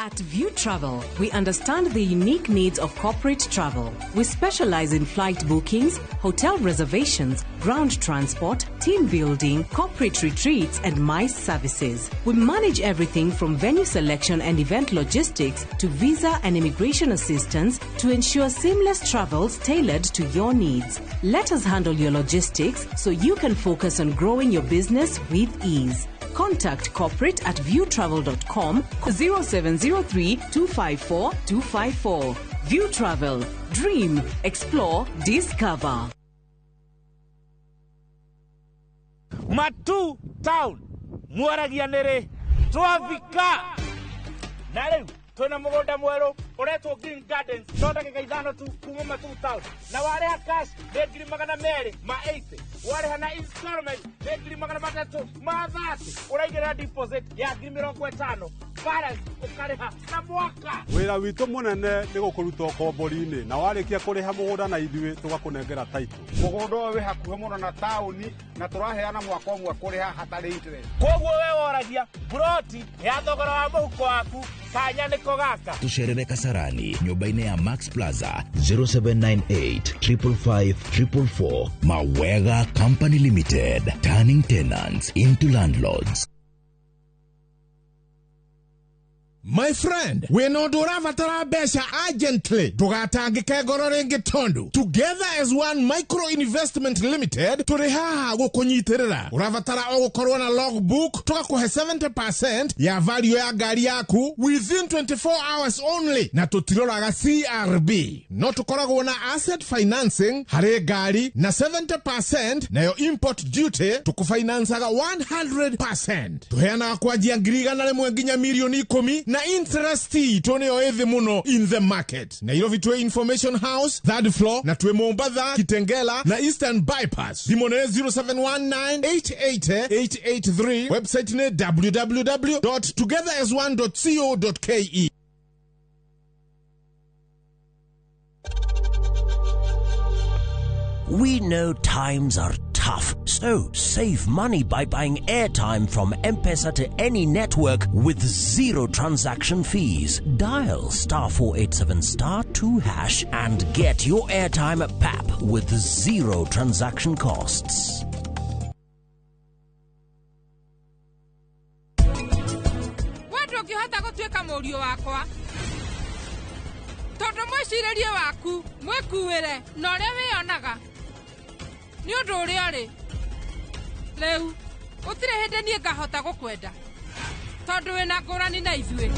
At View Travel, we understand the unique needs of corporate travel. We specialize in flight bookings, hotel reservations, ground transport, team building, corporate retreats, and MICE services. We manage everything from venue selection and event logistics to visa and immigration assistance to ensure seamless travels tailored to your needs. Let us handle your logistics so you can focus on growing your business with ease. Contact corporate at viewtravel.com 0703 254 254. View Travel. Dream, explore, discover. Matu Town mwaragia nĩrĩ twavika na rĩu twĩna mũgũnda mwerũ ũretwo Green Gardens no ndagĩka 5 tu kuma Matu Town, na warĩha cash nĩ 280,000, warĩha na installment nĩ 330,000, ũraigĩrĩra deposit ya 50,000, balance ũkarĩha na mwaka. Wĩra witũ mũnene nĩ gũkũruta ũkombori-inĩ na warĩkia kũrĩha mũgũnda na ithuĩ tũgakũnengera title. Mũgũnda ũyũ wĩ hakuhĩ mũno na taũni na tũraheana mwaka ũmwe kũrĩha hatarĩ interest. Koguo we woragia broti ya thogora wa mũhuko waku kanya nĩko gaka. Tucerere Kasarani nyũmba-inĩ ya Max Plaza 0798 555 444. Mawega Company Limited, turning tenants into landlords. My friend, wĩna ũndũ ũrabatara mbeca urgently, ndũgatangĩke ngoro rĩngĩ tondũ Together as One Micro Investment Limited tũrĩ haha gũkũnyitĩrĩra. Ũrabatara o gũkorwo na logbook, tũgakũhe 70% ya value ya ngari yaku within 24 hours only, na tũtiroraga CRB. No tũkoragwo na asset financing harĩ ngari na 70% nayo import duty tũkũfinancaga 100%. Tũheanaga kwanjia 100,000 nginya 10,000,000 na interest itũ nĩyo ĩthĩ mũno in the market. Nairobi twĩ Information House third floor, na twĩ Mombatha, Kitengela na Eastern Bypass. Thimũ nĩ 0719 880 883. Website nĩ www.togetherasone.co.ke. We know times are tough, so save money by buying airtime from M-Pesa to any network with zero transaction fees. Dial *487*2# and get your airtime at PAP with zero transaction costs. Wendo gũtuĩka mũriũ wakwa tondũ mwĩcirĩrie waku mwĩkuĩre na ũrĩa wĩyonaga nĩ ũndũ ũrĩa ũrĩ rĩu gũtirĩ hĩndĩ niĩ ngahota gũkwenda. Tondũ wĩna ngũrani na ithuĩ.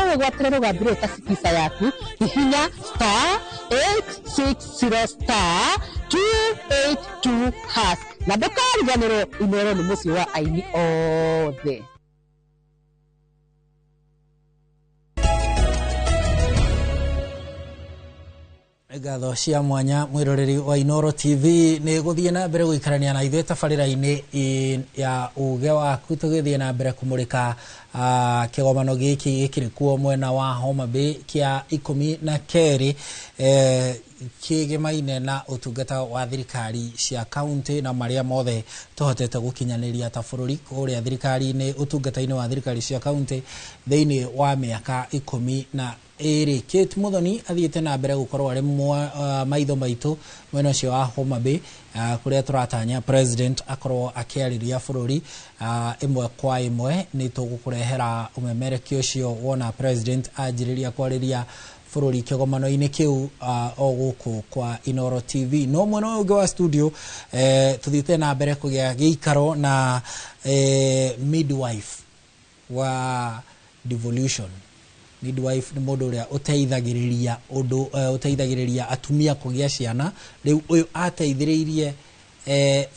Wĩgwatĩre rũgambi rũrũ ta Skiza yaku, hihinya *860*282# na ndũkariganĩrwo Inooro nĩ mũciĩ wa aini othe. Ngatho cia mwanya mwiroreri wa Inooro TV nĩ gũthiĩ na mbere gũikarania na ithuĩ tabarĩra-inĩ ya uge waku, tũgĩthiĩ na mbere kũmũrĩka kĩgomano gĩkĩ gĩkĩrĩ kuo mwena wa Homa Bay kĩa 12 kĩgemaine na ũtungata wa thirikari cia kaunti na marĩa mothe tũhotete gũkinyanĩria ta bũrũri kũrĩa thirikari-inĩ, ũtungata-inĩ wa thirikari cia kaunti thĩinĩ wa mĩaka 12. Kate Muthoni athiĩte na mbere gũkorwo arĩ maitho maitũ mwena ũcio wa Homa Bay, kũrĩa tũratanya president akorwo akĩarĩria bũrũri ĩmwe kwa ĩmwe. Nĩ tũgũkũrehera ũmemerekia ũcio wona president anjĩrĩria kwarĩria bũrũri kĩgomano-inĩ kĩu o gũkũ kwa Inooro TV. No mwena ũyũ ũngĩ wa studio tũthiĩte na mbere kũgĩa gĩikaro na midwife wa devolution. Midwife nĩ mũndũ ũrĩa ũteithagĩrĩria ũndũ, ũteithagĩrĩria atumia kũgĩa ciana. Rĩu ũyũ ateithĩrĩirie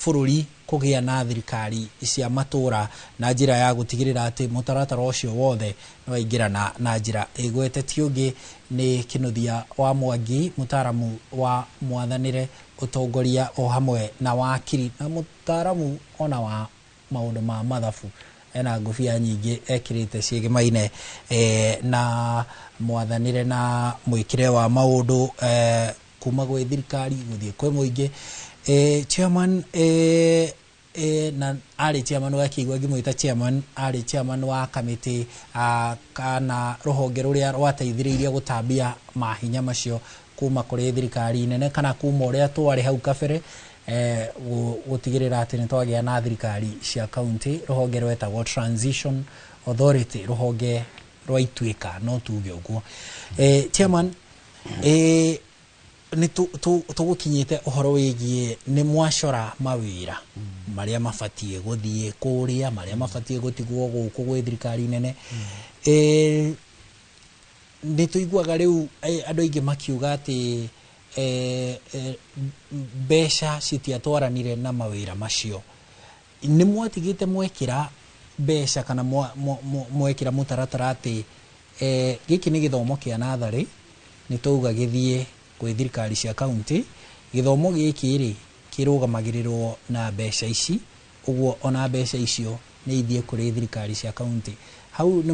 bũrũri kũgĩa na thirikari cia matũra na njĩra ya gũtigĩrĩra atĩ mũtaratara ũcio wothe nĩ waingĩrana na njĩra ĩgwete. Ti ũngĩ nĩ Kĩnuthia wa Mwangi, mũtaaramu wa mwathanĩre, ũtongoria o hamwe na wakiri na mũtaaramu ona wa maũndũ ma mathabu. Ena ngũbia nyingĩ ekĩrĩte ciĩgemaine na mwathanĩre na mwĩkĩre wa maũndũ kuma gwĩ thirikari gũthiĩ kwĩ mũingĩ. Chairman na arĩ chairman wa kĩigua ngĩmwĩta chairman, arĩ chairman wa kamĩtĩ kana rũhonge rũrĩa rwateithĩrĩirie gũtambia mahinya macio kuma kũrĩ thirikari nene kana kuma ũrĩa twarĩ hau kabere gũtigĩrĩra atĩ nĩ twagĩa na thirikari cia kaunti, rũhonge rwetagwo Transition Authority, rũhonge rwa Ituĩka no tuge ũguo. Chairman, nĩ tũgũkinyĩte ũhoro wĩgiĩ nĩ mwacora mawĩra marĩa mabatiĩ gũthiĩ kũrĩa, marĩa mabatiĩ gũtigwo gũkũ gwĩ thirikari nene. Nĩ tũiguaga rĩu andũ aingĩ makiuga atĩ mbeca citiatwaranire na mawĩra macio. Nĩ mwatigĩte mwekĩra mbeca kana mwekĩra mũtaratara atĩ gĩkĩ nĩ gĩthomo kĩa natharĩ, nĩ twauga gĩthiĩ gwĩ thirikari cia kaunti, gĩthomo gĩkĩ rĩ kĩrũgamagĩrĩrwo na mbeca ici, ũguo ona mbeca icio nĩ ithiĩ kũrĩ thirikari cia kaunti. Hau nĩ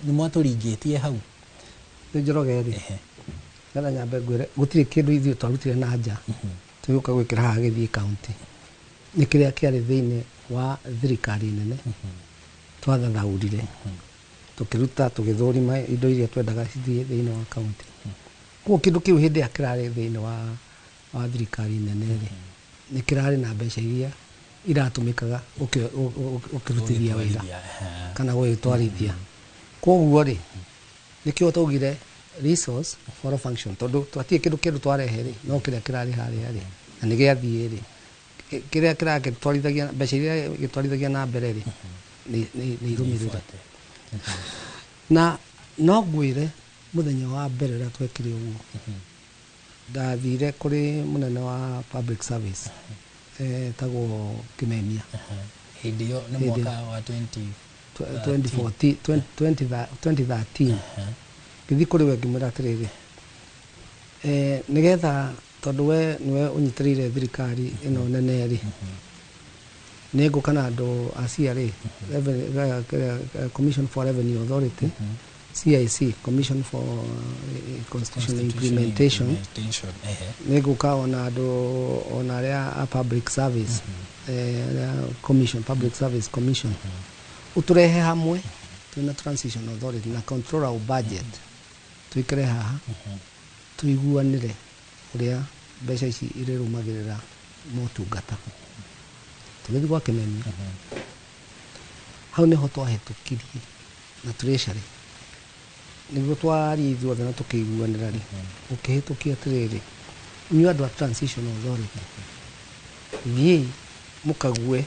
mwatũringĩtie hau? Rĩu Njoroge rĩ, nĩgetha nyambe ngwĩre gũtirĩ kĩndũ ithuĩ twarutire na nja tũgĩũka gwĩkĩra haha gĩthiĩ kaunti. Nĩ kĩrĩa kĩarĩ thĩinĩ wa thirikari nene twathathaũrire, tũkĩruta tũgĩthũrima indo iria twendaga cithiĩ thĩinĩ wa kaunti. Koguo kĩndũ kĩu hĩndĩ ĩrĩa kĩrarĩ thĩinĩ wa thirikari nene rĩ, nĩ kĩrarĩ na mbeca iria iratũmĩkaga ũkĩrutithia wĩra kana gũgĩtwarithia. Koguo rĩ, nĩkĩo twaugire resource for function, tondũ twatirĩ kĩndũ kĩndũ twarehe rĩ, no kĩrĩa kĩrarĩ harĩa rĩ, na nĩ gĩathiĩ rĩ, kĩrĩa kĩragĩtwarithagia mbeca iria gĩtwarithagia na mbere rĩ, nĩ irũmĩrĩre. Na no ngwĩre mũthenya wa mbere ũrĩa twekire ũguo, ndathire kũrĩ mũnene wa public service etagwo Kimemia. Hĩndĩ ĩyo nĩ mwaka wa 2013. Ngĩthiĩ kũrĩ we ngĩmwĩra atĩrĩrĩ, nĩgetha tondũ we nĩwe ũnyitĩrĩire thirikari ĩno nene rĩ, nĩ ngũka na andũ a CRA, Commission for Revenue Authority, CIC, Commission for Constitution Implementation, nĩ ngũka ona andũ ona arĩa a public service, Commission, Public Service Commission, ũtũrehe hamwe twĩna Transition Authority na Controller of Budget, tũikare haha tũiguanĩre ũrĩa mbeca ici irĩrũmagĩrĩra motungata. Tũgĩthiĩ gwa Kĩmemia. Hau nĩho twahĩtũkirie na treasury nĩguo twarie ithuothe na tũkĩiguanĩra rĩ, ũkĩhĩtũkia atĩrĩrĩ, inyuĩ andũ a Transition Authority, thiĩi mũkague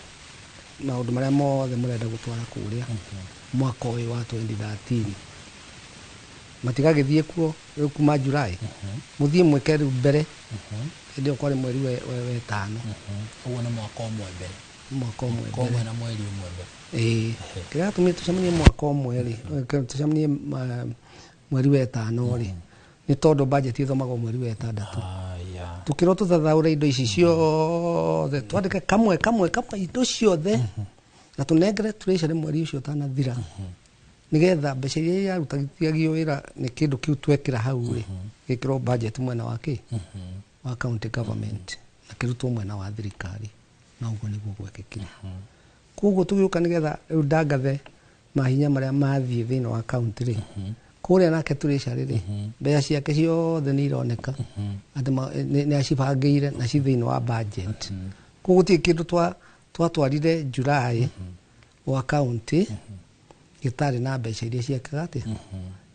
maũndũ marĩa mothe mũrenda gũtwara kũrĩa mwaka ũyũ wa 2013. Matigagĩthiĩ kuo rĩu kuma July, mũthiĩ mwĩke rĩu mbere. Hĩndĩ ĩyo kwarĩ mweri wetano. Ũguo nĩ mwaka ũmwe mbere. Mwaka ũmwe Mwaka ũmwe mbere. Na mweri ũmwe mbere. Ĩĩ, kĩrĩa gĩatũmire tũcemanie mwaka ũmwe rĩ, tũcemanie mweri wetano rĩ, nĩ tondũ budget ĩthomagwo mweri wa ĩtandatũ. Tukĩrwo tũthathaũre indo ici ciothe, twandĩke kamwe kamwe kamwe indo ciothe na tũnengere treasury mweri ũcio ũtanathira, nĩgetha mbeca iria irarutithagio wĩra nĩ kĩndũ kĩu twekĩra hau rĩ, gĩkĩrwo budget mwena wa kĩ wa county government na kĩrutwo mwena wa thirikari. Na ũguo nĩguo gwekĩkire. Koguo tũgĩũka nĩgetha rĩu ndangathe mahinya marĩa mathiĩ thĩinĩ wa county rĩ, kũrĩa nake treasury rĩ, mbeca ciake ciothe nĩ ironeka atĩ nĩ acibangĩire na ci thĩinĩ wa budget. Koguo gũtirĩ kĩndũ twatwarire July wa county gĩtarĩ na mbeca iria ciekaga atĩa,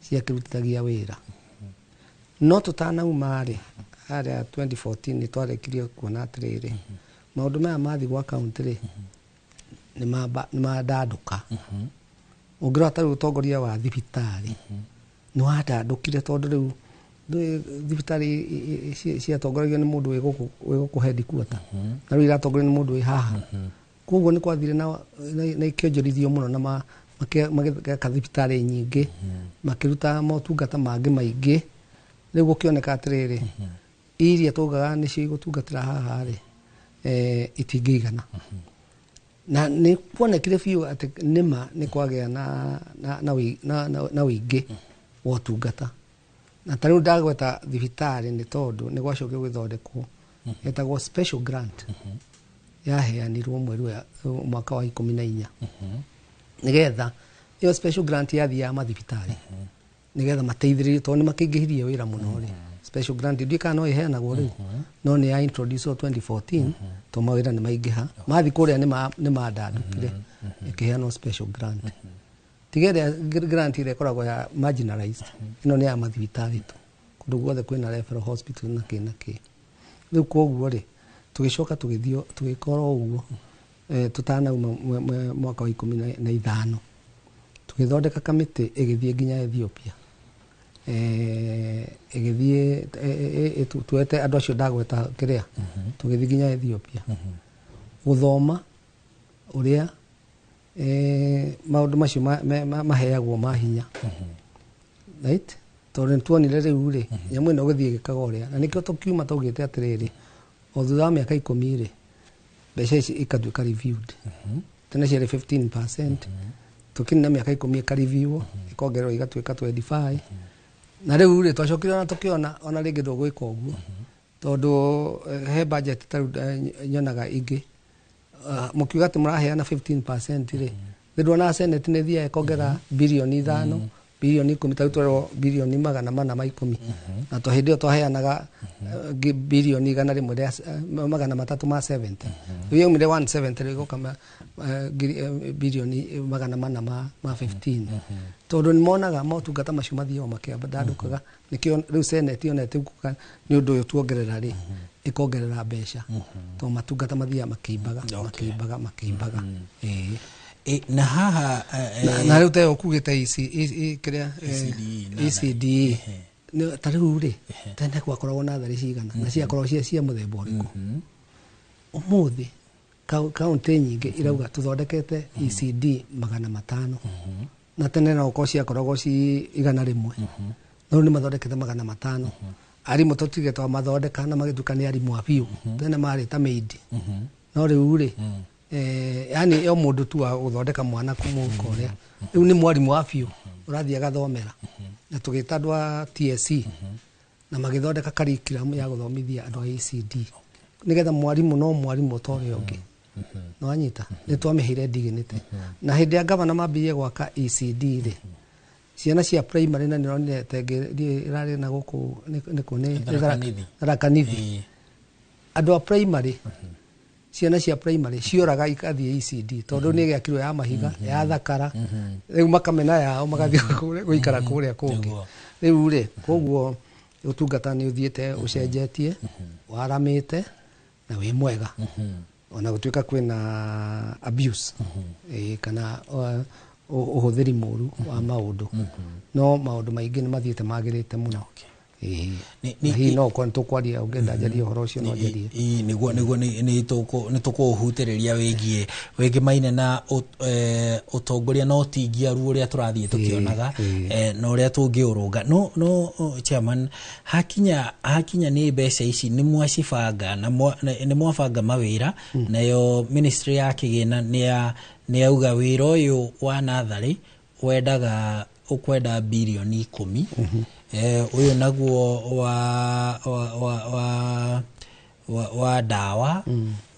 ciakĩrutithagia wĩra. No tũtanauma rĩ, harĩa 2014 nĩ twarĩkirie kuona atĩrĩrĩ, maũndũ maya mathiĩ gwa county rĩ, nĩ mandandũka. Ũngĩrora ta rĩu ũtongoria wa thibitarĩ nĩ wandandũkire, tondũ rĩu thibitarĩ ciatongoragio nĩ mũndũ wĩ gũkũ headquarter, na rĩu iratongorio nĩ mũndũ wĩ haha. Koguo nĩ kwathire na ikĩonjorithio mũno na magĩaka thibitarĩ nyingĩ, makĩruta motungata mangĩ maingĩ. Rĩu gũkĩoneka atĩrĩrĩ, iria twaugaga nĩcio igũtungatĩra haha rĩ, itingĩigana. Na nĩ kuonekire biũ atĩ nĩma nĩ kwagĩa na ũingĩ wa ũtungata. Na ta rĩu ndagweta thibitarĩ nĩ tondũ nĩ gwacokire gũgĩthondekwo ĩtagwo special grant, yaheanirwo mweri wa mwaka wa 14, nĩgetha ĩyo special grant yathiaga mathibitarĩ nĩgetha mateithĩrĩrie, tondũ nĩ makĩingĩhirie wĩra mũno rĩ. Special grant ndiũĩ kana no ĩheanagwo rĩu, no nĩ ya introduce 2014, tondũ mawĩra nĩ maingĩha mathiĩ kũrĩa nĩ mandandũkire, ĩkĩheanwo special grant. Tiga ĩrĩa grant ĩrĩa ĩkoragwo ya marginalized, ĩno nĩ ya mathibitarĩ tu, kũndũ guothe kwĩna referral hospital na kĩ na kĩ. Rĩu koguo rĩ, tũgĩcoka tũgĩthiĩ tũgĩkorwo ũguo, tũtanauma mwaka wa 15 tũgĩthondeka kamĩtĩ ĩgĩthiĩ nginya Ethiopia, ĩgĩthiĩ tuete andũ acio ndagweta kĩrĩa, tũgĩthiĩ nginya Ethiopia gũthoma ũrĩa maũndũ macio maheagwo ma hinya, right? Tondũ nĩ tuonire rĩu rĩ, nyamũ ĩno gũthiĩ ĩgĩkaga ũrĩa, na nĩkĩo tũkiuma twaugĩte atĩrĩrĩ, o thutha wa mĩaka 10 rĩ, mbeca ici ikatuĩka reviewed. Tene ciarĩ 15, tũkinina mĩaka 10 ĩkareviewwo, ĩkongererwo igatuĩka 25. Na rĩu rĩ, twacokire ona tũkĩona ona rĩngĩ ndũgwĩka ũguo, tondũ he budget ta rĩu nyonaga ingĩ. Mũkiuga atĩ mũraheana 15 rĩ, nĩ nduonaga Senate nĩ ĩthiaga ĩkongerera birioni 5, birioni 10. Ta rĩu twerwo birioni 410, na to hĩndĩ ĩyo twaheanaga birioni igana rĩmwe rĩa 370. Rĩu yaumire 170, rĩu ĩgoka birioni 415, tondũ nĩ monaga motungata macio mathiaga makĩandandũkaga. Nĩkĩo rĩu Senate yonete gũka nĩ ũndũ ũyũ tuongerera rĩ, ĩkongerera mbeca, tondũ matungata mathiaga makĩimbaga, makĩimbaga, makĩimbaga, ĩĩ. Na haha Na rĩu teyo ũkugĩte ici kĩrĩa ECDE ECDE. Ta rĩu rĩ, tene gwakoragwo natharĩ cigana na ciakoragwo cia mũthemba ũrĩkũ? Ũmũthĩ kaunti nyingĩ irauga tũthondekete ECD 500, na tene no ũkorwo ciakoragwo ci 100, no rĩu nĩ mathondekete 500. Arimũ tũtige twamathondeka na magĩtuĩka nĩ arimũ a biũ, tene marĩ ta maid. No rĩu rĩ, yani o mũndũ tu wa gũthondeka mwana kũmũka ũrĩa, rĩu nĩ mwarimũ wa biũ ũrathiĩ agathomera. Na tũgĩta andũ a TSC na magĩthondeka curriculum ya gũthomithia andũ a ECD, nĩgetha mwarimũ no mwarimũ ta ũrĩa ũngĩ. Nĩwanyita? Nĩ twamĩheire dignity. Na hĩndĩ ya gavana mambĩrĩrie gwaka ECD rĩ, ciana cia primary, na nĩronire tengĩ ĩrarĩ na gũkũ nĩ kũ nĩ Tharaka Nithi. Tharaka Nithi. Andũ a primary Ciana cia primary cioraga ikathiĩ ECD tondũ nĩ gĩakirwo ya mahiga ya thakara. Rĩu makamena yao magathiĩ gũikara kũrĩa kũngĩ. Rĩu rĩ, koguo ũtungata nĩ ũthiĩte ũcenjetie, waramĩte na wĩ mwega, ona gũtuĩka kwĩna abuse, kana ũhũthĩri mũru wa maũndũ, no maũndũ maingĩ nĩ mathiĩte magĩrĩte mũno. Na hihi no ũkorwo nĩ tũkwaria, ũngĩenda njarie ũhoro ũcio no njarie. Ĩĩ, nĩguo nĩ tũkũũhutĩrĩria wĩgiĩ Maina na ũtongoria na ũtingiaru ũrĩa tũrathiĩ tũkĩonaga na ũrĩa tũngĩũrũnga. No chairman, hakinya nĩ mbeca ici nĩ mwacibanga na nĩ mwabanga mawĩra, nayo ministry ya kĩgĩna nĩ yauga wĩra ũyũ wa natharĩ wendaga ũkwenda birioni 10, ũyũ naguo wa ndawa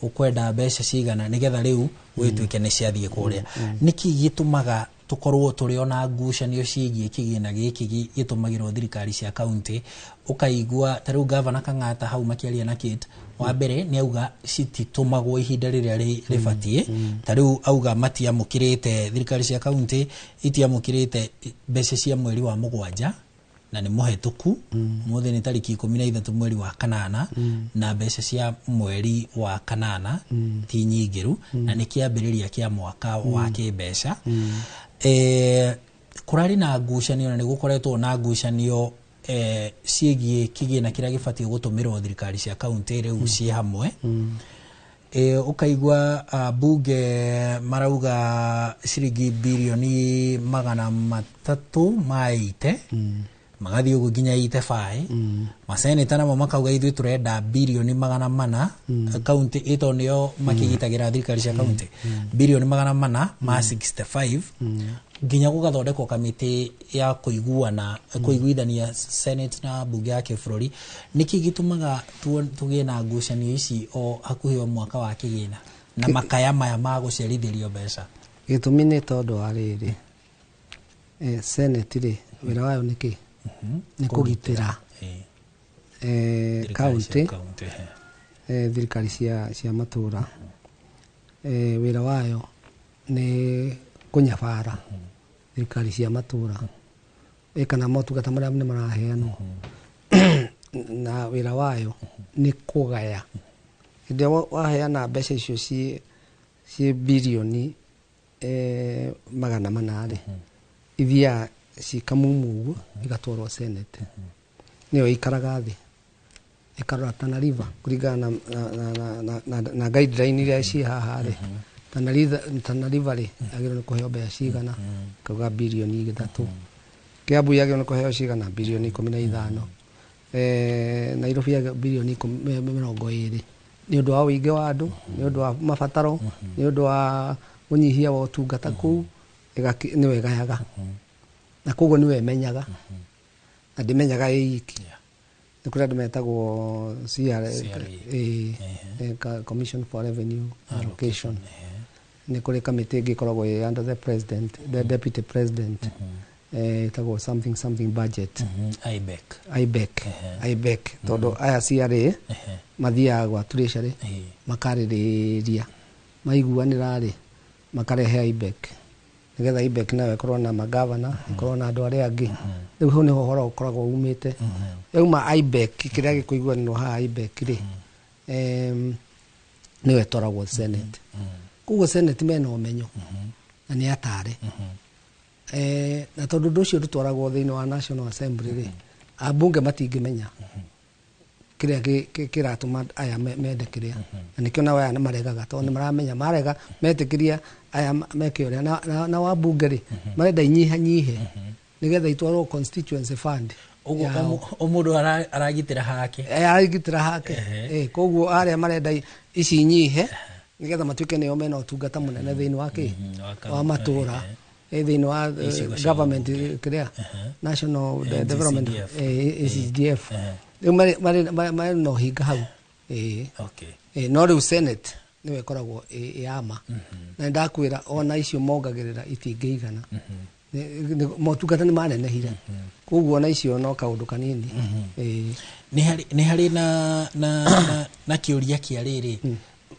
ũkwenda mbeca cigana, nĩgetha rĩu gwĩtuĩke nĩ ciathiĩ kũrĩa. Nĩkĩ gĩtũmaga tũkorwo tũrĩ ona ngucanio ciĩgiĩ kĩgĩna gĩkĩ gĩtũmagĩrwo thirikari cia kaunti? Ũkaigua ta rĩu Gavana Kang'ata hau makĩaria na Kate wa mbere nĩ auga cititũmagwo ihinda rĩrĩa rĩbatiĩ. Ta rĩu auga matiamũkĩrĩte, thirikari cia kaunti itiamũkĩrĩte mbeca cia mweri wa mũgwanja, na nĩ mũhetũku. Ũmũthĩ nĩ tarĩki 13 mweri wa kanana, na mbeca cia mweri wa kanana ti nyingĩru, na nĩ kĩambĩrĩria kĩa mwaka wa kĩmbeca. Kũrarĩ na ngucanio na nĩ gũkoretwo na ngucanio ciĩgiĩ kĩgĩna kĩrĩa gĩbatiĩ gũtũmĩrwo thirikari cia kaunti rĩu ciĩ hamwe. Ũkaigua bunge marauga ciringi birioni 380, magathiĩ ũguo nginya 85. Maseneta namo makauga ithuĩ tũrenda birioni 400 kaunti ĩto nĩo makĩgitagĩra thirikari cia kaunti, birioni 465, nginya gũgathondekwo kamĩtĩ ya kũiguana, kũiguithania Senate na bunge ya kĩbũrũri. Nĩkĩ gĩtũmaga tũgĩe na ngucanio ici o hakuhĩ o mwaka wa kĩgĩna na makaya maya ma gũcerithĩrio mbeca? Gĩtũmi nĩ tondũ wa rĩrĩ, Senate rĩ, wĩra wayo nĩ kĩ? Nĩ kũgitĩra Thirikari cia kaunti, kaunti, thirikari cia matũra. Wĩra wayo nĩ kũnyabara thirikari cia matũra, kana motungata marĩa nĩ maraheanwo, na wĩra wayo nĩ kũgaya. Hĩndĩ ĩrĩa waheana mbeca icio ciĩ birioni 400 rĩ, ithiaga cikamumu ũguo igatwarwo Senate. Nĩyo ĩikaraga thĩ ĩkarora Tana River kũringana na guideline iria ciĩ haha rĩ. Tana River rĩ, yagĩrĩirwo nĩ kũheo mbeca cigana? Kauga birioni 3. Kiambu yagĩrĩirwo nĩ kũheo cigana? Birioni 15. Nairobi yagĩrĩirwo birioni 20, nĩ ũndũ wa ũingĩ wa andũ, nĩ ũndũ wa mabataro, nĩ ũndũ wa ũnyihia wa ũtungata kũu. Nĩwe ĩgayaga, na koguo nĩwe ĩmenyaga, na ndĩmenyaga ĩ iki. Nĩ kũrĩ andũ metagwo CRA, Commission for Revenue Allocation. Nĩ kũrĩ kamĩtĩ ĩngĩ ĩkoragwo ĩ under the president, the deputy president, ĩtagwo something something budget. IBEC. IBEC, IBEC, tondũ aya CRA mathiaga gwa treasury makarĩrĩria, maiguanĩra rĩ, makarehe IBEC, nĩgetha IBEC nayo ĩkorwo na magavana, ĩkorwo na andũ arĩa angĩ. Rĩu hau nĩho ũhoro ũkoragwo umĩte. Yauma IBEC, kĩrĩa gĩkũiguanĩrwo haha IBEC rĩ, nĩyo ĩtwaragwo Senate. Koguo Senate mena ũmenyo na nĩ atare. Na tondũ ũndũ ũcio ndũtwaragwo thĩinĩ wa National Assembly rĩ, ambunge matingĩmenya kĩrĩa kĩratũma aya mende kĩrĩa, na nĩkĩo nao aya nĩ maregaga, tondũ nĩ maramenya marega metĩkĩria aya meke ũrĩa na wambunge rĩ, marenda inyihanyihe nĩgetha itwarwo constituency fund ũguo yao. O mũndũ aragitĩra hake. Aragitĩra hake. Koguo arĩa marenda ici inyihe nĩgetha matuĩke nĩo mena ũtungata mũnene thĩinĩ wa kĩ wa matũra, thĩinĩ wa Icigo cia government, kĩrĩa national development. NGCDF. NCDF. Rĩu marĩ na ũhinga hau. Okay. No rĩu Senate nĩyo ĩkoragwo ĩ yama, na nĩndakwĩra ona icio mongagĩrĩra itingĩigana. Motungata nĩ manenehire, koguo ona icio no kaũndũ kanini. Nĩ harĩ na kĩũria kĩa rĩrĩ.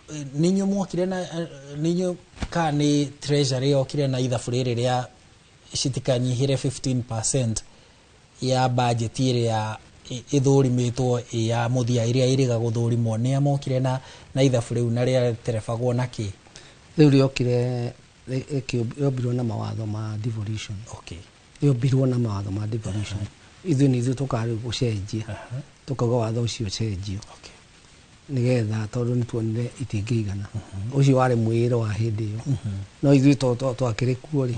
Nĩ inyuĩ mwokire na nĩ inyuĩ ka nĩ treasury yokire na ithabu rĩrĩ rĩa citikanyihĩre 15% ya budget ĩrĩa ĩthũrimĩtwo ĩ ya mũthia ĩrĩa ĩrĩga gũthũrimwo? Nĩ mokire na ithabu rĩu na rĩaterebagwo na kĩ? Rĩu rĩokire rĩombirwo na mawatho ma devolution. Rĩombirwo na mawatho ma devolution. Ithuĩ nĩ ithuĩ tũkaga rĩu gũcenjia, tũkauga watho ũcio ũcenjio nĩgetha, tondũ nĩ tuonire itingĩigana. Ũcio warĩ mwĩĩro wa hĩndĩ ĩyo, no ithuĩ twakĩrĩ kuo rĩ,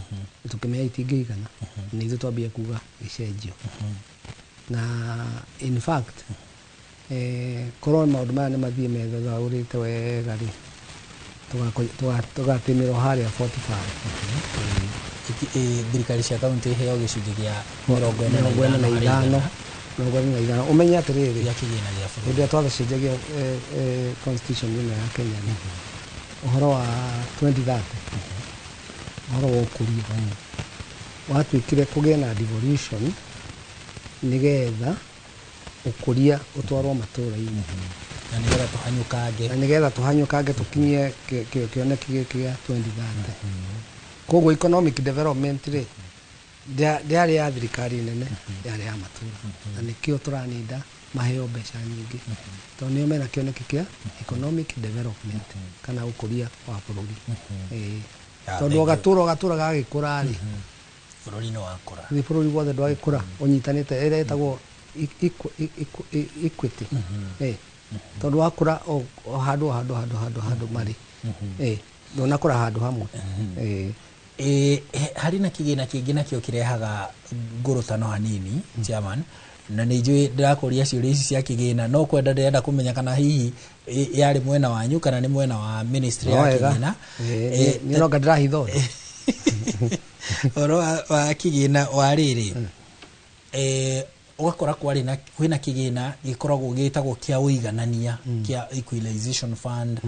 tũkĩmenya itingĩigana. Nĩ ithuĩ twambia kuga gĩcenjio. Na in fact, korwo maũndũ maya nĩ mathiĩ methathaũrĩte wega rĩ, tũgatĩmĩrwo harĩa 45. Thirikari cia kaunti iheo gĩcunjĩ kĩa 45 45 harĩ igana. 45. Ũmenye atĩrĩrĩ, gĩa kĩgĩna gĩa bũrũri. Hĩndĩ ĩrĩa twathacenjagia constitution ĩno ya Kenya rĩ, ũhoro wa 2030, ũhoro wa ũkũria watuĩkire kũgĩe na devolution nĩgetha ũkũria ũtwarwo matũra-inĩ. Na nĩgetha tũhanyũkange. Na nĩgetha tũhanyũkange tũkinyie kĩoneki gĩkĩ gĩa 2030. Koguo economic development rĩ, ndĩarĩ ya thirikari nene, yarĩ ya matũra, na nĩkĩo tũraninda maheo mbeca nyingĩ, tondũ nĩo mena kĩoneki kĩa economic development kana ũkũria wa bũrũri. Ĩĩ. Ah, Tondũ thank you. o gatũra o gatũra gagĩkũra rĩ, bũrũri nĩ wakũra. Nĩ bũrũri wothe ndwagĩkũra ũnyitanĩte, ĩrĩa ĩtagwo equity. Ĩĩ. Tondũ wakũra o handũ o handũ handũ handũ handũ marĩ. Ĩĩ. Ndũnakũra handũ hamwe. Ĩĩ. Harĩ na kĩgĩna kĩngĩ nakĩo kĩrehaga ngũrũtano hanini, chairman, na nĩ njũĩ ndĩrakũria ciũria ici cia kĩgĩna, no kwenda ndĩrenda kũmenya kana hihi yarĩ mwena wanyu kana nĩ mwena wa ministry No ya wega. kĩgĩna. Ĩĩ, niĩ no anga ndĩrahitha ũndũ. Ũhoro wa kĩgĩna wa rĩrĩ, ũgakora kwarĩ na kwĩna kĩgĩna gĩkoragwo gĩtagwo kĩa ũiganania, kĩa equalization fund.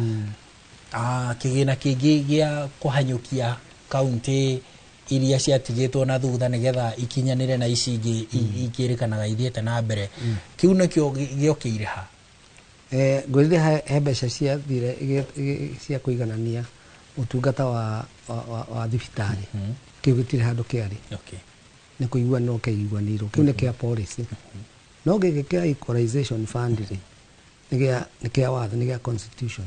Ah, kĩgĩna kĩngĩ gĩa kũhanyũkia kaunti iria ciatigĩtwo na thutha nĩgetha ikinyanĩre na ici ingĩ ikĩrĩkanaga ithiĩte na mbere. Kĩu nĩkĩo gĩokĩire ha? Ngwĩrire he mbeca ciathire cia kũiganania ũtungata wa thibitarĩ. Kĩu gĩtirĩ handũ kĩarĩ. Nĩ kũiguanĩrwo kĩaiguanĩirwo. Kĩu nĩ kĩa policy, no gĩkĩ kĩa equalization fund rĩ, nĩ kĩa watho, nĩ gĩa constitution,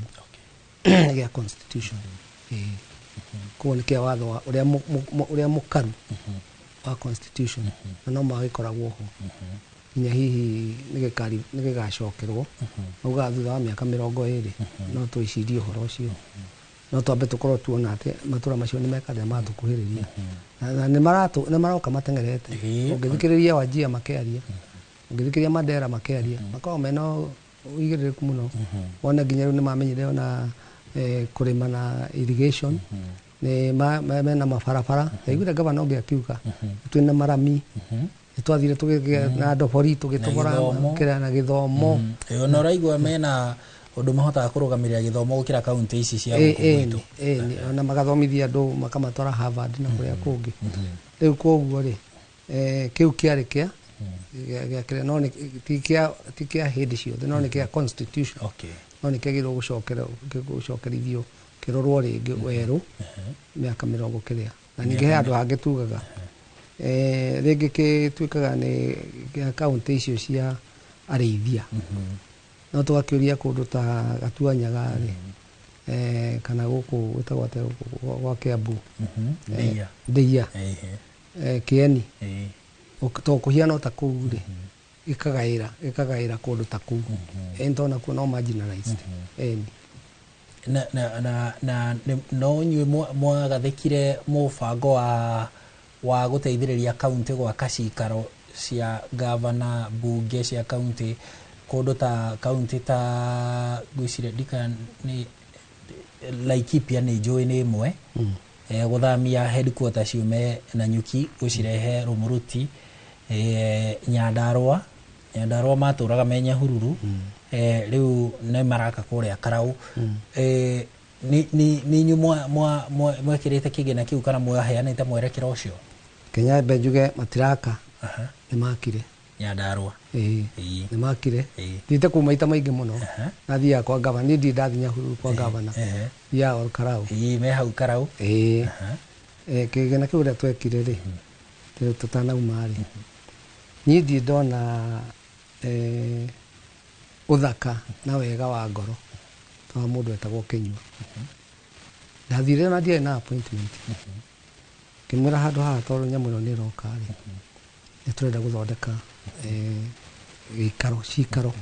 nĩ gĩa constitution. Ĩĩ, koguo nĩ kĩa watho wa ũrĩa mũkaru wa constitution, na no magĩkoragwo ho nginya hihi nĩ gĩgacokerwo. Maugaga thutha wa mĩaka 20 no twĩcirie ũhoro ũcio, no twambe tũkorwo tuona atĩ matũra macio nĩ meka atĩa, matũkuhĩrĩria. Na nĩ maroka mateng'erete. Ũngĩthikĩrĩria Wajir makĩaria, ũngĩthikĩrĩria Mandera makĩaria, makoragwo mena ũigĩrĩrĩku mũno. Wone nginya rĩu nĩ mamenyire ona kũrĩma na irrigation, nĩ mena mabarabara. Ndaiguire gavana ũngĩ akiuga twĩna marami, nĩ twathire tũgĩgĩa na ndobori tũgĩtobora. Gĩthomo. Kĩrĩa na gĩthomo. Ĩĩ, ona ũraigua mena ũndũ mahotaga kũrũgamĩrĩra gĩthomo gũkĩra kaunti ici cia gũkũ gwitũ. Ĩĩ, ona magathomithia andũ makamatwara Harvard na kũrĩa kũngĩ. Rĩu koguo rĩ, kĩu kĩarĩ kĩa kĩrĩa, no ti kĩa hĩndĩ ciothe, no nĩ kĩa constitution. No nĩ kĩagĩrĩirwo gũcokerithio, kĩrorwo rĩngĩ werũ mĩaka mĩrongo kĩrĩa. Na ningĩ he handũ hangĩ tugaga, rĩngĩ gĩtuĩkaga nĩ gĩa kaunti icio cia arĩithia, no tũgakĩũria kũndũ ta Gatuanyaga rĩ, kana gũkũ gwĩtagwo atĩa, gũkũ gwa Kiambu? Ndeiya. Ndeiya. Kieni. To kũhiana ta kũu rĩ, ĩkagaĩra kũndũ ta kũu. Ĩni, tondũ nakuo no marginalized. Ĩni. Na no inyuĩ mwagathĩkire mũbango wa gũteithĩrĩria kaunti gwaka cikaro cia gavana, bunge cia kaunti kũndũ ta kaunti ta, ngwĩciria ndika nĩ Laikipia, nĩ njũĩ nĩ ĩmwe, gũthamia headquarter ciume Nanyuki gũcirehe Rumuruti. Nyandarua matũraga me Nyahururu, rĩu nĩ maraka kũrĩa Karau. Nĩ inyuĩ mwekĩrĩte kĩgĩna kĩu kana mwaheanĩte mwerekera ũcio? Kenya mbe njuge matiraka, nĩ makire. Nyandarua. Ĩĩ, nĩ makire. Thiĩte kũu maita maingĩ mũno. Na thiaga kwa gavana, niĩ ndirĩ ndathiĩ Nyahururu kwa gavana. Thiaga Ol Karau. Ĩĩ, me hau Karau. Ĩĩ. Kĩgĩna kĩu ũrĩa twekire rĩ, tũtanauma rĩ, niĩ ndirĩ ndona ũthaka na wega wa ngoro ta wa mũndũ etagwo Kĩnyua. Ndathire na ndiarĩ na appointment. Ngĩmwĩra handũ haha tondũ nyamũ ĩno nĩ ĩroka rĩ, nĩ tũrenda gũthondeka gĩikaro, cikaro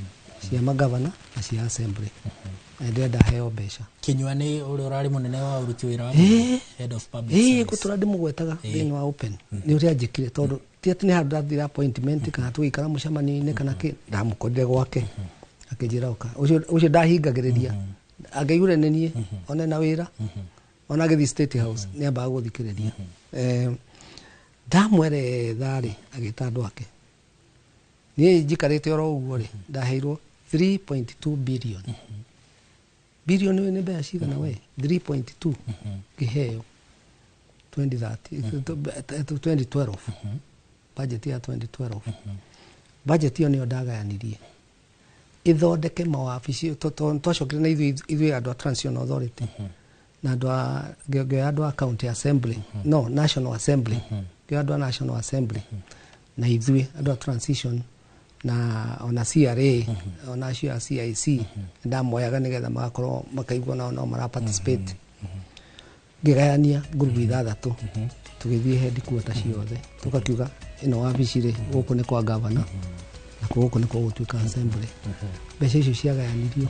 cia magavana na cia assembly. Na ndĩrenda heo mbeca. Kĩnyua nĩ ũrĩa ũrarĩ mũnene wa ũruti wĩra wa head of public service. Ngũtũra ndĩmũgwetaga thĩinĩ wa open. Nĩ ũrĩa anjĩkire tondũ ti atĩ nĩ handũ ndathire appointment kana tũgĩikara mũcemanio-inĩ kana kĩ, ndamũkorire gwake akĩnjĩra ũka. Ũcio ndahingagĩrĩria. Angĩaiguire nĩ niĩ one na wĩra ona agĩthiĩ State House nĩ ambaga gũthikĩrĩria. Ndamweretha rĩ, agĩta andũ ake. Niĩ njikarĩte oro ũguo rĩ, ndaheirwo 3.2 billion. Billion nĩ mbeca cigana we? 3.2 ngĩheo 2012. Budget ya 2012. Budget ĩyo nĩyo ndagayanirie ithondeke mawabici. Twacokire na ithuĩ andũ a Transitional Authority na andũ a ngĩoya andũ a county assembly, no National Assembly, ngĩoya andũ a National Assembly na ithuĩ andũ a transition na ona CRA, ona acio a CIC ndamoyaga nĩgetha magakorwo makaigua nao no mara participate. Ngĩgayania ngurubu ithathatũ, tũgĩthiĩ headquarter ciothe, tũkakiuga ĩno wabici rĩ, gũkũ nĩ kwa gavana na gũkũ nĩ kwa gũtuĩka assembly. Mbeca icio ciagayanirio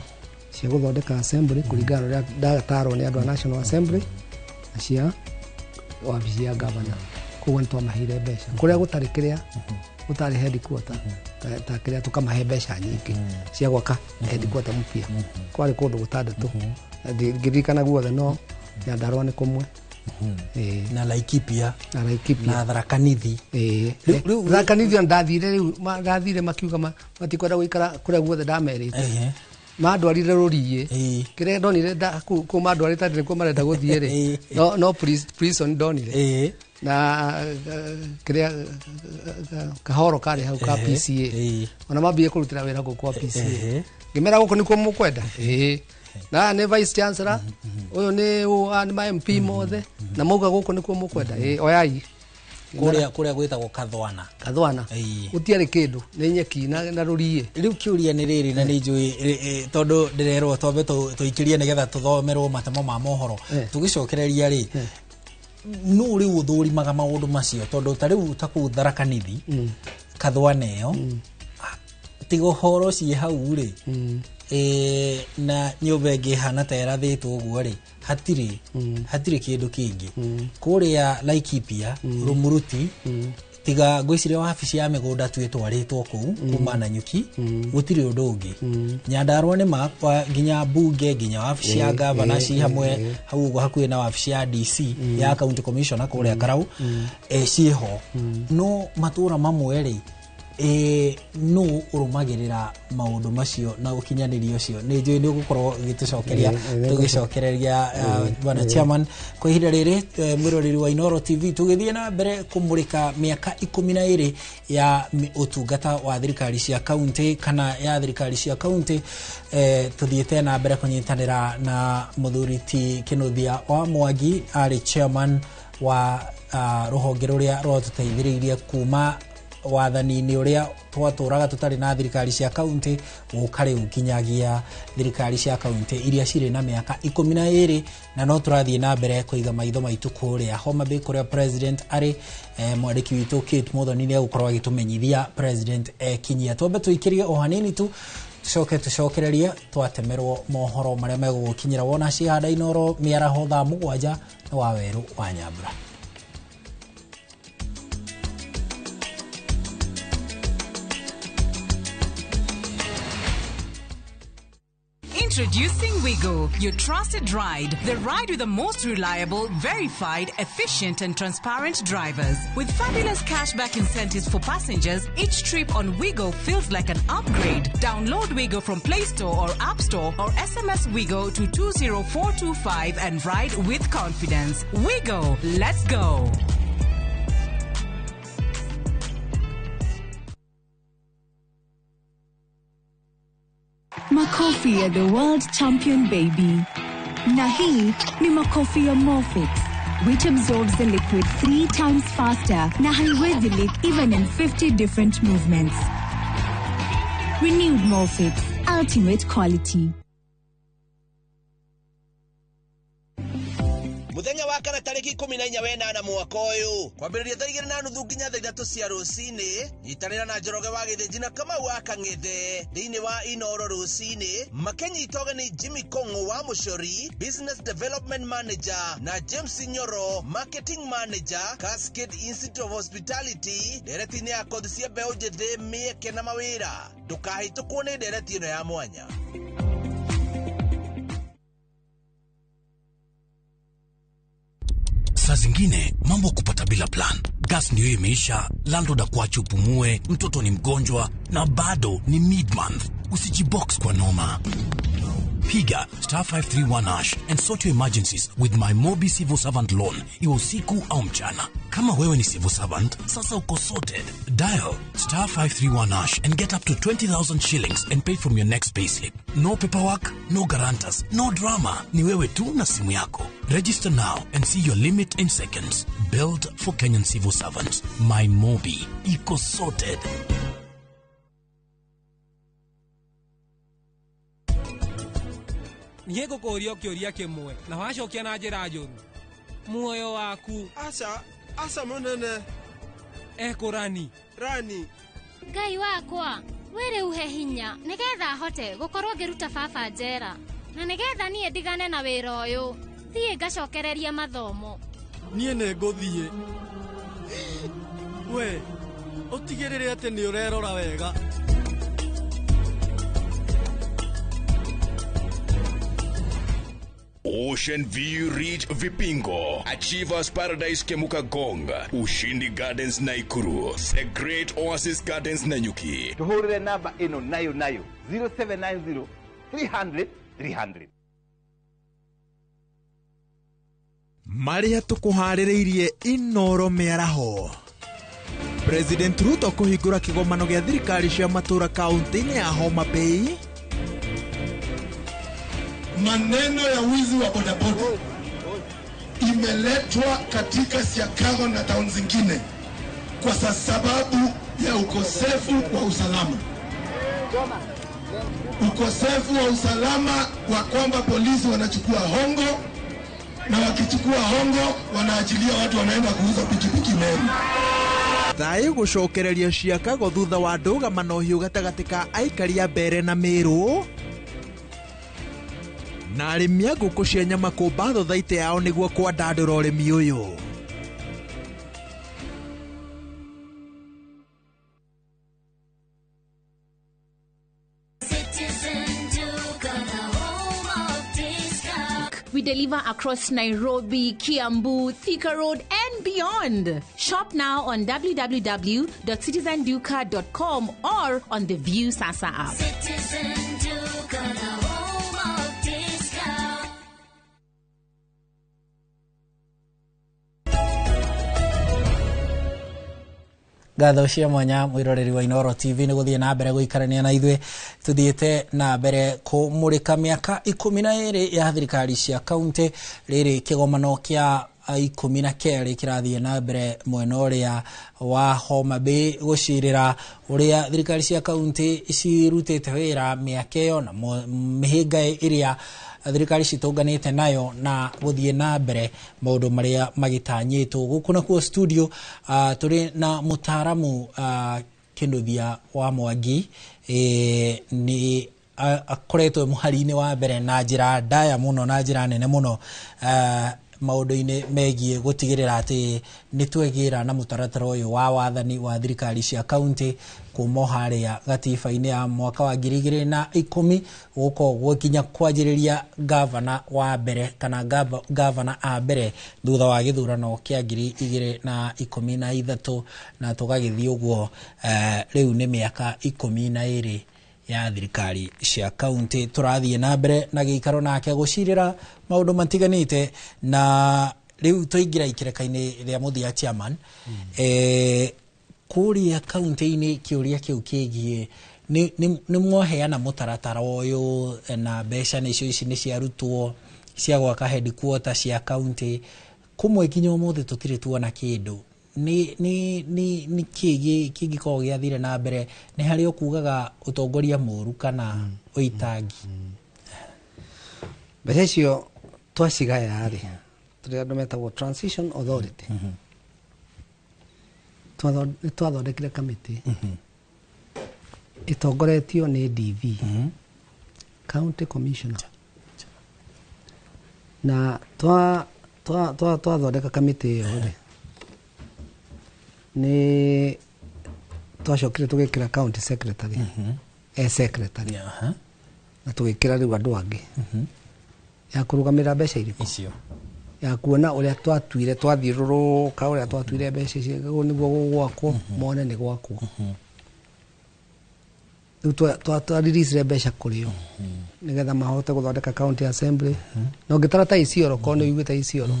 cia gũthondeka assembly kũringana na ũrĩa ndatarwo nĩ andũ a National Assembly na cia wabici ya gavana. Koguo nĩ twamaheire mbeca kũrĩa gũtarĩ kĩrĩa gũtarĩ headquarter ta kĩrĩa, tũkamahe mbeca nyingĩ cia gwaka headquarter mpya. Kwarĩ kũndũ gũtandatũ, ngĩririkana guothe, no Nyandarua nĩ kũmwe. Na Laikipia. Na Laikipia. Na Tharaka Nithi. Tharaka Nithi ndathire rĩu, ndathire makiuga matikwenda gũikara kũrĩa guothe ndamerĩte. Mandwarire rũriĩ, kĩrĩa ndonire kũu mandwarĩte atĩ nĩkuo marenda gũthiĩ rĩ, no prison ndonire na kĩrĩa kahoro karĩ hau ka PCA, ona mambie kũrutĩra wĩra kũu kwa PCA. Ngĩmera gũkũ nĩkuo mũkwenda, na nĩ vice chancellor ũyũ, nĩ ma MP mothe, na mauga gũkũ nĩkuo mũkwenda, oyai. Kũrĩa gwĩtagwo Kathwana. Kathwana gũtiarĩ kĩndũ, nĩ nyeki na rũriĩ. Rĩu kĩũria nĩ rĩrĩ, na nĩ njũĩ tondũ ndĩrerwo twambe tũikĩrie nĩgetha tũthomerwo matemo ma mohoro tũgĩcokereria rĩ, nũ rĩu ũthũrimaga maũndũ macio? Tondũ ta rĩu ta kũu Tharaka Nithi, Kathwana ĩyo, tiga ũhoro ciĩ hau rĩ, na nyũmba ĩngĩ ĩhana ta ĩrathĩtwo ũguo rĩ, hatirĩ kĩndũ kĩngĩ. Kũrĩa Laikipia, Rumuruti, tiga ngwĩciria wabici ya mĩgũnda tu ĩtwarĩtwo kũu kuma Nanyuki, gũtirĩ ũndũ ũngĩ. Nyandarua nĩ makwa nginya mbunge, nginya wabici ya gavana ci hamwe hau ũguo hakuhĩ na wabici ya DC, ya county commissioner kũrĩa Karau, ciĩho. No matũra mamwe rĩ, nũ ũrũmagĩrĩra maũndũ macio na ũkinyanĩria ũcio? Nĩ njũĩ nĩ ũgũkorwo ũgĩtũcokeria tũgĩcokereria, bwana chairman. Kwa ihinda rĩrĩ, mwĩroreri wa Inooro TV, tũgĩthiĩ na mbere kũmũrĩka mĩaka 12 ya ũtungata wa thirikari cia kaunti kana ya thirikari cia kaunti, tũthiĩte na mbere kũnyitanĩra na mũthuri ti Kĩnuthia wa Mwangi, arĩ chairman wa rũhonge rũrĩa rwatũteithĩrĩirie kuma wathani-inĩ ũrĩa twatũraga tũtarĩ na thirikari cia kaunti gũka rĩu nginyagia thirikari cia kaunti iria cirĩ na mĩaka 12, na no tũrathiĩ na mbere kũiga maitho maitũ kũrĩa Homa Bay kũrĩa president arĩ. Mwandĩki witũ Kate Muthoni nĩ egũkorwo agĩtũmenyithia president ekinyia. Twambe tũikĩrie o hanini tu, tucoke tũcokererie twatemerwo mohoro marĩa megũgũkinyĩra wona cihanda Inooro mĩaraho thaa 7 nĩ wa werũ wa Nyambura. Introducing Wigo, your trusted ride. The ride with the most reliable, verified, efficient and transparent drivers. With fabulous cashback incentives for passengers, each trip on Wigo feels like an upgrade. Download Wigo from Play Store or App Store or SMS Wigo to 20425 and ride with confidence. Wigo, let's go. Makofi ya the world champion baby. Na hii ni makofi ya Morfix, which absorbs the liquid three times faster na haiwezi leak even in 50 different movements. Renewed Morfix, ultimate quality. Muthenya wa kana tariki 14 wenana mwaka uyu kwambĩrĩria thaa 2:30 nginya thaa 3 cia rũcinĩ, nyitanĩra na Njoroge wa Gĩthĩnji na Kamau wa Kang'ethe thĩinĩ wa Inoro rũcinĩ, makĩnyita ũgeni Jimmy Kong'o wa Mũcori, Business Development Manager, na James Nyoro, Marketing Manager, Cascade Institute of Hospitality, ndereti-inĩ ya kothi cia mbeũ njĩthĩ, mĩeke na mawĩra. Ndũkahĩtũkwo nĩ ndereti ĩno ya mwanya. Saa zingine mambo kupata bila plan. Gas ndio imeisha, landlord akuache upumue, mtoto ni mgonjwa na bado ni mid-month. Usijibox kwa noma. Piga *531# and sort your emergencies with my Mobi Civil Servant Loan, iwe usiku au mchana. Kama wewe ni civil servant, sasa uko sorted. Dial *531# and get up to 20,000 shillings and pay from your next payslip. No paperwork, no guarantors, no drama. Ni wewe tu na simu yako. Register now and see your limit in seconds. Built for Kenyan civil servants. My Mobi. Iko sorted. Niĩ ngũkũũria kĩũria kĩmwe na wacokia na njĩra njũru, muoyo waku. Aca, aca mũnene. Ekũrani rani. Ngai wakwa, wĩ rĩu he hinya nĩgetha hote gũkorwo ngĩruta baba njera, na nĩgetha niĩ ndigane na wĩra ũyũ, thiĩ ngacokereria mathomo. Niĩ nĩ ngũthiĩ. We ũtigĩrĩre atĩ nĩ ũrerora wega. Ocean View Ridge Vipingo, Achievers Paradise Kemuka Gong, Ushindi Gardens Naikuru, The Great Oasis Gardens Nanyuki. Tuhurire namba ino nayo nayo 0790 300 300. Maria tukuharĩrĩirie Inoro mĩaraho. President Ruto kũhingũra kĩgomano gĩa thirikari cia matũũra kaunti-inĩ ya Homa Bay. Maneno ya wizi wa bodaboda imeletwa katika Siakago na town zingine kwa sababu ya ukosefu wa usalama. Ukosefu wa usalama wa kwamba polisi wanachukua hongo, na wakichukua hongo wanaachilia watu wanaenda kuuza pikipiki Meru. Thayũ gũcokereria Siakago thutha wa ndũgamano hiũ gatagatĩ ka aikari a Mbere na Meru. Na arĩmi a ngũkũ cia nyama kũmba thothaitĩ yao nĩguo kwandandũra ũrĩmi ũyũ. We deliver across Nairobi, Kiambu, Thika Road, and beyond. Shop now on www.citizenduka.com or on the View Sasa app. Citizen Duka, the home of discount. Ngatho cia mwanya mwiroreri wa Inoro TV nĩ gũthiĩ na mbere gũikarania na ithuĩ. Tuthiĩte na mbere kũmũrĩka mĩaka 12 ya thirikari cia kaunti. Rĩrĩ kĩgomano kĩa 12 kĩrathiĩ na mbere mwena ũrĩa wa Homa Bay gũcirĩra ũrĩa thirikari cia kaunti cirutĩte wĩra mĩaka ĩyo na mĩhĩnga ĩrĩa thirikari citũnganĩte nayo na gũthiĩ na mbere maũndũ marĩa magĩtanyĩtwo. Gũkũ nakuo studio tũrĩ na mũtaaramu Kĩnuthia wa Mwangi, nĩ akoretwo mũhari-inĩ wa mbere na njĩra ndaya mũno na njĩra nene mũno maũndũ-inĩ megiĩ gũtigĩrĩra atĩ nĩ twegĩra na mũtaratara ũyũ wa wathani wa thirikari cia kaunti kuma harĩa gatiba-inĩ ya mwaka wa 2010 gũka ũguo nginya kwanjĩrĩria gavana wa mbere kana gavana a mbere thutha wa gĩthurano kĩa 2013 na tũgagĩthiĩ ũguo. Rĩu nĩ mĩaka 12 ya thirikari cia kaunti. Tũrathiĩ na mbere na gĩikaro nake gũcirĩra maũndũ matiganĩte na rĩu twaingĩra ikĩreka-inĩ rĩa mũthia chairman. Kũrĩa kaunti-inĩ kĩũria kĩu kĩgiĩ Nĩ mwaheana mũtaratara ũyũ na mbeca nĩcio ici nĩ ciarutwo cia gwaka headquarter cia county, kũmwe nginya ũmũthĩ tũtirĩ tuona kĩndũ. Nĩ kĩ kĩngĩkorwo gĩathire na mbere? Nĩ harĩ ũkugaga ũtongoria mũru kana ũitangi? Mbeca icio twacigaya rĩ, tũrĩ andũ metagwo Transition Authority, nĩ twathondekire kamĩtĩ ĩtongoretio nĩ DV, County Commissioner, na twathondeka kamĩtĩ ĩyo rĩ, nĩ twacokire tũgĩkĩra county secretary e secretary, na tũgĩkĩra rĩu andũ angĩ ya kũrũgamĩrĩra mbeca irĩkũ icio, ya kuona ũrĩa twatuire, twathiũrũrũka ũrĩa twatuire mbeca icio nĩguo gũgwakwo, mone nĩ gwakwo. Rĩu twa-release mbeca kũrĩ o nĩgetha mahote gũthondeka county assembly. Na ũngĩtara ta Isiolo, korwo nĩ ũiguĩte Isiolo,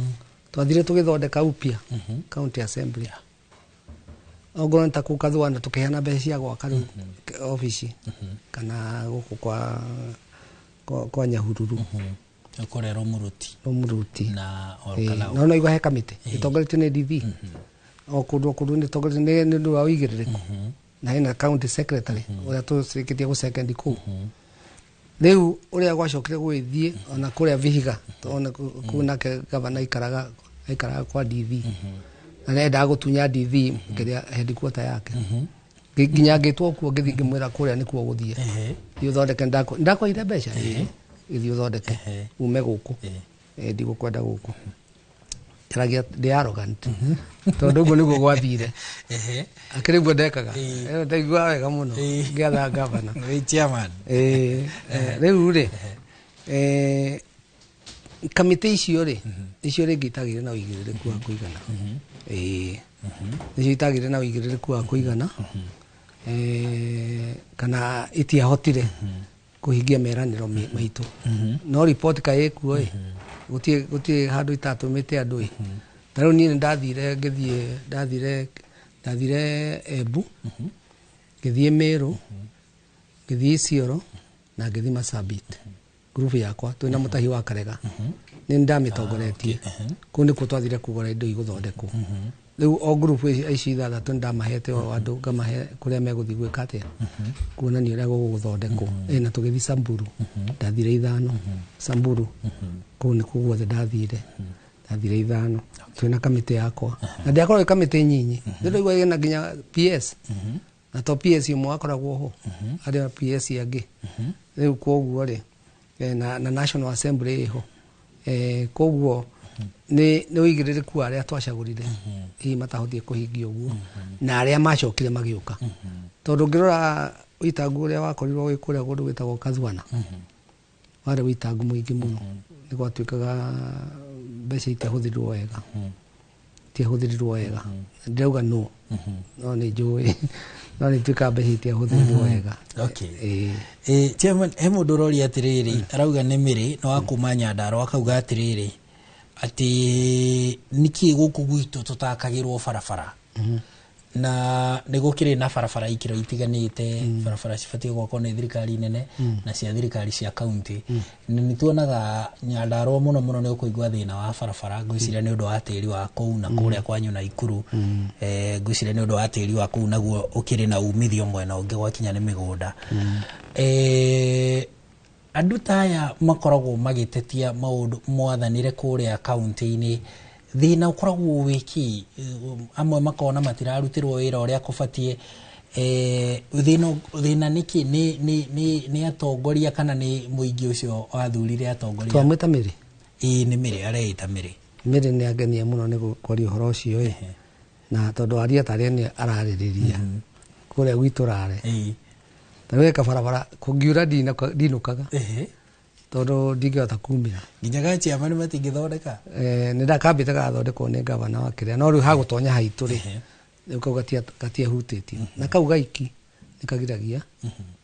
twathire tũgĩthondeka upya county assembly. Ongorwo nĩ ta kũu Kathwana, tũkĩheana mbeca cia gwaka rĩu obici, kana gũkũ kwa Nyahururu. Kũrĩa Rũmuruti. Rũmuruti. Na Olkalou. No igua he kamĩtĩ ĩtongoretio nĩ DV o kũndũ o kũndũ, nĩ ĩtongoretio nĩ ũndũ wa ũigĩrĩrĩku, na hena county secretary ũrĩa tũcĩkĩtie gũcekendi kũu. Rĩu ũrĩa gwacokire gũgĩthiĩ ona kũrĩa Vihiga, ona kũu nake gavana aikaraga kwa DV, na nĩendaga gũtunya DV kĩrĩa headquarter yake. Nginya ngĩtwo kuo, ngĩthiĩ ngĩmwĩra kũrĩa nĩkuo gũthiĩ, thiĩ ũthondeke, ndakwaire mbeca, gĩthiĩ ũthondeke ume gũkũ. Ndigũkwenda gũkũ. Njaragia ndĩ arrogant tondũ ũguo nĩguo gwathire, akĩrĩ guo ndekaga. Ndaiguaga wega mũno ngĩatha gavana. Wĩ chairman. Rĩu rĩ, kamĩtĩ icio rĩ, icio rĩngĩ itagĩrĩ na ũigĩrĩrĩku wa kũigana. Nĩcio itagĩrĩ na ũigĩrĩrĩku wa kũigana, kana itiahotire kũhingia meranĩro maitũ. No riboti kaĩ ĩkuo ĩ, gũtirĩ handũ itatũmĩte andũ ĩ. Ta rĩu niĩ nĩ ndathire, ngĩthiĩ, ndathire Embu, ngĩthiĩ Meru, ngĩthiĩ Isiolo na ngĩthiĩ Marsabit. Ngurubu yakwa twĩna Mũtahi wa Karega, nĩ ndamĩtongoretie. Kũu nĩkuo twathire kũgũra indo igũthondekwo. Rĩu o ngurubu ici ithathatũ nĩ ndamahete o andũ, ngamahe kũrĩa megũthiĩ gwĩka atĩa, kuonania ũrĩa gũgũthondekwo. Na tũgĩthiĩ Samburu, ndathire 5 Samburu, kũu nĩkuo guothe ndathire, ndathire 5 twĩna kamĩtĩ yakwa, na ndĩakorwo ĩ kamĩtĩ nyinyi, nĩ ndaigua ĩna nginya PS, na to PS ũmwe wakoragwo ho, arĩ PS angĩ. Rĩu koguo rĩ, na National Assembly ĩho. Koguo nĩ ũigĩrĩrĩku wa arĩa twacagũrire hihi matahotire kũhingia ũguo, na arĩa macokire magĩũka, tondũ ũngĩrora ũitangu ũrĩa wakorirwo wĩ kũrĩa kũndũ gwĩtagwo Kathwana, warĩ ũitangu mũingĩ mũno. Nĩ gwatuĩkaga mbeca itiahũthĩrirwo wega, itiahũthĩrirwo wega. Ndĩrauga no no nĩ njũĩ, no nĩ ituĩkaga mbeca itiahũthĩrirwo wega. Chairman, he mũndũ ũroria atĩrĩrĩ, arauga nĩ Mĩrĩ no wa kuma Nyandarũa, akauga atĩrĩrĩ atĩ nĩkĩ gũkũ gwitũ tũtakagĩrwo barabara, na nĩ gũkĩrĩ na barabara ikĩro itiganĩte, barabara cibatiĩ gwakwo nĩ thirikari nene na cia thirikari cia kaunti. Na nĩ tuonaga Nyandarũa mũno mũno nĩ ũkũigua thĩna wa barabara, ngwĩciria nĩ ũndũ wa tĩri wa kũu na kũrĩa kwanyu na Ikuru. Ngwĩciria nĩ ũndũ wa tĩri wa kũu naguo ũkĩrĩ na umithio mwena ũngĩ gwakinya nĩ mĩgũnda. Andũ ta aya makoragwo magĩtetia maũndũ mwathanire kũrĩa kaunti-inĩ, thĩna ũkoragwo wĩ kĩ? Amwe makona matirarutĩrwo wĩra ũrĩa kũbatiĩ. Thĩna nĩ kĩ? Nĩ atongoria kana nĩ mũingĩ ũcio wathurire atongoria? Twamwĩta Mĩrĩ. Ĩĩ, nĩ Mĩrĩ, areĩta Mĩrĩ. Mĩrĩ nĩ angenia mũno nĩ kwaria ũhoro ũcio ĩ, na tondũ aria tarĩa nĩ ararĩrĩria kũrĩa gwitũ rare. Ta rĩu eka barabara kũngiura ndinũkaga, tondũ ndingĩhota kumĩra. Nginya gachiama nĩ matingĩthondeka? Nĩ ndakambĩte gagathondekwo nĩ gavana wa kĩrĩa, no rĩu hagũtonya haitũ rĩ, rĩu kau gatiahutĩtio. Na kau gaiki nĩ kagiragia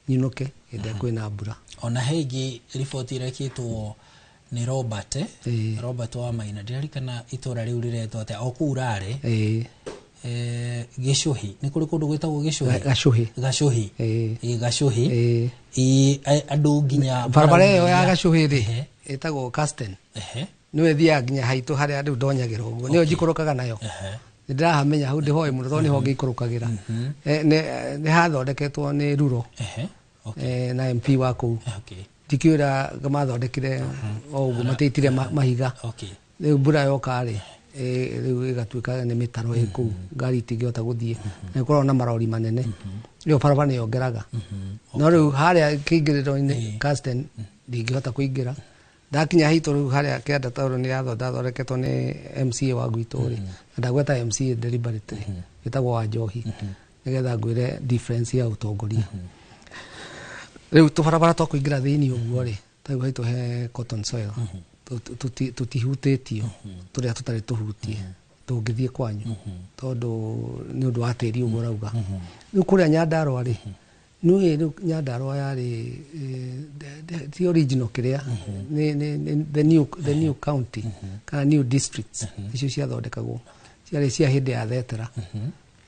nyinũke hĩndĩ ĩrĩa kwĩna mbura. Ona he ĩngĩ riboti ĩrekĩtwo nĩ Robert, Robert wa Maina, ndiririkana itũra rĩu rĩretwo atĩa, o kũu Rare. Gĩcũhĩ, nĩ kũrĩ kũndũ gwĩtagwo Gĩcũhĩ? Gacũhĩ. Gacũhĩ. Ĩ, Gacũhĩ. Ĩ, andũ nginya Barabara ĩyo ya maraumĩria. Gacũhĩ rĩ, ĩtagwo Casten. Nĩyo ĩthiaga nginya haitũ harĩa rĩu ndonyagĩra ũguo, nĩyo njikũrũkaga nayo. Nĩ ndĩrahamenya hau, ndĩhoe mũno tondũ nĩho ngĩikũrũkagĩra. Nĩ hathondeketwo nĩ Ruro na MP wa kũu. Ndikĩũra mathondekire o ũguo, matiaitire mahiga. Rĩu mbura yoka rĩ, rĩu ĩgatuĩka nĩ mĩtaro ĩ kũu, ngari itingĩhota gũthiĩ, na ĩkoragwo na marori manene. Ĩyo barabara nĩyo ngeraga, no rĩu harĩa kĩingĩrĩro-inĩ Casten ndingĩhota kũingĩra. Ndakinya haitũ rĩu harĩa kĩanda, tondũ nĩ yathondeketwo nĩ MCA wa gwitũ rĩ, na ndagweta MCA deliberately, wĩtagwo wa Njohi, nĩgetha ngwĩre difference ya ũtongoria. Rĩu tũbarabara twa kũingĩra thĩinĩ ũguo rĩ, ta rĩu haitũ he cotton soil, tũtihutĩtio, tũrĩa tũtarĩ tũhutie tũngĩthiĩ kwanyu, tondũ nĩ ũndũ wa tĩri ũguo ũrauga. Rĩu kũrĩa Nyandarũa rĩ, nĩũĩ rĩu Nyandarũa yarĩ ti original kĩrĩa nĩ the new county kana new districts icio ciathondekagwo ciarĩ cia hĩndĩ ya thetera,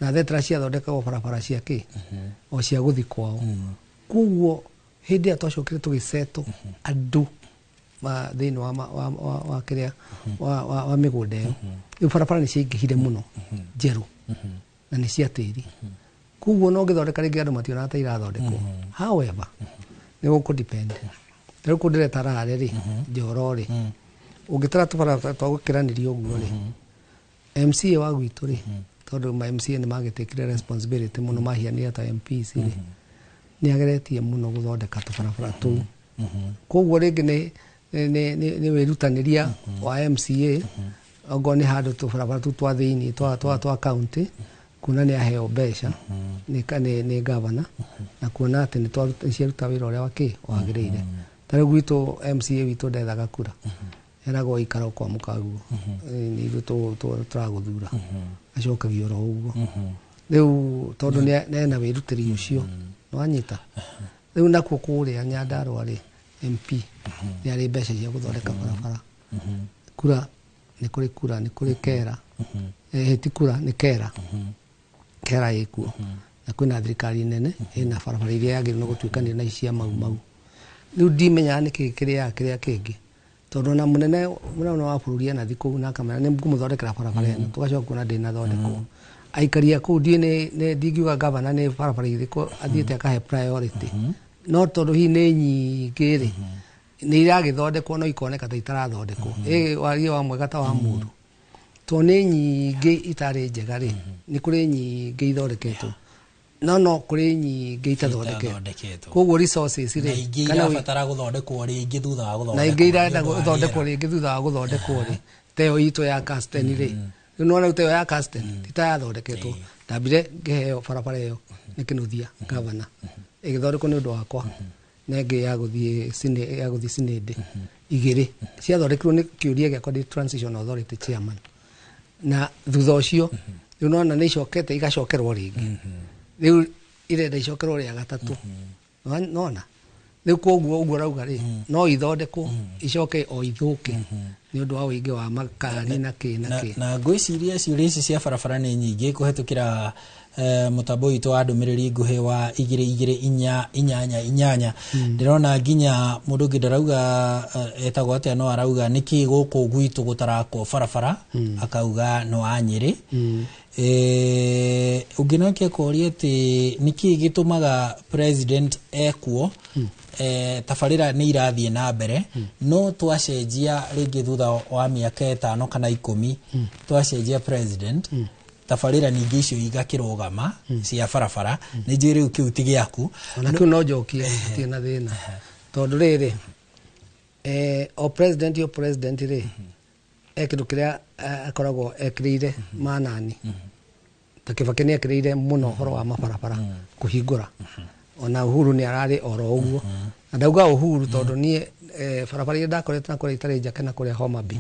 na thetera ciathondekagwo barabara cia kĩ o cia gũthi kwao. Koguo hĩndĩ ĩrĩa twacokire tũgĩcetwo andũ thĩinĩ wa, ma- wa, wa, wa kĩrĩa wa mĩgũnda ĩyo, rĩu barabara nĩ ciaingĩhire mũno njerũ na nĩ cia tĩri, koguo no ngĩthondeka rĩngĩ andũ mationaga ta irathondekwo. However, nĩ gũkũ depend, rĩu kũ ndĩreta rarĩ rĩ njoro rĩ, ũngĩtara tũbarabara twa gũkĩranĩria ũguo rĩ, MCA wa gwitũ rĩ, tondũ ma MCA nĩ magĩtĩkire responsibility mũno mahianire ta MPs rĩ, nĩ ageretie mũno gũthondeka tũbarabara tũu. Koguo rĩngĩ nĩ wĩrutanĩria wa MCA, okorwo nĩ handũ tũbarabara tũu twa thĩinĩ twa county, kuona nĩ aheo mbeca nĩ gavana, na kuona atĩ nĩ ciaruta wĩra ũrĩa wakĩ wagĩrĩire. Ta rĩu gwitũ MCA witũ ndethaga kura, eragwo ikara ũkwamũka guo, nĩ ithuĩ tũragũthura, acokagia oro ũguo. Rĩu tondũ nĩ ena wĩrutĩri ũcio, nĩwanyita. Rĩu nakuo kũrĩa Nyandarũa rĩ, MP nĩ arĩ mbeca cia gũthondeka barabara. Kura nĩ kũrĩ, kura nĩ kũrĩ kera, ti kura, nĩ kera, kera ĩkuo, na kwĩna thirikari nene ĩna barabara iria yagĩrĩirwo nĩ gũtuĩkanĩria na ici cia mau mau. Rĩu ndimenyaga nĩkĩ kĩrĩaga kĩrĩa kĩngĩ, tondũ ona mũnene wa bũrũri anathi kũu na akamera nĩ ngũmũthondekera barabara ĩno, tũgacoka kuona ndĩnathondekwo. Aikari a kũu ndiĩ ndingiuga gavana nĩ barabara irĩkũ athiĩte akahe priority, no tondũ hihi nĩ nyingĩ rĩ, nĩ iragĩthondekwo no ikoneka ta itarathondekwo. Ĩ warie wa mwega ta wa mũru, tondũ nĩ nyingĩ itarĩ njega rĩ, nĩ kũrĩ nyingĩ ithondeketwo, no kũrĩ nyingĩ itathondeketwo. Itathondeketwo. Koguo resources na rĩ, ingĩ kana irabatara gũthondekwo rĩngĩ thutha wa gũthondekwo na ingĩ irenda nĩ ũndũ wa gũthondekwo rĩera. Rĩngĩ thutha wa gũthondekwo rĩ, ta ĩyo itũ ya Casten rĩ, rĩu nĩwona rĩu ta ĩyo ya Casten ti ta yathondeketwo. Ndambire ngĩheo barabara ĩyo nĩ Kĩnuthia gavana, ĩgĩthondekwo nĩ ũndũ wakwa, na ĩngĩ ya gũthiĩ ya gũthiĩ Sinĩndĩ, igĩrĩ ciathondekirwo nĩ kĩũria gĩakwa ndĩ Transition Authority chairman. Na thutha ũcio rĩu nona nĩ icokete igacokerwo rĩngĩ, rĩu irenda icokerwo rĩa gatatũ. Nona rĩu koguo ũguo rauga rĩ, no ithondekwo icoke o ithũke nĩ ũndũ wa ũingĩ wa makari na kĩ na kĩ. Na ngwĩciria ciũria ici cia barabara nĩ nyingĩ kũhetũkĩra mũtambo witũ wa ndũmĩrĩri nguhĩ wa 22488. Ndĩrona nginya mũndũ ũngĩ ndarauga etagwo atĩa, no arauga nĩkĩ gũkũ gwitũ gũtarakwo barabara, akauga no wa Nyĩrĩ. Ũngĩ nake akoria atĩ nĩkĩ gĩtũmaga president ekuo, tabarĩra nĩ irathiĩ na mbere, no twacenjia rĩngĩ thutha wa mĩaka 5 kana 10, twacenjia president, tabarĩra ningĩ icio igakĩrũgama cia barabara. Nĩ njũĩ rĩu kĩu ti gĩaku. Ona kĩu no njokie, hatirĩ na thĩna, tondũ rĩrĩ, o president rĩ, e kĩndũ kĩrĩa akoragwo ekĩrĩire manani. Ta Kĩbakĩ nĩ ekĩrĩire mũno ũhoro wa mabarabara kũhingũra, ona Uhuru nĩ ararĩ oro ũguo. Na ndauga Uhuru tondũ niĩ barabara iria ndakoretwo na kũrĩa itarĩ njake na kũrĩa Homa Bay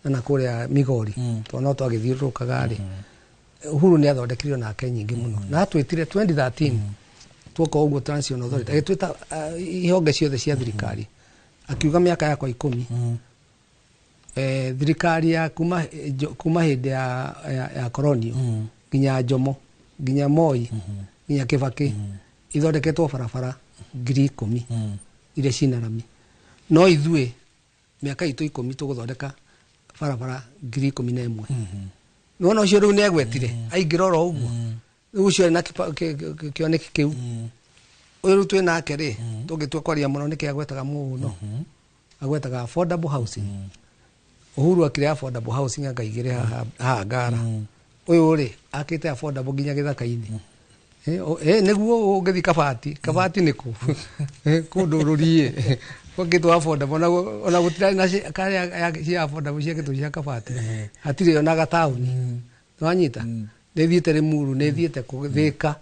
na kũrĩa Migori, tondũ no twagĩthiũrũrũkaga rĩ, Uhuru nĩ athondekire nake nyingĩ mũno, na atwĩtire 2013 tuoka ũguo Transition Authority, agĩtwĩta ihonge ciothe cia thirikari, akiuga mĩaka yakwa 10, thirikari ya kuma hĩndĩ ya colonial Nginya Jomo, nginya Moi, nginya Kibaki, ithondeketwo barabara 10,000 iria cina rami. No ithuĩ mĩaka itũ 10 tũgũthondeka barabara 11,000. Nĩwona ũcio rĩu nĩegwetire aingĩra oro ũguo. Rĩu ũcio arĩ na kĩoneki kĩu. Ũyũ rĩu twĩ nake rĩ, tũngĩtua kwaria mũno nĩkĩ agwetaga mũno, agwetaga affordable housing. Uhuru akire affordable housing anga igĩrĩ haha Ngara. Ũyũ rĩ akĩte affordable nginya gĩthaka-inĩ. Nĩguo ũngĩthiĩ Kabati, Kabati nĩ kũ? Kũndũ rũriĩ gwakĩtwo affordable, ona gũtirarĩ na karĩa cia affordable ciakĩtwo cia Kabati, hatirĩ ona gataũni. Nĩwanyita? Nĩ thiĩte Limuru, nĩ thiĩte Thika,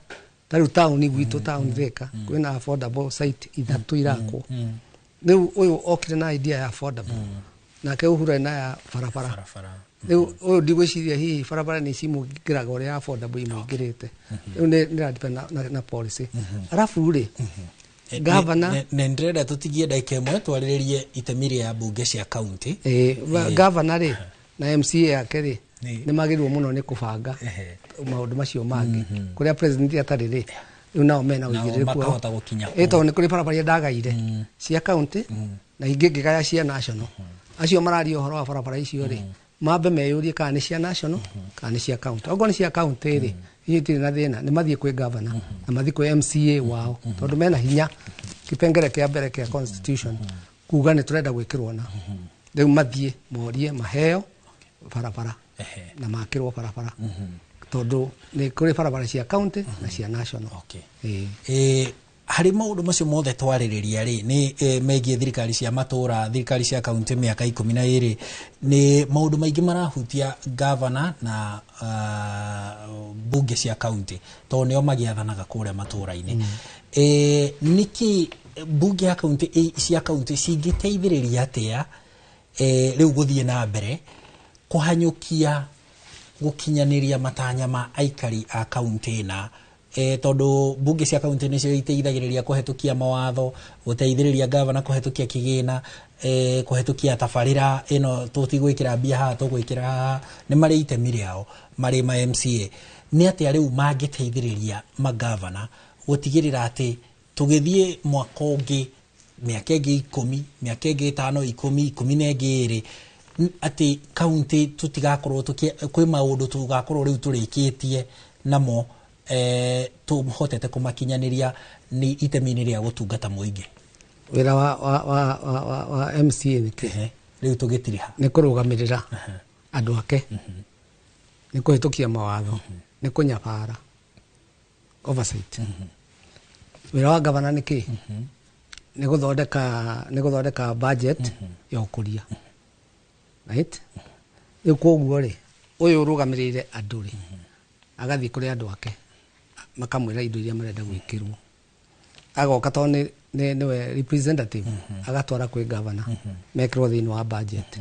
ta rĩu taũni gwitũ, taũni Thika kwĩna affordable site ithatũ irakwo. Rĩu ũyũ okire na idea ya affordable, nake Uhuru arĩ na ya barabara. Rĩu ũyũ ndigwĩciria hihi barabara nĩ cimũingĩraga ũrĩa affordable imũingĩrĩte. Rĩu nĩ depend na policy. Arabu rĩ, gavana Nĩ ndĩrenda tũtigie ndagĩka ĩmwe twarĩrĩrie itemi rĩa mbunge cia kaunti. Gavana rĩ na MCA yake rĩ, nĩ magĩrĩirwo mũno nĩ kũbanga maũndũ macio mangĩ kũrĩa president atarĩ rĩ, rĩu nao mena Nao ũigĩrĩrĩku. makahota gũkinya Ĩ, tondũ nĩ kũrĩ barabara iria ndagaire cia county na ingĩ ngĩgaya cia national. Acio mararia ũhoro wa barabara icio rĩ, mambe meyũrie kana nĩ cia national kana nĩ cia county. Okorwo nĩ cia county rĩ, icio itirĩ na thĩna, nĩ mathiĩ kwĩ governor na mathiĩ kwĩ MCA wao, tondũ mena hinya kipengere kĩa mbere kĩa constitution kuga nĩ tũrenda gwĩkĩrwo, na rĩu mathiĩ morie maheo barabara na makĩrwo barabara, tondũ nĩ kũrĩ barabara cia county na cia national. Ĩĩ. Harĩ maũndũ macio mothe twarĩrĩria rĩ, nĩ megiĩ thirikari cia matũra, thirikari cia kaunti, mĩaka 12, nĩ maũndũ maingĩ marahutia gavana na bunge cia kaunti, tondũ nĩo magĩathanaga kũrĩa matũra-inĩ. Nĩkĩ bunge ya kaunti cia kaunti cingĩteithĩrĩria atĩa rĩu gũthiĩ na mbere kũhanyũkia gũkinyanĩria matanya ma aikari a kaunti ĩna, tondũ mbunge cia kaunti nĩcio iteithagĩrĩria kũhetũkia mawatho, gũteithĩrĩria gavana kũhetũkia kĩgĩna, kũhetũkia tabarĩra ĩno, tũtigwĩkĩra mbia haha, tũgwĩkĩra haha, nĩ marĩ itemi rĩao marĩ ma MCA. Nĩ atĩa rĩu mangĩteithĩrĩria magavana gũtigĩrĩra atĩ tũgĩthiĩ mwaka ũngĩ, mĩaka ĩngĩ 10, mĩaka ĩngĩ 5, 10, 12, atĩ kaunti tũtigakorwo kwĩ maũndũ tũgakorwo rĩu tũrĩkĩtie namo, tũhotete kũmakinyanĩria nĩ itemi-inĩ rĩa gũtungata mũingĩ? Wĩra wa MCA nĩ kĩ? Rĩu tũgĩtiriha. Nĩ kũrũgamĩrĩra andũ ake, nĩ kũhĩtũkia mawatho, nĩ kũnyabara, oversight. Wĩra wa gavana nĩ kĩ? Nĩ gũthondeka budget ya ũkũria, right? Rĩu koguo rĩ, ũyũ ũrũgamĩrĩire andũ rĩ, agathiĩ kũrĩ andũ ake, makamwĩra indo iria marenda gwĩkĩrwo, agoka tondũ nĩwe representative, agatwara kwĩ gavana, mekĩrwo thĩinĩ wa budget,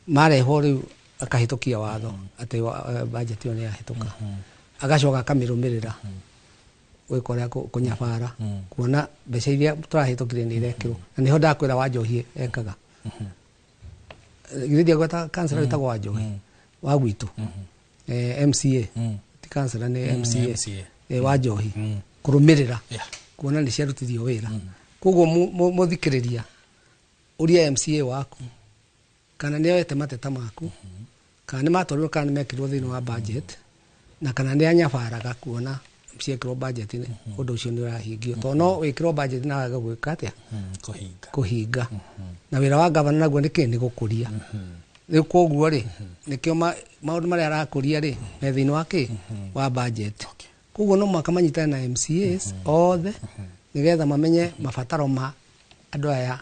marehwo rĩu akahĩtũkia watho atĩ budget ĩyo nĩ yahĩtũka, agacoka akamĩrũmĩrĩra gwĩka ũrĩa kũnyabara kuona mbeca iria tũrahĩtũkirie nĩ irekĩrwo. Na nĩho ndakwĩra Wanjohi ekaga. Githĩ ndiagweta kansela wĩtagwo Wanjohi wa gwitũ, MCA, ti kansela, nĩ MCA. MCA. Wanjohi kũrũmĩrĩra kuona nĩ ciarutithio wĩra. Koguo mũthikĩrĩria, ũria MCA waku kana nĩ oete mateta maku, kana nĩ matwarirwo, kana nĩ mekĩrirwo thĩinĩ wa budget, na kana nĩ anyabaraga kuona ciekĩrwo budget-inĩ ũndũ ũcio nĩ ũrahingio, tondũ no wĩkĩrwo budget na wage gwĩka atĩa? Kũhinga. Kũhinga. Na wĩra wa gavana naguo nĩ kĩ? Nĩ gũkũria. Rĩu koguo rĩ, nĩkĩo maũndũ marĩa arakũria rĩ me thĩinĩ wa kĩ? Wa budget. Koguo no mũhaka manyitane na MCAs othe nĩgetha mamenye mabataro ma andũ aya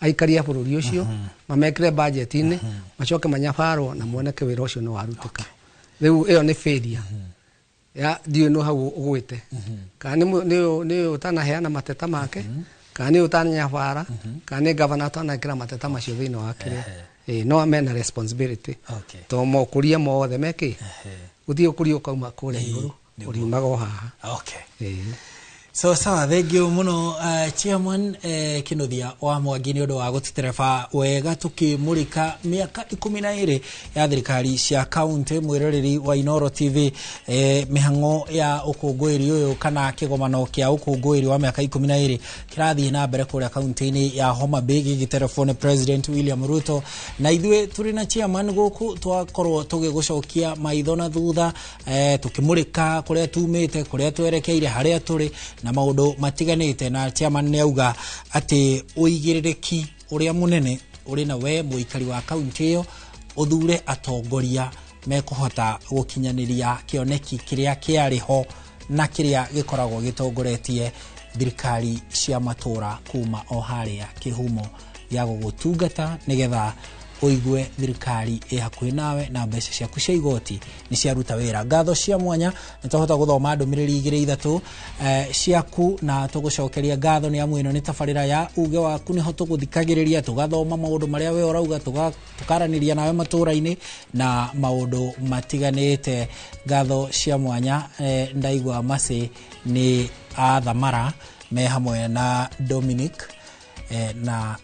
aikari a bũrũri ũcio, mamekĩre budget-inĩ, macoke manyabarwo na moneke wĩra ũcio nĩ warutĩka. Rĩu ĩyo nĩ failure ya ndiũĩ no hau ũgwĩte, kana nĩ ũtanaheana mateta make, kana nĩ ũtananyabara, kana nĩ gavana atanekĩra mateta macio thĩinĩ wa kĩrĩa. Ĩĩ, no mena responsibility to mokũria mothe mekĩ, gũtirĩ ũkũria ũkauma kũrĩa igũrũ, ũriumaga o haha. Ĩĩ. So sawa, thengio muno chairman Kinuthia wa Mwangi nĩ ũndũ wa gũtũtereba wega tũkĩmũrĩka mĩaka 12 ya thirikari cia kaunti. Mwĩroreri wa Inooro TV, mĩhang'o ya ũkũngũĩri ũyũ kana kĩgomano kĩa ũkũngũĩri wa mĩaka 12 kĩrathiĩ na mbere kũrĩa kaunti-inĩ ya Homa Bay gĩgĩterebwo nĩ President William Ruto, na ithuĩ tũrĩ na chairman gũkũ twakorwo tũgĩgũcokia maitho na thutha, tũkĩmũrĩka kũrĩa tumĩte, kũrĩa twerekeire, harĩa tũrĩ na maũndũ matiganĩte. Na chairman nĩ auga atĩ ũigĩrĩrĩki ũrĩa mũnene ũrĩ na we mũikari wa kaunti ĩyo ũthure atongoria mekũhota gũkinyanĩria kĩoneki kĩrĩa kĩarĩ ho na kĩrĩa gĩkoragwo gĩtongoretie thirikari cia matũra kuma o harĩa kĩhumo gĩa gũgũtungata, nĩgetha ũigue thirikari ĩ hakuhĩ nawe na mbeca ciaku cia igoti nĩ ciaruta wĩra. Ngatho cia mwanya nĩ twahota gũthoma ndũmĩrĩri igĩrĩ ithatũ ciaku na tũgũcokeria ngatho nĩ amu ĩno nĩ tabarĩra ya uge waku, nĩho tũgũthikagĩrĩria tũgathoma maũndũ marĩa we ũrauga, tũkaranĩria nawe matũra-inĩ na maũndũ matiganĩte. Ngatho cia mwanya, ndaigua Mercy nĩ athamara me hamwe na Dominic na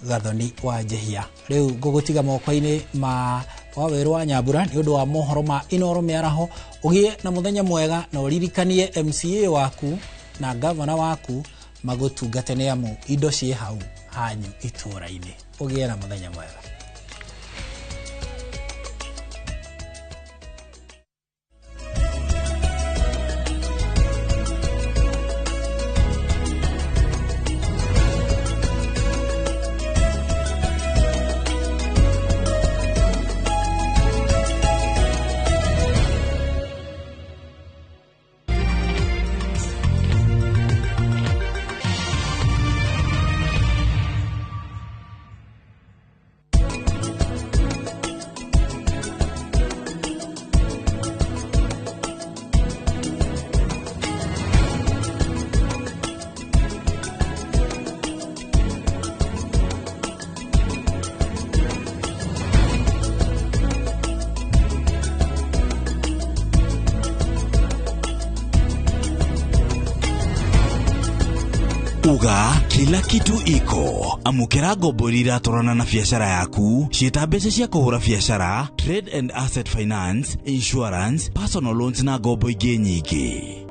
Gathoni wa Njehia. Rĩu ngũgũtiga moko-inĩ ma Wawerũ wa Nyambura nĩ ũndũ wa mohoro ma Inooro mĩaraho. Ũgĩe na mũthenya mwega na ũririkanie MCA waku na gavana waku magũtungate nĩ amu indo ciĩ hau hanyu itũra-inĩ. Ũgĩe na mũthenya mwega. Uga kila kitu iko. Amukira ngombo iria iratwarana na biacara yaku, ciĩta mbeca cia kũhũra biacara, trade and asset finance, insurance, personal loans na ngombo ingĩ nyingĩ.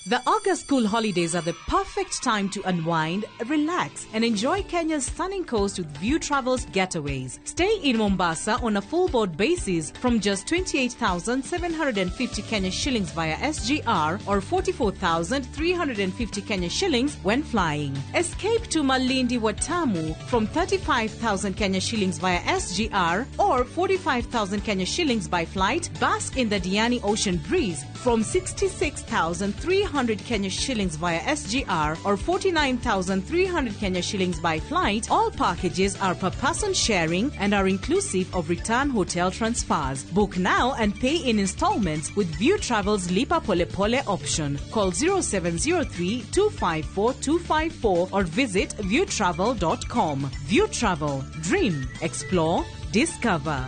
The August school holidays are the perfect time to unwind, relax, and enjoy Kenya's stunning coast with View Travels Getaways. Stay in Mombasa on a full board basis from just 28,750 Kenya shillings via SGR or 44,350 Kenya shillings when flying. Escape to Malindi Watamu from 35,000 Kenya shillings via SGR or 45,000 Kenya shillings by flight. Bask in the Diani Ocean breeze from 66,300 Kenya shillings via SGR or 49,300 Kenya shillings by flight. All packages are per person sharing and are inclusive of return hotel transfers. Book now and pay in installments with View Travel's Lipa Pole Pole option. Call 0703 254 254 or visit viewtravel.com. View Travel. Dream, explore, discover.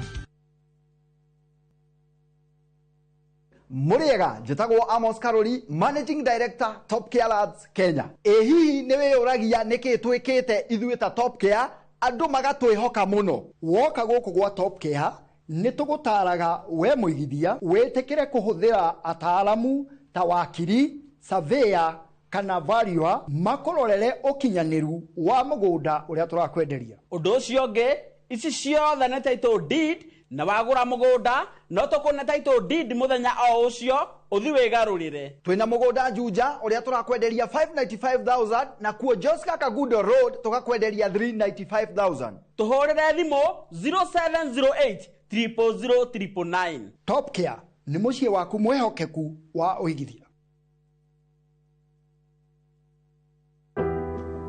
Muriega njĩtagwo Amos Karori, Managing Director, Top Care Labs Kenya. Ĩ hihi nĩ wĩyũragia nĩkĩ twĩkĩte ithuĩ ta Top Care andũ magatwĩhoka mũno? Woka gũkũ gwa Top Care nĩ tũgũtaraga we mũigithia wĩtĩkĩre kũhũthĩra ataaramu ta wakiri, surveyor kana valuer makũrorere ũkinyanĩru wa mũgũnda ũrĩa tũrakwenderia. Ũndũ ũcio ũngĩ, ici ciothe nĩ title deed, na wagũra mũgũnda no tũkũne title deed mũthenya o ũcio ũthi wĩgarũrĩre. Twĩna mũgũnda Juja ũrĩa tũrakwenderia 595,000 na kuo Joska Kagudo Road tũgakwenderia 395,000. Tũhũrĩre thimũ 0708 000 999. Top Care nĩ mũciĩ waku mwĩhokeku wa ũigithia.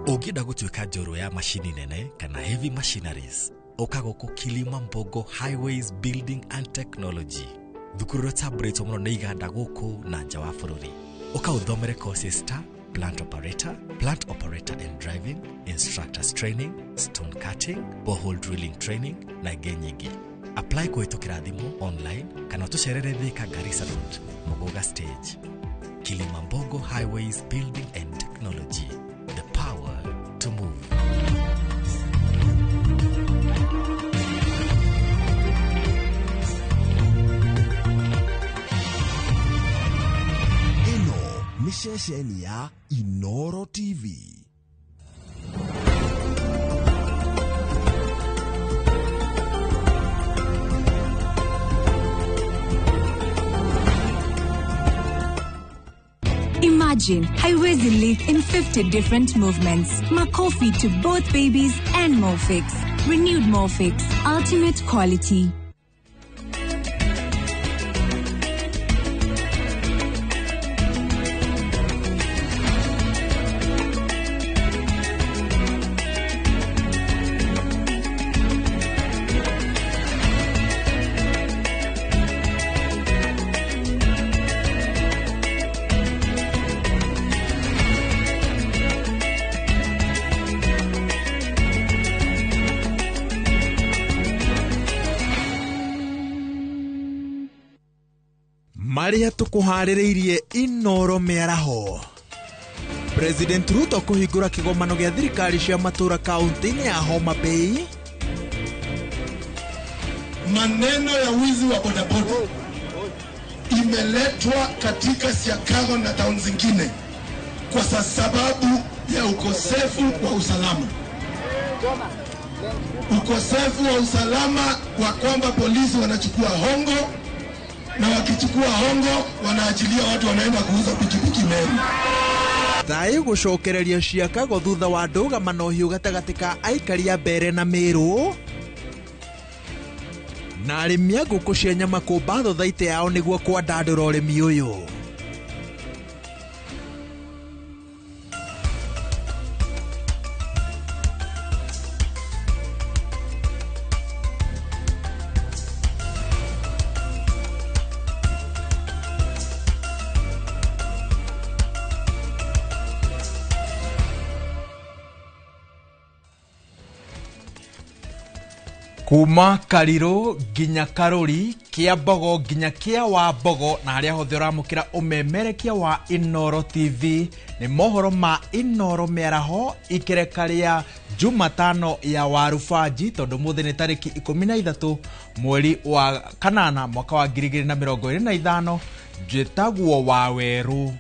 Ũngĩenda gũtuĩka njorua ya macini nene kana heavy machineries, ũka gũkũ Kilima Mbogo Highways Building and Technology, thukuru ũrĩa ũtambũrĩtwo mũno nĩ iganda gũkũ na nja wa bũrũri. Ũka ũthomere courses ta plant operator, plant operator and driving, instructors training, stone cutting, borehole drilling training na ingĩ nyingĩ. Apply kũhĩtũkĩra thimũ, online kana ũtũcerere Thika Garissa Road, Muguga Stage. Kilimambogo Highways Building and Technology, the power to move. Ĩno nĩ ceceni ya Inoro TV. Imagine haiwezi leak in 50 different movements. Makofi to both babies and Morphix. Renewed Morphix. Ultimate quality. Marĩa tũkũharĩrĩirie Inoro mĩaraho. President Ruto kũhingũra kĩgomano gĩa thirikari cia matũũra kaunti-inĩ ya Homa Bay. Maneno ya wizi wa bodaboda imeletwa katika Siakago na town zingine kwa sababu ya ukosefu wa usalama. Ukosefu wa usalama wa kwamba polisi wanachukua hongo, na wakichukua hongo wanaachilia watu wanaenda kuuza pikipiki Meru. Thayũ gũcokereria Ciakago thutha wa ndũgamano hiũ gatagatĩ ka aikari a Mbere na Meru. Na arĩmi a ngũkũ cia nyama kũmba thothaitĩ yao nĩguo kwandandũra ũrĩmi ũyũ. Kuma Karirũ nginya Karũri, kĩa Mbogo nginya kĩa wa Mbogo, na harĩa hothe ũramũkĩra ũmemerekia wa Inoro TV nĩ mohoro ma Inoro mĩaraho ikereka rĩa Jumatano ya Warubanji, tondũ mũthĩ nĩ tarĩki 13 mweri wa kanana mwaka wa 2025. Njĩtagwo Wawerũ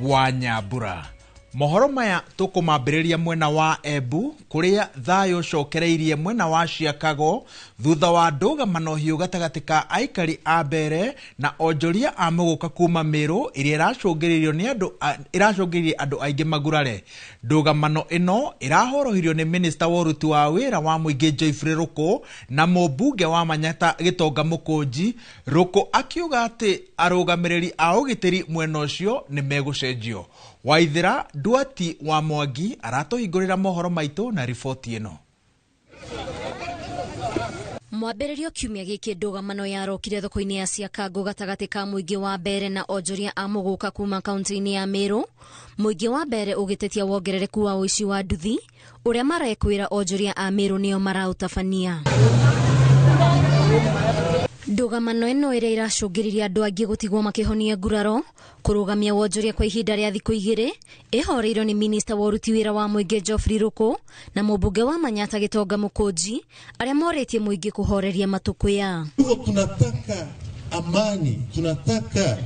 wa Nyambura. Mohoro maya tũkũmambĩrĩria mwena wa Embu kũrĩa thayũ ũcokereirie mwena wa Ciakago thutha wa ndũgamano hiũ gatagatĩ ka aikari a Mbere na onjoria a mũgũka kuma Meru ĩrĩa ĩracũngĩrĩirie andũ aingĩ magurare. Ndũgamano ĩno ĩrahorohirio nĩ minista wa ũruti wa wĩra wa mũingĩ Geoffrey Ruku na mũmbunge wa Manyata Gĩtonga Mũkũnji. Ruku akiuga atĩ arũgamĩrĩri a ũgitĩri mwena ũcio nĩ megũcenjio. Waithera Duati wa Mwangi aratũhingũrĩra mohoro maitũ na riboti ĩno. Mwambĩrĩrio kiumia gĩkĩ ndũgamano yarokire thoko-inĩ ya Siakago gatagatĩ ka mũingĩ wa Mbere na onjoria a mũgũka kuma kaunti-inĩ ya Meru. Mũingĩ wa Mbere ũgĩtetia wongerereku wa ũici wa nduthi ũrĩa marekwĩra onjoria a Meru nĩo maraũtabania. Ndũgamano ĩno ĩrĩa ĩracũngĩrĩria andũ angĩ gũtigwo makĩhonia nguraro kũrũgamia wonjoria kwa ihinda rĩa thikũ 2 ĩhoreirwo nĩ minista wa ũruti wĩra wa mũingĩ Geoffrey Ruku na mũmbunge wa Manyata Gĩtonga Mũkũnji arĩa morĩtie mũingĩ kũhoreria matũkũya. Tunataka amani, tunataka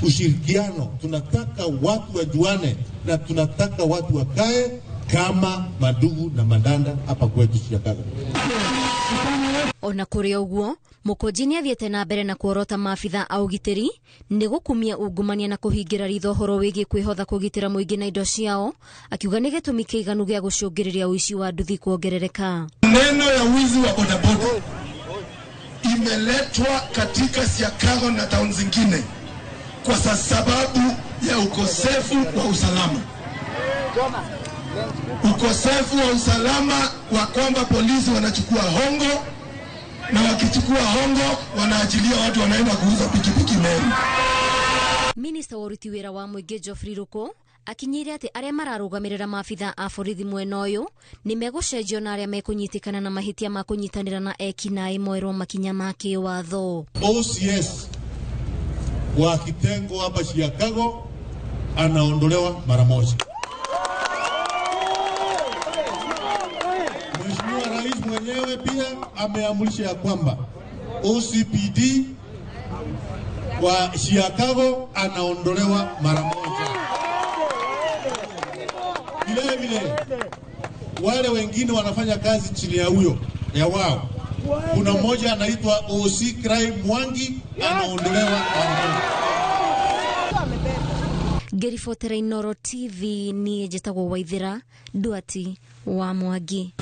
ushirikiano, tunataka watu wajuane na tunataka watu wakae kama madugu na madanda hapa kwetu Siakago. Ona kũrĩ ũguo, Mũkũnji nĩathiĩte na mbere na kuorota maabitha a ũgitĩri nĩ gũkumia ungumania na kũhingĩra ritho ũhoro wĩgiĩ kwĩhotha kũgitĩra mũingĩ na indo ciao, akiuga nĩ gĩtũmi kĩiganu gĩa gũcũngĩrĩria ũici wa nduthi kuongerereka. Neno ya wizi wa bodaboda imeletwa katika Siakago na town zingine kwa sababu ya ukosefu wa usalama. Ukosefu wa usalama wa kwamba polisi wanachukua hongo, na wakichukua hongo wanaachilia watu wanaenda kuuza pikipiki Meru. Minista wa ũruti wĩra wa mũingĩ Geoffrey Ruku Akinyĩire atĩ arĩa mararũgamĩrĩra maabitha a borithi mwena ũyũ nĩ megũcenjio na arĩa mekũnyitĩkana na mahĩtia ma kũnyitanĩra na ekinaĩ moerwo makinya ma kĩwatho. OCS wa kitengo hapa Chicago anaondolewa mara moja. Mheshimiwa Rais mwenyewe pia ameamrisha ya kwamba OCPD wa Chicago anaondolewa mara moja. Vile vile wale wengine wanafanya kazi chini ya huyo ya wao, kuna mmoja anaitwa OC Crime Mwangi anaondolewa mara moja. Ngĩribotera Inooro TV niĩ njĩtagwo Waithĩra Ndwati wa Mwangi.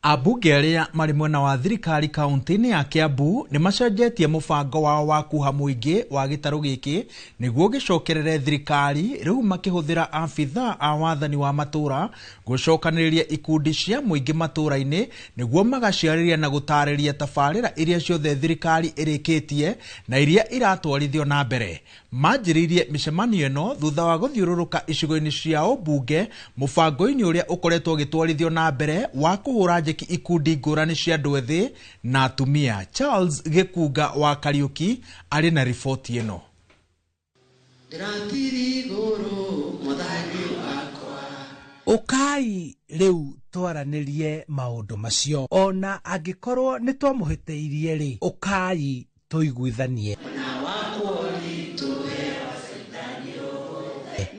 Ambunge arĩa marĩ mwena wa thirikari kaunti-inĩ ya Kiambu nĩ macenjetie mũbango wao wa kuha mũingĩ wa gĩtarũ gĩkĩ nĩguo gĩcokerere thirikari, rĩu makĩhũthĩra abithaa a wathani wa matũũra gũcokanĩrĩria ikundi cia mũingĩ matũũra-inĩ nĩguo magaciarĩria na gũtarĩria tabarĩra iria ciothe thirikari ĩrĩkĩtie na iria iratwarithio na mbere. Manjĩrĩirie mĩcemanio ĩno thutha wa gũthiũrũrũka icigo-inĩ cia ũmbunge mũbango-inĩ ũrĩa ũkoretwo ũgĩtwarithio na mbere wa kũhũra njeki ikundi ngũrani cia andũ ethĩ na atumia. Charles Gĩkunga wa Kariũki arĩ na riboti ĩno. Ũkai rĩu twaranĩrie maũndũ macio, ona angĩkorwo nĩ twamũhĩtĩirie rĩ, ũkai tũiguithanie.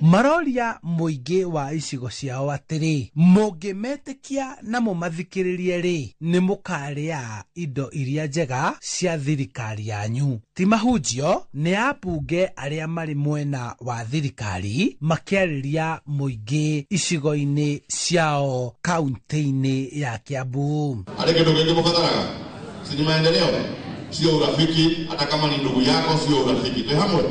Maroria mũingĩ wa icigo ciao atĩrĩ, mũngĩmetĩkia na mũmathikĩrĩrie rĩ, nĩ mũkarĩa indo iria njega cia thirikari yanyu. Ti mahunjio, nĩ ambunge arĩa marĩ mwena wa thirikari makĩarĩria mũingĩ icigo-inĩ ciao kaunti-inĩ ya Kiambu. Harĩ kĩndũ kĩngĩ mũbataraga? Si ni maendeleo? Sio urafiki, hata kama ni ndugu yako sio urafiki. Twĩ hamwe?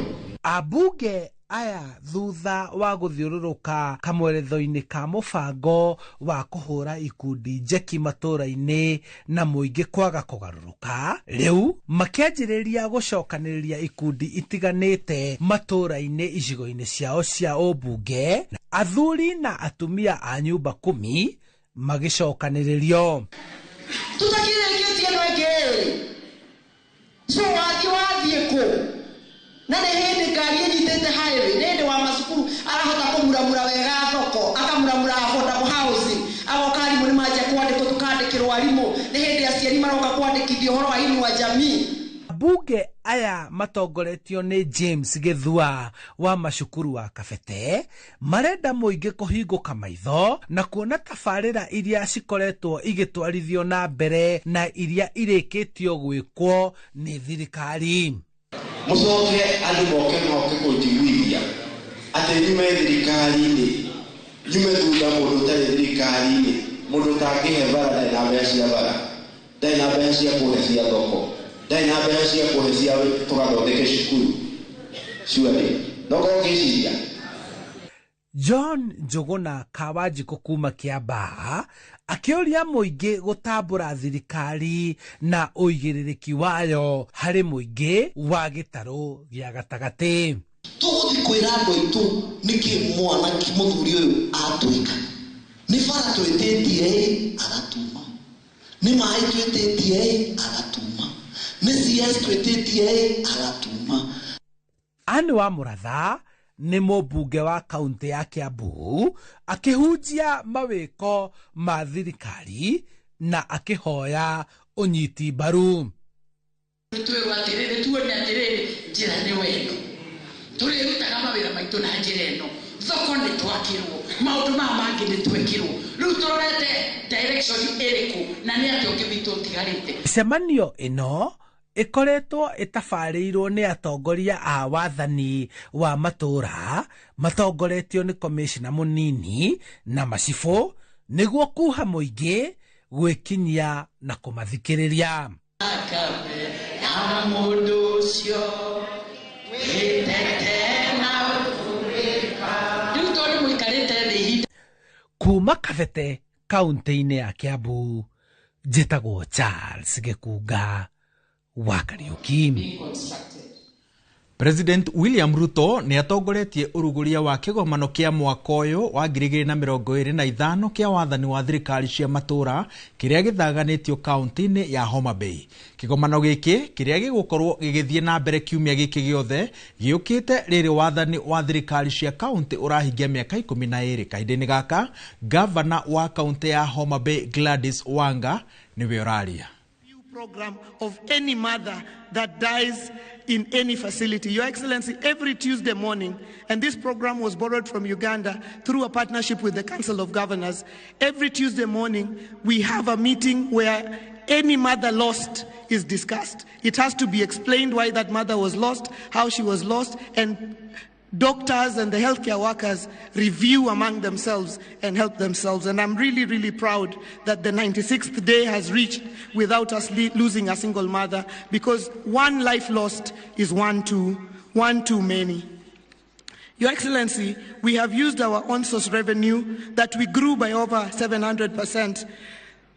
Ambunge aya thutha wa gũthiũrũrũka kamweretho-inĩ ka mũbango wa kũhũra ikundi njeki matũũra-inĩ na mũingĩ kwaga kũgarũrũka, rĩu makĩanjĩrĩria gũcokanĩrĩria ikundi itiganĩte matũũra-inĩ icigo-inĩ ciao cia ũmbunge. Athuri na atumia a nyũmba 10 magĩcokanĩrĩrio. Tũtakirĩkĩtie ĩno ĩngĩ ĩrĩ, so wathiĩ wathiĩ kũ? Na nĩ hĩndĩ ngari ĩnyitĩte highway, nĩ hĩndĩ wa macukuru arahota kũmuramura wega thoko, akamuramura affordable housing, agoka arimũ nĩ manjia kwandĩkwo, tũkandĩkĩrwo arimũ, nĩ hĩndĩ aciari maroka kwandĩkithio ũhoro wa Inua Jamii. Ambunge aya matongoretio nĩ James Gĩthua wa macukuru wa Kabete marenda mũingĩ kũhingũka maitho na kuona tabarĩra iria cikoretwo igĩtwarithio na mbere na iria irĩkĩtio gwĩkwo nĩ thirikari. Mũcoke andũ moke moke kũnjiguithia atĩ nyume thirikari-inĩ, nyume thutha mũndũ ũtarĩ thirikari-inĩ, mũndũ ũtangĩhe bara ndarĩ na mbeca cia bara, ndarĩ na mbeca cia kũhe cia thoko, ndarĩ na mbeca cia kũhe cia tũgathondeke cukuru. Surely, no korwo ũngĩciria. John Njũgũna Kawanjikũ kuma Kĩambaa akĩũria mũingĩ gũtambũra thirikari na ũigĩrĩrĩki wayo harĩ mũingĩ wa gĩtarũ gĩa gatagatĩ. Tũgũthiĩ kwĩra andũ aitũ nĩkĩ mwana mũthuri ũyũ atuĩka. Nĩ bara twĩtĩtie ĩ, agatuma. Nĩ maĩ twĩtĩtie ĩ, agatuma. Nĩ CS twĩtĩtie ĩ, agatuma. Anne wa Mũratha nĩ mũmbunge wa kaunti ya Kiambu akĩhunjia mawĩko ma thirikari na akĩhoya ũnyiti mbaru. Twĩrwo atĩrĩrĩ, tuone atĩrĩrĩ, njĩra nĩ wendo. Tũrĩrutaga mawĩra maitũ na njĩra ĩno. Thoko nĩ twakĩrwo, maũndũ maya mangĩ nĩ twekĩrwo. Rĩu tũrorete direction ĩrĩkũ na nĩ atĩa ũngĩ witũ ũtigarĩte. Mĩcemanio ĩno ĩkoretwo ĩtabarĩirwo nĩ atongoria a wathani wa matũũra matongoretio nĩ komishona mũnini na macibũ nĩguo kuha mũingĩ gwĩkinyia na kũmathikĩrĩria. Kuma Kabete kaunti-inĩ ya Kiambu, njĩtagwo Charles Gĩkunga wa Kariũki. President William Ruto nĩ atongoretie ũrugũria wa kĩgomano kĩa mwaka ũyũ wa 2025 kĩa wathani wa thirikari cia matũũra kĩrĩa gĩthaganĩtio kaunti-inĩ ya Homa Bay. Kĩgomano gĩkĩ kĩrĩa gĩgũkorwo gĩgĩthiĩ na mbere kiumia gĩkĩ gĩothe gĩũkĩte rĩrĩ wathani wa thirikari cia kaunti ũrahingia mĩaka 12. Kahinda-inĩ gaka, gavana wa kaunti ya Homa Bay Gladys Wanga nĩwe ũraria. Program of any mother that dies in any facility. Your Excellency, every Tuesday morning, and this program was borrowed from Uganda through a partnership with the Council of Governors, every Tuesday morning we have a meeting where any mother lost is discussed. It has to be explained why that mother was lost, how she was lost, and doctors and the healthcare workers review among themselves and help themselves. And I'm really, really proud that the 96th day has reached without us losing a single mother, because one life lost is one too many. Your Excellency, we have used our own-source revenue that we grew by over 700%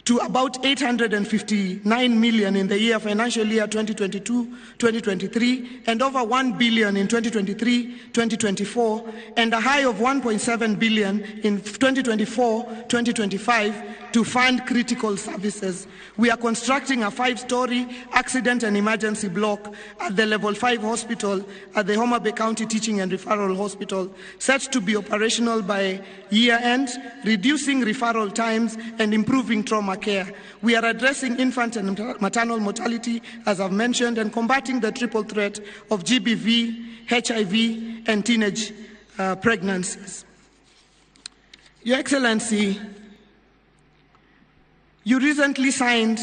to about 859 million in the year financial year 2022-2023, and over 1 billion in 2023-2024, and a high of 1.7 billion in 2024-2025 to fund critical services. We are constructing a 5-story accident and emergency block at the Level 5 hospital at the Homa Bay County Teaching and Referral Hospital, set to be operational by year end, reducing referral times and improving trauma care. We are addressing infant and maternal mortality, as I've mentioned, and combating the triple threat of GBV, HIV, and teenage pregnancies. Your Excellency, you recently signed,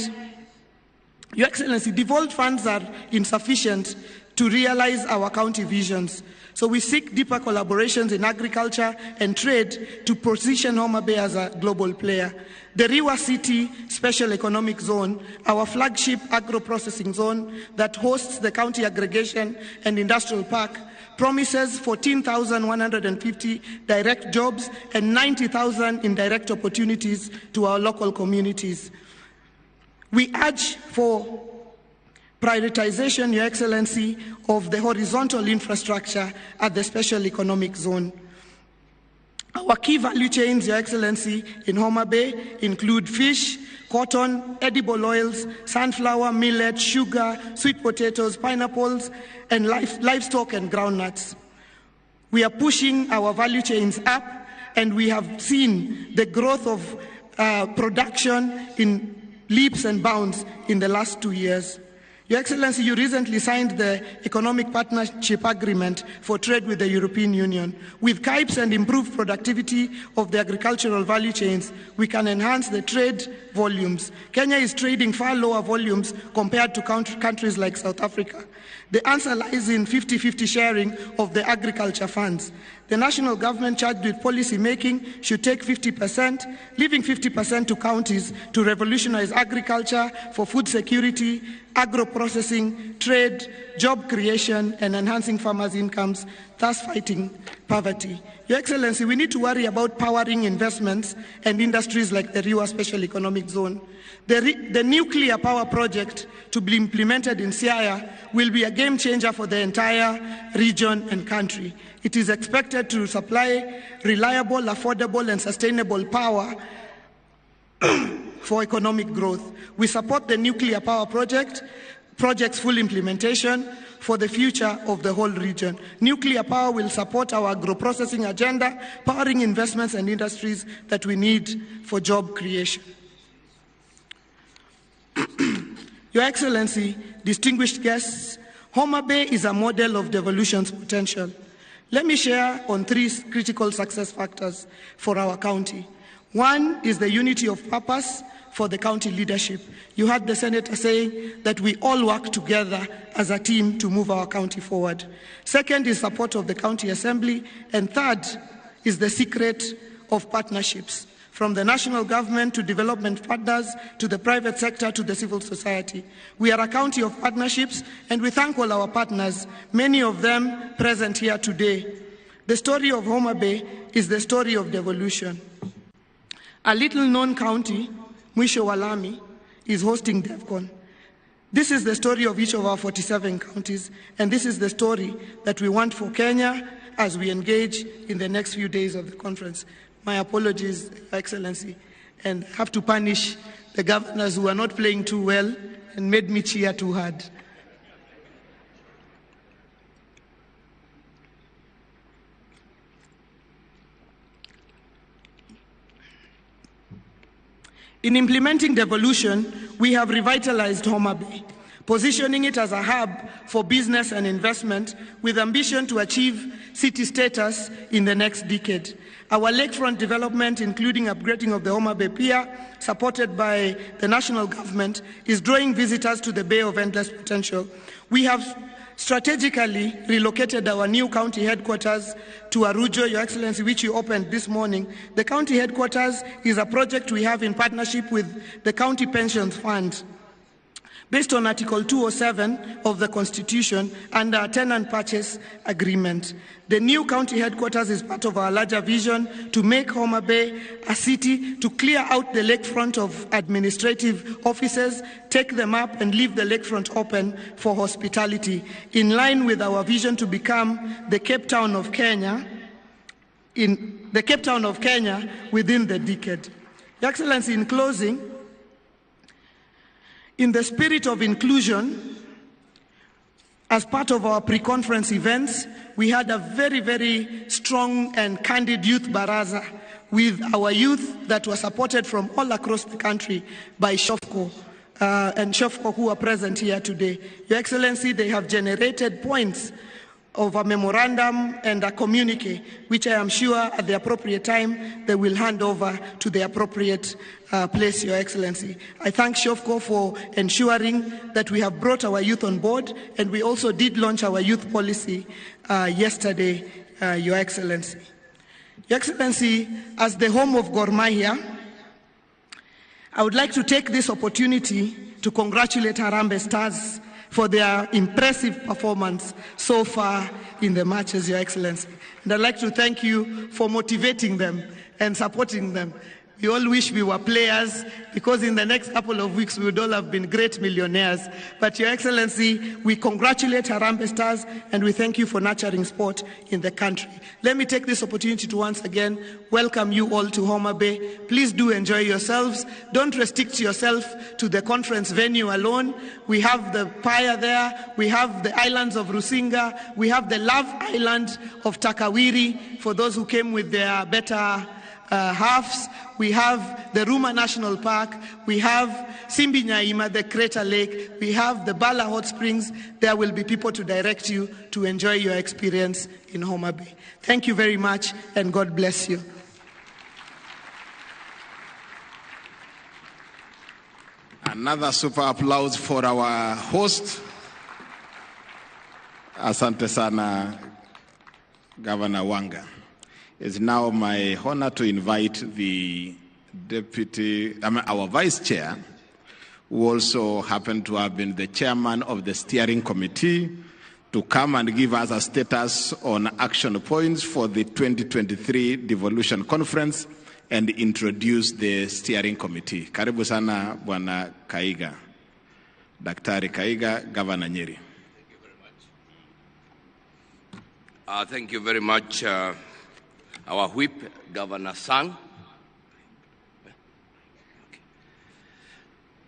Your Excellency, devolved funds are insufficient to realize our county visions. So we seek deeper collaborations in agriculture and trade to position Homa Bay as a global player. The Riwa City Special Economic Zone, our flagship agro-processing zone that hosts the county aggregation and industrial park, promises 14,150 direct jobs and 90,000 indirect opportunities to our local communities. We urge for prioritization, Your Excellency, of the horizontal infrastructure at the Special Economic Zone. Our key value chains, Your Excellency, in Homa Bay include fish, cotton, edible oils, sunflower, millet, sugar, sweet potatoes, pineapples, and livestock and groundnuts. We are pushing our value chains up, and we have seen the growth of production in leaps and bounds in the last 2 years. Your Excellency, you recently signed the Economic Partnership Agreement for Trade with the European Union. With CAIPs and improved productivity of the agricultural value chains, we can enhance the trade volumes. Kenya is trading far lower volumes compared to countries like South Africa. The answer lies in 50-50 sharing of the agriculture funds. The national government charged with policy making should take 50%, leaving 50% to counties to revolutionize agriculture for food security, agro-processing, trade, job creation, and enhancing farmers' incomes, thus fighting poverty. Your Excellency, we need to worry about powering investments and industries like the Riwa Special Economic Zone. The nuclear power project to be implemented in Siaya will be a game changer for the entire region and country. It is expected to supply reliable, affordable, and sustainable power for economic growth. We support the nuclear power project's full implementation for the future of the whole region. Nuclear power will support our agro-processing agenda, powering investments and industries that we need for job creation. Your Excellency, distinguished guests, Homa Bay is a model of devolution's potential. Let me share on three critical success factors for our county. One is the unity of purpose for the county leadership. You heard the senator saying that we all work together as a team to move our county forward. Second is support of the county assembly. And third is the secret of partnerships, from the national government to development partners, to the private sector, to the civil society. We are a county of partnerships, and we thank all our partners, many of them present here today. The story of Homa Bay is the story of devolution. A little-known county, Mwisho wa Lami, is hosting DevCon. This is the story of each of our 47 counties, and this is the story that we want for Kenya as we engage in the next few days of the conference. My apologies, Your Excellency, and I have to punish the governors who are not playing too well and made me cheer too hard. In implementing devolution, we have revitalized Homa Bay, positioning it as a hub for business and investment with ambition to achieve city status in the next decade. Our lakefront development, including upgrading of the Homa Bay Pier, supported by the national government, is drawing visitors to the Bay of Endless Potential. We have strategically relocated our new county headquarters to Arujo, Your Excellency, which you opened this morning. The county headquarters is a project we have in partnership with the County Pensions Fund. Based on Article 207 of the Constitution and our tenant purchase agreement. The new county headquarters is part of our larger vision to make Homa Bay a city, to clear out the lakefront of administrative offices, take them up and leave the lakefront open for hospitality, in line with our vision to become the Cape Town of Kenya, in the Cape Town of Kenya within the decade. Your Excellency, in closing, in the spirit of inclusion, as part of our pre-conference events, we had a very, very strong and candid youth baraza with our youth that were supported from all across the country by Shofco and Shofco who are present here today. Your Excellency, they have generated points of a memorandum and a communique, which I am sure at the appropriate time they will hand over to the appropriate place, Your Excellency. I thank Shofco for ensuring that we have brought our youth on board, and we also did launch our youth policy yesterday, Your Excellency. Your Excellency, as the home of Gor Mahia, I would like to take this opportunity to congratulate Harambee Stars for their impressive performance so far in the matches, Your Excellency. And I'd like to thank you for motivating them and supporting them. We all wish we were players, because in the next couple of weeks we would all have been great millionaires. But Your Excellency, we congratulate Harambee Stars and we thank you for nurturing sport in the country. Let me take this opportunity to once again welcome you all to Homa Bay. Please do enjoy yourselves. Don't restrict yourself to the conference venue alone. We have the Paya there, we have the islands of Rusinga, we have the Love Island of Takawiri for those who came with their better halves. We have the Ruma National Park, we have Simbi Nyaima, the Crater Lake, we have the Bala Hot Springs. There will be people to direct you to enjoy your experience in Homa Bay. Thank you very much, and God bless you. Another super applause for our host. Asante sana, Governor Wanga. It's now my honor to invite the our vice chair, who also happened to have been the chairman of the steering committee, to come and give us a status on action points for the 2023 Devolution Conference and introduce the steering committee. Karibu sana, Bwana Kaiga. Daktari Kaiga, Governor Nyeri. Thank you very much. Thank you very much. Our whip, Governor Sang. Okay.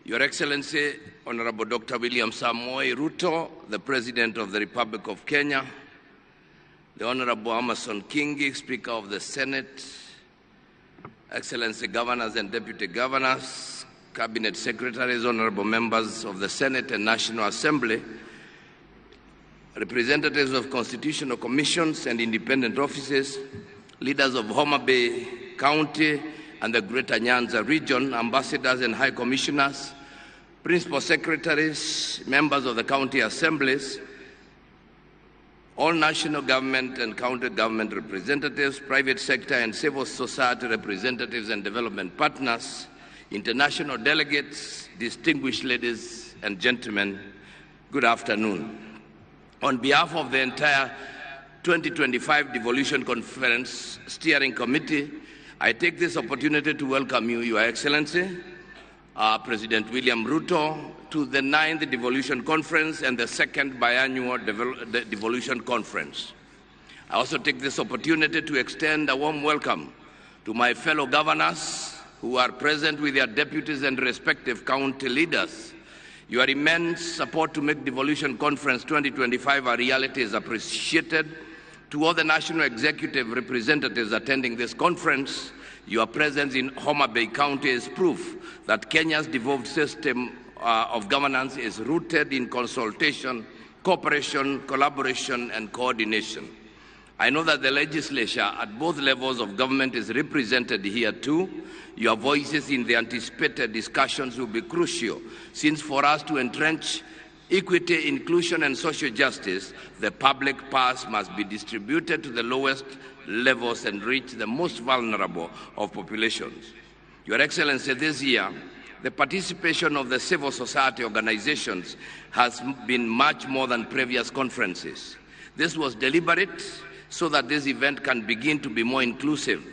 Your Excellency, Honorable Dr. William Samoei Ruto, the President of the Republic of Kenya, the Honorable Amason Kingi, Speaker of the Senate, Excellency Governors and Deputy Governors, Cabinet Secretaries, Honorable Members of the Senate and National Assembly, representatives of constitutional commissions and independent offices, leaders of Homa Bay County and the Greater Nyanza region, ambassadors and high commissioners, principal secretaries, members of the county assemblies, all national government and county government representatives, private sector and civil society representatives and development partners, international delegates, distinguished ladies and gentlemen, good afternoon. On behalf of the entire 2025 Devolution Conference Steering Committee, I take this opportunity to welcome you, Your Excellency, President William Ruto, to the 9th Devolution Conference and the 2nd Biannual Devolution Conference. I also take this opportunity to extend a warm welcome to my fellow governors who are present with their deputies and respective county leaders. Your immense support to make Devolution Conference 2025 a reality is appreciated. To all the national executive representatives attending this conference, your presence in Homa Bay County is proof that Kenya's devolved system of governance is rooted in consultation, cooperation, collaboration, and coordination. I know that the legislature at both levels of government is represented here too. Your voices in the anticipated discussions will be crucial, since for us to entrench equity, inclusion, and social justice, the public purse must be distributed to the lowest levels and reach the most vulnerable of populations. Your Excellency, this year, the participation of the civil society organizations has been much more than previous conferences. This was deliberate so that this event can begin to be more inclusive.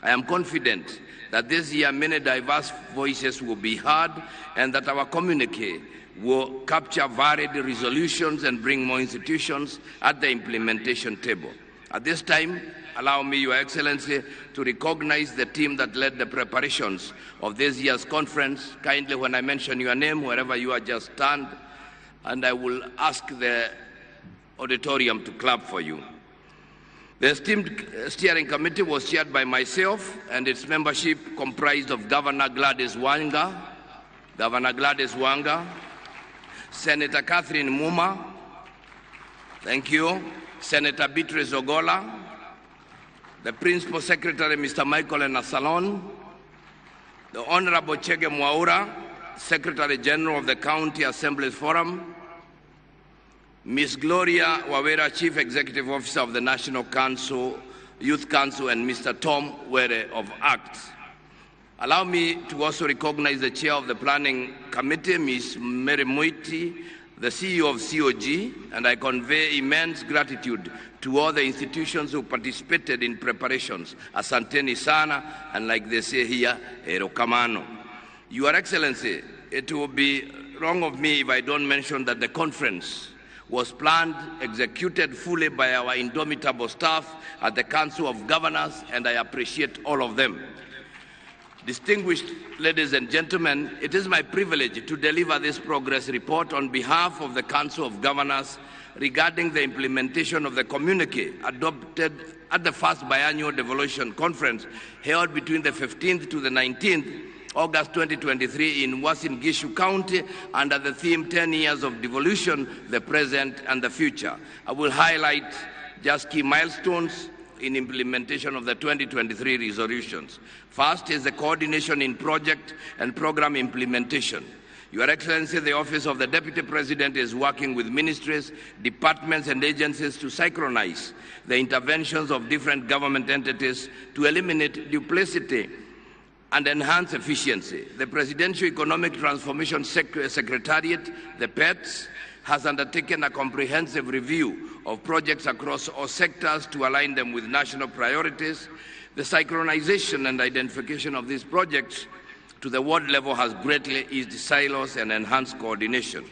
I am confident that this year many diverse voices will be heard and that our communique will capture varied resolutions and bring more institutions at the implementation table. At this time, allow me, Your Excellency, to recognize the team that led the preparations of this year's conference. Kindly, when I mention your name, wherever you are, just stand, and I will ask the auditorium to clap for you. The esteemed steering committee was chaired by myself, and its membership comprised of Governor Gladys Wanga, Senator Catherine Muma, thank you, Senator Beatrice Ogola, the Principal Secretary, Mr. Michael Enasalon, the Honorable Chege Mwaura, Secretary General of the County Assemblies Forum, Ms. Gloria Wawera, Chief Executive Officer of the National Council, Youth Council, and Mr. Tom Were of ACT. Allow me to also recognize the Chair of the Planning Committee, Ms. Mary Mwiti, the CEO of COG, and I convey immense gratitude to all the institutions who participated in preparations. Asanteni sana, and like they say here, erokamano. Your Excellency, it will be wrong of me if I don't mention that the conference was planned, executed fully by our indomitable staff at the Council of Governors, and I appreciate all of them. Distinguished ladies and gentlemen, it is my privilege to deliver this progress report on behalf of the Council of Governors regarding the implementation of the communique adopted at the first biannual devolution conference held between the 15th to the 19th August 2023 in Uasin Gishu County under the theme 10 Years of Devolution, the Present and the Future. I will highlight just key milestones in implementation of the 2023 resolutions. First is the coordination in project and program implementation. Your Excellency, the Office of the Deputy President is working with ministries, departments, and agencies to synchronize the interventions of different government entities to eliminate duplicity and enhance efficiency. The Presidential Economic Transformation Secretariat, the PETS, has undertaken a comprehensive review of projects across all sectors to align them with national priorities. The synchronization and identification of these projects to the world level has greatly eased silos and enhanced coordination.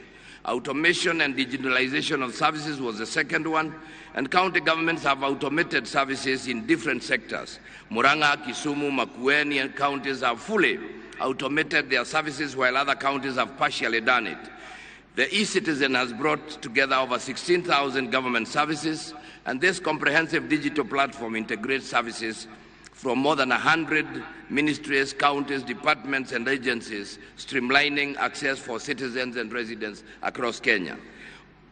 Automation and digitalization of services was the second one, and county governments have automated services in different sectors. Murang'a, Kisumu, Makueni and counties have fully automated their services, while other counties have partially done it. The eCitizen has brought together over 16,000 government services, and this comprehensive digital platform integrates services from more than 100 ministries, counties, departments, and agencies, streamlining access for citizens and residents across Kenya.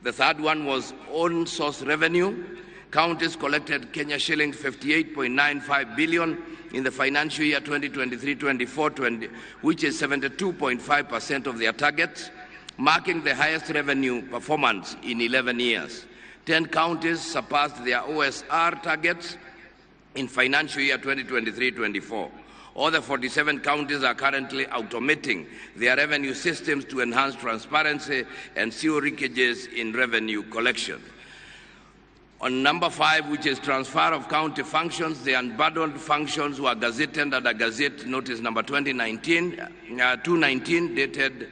The third one was own source revenue. Counties collected Kenya shillings 58.95 billion in the financial year 2023-24, which is 72.5% of their target, marking the highest revenue performance in 11 years. 10 counties surpassed their OSR targets in financial year 2023-24. All the 47 counties are currently automating their revenue systems to enhance transparency and seal leakages in revenue collection. On number 5, which is transfer of county functions, the unburdened functions were gazetted under Gazette Notice number 219, dated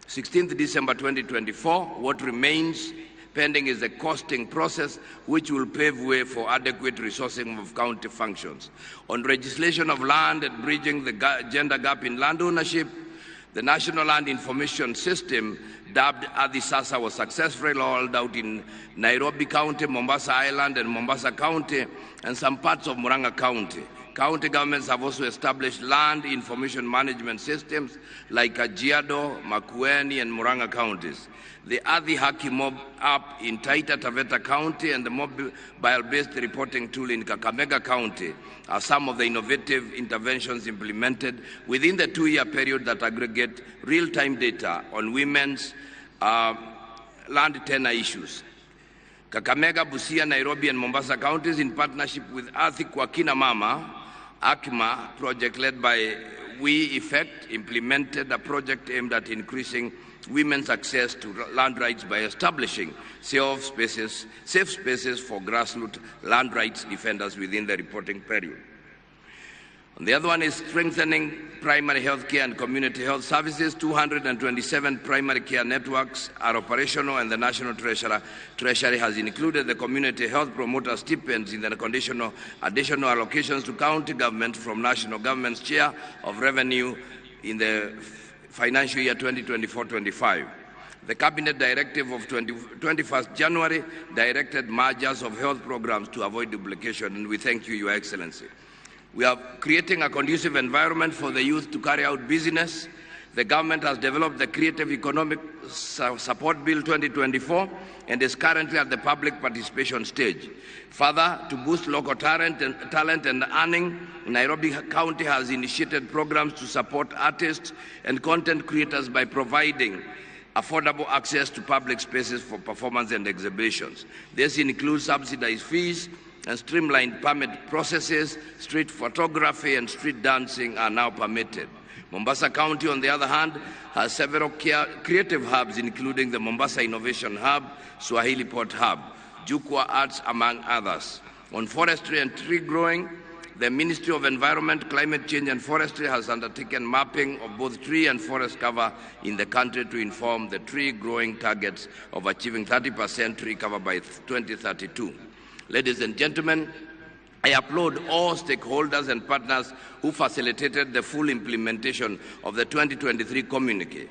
16th December 2024. What remains pending is the costing process, which will pave way for adequate resourcing of county functions. On legislation of land and bridging the gender gap in land ownership, the National Land Information System, dubbed Ardhi Sasa, was successfully rolled out in Nairobi County, Mombasa Island, and Mombasa County, and some parts of Murang'a County. County governments have also established land information management systems like Kajiado, Makueni, and Murang'a counties. The Ardhi Haki Mob app in Taita Taveta County and the mobile-based reporting tool in Kakamega County are some of the innovative interventions implemented within the 2-year period that aggregate real-time data on women's land tenure issues. Kakamega, Busia, Nairobi, and Mombasa counties, in partnership with Ardhi kwa Kina Mama, AKMA project led by We Effect, implemented a project aimed at increasing women's access to land rights by establishing safe spaces for grassroots land rights defenders within the reporting period. And the other one is strengthening primary health care and community health services. 227 primary care networks are operational, and the National Treasury has included the community health promoter stipends in the conditional additional allocations to county government from national government's share of revenue in the financial year 2024-25. The Cabinet Directive of 21st January directed mergers of health programs to avoid duplication, and we thank you, Your Excellency. We are creating a conducive environment for the youth to carry out business. The government has developed the Creative Economic Support Bill 2024 and is currently at the public participation stage. Further, to boost local talent and earning, Nairobi County has initiated programs to support artists and content creators by providing affordable access to public spaces for performance and exhibitions. This includes subsidized fees and streamlined permit processes. Street photography and street dancing are now permitted. Mombasa County, on the other hand, has several creative hubs, including the Mombasa Innovation Hub, Swahili Port Hub, Jukwa Arts, among others. On forestry and tree growing, the Ministry of Environment, Climate Change and Forestry has undertaken mapping of both tree and forest cover in the country to inform the tree growing targets of achieving 30% tree cover by 2032. Ladies and gentlemen, I applaud all stakeholders and partners who facilitated the full implementation of the 2023 communique.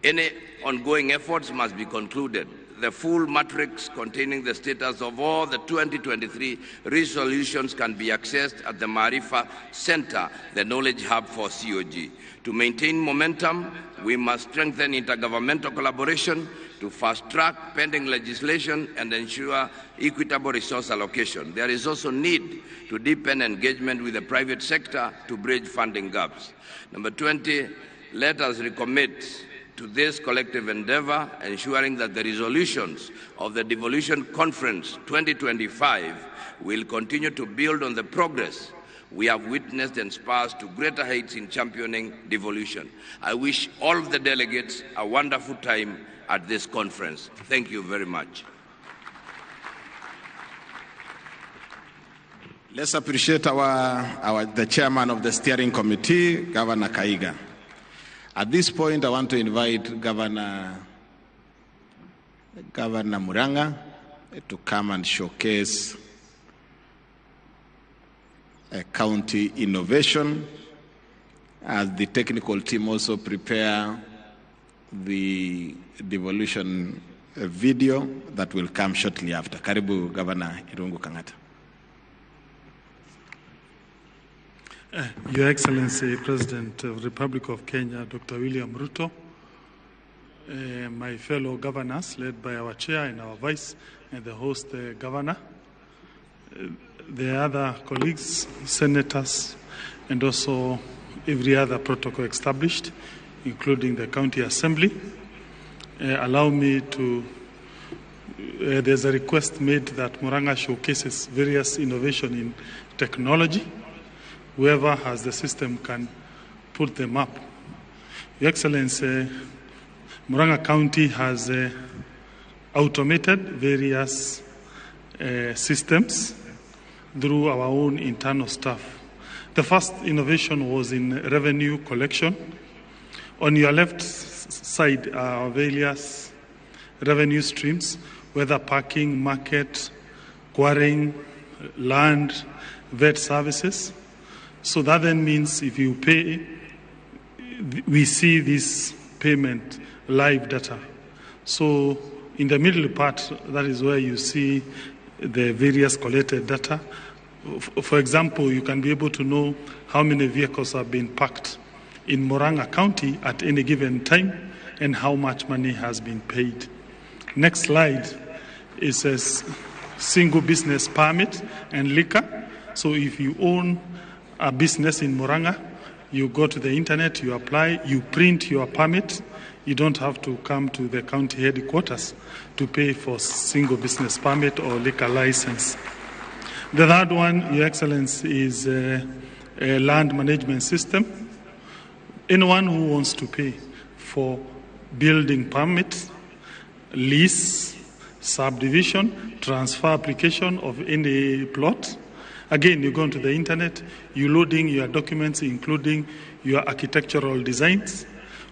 Any ongoing efforts must be concluded. The full matrix containing the status of all the 2023 resolutions can be accessed at the Maarifa Center, the knowledge hub for COG. To maintain momentum, we must strengthen intergovernmental collaboration to fast-track pending legislation and ensure equitable resource allocation. There is also need to deepen engagement with the private sector to bridge funding gaps. Number 20, let us recommit to this collective endeavor, ensuring that the resolutions of the Devolution Conference 2025 will continue to build on the progress we have witnessed and spur us to greater heights in championing devolution. I wish all of the delegates a wonderful time at this conference. Thank you very much. Let's appreciate the chairman of the steering committee, Governor Kaiga. At this point, I want to invite Governor Murang'a to come and showcase a county innovation as the technical team also prepare the devolution video that will come shortly after. Karibu, Governor Irungu Kang'ata. Your Excellency, President of the Republic of Kenya, Dr. William Ruto, my fellow governors, led by our chair and our vice and the host governor, the other colleagues, senators, and also every other protocol established, including the county assembly. Allow me to, there's a request made that Murang'a showcases various innovation in technology. Whoever has the system can put them up. Your Excellency, Murang'a County has automated various systems through our own internal staff. The first innovation was in revenue collection. On your left side are various revenue streams, whether parking, market, quarrying, land, vet services. So that then means if you pay, we see this payment live data. So in the middle part, that is where you see the various collected data. For example, you can be able to know how many vehicles have been parked in Murang'a County at any given time and how much money has been paid. Next slide is a single business permit and liquor. So if you own a business in Murang'a, you go to the internet, you apply, you print your permit. You don't have to come to the county headquarters to pay for single business permit or liquor license. The third one, Your Excellency, is a land management system. Anyone who wants to pay for building permit, lease, subdivision, transfer application of any plot, again, you go onto the internet, you loading your documents, including your architectural designs.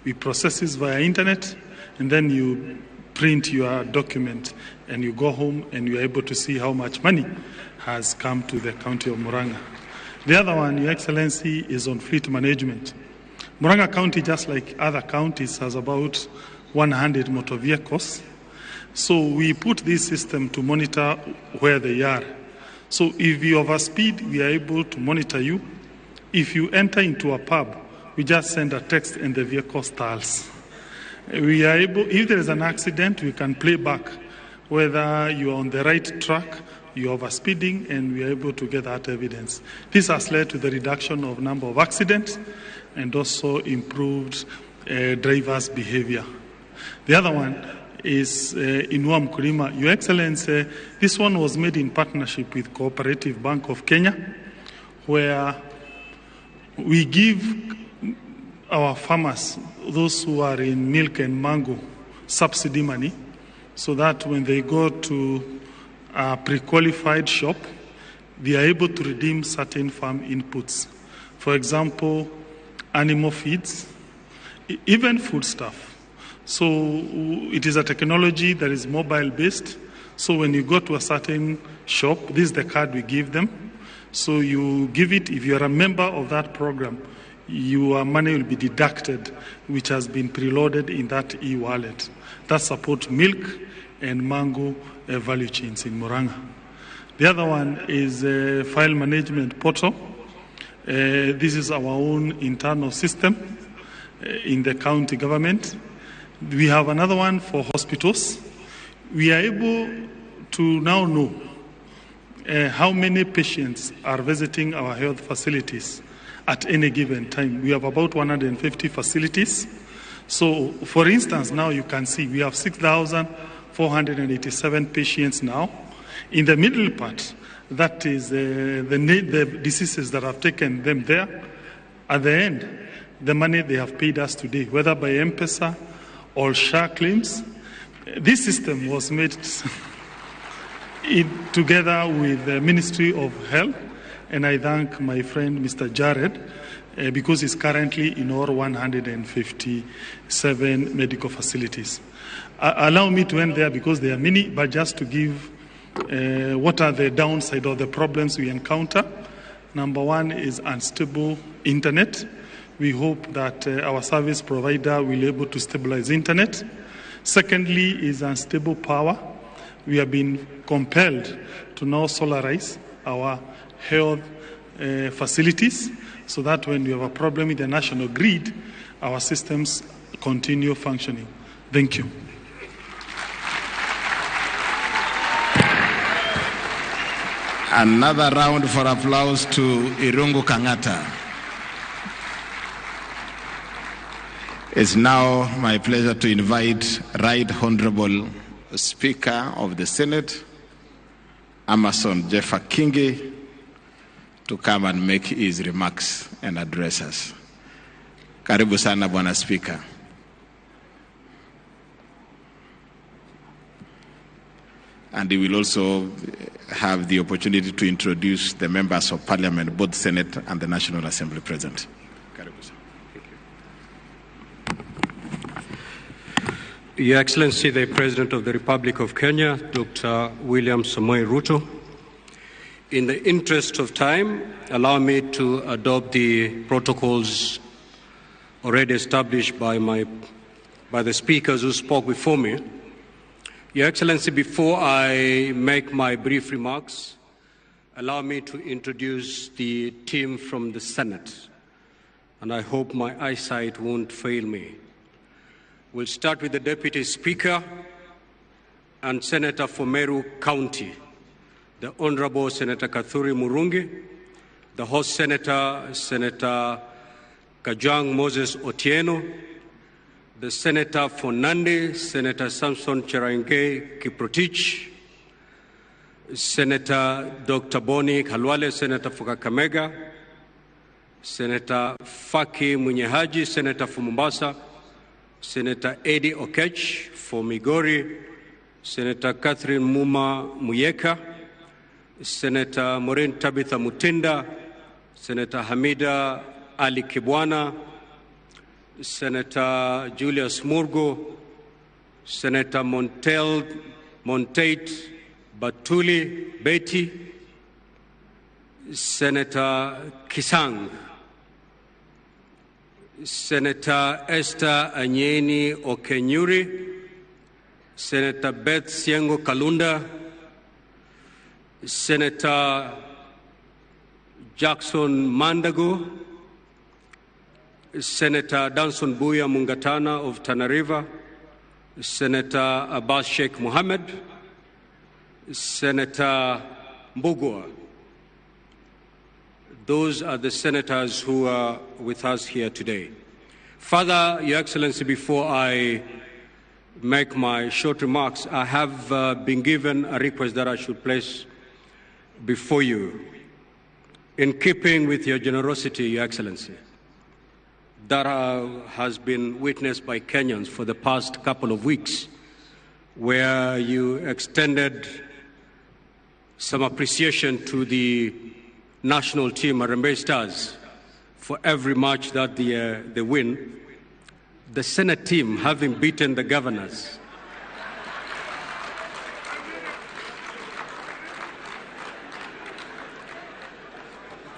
We process this via internet, and then you print your document, and you go home, and you are able to see how much money has come to the county of Murang'a. The other one, Your Excellency, is on fleet management. Murang'a County, just like other counties, has about 100 motor vehicles. So we put this system to monitor where they are. So if you overspeed, we are able to monitor you. If you enter into a pub, we just send a text and the vehicle stalls. We are able, if there is an accident, we can play back whether you are on the right track, you are overspeeding, and we are able to get that evidence. This has led to the reduction of number of accidents and also improved drivers' behavior. The other one is Inua Mkulima. Your Excellency, this one was made in partnership with Cooperative Bank of Kenya, where we give our farmers, those who are in milk and mango, subsidy money, so that when they go to a pre-qualified shop, they are able to redeem certain farm inputs. For example, animal feeds, even foodstuff. So it is a technology that is mobile-based. So when you go to a certain shop, this is the card we give them. So you give it, if you are a member of that program, your money will be deducted, which has been preloaded in that e-wallet. That supports milk and mango value chains in Murang'a. The other one is a file management portal. This is our own internal system in the county government. We have another one for hospitals. We are able to now know how many patients are visiting our health facilities at any given time. We have about 150 facilities. So, for instance, now you can see we have 6,487 patients now. In the middle part, that is the diseases that have taken them there. At the end, the money they have paid us today, whether by M-Pesa or SHA claims. This system was made together with the Ministry of Health, and I thank my friend Mr. Jared because he's currently in all 157 medical facilities. Allow me to end there because there are many, but just to give what are the downside or the problems we encounter. Number one is unstable internet. We hope that our service provider will be able to stabilize internet. Secondly is unstable power. We have been compelled to now solarize our health facilities so that when we have a problem with the national grid, our systems continue functioning. Thank you. Another round for applause to Irungu Kangata. It's now my pleasure to invite Right Honorable Speaker of the Senate, Amason Jeffa Kingi, to come and make his remarks and address us. Karibu sana Bwana Speaker. And he will also have the opportunity to introduce the members of parliament, both Senate and the National Assembly present. Karibu sir. Your Excellency, the President of the Republic of Kenya, Dr. William Samoei Ruto, in the interest of time, allow me to adopt the protocols already established by the speakers who spoke before me. Your Excellency, before I make my brief remarks, allow me to introduce the team from the Senate, and I hope my eyesight won't fail me. We'll start with the Deputy Speaker and Senator for Meru County, the Honorable Senator Kathuri Murungi, the host Senator, Senator Kajwang Moses Otieno, the Senator for Nandi, Senator Samson Cherargei Kiprotich, Senator Dr. Boni Khalwale, Senator for Kakamega, Senator Faki Mwinyihaji, Senator for Mombasa, Senator Eddie Oketch for Migori, Senator Catherine Muma Muyeka, Senator Maureen Tabitha Mutinda, Senator Hamida Ali Kibwana, Senator Julius Murgo, Senator Montate Batuli Betty, Senator Kisang, Senator Esther Anyeni Okenyuri, Senator Beth Siengo Kalunda, Senator Jackson Mandago, Senator Danson Buya Mungatana of Tana River, Senator Abbas Sheikh Mohammed, Senator Mbugua. Those are the senators who are with us here today. Further, Your Excellency, before I make my short remarks, I have been given a request that I should place before you. In keeping with your generosity, Your Excellency, that has been witnessed by Kenyans for the past couple of weeks, where you extended some appreciation to the national team, Harambee Stars, for every match that they win. The Senate team having beaten the governors.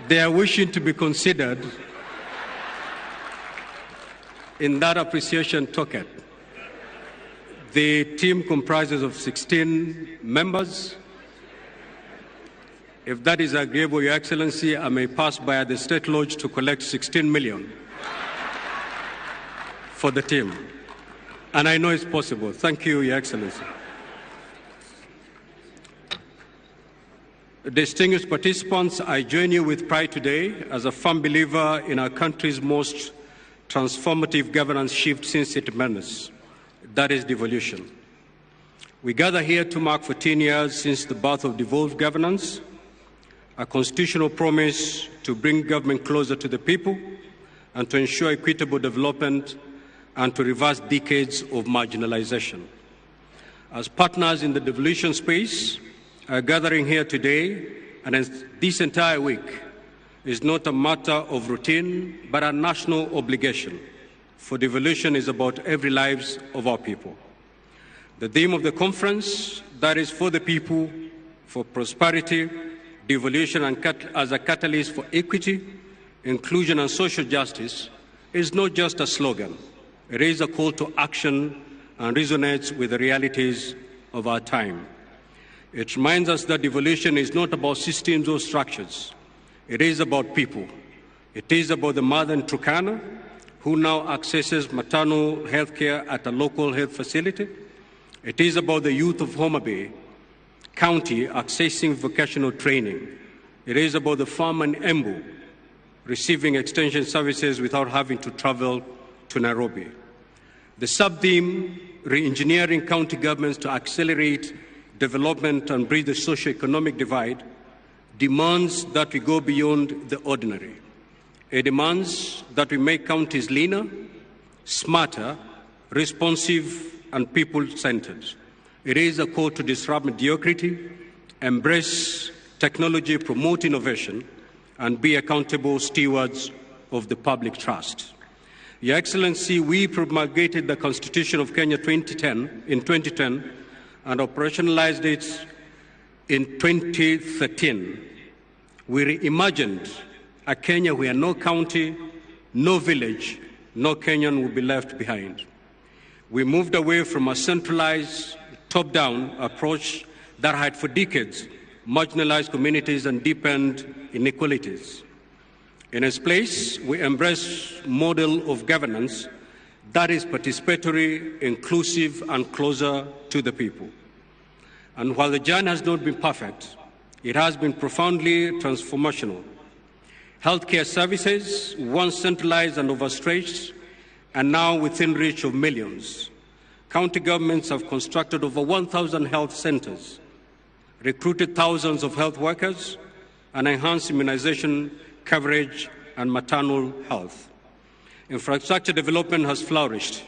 They are wishing to be considered in that appreciation token. The team comprises of 16 members. If that is agreeable, Your Excellency, I may pass by the State Lodge to collect 16 million for the team. And I know it's possible. Thank you, Your Excellency. Distinguished participants, I join you with pride today as a firm believer in our country's most transformative governance shift since independence, that is devolution. We gather here to mark 14 years since the birth of devolved governance, a constitutional promise to bring government closer to the people and to ensure equitable development and to reverse decades of marginalization. As partners in the devolution space, our gathering here today and this entire week is not a matter of routine, but a national obligation, for devolution is about every lives of our people. The theme of the conference, that is for the people, for prosperity, devolution and as a catalyst for equity, inclusion and social justice, is not just a slogan. It is a call to action and resonates with the realities of our time. It reminds us that devolution is not about systems or structures. It is about people. It is about the mother in Turkana who now accesses maternal health care at a local health facility. It is about the youth of Homa Bay County accessing vocational training. It is about the farmer in Embu receiving extension services without having to travel to Nairobi. The sub-theme, re-engineering county governments to accelerate development and bridge the socio-economic divide, demands that we go beyond the ordinary. It demands that we make counties leaner, smarter, responsive, and people-centered. It is a call to disrupt mediocrity, embrace technology, promote innovation, and be accountable stewards of the public trust. Your Excellency, we promulgated the Constitution of Kenya 2010, in 2010 and operationalized it in 2013. We reimagined a Kenya where no county, no village, no Kenyan will be left behind. We moved away from a centralized, top down approach that had for decades marginalized communities and deepened inequalities. In its place, we embrace model of governance that is participatory, inclusive, and closer to the people. And while the journey has not been perfect, it has been profoundly transformational. Healthcare services, once centralized and overstretched, are now within reach of millions. County governments have constructed over 1,000 health centers, recruited thousands of health workers, and enhanced immunization coverage and maternal health. Infrastructure development has flourished.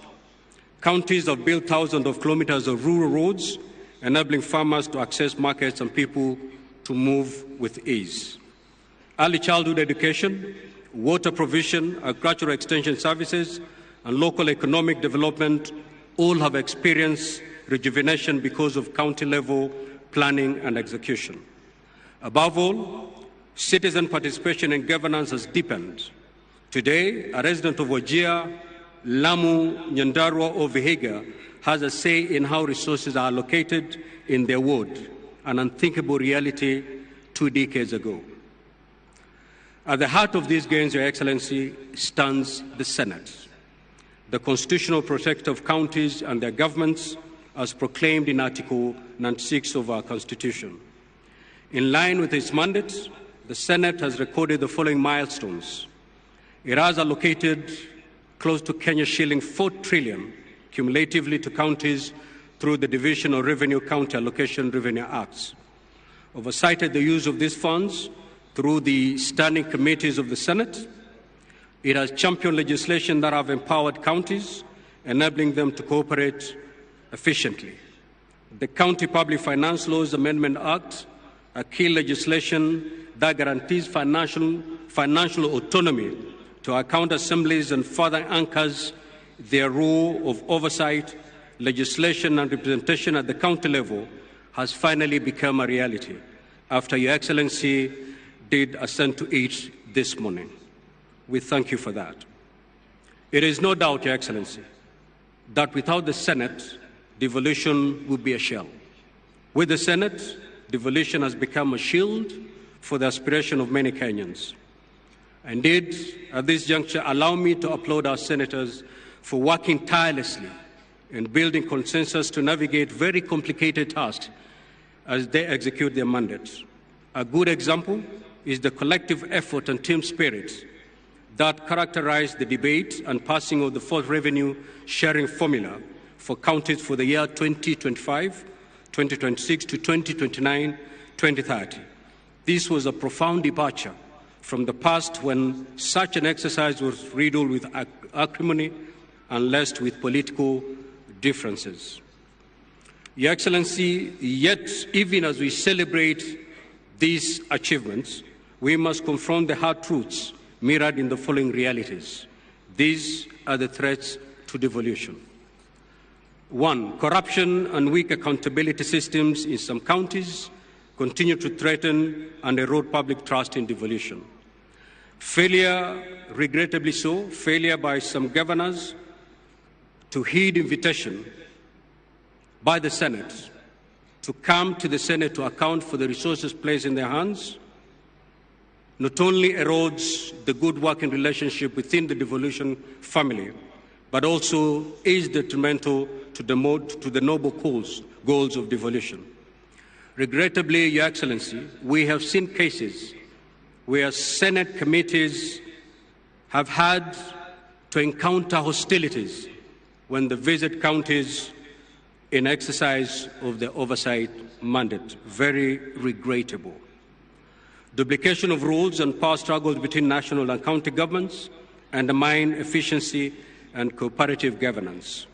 Counties have built thousands of kilometers of rural roads, enabling farmers to access markets and people to move with ease. Early childhood education, water provision, agricultural extension services, and local economic development all have experienced rejuvenation because of county level planning and execution. Above all, citizen participation in governance has deepened. Today, a resident of Wajir, Lamu, Nyandarua, or Vihiga has a say in how resources are allocated in their ward, an unthinkable reality 2 decades ago. At the heart of these gains, Your Excellency, stands the Senate, the constitutional protector of counties and their governments, as proclaimed in Article 96 of our Constitution. In line with its mandate, the Senate has recorded the following milestones. It has allocated close to Kenya shilling 4 trillion cumulatively to counties through the Division of Revenue County Allocation Revenue Acts. Oversighted the use of these funds through the standing committees of the Senate. It has championed legislation that have empowered counties, enabling them to cooperate efficiently. The County Public Finance Laws Amendment Act, a key legislation that guarantees financial autonomy to our county assemblies and further anchors their role of oversight, legislation and representation at the county level, has finally become a reality after Your Excellency did assent to it this morning. We thank you for that. It is no doubt, Your Excellency, that without the Senate, devolution would be a shell. With the Senate, devolution has become a shield for the aspiration of many Kenyans. Indeed, at this juncture, allow me to applaud our senators for working tirelessly in building consensus to navigate very complicated tasks as they execute their mandates. A good example is the collective effort and team spirit that characterized the debate and passing of the fourth revenue sharing formula for counties for the year 2025, 2026 to 2029, 2030. This was a profound departure from the past when such an exercise was riddled with acrimony and laced with political differences. Your Excellency, yet even as we celebrate these achievements, we must confront the hard truths mirrored in the following realities. These are the threats to devolution. 1, corruption and weak accountability systems in some counties continue to threaten and erode public trust in devolution. Failure, regrettably so, failure by some governors to heed invitation by the Senate to come to the Senate to account for the resources placed in their hands, not only erodes the good working relationship within the devolution family, but also is detrimental to the noble goals of devolution. Regrettably, Your Excellency, we have seen cases where Senate committees have had to encounter hostilities when they visit counties in exercise of their oversight mandate. Very regrettable. Duplication of rules and power struggles between national and county governments undermine efficiency and cooperative governance.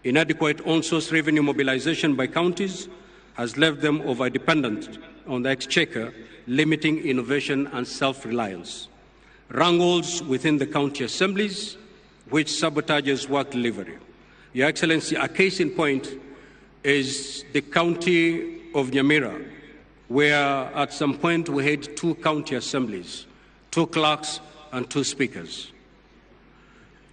Inadequate on-source revenue mobilization by counties has left them over-dependent on the exchequer, limiting innovation and self-reliance. Wrangles within the county assemblies, which sabotages work delivery. Your Excellency, a case in point is the county of Nyamira, where at some point we had 2 county assemblies, 2 clerks and 2 speakers.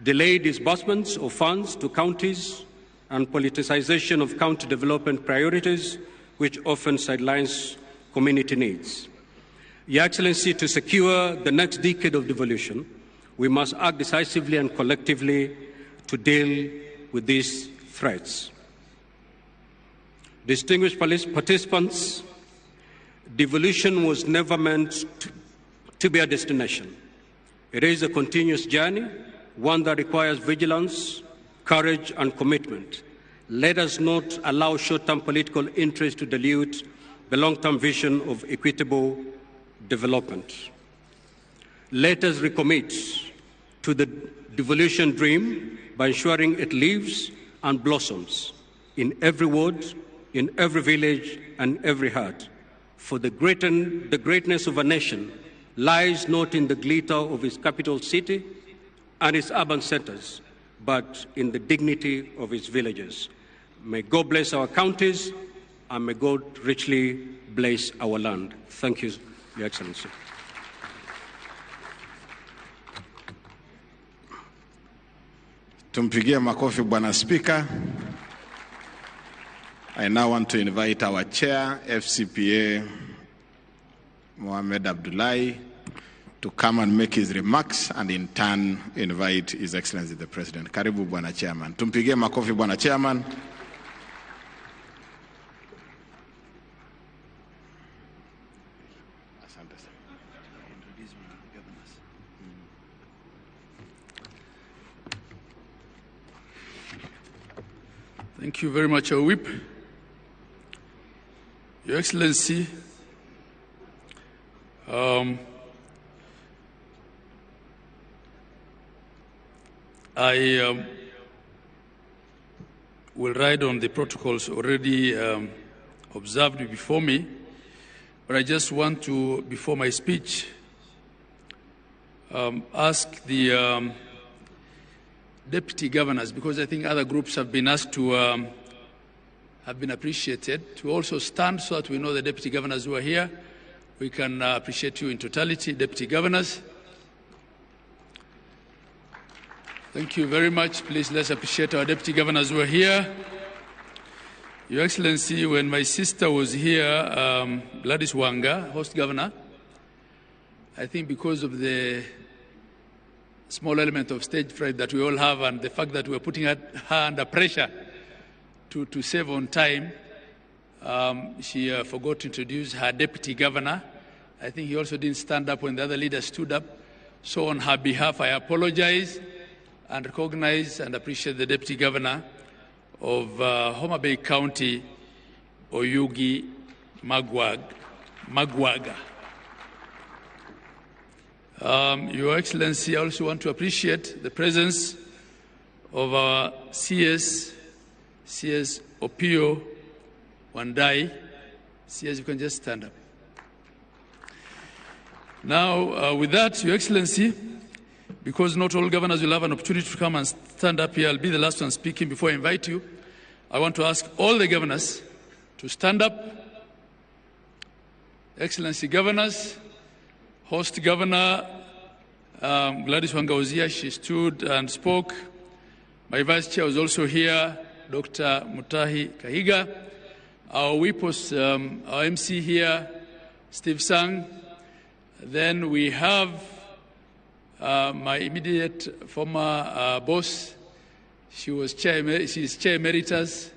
Delayed disbursements of funds to counties and politicization of county development priorities, which often sidelines community needs. Your Excellency, to secure the next decade of devolution, we must act decisively and collectively to deal with these threats. Distinguished participants, devolution was never meant to be a destination. It is a continuous journey, one that requires vigilance, courage, and commitment. Let us not allow short-term political interest to dilute the long-term vision of equitable development. Let us recommit to the devolution dream by ensuring it lives and blossoms in every ward, in every village, and every heart. For the greatness of a nation lies not in the glitter of its capital city and its urban centers, but in the dignity of its villages. May God bless our counties, and may God richly bless our land. Thank you, Your Excellency. Tumpigie makofi Bwana Speaker. I now want to invite our chair, FCPA Mohamed Abdullahi, to come and make his remarks and in turn invite His Excellency the President. Karibu Bwana Chairman. Tumpigie makofi Bwana Chairman. Asante sana. Thank you very much, our whip. Your Excellency, I will ride on the protocols already observed before me, but I just want to, before my speech, ask the deputy governors, because I think other groups have been asked to, have been appreciated, to also stand so that we know the deputy governors who are here. We can appreciate you in totality, deputy governors. Thank you very much. Please, let's appreciate our deputy governors who are here. Your Excellency, when my sister was here, Gladys Wanga, host governor, I think because of the small element of stage fright that we all have and the fact that we're putting her under pressure to save on time, she forgot to introduce her deputy governor. I think he also didn't stand up when the other leader stood up. So on her behalf, I apologize and recognize and appreciate the deputy governor of Homa Bay County, Oyugi Magwaga. Your Excellency, I also want to appreciate the presence of our CS, CS Opiyo Wandayi. CS, you can just stand up. Now, with that, Your Excellency, because not all governors will have an opportunity to come and stand up here, I'll be the last one speaking before I invite you. I want to ask all the governors to stand up. Excellency governors, host governor Gladys Wanga was here, she stood and spoke. My vice chair was also here, Dr. Mutahi Kahiga. Our whip was, our MC here, Steve Sang. Then we have my immediate former boss. She was chair, she is chair emeritus,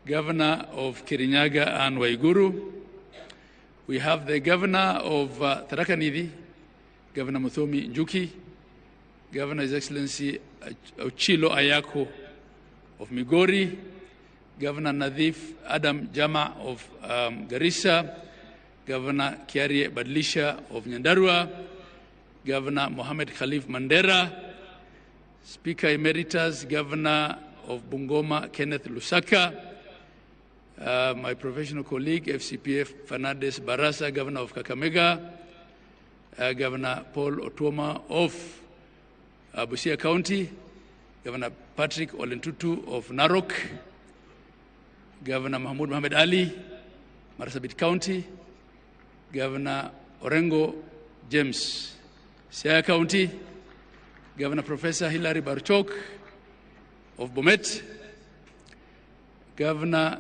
governor of Kirinyaga and Waiguru. We have the governor of Tharaka Nithi, Governor Muthomi Njuki, Governor His Excellency Ochilo Ayako of Migori, Governor Nadhif Adam Jama of Garissa, Governor Kiarie Badlisha of Nyandarua, Governor Mohamed Khalif Mandera, Speaker Emeritus, Governor of Bungoma, Kenneth Lusaka, my professional colleague, FCPF Fernandez Barasa, Governor of Kakamega, Governor Paul Otuoma of Busia County, Governor Patrick Olentutu of Narok, Governor Mahmoud Mohamed Ali, Marsabit County, Governor Orengo James, Siaya County, Governor Professor Hilary Barchok of Bomet, Governor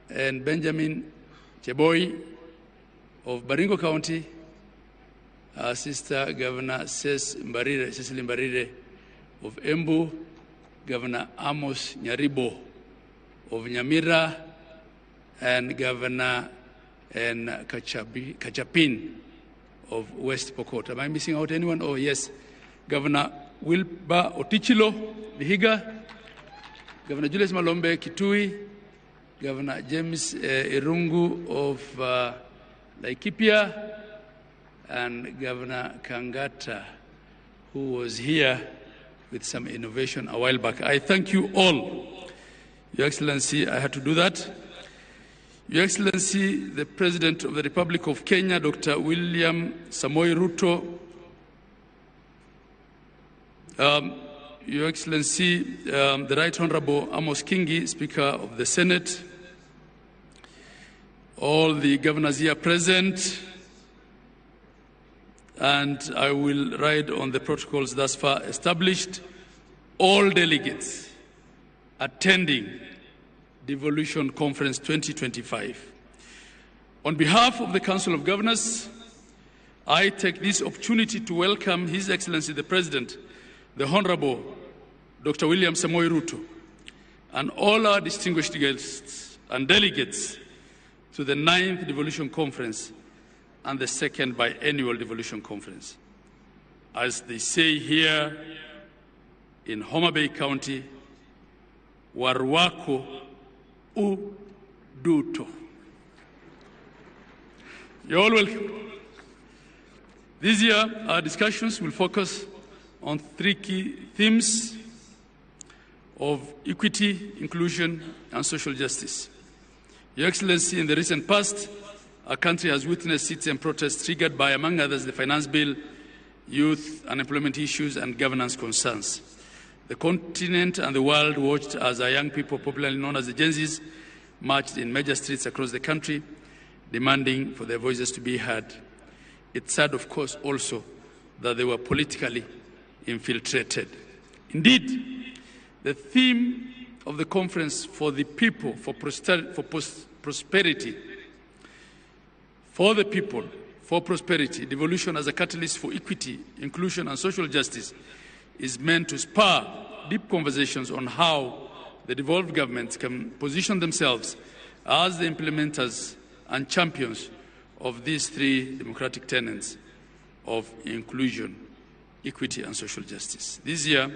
and Benjamin Cheboy of Baringo County, Sister Governor Cecily Mbarire of Embu, Governor Amos Nyaribo of Nyamira, and Governor and Kachapin of West Pokot. Am I missing out anyone? Oh, yes. Governor Wilbur Otichilo Vihiga, Governor Julius Malombe Kitui, Governor James Irungu of Laikipia, and Governor Kangata, who was here with some innovation a while back. I thank you all. Your Excellency, I had to do that. Your Excellency, the President of the Republic of Kenya, Dr. William Samoei Ruto, Your Excellency, the Right Honorable Amos Kingi, Speaker of the Senate, all the governors here present, and I will ride on the protocols thus far established, all delegates attending Devolution Conference 2025. On behalf of the Council of Governors, I take this opportunity to welcome His Excellency the President, the Honorable Dr. William Samoei Ruto, and all our distinguished guests and delegates to the 9th Devolution Conference and the 2nd Biennial Devolution Conference. As they say here in Homa Bay County, Warwako Uduto. You're all welcome. This year, our discussions will focus on three key themes of equity, inclusion, and social justice. Your Excellency, in the recent past, our country has witnessed citizen protests triggered by, among others, the finance bill, youth, unemployment issues, and governance concerns. The continent and the world watched as our young people, popularly known as the Gen Zs, marched in major streets across the country, demanding for their voices to be heard. It's sad, of course, also that they were politically infiltrated. Indeed, the theme of the conference, for the people, for prosperity, for the people, for prosperity, devolution as a catalyst for equity, inclusion, and social justice, is meant to spur deep conversations on how the devolved governments can position themselves as the implementers and champions of these three democratic tenets of inclusion, equity, and social justice. This year,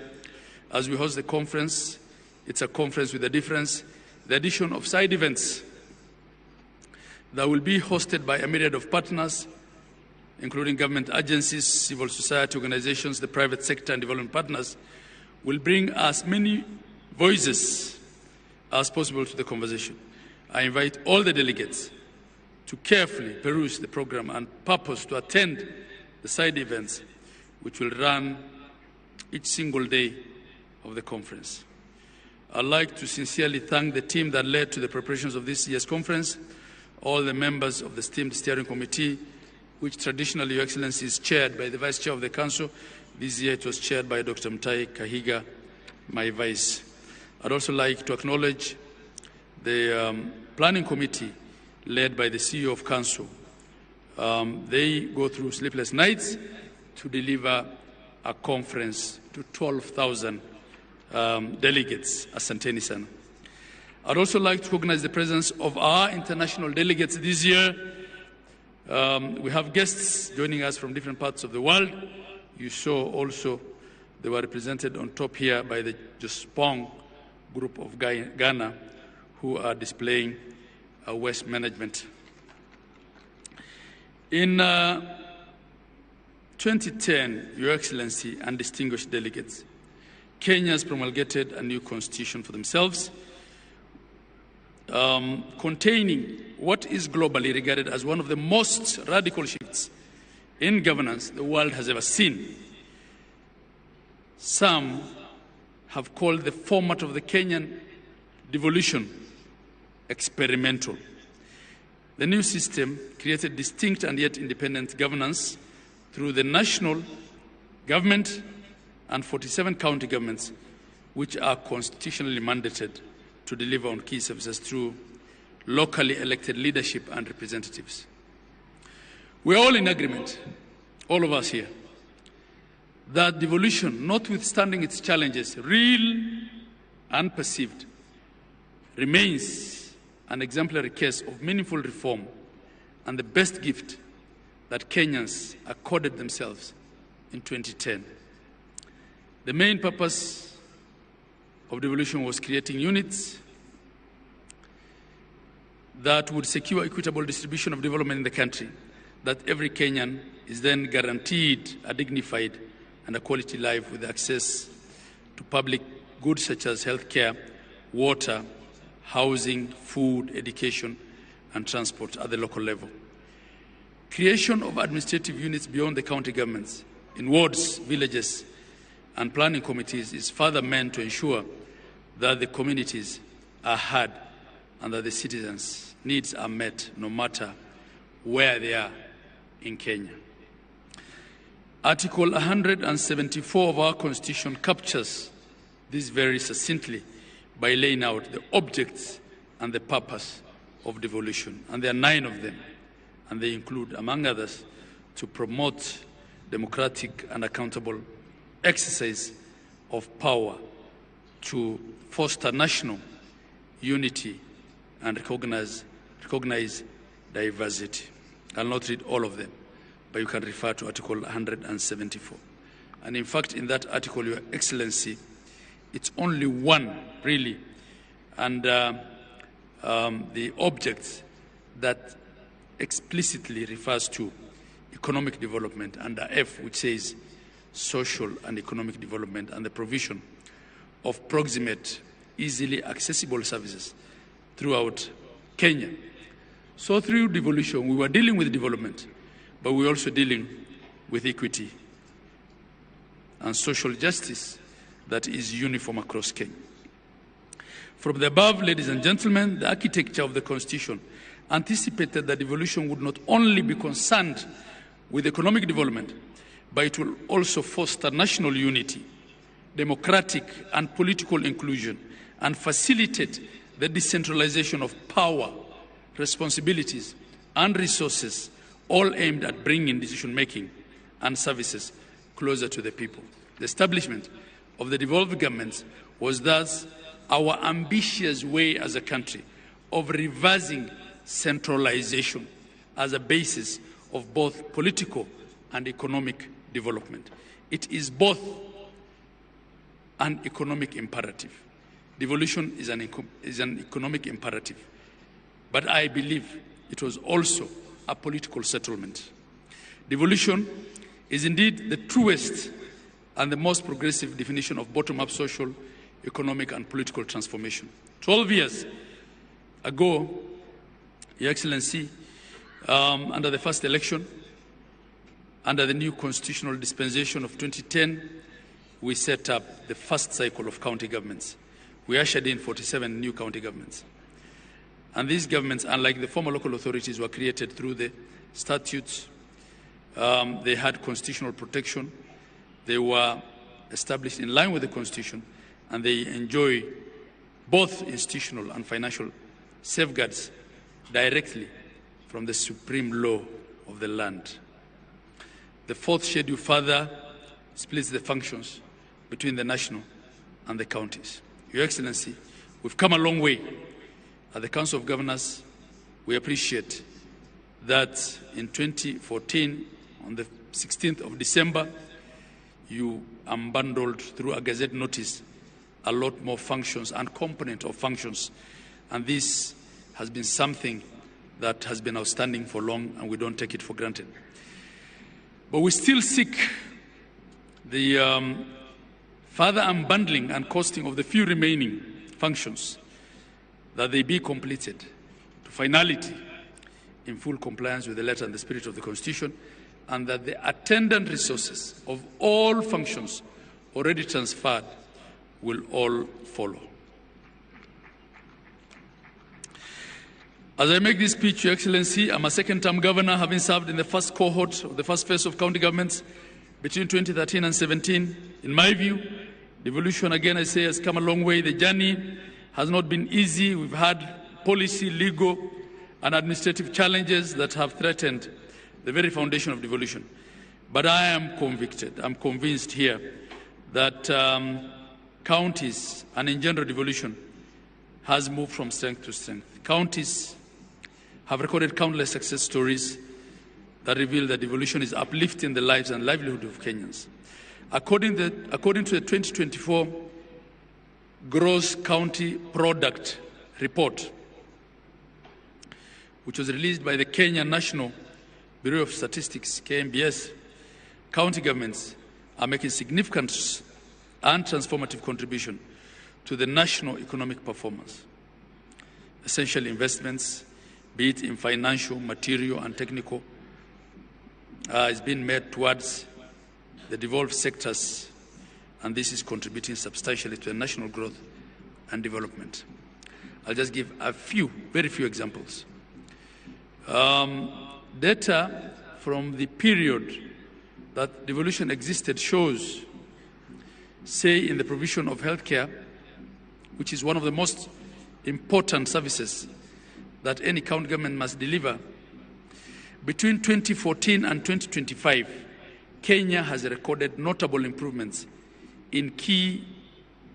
as we host the conference, it's a conference with a difference, the addition of side events that will be hosted by a myriad of partners, including government agencies, civil society organizations, the private sector, and development partners, will bring as many voices as possible to the conversation. I invite all the delegates to carefully peruse the program and purpose to attend the side events, which will run each single day of the conference. I'd like to sincerely thank the team that led to the preparations of this year's conference, all the members of the esteemed steering committee, which traditionally, Your Excellency, is chaired by the Vice Chair of the Council. This year it was chaired by Dr. Mutahi Kahiga, my vice. I'd also like to acknowledge the planning committee led by the CEO of Council. They go through sleepless nights to deliver a conference to 12,000 delegates. Asanteni sana. I'd also like to recognize the presence of our international delegates this year. We have guests joining us from different parts of the world. You saw also they were represented on top here by the Jospong group of Ghana, who are displaying waste management. In 2010, Your Excellency and distinguished delegates, Kenyans promulgated a new constitution for themselves, containing what is globally regarded as one of the most radical shifts in governance the world has ever seen. Some have called the format of the Kenyan devolution experimental. The new system created distinct and yet independent governance through the national government and 47 county governments, which are constitutionally mandated to deliver on key services through locally elected leadership and representatives. We are all in agreement, all of us here, that devolution, notwithstanding its challenges, real and perceived, remains an exemplary case of meaningful reform and the best gift that Kenyans accorded themselves in 2010. The main purpose of devolution was creating units that would secure equitable distribution of development in the country, that every Kenyan is then guaranteed a dignified and a quality life with access to public goods such as healthcare, water, housing, food, education, and transport at the local level. Creation of administrative units beyond the county governments in wards, villages, and planning committees is further meant to ensure that the communities are heard and that the citizens' needs are met no matter where they are in Kenya. Article 174 of our Constitution captures this very succinctly by laying out the objects and the purpose of devolution. And there are 9 of them, and they include, among others, to promote democratic and accountable exercise of power, to foster national unity and recognize diversity. I'll not read all of them, but you can refer to Article 174. And in fact, in that article, Your Excellency, it's only one, really, and the object that explicitly refers to economic development under F, which says social and economic development and the provision of proximate, easily accessible services throughout Kenya. So through devolution, we were dealing with development, but we were also dealing with equity and social justice that is uniform across Kenya. From the above, ladies and gentlemen, the architecture of the Constitution anticipated that devolution would not only be concerned with economic development, but it will also foster national unity, democratic and political inclusion, and facilitate the decentralization of power, responsibilities, and resources, all aimed at bringing decision-making and services closer to the people. The establishment of the devolved governments was thus our ambitious way as a country of reversing centralization as a basis of both political and economic development. It is both an economic imperative. Devolution is an economic imperative, but I believe it was also a political settlement. Devolution is indeed the truest and the most progressive definition of bottom-up social, economic, and political transformation. 12 years ago, Your Excellency, under the first election, under the new constitutional dispensation of 2010, we set up the first cycle of county governments. We ushered in 47 new county governments. And these governments, unlike the former local authorities, were created through the statutes. They had constitutional protection. They were established in line with the Constitution, and they enjoy both institutional and financial safeguards directly from the supreme law of the land. The fourth schedule further splits the functions between the national and the counties. Your Excellency, we've come a long way. At the Council of Governors, we appreciate that in 2014, on the 16th of December, you unbundled through a Gazette notice a lot more functions and component of functions. And this has been something that has been outstanding for long, and we don't take it for granted. But we still seek the Further unbundling and costing of the few remaining functions, that they be completed to finality in full compliance with the letter and the spirit of the Constitution, and that the attendant resources of all functions already transferred will all follow. As I make this speech, Your Excellency, I'm a second-term governor, having served in the first cohort of the first phase of county governments between 2013 and 17. In my view, devolution, again I say, has come a long way. The journey has not been easy. We've had policy, legal, and administrative challenges that have threatened the very foundation of devolution. But I am convicted, I'm convinced here, that counties, and in general devolution, has moved from strength to strength. Counties have recorded countless success stories that reveal that devolution is uplifting the lives and livelihood of Kenyans. According to the 2024 Gross County Product Report, which was released by the Kenya National Bureau of Statistics, KNBS, county governments are making significant and transformative contribution to the national economic performance. Essential investments, be it in financial, material, and technical, is being made towards the devolved sectors, and this is contributing substantially to the national growth and development. I'll just give a few, very few examples. Data from the period that devolution existed shows, say, in the provision of healthcare, which is one of the most important services that any county government must deliver, between 2014 and 2025, Kenya has recorded notable improvements in key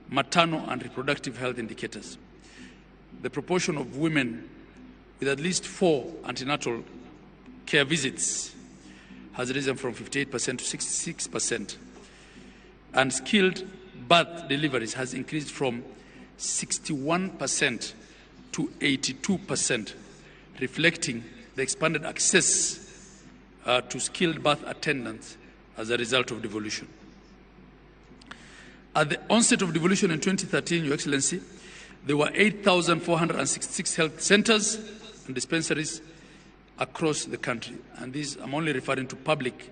maternal and reproductive health indicators. The proportion of women with at least 4 antenatal care visits has risen from 58% to 66%, and skilled birth deliveries has increased from 61% to 82%, reflecting the expanded access to skilled birth attendants as a result of devolution. At the onset of devolution in 2013, Your Excellency, there were 8,466 health centers and dispensaries across the country. And these, I'm only referring to public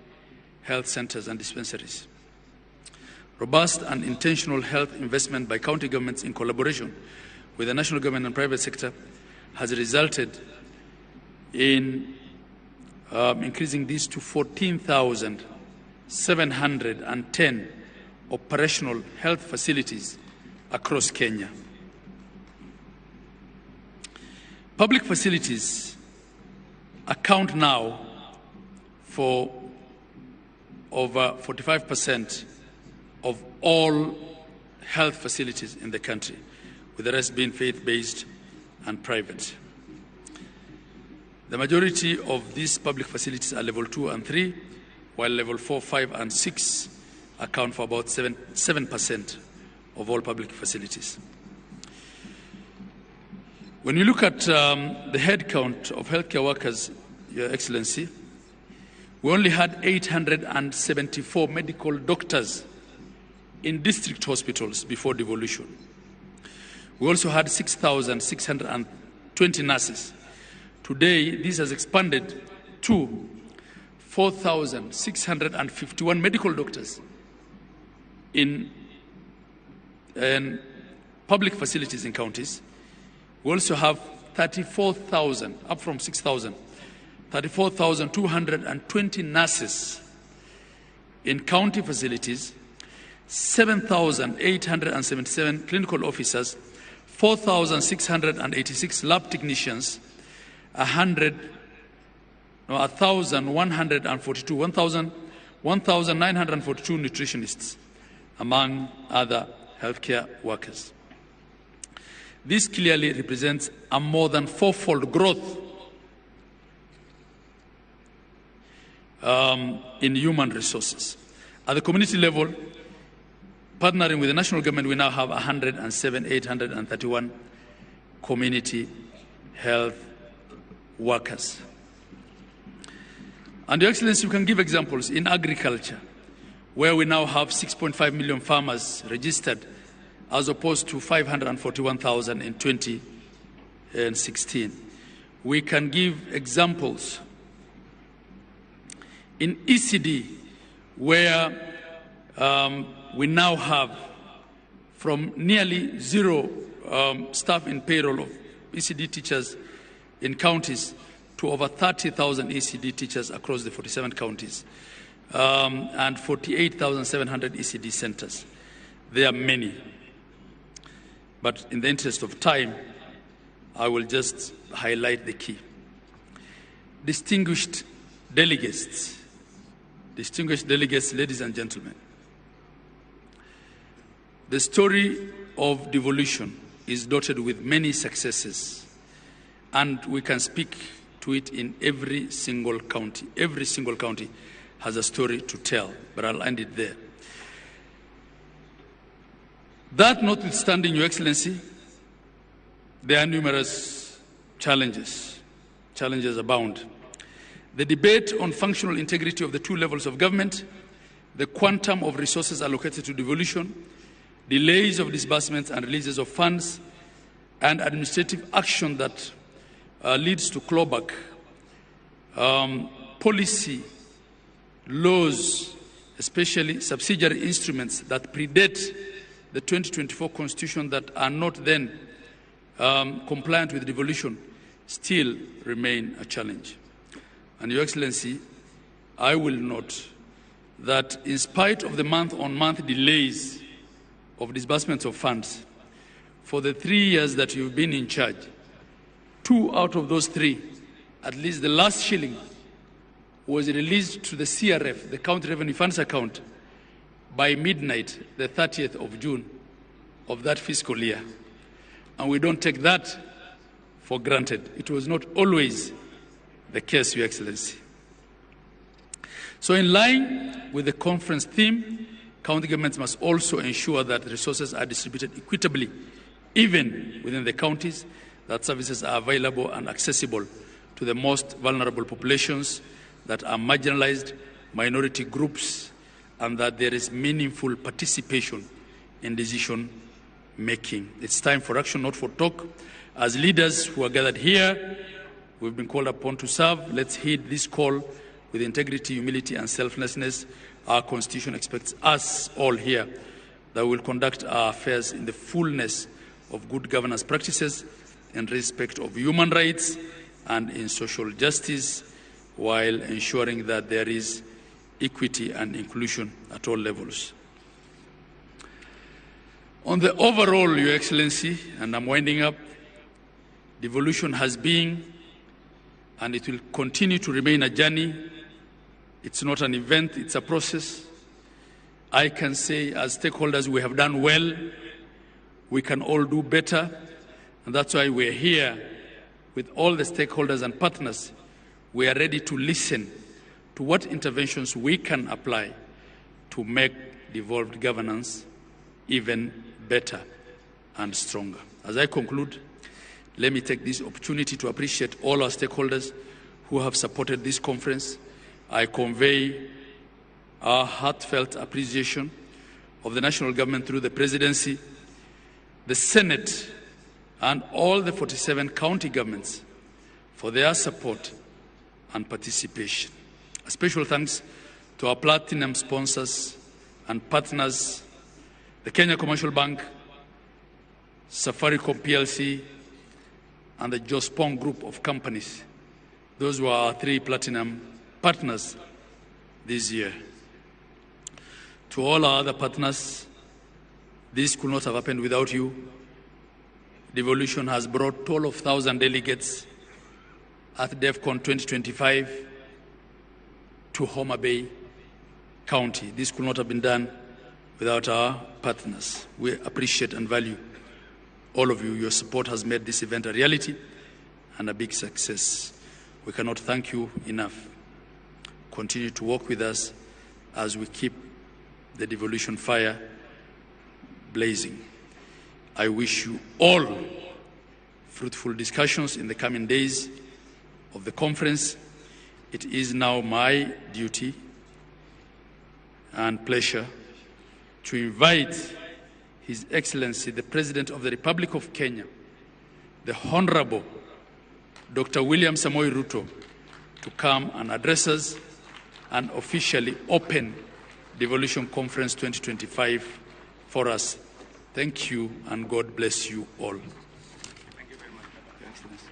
health centers and dispensaries. Robust and intentional health investment by county governments in collaboration with the national government and private sector has resulted in increasing these to 14,710 operational health facilities across Kenya. Public facilities account now for over 45% of all health facilities in the country, with the rest being faith-based and private. The majority of these public facilities are level 2 and 3, while level 4, 5, and 6 account for about 7% of all public facilities. When you look at the headcount of healthcare workers, Your Excellency, we only had 874 medical doctors in district hospitals before devolution. We also had 6,620 nurses. Today, this has expanded to 4,651 medical doctors in public facilities in counties. We also have 34,000, up from 6,000, 34,220 nurses in county facilities, 7,877 clinical officers, 4,686 lab technicians, 1,942 nutritionists, among other healthcare workers. This clearly represents a more than fourfold growth in human resources. At the community level, partnering with the national government, we now have 107,831 community health workers. And Your Excellency, you can give examples. In agriculture, where we now have 6.5 million farmers registered as opposed to 541,000 in 2016. We can give examples in ECD, where we now have from nearly zero staff in payroll of ECD teachers in counties to over 30,000 ECD teachers across the 47 counties and 48,700 ECD centers. There are many. But in the interest of time, I will just highlight the key. Distinguished delegates, ladies and gentlemen, the story of devolution is dotted with many successes, and we can speak to it in every single county. Every single county has a story to tell, but I'll end it there. That notwithstanding, Your Excellency, there are numerous challenges. Challenges abound. The debate on functional integrity of the two levels of government, the quantum of resources allocated to devolution, delays of disbursements and releases of funds, and administrative action that leads to clawback, policy, laws, especially subsidiary instruments that predate the 2024 Constitution that are not then compliant with devolution, still remain a challenge. And Your Excellency, I will note that in spite of the month-on-month delays of disbursements of funds, for the 3 years that you've been in charge, 2 out of those 3, at least the last shilling, was released to the CRF, the County Revenue Funds account, by midnight, the 30th of June of that fiscal year. And we don't take that for granted. It was not always the case, Your Excellency. So in line with the conference theme, county governments must also ensure that resources are distributed equitably, even within the counties, that services are available and accessible to the most vulnerable populations that are marginalized, minority groups, and that there is meaningful participation in decision making. It's time for action, not for talk. As leaders who are gathered here, we've been called upon to serve. Let's heed this call with integrity, humility, and selflessness. Our Constitution expects us all here that we will conduct our affairs in the fullness of good governance practices, in respect of human rights and in social justice, while ensuring that there is equity and inclusion at all levels. On the overall, Your Excellency, and I'm winding up, devolution has been and it will continue to remain a journey. It's not an event, it's a process. I can say as stakeholders we have done well. We can all do better. And that's why we're here with all the stakeholders and partners. We are ready to listen to what interventions we can apply to make devolved governance even better and stronger. As I conclude, let me take this opportunity to appreciate all our stakeholders who have supported this conference. I convey our heartfelt appreciation of the national government through the presidency, the Senate, and all the 47 county governments for their support and participation. A special thanks to our platinum sponsors and partners, the Kenya Commercial Bank, Safaricom PLC, and the Jospong Group of companies. Those were our 3 platinum partners this year. To all our other partners, this could not have happened without you. Devolution has brought 12,000 delegates at DevCon 2025 to Homa Bay County. This could not have been done without our partners. We appreciate and value all of you. Your support has made this event a reality and a big success. We cannot thank you enough. Continue to work with us as we keep the devolution fire blazing. I wish you all fruitful discussions in the coming days of the conference. It is now my duty and pleasure to invite His Excellency, the President of the Republic of Kenya, the Honorable Dr. William Samoei Ruto, to come and address us and officially open Devolution Conference 2025 for us. Thank you, and God bless you all. Thank you very much, Your Excellency.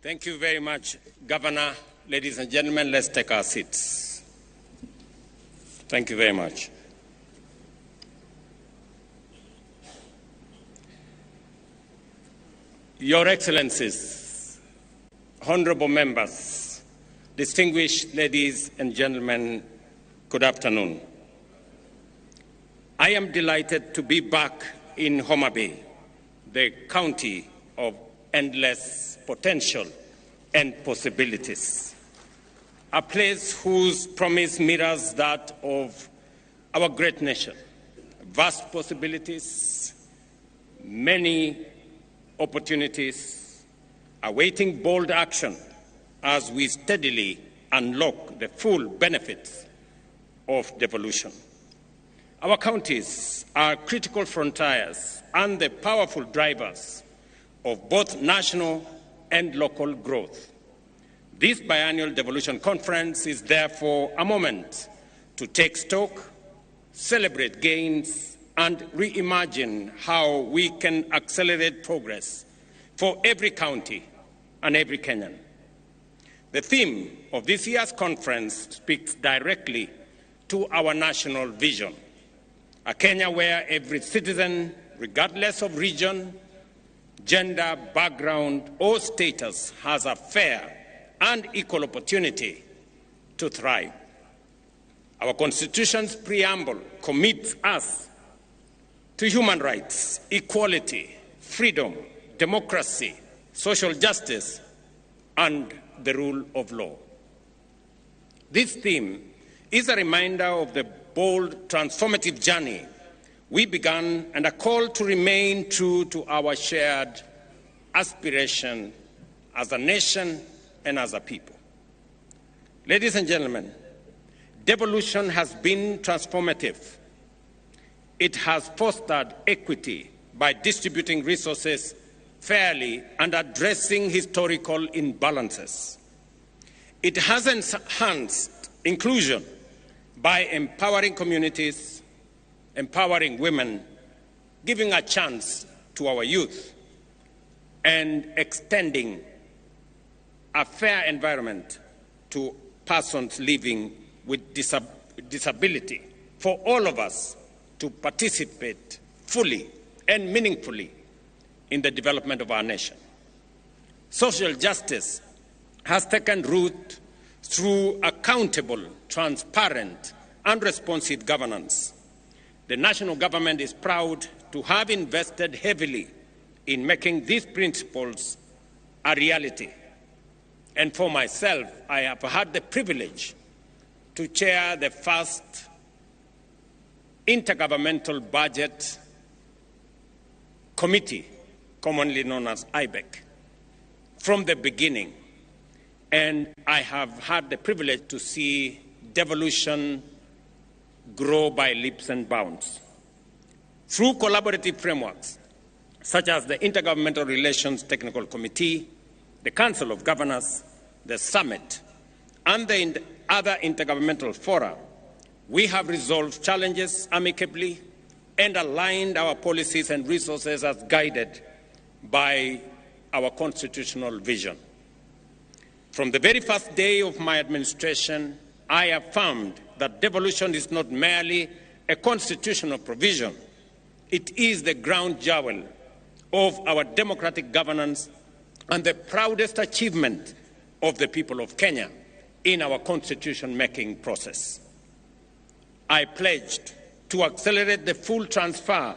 Thank you very much, Governor. Ladies and gentlemen, let's take our seats. Thank you very much. Your Excellencies, honorable members, distinguished ladies and gentlemen, good afternoon. I am delighted to be back in Homa Bay, the county of endless potential and possibilities, a place whose promise mirrors that of our great nation. Vast possibilities, many opportunities, awaiting bold action as we steadily unlock the full benefits of devolution. Our counties are critical frontiers and the powerful drivers of both national and local growth. This biennial devolution conference is therefore a moment to take stock, celebrate gains, and reimagine how we can accelerate progress for every county and every Kenyan. The theme of this year's conference speaks directly to our national vision, a Kenya where every citizen, regardless of region, gender, background, or status, has a fair and equal opportunity to thrive. Our Constitution's preamble commits us to human rights, equality, freedom, democracy, social justice, and the rule of law. This theme is a reminder of the bold, transformative journey we began and a call to remain true to our shared aspiration as a nation and as a people. Ladies and gentlemen, devolution has been transformative. It has fostered equity by distributing resources fairly and addressing historical imbalances. It has enhanced inclusion by empowering communities, empowering women, giving a chance to our youth, and extending a fair environment to persons living with disability, for all of us to participate fully and meaningfully in the development of our nation. Social justice has taken root through accountable, transparent, and responsive governance. The national government is proud to have invested heavily in making these principles a reality. And for myself, I have had the privilege to chair the first Intergovernmental Budget Committee, commonly known as IBEC, from the beginning. And I have had the privilege to see devolution grow by leaps and bounds. Through collaborative frameworks, such as the Intergovernmental Relations Technical Committee, the Council of Governors, the Summit, and the other intergovernmental fora, we have resolved challenges amicably and aligned our policies and resources as guided by our constitutional vision. From the very first day of my administration, I affirmed that devolution is not merely a constitutional provision. It is the ground jewel of our democratic governance and the proudest achievement of the people of Kenya in our constitution-making process. I pledged to accelerate the full transfer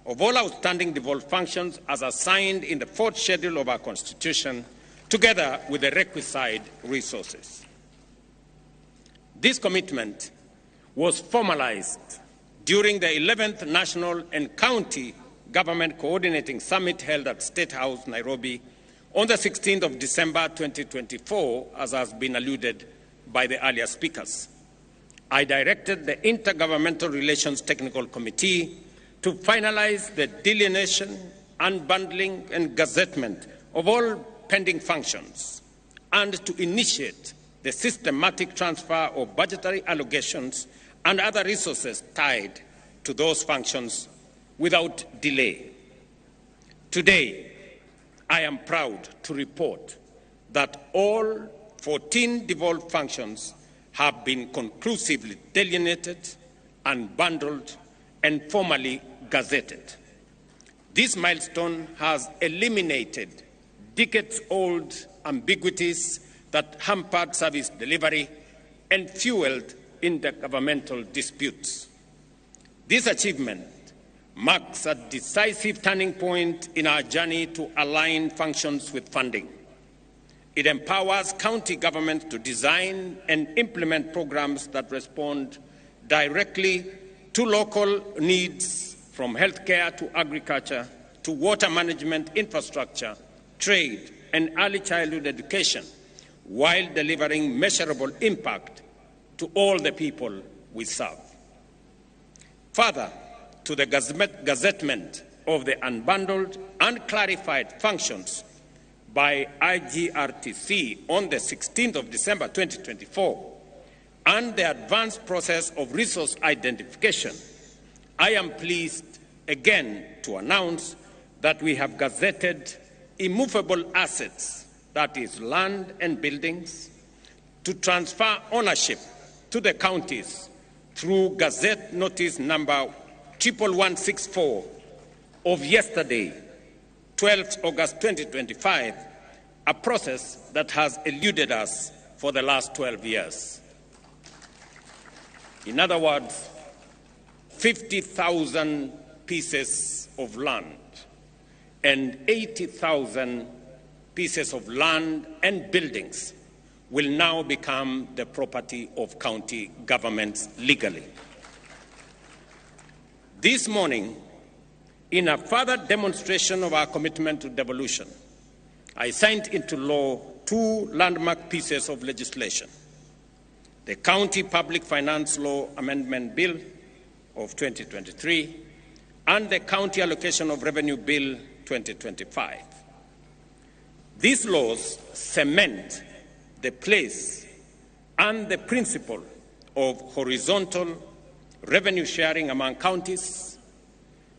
of all outstanding devolved functions as assigned in the fourth schedule of our Constitution, together with the requisite resources. This commitment was formalized during the 11th National and County Government Coordinating Summit held at State House, Nairobi, on the 16th of December 2024, as has been alluded by the earlier speakers. I directed the Intergovernmental Relations Technical Committee to finalize the delineation, unbundling, and gazettement of all pending functions and to initiate the systematic transfer of budgetary allocations and other resources tied to those functions without delay. Today, I am proud to report that all 14 devolved functions have been conclusively delineated, unbundled, and formally gazetted. This milestone has eliminated decades-old ambiguities that hampered service delivery and fueled intergovernmental disputes. This achievement marks a decisive turning point in our journey to align functions with funding. It empowers county governments to design and implement programs that respond directly to local needs, from healthcare to agriculture, to water management infrastructure, trade, and early childhood education, while delivering measurable impact to all the people we serve. Further to the gazettement of the unbundled and clarified functions by IGRTC on the 16th of December 2024 and the advanced process of resource identification, I am pleased again to announce that we have gazetted immovable assets, that is land and buildings, to transfer ownership to the counties through Gazette Notice number 11164 of yesterday, 12th August 2025, a process that has eluded us for the last 12 years. In other words, 50,000 pieces of land and 80,000 pieces of land and buildings will now become the property of county governments legally. This morning, in a further demonstration of our commitment to devolution, I signed into law two landmark pieces of legislation: the County Public Finance Law Amendment Bill of 2023 and the County Allocation of Revenue Bill 2025. These laws cement the place and the principle of horizontal revenue sharing among counties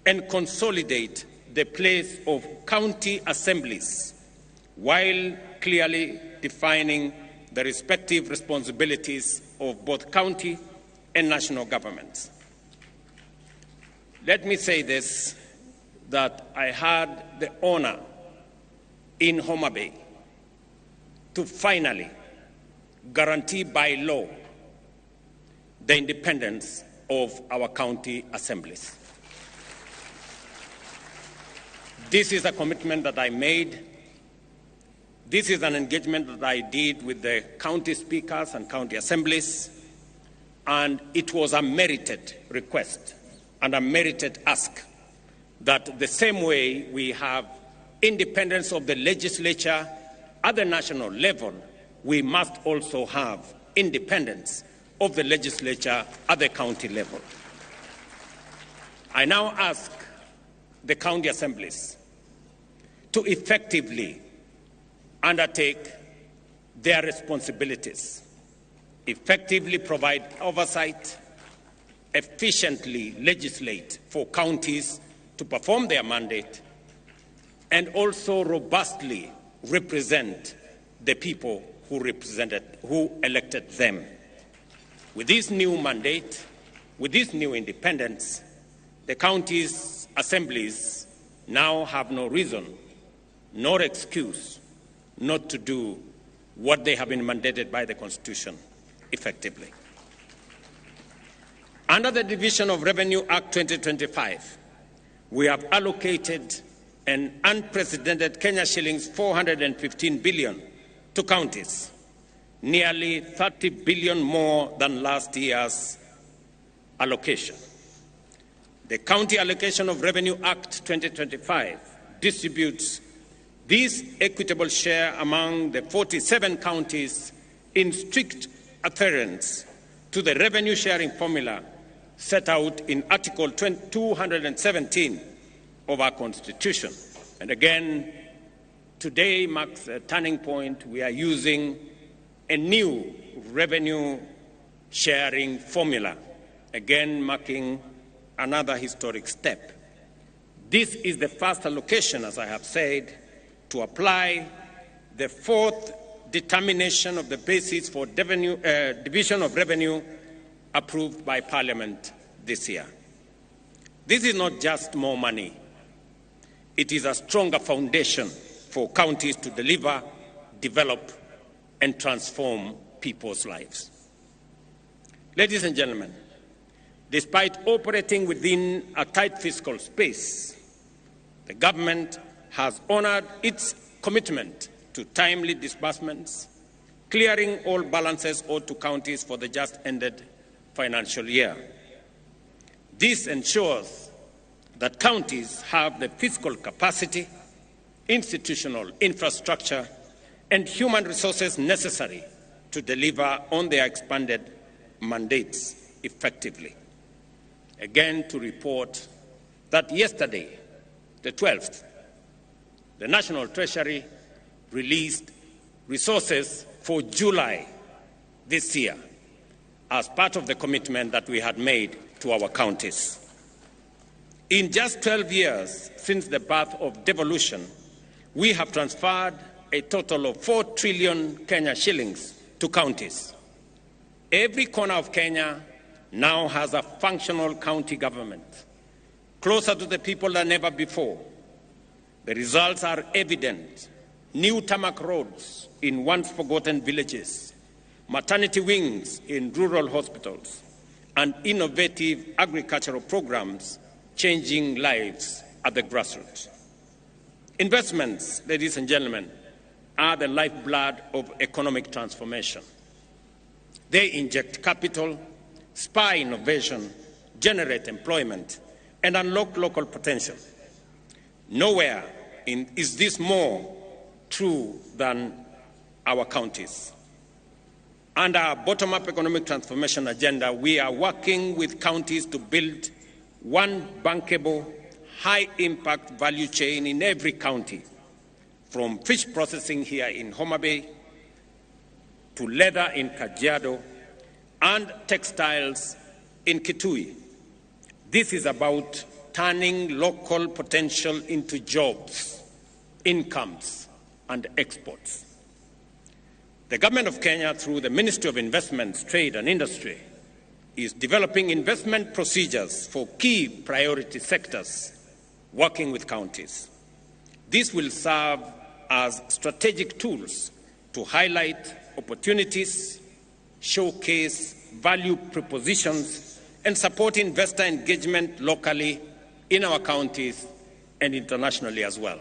and consolidate the place of county assemblies while clearly defining the respective responsibilities of both county and national governments. Let me say this, that I had the honor in Homa Bay to finally guarantee by law the independence of our county assemblies. This is a commitment that I made. This is an engagement that I did with the county speakers and county assemblies, and it was a merited request and a merited ask that the same way we have independence of the legislature at the national level, we must also have independence of the legislature at the county level. I now ask the county assemblies to effectively undertake their responsibilities, effectively provide oversight, efficiently legislate for counties to perform their mandate, and also robustly represent the people who elected them. With this new mandate, with this new independence, the counties' assemblies now have no reason nor excuse not to do what they have been mandated by the Constitution effectively. Under the Division of Revenue Act 2025, we have allocated an unprecedented Kenya shillings 415 billion to counties, nearly 30 billion more than last year's allocation. The County Allocation of Revenue Act 2025 distributes This equitable share among the 47 counties in strict adherence to the revenue sharing formula set out in Article 217 of our Constitution. And again, today marks a turning point. We are using a new revenue sharing formula, again marking another historic step. This is the first allocation, as I have said, to apply the fourth determination of the basis for division of revenue approved by Parliament this year. This is not just more money. It is a stronger foundation for counties to deliver, develop, and transform people's lives. Ladies and gentlemen, despite operating within a tight fiscal space, the government has honored its commitment to timely disbursements, clearing all balances owed to counties for the just ended financial year. This ensures that counties have the fiscal capacity, institutional infrastructure, and human resources necessary to deliver on their expanded mandates effectively. Again, to report that yesterday, the 12th, the National Treasury released resources for July this year as part of the commitment that we had made to our counties. In just 12 years since the birth of devolution, we have transferred a total of 4 trillion Kenya shillings to counties. Every corner of Kenya now has a functional county government, closer to the people than ever before. The results are evident. New tarmac roads in once forgotten villages, maternity wings in rural hospitals, and innovative agricultural programs changing lives at the grassroots. Investments, ladies and gentlemen, are the lifeblood of economic transformation. They inject capital, spur innovation, generate employment, and unlock local potential. Nowhere is this more true than our counties. Under our bottom-up economic transformation agenda, we are working with counties to build one bankable, high-impact value chain in every county, from fish processing here in Homa Bay to leather in Kajiado and textiles in Kitui. This is about turning local potential into jobs, incomes, and exports. The government of Kenya, through the Ministry of Investments, Trade and Industry, is developing investment procedures for key priority sectors, working with counties. This will serve as strategic tools to highlight opportunities, showcase value propositions, and support investor engagement locally in our counties and internationally as well.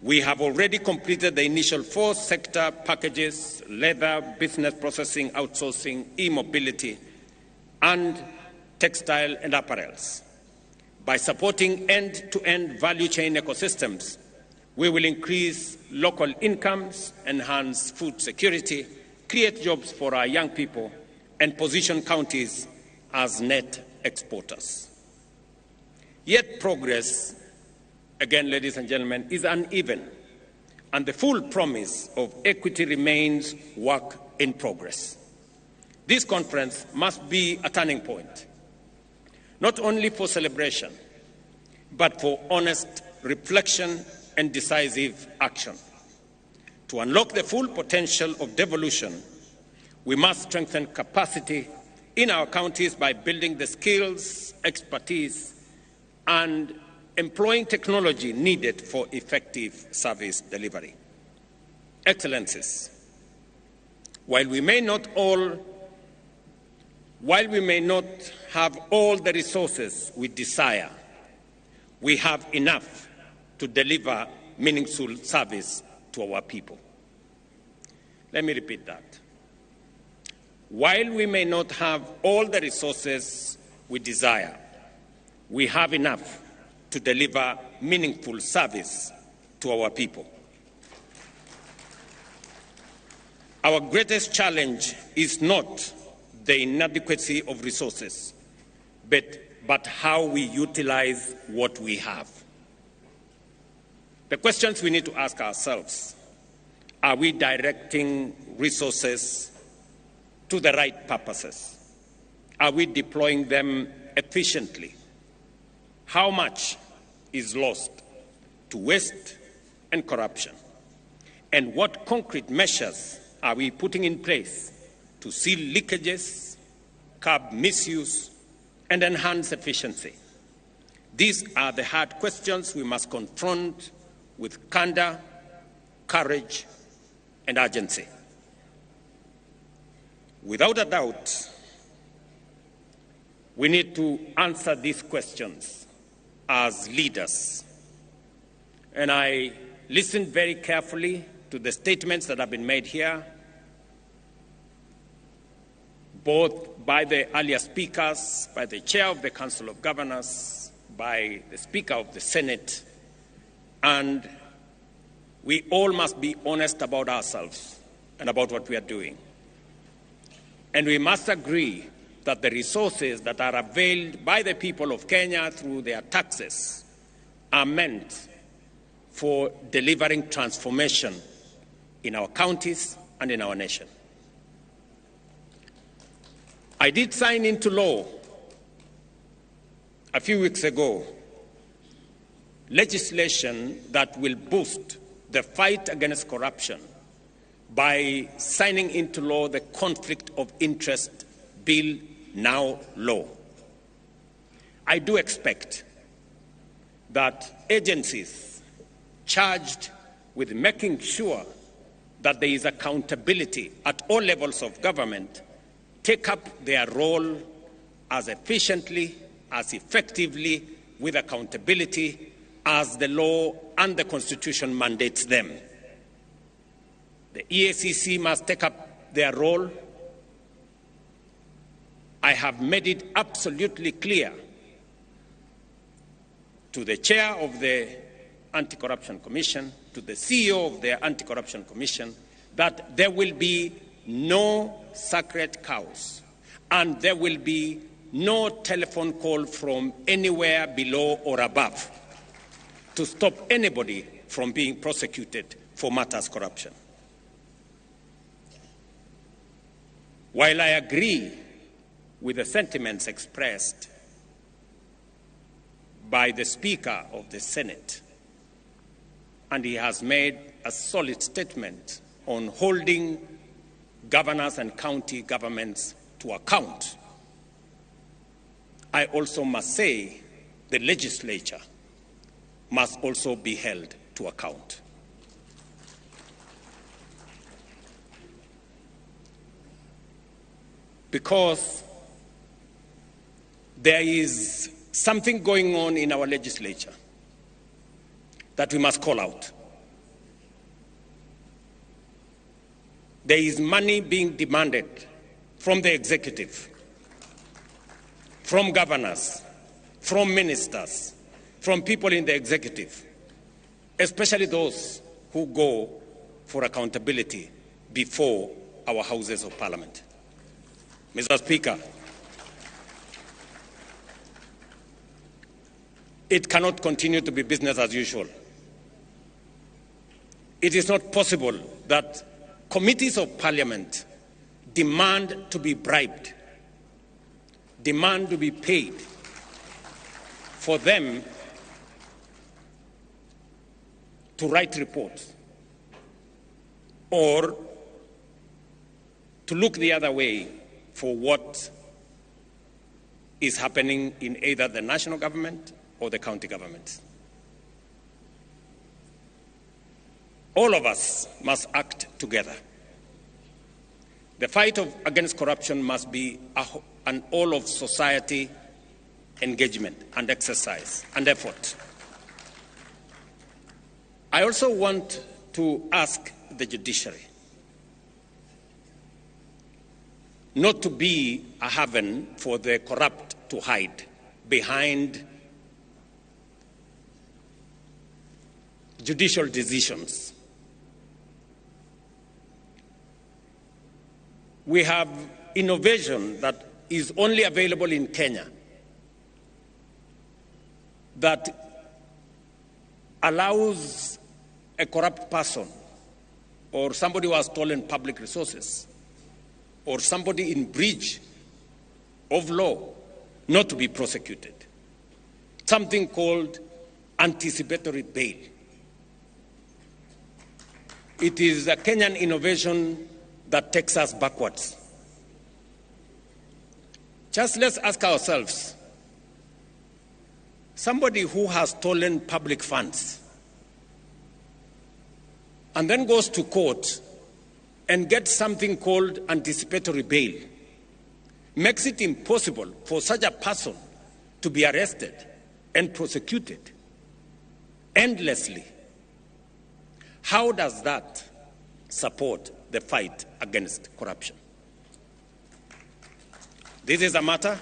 We have already completed the initial 4 sector packages: leather, business processing, outsourcing, e-mobility, and textile and apparels. By supporting end-to-end value chain ecosystems, we will increase local incomes, enhance food security, create jobs for our young people, and position counties as net exporters. Yet progress, again, ladies and gentlemen, is uneven, and the full promise of equity remains work in progress. This conference must be a turning point, not only for celebration, but for honest reflection and decisive action. To unlock the full potential of devolution, we must strengthen capacity in our counties by building the skills, expertise, and employing technology needed for effective service delivery. Excellencies, while we may not have all the resources we desire, we have enough to deliver meaningful service to our people. Let me repeat that. While we may not have all the resources we desire, we have enough to deliver meaningful service to our people. Our greatest challenge is not the inadequacy of resources, but how we utilize what we have. The questions we need to ask ourselves: are we directing resources to the right purposes? Are we deploying them efficiently? How much is lost to waste and corruption? And what concrete measures are we putting in place to seal leakages, curb misuse, and enhance efficiency? These are the hard questions we must confront with candor, courage, and urgency. Without a doubt, we need to answer these questions as leaders. And I listened very carefully to the statements that have been made here, both by the earlier speakers, by the chair of the Council of Governors, by the Speaker of the Senate, and we all must be honest about ourselves and about what we are doing. And we must agree that the resources that are availed by the people of Kenya through their taxes are meant for delivering transformation in our counties and in our nation. I did sign into law a few weeks ago legislation that will boost the fight against corruption by signing into law the Conflict of Interest Bill, now law. I do expect that agencies charged with making sure that there is accountability at all levels of government take up their role as efficiently, as effectively, with accountability as the law and the Constitution mandates them. The EACC must take up their role. I have made it absolutely clear to the chair of the Anti-Corruption Commission, to the CEO of the Anti-Corruption Commission, that there will be no sacred cows and there will be no telephone call from anywhere below or above to stop anybody from being prosecuted for matters corruption. While I agree with the sentiments expressed by the Speaker of the Senate, and he has made a solid statement on holding governors and county governments to account, I also must say the legislature must also be held to account. Because there is something going on in our legislature that we must call out. There is money being demanded from the executive, from governors, from ministers, from people in the executive, especially those who go for accountability before our houses of parliament. Mr. Speaker, it cannot continue to be business as usual. It is not possible that committees of parliament demand to be bribed, demand to be paid for them to write reports or to look the other way for what is happening in either the national government or the county governments. All of us must act together. The fight against corruption must be an all of society engagement and exercise and effort. I also want to ask the judiciary not to be a haven for the corrupt to hide behind judicial decisions. We have innovation that is only available in Kenya that allows a corrupt person or somebody who has stolen public resources or somebody in breach of law not to be prosecuted. Something called anticipatory bail. It is a Kenyan innovation that takes us backwards. Just let's ask ourselves, somebody who has stolen public funds and then goes to court and gets something called anticipatory bail, makes it impossible for such a person to be arrested and prosecuted endlessly. How does that support the fight against corruption? This is a matter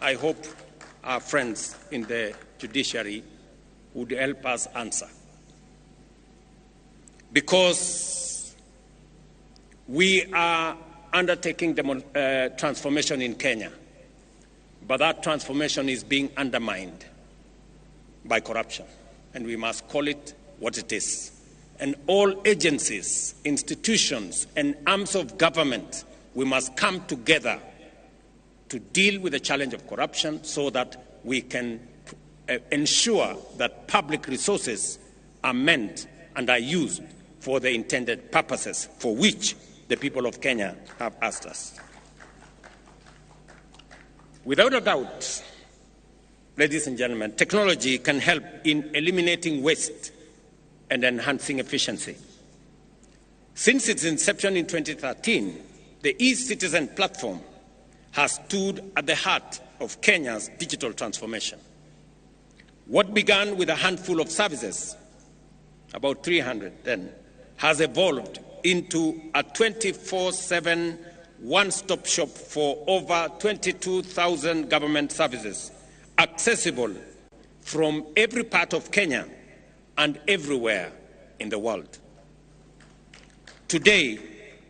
I hope our friends in the judiciary would help us answer. Because we are undertaking transformation in Kenya, but that transformation is being undermined by corruption, and we must call it what it is. And all agencies, institutions, and arms of government, we must come together to deal with the challenge of corruption so that we can ensure that public resources are meant and are used for the intended purposes for which the people of Kenya have asked us. Without a doubt, ladies and gentlemen, technology can help in eliminating waste and enhancing efficiency. Since its inception in 2013, the eCitizen platform has stood at the heart of Kenya's digital transformation. What began with a handful of services, about 300 then, has evolved into a 24/7 one-stop shop for over 22,000 government services, accessible from every part of Kenya and everywhere in the world. Today,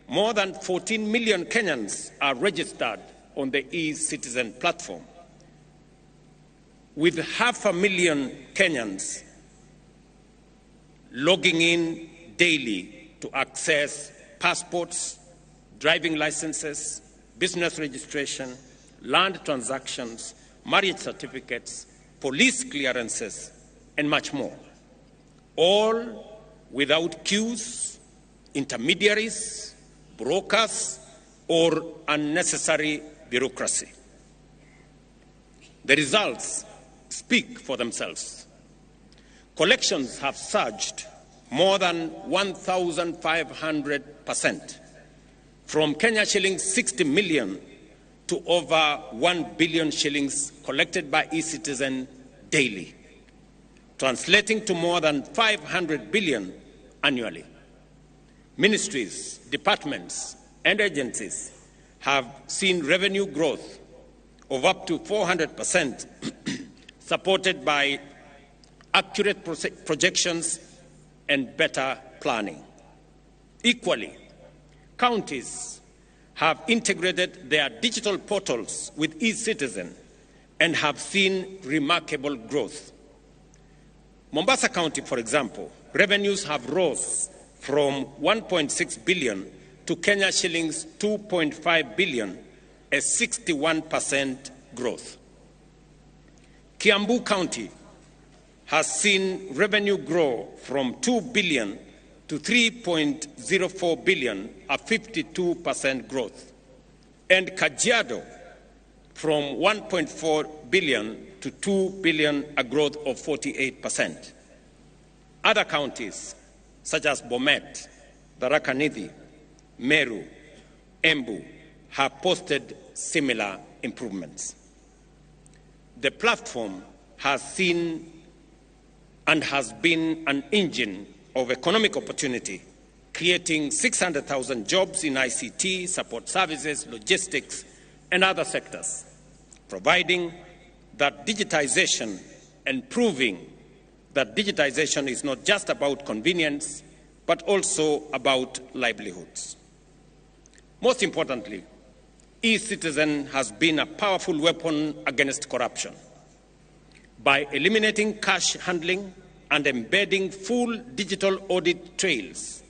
more than 14 million Kenyans are registered on the eCitizen platform, with 500,000 Kenyans logging in daily to access passports, driving licenses, business registration, land transactions, marriage certificates, police clearances, and much more. All without queues, intermediaries, brokers, or unnecessary bureaucracy. The results speak for themselves. Collections have surged more than 1,500%, from Kenya shillings 60 million to over 1 billion shillings collected by eCitizen daily, translating to more than 500 billion annually. Ministries, departments, and agencies have seen revenue growth of up to 400%, supported by accurate projections and better planning. Equally, counties have integrated their digital portals with eCitizen and have seen remarkable growth. Mombasa County, for example, revenues have rose from 1.6 billion to Kenya shillings 2.5 billion, a 61% growth. Kiambu County has seen revenue grow from 2 billion to 3.04 billion, a 52% growth. And Kajiado from 1.4 billion to 2 billion, a growth of 48%. Other counties, such as Bomet, Tharaka Nithi, Meru, Embu, have posted similar improvements. The platform has seen and has been an engine of economic opportunity, creating 600,000 jobs in ICT, support services, logistics, and other sectors, providing that digitization and proving that digitization is not just about convenience, but also about livelihoods. Most importantly, eCitizen has been a powerful weapon against corruption. By eliminating cash handling and embedding full digital audit trails,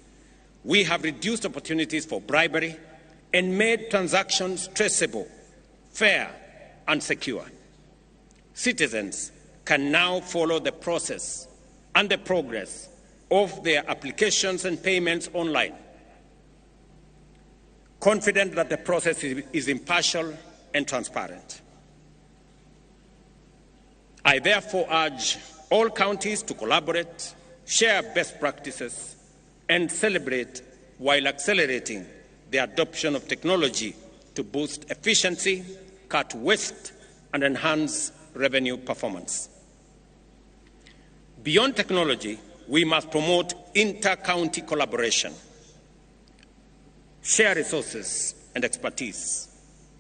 we have reduced opportunities for bribery and made transactions traceable, fair, and secure. Citizens can now follow the process and the progress of their applications and payments online, confident that the process is impartial and transparent. I therefore urge all counties to collaborate, share best practices, and celebrate while accelerating the adoption of technology to boost efficiency, cut waste, and enhance revenue performance. Beyond technology, we must promote inter-county collaboration, share resources and expertise,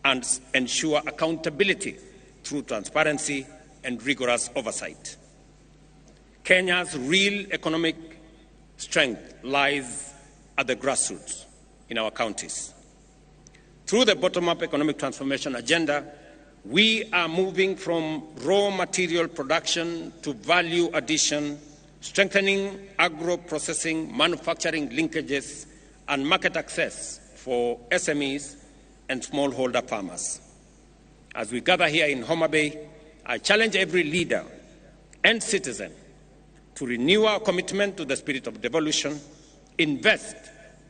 and ensure accountability through transparency and rigorous oversight. Kenya's real economic strength lies at the grassroots in our counties. Through the bottom-up economic transformation agenda, we are moving from raw material production to value addition, strengthening agro-processing, manufacturing linkages, and market access for SMEs and smallholder farmers. As we gather here in Homa Bay, I challenge every leader and citizen to renew our commitment to the spirit of devolution, invest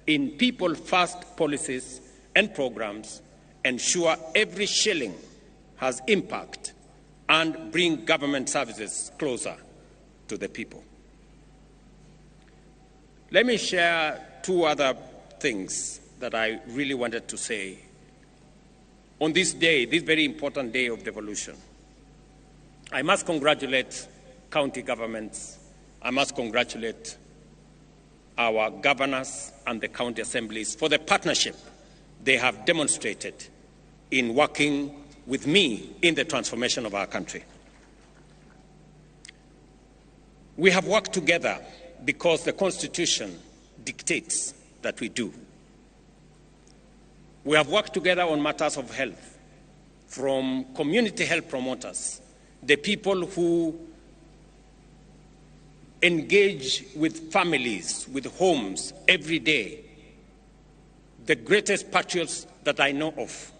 in people-first policies and programs, ensure every shilling has impact, and bring government services closer to the people. Let me share two other things that I really wanted to say on this day, this very important day of devolution. I must congratulate county governments. I must congratulate our governors and the county assemblies for the partnership they have demonstrated in working with me in the transformation of our country. We have worked together because the Constitution dictates that we do. We have worked together on matters of health, from community health promoters, the people who engage with families, with homes every day, the greatest patriots that I know of.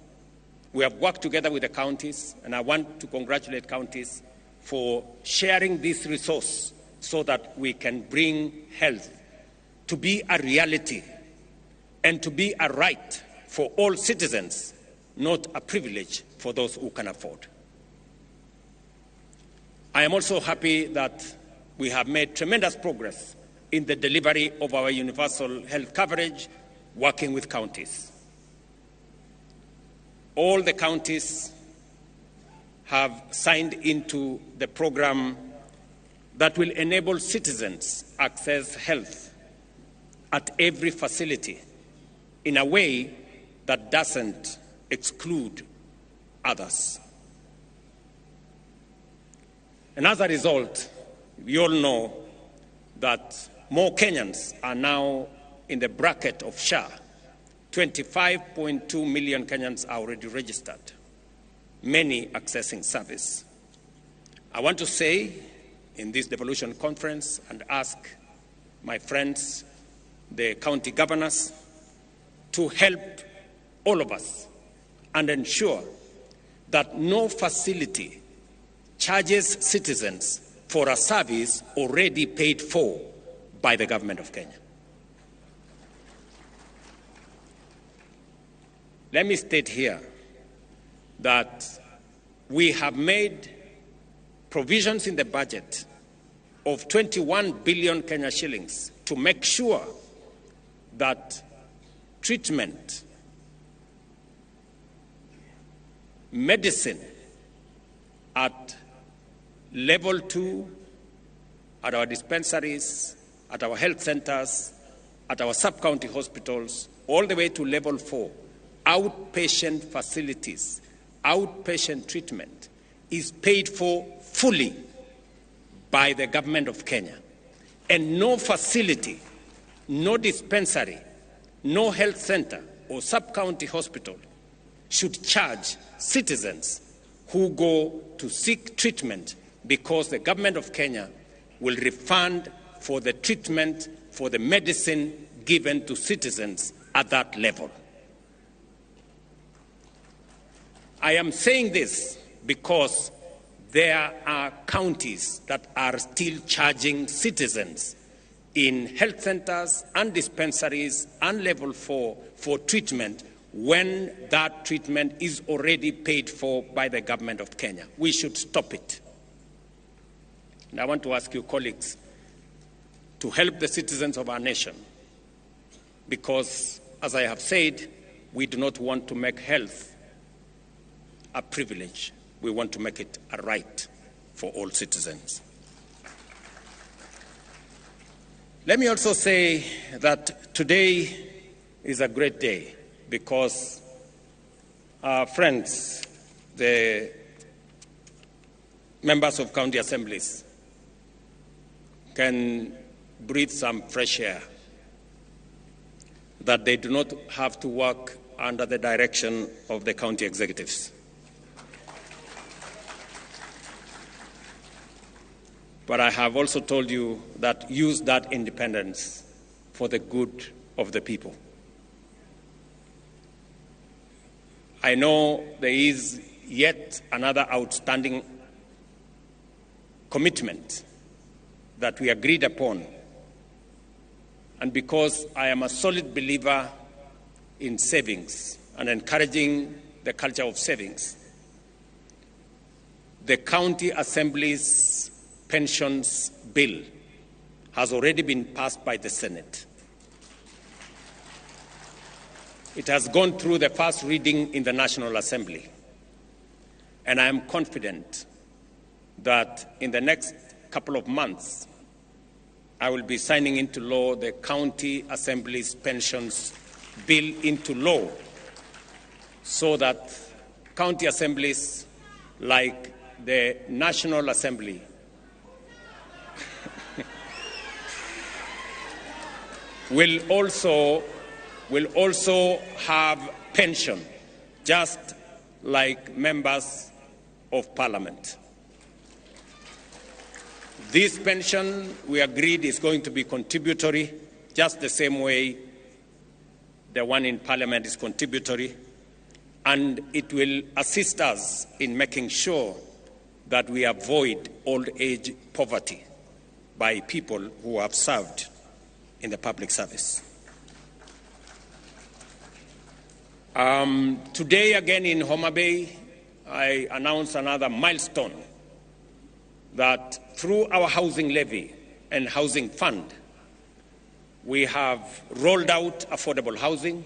We have worked together with the counties, and I want to congratulate counties for sharing this resource so that we can bring health to be a reality and to be a right for all citizens, not a privilege for those who can afford. I am also happy that we have made tremendous progress in the delivery of our universal health coverage, working with counties. All the counties have signed into the program that will enable citizens access health at every facility in a way that doesn't exclude others. And as a result, we all know that more Kenyans are now in the bracket of SHA. 25.2 million Kenyans are already registered, many accessing service. I want to say in this devolution conference and ask my friends, the county governors, to help all of us and ensure that no facility charges citizens for a service already paid for by the government of Kenya. Let me state here that we have made provisions in the budget of 21 billion Kenya shillings to make sure that treatment, medicine at level 2, at our dispensaries, at our health centers, at our sub-county hospitals, all the way to level 4, outpatient facilities, outpatient treatment is paid for fully by the government of Kenya. And no facility, no dispensary, no health center or sub-county hospital should charge citizens who go to seek treatment, because the government of Kenya will refund for the treatment, for the medicine given to citizens at that level. I am saying this because there are counties that are still charging citizens in health centers and dispensaries and level 4 for treatment when that treatment is already paid for by the government of Kenya. We should stop it. And I want to ask you, colleagues, to help the citizens of our nation, because, as I have said, we do not want to make health a privilege. We want to make it a right for all citizens. Let me also say that today is a great day because our friends, the members of county assemblies, can breathe some fresh air, that they do not have to work under the direction of the county executives. But I have also told you that use that independence for the good of the people. I know there is yet another outstanding commitment that we agreed upon. And because I am a solid believer in savings and encouraging the culture of savings, the county assembly's pensions bill has already been passed by the Senate. It has gone through the first reading in the National Assembly. And I am confident that in the next couple of months, I will be signing into law the County Assembly's pensions bill into law, so that county assemblies like the National Assembly will also have pension, just like members of parliament. This pension, we agreed, is going to be contributory, just the same way the one in parliament is contributory, and it will assist us in making sure that we avoid old age poverty by people who have served in the public service. Today, again in Homa Bay, I announce another milestone, that through our housing levy and housing fund, we have rolled out affordable housing,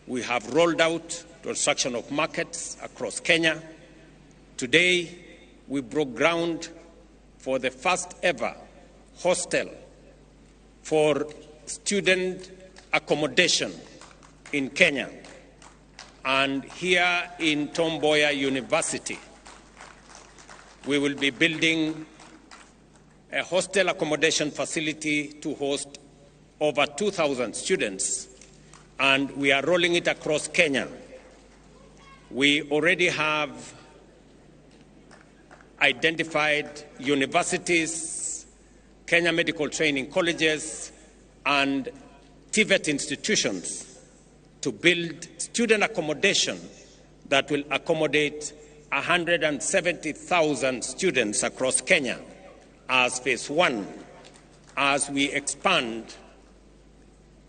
we have rolled out construction of markets across Kenya. Today, we broke ground for the first ever hostel for student accommodation in Kenya. And here in Tom Mboya University, we will be building a hostel accommodation facility to host over 2,000 students, and we are rolling it across Kenya. We already have identified universities, Kenya Medical Training Colleges, and TVET institutions to build student accommodation that will accommodate 170,000 students across Kenya as phase one, as we expand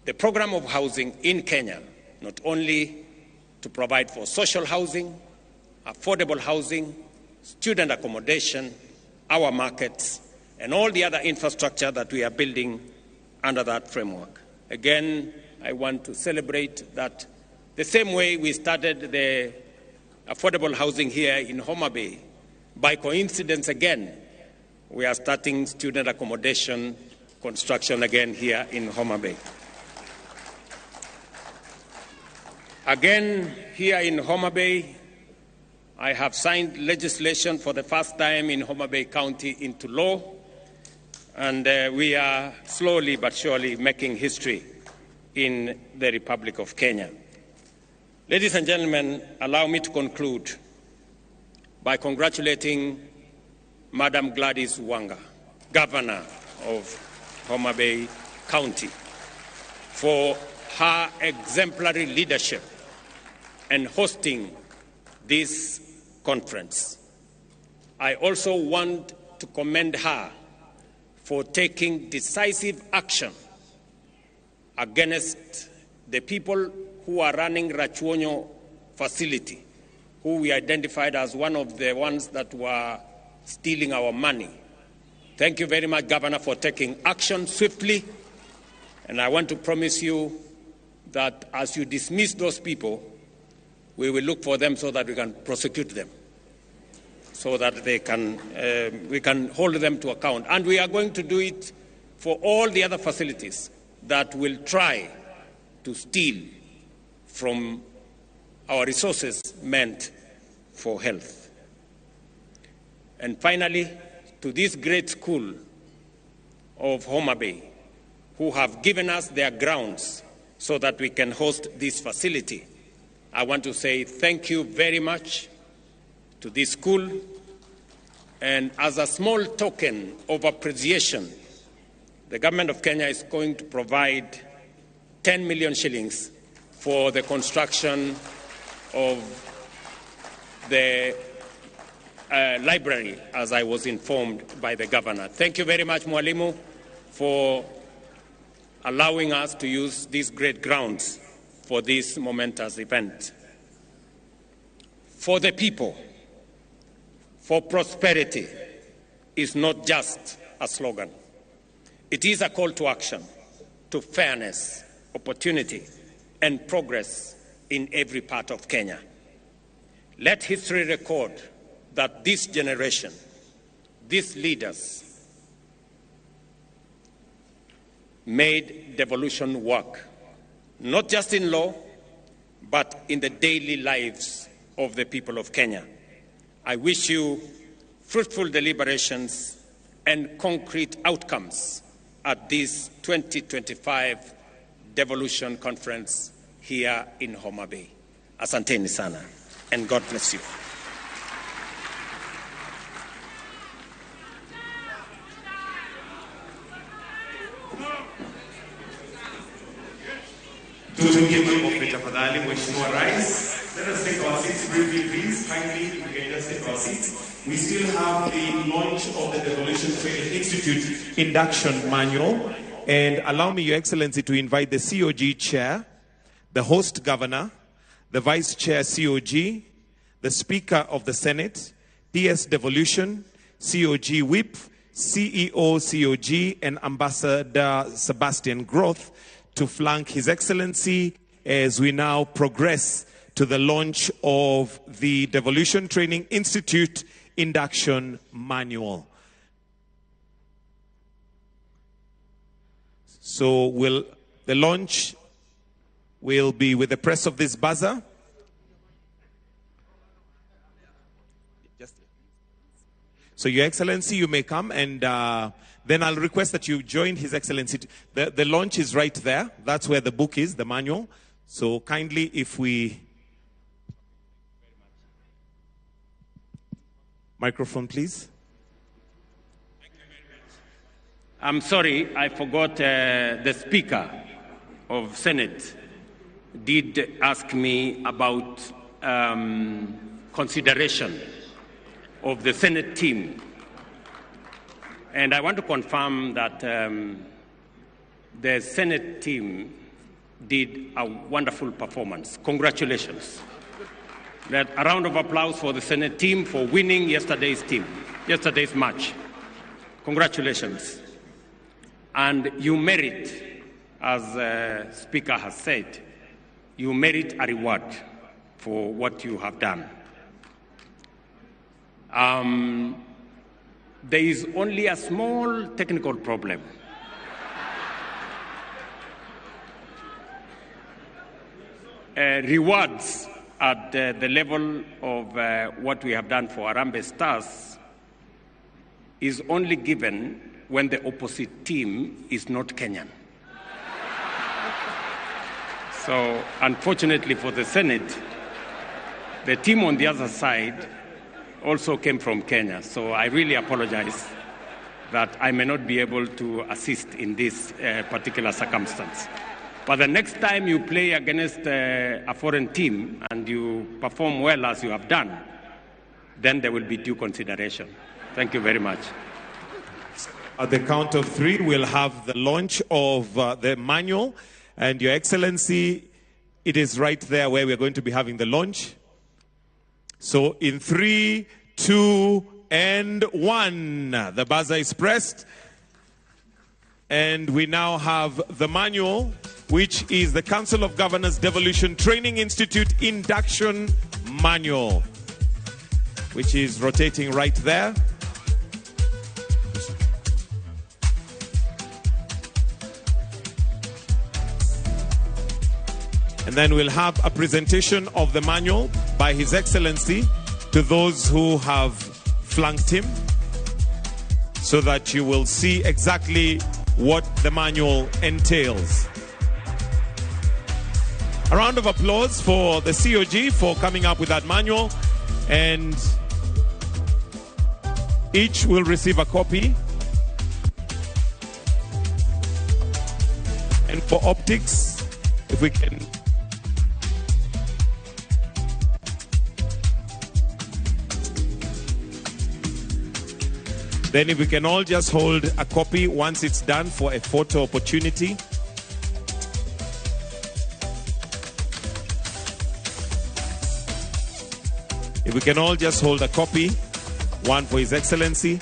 the program of housing in Kenya, not only to provide for social housing, affordable housing, student accommodation, our markets, and all the other infrastructure that we are building under that framework. Again, I want to celebrate that the same way we started the affordable housing here in Homa Bay, by coincidence again, we are starting student accommodation construction again here in Homa Bay. Again, here in Homa Bay, I have signed legislation for the first time in Homa Bay County into law, And we are slowly but surely making history in the Republic of Kenya. Ladies and gentlemen, allow me to conclude by congratulating Madam Gladys Wanga, Governor of Homa Bay County, for her exemplary leadership and hosting this conference. I also want to commend her for taking decisive action against the people who are running Rachuonyo facility, who we identified as one of the ones that were stealing our money. Thank you very much, Governor, for taking action swiftly. And I want to promise you that as you dismiss those people, we will look for them so that we can prosecute them, so that they can, we can hold them to account. And we are going to do it for all the other facilities that will try to steal from our resources meant for health. And finally, to this great school of Homa Bay, who have given us their grounds so that we can host this facility, I want to say thank you very much to this school. And as a small token of appreciation, the government of Kenya is going to provide 10 million shillings for the construction of the library, as I was informed by the governor. Thank you very much, Mwalimu, for allowing us to use these great grounds for this momentous event. For the people, for prosperity is not just a slogan. It is a call to action, to fairness, opportunity, and progress in every part of Kenya. Let history record that this generation, these leaders, made devolution work, not just in law, but in the daily lives of the people of Kenya. I wish you fruitful deliberations and concrete outcomes at this 2025 Devolution Conference here in Homa Bay. Asanteni sana, and God bless you. Tupigie makofi tafadhali, Mheshimiwa Rais. Let us take our seats briefly, please. Kindly, if we can just take our seats. We still have the launch of the Devolution Training Institute induction manual. And allow me, Your Excellency, to invite the COG chair, the host governor, the vice chair COG, the Speaker of the Senate, PS Devolution, COG Whip, CEO COG, and Ambassador Sebastian Groth to flank His Excellency as we now progress to the launch of the Devolution Training Institute Induction Manual. So the launch will be with the press of this buzzer. So Your Excellency, you may come, and then I'll request that you join His Excellency. The launch is right there. That's where the book is, the manual. So kindly, if we... Microphone, please. I'm sorry, I forgot the Speaker of Senate did ask me about consideration of the Senate team. And I want to confirm that the Senate team did a wonderful performance. Congratulations. A round of applause for the Senate team for winning yesterday's match. Congratulations. And you merit, as the Speaker has said, you merit a reward for what you have done. There is only a small technical problem. Rewards at the level of what we have done for Harambee Stars is only given when the opposite team is not Kenyan. So, unfortunately for the Senate, the team on the other side also came from Kenya. So I really apologize that I may not be able to assist in this particular circumstance. But the next time you play against a foreign team and you perform well as you have done, then there will be due consideration. Thank you very much. At the count of three, we'll have the launch of the manual. And Your Excellency, it is right there where we're going to be having the launch. So in 3, 2, and 1, the buzzer is pressed. And we now have the manual, which is the Council of Governors Devolution Training Institute Induction Manual, which is rotating right there. And then we'll have a presentation of the manual by His Excellency to those who have flanked him, so that you will see exactly what the manual entails. A round of applause for the COG for coming up with that manual, and each will receive a copy. And for optics, if we can. Then if we can all just hold a copy once it's done for a photo opportunity. If we can all just hold a copy, one for His Excellency.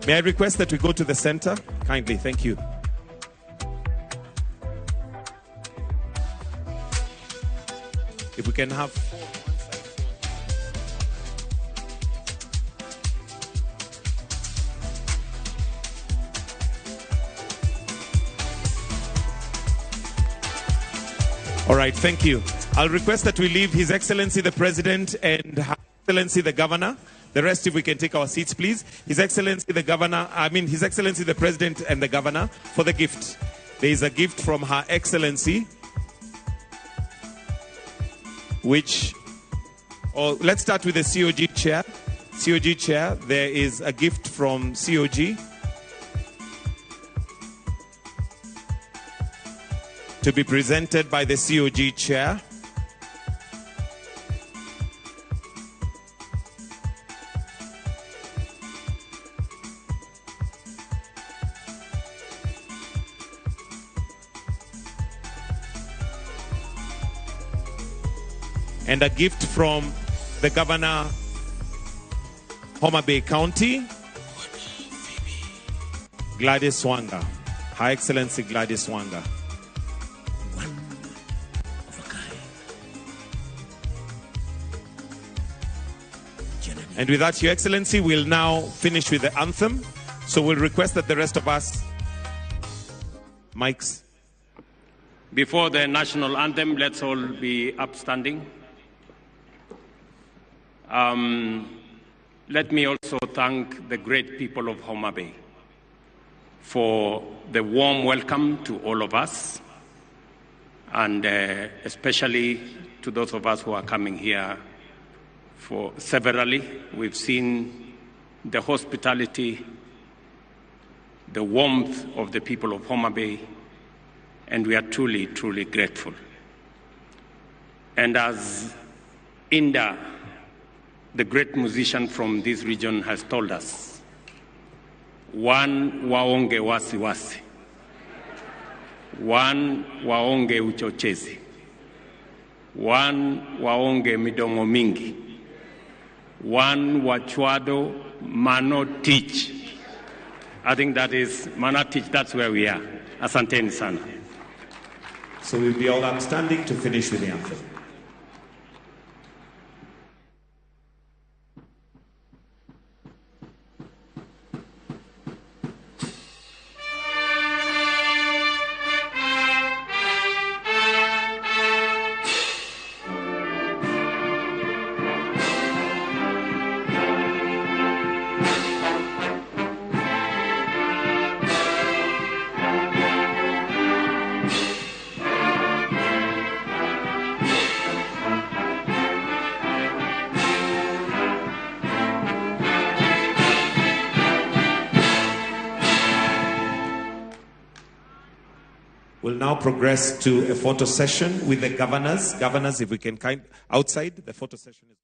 May I request that we go to the center? Kindly, thank you. If we can have... All right, thank you. I'll request that we leave His Excellency the President and Her Excellency the Governor. The rest, if we can take our seats, please. His Excellency the Governor, I mean His Excellency the President and the Governor for the gift. There is a gift from Her Excellency, which, oh, let's start with the COG chair. COG chair, there is a gift from COG. To be presented by the COG chair. And a gift from the Governor, Homa Bay County, Gladys Wanga. Her Excellency Gladys Wanga. And with that, Your Excellency, we'll now finish with the anthem. So we'll request that the rest of us, mics. Before the national anthem, let's all be upstanding. Let me also thank the great people of Homa Bay for the warm welcome to all of us, and especially to those of us who are coming here for severally. We've seen the hospitality, the warmth of the people of Homa Bay, and we are truly, truly grateful. And as Inda, the great musician from this region, has told us, one waonge wasi wasi, one waonge uchochezi, one waonge midomo mingi, one wachwado mano teach. I think that is mano teach, that's where we are. Asanteni sana. So we'll be all upstanding to finish with the anthem. We'll now progress to a photo session with the governors. Governors, if we can kind outside, the photo session is.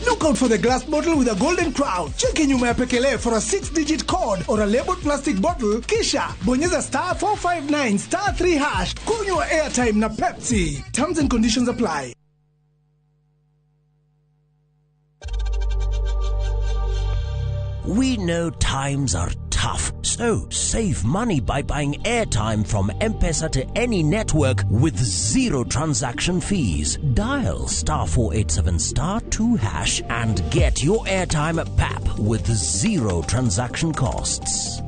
Look out for the glass bottle with a golden crown. Cheki nyuma ya pekele for a 6-digit code or a labeled plastic bottle. Kisha bonyeza star 459 star 3 hash. Kunywa airtime na Pepsi. Terms and conditions apply. We know times are tough, so save money by buying airtime from M-Pesa to any network with zero transaction fees. Dial star 487 star 2 hash and get your airtime at PAP with zero transaction costs.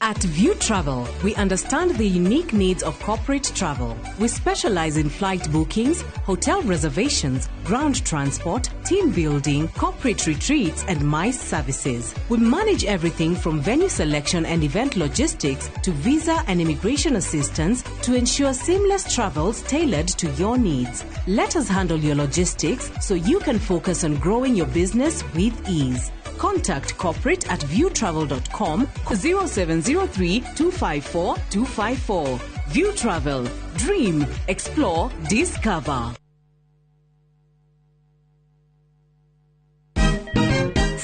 At View Travel, we understand the unique needs of corporate travel. We specialize in flight bookings, hotel reservations, ground transport, team building, corporate retreats, and MICE services. We manage everything from venue selection and event logistics to visa and immigration assistance to ensure seamless travels tailored to your needs. Let us handle your logistics so you can focus on growing your business with ease. Contact corporate at viewtravel.com 0703 254 254. View Travel. Dream, explore, discover.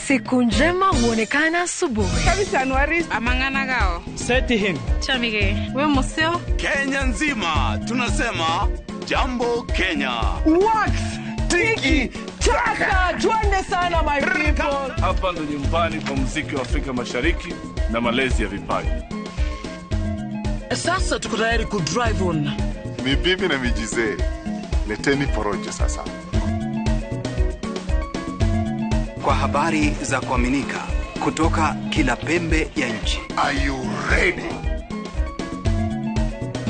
Siku njema huonekana asubuhi. Kabisa Anuari amangana gao. Seti him. Chamige. We museo. Kenya nzima tunasema Jambo Kenya. Wax tiki taka, twende sana my people. Hapa ndo nyumbani kwa muziki wa Afrika Mashariki na malezi ya vipaji. Sasa tuko tayari ku drive on. Ni bibi na mijizee. Leteni porojo sasa. Kwa habari za kuaminika kutoka kila pembe ya nchi. Are you ready?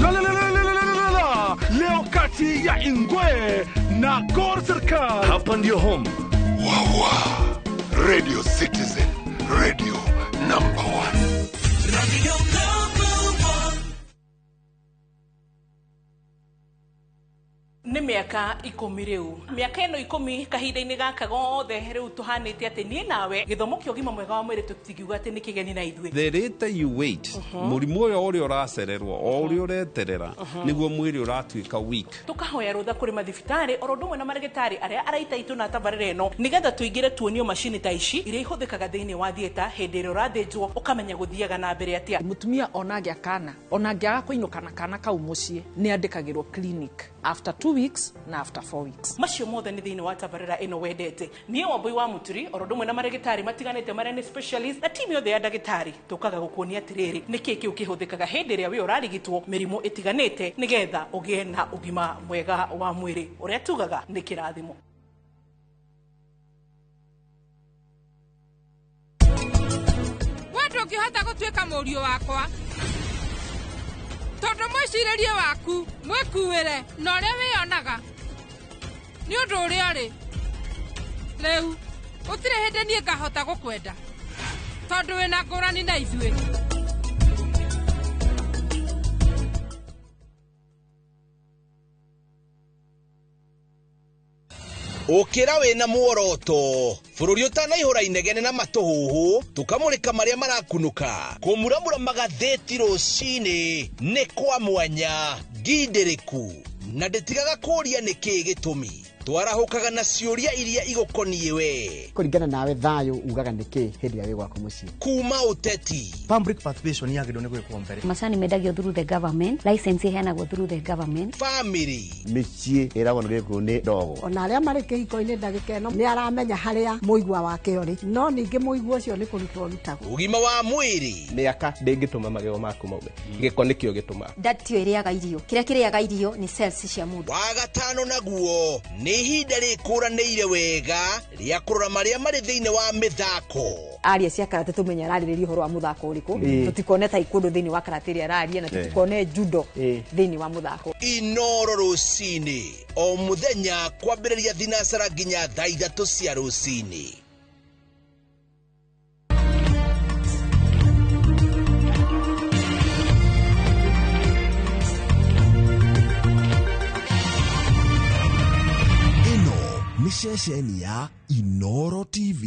La la la la la la la. Leo kati ya Ingwe na Gor Serikal. Hapa ndio home. Wawa. Radio Citizen, radio number 1. Radio number 1. Nĩ mĩaka 10 rĩu. Mĩaka ĩno 10 kahinda-inĩ gaka gothe rĩu tũhanĩte atĩ niĩ nawe gĩthomo kĩa ũgima mwega wa mwĩrĩ tũtingiuga atĩ nĩ kĩgeni na ithuĩ. The later you wait, mũrimũ ũyũ ũrĩa ũracererwo, o ũrĩa ũreterera, nĩguo mwĩrĩ ũratuĩka weak. Tũkahoya rũtha kũrĩ mathibitarĩ oro ũndũ ũmwe na marĩgĩtarĩ arĩa araita itũ na tabarĩra ĩno nĩgetha tũingĩre tuonio macini ta ici iria ihũthĩkaga thĩinĩ wa theatre hĩndĩ ĩrĩa ũrathĩnjwo ũkamenya gũthiaga na mbere atĩa. Mũtumia ona angĩa kana ona angĩaga kũinũka na kana kau mũciĩ nĩ andĩkagĩrwo clinic after 2 weeks na after 4 weeks. Macio mothe nĩ thĩinĩ wa tabarĩra ĩno wendete. Niĩ Wambui wa Mũturi oro ũndũ ũmwe na marĩgĩtarĩ matiganĩte marĩa nĩ specialist na timu yothe ya ndagĩtarĩ tũkaga gũkuonia atĩrĩrĩ nĩkĩĩ kĩu kĩhũthĩkaga hĩndĩ ĩrĩa wĩ ũrarigitwo mĩrimũ ĩtiganĩte nĩgetha ũgĩe na ũgima mwega wa mwĩrĩ ũrĩa tugaga nĩ kĩrathimo. We ndũngĩhota gũtuĩka mũriũ wakwa tondũ mwĩcirĩrie waku mwĩkuĩre na ũrĩa wĩyonaga nĩ ũndũ ũrĩa ũrĩ rĩu gũtirĩ hĩndĩ niĩ ngahota gũkwenda tondũ wĩna ngũrani na ithuĩ. Ũkĩra wĩna muoroto bũrũri ũtanaihũra inegene na matũhũhũ tũkamũrĩka marĩa marakunũka kũmuramura magathĩti rũcinĩ nĩ kwa mwanya ngindĩrĩku na ndĩtigaga kũũria nĩkĩĩ gĩtũmi twarahũkaga na ciũria iria igũkoniĩ we kũringana nawe thayũ ugaga nĩkĩ hĩndĩ ĩrĩa wĩ gwaku mũciĩ kuma ũteti public participation yagĩrĩirwo nĩ gwĩkwo mbere macani mendagio through the government license iheanagwo through the government family mĩciĩ ĩragwo nĩ gĩkũyũ nĩ ndogo ona arĩa marĩ kĩhiko-inĩ ndagĩka ĩno nĩ aramenya harĩa mũigua wake ũrĩ no ningĩ mũigua ũcio nĩ kũrutwo ũrutagwo ũgima wa mwĩrĩ mĩaka ndĩngĩtũma magego maku maume gĩko nĩkĩo gĩtũmaga ndatio ĩrĩaga irio kĩrĩa kĩrĩaga irio nĩ cells cia mũndũ wa gatano naguo nĩ ihinda rĩkũranĩire wega rĩa kũrora marĩa marĩ thĩinĩ wa mĩthako aria cia karate tumenya ararĩrĩria ũhoro wa mũthako ũrĩkũ tũtikone taekwondo thĩinĩ wa karate ĩrĩa araria na tũtikone judo thĩinĩ wa mũthako. Inoro rũcinĩ o mũthenya kwambĩrĩria thinacara nginya thaa 3 cia rũcinĩ. Nĩ ceceni ya Inoro TV.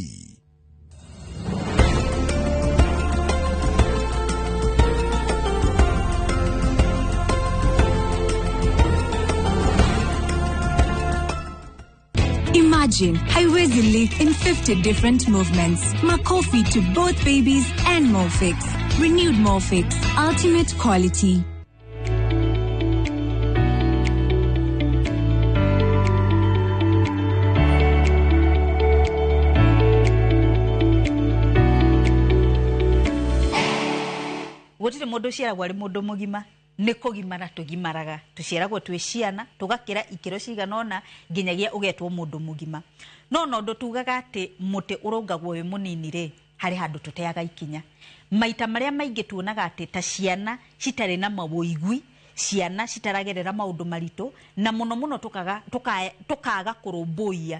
Imagine haiwezi leak in 50 different movements. Makofi to both babies and Molfix. Renewed Molfix. Ultimate quality. Gũtirĩ mũndũ ũciaragwo arĩ mũndũ mũgima, nĩ kũgimara tũgimaraga, tũciaragwo twĩ ciana tũgakĩra ikĩro cigana ũna nginyagia ũgetwo mũndũ mũgima. No na ũndũ tugaga atĩ mũtĩ ũrũngagwo wĩ mũnini rĩ, harĩ handũ tũteaga ikinya. Maita marĩa maingĩ tuonaga atĩ ta ciana citarĩ na mawũigui, ciana citaragerera maũndũ maritũ, na mũno mũno tũkaga kũrũmbũiya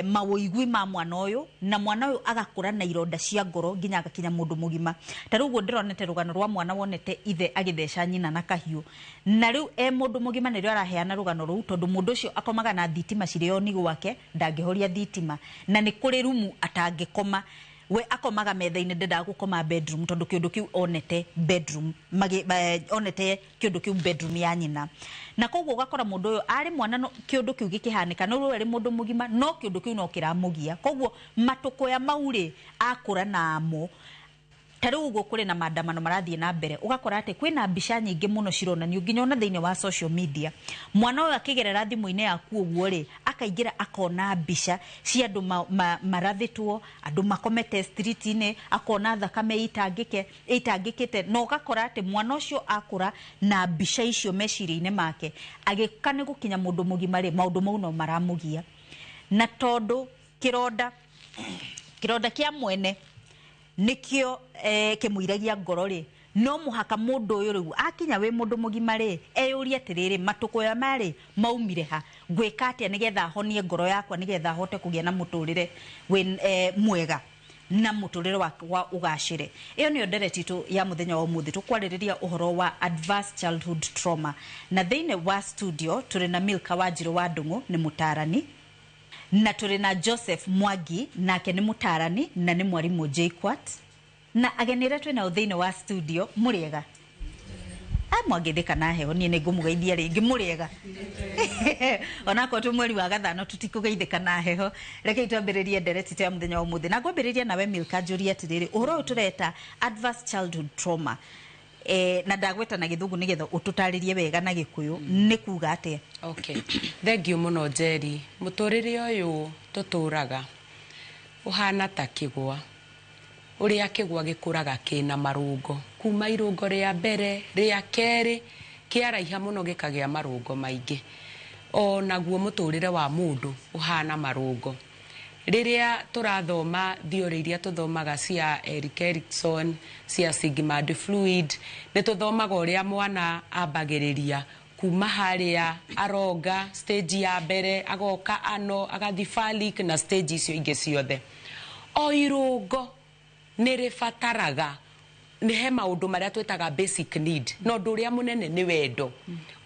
mawũigui ma mwana ũyũ, na mwana ũyũ agakũra na ironda cia ngoro nginya agakinya mũndũ mũgima. Ta rĩu ũguo ndĩronete rũgano rwa mwana wonete ithe agĩtheca nyina na kahiũ, na rĩu e mũndũ mũgima nĩrĩo araheana rũgano rũu, tondũ mũndũ ũcio akomaga na thitima cirĩ oni gwake, ndangĩhoria thitima, na nĩ kũrĩ rumu atangĩkoma. We akomaga metha-inĩ, ndendaga gũkoma bedroom tondũ kĩũndũ kĩu onete bedroom, onete kĩũndũ kĩu bedroom ya nyina. Na koguo ũgakora mũndũ ũyũ arĩ mwana no kĩũndũ kĩu gĩkĩhanĩka, no rĩu arĩ mũndũ mũgima no kĩũndũ kĩu no kĩramũgia. Koguo matũkũya mau rĩ akũra namo. Ta rĩu ũguo kũrĩ na maandamano marathiĩ na mbere, ũgakora atĩ kwĩna mbica nyingĩ mũno cironanio nginya ona thĩinĩ wa social media. Mwana ũyũ akĩgerera thimũ-inĩ yaku ũguo rĩ, akaingĩra akona mbica cia andũ marathĩtwo, andũ makomete street-inĩ, akona thakame ĩitangĩkĩte, na ũgakora atĩ mwana ũcio akũra na mbica icio meciria-inĩ make, agĩka nĩ gũkinya mũndũ mũgima rĩ, maũndũ mau no maramũgia. Na tondũ kĩronda kĩa mwene nikio kĩmũiragia ngoro rĩ, no mũhaka mũndũ ũyũ rĩu akinya wĩ mũndũ mũgima rĩ, eyũrie atĩrĩrĩ, matũkũya marĩ maumire ha, ngwĩka atĩa nĩgetha honie ngoro yakwa, nĩgetha hote kũgĩa na mũtũrĩre wĩ mwega na mũtũrĩre wakwa ũgacĩre. Ĩyo nĩyo ndereti itũ ya mũthenya wa ũmũthĩ, tũkwarĩrĩria ũhoro wa adverse childhood trauma. Na thĩinĩ wa studio tũrĩ na Milka Wanjirũ wa Ndung'u, nĩ mũtaarani, na tũrĩ na Joseph Mwangi, nake nĩ mũtaarani na nĩ mwarimũ JKUAT, na ageni arĩa twĩ nao thĩinĩ wa studio. Mũrĩega? Mwangĩthĩka na heho, niĩ nĩ ngũmũgeithia rĩngĩ. Mũrĩega? Onakorwo twĩ mweri wa gathano tũtikũgeithĩka na heho. Rekei twambĩrĩrie ndereti ya mũthenya wa ũmũthĩ, na ngwambĩrĩria nawe Milka, njũrie atĩrĩrĩ, ũhoro ũyũ tũreta adverse childhood trauma, na ndagweta na gĩthũngũ nĩgetha ũtũtarĩrie wega na gĩkũyũ, nĩ kuga atĩa? Okay, thank you mũno Njeri. Mũtũrĩre ũyũ tũtũraga ũhana ta kĩgwa, ũrĩa kĩgwa gĩkũraga kĩna marũngo, kuma irũngo rĩa mbere rĩa kerĩ kĩaraiha mũno gĩkagĩa marũngo maingĩ. O naguo mũtũrĩre wa mũndũ ũhana marũngo. Rĩrĩa tũrathoma theory iria tũthomaga cia Erik Erikson, cia Sigmund Freud, nĩ tũthomaga ũrĩa mwana ambagĩrĩria kuma harĩa aronga stage ya mbere, agoka ano, agathi phallic na stage icio ingĩ ciothe. O irũngo nĩ rĩbataraga, nĩ he maũndũ marĩa twĩtaga basic need, na ũndũ ũrĩa mũnene nĩ wendo.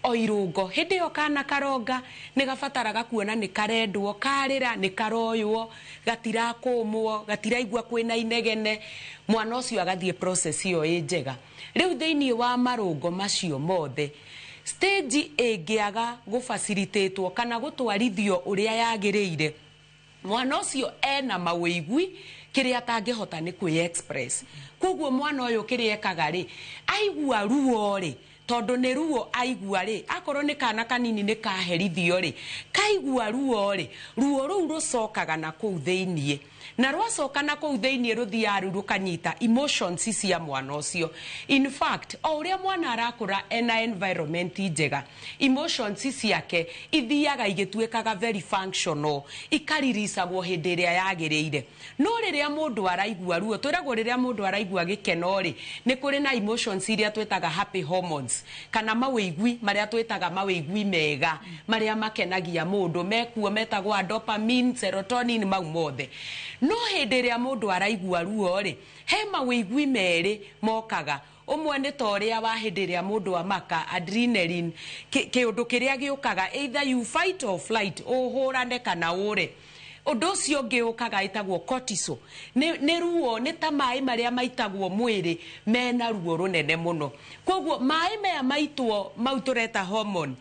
O irũngo hĩndĩ ĩyo kana karonga nĩ gabataraga kuona nĩ karendwo, karĩra nĩ karoywo, gatirakũmwo, gatiraigua kwĩna inegene, mwana ũcio agathiĩ process ĩyo ĩ njega. Rĩu thĩinĩ wa marũngo macio mothe, stage ĩngĩaga gũfacilitatwo kana gũtwarithio ũrĩa yagĩrĩire, mwana ũcio ena mawĩigui kĩrĩa atangĩhota nĩ kwĩ express. Koguo mwana ũyũ kĩrĩa ekaga rĩ, aigua ruo rĩ, tondũ nĩ ruo aigua rĩ, akorwo nĩ kana kanini nĩ kaherithio rĩ, kaigua ruo rĩ, ruo rũu rũcokaga na kũu thĩiniĩ, na rwacoka na kũu thĩiniĩ rũthiaga rũu rũkanyita emotions cia mwana ũcio. In fact, o ũrĩa mwana arakũra ena environment njega, emotions ciake ithiaga igĩtuĩkaga very functional, ikaririsagwo hĩndĩ ĩrĩa yagĩrĩire. No rĩrĩa mũndũ araigua ruo, twĩragwo rĩrĩa mũndũ araigua gĩkeno rĩ, nĩ kũrĩ na emotions iria twĩtaga happy hormones, kana mawĩigui marĩa twĩtaga mawĩigui mega, marĩa makenagia mũndũ, mekuo metagwo dopamine, serotonin, mau mothe. No hĩndĩ ĩrĩa mũndũ araigua ruo rĩ, he mawĩigui merĩ mokaga. Ũmwe nĩ ta ũrĩa wa hĩndĩ ĩrĩa mũndũ amaka, adrenaline, kĩũndũ kĩrĩa gĩũkaga, either you fight or flight, ũhũrane kana ũre. Ũndũ ũcio ũngĩ ũkaga ĩtagwo cortisol, nĩ ruo, nĩ ta maĩ marĩa maitagwo mwĩrĩ mena ruo rũnene mũno. Koguo maĩ maya maitwo mau tũreta hormone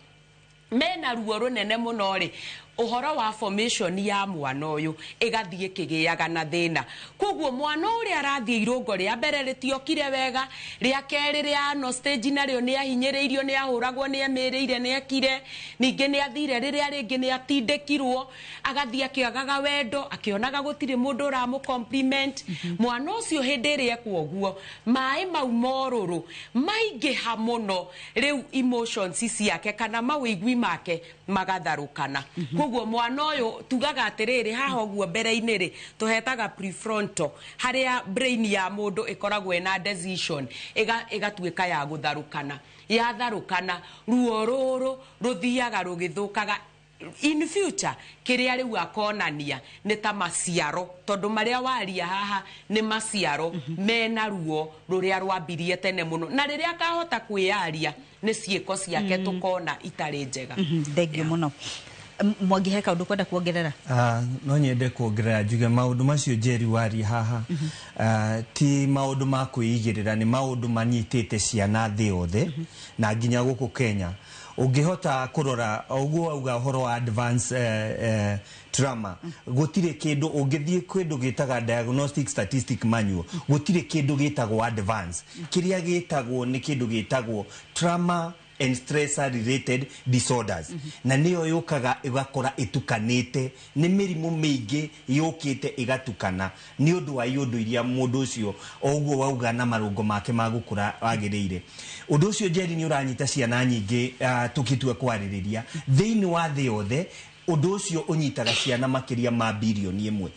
mena ruo rũnene mũno rĩ, ũhoro wa formation ya mwana ũyũ ĩgathiĩ ĩkĩgĩaga na thĩna. Koguo mwana ũrĩa arathiĩ irũngo rĩa mbere rĩtiokire wega, rĩa kerĩ rĩa ano stage narĩo nĩ ahinyĩrĩirio, nĩ ahũragwo, nĩ emĩrĩire, nĩ ekire, ningĩ nĩ athire rĩrĩa rĩngĩ nĩ atindĩkirwo, agathiĩ akĩagaga wendo, akĩonaga gũtirĩ mũndũ ũramũ compliment. Mwana ũcio hĩndĩ ĩrĩa ekwo ũguo, maĩ mau morũrũ maingĩha mũno, rĩu emotions ciake kana mawĩigwi make magatharũkana. Koguo mwana ũyũ tugaga atĩrĩrĩ, haha ũguo mbere-inĩ rĩ, tũhetaga prefrontal, harĩa brain ya mũndũ ĩkoragwo ĩna decision, ĩgatuĩka ya gũtharũkana. Yatharũkana, ruo rũrũ rũthiaga rũgĩthũkaga. In future kĩrĩa rĩu akonania nĩ ta maciaro, tondũ marĩa waria haha nĩ maciaro mena ruo rũrĩa rwambirie tene mũno, na rĩrĩa akahota kwĩyaria nĩ ciĩko ciake tũkona itarĩ njega. Thengiũ mũno. Mwangi, he kaũndũ kwenda kuongerera? No nyende kuongerera njuge maũndũ macio Njeri waria haha, ti maũndũ ma kwĩigĩrĩra, nĩ maũndũ manyitĩte ciana thĩ yothe na nginya gũkũ Kenya. Ũngĩhota kũrora ũguo wauga ũhoro wa advance trauma, gũtirĩ kĩndũ ũngĩthiĩ kĩndũ gĩtaga diagnostic statistic manual, gũtirĩ kĩndũ gĩtagwo advance. Kĩrĩa gĩtagwo nĩ kĩndũ gĩtagwo trauma and stressor related disorders, na nĩyo yũkaga ĩgakora ĩtukanĩte nĩ mĩrimũ mĩingĩ yũkĩte ĩgatukana nĩ ũndũ wa iũndũ iria mũndũ ũcio o ũguo wauga na marũngo make ma gũkũra wagĩrĩire. Ũndũ ũcio Njeri nĩ ũranyita ciana nyingĩ, tũkĩtua kwarĩrĩria thĩinĩ wa thĩ yothe. Ũndũ ũcio ũnyitaga ciana makĩria ma 1 birioni.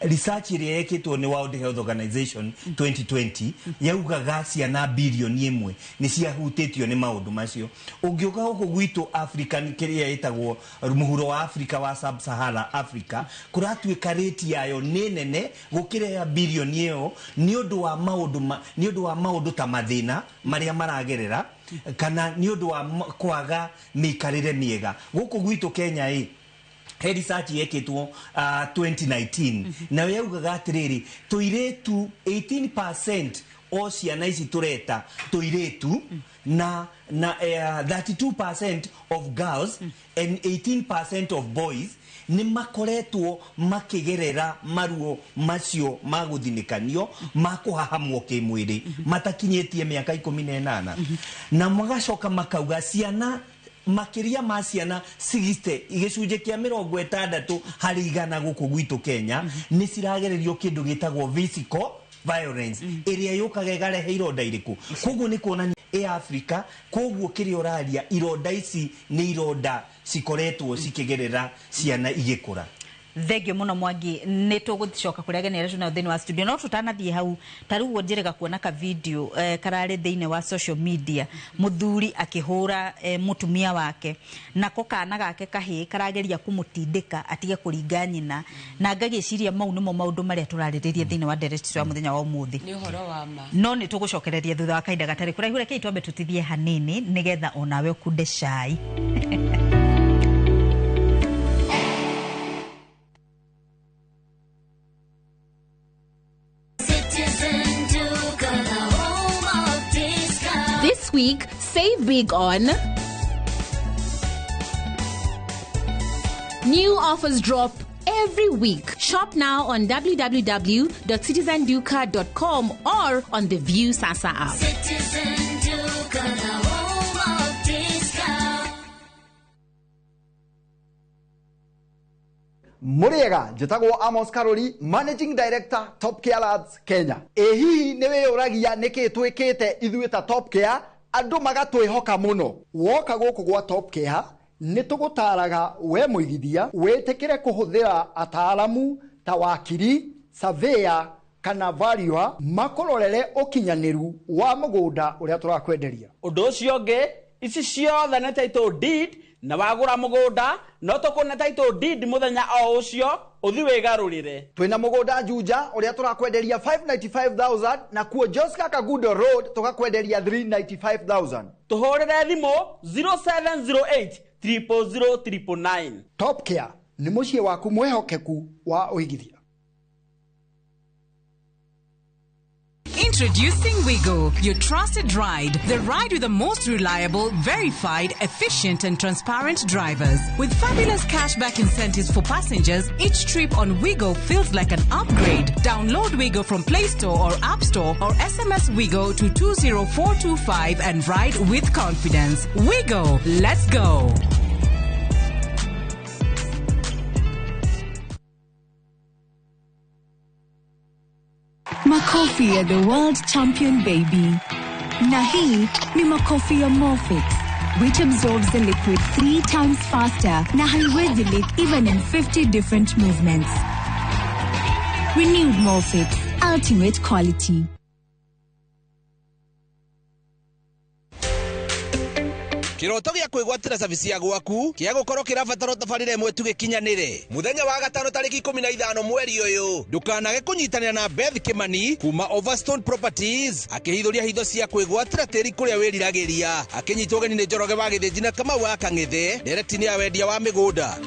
Research ĩrĩa yekĩtwo nĩ World Health Organization 2020 yaugaga ciana 1 birioni nĩ ciahutĩtio nĩ maũndũ macio. Ũngĩũka gũkũ gwitũ Africa, kĩrĩa ĩtagwo mũhuro wa Africa wa Sub-Sahara Africa, kũratuĩka rate yayo nĩ nene gũkĩra ya birioni ĩyo, nĩ ũndũ wa maũndũ ta mathĩna marĩa maragerera, kana nĩ ũndũ wa kwaga mĩikarĩre mĩega. Gũkũ gwitũ Kenya ĩ he research yekĩtwo 2019, nayo yaugaga atĩrĩrĩ, tũirĩtu 18% o ciana ici tũreta tũirĩtu na 32% of girls and 18% of boys nĩ makoretwo makĩgerera maruo macio ma gũthinĩkanio, ma kũhahamwo kĩmwĩrĩ matakinyĩtie mĩaka 18. Na magacoka makauga ciana makĩria ma ciana 60, 60% gũkũ gwitũ Kenya nĩ ciragererio kĩndũ gĩtagwo physical violence, ĩrĩa yũkaga ĩgarehe ironda irĩkũ. Koguo nĩ kuonania ĩ Africa. Koguo kĩrĩa ũraria, ironda ici nĩ ironda cikoretwo cikĩgerera ciana igĩkũra. Thengio muno Mwangi, nĩ tũgũcoka kũrĩa ageni arĩa twĩnao thĩinĩ wa studio, no tũtanathiĩ hau, ta rĩu ũguo njĩrĩga kuona ka video kararĩ thĩinĩ wa social media, mũthuri akĩhũra mũtumia wake, nako kana gake kahĩĩ karageria kũmũtindĩka atige kũringa nyina, na ngagĩciria mau nĩmo maũndũ marĩa tũrarĩrĩria thĩinĩ wa ndereti ya mũthenya wa ũmũthĩ. Nĩ ũhoro wa ma. No nĩ tũgũcokereria thutha wa kahinda gatarĩ kũraihu. Rekei twambe tũtithie hanini nĩgetha onawe ũkunde cai. Citizen Duka, the home of discount. This week, save big on new offers drop every week. Shop now on www.citizenduka.com or on the View Sasa app. Citizen Duka, the home of discount. Mũrĩega, njĩtagwo Amos Karori, Managing Director, Top Care Labs Kenya. Ĩ hihi nĩ wĩyũragia nĩkĩ twĩkĩte ithuĩ ta Top Care andũ magatwĩhoka mũno? Woka gũkũ gwa Top Care nĩ tũgũtaraga we mũigithia wĩtĩkĩre kũhũthĩra ataaramu ta wakiri, surveyor kana valuer makũrorere ũkinyanĩru wa mũgũnda ũrĩa tũrakwenderia. Ũndũ ũcio ũngĩ, ici ciothe nĩ title deed, na wagũra mũgũnda no tũkũne title deed mũthenya o ũcio. Ũthi wĩgarũrĩre. Twĩna mũgũnda Juja ũrĩa tũrakwenderia 595,000, na kuo Joska Kagundo Road tũgakwenderia 395,000. Tũhũrĩre thimũ 0708 000 999. Top Care nĩ mũciĩ waku mwĩhokeku wa ũigithia. Introducing Wigo, your trusted ride. The ride with the most reliable, verified, efficient, and transparent drivers. With fabulous cashback incentives for passengers, each trip on Wigo feels like an upgrade. Download Wigo from Play Store or App Store or SMS Wigo to 20425 and ride with confidence. Wigo, let's go. Makofi ya the world champion baby. Na hii ni makofi ya Morfix, which absorbs the liquid three times faster na haiwezi leak even in 50 different movements. Renewed Morfix, ultimate quality. Kiroto gĩa kwĩgwatĩra cabici ya gwaku kĩa gũkorwo kĩrabatara tabarĩra ĩmwe tu gĩkinyanĩre. Mũthenya wa gatano tarĩki 15 mweri ũyũ, ndũkanage kũnyitanĩra na Beth Kĩmani kuma Overstone Properties akĩhithũria hitho cia kwĩgwatĩra tĩri kũrĩa wĩriragĩria, akĩnyitwo ũgeni nĩ Njoroge wa Gĩthĩnji na Kamau wa Kang'ethe, ndereti-inĩ ya wendia wa mĩgũnda.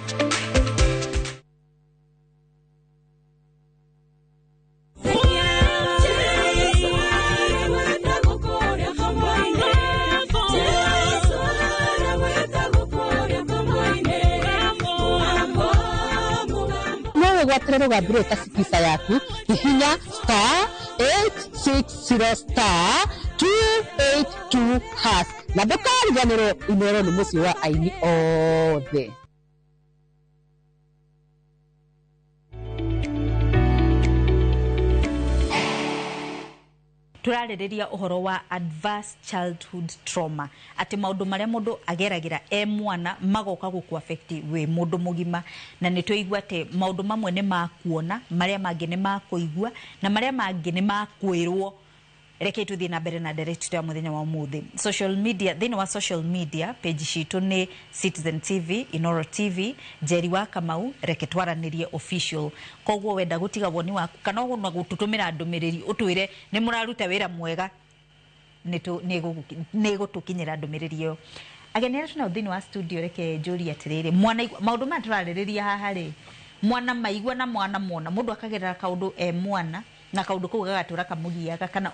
No wĩgwatĩre rũgambi rũrũ ta Skiza yaku, hihinya *860*282# na ndũkariganĩrwo Inooro nĩ mũciĩ wa aini othe. Tũrarĩrĩria ũhoro wa adverse childhood trauma, atĩ maũndũ marĩa mũndũ ageragĩra e mwana magoka gũkũ affect wĩ mũndũ mũgima. Na nĩ twaigua atĩ maũndũ mamwe nĩ ma kuona, marĩa mangĩ nĩ ma kũigua, na marĩa mangĩ nĩ ma kwĩrwo. Reke tũthiĩ na mbere na ndereti ya mũthenya wa ũmũthĩ. Social media, thĩinĩ wa social media page citũ nĩ Citizen TV, Inoro TV, Njeri wa Kamau, reke twaranĩrie official. Koguo wenda gũtiga woni waku kana ona gũtũtũmĩra ndũmĩrĩri ũtwĩre nĩ mũraruta wĩra mwega, nĩ ĩgũtũkinyĩra ndũmĩrĩri ĩyo. Ageni arĩa twĩnao thĩinĩ wa studio, reke njũrie atĩrĩrĩ, mwana maũndũ maya tũrarĩrĩria haha rĩ, mwana maigua na mwana mona, mũndũ akagerera kaũndũ e mwana na kaũndũ kau gagatũra kamũgiaga, kana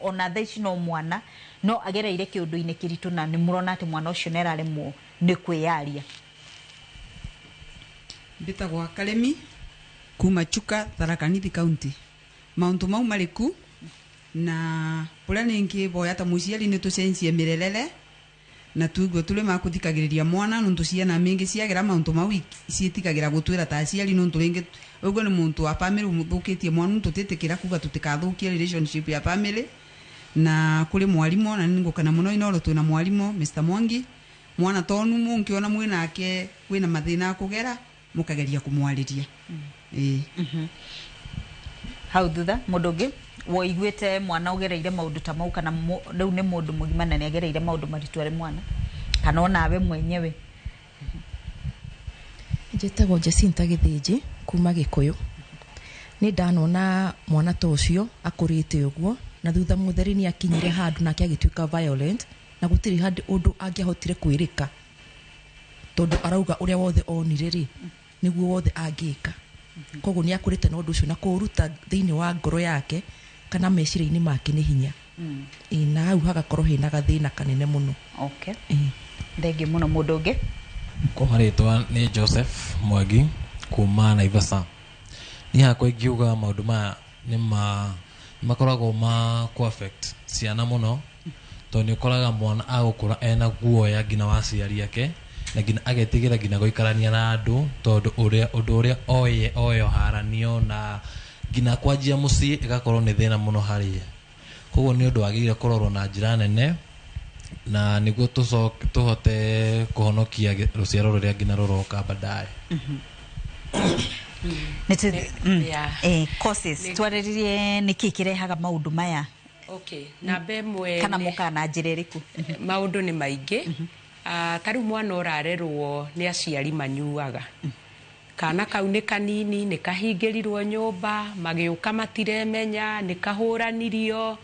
ona thaa ici no mwana no agereire kĩũndũ-inĩ kĩritũ na nĩ mũrona atĩ mwana ũcio nĩ araremwo nĩ kwĩyaria. Mbĩtagwo Karemi kuma Chuka, Tharaka Nithi County. Maũndũ mau marĩku na ũrĩa nĩngĩboya ta mũciari nĩ tũcenjie mĩrerere na tuigue tũrĩ ma kũthikagĩrĩria mwana nũntũ ciana mĩingĩ ciagera maũndũ mau ciĩtigagĩra gũtwĩra ta aciari nũntũ rĩngĩ ũguo nĩ mũntũ wa bamĩrĩ ũthũkĩtie mwana, nũntũ tũtĩtĩkĩra kuga tũtikathũkie relationship ya bamĩrĩ. Na kũrĩ mwarimũ na nĩngũkena mũno Inooro twĩna mwarimũ Mr Mwangi, mwana tonu mũngĩona mwĩnake wĩna mathĩna akũgera mũkageria kũmwarĩria. Ĩĩ. Hau thutha mũndũ ũngĩ woiguĩte mwana ũgereire maũndũ ta mau, kana rĩu nĩ mũndũ mũgima na nĩagereire maũndũ maritũ arĩ mwana, kana onawe mwenyewe? Njĩtagwo Jacinta Gĩthĩnji kuma Gĩkũyũ. Nĩ ndanona mwana ta ũcio akũrĩte ũguo, na thutha mũtheri nĩ akinyire handũ nake agĩtuĩka violent, na gũtirĩ handũ ũndũ angĩahotire kwĩrĩka, tondũ arauga ũrĩa wothe onire rĩ nĩguo wothe angĩka. Koguo nĩ akũrĩte na ũndũ ũcio, na kũũruta thĩinĩ wa ngoro yake kana meciria-inĩ make nĩ hinya. Ĩĩ, na hau hagakorwo hena gathĩna kanene mũno. Okay. Thengiũ mũno. Mũndũ ũngĩ? Kwa marĩtwa nĩ Joseph Mwangi kuma Naivasha. Niĩ hakwa ingiuga maũndũ maya nĩ makoragwo ma kũ affect ciana mũno, tondũ nĩ ũkoraga mwana agũkũra ena guoya nginya wa aciari ake, na nginya agetigĩra nginya gũikarania na andũ, tondũ ũndũ ũrĩa oĩ haranio na nginya kwanjia mũciĩ ĩgakorwo nĩ thĩna mũno harĩ ye. Koguo nĩ ũndũ wagĩrĩire kũrorwo na njĩra nene, na nĩguo tũhote kũhonokia rũciaro rũrĩa nginya rũroka baadaye. Causes twarĩrĩrie nĩkĩ kĩrehaga maũndũ maya? Okay, namba ĩmwe kana mokaga na njĩra ĩrĩkũ? Maũndũ nĩ maingĩ. Ta rĩu mwana ũrarerwo nĩ aciari manyuaga, Kana kau nĩ kanini, nĩ kahingĩrirwo nyũmba, magĩũka matiremenya, nĩ kahũranirio,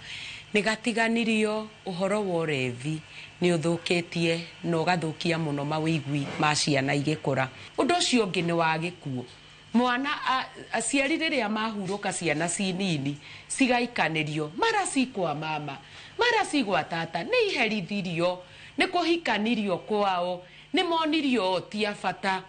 nĩ gatiganirio. Ũhoro wa ũrevi nĩ ũthũkĩtie na ũgathũkia mũno mawĩigwi ma ciana igĩkũra. Ũndũ ũcio ũngĩ nĩ wa gĩkuũ. Mwana aciari rĩrĩa mahurũka ciana ci nini cigaikanĩrio, mara ci kwa mama, mara ci gwa tata, nĩ iherithirio, nĩ kũhikanirio kwao, nĩ monirio o ti a bata.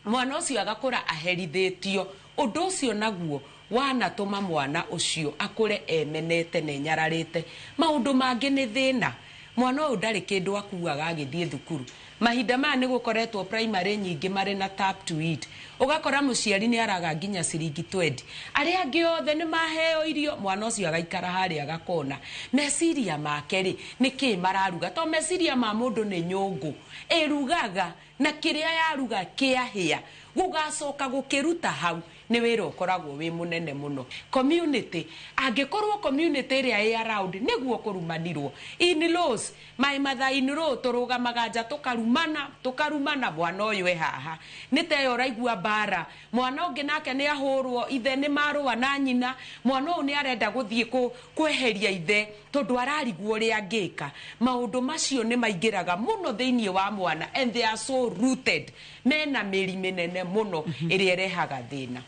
Mwana ũcio agakũra aherithĩtio. Ũndũ ũcio naguo wanatũma mwana ũcio akũre emenete na enyararĩte. Maũndũ mangĩ nĩ thĩna. Mwana ũyũ ndarĩ kĩndũ akuaga agĩthiĩ thukuru. Mahinda maya nĩ gũkoretwo primary nyingĩ marĩ na tap to eat. Ũgakora mũciari nĩ araga nginya ciringi 20. Arĩa angĩ othe nĩ maheo irio, mwana ũcio agaikara harĩa agakona. Meciria make rĩ, nĩ kĩĩ mararuga? To meciria ma mũndũ nĩ nyũngũ. Ĩrugaga na kĩrĩa yaruga kĩahĩa, gũgacoka gũkĩruta hau nĩ wĩra ũkoragwo wĩ mũnene mũno. Community, angĩkorwo community ĩrĩa ĩ around nĩguo kũrumanirwo. In-laws, my mother in law tũrũgamaga nja tũkarumana, tũkarumana mwana ũyũ e haha. Nĩ ta ĩyo ũraigua mbara. Mwana ũngĩ nake nĩ ahũrwo, ithe nĩ marũa na nyina. Mwana ũyũ nĩ arenda gũthiĩ kweheria ithe tondũ ararigwo ũrĩa angĩka. Maũndũ macio nĩ maingĩraga mũno thĩinĩ wa mwana and they are so rooted. Mena mĩri mĩnene mũno ĩrĩa ĩrehaga thĩna.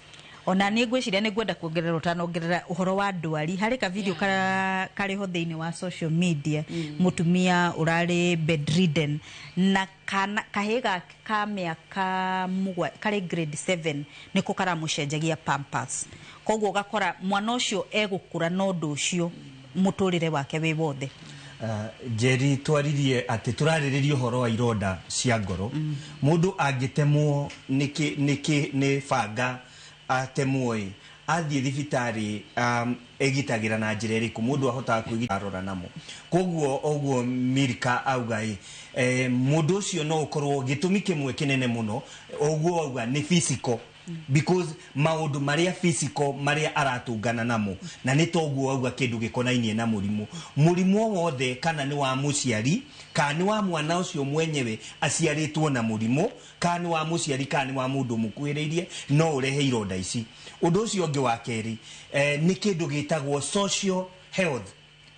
Ona niĩ ngwĩciria nĩ ngwenda kuongerera ũtanongerera ũhoro wa ndwari. Harĩ ka video karĩ ho thĩinĩ wa social media, mũtumia ũrarĩ bedridden na kana kahĩĩ gake ka mĩaka mũgwanja karĩ grade 7 nĩko karamũcenjagia pampers. Koguo ũgakora mwana ũcio egũkũra na ũndũ ũcio mũtũrĩre wake wĩ wothe. Njeri, twaririe atĩ tũrarĩrĩria ũhoro wa ironda cia ngoro. Mũndũ angĩtemwo nĩ banga atemwo ĩ, athiĩ thibitarĩ egitagĩra na njĩra ĩrĩkũ? Mũndũ ahotaga kwĩgitĩra arora namo. Koguo ũguo Milka auga ĩ, mũndũ ũcio no ũkorwo gĩtũmi kĩmwe kĩnene mũno ũguo auga nĩ physical, because maũndũ marĩa physical marĩa aratũngana namo, na nĩ toguo auga kĩndũ gĩkonainie na mũrimũ. Mũrimũ o wothe, kana nĩ wa mũciari, kana nĩ wa mwana ũcio mwenyewe aciarĩtwo na mũrimũ, kana nĩ wa mũciari, kana nĩ wa mũndũ mũkuhĩrĩirie, no ũrehe ironda ici. Ũndũ ũcio ũngĩ wa kerĩ, nĩ kĩndũ gĩtagwo social health,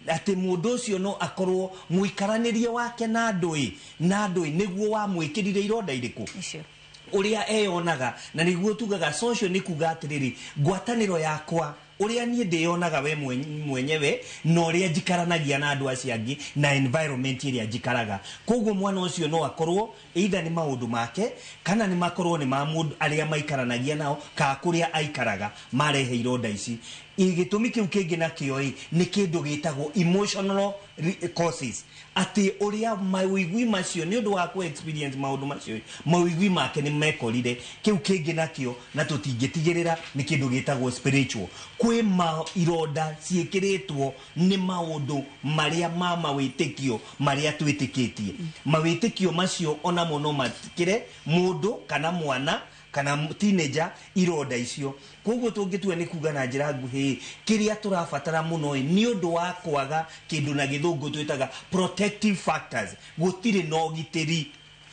atĩ mũndũ ũcio no akorwo mũikaranĩrie wake na andũ ĩ, na andũ ĩ nĩguo wamwĩkĩrire ironda irĩkũ ũrĩa eyonaga. Na nĩguo tugaga social nĩ kuga atĩrĩrĩ, ngwatanĩro yakwa ũrĩa niĩ ndĩyonaga we mwenyewe na ũrĩa njikaranagia na andũ acio angĩ na environment ĩrĩa njikaraga. Koguo mwana ũcio no akorwo either nĩ maũndũ make kana nĩ makorwo nĩ ma mũndũ arĩa maikaranagia nao kana kũrĩa aikaraga marehe ironda ici. Gĩtũmi kĩu kĩngĩ nakĩo ĩ nĩ kĩndũ gĩtagwo emotional causes, atĩ ũrĩa mawĩigwi macio nĩ ũndũ wa kũ experience maũndũ macio, mawĩigwi make nĩ mekorire. Kĩu kĩngĩ nakĩo na tũtingĩtigĩrĩra nĩ kĩndũ gĩtagwo spiritual. Kwĩ ma ironda ciĩkĩrĩtwo nĩ maũndũ marĩa ma mawĩtĩkio marĩa twĩtĩkĩtie. Mawĩtĩkio macio onamo no makĩre mũndũ kana mwana kana teenager ironda icio. Koguo tũngĩtua nĩ kuga na njĩra nguhĩ, kĩrĩa tũrabatara mũno ĩ nĩ ũndũ wa kwaga kĩndũ na gĩthũngũ twĩtaga protective factors. Gũtirĩ na ũgitĩri.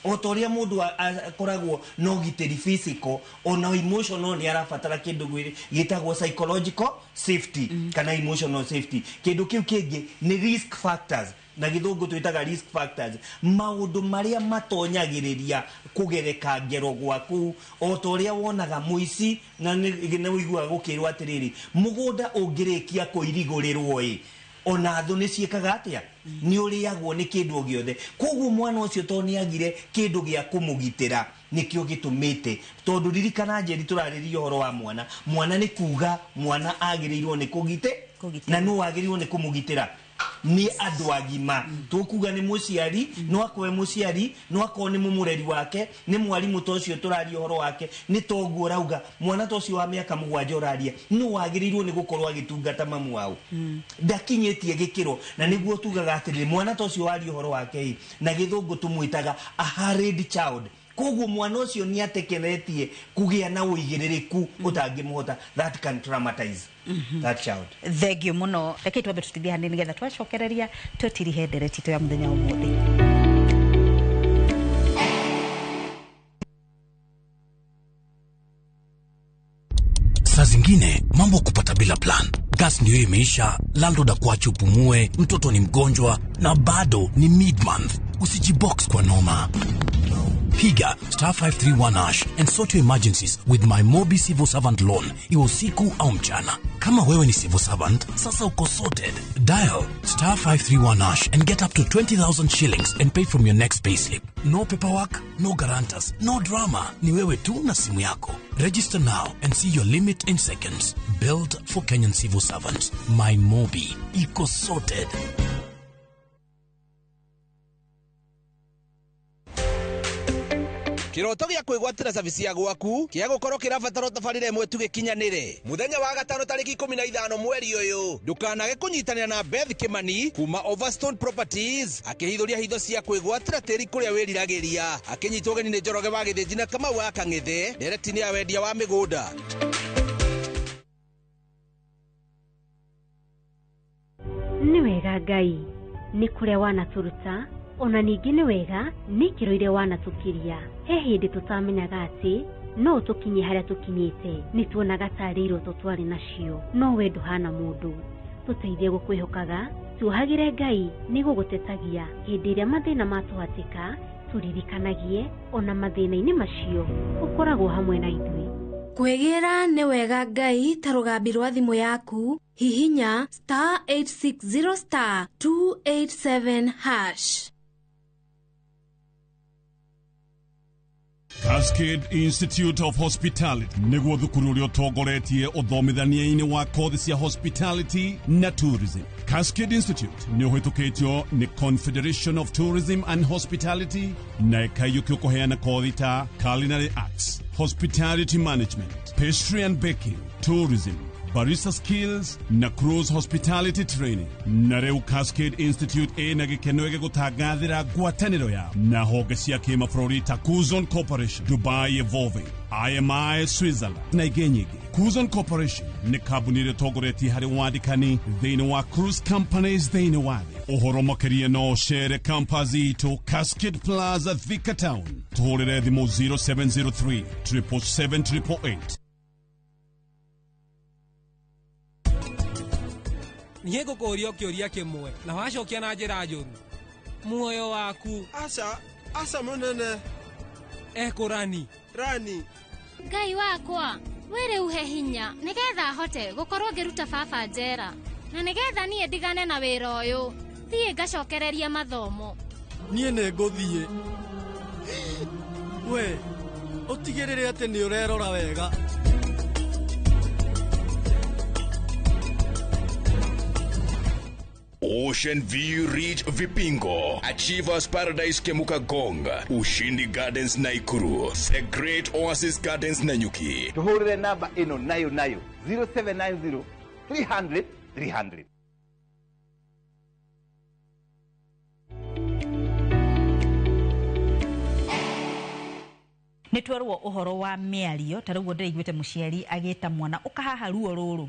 O ta ũrĩa mũndũ akoragwo na ũgitĩri physical, ona emotional nĩ arabatara kĩndũ gĩtagwo psychological safety kana emotional safety. Kĩndũ kĩu kĩngĩ nĩ risk factors, na gĩthũngũ twĩtaga risk factors, maũndũ marĩa matonyagĩrĩria kũgereka ngero gwaku. O ta ũrĩa wonaga mũici na nĩ ũiguaga gũkĩrwo atĩrĩrĩ, mũgũnda ũngĩrĩkia kũirigũrĩrwo ĩ, ona thũ nĩ ciĩkaga atĩa, nĩ ũrĩagwo nĩ kĩndũ o gĩothe. Koguo mwana ũcio to nĩ agire kĩndũ gĩa kũmũgitĩra nĩkĩo gĩtũmĩte. Tondũ ririkana Njeri, tũrarĩrĩria ũhoro wa mwana. Mwana nĩ kuga mwana agĩrĩirwo nĩ kũgitĩ, na nũ wagĩrĩirwo nĩ kũmũgitĩra? Nĩ andũ agima. Tũkuga nĩ mũciari, no akorwo mũciari, no akorwo nĩ mũmũreri wake, nĩ mwarimũ ta ũcio tũraria ũhoro wake, nĩ toguo ũrauga mwana ta ũcio wa mĩaka 7 ũraria, nũ wagĩrĩirwo nĩ gũkorwo agĩtungata mamu wao? Ndakinyĩtie gĩkĩro. Na nĩguo tugaga atĩrĩrĩ, mwana ta ũcio waria ũhoro wake ĩ, na gĩthũngũ tũmwĩtaga a hurried child. Koguo mwana ũcio nĩ atekeretie kũgĩa na ũigĩrĩrĩku ũtangĩmũhota. That can traumatize that child. Thank you mũno. Reke twambe tũtithie hanini nĩgetha twacokereria twĩtirihe ndereti itũ ya mũthenya ũmũthĩ. Mambo kupata bila plan. Gas ndio imeisha, landlord akuache upumue, mtoto ni mgonjwa na bado ni mid-month. Usijibox kwa noma. Piga star 531 hash and sort your emergencies with my Mobi Civil Servant Loan, iwe usiku au mchana. Kama wewe ni civil servant, sasa uko sorted. Dial star 531 hash and get up to 20,000 shillings and pay from your next payslip. No paperwork, no guarantors, no drama. Ni wewe tu na simu yako. Register now and see your limit in seconds. Built for Kenyan civil servants. My Mobi. Iko sorted. Kiroto gĩa kwĩgwatĩra cabici ya gwaku kĩa gũkorwo kĩrabatara tabarĩra ĩmwe tu gĩkinyanĩre. Mũthenya wa gatano tarĩki 15 mweri ũyũ, ndũkanage kũnyitanĩra na Beth Kimani kuma Overstone Properties akĩhithũria hitho cia kwĩgwatĩra tĩri kũrĩa wĩriragĩria, akĩnyitwo ũgeni nĩ Njoroge wa Gĩthĩnji na Kamau wa Kang'ethe ndereti-inĩ ya wendia wa mĩgũnda. Nĩ wega Ngai nĩ kũrĩa wanatũruta, ona ningĩ nĩ wega nĩ ikĩro iria wanatũkiria. He hĩndĩ tũtamenyaga atĩ no tũkinye harĩa tũkinyĩte, nĩ tuonaga tarĩ iroto twarĩ nacio, no we ndũhana mũndũ. Tũteithie gũkwĩhokaga, tuohagĩre Ngai nĩ gũgũtetagia hĩndĩ ĩrĩa mathĩna matũhatĩka, tũririkanagie ona mathĩna-inĩ macio ũkoragwo hamwe na ithuĩ. Kwĩgĩra nĩ wega Ngai ta rũgambi rwa thimũ yaku, hihinya star 860 star 287 hash. Cascade Institute of Hospitality nĩguo thukuru ũrĩa ũtongoretie ũthomithania-inĩ wa kothi cia hospitality na tourism. Cascade Institute nĩ ũhĩtũkĩtio nĩ Confederation of Tourism and Hospitality na ĩkaiyũkio kũheana kothi ta culinary arts, hospitality management, pastry and baking, tourism, barista skills na cruise hospitality training. Na rĩu Cascade Institute ĩna gĩkeno gĩgũtangathĩra ngwatanĩro yao na honge cia kĩmabũrũri ta Kuzon Corporation, Dubai Evolving, IMI Switzerland na ingĩ nyingĩ. Kuzon Corporation nĩ kambuni ĩrĩa ĩtongoretie harĩ wandĩkani thĩinĩ wa cruise companies thĩinĩ wa thĩ. Ũhoro makĩria no ũcere campus itũ Cascade Plaza, Thika Town. Tũhũrĩre thimũ 0703 777 888. Niĩ ngũkũũria kĩũria kĩmwe na wacokia na njĩra njũru. Muoyo waku. Aca, aca mũnene. Ekũrani. Rani. Ngai wakwa, we rĩu he hinya nĩgetha hote gũkorwo ngĩruta baba njera na nĩgetha niĩ ndigane na wĩra ũyũ, thiĩ ngacokereria mathomo. Niĩ nĩ ngũthiĩ. We, ũtigĩrĩre atĩ nĩ ũrerora wega. Ocean View Ridge Vipingo, Achievers Paradise Kemuka Gong, Ushindi Gardens Naikuru, The Great Oasis Gardens Nanyuki. Tuhurire namba ĩno nayo nayo 0790 300 300. Nĩ twerwo ũhoro wa mĩario ta rĩu ndĩraiguĩte mũciari agĩta mwana ũkahaha ruo rũrũ.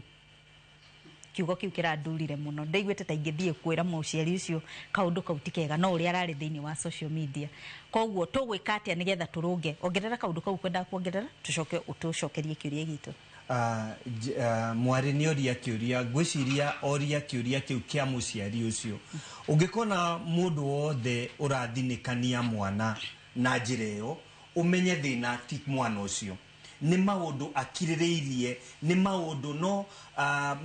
Kiugo kiu kĩrandurire mũno, ndaiguĩte ta ingĩthiĩ kwĩra mũciari ũcio kaũndũ kau ti kega, no ũrĩa ararĩ thĩinĩ wa social media. Koguo tũgwĩka atĩa nĩgetha tũrũnge? Ongerera kaũndũ kau kwendaga kuongerera, tũcoke ũtũcokerie kĩũria gitũ. Mwarĩ nĩ oria kĩũria, ngwĩciria oria kĩũria kĩu kĩa mũciari ũcio. Ũngĩkona mũndũ wothe ũrathinĩkania mwana na njĩra ĩyo, ũmenye thĩna ti mwana ũcio. Nĩ maũndũ akirĩrĩirie, nĩ maũndũ no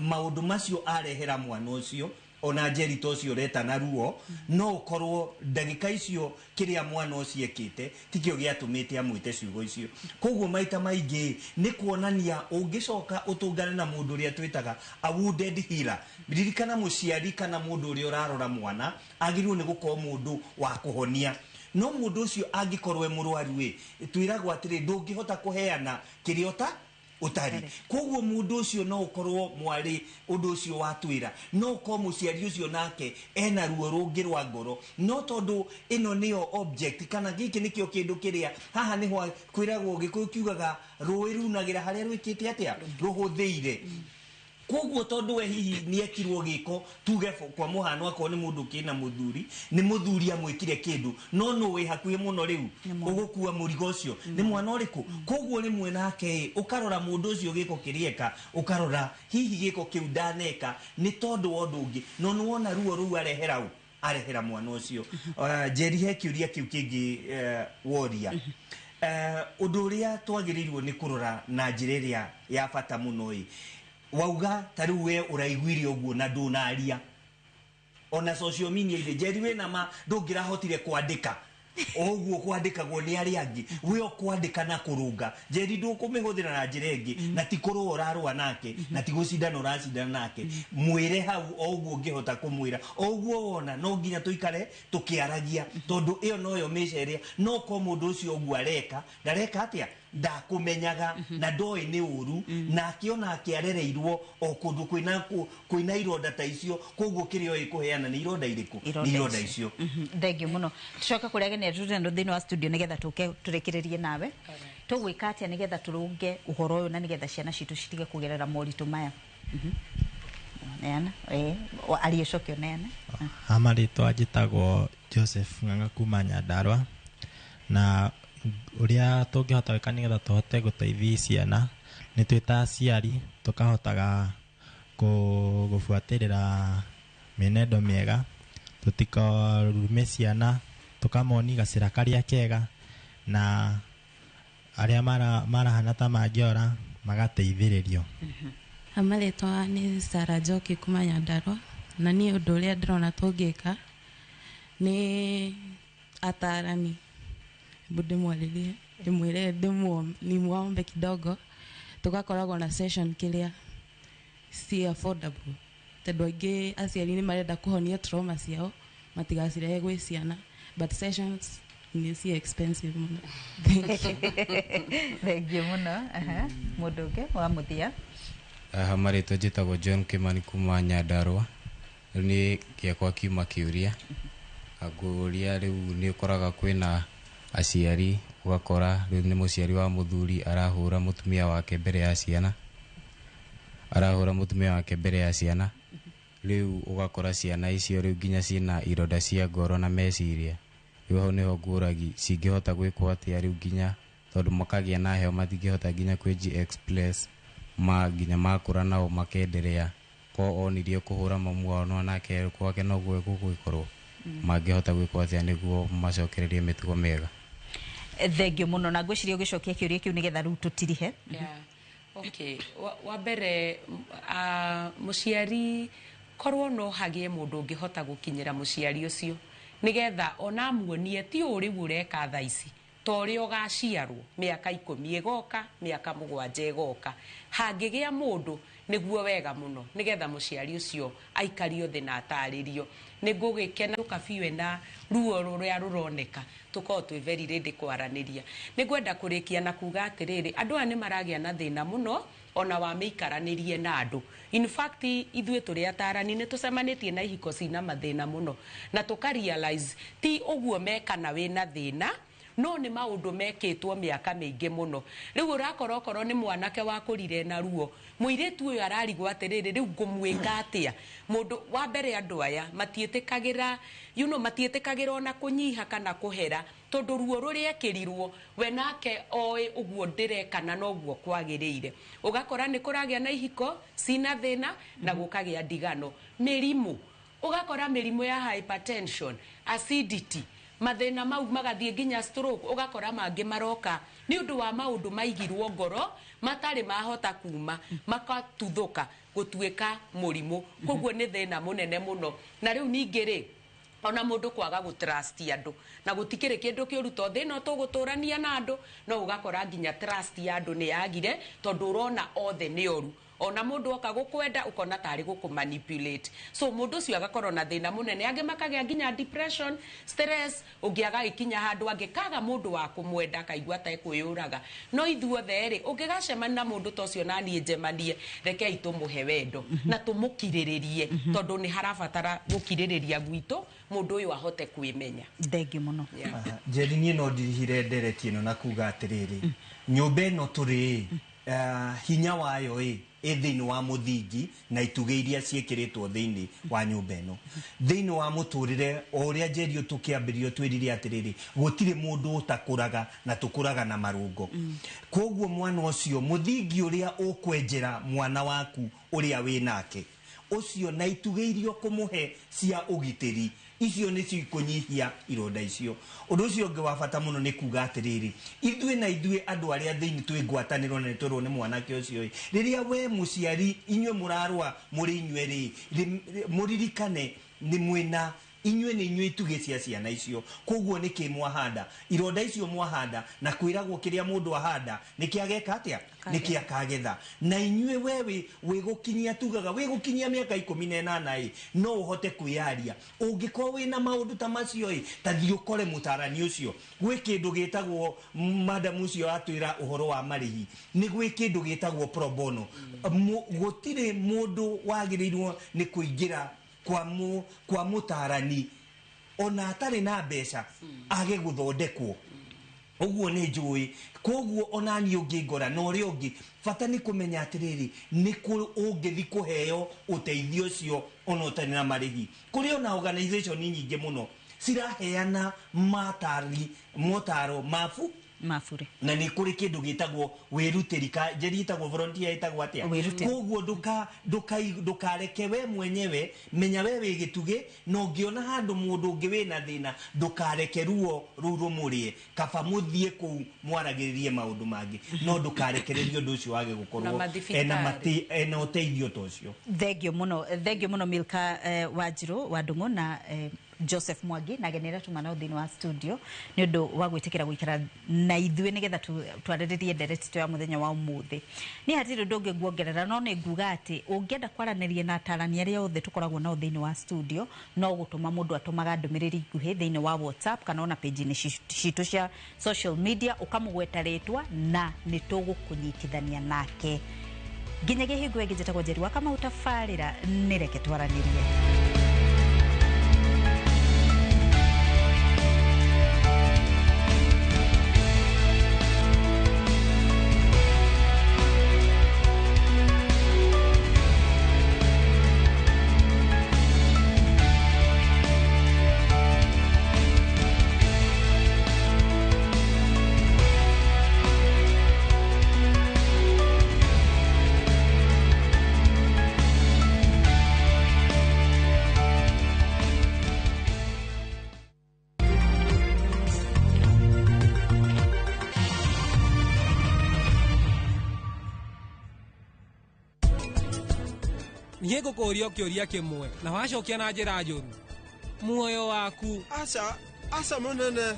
maũndũ macio arehera mwana ũcio, ona Njeri ta ũcio ũreta na ruo, no ũkorwo ndagĩka icio kĩrĩa mwana ũcio ekĩte tikĩo gĩatũmĩte amwĩte ciugo icio. Koguo maita maingĩ nĩ kuonania ũngĩcoka ũtũngane na mũndũ ũrĩa twĩtaga a wounded healer. Ririkana mũciari kana mũndũ ũrĩa ũrarora mwana agĩrĩirwo nĩ gũkorwo mũndũ wa kũhonia. No mũndũ ũcio angĩkorwo e mũrwaru ĩ, twĩragwo atĩrĩ ndũngĩhota kũheana kĩrĩa ũtarĩ. Koguo mũndũ ũcio no ũkorwo mwarĩ ũndũ ũcio watwĩra, no ũkorwo mũciari ũcio nake ena ruo rũngĩ rwa ngoro, no tondũ ĩno nĩyo object kana gĩkĩ nĩkĩo kĩndũ kĩrĩa haha nĩho kwĩragwo Gĩkũyũ kiugaga rũĩ runagĩra harĩa rwĩkĩte atĩa, rũhũthĩire. Koguo tondu we hihi nĩ ekirwo gĩko, tuge kwa mũhano akorwo nĩ mũndũ kĩna mũthuri, nĩ mũthuri amwĩkire kĩndũ, no nũ wĩ hakuhĩ mũno rĩu ũgũkua mũrigo ũcio nĩ mwana ũrĩkũ? Koguo rĩmwe nake ĩ, ũkarora mũndũ ũcio gĩko kĩrĩa eka, ũkarora hihi gĩko kĩu ndaneka nĩ tondũ wa ũndũ ũngĩ, no nĩ wona ruo rũu arehera ũ arehera mwana ũcio. Njeri, he kĩũria kĩu kĩngĩ woria. Ũndũ ũrĩa twagĩrĩirwo nĩ kũrora na njĩra ĩrĩa ya bata mũno ĩ, wauga ta rĩu we ũraiguire ũguo na ndũnaria ona social media ithĩ. Njeri, wĩna ma ndũngĩrahotire kwandĩka o ũguo kwandĩkagwo nĩ arĩa angĩ, we ũkwandĩka na kũrũnga Njeri, ndũkũmĩhũthĩra na njĩra ĩngĩ, na ti kũrũa ũrarũa nake, na ti gũcindana ũracindana nake. Mwĩre hau o ũguo ũngĩhota kũmwĩra, o ũguo wona no nginya tũikare tũkĩaragia, tondũ ĩyo noyo mĩca ĩrĩa no ko mũndũ ũcio ũguo areka ndareka atĩa, ndakũmenyaga na ndoĩ nĩ ũru, nake onake arereirwo o kũndũ kwĩna ironda ta icio. Koguo kĩrĩa oĩ kũheana nĩ ironda irĩkũ? Nĩ ironda icio. Thengio mũno. Tucoke kũrĩa ageni atũ tũrĩ thĩinĩ wa studio nĩgetha tũke tũrĩkĩrĩrie nawe. Tũgwĩka atĩa nĩgetha tũrũnge ũhoro ũyũ na nĩgetha ciana citũ citige kũgerera moritũ maya? Neana, aria ũcoke ũneane. Ha marĩtwa njĩtagwo Joseph Ng'ang'a kuma Nyandarua, na ũrĩa tũngĩhota gwĩka nĩgetha tũhote gũteithia ciana nĩ twĩ ta aciari tũkahotaga gũbuatĩrĩra mĩenendo mĩega, tũtikarume ciana, tũkamoni gacĩra karĩa kega, na arĩa marahana ta mangĩora magateithĩrĩrio. Amarĩtwa nĩ Sarah Njoki kuma Nyandarua, na niĩ ũndũ ũrĩa ndĩrona tũngĩka nĩ atarani, hebu ndĩmwarĩrie, ndĩmwĩre nimwombe kidogo, tugakoragwo na session kĩrĩa si affordable, tondũ aingĩ aciari nĩ marenda kũhonia trauma ciao matigacirehe gwĩ ciana, but sessions nĩ si expensive mũno. Thank you. Thengio mũno. Aha. Mũndũ ũngĩ wa mũthia. Haha marĩtwa njĩtagwo John Kimani kuma Nyandarua. Rĩu niĩ gĩakwa kiuma kĩũria ngũria, rĩu nĩ ũkoraga kwĩna aciari, ũgakora rĩu nĩ mũciari wa mũthuri arahũra mũtumia wake mbere ya ciana, arahũra mũtumia wake mbere ya ciana. Rĩu ũgakora ciana icio rĩu nginya ciĩna ironda cia ngoro na meciria. Rĩu hau nĩho ngũragi cingĩhota gwĩkwo atĩa rĩu, nginya tondũ makagĩa na heo matingĩhota nginya kwĩji express ma nginya makũra nao makenderea ko onirio kũhũra mamu wao no nake gwake noguo gũgũgĩkorwo mangĩhota gwĩkwo atĩa nĩguo macokererie mĩtugo mĩega. Thengio mũno, na ngwĩciria ũgĩcokia kĩũria kĩu nĩgetha rĩu tũtirihe. Yeah. Okay. Wa mbere, mũciari korwo no hagĩe mũndũ ũngĩhota gũkinyĩra mũciari ũcio nĩgetha ona amuonie ti ũũ rĩu ũreka thaa ici, ta ũrĩa ũgaciarwo mĩaka 10 ĩgoka, mĩaka 7 ĩgoka, hangĩgĩa mũndũ nĩguo wega mũno nĩgetha mũciari ũcio aikario thĩ na atarĩrio. Nĩ ngũgĩkena ũka biũ ena ruo rũrĩa rũroneka, tũkorwo twĩ very ready kwaranĩria. Nĩ ngwenda kũrĩkia na kuga atĩrĩrĩ, andũ aya nĩ maragĩa na thĩna mũno ona wa mĩikaranĩrie na andũ. In fact, ithuĩ tũrĩ atarani nĩ tũcemanĩtie na ihiko cina mathĩna mũno, na tũka realize ti ũguo mekana wĩna thĩna, no nĩ maũndũ mekĩtwo mĩaka mĩingĩ mũno. Rĩu ũrakora okorwo nĩ mwanake wakũrire na ruo, mũirĩtu ũyũ ararigwo atĩrĩrĩ, rĩu ngũmwĩka atĩa? Mũndũ wa mbere, andũ aya matiĩtĩkagĩra, matiĩtĩkagĩra ona kũnyiha kana kũhera, tondũ ruo rũrĩa ekĩrirwo we nake oĩ ũguo ndĩreka na noguo kwagĩrĩire. Ũgakora nĩ kũragĩa na ihiko cina thĩna na gũkagĩa ndigano. Mĩrimũ, ũgakora mĩrimũ ya hypertension, acidity, mathĩna mau magathiĩ nginya stroke, ũgakora mangĩ maroka nĩ ũndũ wa maũndũ maigirwo ngoro matarĩ mahota kuma, makatuthũka gũtuĩka mũrimũ. Koguo nĩ thĩna mũnene mũno. Na rĩu ningĩ rĩ, ona mũndũ kwaga gũtrust andũ, na gũtikĩrĩ kĩndũ kĩũru to thĩna tũgũtũrania na andũ, no ũgakora nginya trust ya andũ nĩ yagire, tondũ ũrona othe nĩ oru. Ona mũndũ oka gũkwenda ũkona tarĩ gũkũ manipulate. So mũndũ ũcio agakorwo na thĩna mũnene, angĩ makagĩa nginya depression, stress, ũngĩ agagĩkinya handũ angĩkaga mũndũ wa kũmwenda akaigua ta ekwĩyũraga. No ithuothe rĩ, ũngĩgacemania na mũndũ ta ũcio na niĩ njemanie, rekei tũmũhe wendo na tũmũkirĩrĩrie, tondũ nĩ harabatara gũkirĩrĩria gwitũ mũndũ ũyũ ahote kwĩmenya. Thengio mũno. Njeri, niĩ no ndirihire ndereti ĩno na kuga atĩrĩrĩ, nyũmba ĩno tũrĩ hinya wayo ĩ Ĩ thĩinĩ wa mũthingi na itugĩ iria ciĩkĩrĩtwo thĩinĩ wa nyũmba ĩno. Thĩinĩ wa mũtũrĩre, o ũrĩa njerio tũkĩambĩrĩrio twĩrire atĩrĩrĩ, gũtirĩ mũndũ ũtakũraga na tũkũraga na marũngo. Koguo mwana ũcio, mũthingi ũrĩa ũkwenjera mwana waku ũrĩa wĩ nake ũcio na itugĩ iria ũkũmũhe cia ũgitĩri, icio nĩcio ikũnyihia ironda icio. Ũndũ ũcio ũngĩ wa bata mũno nĩ kuga atĩrĩrĩ, ithuĩ na ithuĩ andũ arĩa thĩinĩ twĩ ngwatanĩro na nĩtwerwo nĩ mwanake ũcio ĩ, rĩrĩa we mũciari inyuĩ mũrarũa mũrĩ inyuĩ rĩ, mũririkane nĩ mwĩna inyuĩ nĩ inyuĩ itugĩ cia ciana icio. Koguo nĩkĩ mwahanda ironda icio mwahanda, na kwĩragwo kĩrĩa mũndũ ahanda nĩkĩ ageka atĩa, nĩkĩ akagetha. Na inyuĩ we wĩ gũkinyia, tugaga wĩ gũkinyia mĩaka 18 ĩ, no ũhote kwĩyaria. Ũngĩkorwo wĩna maũndũ ta macio ĩ, ta thiĩ ũkore mũtarani ũcio. Gwĩ kĩndũ gĩtagwo, madam ũcio atwĩra ũhoro wa marĩhi, nĩ gwĩ kĩndũ gĩtagwo pro bono. Gũtirĩ mũndũ wagĩrĩirwo nĩ kũingĩra kwa mũtarani ona atarĩ na mbeca age gũthondekwo. Ũguo nĩ njũĩ. Koguo ona niĩ ũngĩngora na ũrĩa ũngĩ, bata nĩ kũmenya atĩrĩrĩ, nĩ kũ ũngĩthi kũheo ũteithio ũcio ona ũtarĩ na marĩhi. Kũrĩ ona organization nyingĩ mũno ciraheana motaro mabu mabure, na nĩ kũrĩ kĩndũ gĩtagwo wĩrutĩri, ka njeri ĩtagwo volunteer, ĩtagwo atĩa. Koguo ndũkareke we mwenyewe, menya we wĩ gĩtugĩ, na ũngĩona handũ mũndũ ũngĩ wĩna thĩna, ndũkareke ruo rũu rũmũrĩe. Kaba mũthiĩ kũu mwaragĩrĩrie maũndũ mangĩ, no ndũkarekererie ũndũ ũcio wage gũkorwo ena ũteithio ta ũcio. Thengio mũno, thengio mũno Milka Wanjirũ wa Ndung'u na Joseph Mwangi na ageni arĩa tuma nao thĩinĩ wa studio nĩ ũndũ wa gwĩtĩkĩra gũikara na ithuĩ nĩgetha twarĩrĩrie ndereti ya mũthenya wa ũmũthĩ. Niĩ hatirĩ ũndũ ũngĩ nguongerera, no nĩ nguga atĩ ũngĩenda kwaranĩria na atarani arĩa othe tũkoragwo nao thĩinĩ wa studio, no gũtũma mũndũ atũmaga ndũmĩrĩri nguhĩ thĩinĩ wa WhatsApp kana ona page-inĩ citũ cia social media, ũkamũgweta rĩtwa na nĩ tũgũkũnyitithania nake. Nginyagia hingo ĩngĩ, njĩtagwo Njeri wa Kamau, tabarĩra nĩ reke twaranĩrie. Niĩ ngũkũũria kĩũria kĩmwe na wacokia na njĩra njũru. Muoyo waku. Aca, aca mũnene.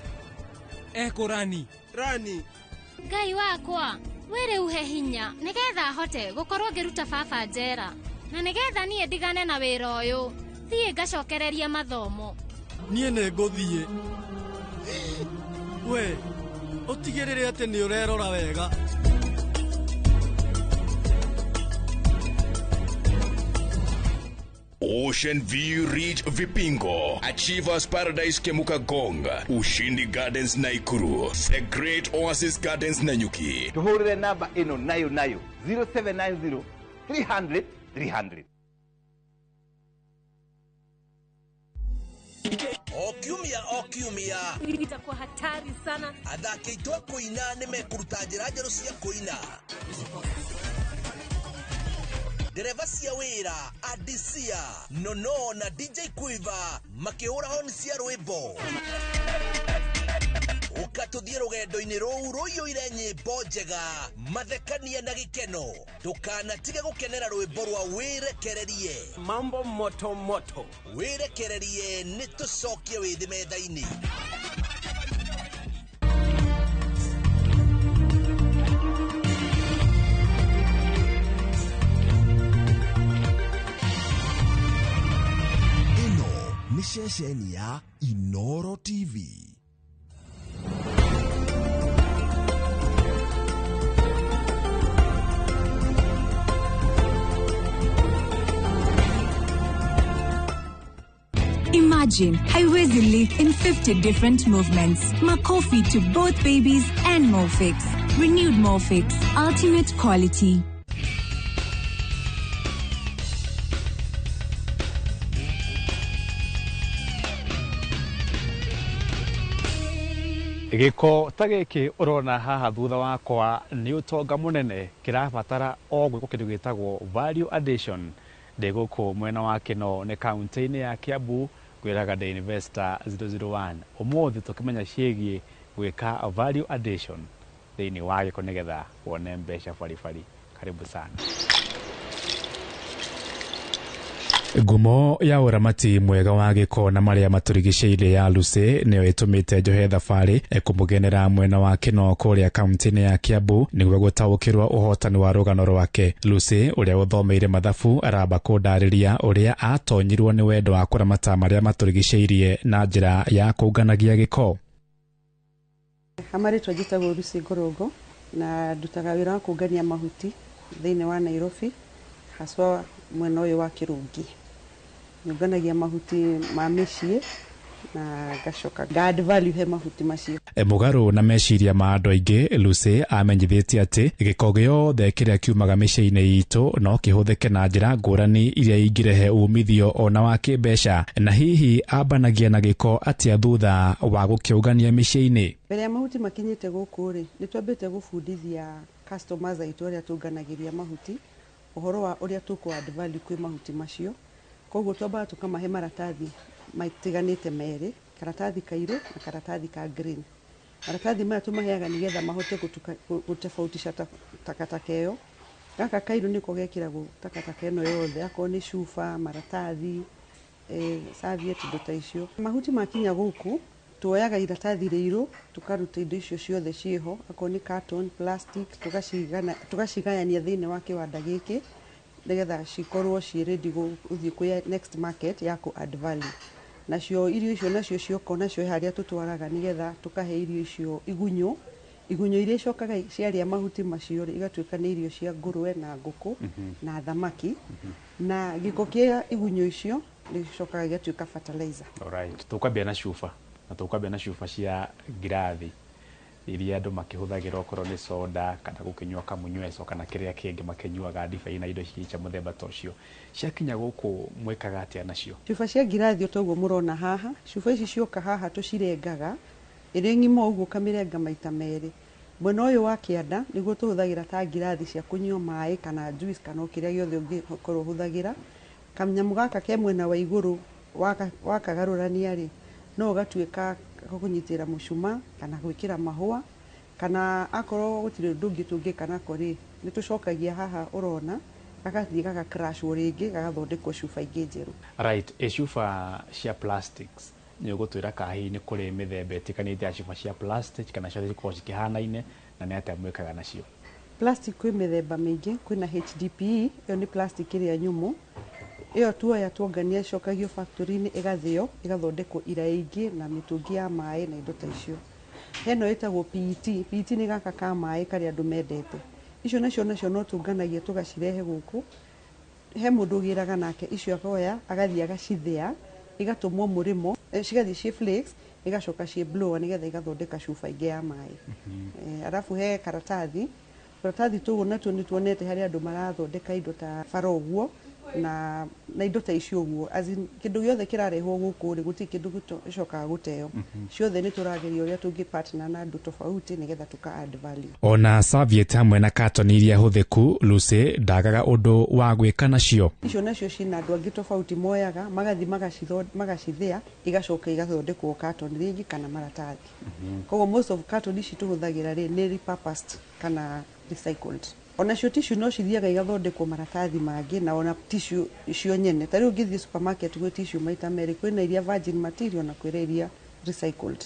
Ekũrani. Rani. Ngai wakwa, wĩrĩ uhe hinya nĩgetha hote gũkorwo ngĩruta baba njera, na nĩgetha niĩ ndigane na wĩra ũyũ, thiĩ ngacokereria mathomo. Niĩ nĩ ngũthiĩ. We, ũtigĩrĩre atĩ nĩ ũrerora wega. Ocean View Ridge Vipingo, Achievers Paradise Kemuka Gong, Ushindi Gardens Naikuru, The Great Oasis Gardens Nanyuki. Tuhurire namba ĩno nayo nayo 0790 300 300. O kiumia itakuwa hatari sana. Athaki aitũ a kũina nĩ mekũruta njĩra njerũ cia kũina. Dereva cia wĩra Adisia Nono na DJ Quiver makĩhũra honi cia rwĩmbo. Ũkatũthiĩ rũgendo-inĩ rũu rũiyũire nyĩmbo njega, mathekania na gĩkeno. Ndũkanatige gũkenera rwĩmbo rwa wĩrekererie. Mambo moto moto. Wĩrekererie nĩ tũcokie wĩthĩ metha-inĩ. Nĩ ceceni ya Inoro TV. Imagine haiwezi live in 50 different movements. Makofi to both babies and Molfix. Renewed Molfix. Ultimate quality. Gĩko ta gĩkĩ ũrona haha thutha wakwa nĩ ũtonga mũnene, kĩrabatara o gwĩkwo kĩndũ gĩtagwo value addition. Ndĩ gũkũ mwena wa Kĩno nĩ kaunti-inĩ ya Kiambu, ngwĩraga ndĩ Investor 001. Ũmũthĩ tũkĩmenya ciĩgiĩ gwĩka value addition thĩinĩ wa gĩko nĩgetha wone mbeca baribari. Karibu sana. Ngumo ya ũramati mwega wa gĩko na marĩa matũrigicĩirie ya Lucy nĩyo ĩtũmĩte njohe thabarĩ kũmũgenera mwena wa Kĩno kũrĩa kaunti-inĩ ya Kiambu nĩguo gũtaũkĩrwo ũhotani wa rũgano rwake. Lucy ũrĩa ũthomeire mathabu aramba kũndarĩria ũrĩa atonyirwo nĩ wendo wa kũramata marĩa matũrigicĩirie na njĩra ya kũnganagia gĩko. Hamarĩtwa njĩtagwo Lucy Ngũrũngũ na ndutaga wĩra wa kũngania mahuti thĩinĩ wa Nairobi, haswa mwena ũyũ wa Kĩrũngi. Nyũnganagia mahuti ma mĩciĩ na ngacoka nga add value he mahuti macio. Mũgarũ na meciria ma andũ aingĩ, Lucy amenyithĩtie atĩ gĩko gĩothe kĩrĩa kiumaga mĩciĩ-inĩ itũ no kĩhũthĩke na njĩra ngũrani iria ingĩrehe umithio ona wa kĩmbeca, na hihi ambanagia na gĩko atĩa thutha wa gũkĩũngania mĩciĩ-inĩ. Mbere ya mahuti makinyĩte gũkũ rĩ, nĩ twambĩte gũbundithia customers aitũ arĩa tũnganagĩria mahuti ũhoro wa ũrĩa tũkũ add value kwĩ mahuti macio. Koguo twambaga tũkamahe maratathi matiganĩte merĩ, karatathi kairũ na karatathi ka green. Maratathi maya tũmaheaga nĩgetha mahote gũtofautisha takataka ĩyo. Gaka kairũ nĩko gekĩragwo takataka ĩno yothe, akorwo nĩ cuba, maratathi, serviette, indo ta icio. Mahuti makinya gũkũ tuoyaga iratathi rĩirũ tũkaruta indo icio ciothe ciĩho, akorwo nĩ carton, plastic, tũgacigayania thĩinĩ wa kĩwanda gĩkĩ nĩgetha cikorwo ciĩ ready gũthiĩ kwĩ next market ya kũ add value. Nacio irio icio nacio cioka nacio he harĩa tũtwaraga nĩgetha tũkahe irio icio igunyũ. Igunyũ iria icokaga ciarĩa mahuti macio rĩ, igatuĩka nĩ irio cia ngũrwe na ngũkũ na thamaki. Na gĩko kĩa igunyũ icio nĩgĩcokaga gĩgatuĩka fertilizer. Alright, tũkwambia na cuba, na tũkwambia na cuba cia ngirathi iria andũ makĩhũthagĩra okorwo nĩ soda kana gũkĩnyua kamũnyweco kana kĩrĩa kĩngĩ makĩnyuaga ndibei na indo cia mũthemba ta ũcio. Ciakinya gũkũ mwĩkaga atĩa nacio? Cuba cia ngirathi o ta ũguo mũrona haha, cuba ici cioka haha tũcirengaga ĩrĩ ng'ima ũguo ũkamĩrenga maita merĩ. Mwena ũyũ wa kĩanda nĩguo tũhũthagĩra ta ngirathi cia kũnyua maĩ kana juice kana o kĩrĩa gĩothe ũngĩkorwo ũhũthagĩra. Kanyamũ gaka ke mwena wa igũrũ wakagarũrania rĩ, no ũgatuĩka kũnyitĩrĩra mũcuma kana gwĩkĩra mahũa, kana akorwo gũtirĩ ũndũ ũngĩ tũngĩka nako rĩ, nĩ tũcokagia haha ũrona gagathiĩ gaka crashwo rĩngĩ gagathondekwo cuba ingĩ njerũ. Right, ĩ cuba cia plastics nĩ ũgũtwĩra kana hihi nĩ kũrĩ mĩthemba ĩtiganĩte ya cuba cia plastic kana ciothe cikoragwo cikĩhanaine, na nĩ atĩa mwĩkaga nacio? Plastic kwĩ mĩthemba mĩingĩ, kwĩna HDPE, ĩyo nĩ plastic ĩrĩa nyũmũ. Ĩyo tuoya tuongania ĩcokagio factory-inĩ ĩgathĩo, ĩgathondekwo iraĩ ingĩ na mĩtũngi ya maĩ na indo ta icio. Heno ĩtagwo PET, PET nĩ gaka ka maĩ karĩa andũ mendete. Icio nacio no tũnganagia tũgacirehe gũkũ. He mũndũ ũgĩraga nake icio akoya agathiĩ agacithĩa, igatũmwo mũrĩmo, cigathiĩ ciĩ flakes, igacoka ciĩ blower nĩgetha igathondeka cuba ingĩ ya maĩ. Arabu he karatathi, karatathi tũu natuo nĩ tuonete harĩa andũ marathondeka indo ta bara ũguo na indo ta icio ũguo. As in, kĩndũ gĩothe kĩrarehwo gũkũ rĩ, gũtirĩ kĩndũ gĩcokaga gũteo. Ciothe nĩ tũrageria ũrĩa tũngĩ partner na andũ tofauti nĩgetha tũka add value. Ona serviette hamwe na katoni iria hũthĩku, Lucy ndagaga ũndũ wa gwĩka nacio. Icio nacio cina andũ angĩ tofauti moyaga magathiĩ magacithĩa, igacoka igathondekwo carton rĩngĩ kana maratathi. Koguo most of carton ici tũhũthagĩra rĩ nĩ repurposed kana recycled. Onacio tissue no cithiaga igathondekwo maratathi mangĩ, na ona tissue icio nyene. Ta rĩu ũngĩthiĩ supermarket gwĩ tissue maita merĩ, kwĩna iria virgin material na kwĩna iria recycled.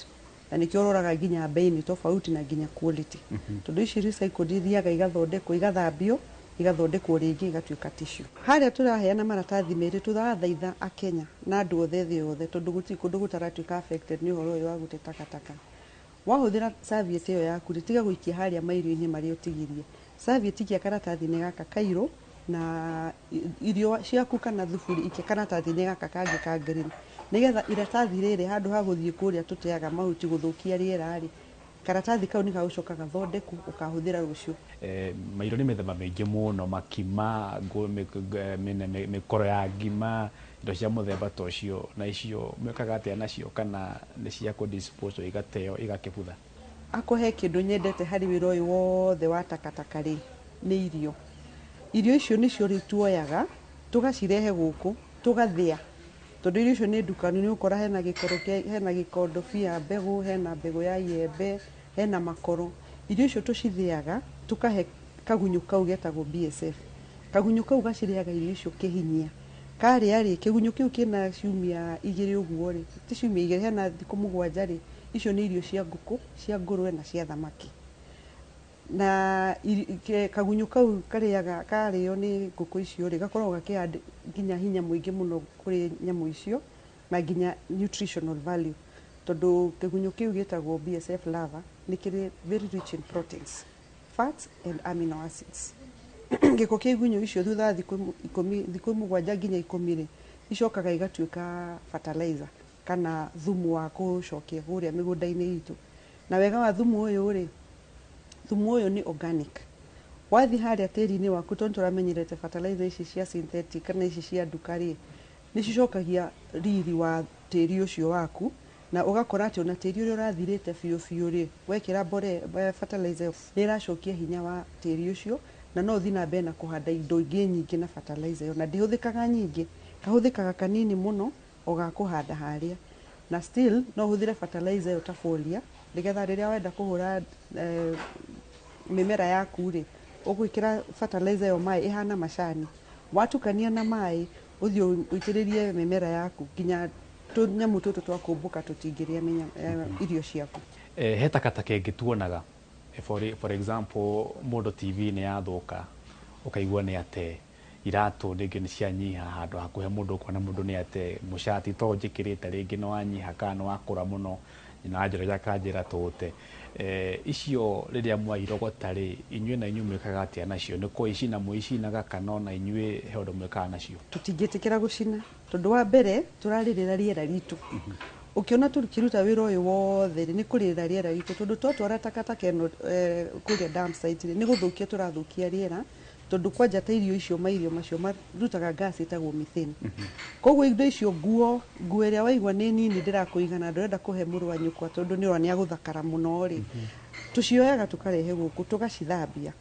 Na nĩkĩo ũroraga nginya bei nĩ tofauti na nginya quality. Tondũ ici recycled ithiaga igathondekwo, igathambio, igathondekwo rĩngĩ igatuĩka tissue. Harĩa tũraheana maratathi merĩ tũrathaitha Akenya na andũ othe thĩ yothe, tondũ gũtirĩ kũndũ gũtaratuĩka affected nĩ ũhoro ũyũ wa gũte takataka. Wahũthĩra serviette ĩyo yaku rĩ, tiga gũikia harĩa mairio-inĩ marĩa ũtigirie. Serviette ikia karatathi-inĩ gaka kairũ, na irio ciaku kana thuburi ikia karatathi-inĩ gaka kangĩ ka green, nĩgetha iratathi rĩrĩ handũ ha gũthiĩ kũrĩa tũteaga mahuti gũthũkia rĩera rĩ, karatathi kau nĩ gagũcoka gathondekwo ũkahũthĩra rũciũ. Mairio nĩ mĩthemba mĩingĩ mũno, makima, mĩkoro ya ngima, indo cia mũthemba ta ũcio, na icio mwĩkaga atĩa nacio, kana nĩ cia kũ dispose igateo igakĩbutha? Akorwo he kĩndũ nyendete harĩ wĩra ũyũ wothe wa takataka rĩ, nĩ irio. Irio icio nĩcio rĩu tuoyaga tũgacirehe gũkũ tũgathĩa, tondũ irio icio nĩ ndukanu. Nĩ ũkora hena gĩkoro hena gĩkondobia mbegũ, hena mbegũ ya iembe, hena makoro. Irio icio tũcithĩaga tũkahe kagunyũ kau getagwo BSF. Kagunyũ kau gacirĩaga irio icio kĩhinyia. Karĩa rĩ, kĩgunyũ kĩu kĩna ciumia 2 ũguo rĩ, ti ciumia 2, hena thikũ 7 rĩ, icio nĩ irio cia ngũkũ, cia ngũrwe na cia thamaki. Na kagunyũ kau karĩaga, karĩo nĩ ngũkũ icio rĩ, gakoragwo gakĩ nginya hinya mũingĩ mũno kũrĩ nyamũ icio, na nginya nutritional value, tondũ kĩgunyũ kĩu gĩtagwo BSF larva nĩ kĩrĩ very rich in proteins, fats and amino acids. Gĩko kĩa igunyũ icio thutha wa thikũ 10, thikũ 7 nginya 10 rĩ, icokaga igatuĩka fertilizer kana thumu wa kũcokia kũrĩa mĩgũnda-inĩ itũ. Na wega wa thumu ũyũ rĩ, thumu ũyũ nĩ organic. Wathiĩ harĩa tĩri-inĩ waku, tondũ tũramenyerete fertilizer ici cia synthetic kana ici cia nduka rĩ, nĩ cicokagia riri wa tĩri ũcio waku, na ũgakora atĩ ona tĩri ũrĩa ũrathirĩte biũ biũ rĩ, wekĩra mborera fertilizer nĩ ĩracokia hinya wa tĩri ũcio, na no ũthiĩ na mbere na kũhanda indo ingĩ nyingĩ na fertilizer ĩyo. Na ndĩhũthĩkaga nyingĩ, kahũthĩkaga kanini mũno o ga kũhanda harĩa. Na still no ũhũthĩre fertilizer ĩyo ta foliar, nĩgetha rĩrĩa wenda kũhũra mĩmera yaku rĩ, ũgwĩkĩra fertilizer ĩyo maĩ ĩhana macani, watukania na maĩ ũthiĩ ũitĩrĩrie mĩmera yaku, nginya tũnyamũ tũtũ twa kũmbũka tũtingĩrĩa irio ciaku. He takataka ĩngĩ tuonaga, for example, mũndũ TV nĩ yathũka, ũkaigua nĩ ate iratũ rĩngĩ nĩ cianyiha, handũ ha kũhe mũndũ ũkona mũndũ nĩ ate mũcati to njĩkĩrĩte rĩngĩ nĩ wanyiha kana nĩ wakũra mũno, nyina wanjũragia akanjĩra tũũte. Icio rĩrĩa mwairogota rĩ, inyuĩ na inyuĩ mwĩkaga atĩa nacio? Nĩ kũicina mũicinaga kana ona inyuĩ he ũndũ mwĩkaga nacio? Tũtingĩtĩkĩra gũcina, tondũ wa mbere tũrarĩrĩra rĩera ritũ. Ũkĩona tũkĩruta wĩra ũyũ wothe rĩ, nĩ kũrĩrĩra rĩera ritũ, tondũ twatwara takataka ĩno kũrĩa dump site rĩ, nĩ gũthũkia tũrathũkia rĩera, tondũ kwanja ta irio icio, mairio macio marutaga gas ĩtagwo methane. Koguo indo icio, nguo ĩrĩa waigua nĩ nini ndĩrakũigana, ndũrenda kũhe mũrũ wa nyũkwa tondũ nĩ ũrona nĩ agũthakara mũno rĩ, tũcioyaga tũkarehe gũkũ tũgacithambia,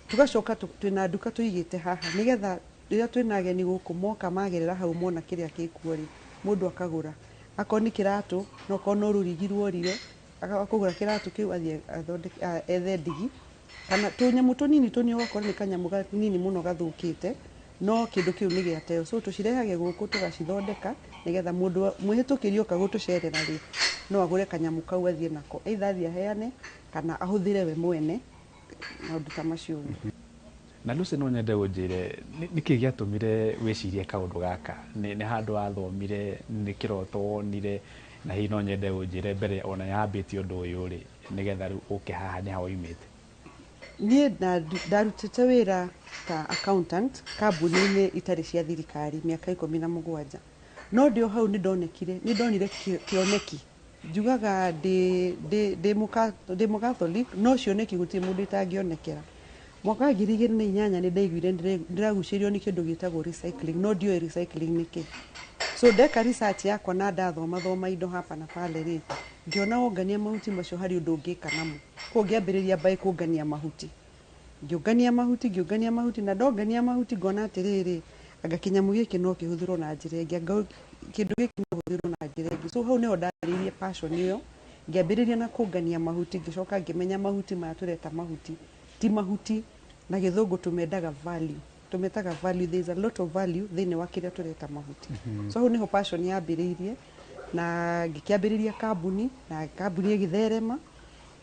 tũgacoka twĩna nduka tũigĩte haha, nĩgetha rĩrĩa twĩna ageni gũkũ moka magerera hau mona kĩrĩa gĩkuo rĩ, mũndũ akagũra. Akorwo nĩ kĩratũ, no korwo no rũrigi ruorire, akũgũra kĩratũ kĩu athiĩ athondeke, ethe ndigi kana tũnyamũ tũnini tũnini, ũgakora nĩ kanyamũ kanini mũno gathũkĩte, no kĩndũ kĩu nĩ gĩateo. So tũcirehage gũkũ tũgacithondeka, nĩgetha mũndũ mwĩhĩtũkĩri oka gũtũcerera rĩ, no agũre kanyamũ kau athiĩ nako, either athiĩ aheane kana ahũthĩre we mwene, maũndũ ta macio ũguo. Na Lucy, no nyende ũnjĩre nĩkĩ gĩatũmire wĩcirie kaũndũ gaka? Nĩ handũ wathomire, nĩ kĩroto wonire? Na hihi no nyende ũnjĩre mbere ona yambĩtie ũndũ ũyũ rĩ, nĩgetha rĩu ũke haha, nĩ ha woimĩte? Niĩ ndarutĩte wĩra ta accountant kambuni-inĩ itarĩ cia thirikari mĩaka 17, no ndĩ o hau nĩ ndonire kĩoneki. Njugaga ndĩ mũcatholic, no cioneki gũtirĩ mũndũ itangĩonekera. Mwaka wa 2008 nĩ ndaiguire ndĩragucĩrĩrio nĩ kĩndũ gĩtagwo recycling, no ndiũĩ recycling nĩ kĩ. So ndeka research yakwa na ndathoma thoma indo hapa na pale rĩ, ngĩona wongania mahuti macio harĩ ũndũ ũngĩka namo. Koguo ngĩambĩrĩria by kũngania mahuti, ngĩũngania mahuti, ngĩũngania mahuti, na ndongania mahuti ngona atĩrĩrĩ, anga kĩnyamũ gĩkĩ no kĩhũthĩrwo na njĩra ĩngĩ, anga kĩndũ gĩkĩ no kĩhũthĩrwo na njĩra ĩngĩ. So hau nĩho ndambĩrĩirie passion ĩyo, ngĩambĩrĩria na kũngania mahuti, ngĩcoka ngĩmenya mahuti maya tũreta mahuti ti mahuti, na gĩthũngũ tũmendaga value, tũmetaga value. There is a lot of value thĩinĩ wa kĩrĩa tũreta mahuti. So hau nĩho passion yambĩrĩirie, na ngĩkĩambĩrĩria kambuni, na kambuni ĩgĩtherema,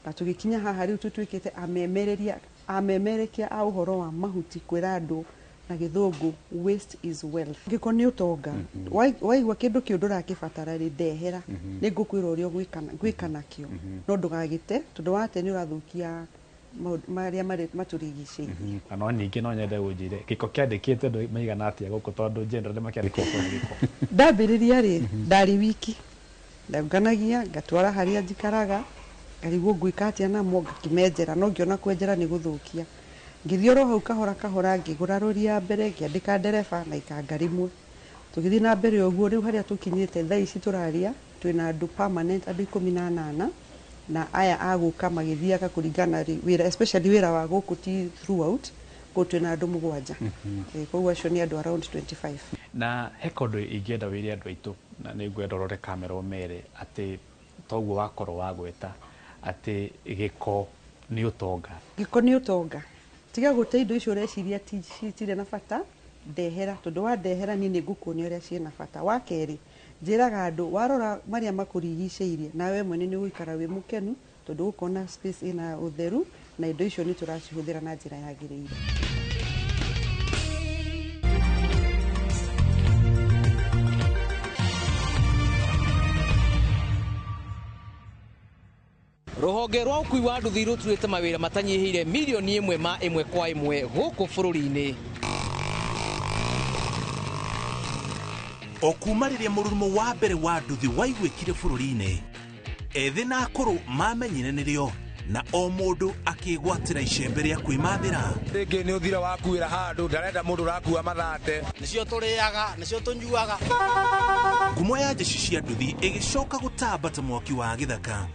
na tũgĩkinya haha rĩu tũtuĩkĩte amemereria, amemerekia a ũhoro wa mahuti, kwĩra andũ na gĩthũngũ waste is wealth. Gĩko nĩ ũtonga. Waigua kĩndũ kĩu ndũrakĩbatara rĩ, ndehera, nĩ ngũkwĩra ũrĩa ũgwĩka nakĩo, no ndũgagĩte, tondũ wate nĩ ũrathũkia marĩa marĩ matũrigicĩirie. Na no ningĩ no nyende ũnjĩre gĩko kĩandĩkĩte andũ maigana atĩa gũkũ, tondũ general nĩ makĩandĩkwo kũrĩa gĩko. Ndambĩrĩria rĩ, ndarĩ wiki, ndonganagia ngatwara harĩa njikaraga, ngarigwo ngwĩka atĩa namo, ngakĩmenjera, no ngĩona kwenjera nĩ gũthũkia. Ngĩthiĩ oro hau kahora kahora, ngĩgũra rori ya mbere, ngĩandĩka ndereba na ikanga rĩmwe, tũgĩthiĩ na mbere ũguo. Rĩu harĩa tũkinyĩte thaa ici tũraria, twĩna andũ permanent andũ 18. Na aya a gũka magĩthiaga kũringana wĩra, especially wĩra wa gũkũ ti throughout, koguo twĩna andũ 7. Koguo acio nĩ andũ around 25. Na he kaũndũ ingĩenda wĩre andũ aitũ, na nĩ ngwenda ũrore kamera ũmere atĩ toguo wakorwo wagweta atĩ gĩko nĩ ũtonga. Gĩko nĩ ũtonga. Tiga gũte indo icio ũreciria citirĩ na bata, ndehera, tondũ wandehera niĩ nĩ ngũkuonia ũrĩa ciĩna bata. Wa kerĩ, njĩraga andũ warora marĩa makũrigicĩirie, nawe mwene nĩ ũgũikara wĩ mũkenu, tondũ ũkona space ĩna ũtheru na indo icio nĩ tũracihũthĩra na njĩra yagĩrĩire. Rũhonge rwa ũkui wa nduthi rũturĩte mawĩra matanyihĩire mirioni 1 ma 1 kwa 1 gũkũ bũrũri-inĩ. O kuma rĩrĩa mũrurumo wa mbere wa nduthi waiguĩkire bũrũri-inĩ, ethĩ na akũrũ mamenyire nĩrĩo, na o mũndũ akĩgwatĩra icembe rĩa kwĩmathĩra. Rĩngĩ nĩ ũthira wakuĩra handũ, ndarenda mũndũ ũrakua mathate. Nĩcio tũrĩaga, nĩcio tũnyuaga. Ngumo ya jeshi cia nduthi ĩgĩcoka gũtamba ta mwaki wa gĩthaka.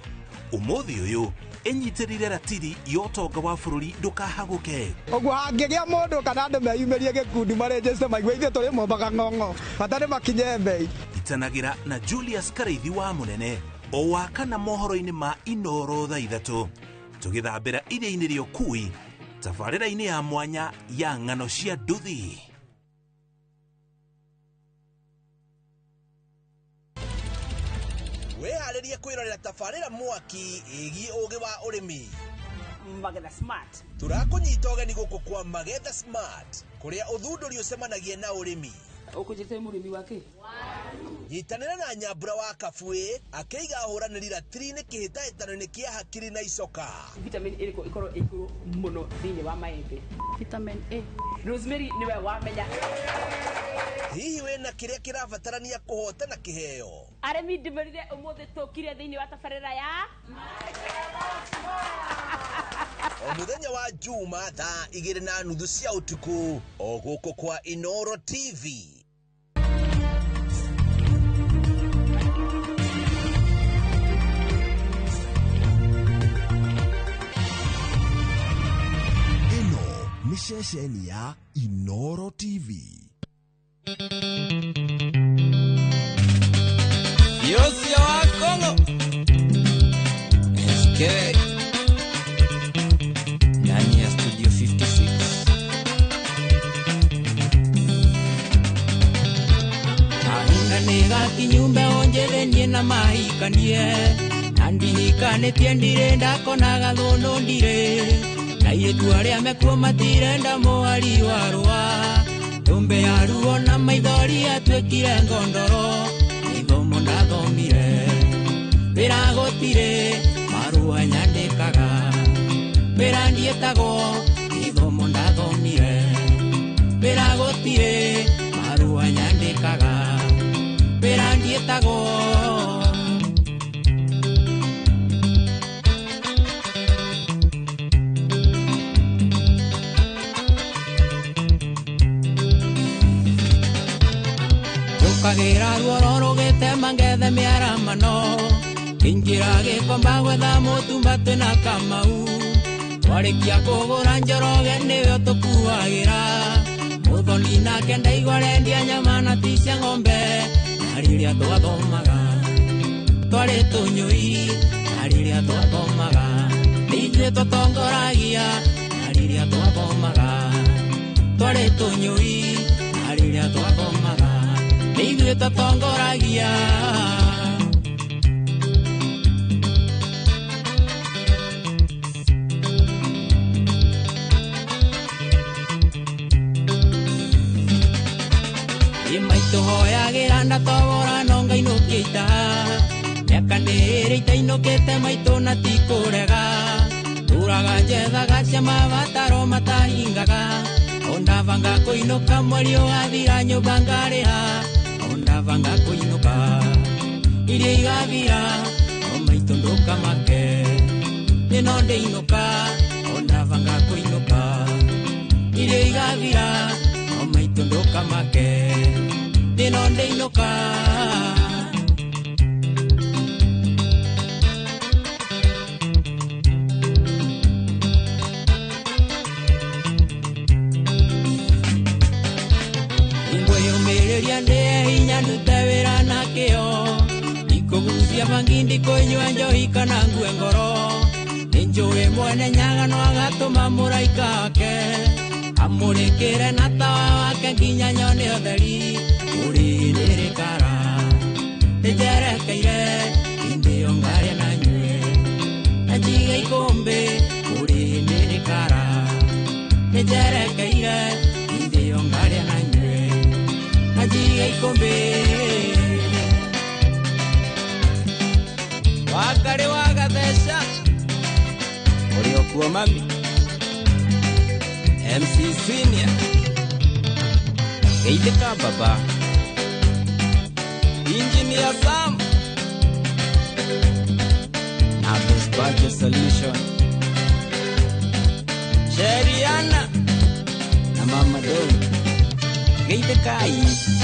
Ũmũthĩ ũyũ ĩnyitĩrĩire ratiri ya ũtonga wa bũrũri ndũkahagũke. Ũguo hangĩgĩa mũndũ kana andũ meyumĩrie gĩkundi marĩnjĩte maigue ithuĩ tũrĩ mombaga ng'ong'o, bata nĩ makinye mbei. Itanagĩra na Julius Karaithi wa Mũnene o wa kana mohoro-inĩ ma Inoro thaa 3, tũgĩthambĩra iria-inĩ rĩa ũkui tabarĩra-inĩ ya mwanya ya ng'ano cia nduthi. Wĩharĩrie kwĩrorera tabarĩra mwaki ĩgiĩ ũgĩ wa ũrĩmi. Magetha Smart. Tũrakũnyita ũgeni gũkũ kwa Magetha Smart, kũrĩa ũthundũri ũcemanagia na ũrĩmi. Ũkũnjĩte mũrĩmi wake? Nyitanĩra na Nyambura wa Kabuĩ akĩiga ahũranĩri ratiri-inĩ kĩhĩtahĩtano-inĩ kĩa hakiri na icoka. Vitamin ĩrĩkũ ĩkorwo ĩ igũrũ mũno thĩinĩ wa maembe? Vitamin A. Rosemary nĩwe wamenya. Hihi wĩna kĩrĩa kĩrabatarania kũhotana kĩheo? Arĩmi ndĩmerire ũmũthĩ tũkire thĩinĩ wa tabarĩra ya O mũthenya wa Juma thaa 2:30 cia ũtukũ o gũkũ kwa Inoro TV. Ĩno nĩ ceceni ya Inoro TV. Yosia wa Kongo SK ndani ya Studio 56. Ahuna nega kinyumba onjethenie na mahikanie, na ndihikanĩtie ndirĩ ndakonaga thũnũ ndirĩ, na airĩtu arĩa mekuo matirenda mũhari wa rũa, ndũmbe ya ruo na maithori atuĩkire ngondoro. Gĩthomo ndathomire, wĩra gũtirĩ, marũa nyandĩkaga, wĩra ndiĩtagwo. Gĩthomo ndathomire, wĩra gũtirĩ, marũa nyandĩkaga, wĩra ndiĩtagwo. Njũkagĩra ruoro rũgĩtema ngethe mĩaramano, ngĩingĩra gĩkomba gwetha mũtumba twĩna Kamau, twarĩkia kũgũra Njoroge nĩwe ũtũkuagĩra, mũthoni nake ndaigua arendia nyama na ti cia ng'ombe. Na rĩrĩa twathomaga twarĩ tũnyũi, na rĩrĩa twathomaga nĩ ithuĩ twatongoragia, na rĩrĩa twathomaga twarĩ tũnyũi, na rĩrĩa twathomaga nĩ ithuĩ twatongoragia. Tũhoyagĩra ndatogora no ngainũkia ita, mĩaka nĩ ĩrĩ itainũkĩte maitũ na ti kũrega, tũraga njethaga cia mabataro matahingaga, ondabanga kũinũka mweri ũgathira nyũmba ngarĩha, ondabanga kũinũka iria igathira, o maitũ ndũkamake nĩ no ndĩinũka, ondabanga kũinũka iria igathira, o maitũ ndũkamake nĩ no ndĩinũka. Ndigũikia bangi, ndikũnyua njohi kana ngue ngoro. Nĩnjũĩ Mwene Nyaga no agatũma mũraika wake amũrĩkĩre na tawa wake nginya nyone ũtheri. Kũrĩ nĩrĩkara nĩnjerekeire, hĩndĩ ĩyo ngaria na nyue na njige ikũmbĩ. Kũrĩ nĩrĩkara nĩnjerekeire, hĩndĩ ĩyo ngaria na nyue na njige ikũmbĩ. Wakarĩ wagatheca ũrĩ okuo mami MC Senior geithĩka baba Engineer Sam na Best Budget Solution, Sheriana na Mama Don, geithĩkai.